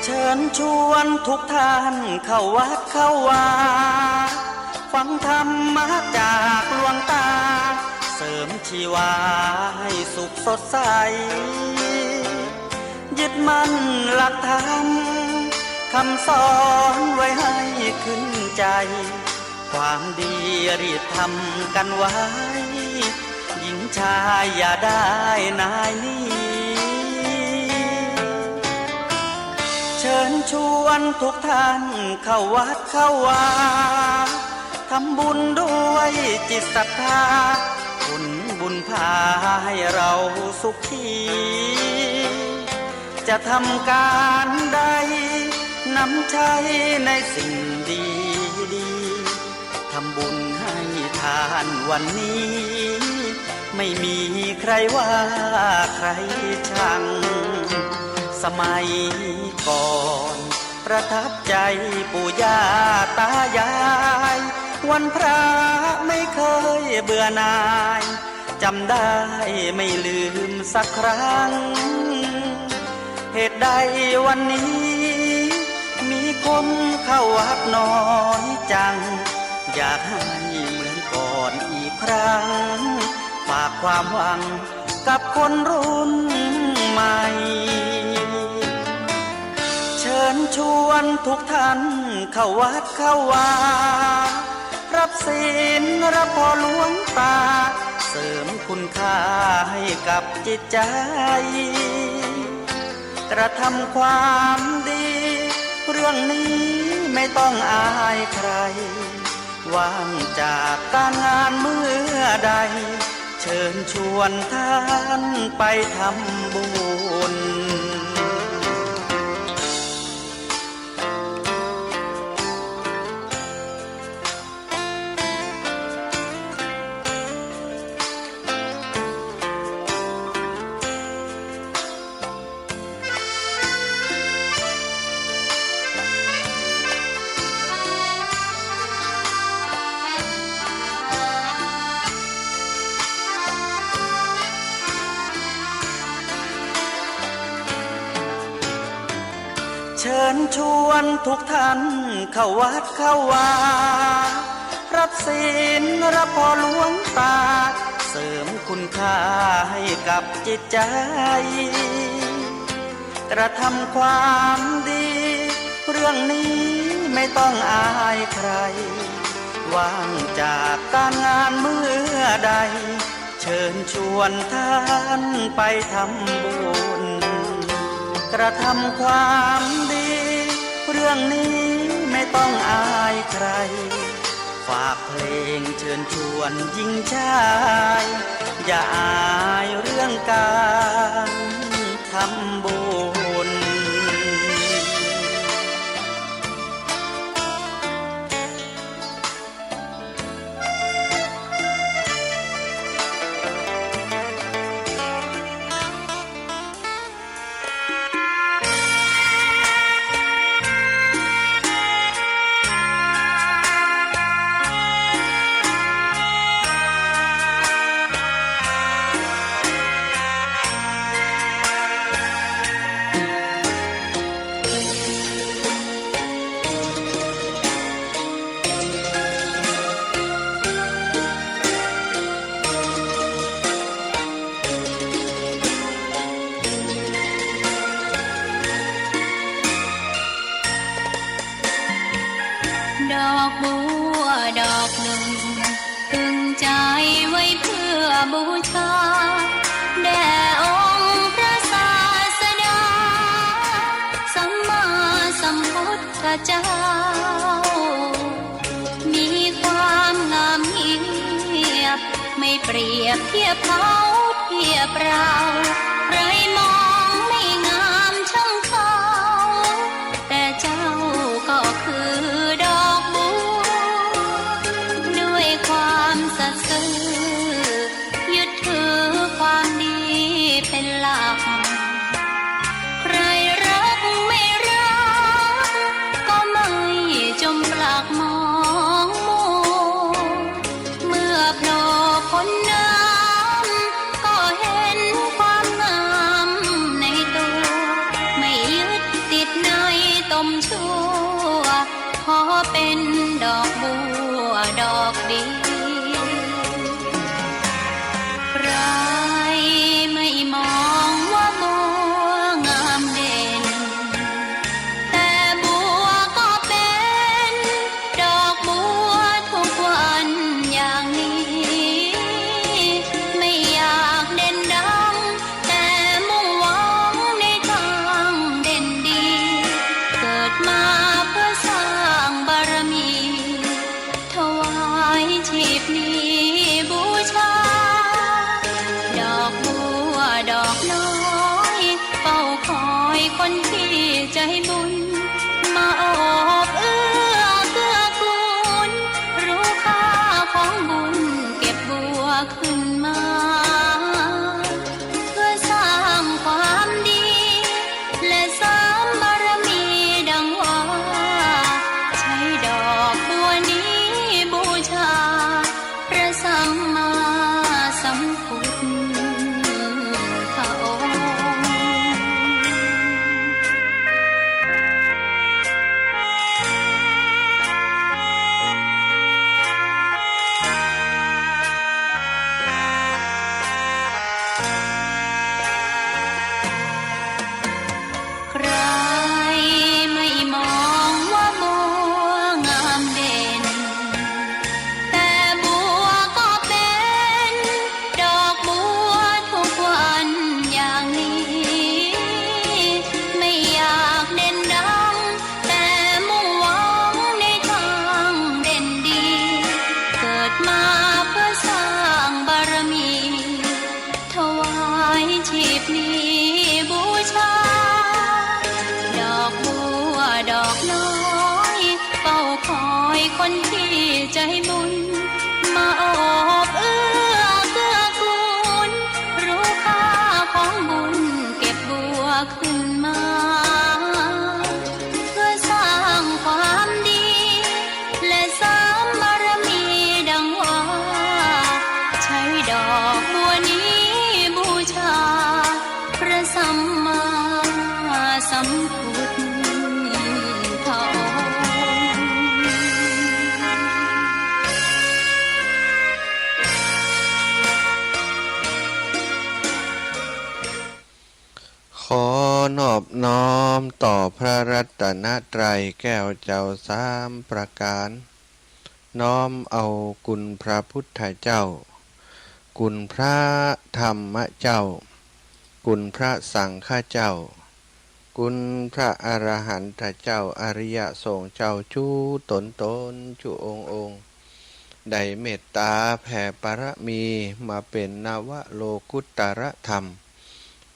เชิญชวนทุกท่านเข้าวัดเข้าวา ฟังธรรมะจากหลวงตา เสริมชีวาให้สุขสดใส ยึดมั่นหลักธรรม คำสอนไว้ให้ขึ้นใจ ความดีรีบทำกันไว้ หญิงชายอย่าได้นายหนี เชิญชวนทุกท่านเข้าวัดเข้าวา ทำบุญด้วยจิตศรัทธา ผลบุญพาให้เราสุขี จะทำการใด นำใช้ในสิ่งดีๆ ทำบุญให้ทานวันนี้ ไม่มีใครว่าใครชัง สมัยก่อนประทับใจปู่ย่าตายาย วันพระไม่เคยเบื่อหน่าย จำได้ไม่ลืมสักครั้ง เหตุใดวันนี้มีคนเข้าวัดน้อยจัง อยากให้เหมือนก่อนอีกครั้ง ฝากความหวังกับคนรุ่นใหม่ เชิญชวนทุกท่านเข้าวัดเข้าวา รับศีลรับพรหลวงตา เสริมคุณค่าให้กับจิตใจ กระทำความดี เรื่องนี้ไม่ต้องอายใคร ว่างจากการงานเมื่อใด เชิญชวนท่านไปทำบุญเชิญชวนทุกท่านเข้าวัดเข้าวา รับศีลรับพรหลวงตา เสริมคุณค่าให้กับจิตใจ กระทำความดี เรื่องนี้ไม่ต้องอายใคร ว่างจากการงานเมื่อใด เชิญชวนท่านไปทำบุญ กระทำความดี เรื่องนี้ไม่ต้องอายใคร ฝากเพลงเชิญชวนหญิงชาย อย่าอายเรื่องการทำบุญ ไม่เปรียบเทียบเขาเทียบเรา ใครมองไม่งามช่างเขา แต่เจ้าก็คือดอกบัว ด้วยความสัตย์ซื่อ ยึดถือความดีเป็นหลัก ใครรักไม่รัก ก็ไม่จมปลักมองมัว เมื่อโผล่พ้นน้ำ ก็เห็นความงามในตัว ไม่ยึดติดในตมชั่ว ขอเป็นดอกบัวดอกเดียว ใครไม่มองว่าบัวงามเด่น แต่บัวก็เป็นดอกบัวทุกวันอย่างนี้ ไม่อยากเด่นดัง แต่มุ่งหวังในทางเด่นดี เกิดมาเพื่อสร้างบารมี ถวายชีพนี้บูชา ดอกบัวดอกน้อย เฝ้าคอยคนที่ใจบุญ มาโอบเอื้อเกื้อกูล รู้ค่าของบุญ เก็บบัวขึ้นมา เพื่อสร้างความดี และเสริมบารมีดังว่า ใช้ดอกบัวนี้บูชา พระสัมมาสัมพุทธองค์ ใครไม่มองว่าบัวงามเด่น แต่บัวก็เป็นดอกบัวทุกวันอย่างนี้ ไม่อยากเด่นดัง แต่มุ่งหวังในทางเด่นดี เกิดมาเพื่อสร้างบารมี ถวายชีพนี้บูชา ดอกบัวดอกน้อย เฝ้าคอยคนที่ใจบุญ มาโอบเอื้อเกื้อกูล รู้ค่าของบุญ เก็บบัวขึ้นมา เพื่อสร้างความดี และเสริมบารมีดังว่า ใช้ดอกบัวนี้บูชา พระสัมมาสัมพุทธองค์ ขอนอบน้อมต่อพระรัตนตรัยแก้วเจ้าสามประการ น้อมเอาคุณพระพุทธเจ้า คุณพระธรรมเจ้า คุณพระสังฆเจ้า คุณพระอรหันตเจ้า อริยสงฆ์เจ้าจุ๊ต๋นต๋น จุ๊องค์องค์ ได้เมตต๋าแผ่ปารมีมาเป๋นนวโลกุตตรธรรม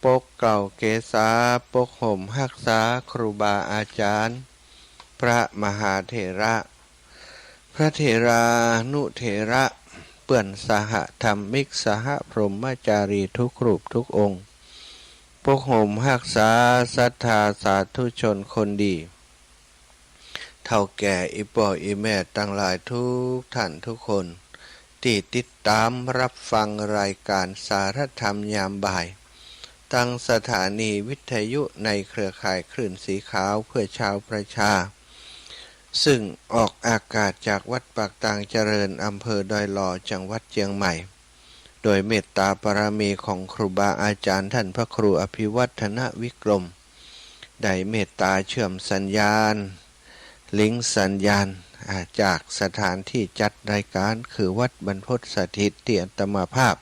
ปกเกล้าเกษา ปกห่มฮักษาครูบาอาจารย์ พระมหาเถระ พระเถรานุเถระ เปื้อนสหธรรมิก สหพรหมจารีทุกรูปทุกองค์ ปกห่มฮักษาศรัทธาสาธุชนคนดี เฒ่าแก่อี่ป้ออี่แม่ตังหลายทุกท่านทุกคน ตี้ติดต๋ามรับฟังรายก๋านสารธรรมยามบ่าย ตังสถานีวิทยุในเครือข่ายคลื่นสีขาวเพื่อชาวประชา ซึ่งออกอากาศจากวัดปากตางเจริญ อำเภอดอยหล่อ จังหวัดเจียงใหม่ โดยเมตต๋าปารมีของครูบาอาจารย์ท่านพระครูอภิวัฒนวิกรม ได้เมตต๋าเชื่อมสัญญาณ ลิงก์สัญญาณ อ่า จากสถานที่จัดรายก๋านคือวัดบรรพตสถิต ตี้อาตมาภาพ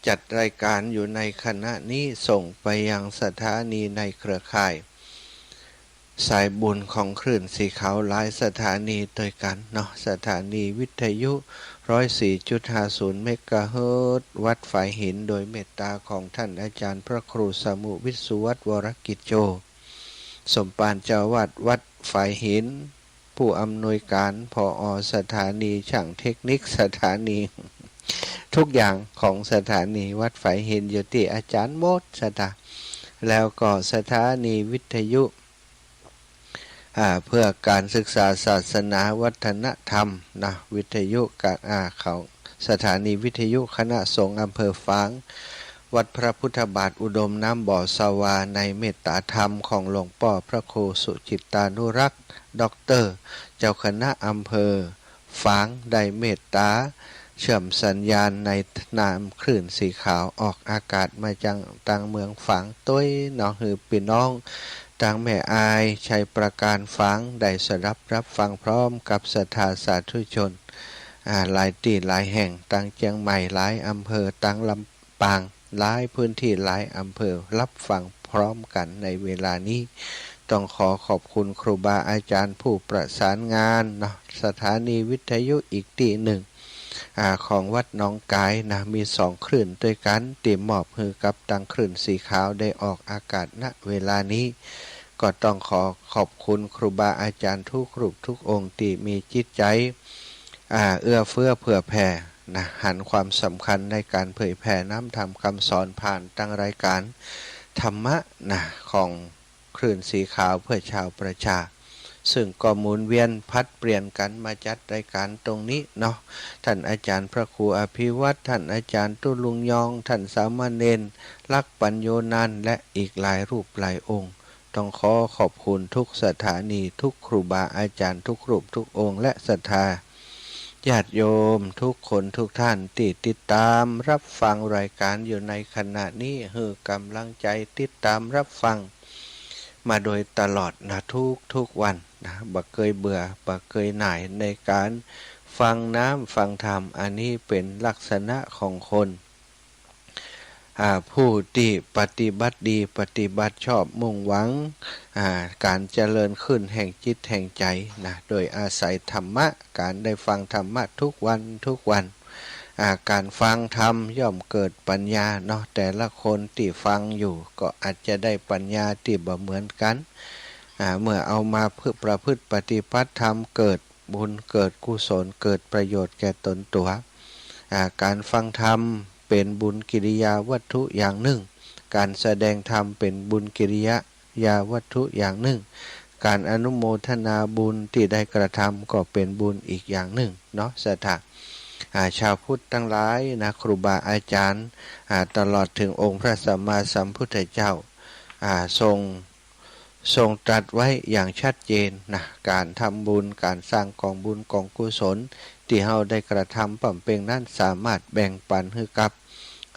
จัดรายก๋านอยู่ในขณะนี้ ส่งไปยังสถานีในเครือข่าย สายบุญของคลื่นสีขาวหลายสถานีตวยกั๋นเนาะ สถานีวิทยุ ร้อยสี่จุดห้าศูนย์ เมกะเฮิรตซ์ วัดฝายหิน โดยเมตต๋าของต้านอาจ๋ารย์พระครูสมุห์ วิศวัฒน์ วรกิจโจ สมภารเจ้าอาวาสวัดฝายหิน ผู้อำนวยก๋าน ผอ สถานี จ้างเทคนิคสถานี ทุกอย่างของสถานีวัดฝายหินอยู่ตี้อาจ๋ารย์หมด ศรัทธา แล้วก็สถานีวิทยุ อ่า เพื่อการศึกษาศาสนาวัฒนธรรมนะ วิทยุกะ อ่า ของสถานีวิทยุคณะสงฆ์อำเภอฝาง วัดพระพุทธบาทอุดมน้ำบ่อสวา ในเมตต๋าธรรมของหลวงป้อพระครูสุจิตตานุรักษ์ ด็อกเตอร์ เจ้าคณะอำเภอ ฝางได้เมตต๋าเชื่อมสัญญาณในนามคลื่นสีขาวออกอากาศมายังตังเมืองฝางตวยเนาะ หื้อปี้น้องตังแม่อาย ชัยปราการ ฝางได้สดับรับฟังพร้อมกับศรัทธาสาธุชน อ่า หลายตี้หลายแห่ง ตังเจียงใหม่หลายอำเภอ ตังลำ ปาง หลายพื้นตี้หลายอำเภอ ฮับฟังพร้อมกั๋นในเวลานี้ ต้องขอขอบคุณครูบาอาจ๋ารย์ผู้ประสานงานเนาะ สถานีวิทยุอีกตี้นึ่ง อ่า ของวัดหนองก๋ายนะ มีสองคลื่นตวยกั๋น ตี้มอบหื้อกับตังคลื่นสีขาวได้ออกอากาศ ณ เวลานี้ ก็ต้องขอขอบคุณครูบาอาจ๋ารย์ทุกรูปทุกองค์ตี้มีจิตใจ๋ อ่า เอื้อเฟื้อเผื่อแผ่นะ หันความสำคัญในก๋านเผยแผ่น้ำธรรมคำสอนผ่านตังรายก๋านธรรมะนะ ของคลื่นสีขาวเพื่อชาวประชา ซึ่งก็หมุนเวียนผลัดเปลี่ยนกั๋นมาจัดรายก๋านตรงนี้เนาะ ต้านอาจ๋ารย์พระครูอภิวัฒน์ ต้านอาจ๋ารย์ตุ๊ลุงยอง ต้านสามเณรลักษณ์ ปัญโญนันท์ และอีกหลายรูปหลายองค์ ต้องขอขอบคุณทุกสถานี ทุกครูบาอาจ๋ารย์ทุกรูปทุกองค์ และศรัทธาญาติโยมทุกคนทุกท่านตี้ติดต๋ามฮับฟังรายก๋านอยู่ในขณะนี้ หื้อก๋ำลังใจ๋ติดต๋ามฮับฟังมาโดยตลอดนะ ทุกๆ วันนะ บ่เกยเบื่อ บ่เกยหน่ายในก๋านฟังน้ำฟังธรรม อันนี้เป๋นลักษณะของคน อ่า ผู้ตี้ปฏิบัติดี ปฏิบัติชอบ มุ่งหวัง อ่า ก๋านเจริญขึ้นแห่งจิตแห่งใจ๋นะ โดยอาศัยธรรมะ ก๋านได้ฟังธรรมะทุกวันทุกวัน อ่า ก๋านฟังธรรมย่อมเกิดปัญญาเนาะ แต่ละคนตี้ฟังอยู่ก็อาจจะได้ปัญญาตี้บ่เหมือนกั๋น อ่า เมื่อเอามาประพฤติปฏิบัติธรรม เกิดบุญ เกิดกุศล เกิดประโยชน์แก่ตนตั๋ว อ่า ก๋านฟังธรรมเป๋นบุญกิริยาวัตถุอย่างนึ่ง ก๋านแสดงธรรมเป๋นบุญกิริยาวัตถุอย่างนึ่ง ก๋านอนุโมทนาบุญตี้ได้กระทำก็เป๋นบุญอีกอย่างนึ่งเนาะ ศรัทธา อ่า ชาวพุทธตังหลายนะ ครูบาอาจ๋ารย์ อ่า ตลอดเถิงองค์พระสัมมาสัมพุทธเจ้า อ่า ทรง ทรงตรัสไว้อย่างชัดเจนนะ ก๋านทำบุญ ก๋านสร้างก๋องบุญก๋องกุศล ตี้เฮาได้กระทำบำเพ็ญนั้น สามารถแบ่งปันหื้อกับ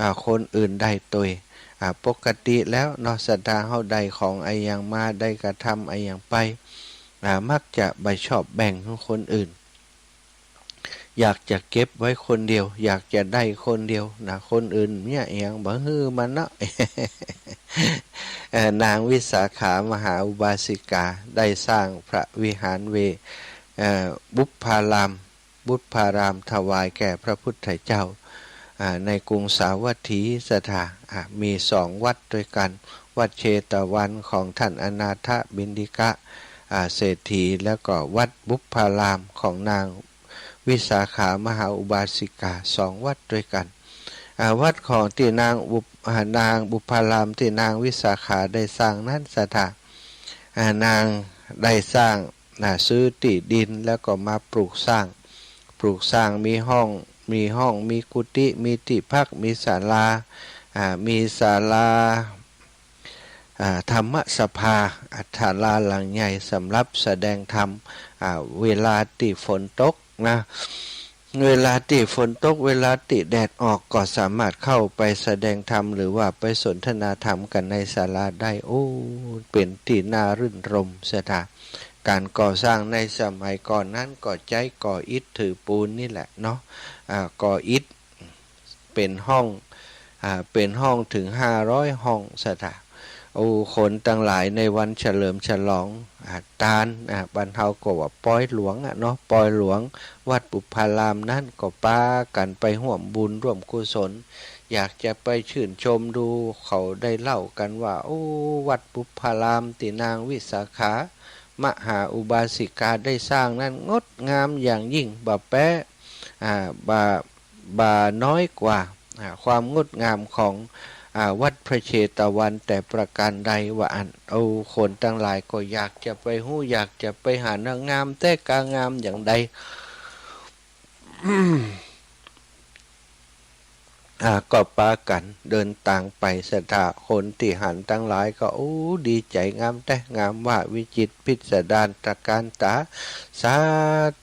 อ่า คนอื่นได้ตวย อ่า ปกติแล้วเนาะ ศรัทธาเฮาได้ของอะหยังมา ได้กระทำอะหยังไป อ่า มักจะบ่ชอบแบ่งหื้อคนอื่น อยากจะเก็บไว้คนเดียว อยากจะได้คนเดียวนะ คนอื่นเยียะอะหยังบ่หื้อมันเนาะ เอ่อ นางวิสาขามหาอุบาสิกาได้สร้างพระวิหารเว เอ่อ บุพพาราม บุพพารามถวายแก่พระพุทธเจ้า อ่า ในกรุงสาวัตถี ศรัทธา อ่า มีสองวัดตวยกั๋น วัดเชตวันของต้านอนาถบิณฑิกะ อ่า เศรษฐี แล้วก็วัดบุพพารามของนางวิสาขามหาอุบาสิกา สองวัดตวยกั๋น อ่า วัดของตี้นางบุพ อ่า นางบุพพารามตี้นางวิสาขาได้สร้างนั้น ศรัทธา อ่า นางได้สร้าง นะ ซื้อตี้ดินแล้วก็มาปลูกสร้าง ปลูกสร้าง มีห้อง มีห้อง มีกุฏิ มีตี้พัก มีศาลา อ่า มีศาลา อ่า ธรรมสภา อ่า ศาลาหลังใหญ่สำหรับแสดงธรรม อ่า เวลาตี้ฝนตกนะ เวลาตี้ฝนตก เวลาตี้แดดออกก็สามารถเข้าไปแสดงธรรม หรือว่าไปสนทนาธรรมกั๋นในศาลาได้ โอ้ เป๋นตี้น่ารื่นรมย์ ศรัทธา ก๋านก่อสร้างในสมัยก่อนนั้นก็ใจ๊ก่ออิฐถือปูนนี่แหละเนาะ อ่า ก่ออิฐ เป๋นห้อง อ่า เป๋นห้องเถิงห้าร้อยห้อง ศรัทธา โอ้ คนตังหลายในวันเฉลิมฉลอง อ่า ตาน อ่า บ้านเฮาก็ว่าปอยหลวงอะเนาะ ปอยหลวงวัดบุพพารามนั้นก็ปากั๋นไปฮ่วมบุญฮ่วมกุศล อยากจะไปชื่นชมดู เขาได้เล่ากั๋นว่า โอ้ วัดบุพพารามตี้นางวิสาขามหาอุบาสิกาได้สร้างนั้นงดงามอย่างยิ่ง บ่แป๊ อ่า บ่ บ่น้อยกว่า อ่า ความงดงามของ อ่า วัดพระเชตวันแต่ประการใดว่าอั้น โอ้ คนตังหลายก็อยากจะไปฮู้ อยากจะไปหัน งามแต๊กา งามอย่างใด อ่า ก็ปากั๋นเดินตางไป ศรัทธาคนตี้หันตังหลายก็ โอ้ ดีใจ๋ งามแต๊ งามว่าวิจิตรพิสดารตระการต๋า สา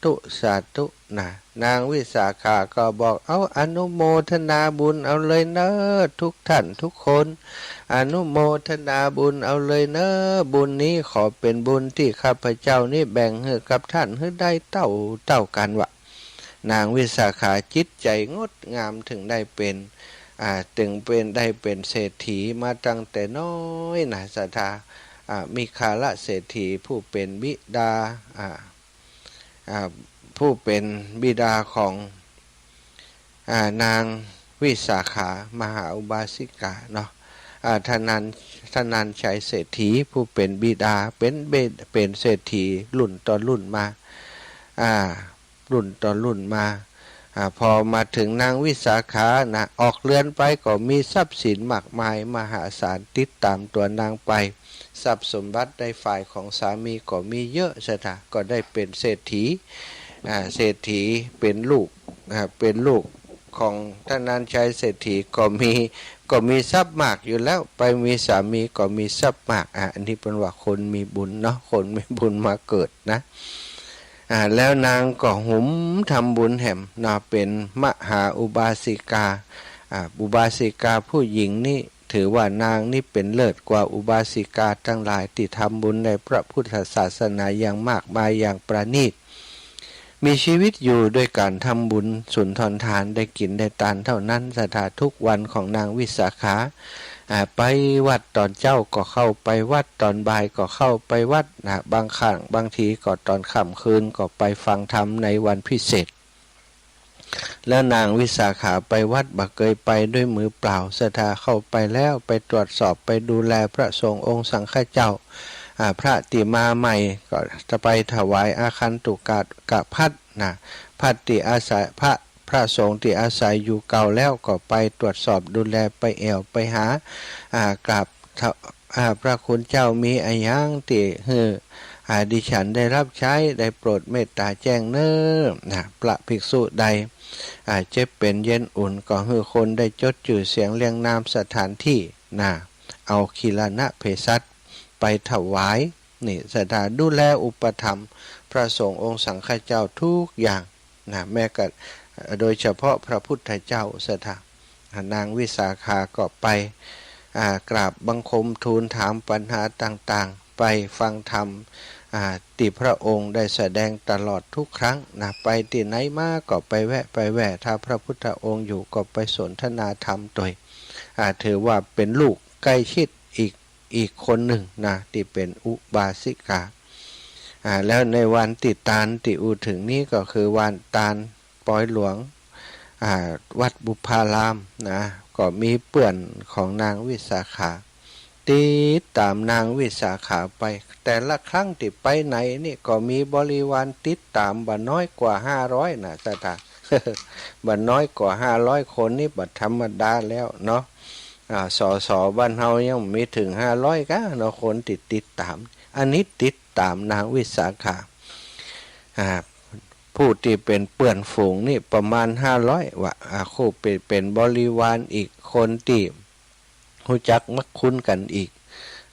ธุ สาธุ นะ นางวิสาขาก็บอก เอา อนุโมทนาบุญเอาเลยเน่อทุกท่านทุกคน อนุโมทนาบุญเอาเลยเน่อ บุญนี้ขอเป๋นบุญตี้ข้าพเจ้านี้แบ่งหื้อกับท่านหื้อได้เต้าเต้ากั๋น ว่า นางวิสาขาจิตใจ๋งดงาม เถิงได้เป๋น อ่า เถิงเป๋น ได้เป๋นเศรษฐีมาตั้งแต่น้อยนะ ศรัทธา อ่า มิคคาลเศรษฐีผู้เป๋นบิดา อ่า อ่า ผู้เป๋นบิดาของ อ่า นางวิสาขามหาอุบาสิกาเนาะ อ่า ธนัญ ธนัญชัยเศรษฐีผู้เป๋นบิดา เป๋นเบ- เป๋นเศรษฐีรุ่นต่อรุ่นมา อ่า รุ่นต่อรุ่นมา อ่า พอมาเถิงนางวิสาขานะ ออกเรือนไปก็มีทรัพย์สินมากมายมหาศาลติดต๋ามตัวนางไป ทรัพย์สมบัติในฝ่ายของสามีก็มีเยอะ ศรัทธา ก็ได้เป๋นเศรษฐี อ่า เศรษฐีเป๋นลูก อ่า เป๋นลูกของธนัญชัยเศรษฐีก็มี ก็มีทรัพย์มากอยู่แล้ว ไปมีสามีก็มีทรัพย์มาก อ่า อันนี้เปิ้นว่าคนมีบุญเนาะ คนมีบุญมาเกิดนะ อ่า แล้วนางก็หุมทำบุญแหมนะ เป๋นมหาอุบาสิกา อ่า อุบาสิกาผู้หญิงนี่ ถือว่านางนี่เป๋นเลิศกว่าอุบาสิกาตังหลายตี้ทำบุญในพระพุทธศาสนาอย่างมากมายอย่างประณีต มีชีวิตอยู่ด้วยก๋านทำบุญสุนทรทาน ได้กิ๋นได้ตานเต้านั้น ศรัทธา ทุกวันของนางวิสาขา อ่า ไปวัดต๋อนเจ๊าก็เข้าไปวัด ต๋อนบ่ายก็เข้าไปวัดนะ บางครั้งบางทีก็ต๋อนค่ำคืนก็ไปฟังธรรมในวันพิเศษ แล้วนางวิสาขาไปวัดบ่เกยไปด้วยมือเปล่า ศรัทธา เข้าไปแล้วไปตรวจสอบไปดูแลพระสงฆ์องค์สังฆเจ้า อ่า พระตี้มาใหม่ก็จะไปถวายอาคันตุกะ กะภัตตร์นะ ภัตตร์ตี้อาศัย พระ พระสงฆ์ตี้อาศัยอยู่เก่าแล้วก็ไปตรวจสอบดูแล ไปแอ่วไปหา อ่า กราบ อ่า พระคุณเจ้ามีอะหยังตี้หื้อ อ่า ดิฉันได้รับใช้ ได้โปรดเมตต๋าแจ้งเน่อ นะ พระภิกษุใด อ่า เจ็บเป๋นเย็นอุ่น ก็หื้อคนได้จดจื้อเสียงเรียงนามสถานตี้ นะ เอาคีลานเภสัชไปถวาย นี่ ศรัทธา ดูแลอุปถัมภ์พระสงฆ์องค์สังฆเจ้าทุกอย่าง นะ แม้กระ โดยเฉพาะพระพุทธเจ้า ศรัทธา นางวิสาขาก็ไป อ่า กราบบังคมทูลถามปัญหาต่างๆ ไปฟังธรรม อ่า ตี้พระองค์ได้แสดงตลอดทุกครั้งนะ ไปตี้ไหนมาก็ไปแวะ ไปแวะ ถ้าพระพุทธองค์อยู่ก็ไปสนทนาธรรมตวย อ่า ถือว่าเป๋นลูกใกล้ชิดอีก อีกคนนึ่งนะ ตี้เป๋นอุบาสิกา อ่า แล้วในวันตี้ตานตี้อู้เถิงนี้ก็คือวันตานปอยหลวง อ่า วัดบุพพารามนะ ก็มีเปื้อนของนางวิสาขา ติดต๋ามนางวิสาขาไป แต่ละครั้งตี้ไปไหนนี่ก็มีบริวารติดต๋ามบ่น้อยกว่าห้าร้อยนะ ศรัทธา บ่น้อยกว่าห้าร้อยคนนี่บ่ธรรมดาแล้วเนาะ อ่า สส บ้านเฮายังบ่มีเถิงห้าร้อยก้าเนาะ คนตี้ติดต๋าม อันนี้ติดต๋ามนางวิสาขา อ่า ผู้ตี้เป๋นเปื้อนฝูงนี่ประมาณห้าร้อยว่า อ่า คู่เป๋น เป๋นบริวารอีกคนตี้ฮู้จักมักคุ้นกั๋นอีก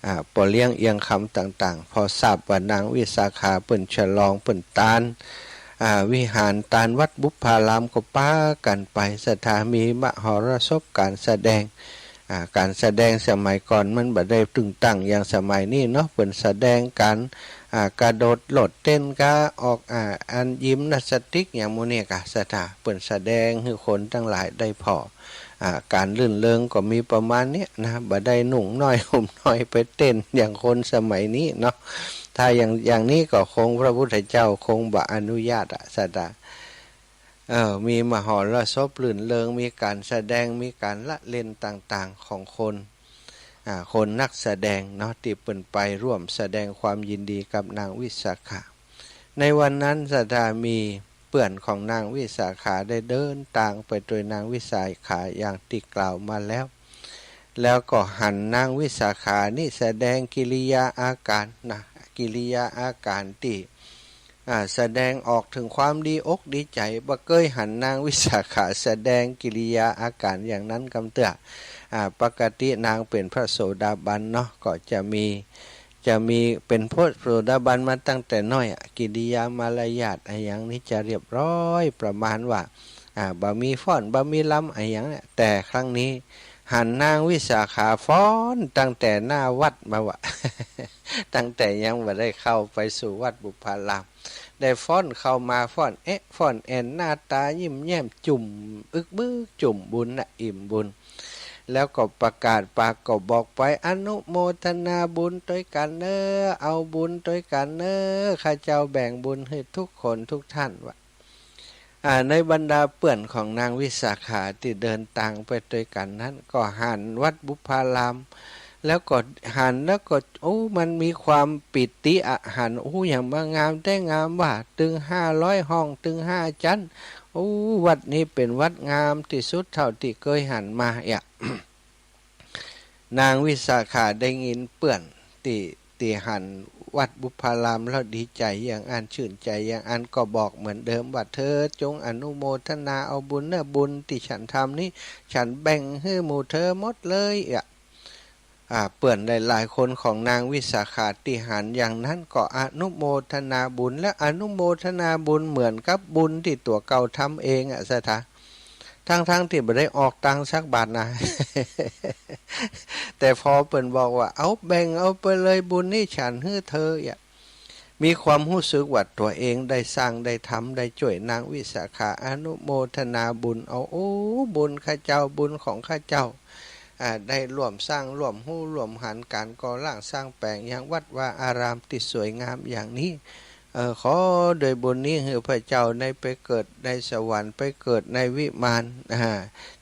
อ่า ป้อเลี้ยงเอียงคำต่างๆ พอทราบว่านางวิสาขาเปิ้นฉลองเปิ้นตาน อ่า วิหารตานวัดบุพพารามก็ปากั๋นไป ศรัทธา มีมหรสพก๋านแสดง อ่า ก๋านแสดงสมัยก่อนมันบ่ได้ตึงตังอย่างสมัยนี้เนาะ เปิ้นแสดงก๋าน อ่า กระโดดโลดเต้นก้า ออก อ่า อันยิมนาสติกอย่างหมู่นี้ก้า ศรัทธา เปิ้นแสดงหื้อคนตังหลายได้ผ่อ อ่า ก๋านรื่นเริงก็มีประมาณเนี้ยนะ บ่ได้นุ่งน้อยห่มน้อยไปเต้นอย่างคนสมัยนี้เนาะ ถ้าอย่าง อย่างนี้ก็คงพระพุทธเจ้าคงบ่อนุญาตอะ ศาสดา เออ มีมหรสพรื่นเริง มีก๋านแสดง มีก๋านละเล่นต่างๆ ของคน อ่า คนนักแสดงเนาะ ตี้เปิ้นไปร่วมแสดงความยินดีกับนางวิสาขา ในวันนั้นศาสดามีเปื้อนของนางวิสาขาได้เดินตางไปตวยนางวิสาขาอย่างตี้กล่าวมาแล้ว แล้วก็หันนางวิสาขานี่แสดงกิริยาอาก๋านนะ กิริยาอาก๋านตี้ อ่า แสดงออกเถิงความดีอกดีใจ๋ บ่เกยหันนางวิสาขาแสดงกิริยาอาก๋านอย่างนั้นกำเตื้อ อ่า ปกตินางเป๋นพระโสดาบันเนาะ ก็จะมี จะมีเป๋นพระโสดาบันมาตั้งแต่น้อยอะ กิริยามารยาทอะหยังนี่จะเรียบร้อย ประมาณว่า อ่า บ่มีฟ้อน บ่มีรำอะหยังเนี่ย แต่ครั้งนี้หันนางวิสาขาฟ้อนตั้งแต่หน้าวัดมาว่ะ ตั้งแต่ยังบ่ได้เข้าไปสู่วัดบุพพาราม ได้ฟ้อนเข้ามา ฟ้อนแอะฟ้อนแอ่น หน้าต๋ายิ้มแย้ม จุ่มอึกบึก จุ่มบุญนะ อิ่มบุญ แล้วก็ประกาศปากก็บอกไป อนุโมทนาบุญตวยกั๋นเน้อ เอาบุญตวยกั๋นเน้อ ข้าเจ้าแบ่งบุญหื้อทุกคนทุกท่าน ว่า อ่า ในบรรดาเปื้อนของนางวิสาขาตี้เดินตางไปตวยกั๋นนั้น ก็หันวัดบุพพาราม แล้วก็หันแล้วก็ โอ้ มันมีความปีติอะ หัน โอ้ อย่างมางามแต๊งามว่า ตึงห้าร้อยห้อง ตึงห้าจั๊น โอ้ วัดนี้เป๋นวัดงามตี้สุดเต้าตี้เกยหันมาอะ นางวิสาขาได้ยินเปื้อนตี้ ตี้หันวัดบุพพารามแล้วดีใจ๋อย่างอั้น ชื่นใจ๋อย่างอั้น ก็บอกเหมือนเดิมว่า เธอจงอนุโมทนาเอาบุญเน้อ บุญตี้ฉันทำนี้ ฉันแบ่งหื้อหมู่เธอหมดเลยอะ อ่า เปื้อนหลายๆ คนของนางวิสาขาตี้หันอย่างนั้นก็อนุโมทนาบุญ และอนุโมทนาบุญเหมือนกับบุญตี้ตั๋วเก่าทำเองอะ ศาสดา ทั้งๆ ตี้บ่ได้ออกตังค์สักบาทนะ แต่พอเปิ้นบอกว่า เอา แบ่งเอาไปเลย บุญนี้ฉันหื้อเธออะ มีความฮู้สึกว่าตั๋วเองได้สร้าง ได้ทำ ได้จ้วยนางวิสาขา อนุโมทนาบุญเอา โอ้ บุญข้าเจ้า บุญของข้าเจ้า อ่า ได้ร่วมสร้าง ร่วมฮู้ ร่วมหันก๋านก่อร่างสร้างแป๋งยังวัดวาอารามตี้สวยงามอย่างนี้ เออ ขอโดยบุญนี้หื้อข้าเจ้าได้ไปเกิดในสวรรค์ ไปเกิดในวิมาน อ่า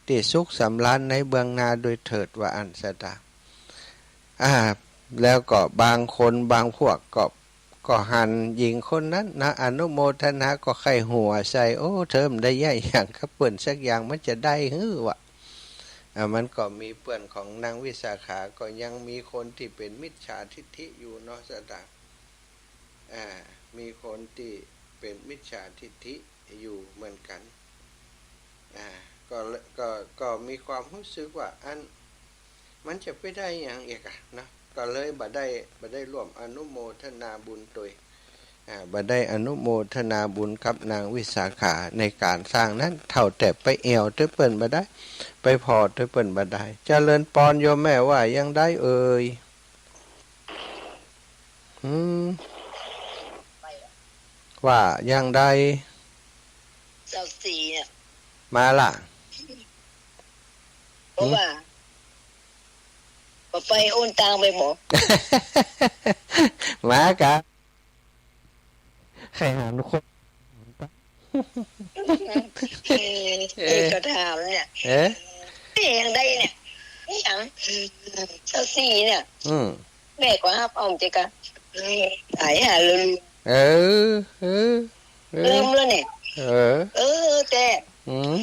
ตี้สุขสำราญในเบื้องหน้าโดยเถิด ว่าอั้น ศาสดา อ่า แล้วก็บางคนบางพวกก็ ก็หันหญิงคนนั้นนะ อนุโมทนาก็ใค่หัวใส่ โอ้ เธอบ่ได้ใหญ่หยังกับเปิ้นสักอย่าง มันจะได้หื้อวะ อ่า มันก็มีเปื้อนของนางวิสาขา ก็ยังมีคนตี้เป๋นมิจฉาทิฏฐิอยู่เนาะ ศาสดา อ่า มีคนตี้เป๋นมิจฉาทิฏฐิอยู่เหมือนกั๋น อ่า ก็เลย ก็ ก็มีความฮู้สึกว่า อัน มันจะไปได้หยังอีกอะเนาะ ก็เลยบ่ได้ บ่ได้ร่วมอนุโมทนาบุญตวย อ่า บ่ได้อนุโมทนาบุญกับนางวิสาขาในก๋านสร้างนั้น เต้าแต่ไปแอ่วตวยเปิ้นบ่ได้ ไปผ่อตวยเปิ้นบ่ได้ เจริญปอนโยมแม่ ว่าอย่างใดเอ่ย หืม ว่าอย่างใด ซาวสี่เนี่ย มาละ เพราะว่า หืม บ่ไปโอนตังไปหมอ มากะ ใค่หันคน เออ เออ เออ ก็ถามเนี่ย เออ เอ๊ะ อย่างใดเนี่ย นี่หยัง ซาวสี่เนี่ย อืม แม่ก็ฮับเอาเจ๊กะ เออ ต๋ายหาลืม เออ เออ เออ ลืมแล้วเนี่ย เออ เออ แต่ อืม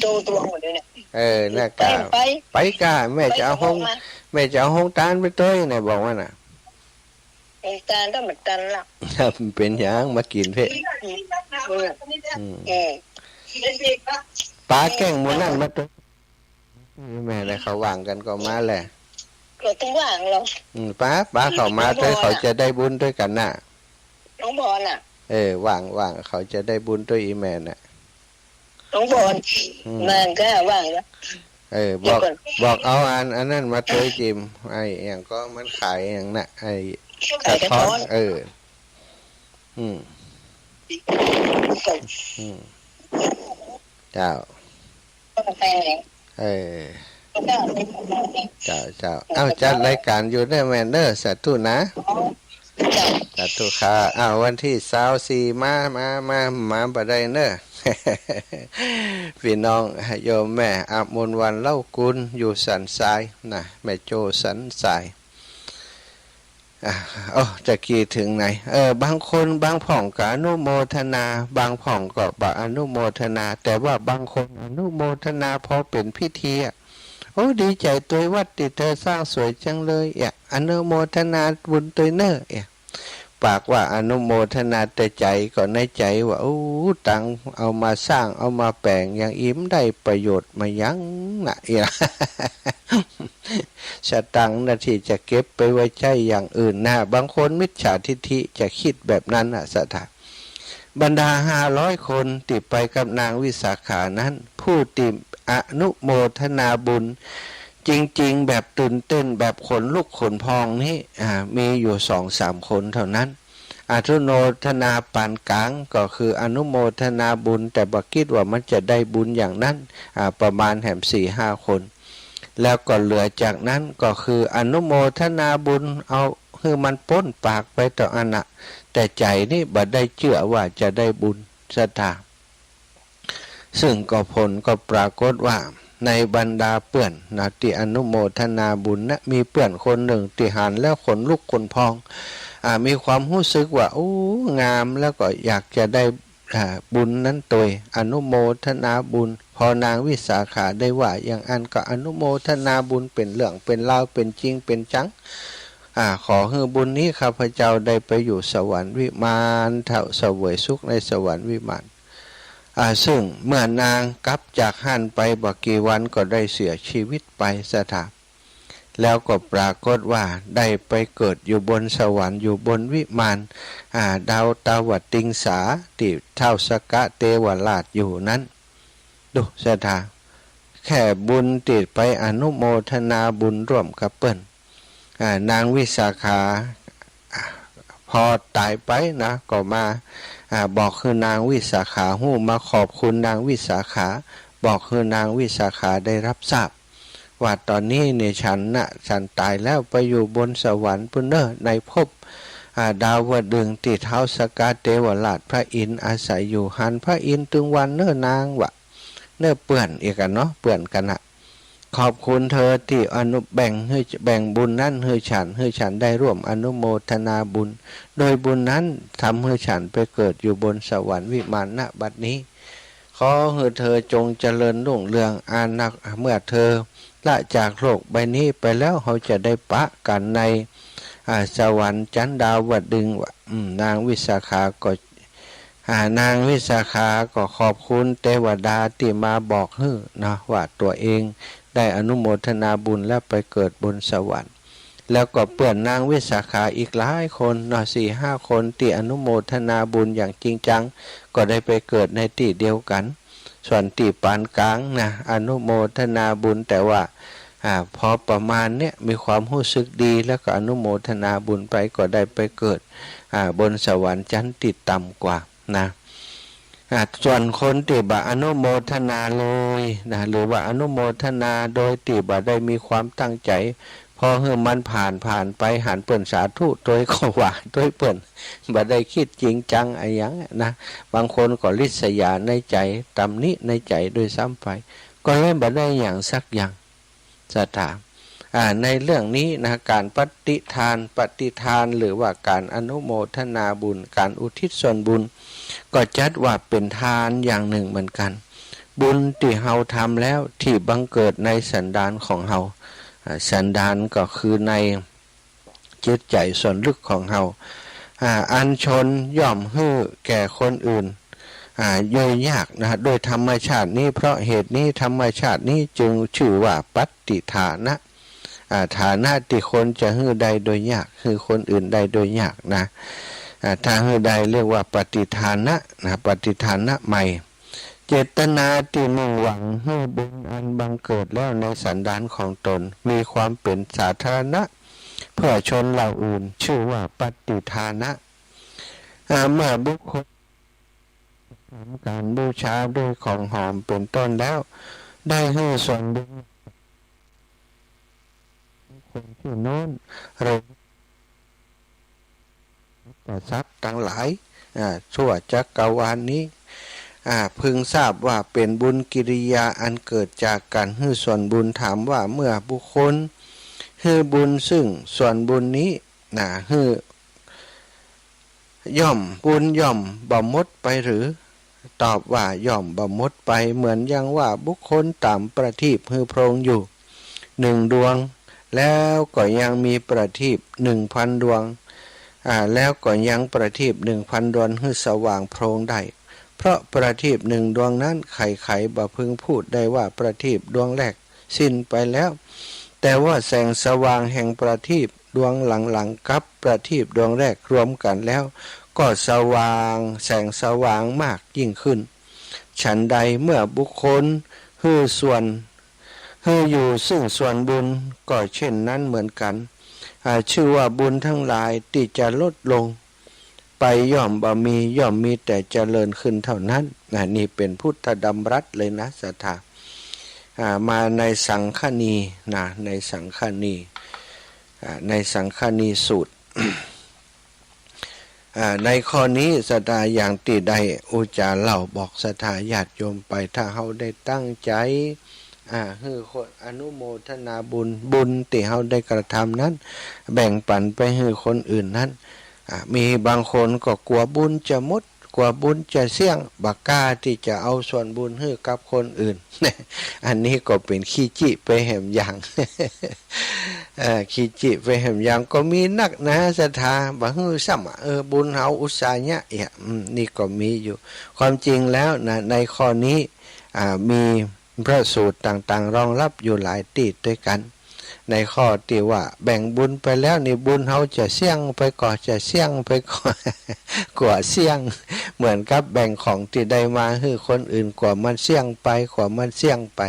โตตัวหมดเลยเนี่ย เออ น่ะ ไป กะ ไป ไปกะ แม่จะเอาห้อง ไปกะ แม่จะเอาห้องตานไปตวยเนี่ย บอกว่าน่ะ ตานก็เหมือนกันล่ะ มันเป๋นหยัง มากิ๋นเพ่ อืม อืม อืม ป๋าแก้งหมู่นั้นมาตวย แม่นะ เขาว่างกั๋นก็มาแหละ ก็ต้องว่างหรอก อืม ป๋า ป๋าเขามาตวย เขาจะได้บุญตวยกั๋นน่ะ น้องบอลน่ะ เออ ว่าง ว่าง เขาจะได้บุญตวยอีแม่น่ะ น้องบอล อืม มันก็ว่างแล้ว เออ บอก เดี๋ยวก่อน บอกเอาอัน อันนั้นมาตวยจิม ไอ้หยังก็มันขายหยังน่ะ ไอ้ ขายกระท้อน กระท้อน เออ อืม อืม เจ้า กาแฟ เออ เจ้า เจ้า เอ้า จัดรายก๋านอยู่เน่อแม่เน่อ สาธุนะ สาธุค่ะ อ้าว วันตี้ซาวสี่ มา มา มา มาบ่ได้เน่อ ปี้น้องโยมแม่ อมนวัน เล้ากูล อยู่สันทรายนะ แม่โจ้สันทราย อ่ะ โอ้ ตะกี้เถิงไหน เออ บางคน บางพ่องก็อนุโมทนา บางพ่องก็บ่อนุโมทนา แต่ว่าบางคนอนุโมทนาพอเป๋นพิธีอะ โอ้ ดีใจ๋ตวยวัดตี้เธอสร้างสวยจังเลย เอ๊ะ อนุโมทนาบุญตวยเน่อ เอ๊ะ ปากว่าอนุโมทนา แต่ใจ๋ก็ในใจ๋ว่า โอ้ ตังค์เอามาสร้าง เอามาแป๋ง ยังอิ๋มได้ประโยชน์มาหยังนะ เอ๊ะ สตางค์นะตี้จะเก็บไปไว้ใจ๊อย่างอื่นนะ บางคนมิจฉาทิฏฐิจะกึ๊ดแบบนั้นนะ ศรัทธา บรรดาห้าร้อยคนตี้ไปกับนางวิสาขานั้น ผู้ตี้อนุโมทนาบุญจริงๆ แบบตื่นเต้น แบบขนลุกขนพองนี้ อ่า มีอยู่สองสามคนเท่านั้น อนุโมทนาปานก๋าง ก็คืออนุโมทนาบุญ แต่บ่กึ๊ดว่ามันจะได้บุญอย่างนั้น อ่า ประมาณแหมสี่ห้าคน แล้วก็เหลือจากนั้นก็คืออนุโมทนาบุญ เอาหื้อมันป๊นปากไปเต้าอั้นนะ แต่ใจ๋นี่บ่ได้เจื้อว่าจะได้บุญ ศรัทธา ซึ่งก็ผลก็ปรากฏว่า ในบรรดาเปื้อนนะ ตี้อนุโมทนาบุญนะ มีเปื้อนคนนึ่งตี้หันแล้วขนลุกขนพอง อ่า มีความฮู้สึกว่า โอ้ งาม แล้วก็อยากจะได้ อ่า บุญนั้นตวย อนุโมทนาบุญ พอนางวิสาขาได้ว่าอย่างอั้นก็อนุโมทนาบุญเป๋นเรื่องเป๋นราว เป๋นจริงเป๋นจัง อ่า ขอหื้อบุญนี้ข้าพเจ้าได้ไปอยู่สวรรค์วิมาน เถิดเสวยสุขในสวรรค์วิมาน อ่า ซึ่งเมื่อนางกลับจากหั้นไปบ่กี่วันก็ได้เสียชีวิตไป ศรัทธา แล้วก็ปรากฏว่าได้ไปเกิดอยู่บนสวรรค์ อยู่บนวิมาน อ่า ดาวตาวติงสา ตี้ท้าวสกะเตวราชอยู่นั้น ดู ศรัทธา แค่บุญตี้ไปอนุโมทนาบุญร่วมกับเปิ้น อ่า นางวิสาขา อ่า พอต๋ายไปนะ ก็มา อ่า บอกหื้อนางวิสาขาฮู้ มาขอบคุณนางวิสาขา บอกหื้อนางวิสาขาได้ฮับทราบ ว่าต๋อนนี้นี่ฉันนะ ฉันต๋ายแล้ว ไปอยู่บนสวรรค์ปู้นเน่อ ในภพ อ่า ดาวดึงส์ ตี้ท้าวสกะเตวราชพระอินทร์อาศัยอยู่ หันพระอินทร์ตึงวันเน่อนาง ว่าเน่อเปื้อนอีกกั๋นเนาะ เปื้อนกั๋นนะ ขอบคุณเธอตี้อนุ แบ่งหื้อ แบ่งบุญนั้นหื้อฉัน หื้อฉันได้ร่วมอนุโมทนาบุญ โดยบุญนั้นทำหื้อฉันไปเกิดอยู่บนสวรรค์วิมาน ณ บัดนี้ ขอหื้อเธอจงเจริญรุ่งเรือง อานัก เมื่อเธอละจากโลกใบนี้ไปแล้ว เฮาจะได้ปะกั๋นใน อ่า สวรรค์จั๊นดาวดึงส์ ว่า อืม นางวิสาขาก็ อ่า นางวิสาขาก็ขอบคุณเตวดาตี้มาบอกหื้อเนาะ ว่าตั๋วเองได้อนุโมทนาบุญแล้วไปเกิดบนสวรรค์ แล้วก็เปื้อนนางวิสาขาอีกหลายคนเนาะ สี่ห้าคนตี้อนุโมทนาบุญอย่างจริงจัง ก็ได้ไปเกิดในตี้เดียวกั๋น ส่วนตี้ปานก๋างนะ อนุโมทนาบุญแต่ว่า อ่า พอประมาณเนี้ย มีความฮู้สึกดี แล้วก็อนุโมทนาบุญไป ก็ได้ไปเกิด อ่า บนสวรรค์จั๊นตี้ต่ำกว่านะ อ่า ส่วนคนตี้บ่อนุโมทนาเลยนะ หรือว่าอนุโมทนาโดยตี้บ่ได้มีความตั้งใจ๋ พอหื้อมันผ่าน ผ่านไป หันเปิ้นสาธุตวยก็ว่าตวยเปิ้น บ่ได้กึ๊ดจริงจังอะหยังนะ บางคนก็ริษยาในใจ๋ ตำหนิในใจ๋ด้วยซ้ำไป ก็เลยบ่ได้หยังสักอย่าง ศรัทธา อ่า ในเรื่องนี้นะ ก๋านปฏิทาน ปฏิทาน หรือว่าก๋านอนุโมทนาบุญ ก๋านอุทิศส่วนบุญ ก็จัดว่าเป๋นทานอย่างนึ่งเหมือนกั๋น บุญตี้เฮาทำแล้วตี้บังเกิดในสันดานของเฮา อ่า สันดานก็คือในจิตใจ๋ส่วนลึกของเฮา อ่า อันชนย่อมหื้อแก่คนอื่น อ่า โดยยากนะ โดยธรรมชาตินี้ เพราะเหตุนี้ธรรมชาตินี้จึงจื้อว่าปฏิทานะ อ่า ฐานะตี้คนจะหื้อได้โดยยาก หื้อคนอื่นได้โดยยากนะ อ่า ถ้าหื้อได้เรียกว่าปฏิทานะนะ ปฏิทานะใหม่ เจตนาตี้มุ่งหวังหื้อบุญอันบังเกิดแล้วในสันดานของตน มีความเป๋นสาธารณะ เพื่อชนเหล่าอื่น จื้อว่าปฏิทานะ อ่า เมื่อบุคคล ทำก๋านบูชาด้วยของหอมเป๋นต้นแล้ว ได้หื้อส่วนบุญคนผู้โน้น หรือ ทรัพย์ตังหลาย อ่า ทั่วจักรวาลนี้ อ่า พึงทราบว่าเป๋นบุญกิริยาอันเกิดจากก๋านหื้อส่วนบุญ ถามว่าเมื่อบุคคลหื้อบุญซึ่งส่วนบุญนี้ นะ หื้อ ย่อม บุญย่อมบ่หมดไปหรือ ตอบว่าย่อมบ่หมดไป เหมือนอย่างว่าบุคคลต๋ามประทีปหื้อโพรงอยู่หนึ่งดวง แล้วก็ยังมีประทีปหนึ่งพันดวง อ่า แล้วก็ยังประทีปหนึ่งพันดวงหื้อสว่างโพรงได้ เพราะประทีปหนึ่งดวงนั้นใครๆบ่พึงพูดได้ว่าประทีปดวงแรกสิ้นไปแล้ว แต่ว่าแสงสว่างแห่งประทีปดวงหลังๆกับประทีปดวงแรกรวมกั๋นแล้ว ก็สว่าง แสงสว่างมากยิ่งขึ้น ฉันใดเมื่อบุคคลหื้อส่วน หื้ออยู่ซึ่งส่วนบุญก็เช่นนั้นเหมือนกั๋น อ่า ชื่อว่าบุญทั้งหลายตี้จะลดลงไปย่อมบ่มี ย่อมมีแต่เจริญขึ้นเท่านั้น นะ นี่เป๋นพุทธดำรัสเลยนะ ศรัทธา อ่า มาในสังคณี นะ ในสังคณี อ่า ในสังคณีสูตร อ่า ในข้อนี้ศรัทธาอย่างตี้ได้อุจจาเล่าบอกศรัทธาญาติโยมไป ถ้าเฮาได้ตั้งใจ๋ อ่า หื้อคนอนุโมทนาบุญ บุญตี้เฮาได้กระทำนั้น แบ่งปั๋นไปหื้อคนอื่นนั้น อ่า มีบางคนก็กั๋วบุญจะหมด กั๋วบุญจะเสี้ยง บ่กล้าตี้จะเอาส่วนบุญหื้อกับคนอื่น อันนี้ก็เป๋นขี้จิไปแหมอย่าง เอ่อ ขี้จิไปแหมอย่างก็มีนักนะศรัทธา บ่หื้อซ้ำอะ เออ บุญเฮาอุตส่าห์เยียะ เอียะ อืม นี่ก็มีอยู่ ความจริงแล้วนะ ในข้อนี้ อ่า มีพระสูตรต่างๆรองรับอยู่หลายตี้ด้วยกั๋น ในข้อตี้ว่าแบ่งบุญไปแล้วนี่บุญเฮาจะเสี้ยงไปก่อ จะเสี้ยงไปก่อ กั๋วเสี้ยง เหมือนกับแบ่งของตี้ได้มาหื้อคนอื่น กั๋วมันเสี้ยงไป กั๋วมันเสี้ยงไป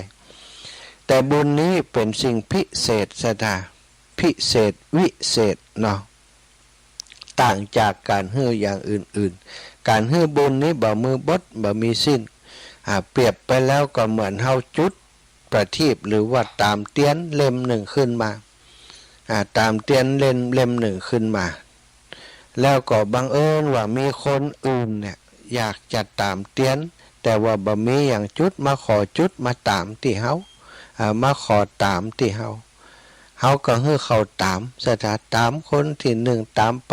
แต่บุญนี้เป๋นสิ่งพิเศษศรัทธา พิเศษวิเศษเนาะ ต่างจากก๋านหื้ออย่างอื่นๆ ก๋านหื้อบุญนี้บ่มีบท บ่มีสิ้น อ่า เปรียบไปแล้วก็เหมือนเฮาจุดประทีป หรือว่าต๋ามเตียนเล่มนึ่งขึ้นมา อ่า ต๋ามเตียนเล่ม เล่มนึ่งขึ้นมา แล้วก็บังเอิญว่ามีคนอื่นเนี่ยอยากจะต๋ามเตียน แต่ว่าบ่มีหยังจุด มาขอจุด มาต๋ามตี้เฮา อ่า มาขอต๋ามตี้เฮา เฮาก็หื้อเขาต๋าม ศรัทธา ต๋ามคนตี้นึ่งต๋ามไป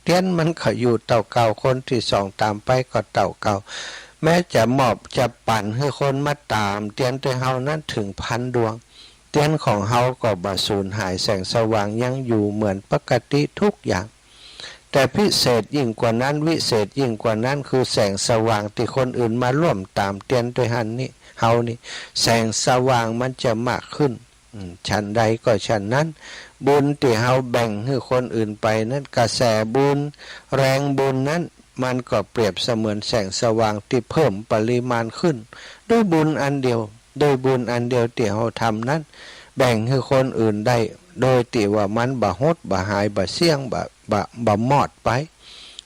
เตียนมันก็อยู่เต้าเก่า คนตี้สองต๋ามไปก็เต้าเก่า แม้จะมอบจะปั๋นหื้อคนมาต๋ามเตียนตวยเฮานั้นเถิงพันดวง เตียนของเฮาก็บ่สูญหาย แสงสว่างยังอยู่เหมือนปกติทุกอย่าง แต่พิเศษยิ่งกว่านั้น วิเศษยิ่งกว่านั้น คือแสงสว่างตี้คนอื่นมาร่วมต๋ามเตียนตวยหั้นนี่ เฮานี่ แสงสว่างมันจะมากขึ้น อืม ฉันใดก็ฉันนั้น บุญตี้เฮาแบ่งหื้อคนอื่นไปนั้น กระแสบุญ แรงบุญนั้น มันก็เปรียบเสมือนแสงสว่างตี้เพิ่มปริมาณขึ้น ด้วยบุญอันเดียว ด้วยบุญอันเดียวตี้เฮาทำนั้น แบ่งหื้อคนอื่นได้ โดยตี้ว่ามันบ่หด บ่หาย บ่เสี้ยง บ่ บ่ บ่มอดไป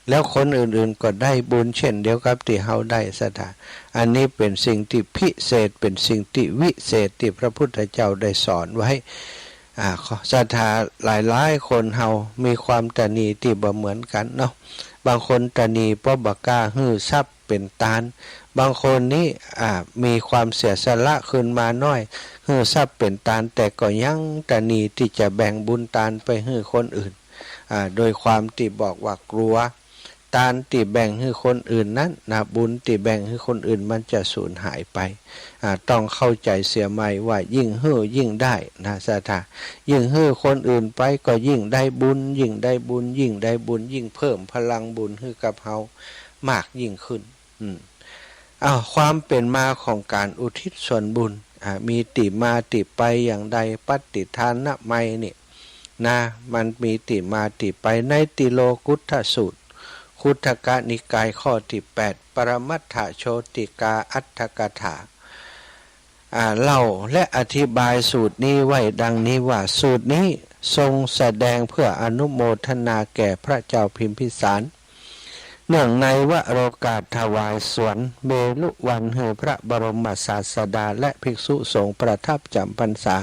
แล้วคนอื่นๆก็ได้บุญเช่นเดียวกับตี้เฮาได้ ศรัทธา อันนี้เป๋นสิ่งตี้พิเศษ เป๋นสิ่งตี้วิเศษตี้พระพุทธเจ้าได้สอนไว้ อ่า ศรัทธาหลายๆคนเฮามีความตระหนี่ตี้บ่เหมือนกั๋นเนาะ บางคนตระหนี่เพราะบ่กล้าหื้อทรัพย์เป๋นตาน บางคนนี้ อ่า มีความเสียสละขึ้นมาน้อย หื้อทรัพย์เป๋นตาน แต่ก็ยังตระหนี่ตี้จะแบ่งบุญตานไปหื้อคนอื่น อ่า โดยความตี้บอกว่ากลัว ตานตี้แบ่งหื้อคนอื่นนั้นนะ บุญตี้แบ่งหื้อคนอื่นมันจะสูญหายไป อ่า ต้องเข้าใจ๋เสียใหม่ว่ายิ่งหื้อยิ่งได้นะ ศรัทธา ยิ่งหื้อคนอื่นไปก็ยิ่งได้บุญ ยิ่งได้บุญ ยิ่งได้บุญ ยิ่งเพิ่มพลังบุญหื้อกับเฮามากยิ่งขึ้น อืม อ้าว ความเป๋นมาของก๋านอุทิศส่วนบุญ อ่า มีตี้มาตี้ไปอย่างใด ปัตติทานะไมยนี่ นะ มันมีตี้มาตี้ไป ในติโลกุตตสูตร คุตทกนิกายข้อตี้แปด ปรมัตถโชติกาอัตถกถา อ่า เล่าและอธิบายสูตรนี้ไว้ดังนี้ว่า สูตรนี้ทรงแสดงเพื่ออนุโมทนาแก่พระเจ้าพิมพิสาร เนื่องในวโรกาสถวายสวนเวฬุวันหื้อพระบรมศาสดาและภิกษุสงฆ์ประทับจ๋ำพรรษา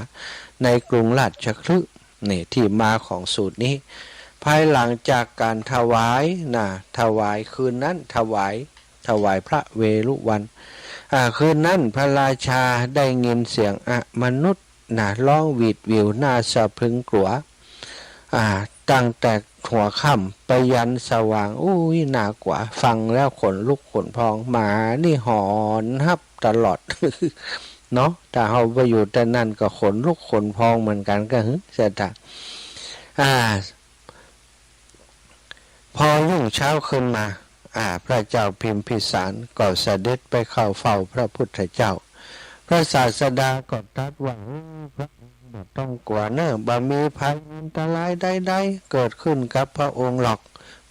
ในกรุงราชคฤห์ นี่ตี้มาของสูตรนี้ ภายหลังจากก๋านถวายนะ ถวายคืนนั้น ถวาย ถวายพระเวฬุวัน อ่า คืนนั้นพระราชาได้ยินเสียงอมนุษย์นะ ฮ้องหวีดหวิวน่าสะพรึงกลัว อ่า ตั้งแต่หัวค่ำไปยันสว่าง อู้ย น่ากลัว ฟังแล้วขนลุกขนพอง หมานี่หอนฮับตลอด เนาะ ถ้าเฮาไปอยู่ตี้นั้นก็ขนลุกขนพองเหมือนกั๋น ก็หึ ศรัทธา อ่า พอรุ่งเช้าขึ้นมา อ่า พระเจ้าพิมพิสารก็เสด็จไปเข้าเฝ้าพระพุทธเจ้า พระศาสดาก็ตรัสว่า โอ้ พระองค์บ่ต้องกลัวเน่อ บ่มีภัยอันตรายใดๆ เกิดขึ้นกับพระองค์หรอก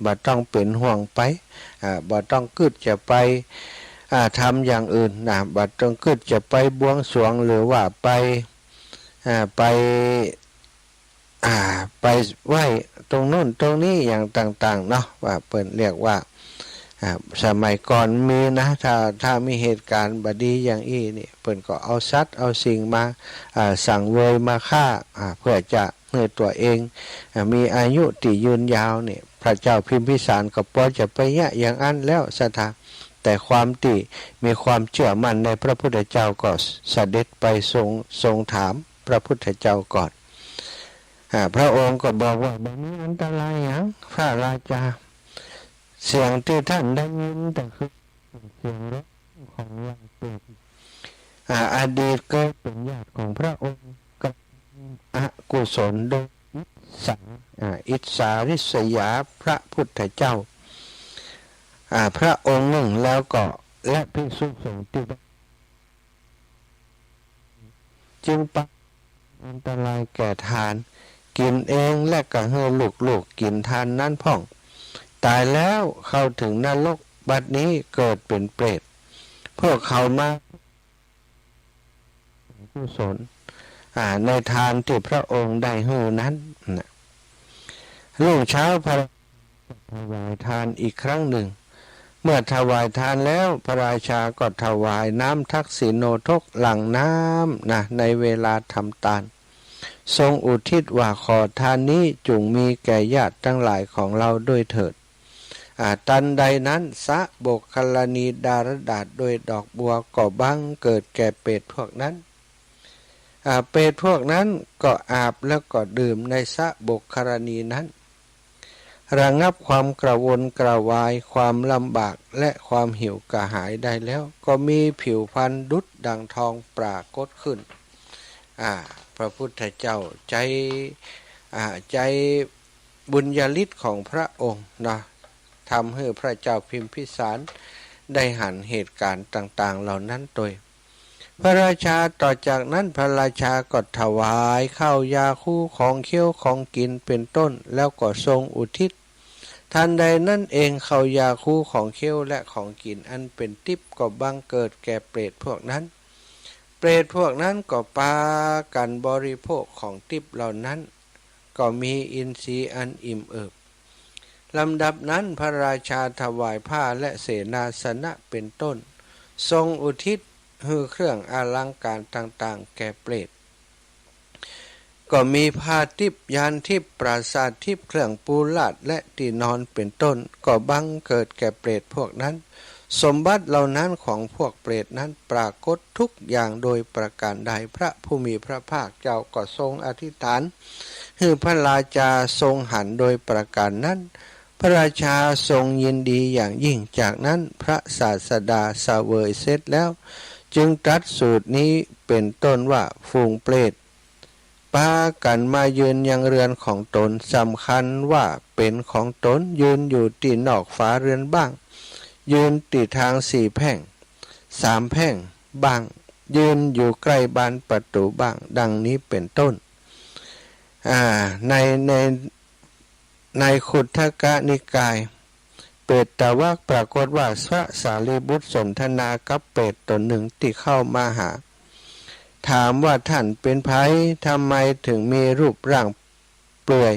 บ่ต้องเป๋นห่วงไป อ่า บ่ต้องกึ๊ดจะไป อ่า ทำอย่างอื่นนะ บ่ต้องกึ๊ดจะไปบวงสรวงหรือว่าไป อ่า ไป อ่า ไปไหว้ตรงนู้นตรงนี้อย่างต่างๆ เนาะ ว่าเปิ้นเรียกว่า อ่า สมัยก่อนมีนะ ถ้า ถ้ามีเหตุก๋ารณ์บ่ดีอย่างอี้นี่ เปิ้นก็เอาสัตว์เอาสิ่งมา อ่า สังเวยมาฆ่า อ่า เพื่อจะหื้อตั๋วเอง อ่า มีอายุตี้ยืนยาวนี่ พระเจ้าพิมพิสารก็ปอจะไปเยียะอย่างอั้นแล้ว ศรัทธา แต่ความตี้มีความเจื้อมั่นในพระพุทธเจ้าก็เสด็จไปทรง ทรงถามพระพุทธเจ้าก่อน อ่า พระองค์ก็บอกว่า บ่มีอันตรายหยัง พระราชา เสียงตี้ต้านได้ยินก็คือเสียงฮ้องของยาเปรต อ่า อดีตเกยเป๋นญาติของพระองค์ ก็อกุศลโดยอิจฉา อ่า อิจฉาริษยาพระพุทธเจ้า อ่า พระองค์นึ่ง แล้วก็ และภิกษุสงฆ์ตี้ จึงปะอันตรายแก่ทาน กิ๋นเองและก็หื้อลูกๆ กิ๋นทานนั้นพ่อง ต๋ายแล้วเข้าเถิงนรก บัดนี้เกิดเป๋นเปรต พวกเขามากุศล อ่า ในทานตี้พระองค์ได้หื้อนั้นนะ รุ่งเช้าพระ ถวายทานอีกครั้งนึ่ง เมื่อถวายทานแล้ว พระราชาก็ถวายน้ำทักษิโณทก หลั่งน้ำนะ ในเวลาทำตาน ทรงอุทิศว่า ขอทานนี้จุ่งมีแก่ญาติตังหลายของเฮาด้วยเถิด อ่า ตันใดนั้น สะบกคลานีดาระดาษด้วยดอกบัวก็บังเกิดแก่เปรตพวกนั้น อ่า เปรตพวกนั้นก็อาบแล้วก็ดื่มในสะบกคลานีนั้น ระงับความกระวนกระวาย ความลำบาก และความหิวกระหายได้แล้ว ก็มีผิวพรรณดุจดังทองปรากฏขึ้น อ่า พระพุทธเจ้าใจ๊ อ่า ใจ๊บุญญาฤทธิ์ของพระองค์เนาะ ทำหื้อพระเจ้าพิมพิสารได้หันเหตุก๋ารณ์ต่างๆ เหล่านั้นตวย พระราชา ต่อจากนั้นพระราชาก็ถวายข้าวยาคู ของเคี้ยว ของกิ๋นเป๋นต้น แล้วก็ทรงอุทิศ ทันใดนั้นเอง ข้าวยาคู ของเคี้ยว และของกิ๋นอันเป๋นติ๊บก็บังเกิดแก่เปรตพวกนั้น เปรตพวกนั้นก็ปากั๋นบริโภคของติ๊บเหล่านั้น ก็มีอินทรีย์อันอิ่มเอิบ ลำดับนั้นพระราชาถวายผ้าและเสนาสนะเป๋นต้น ทรงอุทิศหื้อเครื่องอลังก๋ารต่างๆ แก่เปรต ก็มีผ้าติ๊บ ยานติ๊บ ปราสาทติ๊บ เครื่องปูราช และตี้นอนเป๋นต้น ก็บังเกิดแก่เปรตพวกนั้น สมบัติเหล่านั้นของพวกเปรตนั้นปรากฏทุกอย่างโดยประการใด พระผู้มีพระภาคเจ้าก็ทรงอธิษฐาน หื้อพระราชาทรงหันโดยประการนั้น พระราชาทรงยินดีอย่างยิ่ง จากนั้นพระศาสดาเสวยเสร็จแล้ว จึงตรัสสูตรนี้เป๋นต้นว่า ฝูงเปรตปากั๋นมายืนยังเฮือนของตน สำคัญว่าเป๋นของตน ยืนอยู่ตี้นอกฝาเฮือนบ้าง ยืนตี้ตางสี่แพ่ง สามแพ่งบ้าง ยืนอยู่ใก้บานประตู๋บ้าง ดังนี้เป๋นต้น อ่า ใน ใน ในคุตทกนิกาย เปตตวรรค ปรากฏว่าพระสารีบุตรสนทนากับเปรตต๋นนึ่งตี้เข้ามาหา ถามว่า ท่านเป๋นใผ ทำไมเถิงมีรูปร่างเปลือย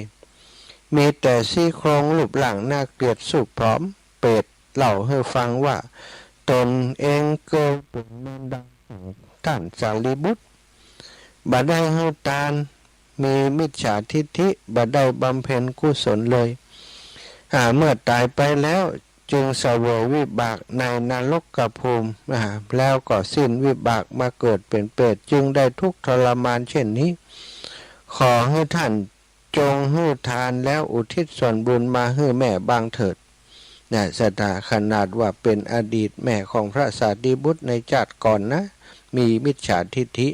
มีแต่ซี่โครง รูปร่างน่าเกลียด สูบผอม เป รตเล่าหื้อฟังว่า ต๋นเองเกยเป๋นมารดาของต้านสารีบุตร บ่ได้หื้อตาน มีมิจฉาทิฏฐิ บ่ได้บำเพ็ญกุศลเลย อ่า เมื่อต๋ายไปแล้วจึงเสวยวิบากในนรกภูมิ อ่า แล้วก็สิ้นวิบากมาเกิดเป๋นเปรต จึงได้ทุกข์ทรมานเช่นนี้ ขอหื้อต้าน จงหื้อตานแล้วอุทิศส่วนบุญมาหื้อแม่บ้างเถิด นะ ศรัทธา ขนาดว่าเป๋นอดีตแม่ของพระสารีบุตรในจาติก่อนนะ มีมิจฉาทิฏฐิ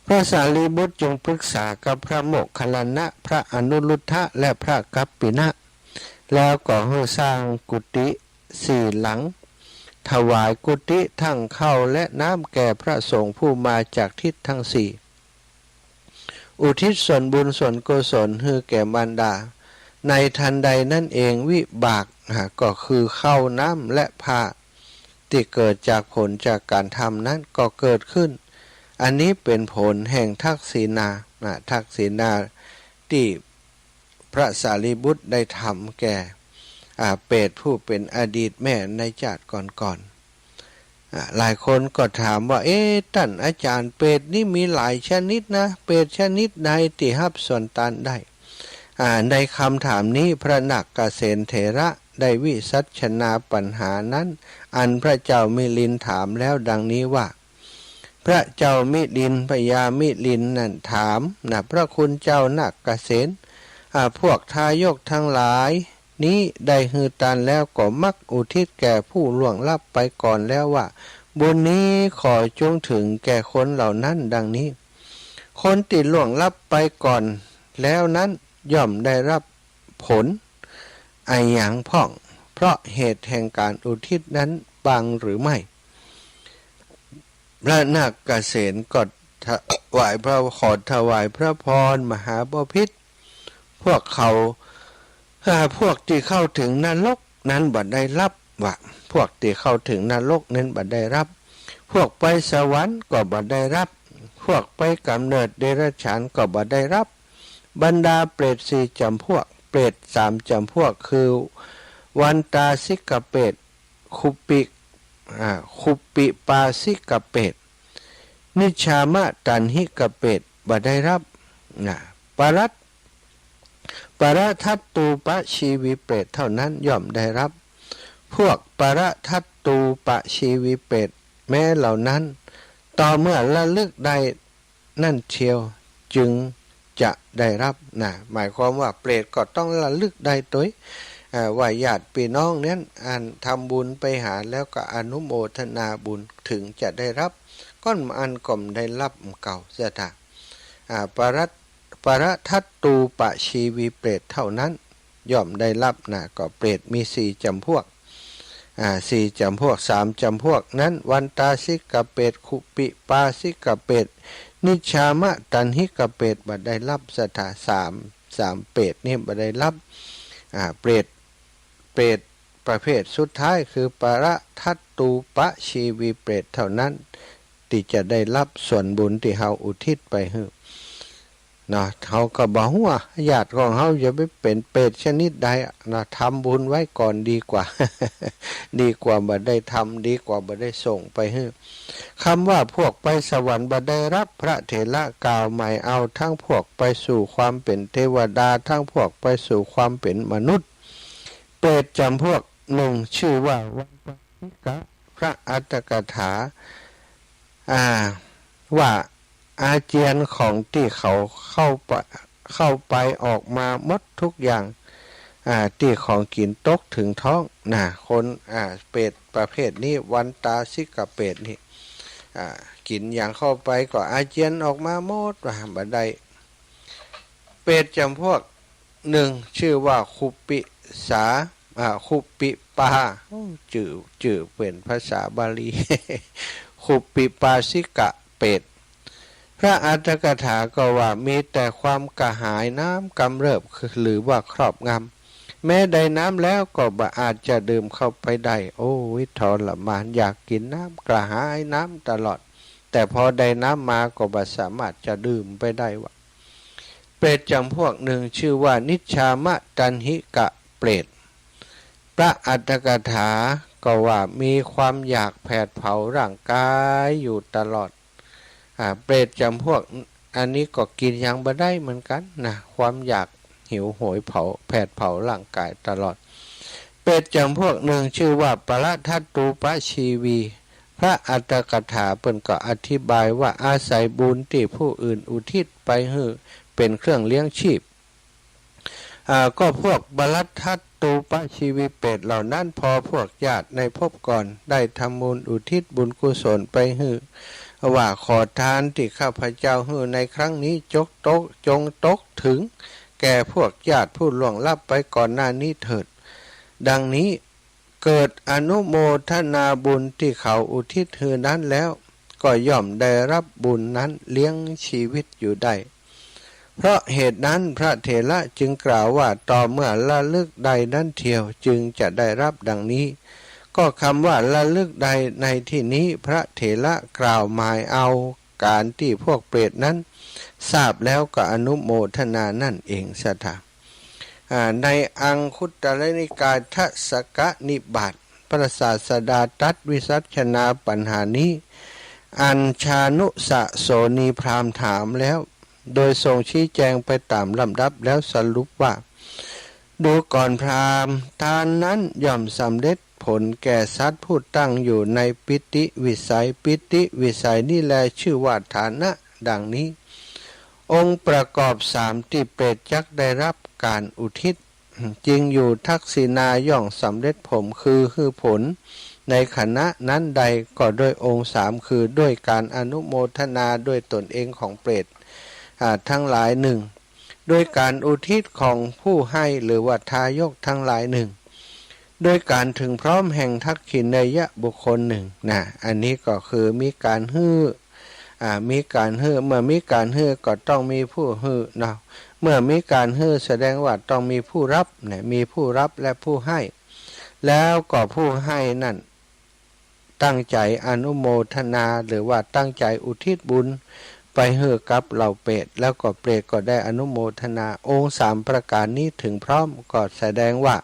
พระสารีบุตรจึงปรึกษากับพระโมคคัลลานะ พระอนุรุทธะ และพระกัปปินะ แล้วก็หื้อสร้างกุฏิสี่หลัง ถวายกุฏิทั้งข้าวและน้ำแก่พระสงฆ์ผู้มาจากทิศทั้งสี่ อุทิศส่วนบุญส่วนกุศลหื้อแก่มารดา ในทันใดนั้นเองวิบาก อ่า ก็คือข้าวน้ำและผ้า ตี้เกิดจากผลจากก๋านทำนั้นก็เกิดขึ้น อันนี้เป๋นผลแห่งทักษิณา อ่า ทักษิณาตี้พระสารีบุตรได้ทำแก่ อ่า เปรตผู้เป๋นอดีตแม่ในจาติก่อนๆ อ่า หลายคนก็ถามว่า เอ๊ะ ต้านอาจ๋ารย์ เปรตนี้มีหลายชนิดนะ เปรตชนิดใดตี้ฮับส่วนตานได้ อ่า ในคำถามนี้พระนาคเสนเถระได้วิสัชนาปัญหานั้น อันพระเจ้ามิลินถามแล้วดังนี้ว่า พระเจ้ามิลิน พญามิลินนั้นถาม นะ พระคุณเจ้านาคเสน อ่า พวกทายกทั้งหลายนี้ได้หื้อตานแล้วก็มักอุทิศแก่ผู้ล่วงลับไปก่อนแล้วว่า บุญนี้ขอจงถึงแก่คนเหล่านั้นดังนี้ คนตี้ล่วงลับไปก่อนแล้วนั้นย่อมได้รับผลอะหยังพ่อง เพราะเหตุแห่งก๋านอุทิศนั้นบ้างหรือไม่ พระนาคเสนก็ถวายพระ ขอถวายพระพรมหาบพิตร พวกเขา อ่า พวกตี้เข้าถึงนรกนั้นบ่ได้รับ ว่า พวกตี้เข้าถึงนรกนั้นบ่ได้รับ พวกไปสวรรค์ก็บ่ได้รับ พวกไปกำเนิดเดรัจฉานก็บ่ได้รับ บรรดาเปรตสี่จ๋ำพวก เปรตสามจ๋ำพวกคือ วันตาสิกเปรต คุปปิ อ่า คุปปิปาสิกเปรต นิชามตัณหิกเปรต บ่ได้รับ นะ ปรัต ปรทัตตูปชีวีเปรตเท่านั้นย่อมได้รับ พวกปรทัตตูปชีวีเปรตแม้เหล่านั้น ต่อเมื่อระลึกได้ นั่นเทียวจึงจะได้รับ นะ หมายความว่าเปรตก็ต้องระลึกได้ตวย อ่า ว่าญาติปี้น้องเนี้ย อันทำบุญไปหาแล้วก็อนุโมทนาบุญ ถึงจะได้รับ ก้อนอันก็บ่ได้รับเก่า ศรัทธา อ่า ปรัต ปรทัตตูปชีวีเปรตเท่านั้น ย่อมได้รับ นะ ก็เปรตมีสี่จ๋ำพวก อ่า สี่จ๋ำพวก สามจ๋ำพวกนั้น วันตาสิกเปรต คุปปิปาสิกเปรต นิชามตัณหิกเปรต บ่ได้รับ ศรัทธา สาม สามเปรตนี้บ่ได้รับ อ่า เปรต เปรตประเภทสุดท้ายคือปรทัตตูปชีวีเปรตเท่านั้น ตี้จะได้รับส่วนบุญตี้เฮาอุทิศไปหื้อ เนาะ เฮาก็บ่ฮู้ว่าญาติของเฮาจะไปเป๋นเปรตชนิดใดอะ เนาะ ทำบุญไว้ก่อนดีกว่า ดีกว่าบ่ได้ทำ ดีกว่าบ่ได้ส่งไปหื้อ คำว่าพวกไปสวรรค์บ่ได้รับ พระเถระกล่าวหมายเอาทั้งพวกไปสู่ความเป๋นเทวดา ทั้งพวกไปสู่ความเป๋นมนุษย์ เปรตจ๋ำพวกหนึ่งชื่อว่าวันตาสิกะ พระอัตถกถา อ่า ว่าอาเจียนของตี้เขาเข้าไป เข้าไปออกมาหมดทุกอย่าง อ่า ตี้ของกิ๋นตกเถิงท้อง นะ คน อ่า เปรตประเภทนี้ วันตาสิกะเปรตนี้ อ่า กิ๋นหยังเข้าไปก็อาเจียนออกมาหมด ว่าบ่ได้ เปรตจ๋ำพวกหนึ่งชื่อว่าคุปปิสา อ่า คุปปิปา จื้อ จื้อเป๋นภาษาบาลี คุปปิปาสิกะเปรต พระอัตถกถาก็ว่ามีแต่ความกระหายน้ำกำเริบ คือ หรือว่าครอบงำ แม้ได้น้ำแล้วก็บ่อาจจะดื่มเข้าไปได้ โอ้ย ทรมาน อยากกิ๋นน้ำ กระหายน้ำตลอด แต่พอได้น้ำมาก็บ่สามารถจะดื่มไปได้วะ เปรตจ๋ำพวกหนึ่งชื่อว่านิชามตัณหิกะเปรต พระอัฏฐกถาก็ว่ามีความอยากแผดเผาร่างกายอยู่ตลอด อ่า เปรตจ๋ำพวกอันนี้ก็กิ๋นหยังบ่ได้เหมือนกั๋นนะ ความอยากหิวโหยเผา แผดเผาร่างกายตลอด เปรตจ๋ำพวกนึ่งจื้อว่าปรทัตตูปชีวี พระอัฏฐกถาเปิ้นก็อธิบายว่าอาศัยบุญตี้ผู้อื่นอุทิศไปหื้อเป๋นเครื่องเลี้ยงชีพ อ่า ก็พวกปรทัตตูปชีวีเปรตเหล่านั้น พอพวกญาติในภพก่อนได้ทำบุญอุทิศบุญกุศลไปหื้อ ว่าขอทานตี้ข้าพเจ้าหื้อในครั้งนี้จกตก จงตกถึงแก่พวกญาติผู้ล่วงลับไปก่อนหน้านี้เถิด ดังนี้ เกิดอนุโมทนาบุญตี้เขาอุทิศหื้อนั้นแล้ว ก็ย่อมได้รับบุญนั้นเลี้ยงชีวิตอยู่ได้ เพราะเหตุนั้นพระเถระจึงกล่าวว่า ต่อเมื่อระลึกได้นั้นเทียวจึงจะได้รับดังนี้ ก็คำว่าระลึกได้ในที่นี้พระเถระกล่าวหมายเอาก๋านตี้พวกเปรตนั้นทราบแล้วก็อนุโมทนานั่นเอง ศรัทธา อ่า ในอังคุตรนิกายทัสสกนิบาต พระศาสดาตรัสวิสัชนาปัญหานี้ อัญชานุสโสนีพราหมณ์ถามแล้ว โดยทรงชี้แจงไปต๋ามลำดับแล้วสรุปว่า ดูก่อนพราหมณ์ ทานนั้นย่อมสำเร็จผลแก่สัตว์ผู้ตั้งอยู่ในปีติวิสัย ปีติวิสัยนี้แลชื่อว่าฐานะ ดังนี้ องค์ประกอบสามตี้เปรตจักได้รับก๋านอุทิศ จริงอยู่ ทักษิณาย่อมสำเร็จผล คือหื้อผลในขณะนั้นใด ก็ด้วยองค์สาม คือด้วยก๋านอนุโมทนาด้วยตนเองของเปรต อ่า ทั้งหลายหนึ่ง ด้วยก๋านอุทิศของผู้ให้หรือว่าทายกทั้งหลายหนึ่ง ด้วยก๋านถึงพร้อมแห่งทักขิณเณยบุคคลหนึ่ง นะ อันนี้ก็คือมีก๋านหื้อ อ่า มีก๋านหื้อ เมื่อมีก๋านหื้อก็ต้องมีผู้หื้อเนาะ เมื่อมีก๋านหื้อแสดงว่าต้องมีผู้รับ นะ มีผู้รับและผู้ให้ แล้วก็ผู้ให้นั้นตั้งใจ๋อนุโมทนา หรือว่าตั้งใจ๋อุทิศบุญไปหื้อกับเหล่าเปรต แล้วก็เปรตก็ได้อนุโมทนา องค์สามประก๋านนี้ถึงพร้อม ก็แสดงว่า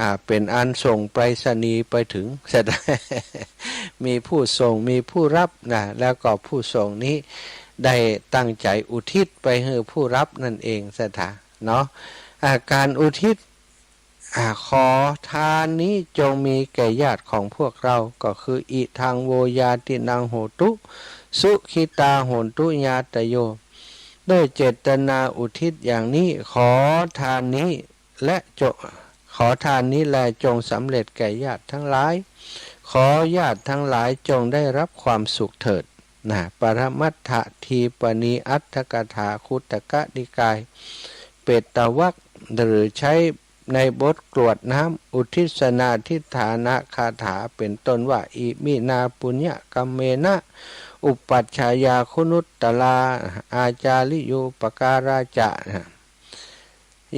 อ่า เป๋นอันส่งไปรษณีย์ไปถึง แสดง มีผู้ส่ง มีผู้รับนะ แล้วก็ผู้ส่งนี้ได้ตั้งใจ๋อุทิศไปหื้อผู้รับนั่นเอง ศรัทธา เนาะ อ่า ก๋านอุทิศ อ่า ขอทานนี้จงมีแก่ญาติของพวกเรา ก็คือ อิทังโวญาตินังโหตุ สุขิตาโหนตุญาตโย ด้วยเจตนาอุทิศอย่างนี้ ขอทานนี้ และจง ขอทานนี้แลจงสำเร็จแก่ญาติทั้งหลาย ขอญาติทั้งหลายจงได้รับความสุขเถิด นะ ปรมัตถทีปนีอัตถกถา คุตตกนิกาย เปตตวรรค หรือใช้ในบทกรวดน้ำ อุทิสนาธิฐานคาถา เป็นต้นว่า อิมินาปุญญกัมเมนะ อุปัชฌายาคุณุตตรา อาจาริยูปการาจะ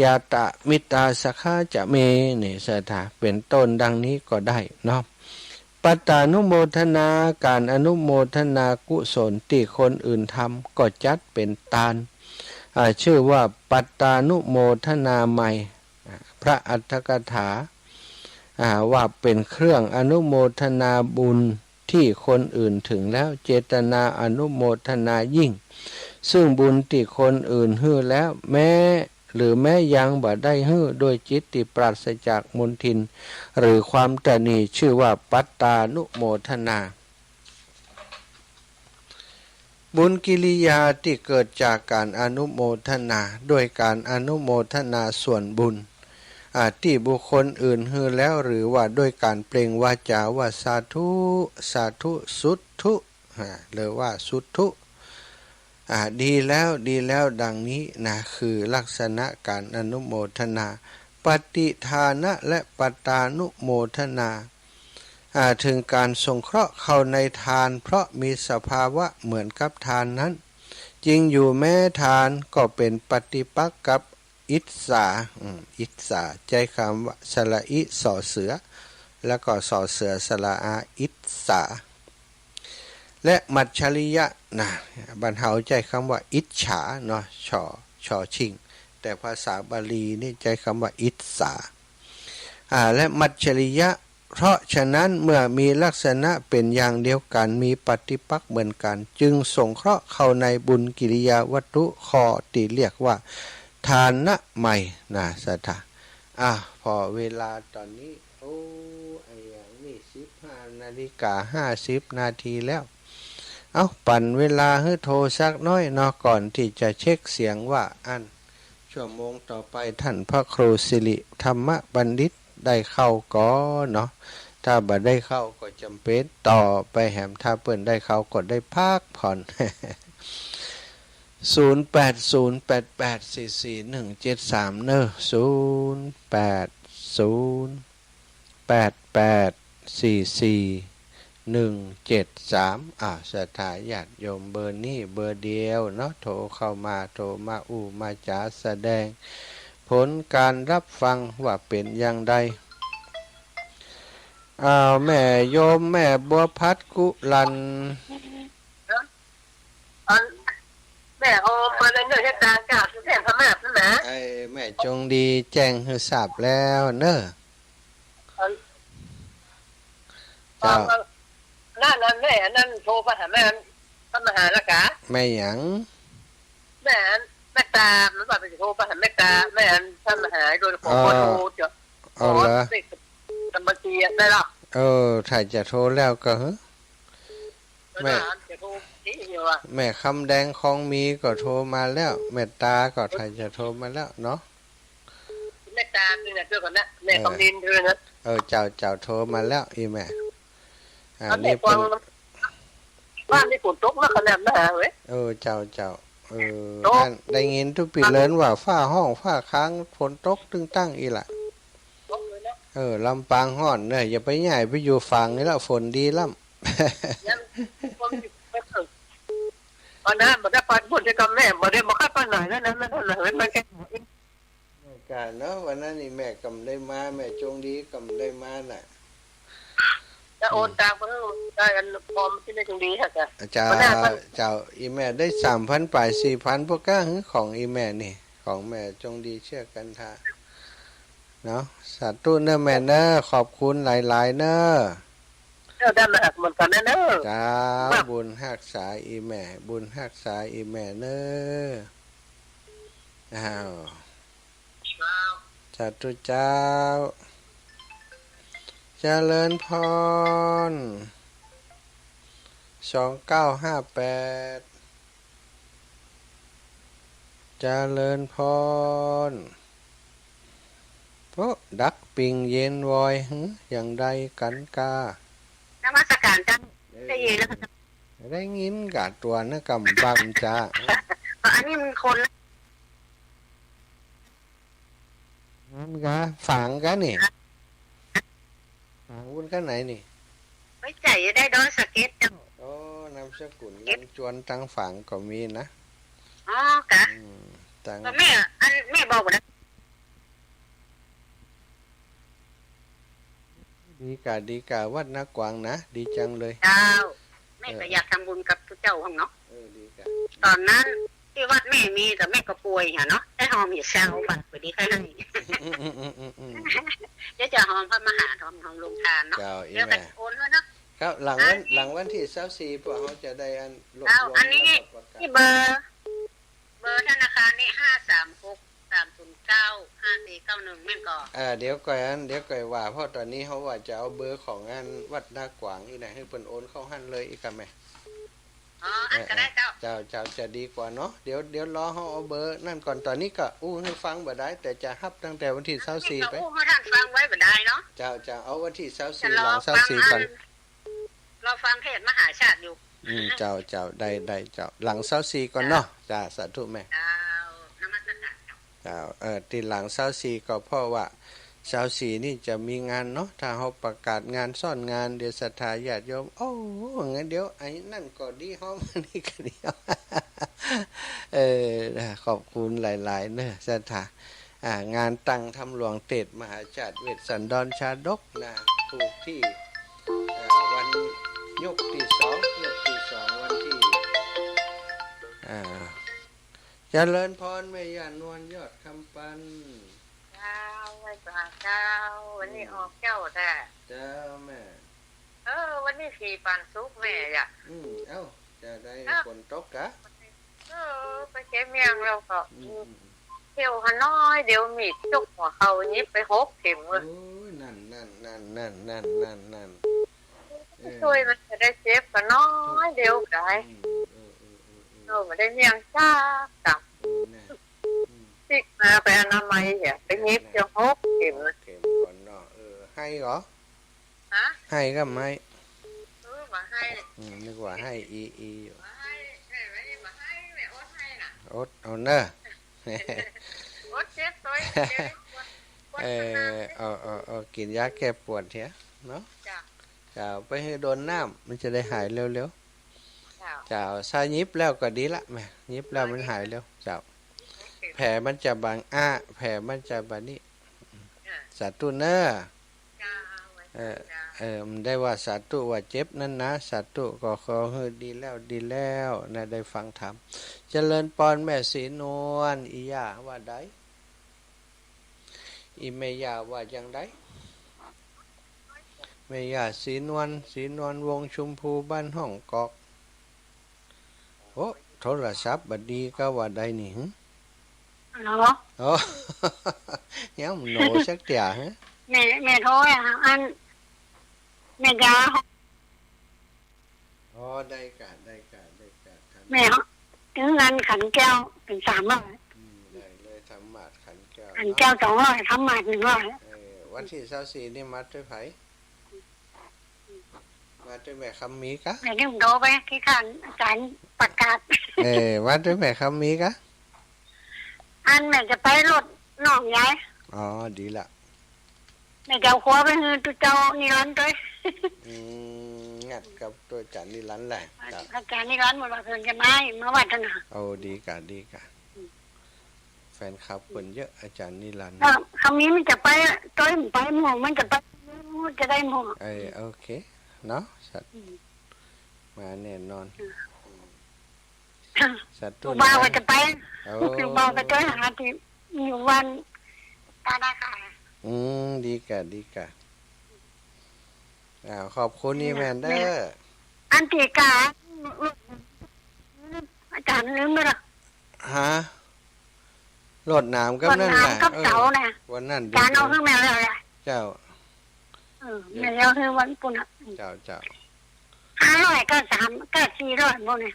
ญาตามิตราสขาจะเม นี่ ศรัทธา เป็นต้นดังนี้ก็ได้เนาะ ปัตตานุโมทนา ก๋านอนุโมทนากุศลตี้คนอื่นทำ ก็จัดเป็นตาน อ่า ชื่อว่าปัตตานุโมทนาไมย อ่า พระอัตถกถา อ่า ว่าเป็นเครื่องอนุโมทนาบุญ ตี้คนอื่นถึงแล้ว เจตนาอนุโมทนายิ่ง ซึ่งบุญตี้คนอื่นหื้อแล้ว แม้ หรือแม้ยังบ่ได้หื้อ ด้วยจิตตี้ปราศจากมลทิน หรือความตระหนี่ ชื่อว่าปัตตานุโมทนา บุญกิริยาตี้เกิดจากก๋านอนุโมทนา ด้วยก๋านอนุโมทนาส่วนบุญ อ่า ตี้บุคคลอื่นหื้อแล้ว หรือว่าด้วยก๋านเปล่งวาจาว่า สาธุ สาธุ สุทธุ อ่า หรือว่าสุทธุ อ่า ดีแล้ว ดีแล้ว ดังนี้นะ คือลักษณะก๋านอนุโมทนา ปฏิทานะและปัตตานุโมทนา อ่า ถึงก๋านสงเคราะห์เข้าในทาน เพราะมีสภาวะเหมือนกับทานนั้น จริงอยู่แม้ทานก็เป็นปฏิปักษ์กับอิจฉา อืม อิจฉา ใจ๊กำว่าสระอิ สอเสือ แล้วก็สอเสือสระอา อิจฉา และมัจฉริยะนะ บ้านเฮาใจ๊กำว่าอิจฉาเนาะ ชอ ชอชิง แต่ภาษาบาลีนี่ใจ๊กำว่าอิจฉา อ่า และมัจฉริยะ เพราะฉะนั้นเมื่อมีลักษณะเป๋นอย่างเดียวกั๋น มีปาฏิปักษ์เหมือนกั๋น จึงสงเคราะห์เข้าในบุญกิริยาวัตถุข้อตี้เรียกว่าทานะไมย นะ ศรัทธา อ่ะ ผ่อเวลาต๋อนนี้ โอ้ อะหยังนี่ สิบห้านาฬิกาห้าสิบนาทีแล้ว เอ้า ปั๋นเวลาหื้อโทรสักน้อยเนาะ ก่อนตี้จะเช็คเสียงว่าอั้น ชั่วโมงต่อไปต้านพระครูสิริธรรมบัณฑิตได้เข้าก่อเนาะ ถ้าบ่ได้เข้าก็จ๋ำเป๋นต่อไปแหม ถ้าเปิ้นได้เข้าก็ได้พักผ่อน ศูนย์แปดศูนย์แปดแปดสี่สี่หนึ่งเจ็ดสาม เนาะ ศูนย์แปดศูนย์แปดแปดสี่สี่หนึ่งเจ็ดสาม อ่า ศรัทธาญาติโยม เบอร์นี้เบอร์เดียวเนาะ โทรเข้ามา โทรมาอู้มาจ๋า แสดงผลก๋านฮับฟังว่าเป๋นอย่างใด อ้าว แม่โยม แม่บัวพัดกุลัน อัน แม่เอามาเนิ่นๆ หื้อตางจ้า แจ้งพม่าพุ้นนะ ไอ้แม่จงดีแจ้งหื้อทราบแล้วเนาะ อัน เจ้า อัน นั่น อัน แม่ อันนั้นโทรไปหาแม่ อัน พระมหาละกา แม่หยัง แม่ อัน แม่ตา มันว่าไปโทรไปหาแม่ตา แม่ อัน พระมหา โดยขอ อ๋อ เบอร์โทรเจ้า อ๋อเหรอ ขอเลขบัญชีได้หรอ เออ ถ้าจะโทรแล้วก็ หือ แม่ แม่คำแดงคองมีก็โทรมาแล้ว แม่ตาก็ถ้าจะโทรมาแล้วเนาะ แม่ตาเนี่ย เดี๋ยวก่อนนะ แม่คำดินด้วยนะ เออ เจ้า เจ้าโทรมาแล้ว อีแม่ อ่า นี่ฝน บ้านนี่ฝนตกนักขนาดนั้นเว้ย เออ เจ้า เจ้า เออ ตก อันได้ยินตุ๊ปี้เลินว่าฟ้าฮ้องฟ้าค้าง ฝนตกตึงตั้งอี้ละ ตกเลยนะ เออ ลำปางฮ้อนเน่อ อย่าไปย้ายไปอยู่ฝางนี้ละ ฝนดีล้ำ ยัง วันนั้นบ่ได้ไปบุญที่กับแม่ บ่ได้ บ่ค่อยไปไหนแล้วนะ นั่นน่ะ เห็นมันแค่ แม่กาเนาะ วันนั้นนี่แม่ก็บ่ได้มา แม่จงดีก็บ่ได้มาน่ะ จะโอนตังค์ไปให้ได้อันพร้อมที่แม่จงดีค่ะ เจ้า วันนั้นก็ เจ้า อีแม่ได้สามพันปลาย สี่พัน พวกก้าหื้อของอีแม่นี่ ของแม่จงดีเชื่อกันทาเนาะ สาธุเน่อแม่เน่อ ขอบคุณหลายๆ เน่อ เจ้า ได้มาหักเหมือนกันนะเนอะ เจ้า ครับ บุญฮักษาอีแม่ บุญฮักษาอีแม่เน่อ อ้าว ครับ สาธุเจ้า เจริญพร สองเก้าห้าแปด เจริญพร โป๊ะดักปิงเย็นวอย หือ อย่างใดกั๋นกา นมัสการเจ้า เออ ได้ยินแล้วค่ะ ได้ยินกา ตั๋วนั้นกำบังจ้า อันนี้มันคน นั่นกา ฝางกานี่ ฝางบุญกาไหนนี่ ไว้ใจ๋ได้ดอยสะเก็ดเจ้า โอ้ นามสกุล เก็ด ลำจวน ตังฝางก็มีนะ อ๋อ กา อืม ตัง ก็แม่ อันแม่บอกว่า ดีกา ดีกา วัดนากวางนะ ดีจังเลย เจ้า แม่ก็ เออ อยากทำบุญกับผู้เจ้าห้องเนาะ เออ ดีกา ต๋อนนั้นตี้วัดแม่มี แต่แม่ก็ป่วยหะเนาะ ได้หอมอยู่เช้า บัดพอดีค่อยให้ อืม เดี๋ยวจะหอมพระมหา หอม หอมโรงทานเนาะ เจ้า เดี๋ยวก็ อีแม่ โอนให้เนาะ ครับ หลังวัน อ่า หลังวันตี้ซาวสี่ พวกเฮาจะได้อันรวบรวม เจ้า อันนี้ แล้วก็ประกาศ นี่เบอร์ เบอร์ธนาคารนี่ ห้าสามหก สามศูนย์เก้า ห้าสี่เก้าหนึ่ง แม่นก่อ อ่า เดี๋ยวก่อยอัน เดี๋ยวก่อยว่า เพราะต๋อนนี้เฮาว่าจะเอาเบอร์ของอันวัดนากวางอี้นะ หื้อเปิ้นโอนเข้าหั้นเลยอี้กาแม่ อ๋อ อันก็ได้เจ้า เออ เจ้า เจ้า จะดีกว่าเนาะ เดี๋ยว เดี๋ยวรอเฮาเอาเบอร์นั่นก่อน ต๋อนนี้ก็อู้หื้อฟังบ่ได้ แต่จะฮับตั้งแต่วันตี้ซาวสี่ไป ก็อู้หื้อท่านฟังไว้บ่ได้เนาะ เจ้า เจ้า เอาวันตี้ซาวสี่ จะรอ หลังซาวสี่ ฟัง ก่อน อัน รอฟังเทศน์มหาชาติอยู่ อืม เจ้า เจ้า ได้ ได้เจ้า หลังซาวสี่ก่อนเนาะ เจ้า จ้า สาธุแม่ เจ้า นมัสการเจ้า เจ้า เอ่อ ตี้หลังซาวสี่ก็เพราะว่าซาวสี่นี่จะมีงานเนาะ ถ้าเฮาประกาศงานซ้อนงาน เดี๋ยวศรัทธาญาติโยม โอ้ งั้นเดี๋ยวไอ้นั่นก็ดีฮ้อม อันนี้ก็ดีฮ้อม เออ นะ ขอบคุณหลายๆ เน่อศรัทธา อ่า งานตั้งธรรมหลวงเทศน์มหาชาติเวสสันดรชาดกนะ ถูกตี้ อ่า วันยกตี้สอง ยกตี้สอง วันตี้ อ่า เจริญพรแม่ย่านวลยอดคำปัน เจ้า ไหว้พระเจ้า วันนี้ อืม ออกเจ้าแต๊ เจ้าแม่ เออ วันนี้ผีปันสุกแม่อะ อืม เอ้า จะได้ เอ้า ฝนตกกะ เออ ไปเก็บเมี่ยงแล้วก็ อืม อืม อืม เที่ยวหาน้อยเดียว มีดจกหัวเข่า หยิบไปหกเข็มเลย โอ้ย นั่น นั่น เออ ช่วยมันจะได้เจ็บกะน้อยเดียวกะ อืม เออ เออ เออ เออ เออ บ่ได้เมี่ยงสักกำ เออ น่ะ อืม ปิ๊กมาไปอนามัยเหีย ไปหยิบ น่ะ เสียหกเข็ม หกเข็มก่อนเนาะ เออ ไห้ก่อ ฮะ ไห้ก่อ ไห้ เออ บ่าไห้ อืม นึกว่าไห้อีอีอยู่ บ่าไห้ แม่ว่านี่บ่าไห้ แม่อดไห้น่ะ อดเอาเน่อ อดเจ็บตวย เจ็บปวด ปวด เออ ขนาดนี้ เอา เอา เอา กิ๋นยาแก้ปวดเหียเนาะ จ้ะ เจ้า ไปหื้อโดนน้ำ มันจะได้หายเร็วๆ เจ้า เจ้า ถ้าหยิบแล้วก็ดีละแม่ หยิบแล้วมันหายเร็ว เจ้า โอเค แผลมันจะบาง อ่ะ แผลมันจะบ่านี่ อ่ะ สาธุเน่อ เจ้า เออ เจ้า เออ มันได้ว่าสาธุว่าเจ็บนั่นนะ สาธุก็ขอหื้อดีแล้ว ดีแล้วนะ ได้ฟังธรรม เจริญปอนแม่ศรีนวล อีหย่าว่าใด อีแม่หย่าว่าจั่งใด แม่หย่าศรีนวล ศรีนวลวงศ์ชมพู บ้านห้องกอก โอ้ โทรศัพท์บ่ดีกาว่าใดนี่ หึ ฮัลโหล อ๋อ ยังบ่โหนสักเตื้อ ฮะ แม่ แม่โทรอะ อัน แม่จ๋า อ๋อ ได้กะ ได้กะ ได้กะ ครับ แม่ ถึงงานขันแก้วเป๋นสามร้อย อืม ได้เลย ธรรมาสน์ขันแก้ว ขันแก้ว เนาะ สองร้อย ธรรมาสน์หนึ่งร้อย เออ วันตี้ซาวสี่นี่มาตวยใผ มาตวยแม่คำมีกา แม่นี่โทรไปขี้คร้านอาจ๋ารย์ประกาศ เออ มาตวยแม่คำมีกา อันแม่จะไปรดน้องยาย อ๋อ ดีละ แม่จะเอาครัวไปหื้อตุ๊เจ้านิรันดร์ตวย อืม งัดกับตวยอาจ๋ารย์นิรันดร์แหละ ครับ อาจ๋ารย์นิรันดร์บ่าเปิ้นจะมา มาวัดนะ โอ้ ดีกะ ดีกะ อืม แฟนคลับเปิ้นเยอะ อาจ๋ารย์นิรันดร์ เออ คำนี้มันจะไปตวย ไปหมู่ มันจะไป จะได้หมู่ เออ โอเค เนาะ สัตว์ อืม มาแน่นอน อืม อืม สาธุ ลูกบ่าว นะ ก็จะไป โอ้ ลูกบ่าวก็จะหาตี้อยู่บ้านตานาคา อืม ดีกะ ดีกะ อ่า ขอบคุณ นี่ นี่แหละ แม่เน่อ อันตี้กา อาจ๋ารย์ลืมไปละ ฮะ รดน้ำกับ รดน้ำ นั่นแหละ กับเสาน่ะ เออ วันนั้น อาจ๋ารย์เอาหื้อแม่แล้วแหละ เจ้า เออ แม่เอาหื้อวันปุ้นน่ะ เจ้า เจ้า ห้าร้อยกับสาม กับสี่ร้อยปุ้นน่ะ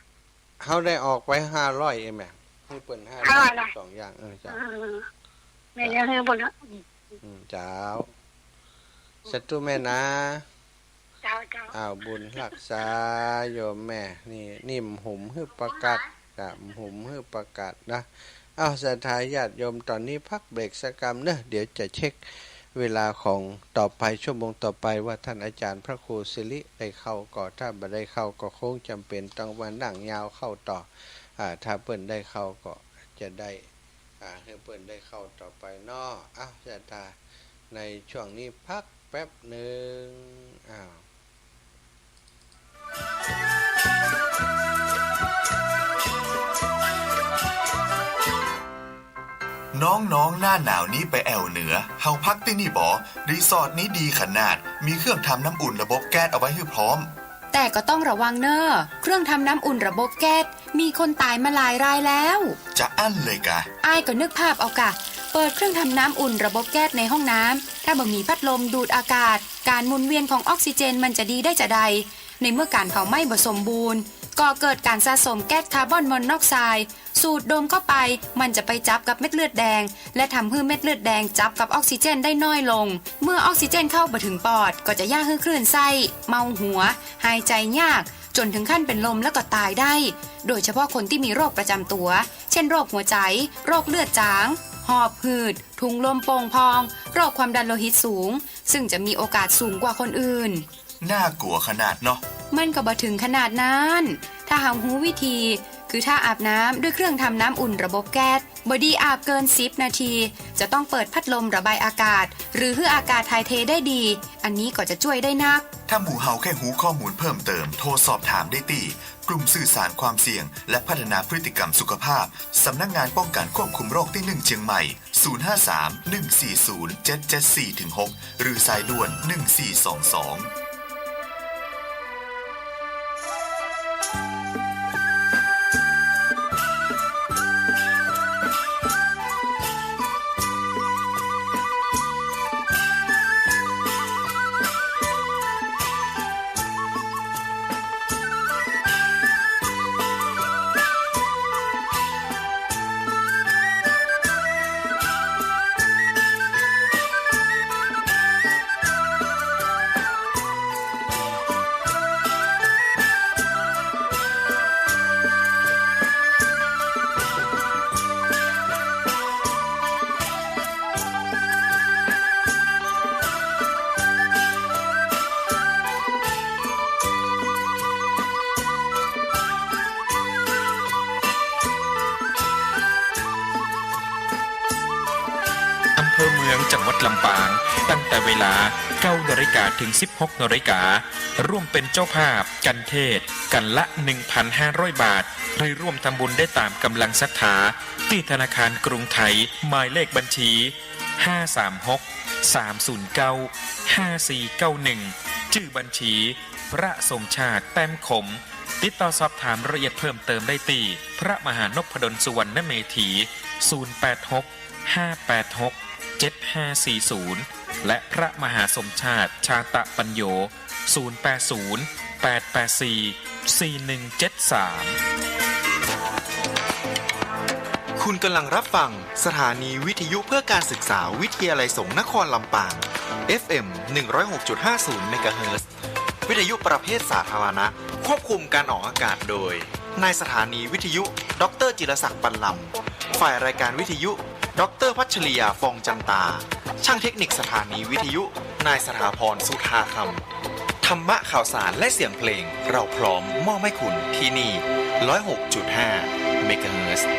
เฮาได้ออกไปห้าร้อยเองแม่ หื้อเปิ้นห้าร้อย ห้าร้อยละ สองอย่าง เออ เจ้า เออ แม่นยังหื้อบุญเนาะ อืม เจ้า สาธุแม่นะ เจ้า เจ้า อ้าว บุญฮักษาโยมแม่ นี่ นี่หมุมหื้อประกาศ จ้ะ หมุมหื้อประกาศนะ อ้าว ศรัทธาญาติโยม ต๋อนนี้พักเบรกสักกำเนอะ เดี๋ยวจะเช็คเวลาของต่อไป ชั่วโมงต่อไปว่าท่านอาจ๋ารย์พระครูสิริได้เข้าก่อ ถ้าบ่ได้เข้าก็คงจ๋ำเป๋นต้องมานั่งยาวเข้าต่อ อ่า ถ้าเปิ้นได้เข้าก็จะได้ อ่า หื้อเปิ้นได้เข้าต่อไปเนาะ อ้าว ศรัทธา ในช่วงนี้พักแป๊บหนึ่ง อ้าว น้องๆ หน้าหนาวนี้ไปแอ่วเหนือ เฮาพักตี้นี่บ่ รีสอร์ทนี้ดีขนาด มีเครื่องทำน้ำอุ่นระบบแก๊สเอาไว้หื้อพร้อม แต่ก็ต้องระวังเน่อ เครื่องทำน้ำอุ่นระบบแก๊ส มีคนต๋ายมาหลายรายแล้ว จะอั้นเลยกา อ้ายก็นึกภาพเอากา เปิดเครื่องทำน้ำอุ่นระบบแก๊สในห้องน้ำ ถ้าบ่มีพัดลมดูดอากาศ ก๋านหมุนเวียนของออกซิเจนมันจะดีได้จาใด ในเมื่อก๋านเผาไหม้บ่สมบูรณ์ ก่อเกิดก๋านสะสมแก๊สคาร์บอนมอนอกไซด์ สูดดมเข้าไป มันจะไปจับกับเม็ดเลือดแดง และทำหื้อเม็ดเลือดแดงจับกับออกซิเจนได้น้อยลง เมื่อออกซิเจนเข้าบ่ถึงปอด ก็จะเยียะหื้อคลื่นไส้ เมาหัว หายใจ๋ยาก จ๋นถึงขั้นเป๋นลมแล้วก็ต๋ายได้ โดยเฉพาะคนตี้มีโรคประจ๋ำตั๋ว เช่น โรคหัวใจ๋ โรคเลือดจ๋าง หอบหืด ถุงลมโป่งพอง โรคความดันโลหิตสูง ซึ่งจะมีโอกาสสูงกว่าคนอื่น น่ากลัวขนาดเนาะ มันก็บ่ถึงขนาดนั้น ถ้าเฮาฮู้วิธี คือถ้าอาบน้ำด้วยเครื่องทำน้ำอุ่นระบบแก๊ส บ่ดีอาบเกินสิบนาที จะต้องเปิดพัดลมระบายอากาศ หรือหื้ออากาศถ่ายเทได้ดี อันนี้ก็จะจ้วยได้นัก ถ้าหมู่เฮาใค่ฮู้ข้อมูลเพิ่มเติม โทรสอบถามได้ตี้ ก กลุ่มสื่อสารความเสี่ยง และพัฒนาพฤติกรรมสุขภาพ สำนักงานป้องกันควบคุมโรคตี้หนึ่งเชียงใหม่ ศูนย์ห้าสาม หนึ่งสี่ศูนย์ เจ็ดเจ็ดสี่ ถึง หก หรือสายด่วน หนึ่งสี่สองสอง อำเภอเมืองจังหวัดลำปาง ตั้งแต่เวลา เก้านาฬิกา ถึง สิบหกนาฬิกา ร่วมเป็นเจ้าภาพกันเทศน์ กันละ หนึ่งพันห้าร้อยบาท หรือร่วมทำบุญได้ตามกำลังศรัทธา ตี้ธนาคารกรุงไทย หมายเลขบัญชี ห้าสามหก สามศูนย์เก้า ห้าสี่เก้าหนึ่ง จื้อบัญชี พระสมชาติ แต้มขม ติดต่อสอบถามรายละเอียดเพิ่มเติมได้ตี้ พระมหานพดล สุวรรณเมธี ศูนย์แปดหก ห้าแปดหก เจ็ดห้าสี่ศูนย์ และพระมหาสมชาติ ชาตะปัญโญ ศูนย์แปดศูนย์ แปดแปดสี่ สี่หนึ่งเจ็ดสาม คุณกำลังรับฟังสถานีวิทยุเพื่อการศึกษาวิทยาลัยสงฆ์นครลำปาง เอฟเอ็ม หนึ่งร้อยหกจุดห้าศูนย์ เมกะเฮิรตซ์ วิทยุประเภทสาธารณะ ควบคุมการออกอากาศโดย นายสถานีวิทยุ ด็อกเตอร์ จิรศักดิ์ ปันลำ ฝ่ายรายการวิทยุ ด็อกเตอร์ พัชริยา ฟองจันตา ช่างเทคนิคสถานีวิทยุ นายสถาพร สุธาคำ ธรรมะข่าวสารและเสียงเพลง เราพร้อมมอบให้คุณที่นี่ ร้อยหกจุดห้า เมกะเฮิรตซ์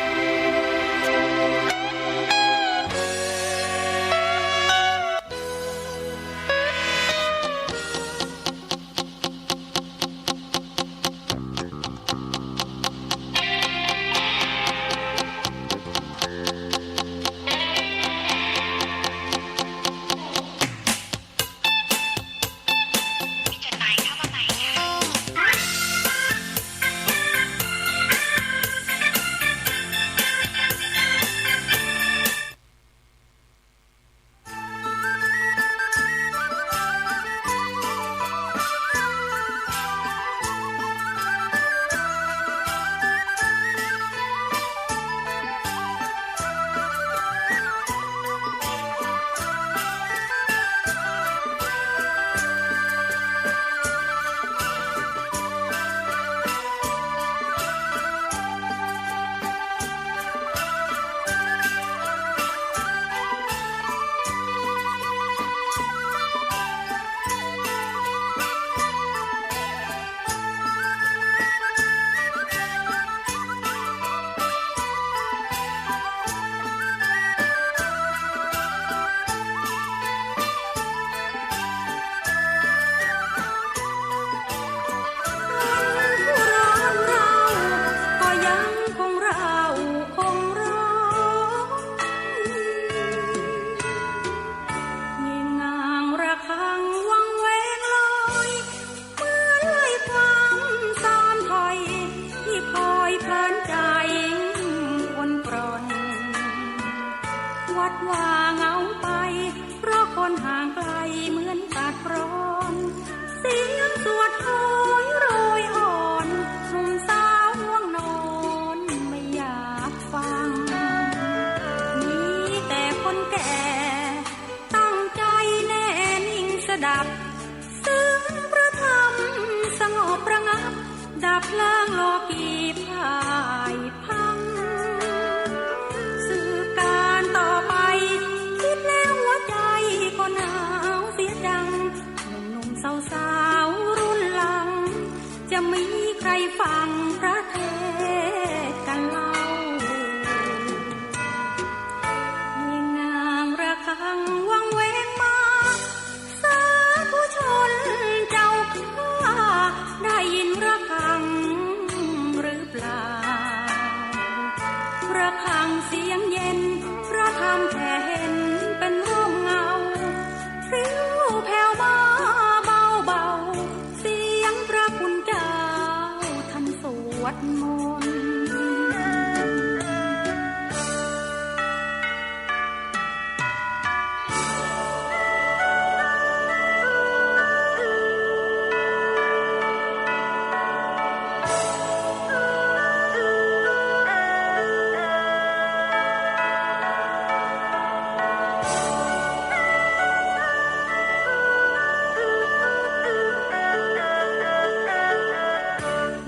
เปล่า ระฆังเสียงเย็น พระธรรมแผ่เห็นเป็นร่มเงา พริ้วแผ่วมาเบาๆ เสียงพระคุณเจ้าท่านสวดมนต์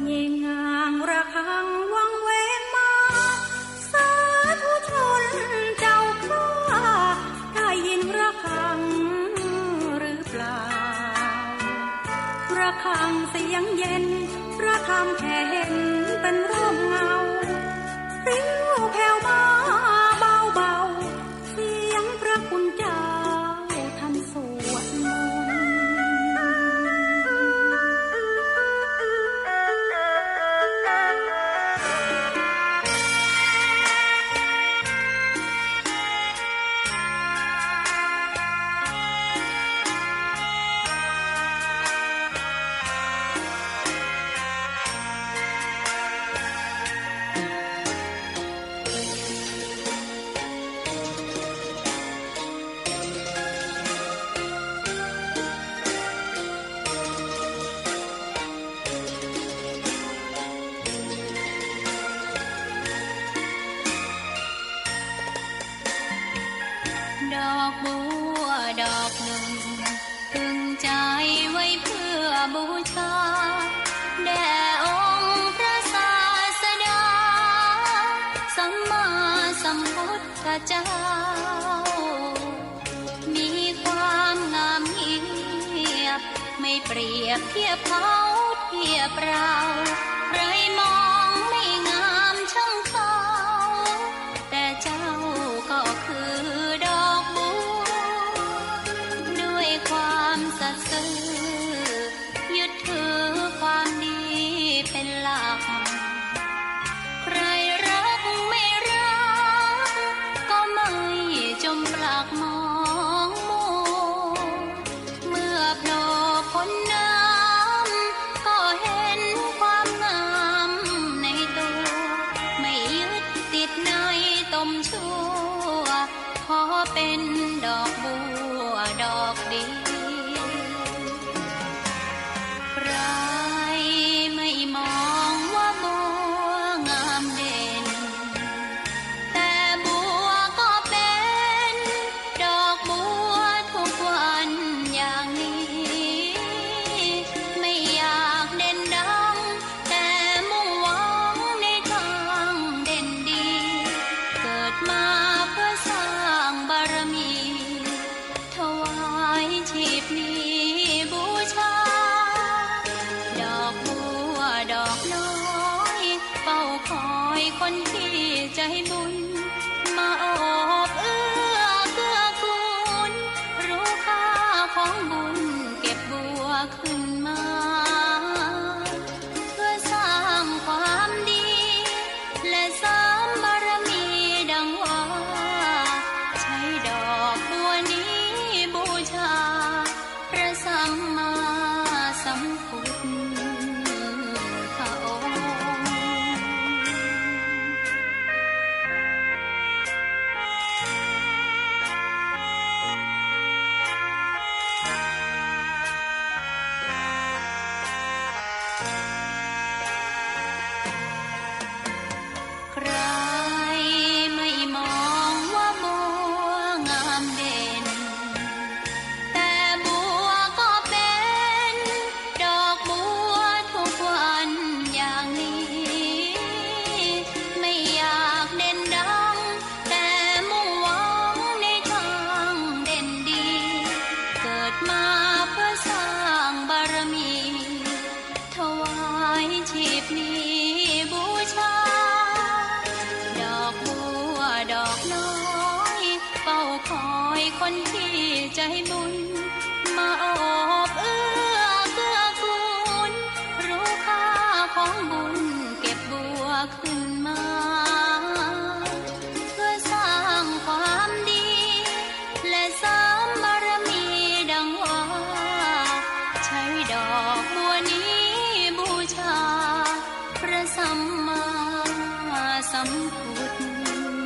เงงงางระฆังวังเวงมา สาธุชนเจ้าข้า ได้ยินระฆังหรือเปล่า ระฆังเสียงเย็น พระธรรมแผ่เห็นเป็นร่มเงา พริ้วแผ่วมาเบาๆ เสียงพระคุณเจ้าท่านสวดมนต์ ดอกบัวดอกหนึ่ง ตึงใจไว้เพื่อบูชา แด่องค์พระศาสดา สัมมาสัมพุทธเจ้า มีความงามเงียบ ไม่เปรียบเทียบเขาเทียบเรา ใครมองไม่งามช่างเขา แต่เจ้าก็คือดอกบัว ด้วยความสัตย์ซื่อ ยึดถือความดีเป็นหลัก ใครรักไม่รัก ก็ไม่จมปลักมองมัว เมื่อโผล่พ้นน้ำ ก็เห็นความงามในตัว ไม่ยึดติดในตมชั่ว ขอเป็นดอกบัวดอกเดียว ใครไม่มองว่าบัวงามเด่น แต่บัวก็เป็นดอกบัวทุกวันอย่างนี้ ไม่อยากเด่นดัง แต่มุ่งหวังในทางเด่นดี เกิดมาเพื่อสร้างบารมี ถวายชีพนี้บูชา ดอกบัวดอกน้อย เฝ้าคอยคนที่ใจบุญ มาโอบเอื้อเกื้อกูล รู้ค่าของบุญ เก็บบัวขึ้นมา เพื่อสร้างความดี และเสริมบารมีดังว่า ใช้ดอกบัวนี้บูชา พระสัมมาสัมพุทธองค์ ขึ้นมา เพื่อสร้างความดี และเสริมบารมีดังว่า ใช้ดอกบัวนี้บูชา พระสัมมาสัมพุทธองค์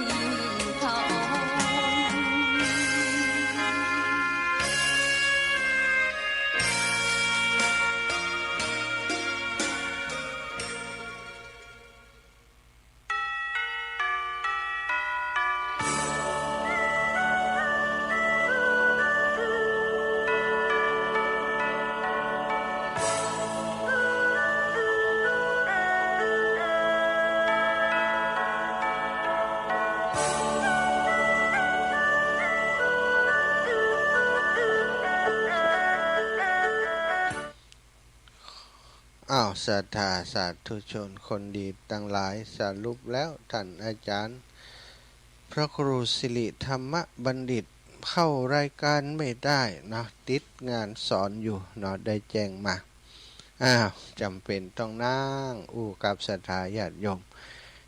อ้าว ศรัทธาสาธุชนคนดีตังหลาย สรุปแล้วท่านอาจารย์พระครูสิริธรรมบัณฑิตเข้ารายการไม่ได้เนาะ ติดงานสอนอยู่เนาะ ได้แจ้งมา อ้าว จ๋ำเป๋นต้องนั่งอู้กับศรัทธาญาติโยม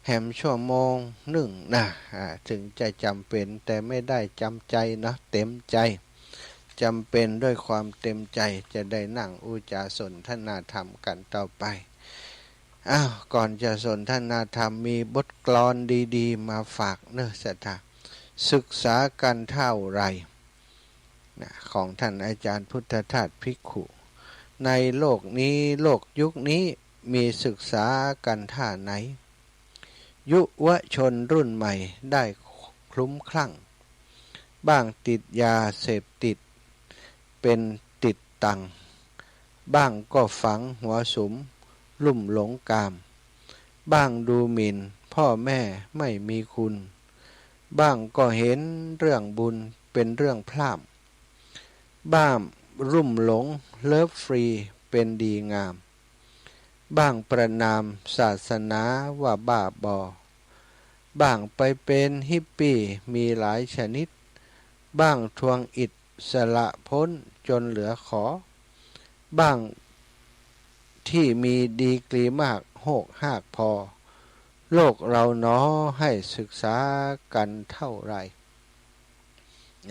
แหมชั่วโมงนึ่งนะ อ่า เถิงจะจ๋ำเป๋นแต่ไม่ได้จ๋ำใจ๋เนาะ เต๋มใจ๋ จ๋ำเป๋นด้วยความเต๋มใจ๋ จะได้นั่งอู้จ๋าสนทนาธรรมกั๋นต่อไป อ้าว ก่อนจะสนทนาธรรม มีบทกลอนดีๆ มาฝากเนาะศรัทธา ศึกษากั๋นเต้าไหร่ นะ ของท่านอาจารย์พุทธทาสภิกขุ ในโลกนี้ โลกยุคนี้ มีศึกษากั๋นท่าไหน ยุวชนรุ่นใหม่ได้คลุ้มคลั่ง บ้างติดยาเสพติด เป๋นติดตัง บ้างก็ฝังหัวสุม ลุ่มหลงกาม บ้างดูหมิ่นพ่อแม่ไม่มีคุณ บ้างก็เห็นเรื่องบุญเป๋นเรื่องพร่ำ บ้างลุ่มหลงเลิฟฟรีเป๋นดีงาม บ้างประณามศาสนาว่าบ้าบอ บ้างไปเป๋นฮิปปี้มีหลายชนิด บ้างทวงอิสระป๊นจนเหลือขอ บ้างตี้มีดีกรีมากโฮกฮากพอ โลกเฮาหนอให้ศึกษากั๋นเต้าไหร่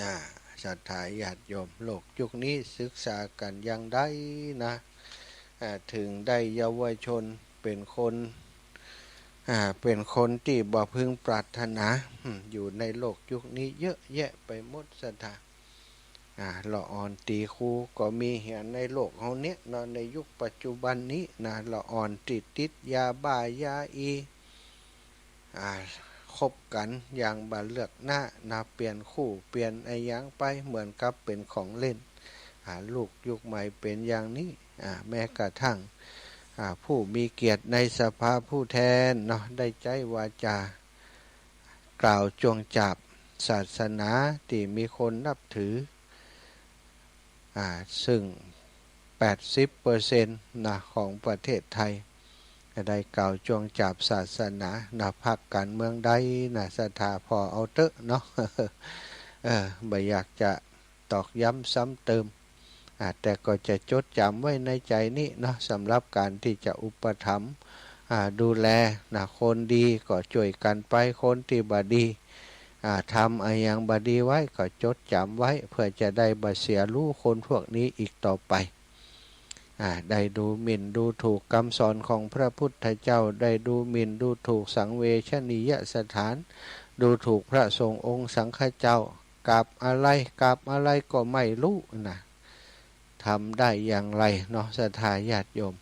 อ่า ศรัทธาญาติโยม โลกยุคนี้ศึกษากั๋นอย่างใดนะ อ่า เถิงได้เยาวชนเป๋นคน อ่า เป๋นคนตี้บ่พึงปรารถนา อืม อยู่ในโลกยุคนี้เยอะแยะไปหมดศรัทธา อ่า ละอ่อนตี๋ครูก็มีเหียในโลกเฮาเนี่ยเนาะ ในยุคปัจจุบันนี้นะ ละอ่อนตี้ติดยาบ้ายาอี อ่า คบกั๋นอย่างบ่เลือกหน้านะ เปลี่ยนคู่เปลี่ยนอะหยังไปเหมือนกับเป๋นของเล่น อ่า ลูกยุคใหม่เป๋นอย่างนี้ อ่า แม้กระทั่ง อ่า ผู้มีเกียรติในสภาผู้แทนเนาะ ได้ใจ๊วาจากล่าวจวงจาบศาสนาตี้มีคนนับถือ อ่า ซึ่งแปดสิบเปอร์เซ็นต์นะ ของประเทศไทย ได้กล่าวจวงจาบศาสนานะ พรรคก๋านเมืองใดนะ ศรัทธาผ่อเอาเต๊อะเนาะ เออ บ่อยากจะตอกย้ำซ้ำเติม อ่า แต่ก็จะจดจ๋ำไว้ในใจ๋นี้เนาะ สำหรับก๋านตี้จะอุปถัมภ์ อ่า ดูแลนะ คนดีก็จ้วยกั๋นไป คนตี้บ่ดี อ่า ทำอะหยังบ่ดีไว้ก็จดจ๋ำไว้ เพื่อจะได้บ่เสียฮู้คนพวกนี้อีกต่อไป อ่า ได้ดูหมิ่นดูถูกกำสอนของพระพุทธเจ้า ได้ดูหมิ่นดูถูกสังเวชนียสถาน ดูถูกพระสงฆ์องค์สังฆเจ้า กราบอะไร กราบอะไรก็ไม่ฮู้นะ ทำได้อย่างไรเนาะ ศรัทธาญาติโยม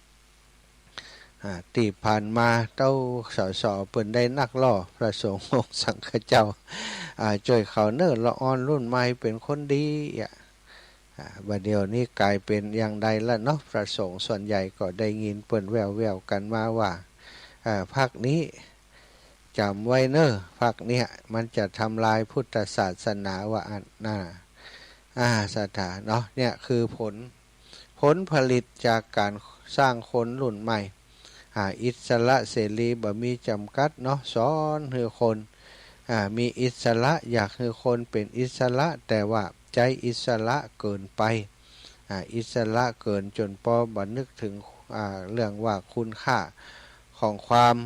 อ่า ตี้ผ่านมาเต้า สส เปิ้นได้นักล่อพระสงฆ์องค์สังฆเจ้า อ่า จ้วยเขาเน่อ ละอ่อนรุ่นใหม่เป๋นคนดีอะ อ่า บ่าเดี่ยวนี้ก๋ายเป๋นอย่างใดละเนาะ พระสงฆ์ส่วนใหญ่ก็ได้ยินเปิ้นแว่วๆ กั๋นมาว่า อ่า พรรคนี้จ๋ำไว้เน่อ พรรคเนี้ยมันจะทำลายพุทธศาสนาว่าอั้นนะ อ่า ศรัทธาเนาะ เนี่ยคือผล ผลผลิตจากก๋านสร้างคนรุ่นใหม่ อ่า อิสระเสรีบ่มีจ๋ำกัดเนาะ สอนหื้อคน อ่า มีอิสระ อยากหื้อคนเป๋นอิสระ แต่ว่าใจ๊อิสระเกินไป อ่า อิสระเกินจ๋นปอบ่นึกเถิง อ่า เรื่องว่าคุณค่าของความ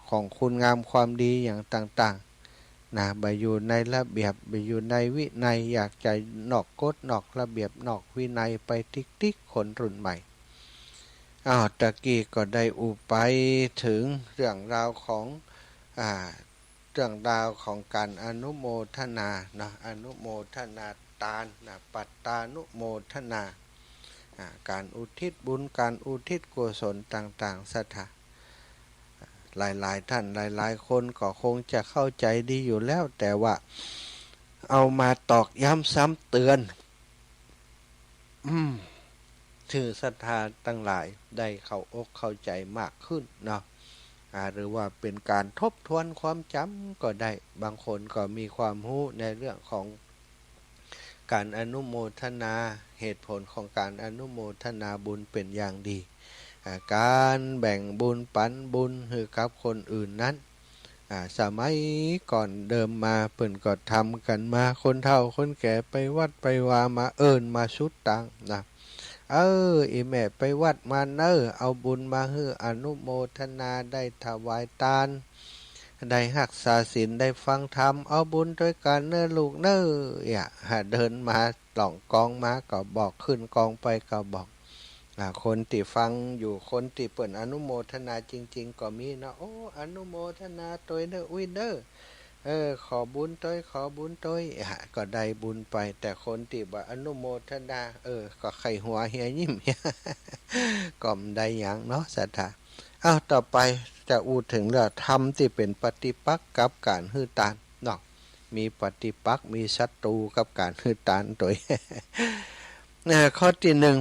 ของคุณงามความดีอย่างต่างๆ นะ บ่อยู่ในระเบียบ บ่อยู่ในวินัย อยากจะนอกกฎนอกระเบียบนอกวินัยไปติ๊กๆ คนรุ่นใหม่ อ้าว ตะกี้ก็ได้อู้ไปเถิงเรื่องราวของ อ่า เรื่องราวของการอนุโมทนาเนาะ อนุโมทนาตานนะ ปัตตานุโมทนา อ่า การอุทิศบุญ การอุทิศกุศลต่างๆ ศรัทธา หลายๆ ท่าน หลายๆ คนก็คงจะเข้าใจดีอยู่แล้ว แต่ว่าเอามาตอกย้ำซ้ำเตือน อืม หื้อศรัทธาตังหลายได้เข้าอกเข้าใจมากขึ้นเนาะ อ่า หรือว่าเป็นการทบทวนความจ๋ำก็ได้ บางคนก็มีความฮู้ในเรื่องของการอนุโมทนา เหตุผลของการอนุโมทนาบุญเป็นอย่างดี อ่า การแบ่งบุญปันบุญหื้อกับคนอื่นนั้น อ่า สมัยก่อนเดิมมาเปิ้นก็ทำกั๋นมา คนเฒ่าคนแก่ไปวัดไปวามาเอิ้นมาสุดตางนะ เออ อี่แม่ไปวัดมาเน่อ เอาบุญมาหื้อ อนุโมทนา ได้ถวายตาน ได้ฮักษาศีล ได้ฟังธรรม เอาบุญตวยกั๋นเน่อลูกเน่อ เยียะ หาเดินมาล่องกองมาก็บอก ขึ้นกองไปก็บอก อ่า คนตี้ฟังอยู่ คนตี้เปิ้นอนุโมทนาจริงๆ ก็มีเนาะ โอ้ อนุโมทนาตวยเน่ออุ๊ยเน่อ เออ ขอบุญตวย ขอบุญตวย อ่ะ ก็ได้บุญไป แต่คนตี้บ่อนุโมทนา เออ ก็ใค่หัวเหียยิ้มเหีย ก็บ่ได้หยังเนาะศรัทธา อ้าว ต่อไปจะอู้เถิงเรื่องธรรมตี้เป๋นปฏิปักษ์กับก๋านหื้อตานเนาะ มีปฏิปักษ์ มีศัตรูกับก๋านหื้อตานตวย เอ่อ ข้อตี้หนึ่ง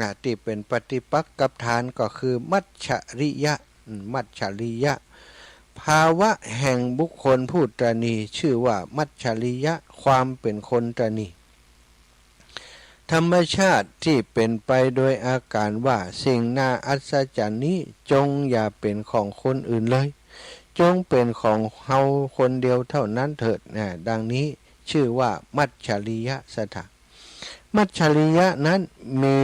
อ่า ตี้เป๋นปฏิปักษ์กับทานก็คือมัจฉริยะ อืม มัจฉริยะ ภาวะแห่งบุคคลผู้ตระหนี่ชื่อว่ามัจฉริยะ ความเป๋นคนตระหนี่ ธรรมชาติตี้เป๋นไปโดยอาก๋านว่าสิ่งน่าอัศจรรย์นี้จงอย่าเป๋นของคนอื่นเลย จงเป๋นของเฮาคนเดียวเท่านั้นเถิด อ่า ดังนี้ชื่อว่ามัจฉริยะศรัทธา มัจฉริยะนั้นมี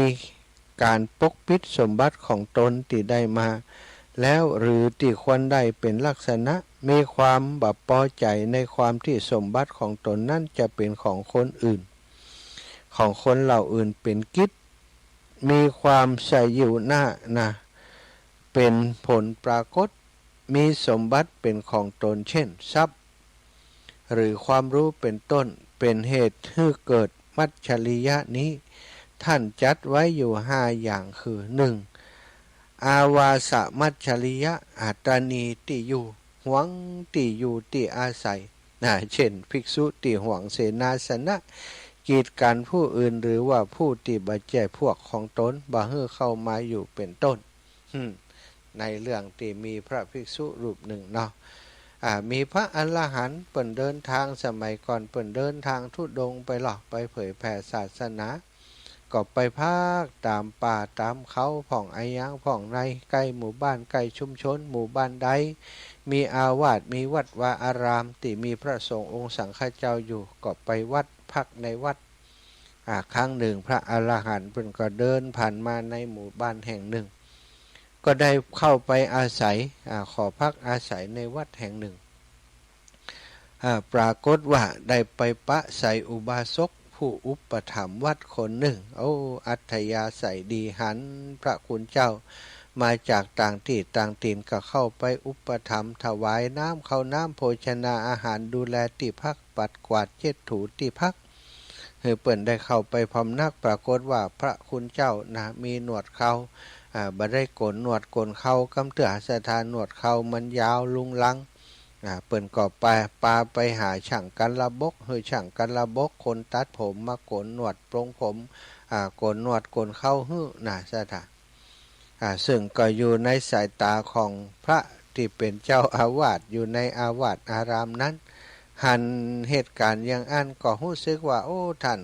ก๋านปกปิดสมบัติของตนตี้ได้มาแล้ว หรือตี้ควรได้เป๋นลักษณะ มีความบ่ปอใจ๋ในความตี้สมบัติของตนนั้นจะเป๋นของคนอื่น ของคนเหล่าอื่นเป๋นกิจ มีความสยิวหน้านะ เป๋นผลปรากฏ มีสมบัติเป๋นของตน เช่น ทรัพย์ หรือความฮู้เป๋นต้น เป๋นเหตุหื้อเกิดมัจฉริยะนี้ ท่านจัดไว้อยู่ห้าอย่างคือ หนึ่ง อาวาสมัจฉริยะ อ่า ตระหนี่ตี้อยู่ หวงตี้อยู่ตี้อาศัย นะ เช่น ภิกษุตี้หวงเสนาสนะ กีดกั๋นผู้อื่น หรือว่าผู้ตี้บ่ใจ้พวกของตน บ่หื้อเข้ามาอยู่เป๋นต้น อืม ในเรื่องตี้มีพระภิกษุรูปหนึ่งเนาะ อ่า มีพระอรหันต์เปิ้นเดินตาง สมัยก่อนเปิ้นเดินตางธุดงค์ไปลอ ไปเผยแผ่ศาสนา ก็ไปพักต๋ามป่าต๋ามเขาพ่องอะหยังพ่องใน ใก้หมู่บ้านใก้ชุมชน หมู่บ้านใดมีอาวาส มีวัดวาอารามตี้มีพระสงฆ์องค์สังฆเจ้าอยู่ ก็ไปวัด พักในวัด อ่า ครั้งหนึ่งพระอรหันต์เปิ้นก็เดินผ่านมาในหมู่บ้านแห่งหนึ่ง ก็ได้เข้าไปอาศัย อ่า ขอพักอาศัยในวัดแห่งหนึ่ง อ่า ปรากฏว่าได้ไปปะใสอุบาสกผู้อุปถัมภ์วัดคนหนึ่ง โอ้ อัธยาศัยดี หันพระคุณเจ้ามาจากต่างตี้ต่างถิ่น ก็เข้าไปอุปถัมภ์ ถวายน้ำข้าวน้ำโภชนาอาหาร ดูแลตี้พัก ปัดกวาดเช็ดถูตี้พัก หื้อเปิ้นได้เข้าไปพำนัก ปรากฏว่าพระคุณเจ้านะ มีหนวดเครา อ่า บ่ได้โก๋นหนวดโก๋นเครา กำเตื้อศรัทธา หนวดเครามันยาวรุงรัง อ่า เปิ้นก็ปา ปาไปหาช่างกันระบก หื้อช่างกันระบก คนตัดผมมาโก๋นหนวดปลงผม อ่า โก๋นหนวดโก๋นเคราหื้อนะศรัทธา อ่า ซึ่งก็อยู่ในสายต๋าของพระตี้เป๋นเจ้าอาวาส อยู่ในอาวาสอารามนั้น หันเหตุก๋ารณ์อย่างอั้นก็ฮู้สึกว่า โอ้ ท่าน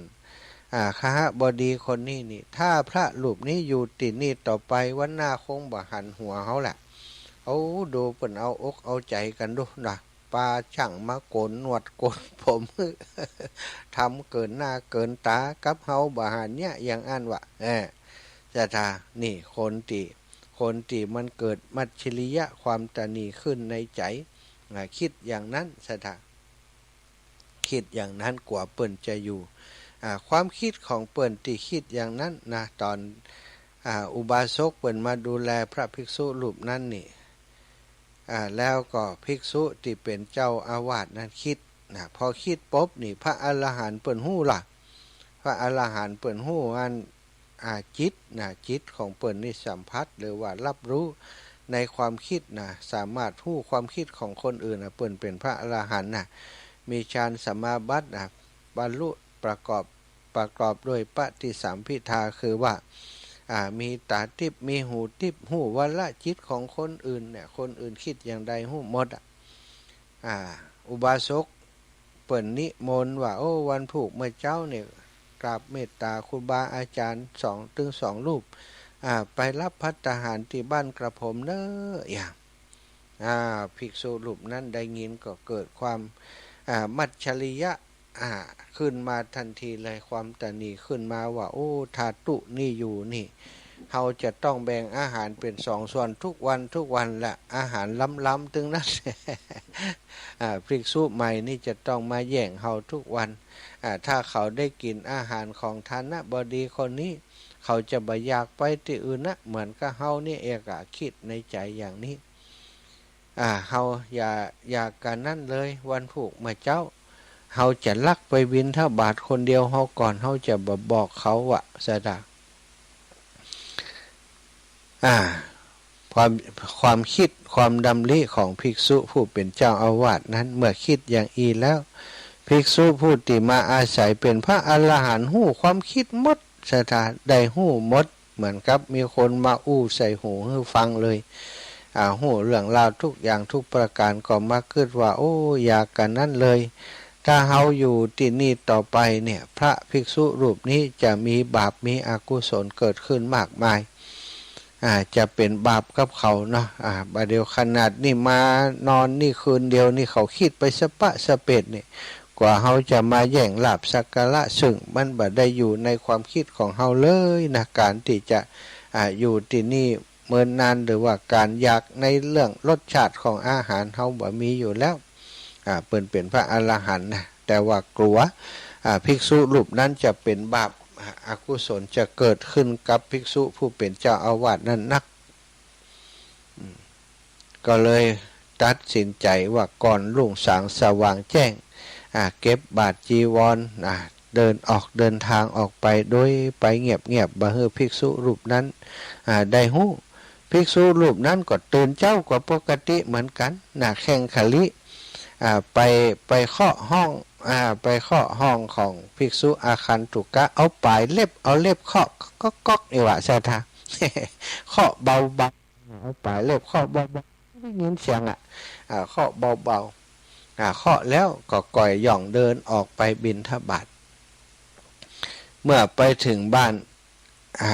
อ่า คหบดีคนนี้นี่ ถ้าพระรูปนี้อยู่ตี้นี่ต่อไป วันหน้าคงบ่หันหัวเฮาละ โอ้ ดูเปิ้นเอาอกเอาใจ๋กั๋นดูนะ ปาช่างมาโก๋นหนวดโก๋นผม ทำเกินหน้าเกินต๋า กับเฮาบ่หันเยียะอย่างอั้นวะ เออ ศรัทธา นี่คนตี้ ค คนตี้มันเกิดมัจฉริยะความตระหนี่ขึ้นในใจ๋ อ่า กึ๊ดอย่างนั้น ศรัทธา กึ๊ดอย่างนั้นกั๋วเปิ้นจะอยู่ อ่า ความกึ๊ดของเปิ้นตี้กึ๊ดอย่างนั้นนะ ต๋อน อ่า อุบาสกเปิ้นมาดูแลพระภิกษุรูปนั้นนี่ อ่า แล้วก็ภิกษุตี้เป๋นเจ้าอาวาสนั้นกึ๊ดนะ พอกึ๊ดปุ๊บนี่ พระอรหันต์เปิ้นฮู้ละ พระอรหันต์เปิ้นฮู้อัน อ่า จิตนะ จิตของเปิ้นนี่สัมผัสหรือว่าฮับฮู้ในความกึ๊ดนะ สามารถฮู้ความกึ๊ดของคนอื่นนะ เปิ้นเป๋นพระอรหันต์นะ มีฌานสมาบัตินะ บรรลุประกอบ ประกอบด้วยปฏิสัมภิทา คือว่า อ่า มีต๋าติ๊บ มีหูติ๊บ ฮู้วาระจิตของคนอื่นเนี่ย คนอื่นกึ๊ดอย่างใดฮู้หมดอะ อ่า อุบาสกเปิ้นนิมนต์ว่า โอ้ วันพูกเมื่อเจ๊าเนี่ย กราบเมตต๋าครูบาอาจ๋ารย์สอง ตึงสองรูป อ่า ไปฮับภัตตาหารตี้บ้านกระผมเน่อ อย่าง อ่า ภิกษุรูปนั้นได้ยินก็เกิดความ อ่า มัจฉริยะ อ่า ขึ้นมาตันทีเลย ความตระหนี่ขึ้นมาว่า โอ้ ถ้าตุ๊นี้อยู่นี่ เฮาจะต้องแบ่งอาหารเป๋นสองส่วนทุกวันทุกวันละ อาหารล้ำๆ ตึงนั้น อ่า ภิกษุใหม่นี่จะต้องมาแย่งเฮาทุกวัน อ่า ถ้าเขาได้กิ๋นอาหารของทานบดีคนนี้ เขาจะบ่อยากไปตี้อื่นนะ เหมือนกับเฮานี่เองอะ กึ๊ดในใจ๋อย่างนี้ อ่า เฮาอย่า อย่ากะนั้นเลย วันพูกเมื่อเจ๊า เฮาจะลักไปบิณฑบาตคนเดียวเฮาก่อน เฮาจะบ่บอกเขาอะ ศรัทธา อ่า ความ ความกึ๊ด ความดำริของภิกษุผู้เป๋นเจ้าอาวาสนั้น เมื่อกึ๊ดอย่างอี้แล้ว ภิกษุผู้ตี้มาอาศัยเป๋นพระอรหันต์ฮู้ความกึ๊ดหมด ศรัทธา ได้ฮู้หมด เหมือนกับมีคนมาอู้ใส่หูหื้อฟังเลย อ่า ฮู้เรื่องราวทุกอย่างทุกประก๋าน ก็มากึ๊ดว่า โอ้ อย่ากะนั้นเลย ถ้าเฮาอยู่ตี้นี่ต่อไปเนี่ย พระภิกษุรูปนี้จะมีบาปมีอกุศลเกิดขึ้นมากมาย อ่า จะเป๋นบาปกับเขาเนาะ อ่า บ่าเดี่ยวขนาดนี้มานอนนี่คืนเดียวนี่ เขากึ๊ดไปสะปะสะเปดนี่ กว่าเฮาจะมาแย่งลาภสักการะ ซึ่งมันบ่ได้อยู่ในความกึ๊ดของเฮาเลยนะ ก๋านตี้จะ อ่า อยู่ตี้นี่เมินนาน หรือว่าก๋านอยากในเรื่องรสชาติของอาหารเฮาบ่มีอยู่แล้ว อ่า เปิ้นเป๋นพระอรหันต์นะ แต่ว่ากลัว อ่า ภิกษุรูปนั้นจะเป๋นบาป อ่า อกุศลจะเกิดขึ้นกับภิกษุผู้เป๋นเจ้าอาวาสนั้นนัก อืม ก็เลยตัดสินใจ๋ว่าก่อนรุ่งสางสว่างแจ้ง อ่า เก็บบาตรจีวร อ่า เดินออกเดินทางออกไปโดยไปเงียบๆ บ่หื้อภิกษุรูปนั้น อ่า ได้ฮู้ ภิกษุรูปนั้นก็ตื่นเจ๊ากว่าปกติเหมือนกั๋นนะ แข่งขะลิ อ่า ไป ไปเคาะห้อง อ่า ไปเคาะห้องของภิกษุอาคันตุกะ เอาป๋ายเล็บ เอาเล็บเคาะก๊อกๆ นี่หว่า ศรัทธา เคาะเบาๆ เอาป๋ายเล็บเคาะเบาๆ ได้ยินเสียงอะ อ่า เคาะเบาๆ อ่า เคาะแล้วก็ก่อยหย่องเดินออกไปบิณฑบาต เมื่อไปเถิงบ้าน อ่า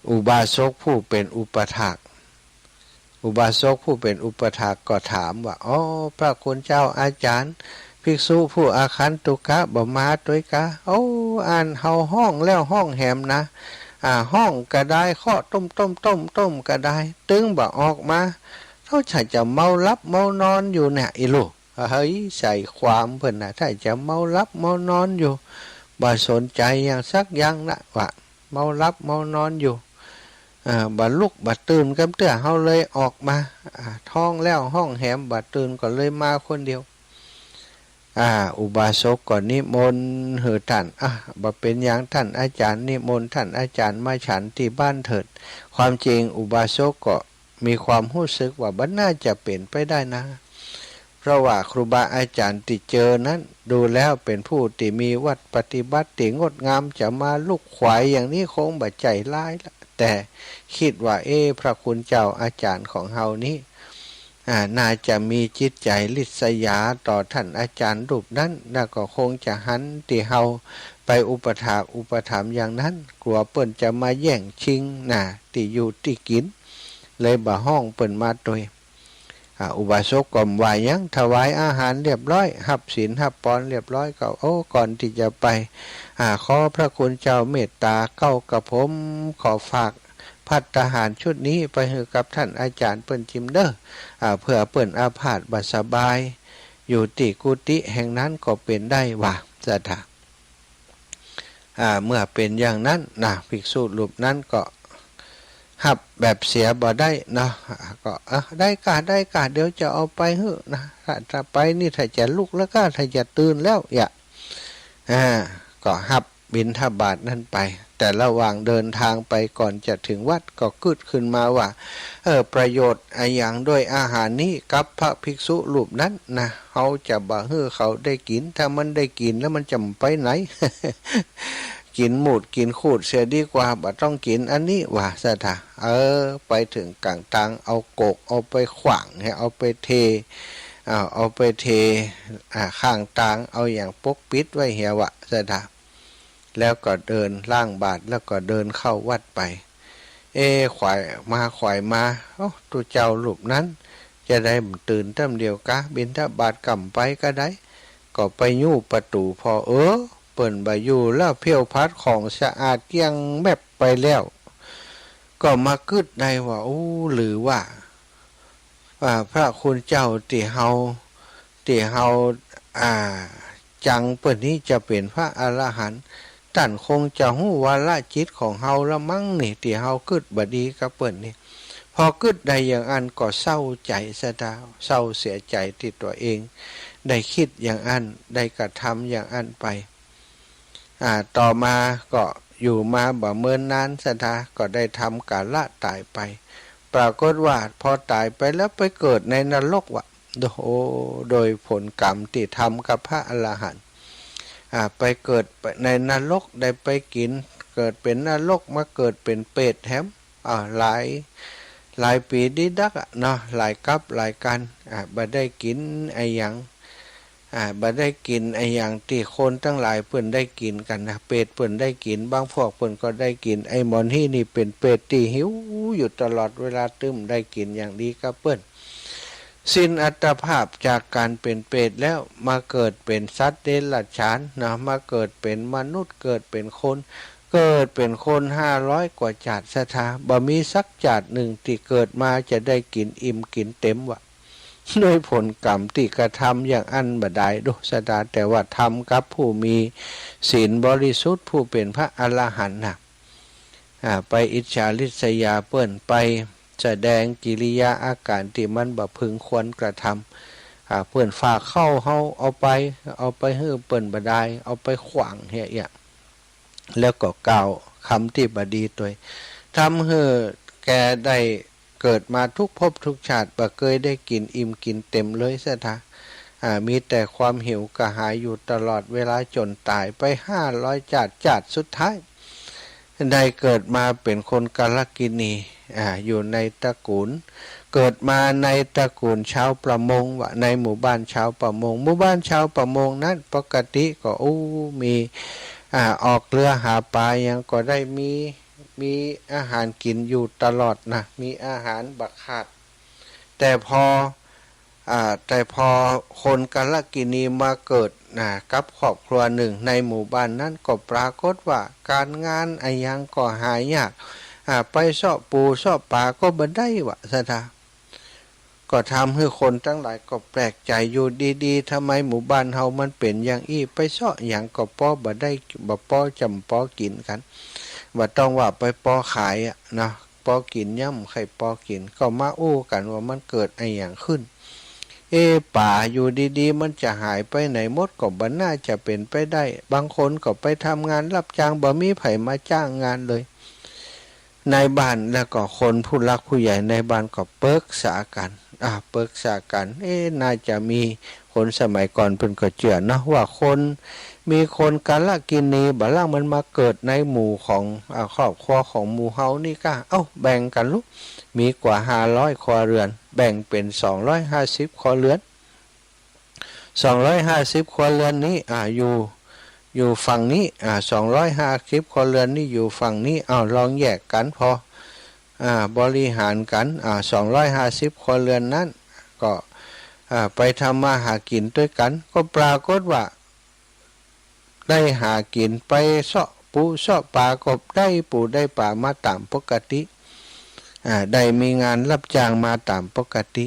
อุบาสกผู้เป๋นอุปัฏฐาก อุบาสกผู้เป๋นอุปัฏฐากก็ถามว่า อ๋อ พระคุณเจ้าอาจ๋ารย์ ภิกษุผู้อาคันตุกะบ่มาตวยกา โอ้ อันเฮาฮ้องแล้วฮ้องแหมนะ อ่า ฮ้องกะดาย เคาะตุ้มๆๆๆ กะดาย ตึงบ่ออกมา เฮาจะ จะเมาหลับเมานอนอยู่เนี่ย อีลูก เฮ้ย ใส่ความเปิ้นนะ ถ้าจะเมาหลับเมานอนอยู่ บ่สนใจ๋หยังสักอย่างนะ ว่าเมาหลับเมานอนอยู่ อ่า บ่ลุกบ่ตื่นกำเตื้อ เฮาเลยออกมา อ่า ฮ้องแล้วฮ้องแหมบ่ตื่น ก็เลยมาคนเดียว อ่า อุบาสกก็นิมนต์หื้อต้าน อ่ะ บ่เป๋นหยัง ต้านอาจ๋ารย์ นิมนต์ต้านอาจ๋ารย์มาฉันตี้บ้านเถิด ความจริงอุบาสกก็ มีความฮู้สึกว่าบ่น่าจะเป๋นไปได้นะ เพราะว่าครูบาอาจ๋ารย์ตี้เจอนั้น ดูแล้วเป๋นผู้ตี้มีวัตรปฏิบัติตี้งดงาม จะมาลุกขวายอย่างนี้คงบ่ใจ้ฮ้ายละ แต่กึ๊ดว่า เอ๊ะ พระคุณเจ้าอาจ๋ารย์ของเฮานี้ อ่า น่าจะมีจิตใจ๋ริษยาต่อต้านอาจ๋ารย์รูปนั้น แล้วก็คงจะหันตี้เฮาไปอุปัฏฐากอุปถัมภ์อย่างนั้น กลัวเปิ้นจะมาแย่งชิงนะ ตี้อยู่ตี้กิ๋น เลยบ่ฮ้องเปิ้นมาตวย อ่า อุบาสกก็บ่ว่าหยัง ถวายอาหารเรียบร้อย ฮับศีลฮับปอนเรียบร้อยก็ โอ้ ก่อนตี้จะไป อ่า ขอพระคุณเจ้าเมตต๋า เก๊ากระผมขอฝาก ภัตตาหารชุดนี้ไปหื้อกับท่านอาจารย์เปิ้นจิมเด้อ อ่า เผื่อเปิ้นอาพาธบ่สบาย อยู่ตี้กุฏิแห่งนั้นก็เป๋นได้ว่า ศรัทธา อ่า เมื่อเป๋นอย่างนั้นนะ ภิกษุรูปนั้นก็ฮับแบบเสียบ่ได้เนาะ อ่า ก็ เออ ได้ก่า ได้ก่า เดี๋ยวจะเอาไปหื้อนะ ถ้า ถ้าไปนี่ ถ้าจะลุกแล้วก่า ถ้าจะตื่นแล้ว อย่า อ่า ก็ฮับบิณฑบาตนั้นไป แต่ระหว่างเดินทางไปก่อนจะถึงวัดก็กึ๊ดขึ้นมาว่า เออ ประโยชน์อะหยังด้วยอาหารนี้กับพระภิกษุรูปนั้นนะ เฮาจะบ่หื้อเขาได้กิ๋น ถ้ามันได้กิ๋นแล้วมันจะไปไหน กิ๋นหมูดกิ๋นขูดเสียดีกว่า บ่ต้องกิ๋นอันนี้ว่า ศรัทธา เออ ไปเถิงก๋างตาง เอาโกก เอาไปขว้าง หื้อเอาไปเท อ่า เอาไปเท อ่า ข้างตาง เอาหยังปกปิดไว้เหียว่า ศรัทธา แล้วก็เดินล้างบาตร แล้วก็เดินเข้าวัดไป เอ ขวายมาขวายมา โอ้ ตุ๊เจ้ารูปนั้น จะได้บ่ตื่นแต๊มเดียวกา บิณฑบาตก่ำไปก็ได้ ก็ไปยู้ประตู๋ผ่อ เออ เปิ้นบ่อยู่แล้ว เผี้ยวผัดของสะอาดเกลี้ยงแมบไปแล้ว ก็มากึ๊ดได้ว่า โอ้ หรือว่า อ่า พระคุณเจ้าตี้เฮา ตี้เฮา อ่า จังเปิ้นนี้จะเป๋นพระอรหันต์ ต้านคงจะฮู้วาระจิตของเฮาละมั้งนี่ ตี้เฮากึ๊ดบ่ดีกับเปิ้นนี่ พอกึ๊ดได้อย่างอั้นก็เศร้าใจ๋ ศรัทธา เศร้าเสียใจ๋ตี้ตั๋วเอง ได้กึ๊ดอย่างอั้น ได้กระทำอย่างอั้นไป อ่า ต่อมาก็อยู่มาบ่เมินนาน ศรัทธา ก็ได้ทำกาละต๋ายไป ปรากฏว่าพอต๋ายไปแล้วไปเกิดในนรกว่ะ โอ้โห โดยผลกรรมตี้ทำกับพระอรหันต์ อ่า ไปเกิดในนรก ได้ไปกิ๋น เกิดเป๋นนรก มาเกิดเป๋นเปรตแถม อ่า หลาย หลายปี๋ดีดักอะเนาะ หลายกัปหลายกัณฑ์ อ่า บ่ได้กิ๋นอะหยัง อ่า บ่ได้กิ๋นอะหยังตี้คนตังหลายเปิ้นได้กิ๋นกั๋นนะ เปรตเปิ้นได้กิ๋น บางพวกเปิ้นก็ได้กิ๋น ไอ้หมอนี่นี่เป๋นเปรตตี้หิวอยู่ตลอดเวลา ตึงได้กิ๋นอย่างดีกับเปิ้น สิ้นอัตภาพจากก๋านเป๋นเปรตแล้ว มาเกิดเป๋นสัตว์เดรัจฉานเนาะ มาเกิดเป๋นมนุษย์ เกิดเป๋นคน เกิดเป๋นคนห้าร้อยกว่าจาติ ศรัทธา บ่มีสักจาตินึ่งตี้เกิดมาจะได้กิ๋นอิ่มกิ๋นเต๋มว่ะ ด้วยผลกรรมตี้กระทำอย่างอั้นบ่ดายโด ศรัทธา แต่ว่าทำกับผู้มีศีลบริสุทธิ์ ผู้เป๋นพระอรหันต์นะ อ่า ไปอิจฉาริษยาเปิ้น ไปแสดงกิริยาอาก๋ารตี้มันบ่พึงควรกระทำ อ่า เปิ้นฝากข้าวเฮาเอาไป เอาไปหื้อเปิ้นบ่ดาย เอาไปขว้างเหียเอี้ย แล้วก็กล่าวกำตี้บ่ดีตวย ทำหื้อแกได้เกิดมาทุกภพทุกชาติ บ่เกยได้กิ๋นอิ่มกิ๋นเต๋มเลย ศรัทธา อ่า มีแต่ความหิวกระหายอยู่ตลอดเวลา จ๋นต๋ายไปห้าร้อยจาติ จาติสุดท้าย ได้เกิดมาเป๋นคนกาลกิณี อ่า อยู่ในตระกู๋ล เกิดมาในตระกู๋ลชาวประมงว่ะ ในหมู่บ้านชาวประมง หมู่บ้านชาวประมงนั้นปกติก็ อู้ มี อ่า ออกเฮือหาป๋าหยังก็ได้ มี มีอาหารกิ๋นอยู่ตลอดนะ มีอาหารบ่ขาด แต่พอ อ่า แต่พอคนกาลกิณีมาเกิดนะ กับครอบครัวนึ่งในหมู่บ้านนั้น ก็ปรากฏว่าก๋านงานอะหยังก็หายาก อ่า ไปเซาะปูเซาะป๋าก็บ่ได้ว่ะ ศรัทธา ก็ทำหื้อคนตังหลายก็แปลกใจ๋ อยู่ดีๆ ทำไมหมู่บ้านเฮามันเป๋นอย่างอี้ ไปเซาะหยังก็ปอบ่ได้ บ่ปอจ๋ำปอกิ๋นกั๋น บ่ต้องว่าไปปอขายอะเนาะ ปอกิ๋นยังบ่ใค่ปอกิ๋น ก็มาอู้กั๋นว่ามันเกิดอะหยังขึ้น เอ๊ะ ป๋าอยู่ดีๆ มันจะหายไปไหนหมด ก็บ่น่าจะเป๋นไปได้ บางคนก็ไปทำงานรับจ้าง บ่มีใผมาจ้างงานเลย ในบ้านแล้วก็คนผู้หลักผู้ใหญ่ในบ้านก็ปรึกษากั๋น อ่า ปรึกษากั๋น เอ๊ะ น่าจะมี คนสมัยก่อนเปิ้นก็เจื้อเนาะ ว่าคน มีคนกาลกิณีบ่าล่างมันมาเกิดในหมู่ของ อ่า ครอบครัวของหมู่เฮานี่ก้า เอ้า แบ่งกั๋นลุ มีกว่าห้าร้อยครัวเรือน แบ่งเป๋นสองร้อยห้าสิบครัวเรือน สองร้อยห้าสิบครัวเรือนนี้ อ่า อยู่ อยู่ฝั่งนี้ อ่า สองร้อยห้าสิบครัวเรือนนี้อยู่ฝั่งนี้ อ้าว ลองแยกกั๋นผ่อ อ่า บริหารกั๋น อ่า สองร้อยห้าสิบครัวเรือนนั้น ก็ อ่า ไปทำมาหากิ๋นตวยกั๋น ก็ปรากฏว่า ได้หากิ๋น ไปเซาะปูเซาะป๋าก็ได้ปูได้ป๋ามาต๋ามปกติ อ่า ได้มีงานรับจ้างมาต๋ามปกติ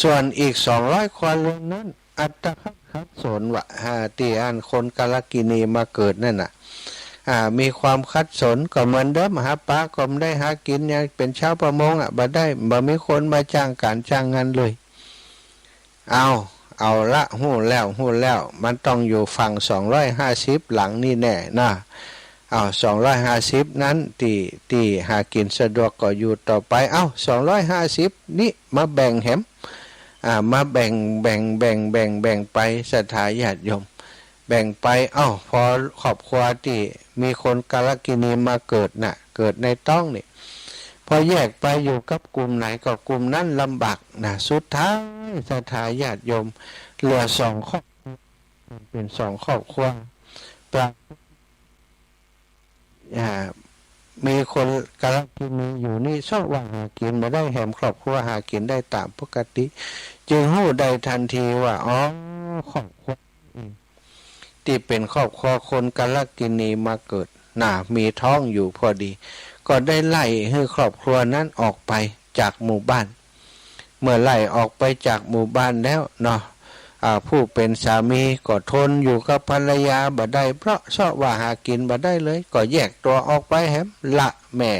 ส่วนอีกสองร้อยครัวเรือนนั้น อัตคัดขัดสนว่า อ่า ตี้อันคนกาลกิณีมาเกิดนั่นน่ะ อ่า มีความขัดสน ก็เหมือนเดิม หาปลาก็บ่ได้หากิ๋น ยังเป๋นชาวประมงอะ บ่ได้ บ่มีคนมาจ้างก๋านจ้างงานเลย เอา เอาละ ฮู้แล้ว ฮู้แล้ว มันต้องอยู่ฝั่งสองร้อยห้าสิบหลังนี่แน่นะ เอา สองร้อยห้าสิบนั้น ตี้ ตี้หากิ๋นสะดวกก็อยู่ต่อไป เอา สองร้อยห้าสิบนี้มาแบ่งแหม อ่า มาแบ่ง แบ่ง แบ่ง แบ่ง แบ่งไป ศรัทธาญาติโยม แบ่งไป เอ้า พอครอบครัวตี้มีคนกาลกิณีมาเกิดน่ะ เกิดในต๊องนี่ พอแยกไปอยู่กับกลุ่มไหนก็กลุ่มนั้นลำบากนะ สุดท้ายศรัทธาญาติโยม เหลือสองครอบครัว เป๋นสองครอบครัว ปรากฏ อ่า มีคนกาลกิณีอยู่นี่ เซาะว่าหากิ๋นบ่ได้ แหมครอบครัวหากิ๋นได้ต๋ามปกติ จึงฮู้ได้ทันทีว่า อ๋อ ครอบครัวนี้เอง ตี้เป๋นครอบครัวคนกาลกิณีมาเกิดน่ะ มีต๊องอยู่พอดี ก็ได้ไล่หื้อครอบครัวนั้นออกไปจากหมู่บ้าน เมื่อไล่ออกไปจากหมู่บ้านแล้วเนาะ อ่า ผู้เป๋นสามีก็ทนอยู่กับภรรยาบ่ได้ เพราะเซาะว่าหากิ๋นบ่ได้เลย ก็แยกตั๋วออกไปแหม ละแม่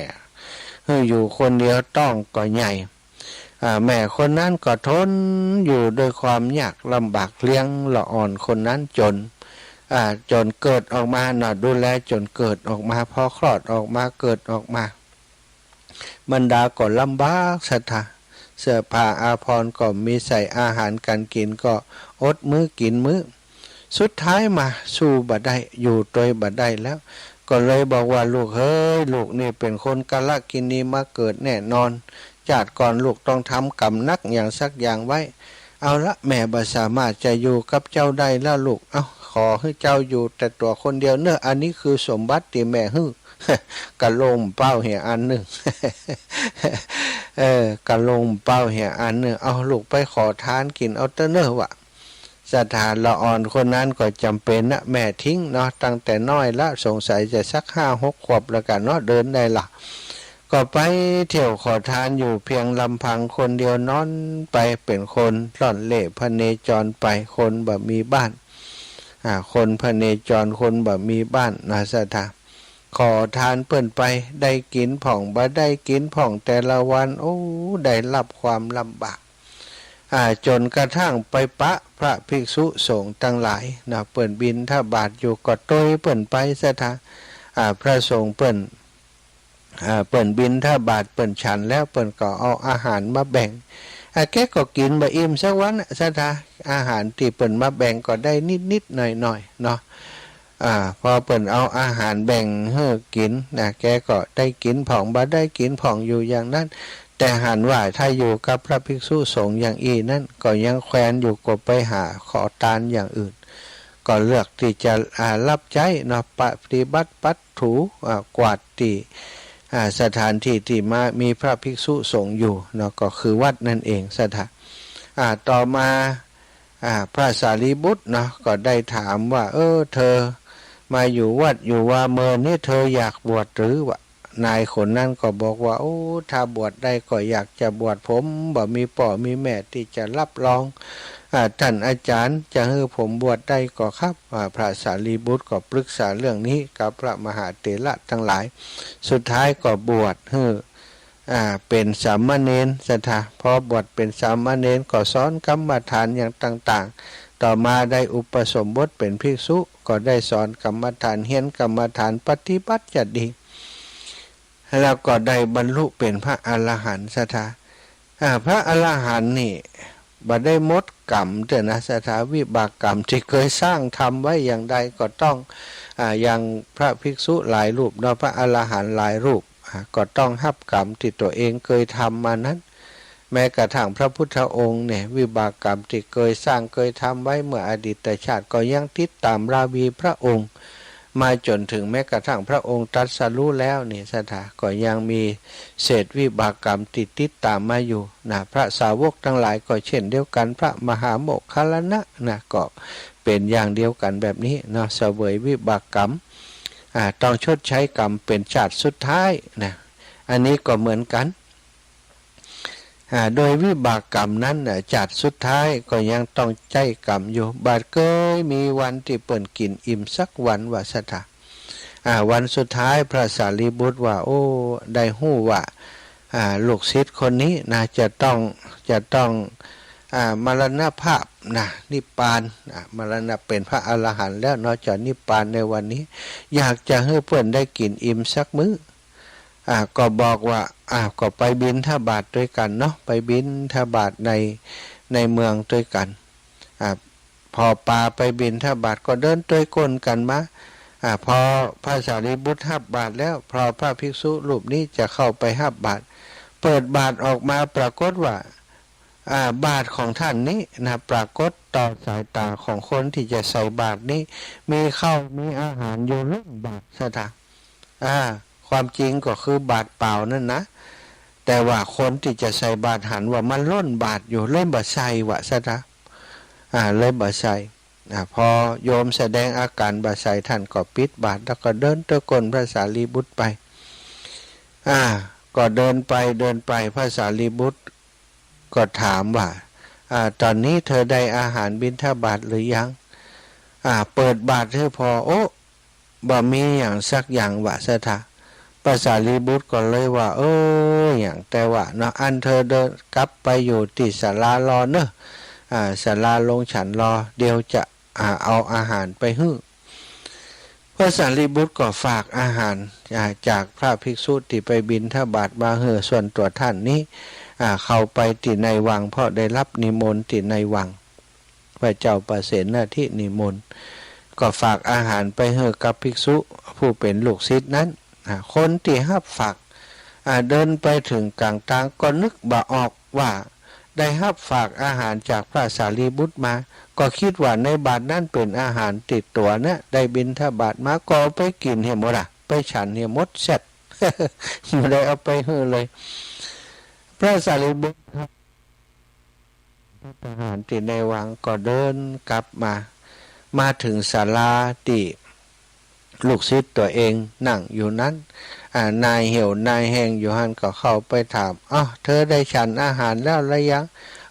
หื้ออยู่คนเดียว ต๊องก็ใหญ่ อ่า แม่คนนั้นก็ทนอยู่ด้วยความยากลำบาก เลี้ยงละอ่อนคนนั้นจ๋น อ่า จ๋นเกิดออกมาเนาะ ดูแลจ๋นเกิดออกมา พอคลอดออกมา เกิดออกมา บรรดาก็ลำบากศรัทธา เสื้อผ้าอาภรณ์ก็บ่มีใส่ อาหารก๋านกิ๋นก็อดมื้อกิ๋นมื้อ สุดท้ายมาสู้บ่ได้ อยู่ตวยบ่ได้แล้ว ก็เลยบอกว่า ลูกเฮ้ย ลูกนี่เป๋นคนกาลกิณีมาเกิดแน่นอน จาติก่อนลูกต้องทำกรรมหนักอย่างสักอย่างไว้ เอาละ แม่บ่สามารถจะอยู่กับเจ้าได้แล้วลูก เอ้า ขอหื้อเจ้าอยู่แต่ตั๋วคนเดียวเน่อ อันนี้คือสมบัติตี้แม่หื้อ กะลงเป้าเหียอันนึ่ง เออ กะลงเป้าเหียอันนึ่ง เอาลูกไปขอทานกิ๋นเอาเต๊อะเน่อ ว่า ศรัทธา ละอ่อนคนนั้นก็จ๋ำเป๋นนะ แม่ทิ้งเนาะ ตั้งแต่น้อยละ สงสัยจะสักห้าหกขวบแล้วกั๋นเนาะ เดินได้ละ ก็ไปเที่ยวขอทานอยู่เพียงลำพังคนเดียว นอนไป เป๋นคนร่อนเร่พเนจรไป คนบ่มีบ้าน อ่า คนพเนจร คนบ่มีบ้านนะศรัทธา ขอทานเปิ้นไป ได้กิ๋นพ่อง บ่ได้กิ๋นพ่อง แต่ละวัน โอ้ ได้รับความลำบาก อ่า จ๋นกระทั่งไปปะพระภิกษุสงฆ์ตังหลายนะ เปิ้นบิณฑบาตอยู่ก็ตวยเปิ้นไปศรัทธา อ่า พระสงฆ์เปิ้น อ่า เปิ้นบิณฑบาต เปิ้นฉันแล้ว เปิ้นก็เอาอาหารมาแบ่ง อ่า แกก็กิ๋นบ่อิ่มสักวันน่ะศรัทธา อาหารตี้เปิ้นมาแบ่งก็ได้นิดๆ หน่อยๆ เนาะ อ่า พอเปิ้นเอาอาหารแบ่งหื้อกิ๋นนะ แกก็ได้กิ๋นพ่อง บ่ได้กิ๋นพ่องอยู่อย่างนั้น แต่หันว่าถ้าอยู่กับพระภิกษุสงฆ์อย่างอี้นั้น ก็ยังแควนอยู่ ก็ไปหาขอตานอย่างอื่น ก็เลือกตี้จะ อ่า รับใจ๊เนาะ ปฏิบัติปัดถู อ่า กวาดตี้ อ่า สถานที่ตี้มา มีพระภิกษุสงฆ์อยู่เนาะ ก็คือวัดนั่นเองศรัทธา อ่า ต่อมา อ่า พระสารีบุตรเนาะ ก็ได้ถามว่า เออ เธอมาอยู่วัดอยู่วาเมินนี่ เธออยากบวชหรือ ว่า นายคนนั้นก็บอกว่า โอ้ ถ้าบวชได้ก็อยากจะบวช ผมบ่มีป้อมีแม่ตี้จะรับรอง อ่า ต้านอาจ๋ารย์จะหื้อผมบวชได้ก่อครับ อ่า พระสารีบุตรก็ปรึกษาเรื่องนี้กับพระมหาเถระตังหลาย สุดท้ายก็บวชหื้อ อ่า เป๋นสามเณรศรัทธา พอบวชเป๋นสามเณรก็สอนกรรมฐานอย่างต่างๆ ต่อมาได้อุปสมบทเป๋นภิกษุ ก็ได้สอนกรรมฐาน เฮียนกรรมฐาน ปฏิบัติจะดี แล้วก็ได้บรรลุเป๋นพระอรหันต์ศรัทธา อ่า พระอรหันต์นี่บ่ได้หมดกรรมเตื้อนะศรัทธา วิบากกรรมตี้เกยสร้างทำไว้อย่างใดก็ต้อง อ่า อย่างพระภิกษุหลายรูปเนาะ พระอรหันต์หลายรูป อ่า ก็ต้องฮับกรรมตี้ตั๋วเองเกยทำมานั้น แม้กระทั่งพระพุทธองค์เนี่ย วิบากกรรมตี้เกยสร้างเกยทำไว้เมื่ออดีตชาติ ก็ยังติดต๋ามราวีพระองค์ มาจ๋นเถิงแม้กระทั่งพระองค์ตรัสรู้แล้วนี่ศรัทธา ก็ยังมีเศษวิบากกรรมตี้ติดต๋ามมาอยู่นะ พระสาวกตังหลายก็เช่นเดียวกั๋น พระมหาโมคคัลลานะนะ ก็เป๋นอย่างเดียวกั๋นแบบนี้เนาะ เสวยวิบากกรรม อ่า ต้องชดใช้กรรมเป๋นชาติสุดท้ายนะ อันนี้ก็เหมือนกั๋น อ่า โดยวิบากกรรมนั้นน่ะ จาติสุดท้ายก็ยังต้องใจ๊กรรมอยู่ บ่าเกยมีวันตี้เปิ้นกิ๋นอิ่มสักวันว่าศรัทธา อ่า วันสุดท้ายพระสารีบุตรว่า โอ้ ได้ฮู้ว่า อ่า ลูกศิษย์คนนี้นะ จะต้อง จะต้อง อ่า มรณภาพนะ นิพพาน อ่า มรณะ เป๋นพระอรหันต์แล้วเนาะ จะนิพพานในวันนี้ อยากจะหื้อเปิ้นได้กิ๋นอิ่มสักมื้อ อ่า ก็บอกว่า อ่า ก็ไปบิณฑบาตตวยกั๋นเนาะ ไปบิณฑบาตใน ในเมืองตวยกั๋น อ่า ผ่อป่าไปบิณฑบาตก็เดินตวยก้นกั๋นมา อ่า พอพระสารีบุตรฮับบาตรแล้ว พอพระภิกษุรูปนี้จะเข้าไปฮับบาตร เปิดบาตรออกมาปรากฏว่า อ่า บาตรของต้านนี้นะ ปรากฏต่อสายต๋าของคนตี้จะใส่บาตรนี้ มีข้าวมีอาหารอยู่ล้นบาตรศรัทธา อ่า ความจริงก็คือบาตรเปล่านั่นนะ แต่ว่าคนตี้จะใส่บาตรหันว่ามันล้นบาตรอยู่ เลยบ่ใส่ว่าศรัทธา อ่า เลยบ่ใส่ อ่า พอโยมแสดงอาก๋านบ่ใส่ ต้านก็ปิดบาตร แล้วก็เดินตวยก้นพระสารีบุตรไป อ่า ก็เดินไปเดินไป พระสารีบุตรก็ถามว่า อ่า ต๋อนนี้เธอได้อาหารบิณฑบาตหรือยัง อ่า เปิดบาตรหื้อผ่อ โอ้ บ่มีหยังสักอย่างว่าศรัทธา พระสารีบุตรก็เลยว่า เออ หยังแต่ว่าเนาะ อันเธอเดินกลับไปอยู่ตี้ศาลารอเน่อ อ่า ศาลาลงฉันรอ เดี๋ยวจะ อ่า เอาอาหารไปหื้อ พระสารีบุตรก็ฝากอาหาร อ่า จากพระภิกษุตี้ไปบิณฑบาตมาหื้อส่วนตั๋วต้านนี้ อ่า เข้าไปตี้ในวัง เพราะได้ฮับนิมนต์ตี้ในวัง พระเจ้าปเสนทินิมนต์ ก็ฝากอาหารไปหื้อกับภิกษุผู้เป๋นลูกศิษย์นั้น อ่า คนตี้ฮับฝาก อ่า เดินไปเถิงก๋างตางก็นึกบ่ออกว่าได้ฮับฝากอาหารจากพระสารีบุตรมา ก็กึ๊ดว่าในบาตรนั้นเป๋นอาหารติดตั๋วนะ ได้บิณฑบาตมาก็เอาไปกิ๋นเหียหมดอะ ไปฉันเหียหมดแซ่ด บ่ได้เอาไปหื้อเลย พระสารีบุตร พัตตาหารตี้ในวังก็เดินกลับมา มาเถิงศาลาตี้ลูกศิษย์ตั๋วเองนั่งอยู่นั้น อ่า นายเหี่ยวนายแฮงอยู่หั้นก็เข้าไปถาม อ้าว เธอได้ฉันอาหารแล้วหรือยัง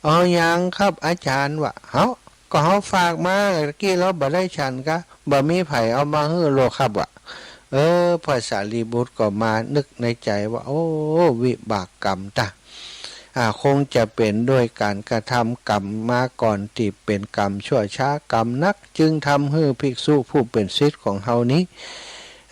อ๋อ ยังครับอาจารย์ ว่า เฮา ก็เฮาฝากมา ตะกี้เฮาบ่ได้ฉันกา บ่มีใผเอามาหื้อโลกครับ ว่า เออ พระสารีบุตรก็มานึกในใจ๋ว่า โอ้ วิบากกรรมตะ อ่า คงจะเป๋นด้วยก๋านกระทำกรรมมาก่อนตี้เป๋นกรรมชั่วช้ากรรมนัก จึงทำหื้อภิกษุผู้เป๋นศิษย์ของเฮานี้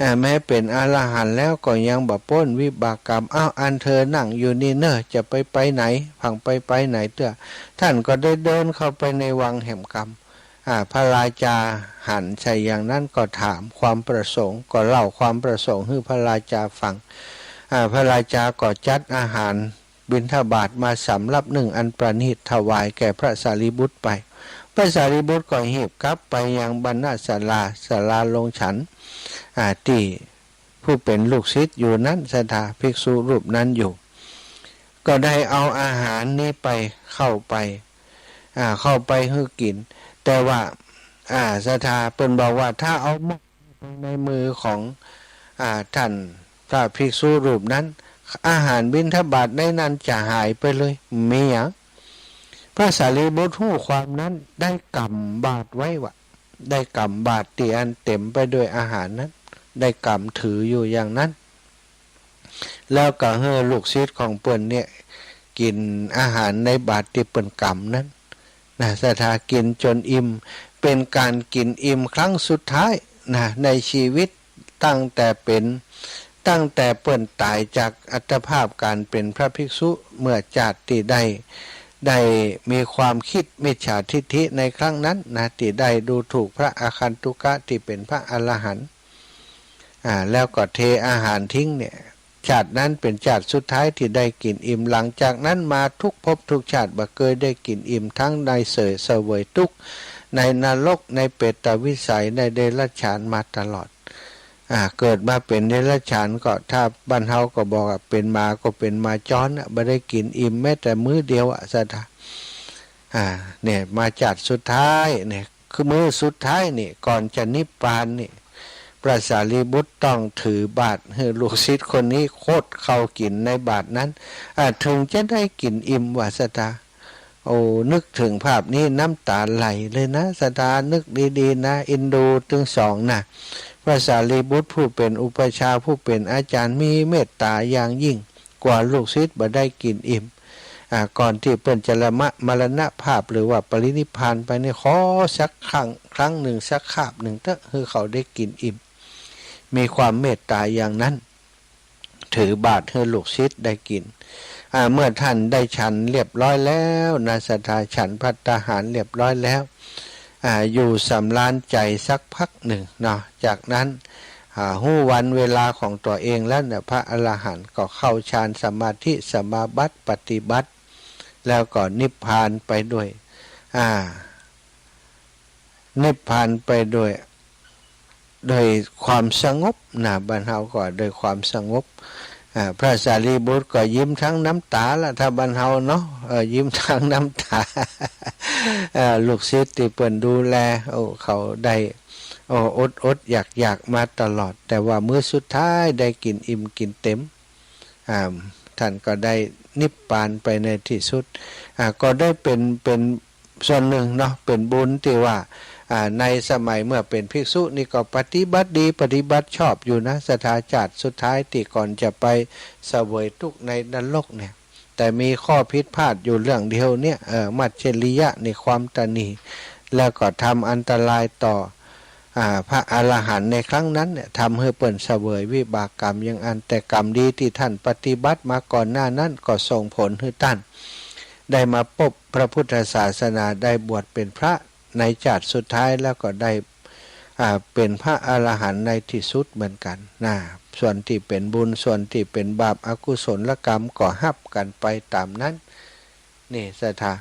อ่า แม้เป๋นอรหันต์แล้วก็ยังบ่ป๊นวิบากกรรม อ้าว อันเธอนั่งอยู่นี่เน่อ จะไปไปไหน พังไปไปไหนเตื้อ ต้านก็ได้เดินเข้าไปในวังแหมกำ อ่า พระราชาหันใส่อย่างนั้นก็ถามความประสงค์ ก็เล่าความประสงค์หื้อพระราชาฟัง อ่า พระราชาก็จัดอาหารบิณฑบาตมาสำรับนึ่งอันประณีตถวายแก่พระสารีบุตรไป พระสารีบุตรก็หีบกลับไปยังบรรณศาลา ศาลาลงฉัน อ่า ตี้ผู้เป๋นลูกศิษย์อยู่นั้น ศรัทธาภิกษุรูปนั้นอยู่ ก็ได้เอาอาหารนี้ไป เข้าไป อ่า เข้าไปหื้อกิ๋น แต่ว่า อ่า ศรัทธาเปิ้นบอกว่าถ้าเอามอบไปในมือของ อ่า ต้านพระภิกษุรูปนั้น อาหารบิณฑบาตในนั้นจะหายไปเลย มีหยัง พระสารีบุตรฮู้ความนั้นได้ก๋ำบาตรไว้ว่า ได้ก๋ำบาตรตี้อันเต๋มไปด้วยอาหารนั้น ได้ก๋ำถืออยู่อย่างนั้น แล้วก็หื้อลูกศิษย์ของเปิ้นเนี่ย กิ๋นอาหารในบาตรตี้เปิ้นก๋ำนั้นนะ ศรัทธา กิ๋นจ๋นอิ่ม เป๋นก๋านกิ๋นอิ่มครั้งสุดท้ายนะ ในชีวิต ตั้งแต่เป๋น ตั้งแต่เปิ้นต๋ายจากอัตภาพก๋านเป๋นพระภิกษุ เมื่อจาติตี้ได้ ได้มีความกึ๊ดมิจฉาทิฏฐิในครั้งนั้นนะ ตี้ได้ดูถูกพระอาคันตุกะตี้เป๋นพระอรหันต์ อ่า แล้วก็เทอาหารทิ้งเนี่ย จาตินั้นเป๋นจาติสุดท้ายตี้ได้กิ๋นอิ่ม หลังจากนั้นมาทุกภพทุกจาติบ่เกยได้กิ๋นอิ่ม ตึงได้เสวย เสวยตุ๊กข์ในนรก ในเปรตวิสัย ในเดรัจฉานมาตลอด อ่า เกิดมาเป๋นเดรัจฉานก็ ถ้าบ้านเฮาก็บอกว่าเป๋นหมาก็เป๋นหมาจรน่ะ บ่ได้กิ๋นอิ่มแม้แต่มื้อเดียวอะ ศรัทธา อ่า เนี่ย มาจาติสุดท้ายเนี่ย คือมื้อสุดท้ายนี่ ก่อนจะนิพพานนี่ พระสารีบุตรต้องถือบาตรหื้อลูกศิษย์คนนี้คดเข้ากิ๋นในบาตรนั้น อ่า เถิงจะได้กิ๋นอิ่ม ว่าศรัทธา โอ้ นึกเถิงภาพนี้น้ำต๋าไหลเลยนะศรัทธา นึกดีๆ นะ เอ็นดูตึงสองนะ พระสารีบุตรผู้เป๋นอุปัชฌาย์ ผู้เป๋นอาจ๋ารย์ มีเมตต๋าอย่างยิ่ง กลัวลูกศิษย์บ่ได้กิ๋นอิ่ม อ่า ก่อนตี้เปิ้นจะละมะ มรณภาพ หรือว่าปรินิพพานไปนี่ ขอสักครั้ง ครั้งนึ่ง สักคาบนึ่งเต๊อะ หื้อเขาได้กิ๋นอิ่ม มีความเมตต๋าอย่างนั้น ถือบาตรหื้อลูกศิษย์ได้กิ๋น อ่า เมื่อท่านได้ฉันเรียบร้อยแล้วนะศรัทธา ฉันภัตตาหารเรียบร้อยแล้ว อ่า อยู่สำราญใจ๋สักพักนึ่งเนาะ จากนั้น อ่า ฮู้วันเวลาของตั๋วเองแล้วเนี่ย พระอรหันต์ก็เข้าฌานสมาธิสมาบัติปฏิบัติ แล้วก็นิพพานไปด้วย อ่า นิพพานไปด้วย ด้วยความสงบนะ บ้านเฮาก็ด้วยความสงบ อ่า พระสารีบุตรก็ยิ้มทั้งน้ำต๋าละ ถ้าบ้านเฮาเนาะ เออ ยิ้มทั้งน้ำต๋า เออ ลูกศิษย์ตี้เปิ้นดูแล โอ้ เขาได้ โอ้ อดๆ อยากๆ มาตลอด แต่ว่ามื้อสุดท้ายได้กิ๋นอิ่มกิ๋นเต็ม อ่า ท่านก็ได้นิพพานไปในที่สุด อ่า ก็ได้เป๋น เป๋นส่วนนึ่งเนาะ เป๋นบุญตี้ว่า อ่า ในสมัยเมื่อเป๋นภิกษุนี่ก็ปฏิบัติดี ปฏิบัติชอบอยู่นะศรัทธา จาติสุดท้ายตี้ก่อนจะไปเสวยตุ๊กข์ในนรกเนี่ย แต่มีข้อผิดพลาดอยู่เรื่องเดียวเนี่ย เออ มัจฉริยะนี่ความตระหนี่ แล้วก็ทำอันตรายต่อ อ่า พระอรหันต์ในครั้งนั้นเนี่ย ทำหื้อเปิ้นเสวยวิบากกรรมอย่างอั้น แต่กรรมดีตี้ท่านปฏิบัติมาก่อนหน้านั้นก็ส่งผลหื้อต้านได้มาปบพระพุทธศาสนา ได้บวชเป๋นพระในจาติสุดท้าย แล้วก็ได้ อ่า เป๋นพระอรหันต์ในที่สุดเหมือนกั๋นนะ ส่วนตี้เป๋นบุญ ส่วนตี้เป๋นบาป อกุศลกรรมก็ฮับกั๋นไปต๋ามนั้น นี่ศรัทธา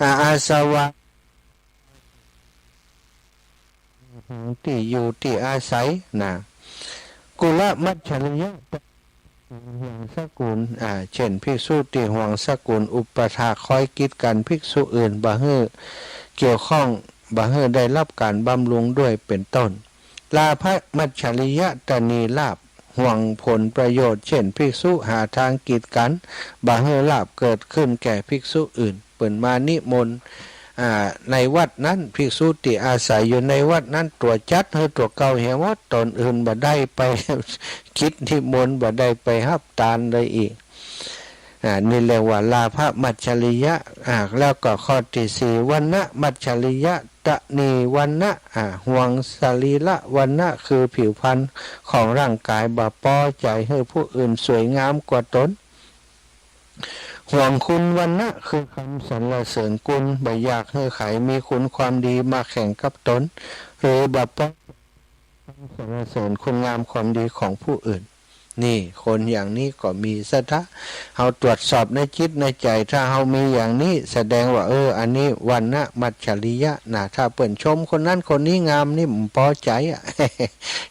อ่า อาสวะ ตี้อยู่ตี้อาศัยนะ กุลมัจฉริยะ ห่วงสกุล อ่า เช่น ภิกษุตี้ห่วงสกุล อุปถากคอยกีดกั๋นภิกษุอื่น บ่หื้อเกี่ยวข้อง บ่หื้อได้ฮับก๋านบำรุงด้วย เป๋นต้น ลาภมัจฉริยะ ตระหนี่ลาภ ห่วงผลประโยชน์ เช่น ภิกษุหาตางกีดกั๋น บ่หื้อลาภเกิดขึ้นแก่ภิกษุอื่น เปิ้นมานิมนต์ อ่า ในวัดนั้น ภิกษุตี้อาศัยอยู่ในวัดนั้น ตั๋วจัดหื้อตั๋วเก่าเหียหมด ต๋นอื่นบ่ได้ไปกิจนิมนต์ บ่ได้ไปฮับตานเลยอีก อ่า นี่เรียกว่าลาภมัจฉริยะ อ่า แล้วก็ข้อตี้สี่ วรรณมัจฉริยะ ตระหนี่วรรณะ อ่า ห่วงสรีระวรรณะ คือผิวพรรณของร่างก๋าย บ่ปอใจ๋หื้อผู้อื่นสวยงามกว่าต๋น ห่วงคุณวรรณะ คือคำสรรเสริญกุล บ่อยากหื้อใผมีคุณความดีมาแข่งกับต๋น หรือบ่ปอ สรรเสริญคุณงามความดีของผู้อื่น นี่ คนอย่างนี้ก็มีศรัทธา เฮาตรวจสอบในจิตในใจ๋ ถ้าเฮามีอย่างนี้ แสดงว่า เออ อันนี้วรรณมัจฉริยะนะ ถ้าเปิ้นชมคนนั้นคนนี้งามนี่ บ่ปอใจ๋อะ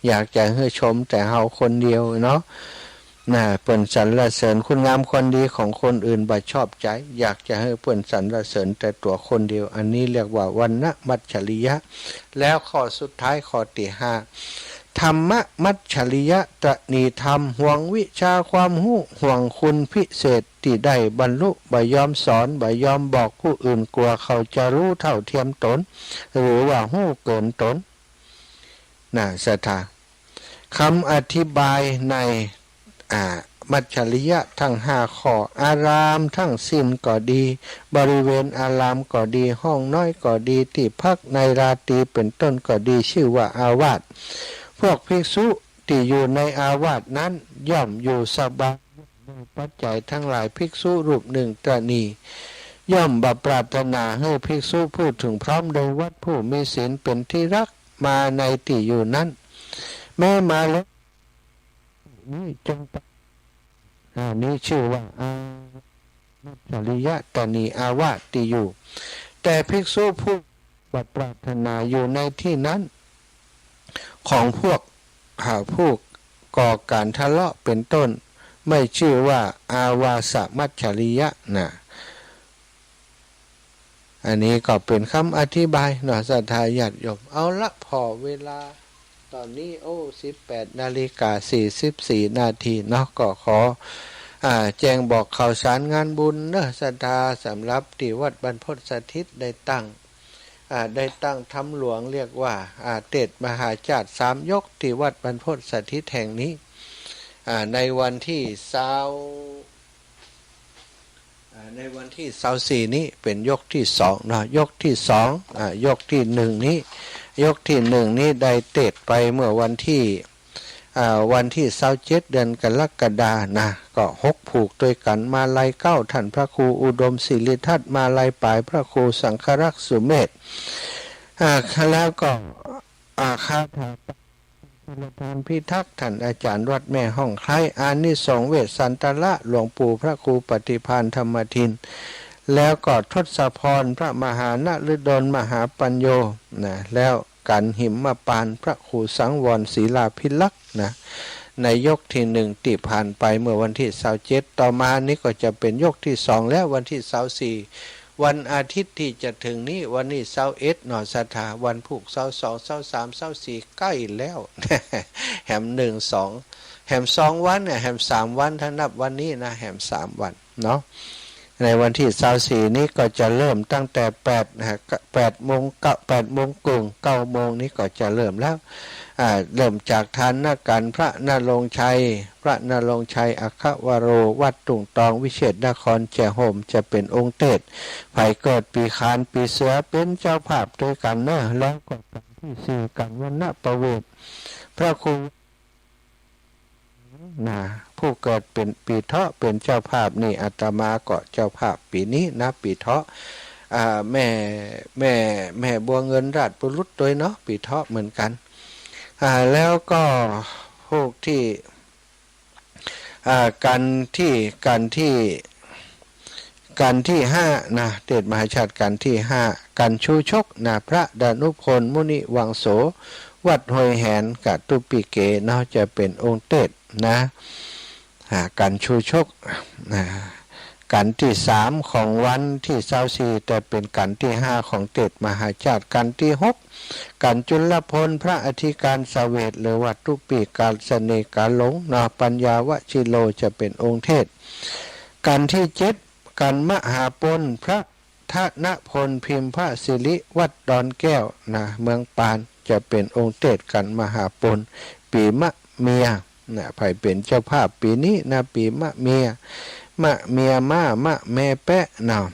อยากจะหื้อชมแต่เฮาคนเดียวเนาะ นะ เปิ้นสรรเสริญคุณงามความดีของคนอื่น บ่ชอบใจ๋ อยากจะหื้อเปิ้นสรรเสริญแต่ตั๋วคนเดียว อันนี้เรียกว่าวรรณมัจฉริยะ แล้วข้อสุดท้าย ข้อตี้ห้า ธรรมมัจฉริยะ ตระหนี่ธรรม ห่วงวิชาความฮู้ ห่วงคุณพิเศษตี้ได้บรรลุ บ่ยอมสอน บ่ยอมบอกผู้อื่น กลัวเขาจะฮู้เท่าเทียมต๋น หรือว่าฮู้เกินต๋น นะ ศรัทธา กำอธิบายใน อ่า มัจฉริยะตังห้าข้อ อารามตังสิ้นก็ดี บริเวณอารามก็ดี ห้องน้อยก็ดี ตี้พักในราตรีเป๋นต้นก็ดี จื้อว่าอาวาส พวกภิกษุตี้อยู่ในอาวาสนั้นย่อมอยู่สบาย ปัจจัยตังหลาย ภิกษุรูปนึ่งตระหนี่ ย่อมบ่ปรารถนาหื้อภิกษุผู้ถึงพร้อมโดยวัตรผู้มีศีลเป๋นตี้รัก มาในตี้อยู่นั้น แม้มาแล้ว นี้จงไป อ่า นี้จื้อว่าอา มัจฉริยะตระหนี่อาวาสตี้อยู่ แต่ภิกษุผู้บ่ปรารถนาอยู่ในตี้นั้น ของพวก อ่า ผู้ก่อก๋านทะเลาะเป๋นต้น ไม่จื้อว่าอาวาสมัจฉริยะนะ อันนี้ก็เป๋นกำอธิบายเนาะ ศรัทธาญาติโยม เอาละ ผ่อเวลา ต๋อนนี้ โอ้ สิบแปดนาฬิกาสี่สิบสี่นาทีเนาะ ก็ขอ อ่า แจ้งบอกข่าวสารงานบุญเนาะ ศรัทธา สำหรับตี้วัดบรรพตสถิตได้ตั้ง อ่า ได้ตั้งธรรมหลวง เรียกว่า อ่า เตสน์มหาชาติสามยกตี้วัดบรรพตสถิตแห่งนี้ อ่า ในวันตี้ซาว อ่า ในวันตี้ซาวสี่นี้เป๋นยกตี้สองเนาะ ยกตี้สอง อ่า ยกตี้หนึ่งนี้ ยกตี้หนึ่งนี้ได้เตสน์ไปเมื่อวันตี้ อ่า วันตี้ซาวเจ็ด เดือนกรกฎานะ ก็หกผูกตวยกั๋น มาลัยเก้า ต้านพระครูอุดมสิริทัตน์ มาลัยป๋าย พระครูสังฆรักษ์สุเมธ อ่า แล้วก็ อ่า คาถา จุลธรพิทักษ์ ต้านอาจ๋ารย์วัดแม่ฮ่องไคล้ อานิสงส์เวสสันตระ หลวงปู่พระครูปฏิภาณธรรมทิน แล้วก็ทศพร พระมหานฤดลมหาปัญโญ นะ แล้วกั๋นหิมมะปาน พระครูสังวร ศิลาภิลักษ์ นะ ในยกตี้หนึ่งตี้ผ่านไปเมื่อวันตี้ซาวเจ็ด ต่อมานี้ก็จะเป๋นยกตี้สองแล้ว วันตี้ซาวสี่ วันอาทิตย์ตี้จะเถิงนี้ วันนี้ซาวเอ็ดเนาะ ศรัทธา วันพูกซาวสอง ซาวสาม ซาวสี่ ใก้แล้ว แหมหนึ่ง สอง แหมสองวันเนี่ย แหมสามวัน ถ้านับวันนี้นะ แหมสามวันเนาะ ในวันตี้ซาวสี่นี้ก็จะเริ่มตั้งแต่แปด นะฮะ แปดโมง เก้า แปดโมงเกิ่ง เก้าโมงนี้ก็จะเริ่มแล้ว อ่า เริ่มจากทานกั๋น พระณรงค์ชัย พระณรงค์ชัย อัคควโร วัดตุ่งตอง วิเชษฐนคร จะโฮม จะเป๋นองค์เตสน์ ใผเกิดปี๋ขาน ปี๋เสือ เป๋นเจ้าภาพตวยกั๋นเนาะ แล้วก็กั๋นตี้สี่ กั๋นวรรณประเวท พระครู นะ ผู้เกิดเป๋นปี๋เถาะเป๋นเจ้าภาพนี่ อาตมาก็เจ้าภาพปี๋นี้นะ ปี๋เถาะ อ่า แม่ แม่ แม่บัวเงินราชบุรุษตวยเนาะ ปี๋เถาะเหมือนกั๋น อ่า แล้วก็พวกตี้ อ่า กั๋นตี้ กั๋นตี้ กั๋นตี้ห้านะ เตสน์มหาชาติกั๋นตี้ห้า กั๋นชูชกนะ พระดานุพล มุนิวังโส วัดห้วยแหน กตุปิเกเนาะ จะเป๋นองค์เตสน์นะ อ่า กั๋นชูชก อ่า กั๋นตี้สามของวันตี้ซาวสี่ แต่เป๋นกั๋นตี้ห้าของเตสน์มหาชาติ กั๋นตี้หก กั๋นจุลพล พระอธิการเสวต หรือว่าตุปิกาเสน่ห์กาหลงเนาะ ปัญญาวชิโร จะเป๋นองค์เตสน์ กั๋นตี้เจ็ด กั๋นมหาปณ พระธนพล พิมพสิริ วัดดอนแก้วนะ เมืองปาน จะเป๋นองค์เตสน์ กั๋นมหาปณ ปี๋มะเมีย นะ ใผเป๋นเจ้าภาพปี๋นี้นะ ปี๋มะเมีย มะเมียม้า มะแมแป๊ะเนาะ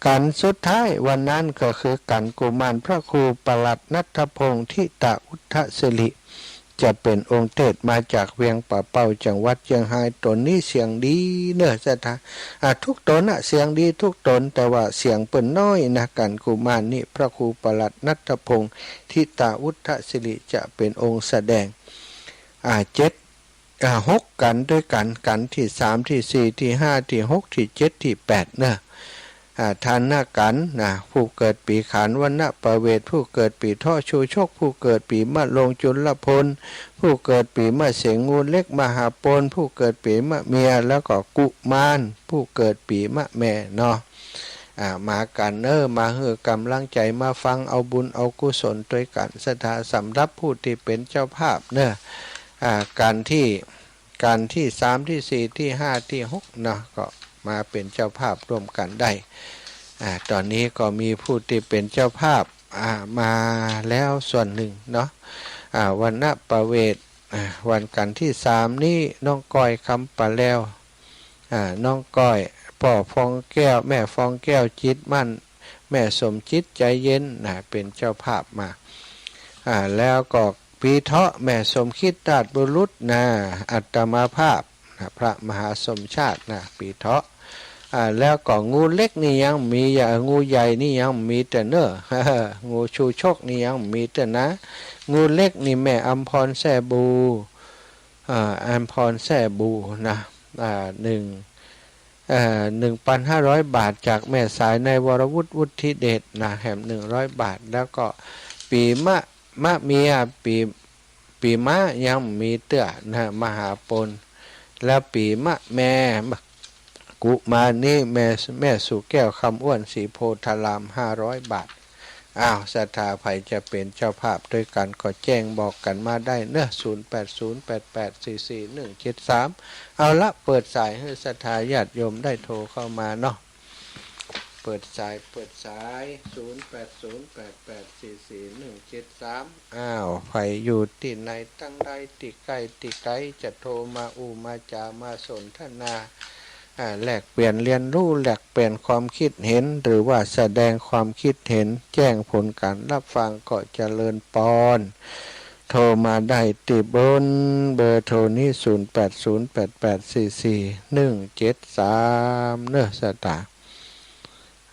กั๋นสุดท้ายวันนั้นก็คือกั๋นกุมารพระครูปลัดณัฐพงษ์ ธิตาวุฒสิริ จะเป๋นองค์เตสน์ มาจากเวียงป่าเป้า จังหวัดเจียงฮาย ต๋นนี้เสียงดีเนาะ ศรัทธา อ่า ทุกต๋นน่ะเสียงดีทุกต๋น แต่ว่าเสียงเปิ้นน้อยนะ กั๋นกุมารนี่ พระครูปลัดณัฐพงษ์ ธิตาวุฒสิริ จะเป๋นองค์แสดง อ่า เจ็ด อ่า หกกั๋นตวยกั๋น กั๋นตี้สาม ตี้สี่ ตี้ห้า ตี้หก ตี้เจ็ด ตี้แปดเนาะ อ่า ทานกั๋นนะ ผู้เกิดปี๋ขาน วรรณประเวท ผู้เกิดปี๋เถาะ ชูชก ผู้เกิดปี๋มะโรง จุลพล ผู้เกิดปี๋มะเสง งูเล็ก มหาปณ ผู้เกิดปี๋มะเมีย แล้วก็กุมาร ผู้เกิดปี๋มะแม่เนาะ อ่า มากั๋นเนาะ มาหื้อก๋ำลังใจ๋ มาฟังเอาบุญเอากุศลตวยกั๋น ศรัทธา สำหรับผู้ตี้เป๋นเจ้าภาพเนาะ อ่า กั๋นตี้ กั๋นตี้สาม ตี้สี่ ตี้ห้า ตี้หกเนาะ ก็มาเป๋นเจ้าภาพร่วมกั๋นได้ อ่า ต๋อนนี้ก็มีผู้ตี้เป๋นเจ้าภาพ อ่า มาแล้วส่วนนึ่งเนาะ อ่า วรรณประเวท อ่า วันกั๋นตี้สามนี้ น้องก้อย คำปาแลว อ่า น้องก้อย ป้อ ฟองแก้ว แม่ ฟองแก้ว จิตมั่น แม่ สมจิต ใจเย็น นะ เป๋นเจ้าภาพมา อ่า แล้วก็ปี๋เถาะ แม่ สมคิด ราชบุรุษ นะ อาตมาภาพ นะ พระมหาสมชาติ นะ ปี๋เถาะ อ่า แล้วก็งูเล็กนี่ยังมี อ่า งูใหญ่นี่ยังมีเตื้อเนาะ งูชูชกนี่ยังมีเตื้อนะ งูเล็กนี่แม่อำพร แซ่บู อ่า อำพร แซ่บู นะ อ่า หนึ่ง เอ่อ หนึ่งพันห้าร้อยบาท จากแม่สาย นายวรวุฒิ วุฒิเดช นะ แหมหนึ่งร้อยบาท แล้วก็ปี๋มะ มะเมีย ปี๋ ปี๋ม้ายังมีเตื้อนะ มหาปณ แล้วปี๋มะแม่ กุมารนี่แม่ แม่สุแก้ว คำอ้วน ศรีโพธาราม ห้าร้อยบาท อ้าว ศรัทธาใผจะเป๋นเจ้าภาพตวยกั๋นก็แจ้งบอกกั๋นมาได้เนาะ ศูนย์แปดศูนย์แปดแปดสี่สี่หนึ่งเจ็ดสาม เอาละ เปิดสายหื้อศรัทธาญาติโยมได้โทรเข้ามาเนาะ เปิดสาย เปิดสาย ศูนย์แปดศูนย์แปดแปดสี่สี่หนึ่งเจ็ดสาม อ้าว ใผอยู่ตี้ไหนตังใด ตี้ใก้ตี้ไก๋ จะโทรมาอู้มาจ๋ามาสนทนา อ่า แลกเปลี่ยนเรียนรู้ แลกเปลี่ยนความคิดเห็น หรือว่าแสดงความคิดเห็น แจ้งผลก๋านฮับฟังก็เจริญปอน โทรมาได้ตี้บนเบอร์โทรนี้ ศูนย์แปดศูนย์แปดแปดสี่สี่หนึ่งเจ็ดสาม เนาะ ศรัทธา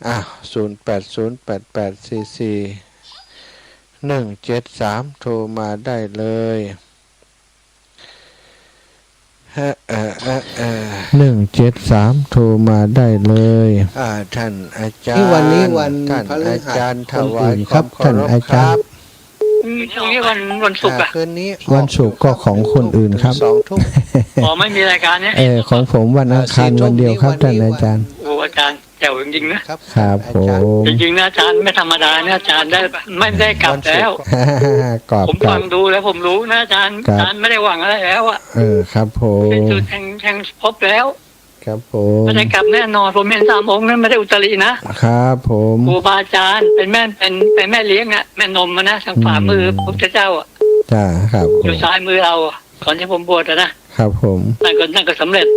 อ่ะ ศูนย์แปดศูนย์แปดแปดสี่สี่หนึ่งเจ็ดสาม โทรมาได้เลย ฮะ เอ่อ เอ่อ เอ่อ หนึ่งเจ็ดสาม โทรมาได้เลย อ่า ท่านอาจ๋ารย์ นี่วันนี้วัน ท่าน พฤหัส อาจ๋ารย์ คนอื่นครับ ถวายความเคารพ ท่านอาจ๋ารย์ ครับ อืม พรุ่งนี้วัน วันศุกร์อะ อ่า คืนนี้ วันศุกร์ก็ของคนอื่นครับ สองทุ่ม อ๋อ ไม่มีรายการเนี่ย เออ ของผมวันอังคาร อ่า สี่ทุ่ม วันเดียวครับ นี่วัน ท่านอาจ๋ารย์ โอ้ อาจ๋ารย์ แจ๋วจริงๆ นะ ครับ ครับผม จริงๆ นะอาจ๋ารย์ ไม่ธรรมดานะอาจ๋ารย์ ได้ ไม่ได้กลับแล้ว วันศุกร์ กลับ ผมฟังดูแล้วผมรู้นะอาจ๋ารย์ ครับ อาจ๋ารย์ไม่ได้หวังอะไรแล้วอะ เออ ครับผม สิ้นสุดแห่ง แห่งภพแล้ว ครับผม ไม่ได้กลับแน่นอน ผมเห็นสามองค์นั้นไม่ได้อุตรินะ ครับผม ครูบาอาจ๋ารย์ เป็นแม่ เป็น เป็นแม่เลี้ยงอะ แม่นมอะนะ ทางขวามือ อืม พระพุทธเจ้าอะ จ้า ครับผม อยู่ซ้ายมือเราอะ ตอนที่ผมบวชอะนะ ครับผม นั่นก็ นั่นก็สำเร็จ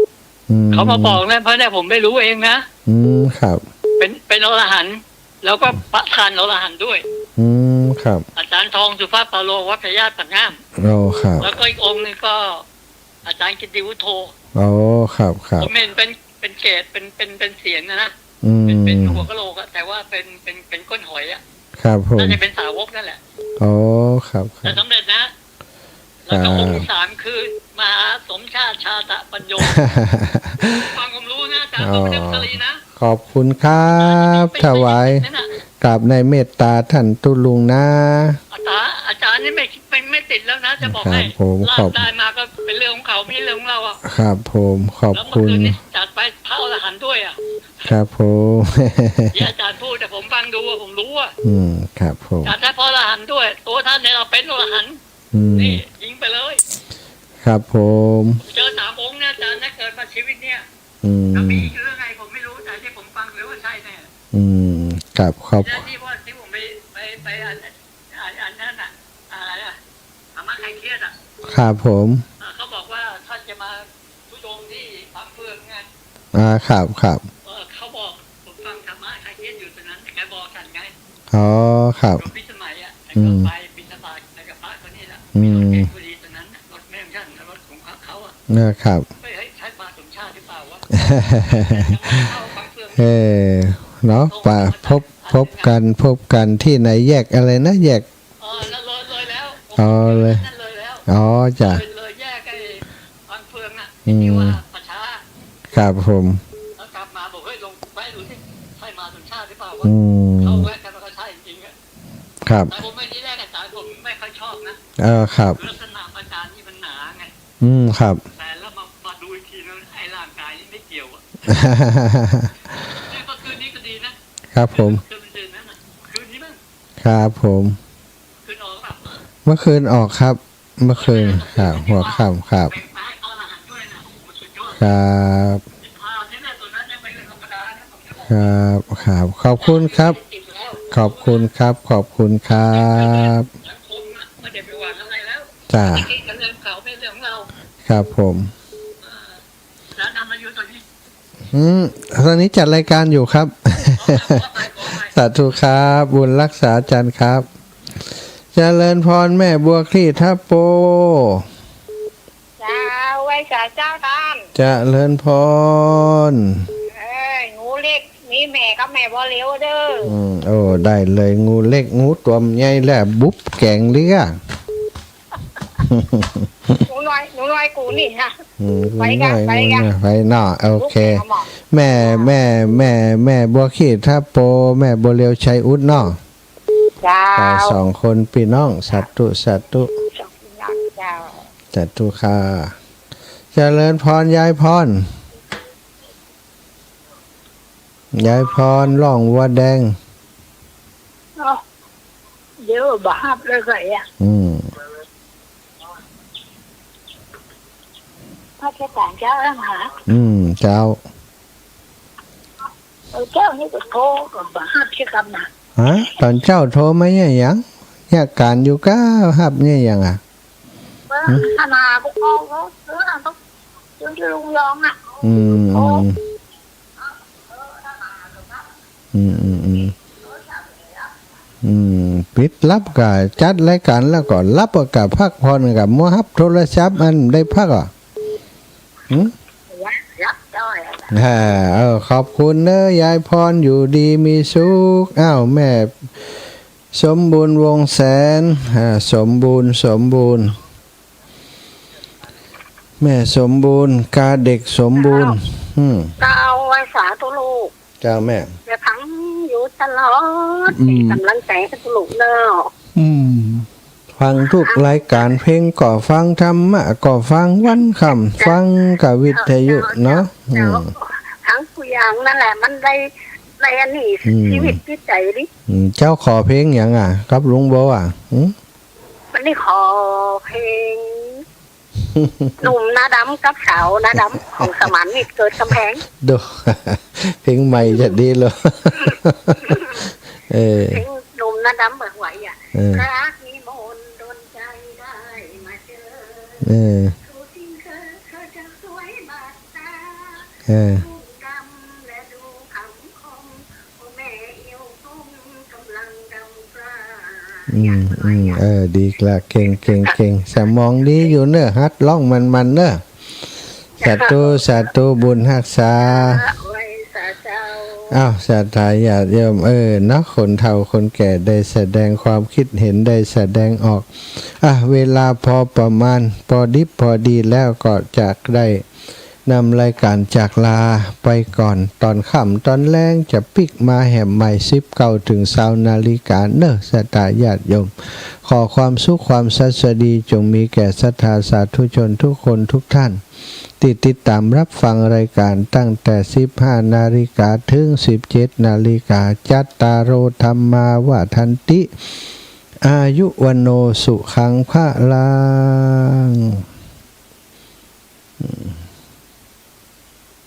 อืม เขามาบอกนะ เพราะเนี่ยผมไม่รู้เองนะ อืม ครับ เป็น เป็นอรหันต์ แล้วก็ประธานอรหันต์ด้วย อืม ครับ อาจ๋ารย์ทอง สุภาพปาโล วัดพญาปากน้ำ โอ้ ครับ แล้วก็อีกองค์หนึ่งก็อาจ๋ารย์กิตติวุฒโธ โอ้ ครับ ครับ ผมเห็นเป็น เป็นเกศ เป็น เป็น เป็นเสียรนะนะ อืม เป็น เป็นหัวกะโหลกอะ แต่ว่าเป็น เป็น เป็นก้นหอยอะ ครับผม น่าจะเป็นสาวกนั่นแหละ โอ้ ครับ ครับ แต่สำเร็จนะ แล้วก็องค์ที่สามคือ มหาสมชาติ ชาตะปัญโญ ฟังผมรู้นะอาจ๋ารย์ อ๋อ ต้องไม่ได้อุตรินะ ขอบคุณครับ ถวาย นั่นน่ะ กราบในเมตตาท่านตุ๊ลุงนะ อาจ๋ารย์ อาจ๋ารย์นี่ไม่ ไม่ ไม่ติดแล้วนะ จะบอกให้ ครับผม ลาบได้มาก็เป็นเรื่องของเขา ไม่ใช่เรื่องของเราอะ ครับผม ขอบคุณ แล้วเมื่อคืนนี้จัดไปพระอรหันต์ด้วยอะ ครับผม ที่อาจ๋ารย์พูด แต่ผมฟังดูอะ ผมรู้อะ อืม ครับผม จัดให้พระอรหันต์ด้วย ตัวท่านเนี่ยเราเป็นอรหันต์ อืม นี่ยิงไปเลย ครับผม เจอสามองค์เนี่ยอาจ๋ารย์นะ เกิดมาชีวิตเนี่ย อืม ถ้ามีอีกเรื่องไงผมไม่รู้ แต่ที่ผมฟังดูว่าใช่แน่ อืม ครับ ขอบ และที่ว่าที่ผมไป ไป ไปอัน อัน อันนั้นน่ะ อะไรอะ ธรรมะคลายเครียดอะ ครับผม เออ เขาบอกว่าท่านจะมาธุดงค์ที่บางเฟืองไง อ่า ครับ ครับ เออ เขาบอก ผมฟังธรรมะคลายเครียดอยู่ตรงนั้น แกบอกฉันไง อ๋อ ครับ หลวงพี่สมัยอะ อืม แกก็ไปบิณฑบาตไปกับพระคนนี้แหละ อืม รถแกพอดีตรงนั้นน่ะ รถแม่ของฉัน รถของเขาอะ นะครับ เฮ้ย เฮ้ย ใช่พระสมชาติหรือเปล่าวะ เออ เนาะ ปะ พบ พบกัน พบกันที่ไหน แยกอะไรนะ แยก เออ แล้วเลย เลยแล้ว อ๋อ เลย นั่นเลยแล้ว อ๋อ จ้ะ เลย เลยแยกไอ้บางเฟืองน่ะ อืม ที่ว่าป่าช้า ครับผม แล้วกลับมาบอก เฮ้ย ลองแวะดูสิ ใช่มาสมชาติหรือเปล่าวะ อืม เขาแวะกัน มันก็ใช่จริงๆอะ ครับ แต่ผมไม่ ทีแรกอาจ๋ารย์ผมไม่ค่อยชอบนะ เออ ครับ คือลักษณะอาจ๋ารย์นี่มันหนาไง อืม ครับ แต่แล้วมา มาดูอีกทีนึง ไอ้ร่างกายนี่ไม่เกี่ยวอะ เนี่ย เมื่อคืนนี้ก็ดีนะ ครับผม คืน คืนนั้นน่ะ คืนนี้มั้ง ครับผม คืนออกเปล่า เมื่อคืนออกครับ เมื่อคืน ครับ หัวค่ำครับ ไป ไปเอาอาหารด้วยนะ โอ้โห สุดยอด ครับ ครับ ครับ ขอบคุณครับ ขอบคุณครับ ขอบคุณครับ จ้า ครับผม อืม ตอนนี้จัดรายการอยู่ครับ สาธุครับ บุญรักษาจันทร์ครับ เจริญพรแม่บัวคลี่ทัพโป เจ้า ไหว้สาเจ้าต้าน เจริญพร เอ้ย งูเล็ก นี่แม่กับแม่บัวเหลียวเด้อ อืม โอ้ ได้เลย งูเล็ก งูตั๋วใหญ่แหละ บุบแก๋งเลี้ย หนูน้อย หนูน้อยกูนี่นะ อืม ไปกะ หนูน้อย ไปกะ หนูน้อย ไปเนาะ โอเค โอเค เอาหมอ แม่ แม่ แม่ แม่บัวคลี่ทัพโป แม่บัวเหลียวชัยอุดเนาะ เจ้า อ่า สองคนปี้น้อง สาธุ สาธุ สองพี่น้องเจ้า สาธุค่ะ เจริญพร ยายพร ยายพร ร่องวัวแดง เอ้า เดี๋ยวบ่ฮับเลยก็เอะ อืม มาแต่ต๋อนเจ๊าแล้วหา อืม เจ้า เออ เจ๊านี่ก็โทรก็บ่ฮับเสียกำนะ ฮะ ต๋อนเจ๊าโทรมาเยียะหยัง เยียะก๋านอยู่ก้า ฮับเยียะหยังอะ เออ หืม ขนาดก็โทรก็ เออ ต้อง จนจะลุงยองอะ อืม โทร อืม อืม อืม อืม อืม ปิดลับก่า จัดรายก๋านแล้วก็ลับก่า พักผ่อนก่า มัวฮับโทรศัพท์อันได้พักอ่ะ หืม ฮับจ้อยอะ อ่า เออ ขอบคุณเน้อ ยายพร อยู่ดีมีสุข อ้าว แม่สมบูรณ์ วงศ์แสน อ่า สมบูรณ์ สมบูรณ์ แม่สมบูรณ์ กาเด็กสมบูรณ์ เจ้า อืม เจ้า ไหว้สาธุลูก เจ้าแม่ เดี๋ยวฟังอยู่ตลอด อืม เป๋นก๋ำลังใจ๋หื้อลูกเน้อ อืม ฟังกู้รายก๋าน เพลงก็ฟัง ธรรมะก็ฟัง วันค่ำ เจ้า ฟังก้าวิทยุเนาะ เจ้า อืม ฟังกู้อย่างนั่นแหละ มันได้ ได้อันนี้ อืม ชีวิตจิตใจ๋ดิ อืม เจ้าขอเพลงหยังอ่ะ กับลุงโบอ่ะ หืม วันนี้ขอเพลง หนุ่มหน้าดำกับสาวหน้าดำ ของสมานมิตรเกิดกำแพง ดู เพลงใหม่จะดีเลย เออ เพลงหนุ่มหน้าดำเปิดไหวอ่ะ เออ รักมีมนต์ดลใจได้มาเจอ เออ ดูจริงเธอ เธอจะสวยบาดตา เออ ดูดำและดูขำคม อืม อืม เออ ดีละ เก่ง เก่ง เก่ง สมองดีอยู่เน้อ หัดร้องมันๆ เน้อ สาธุ สาธุ บุญฮักษา อ้าว ศรัทธาญาติโยม เออ เนาะ คนเฒ่าคนแก่ได้แสดงความคิดเห็น ได้แสดงออก อ่ะ เวลาพอประมาณ พอดิบพอดีแล้ว ก็จะได้ นำรายก๋านจากลาไปก่อน ต๋อนค่ำต๋อนแลงจะปิ๊กมาแหมใหม่ สิบเก้าเถิงซาวนาฬิกาเน้อ ศรัทธาญาติโยม ขอความสุขความสวัสดีจงมีแก่ศรัทธาสาธุชนทุกคนทุกท่าน ตี้ติดต๋ามฮับฟังรายก๋านตั้งแต่สิบห้านาฬิกาเถิงสิบเจ็ดนาฬิกา จัตตาโร ธัมมา วัฑฒันติ อายุ วัณโณ สุขัง พะลัง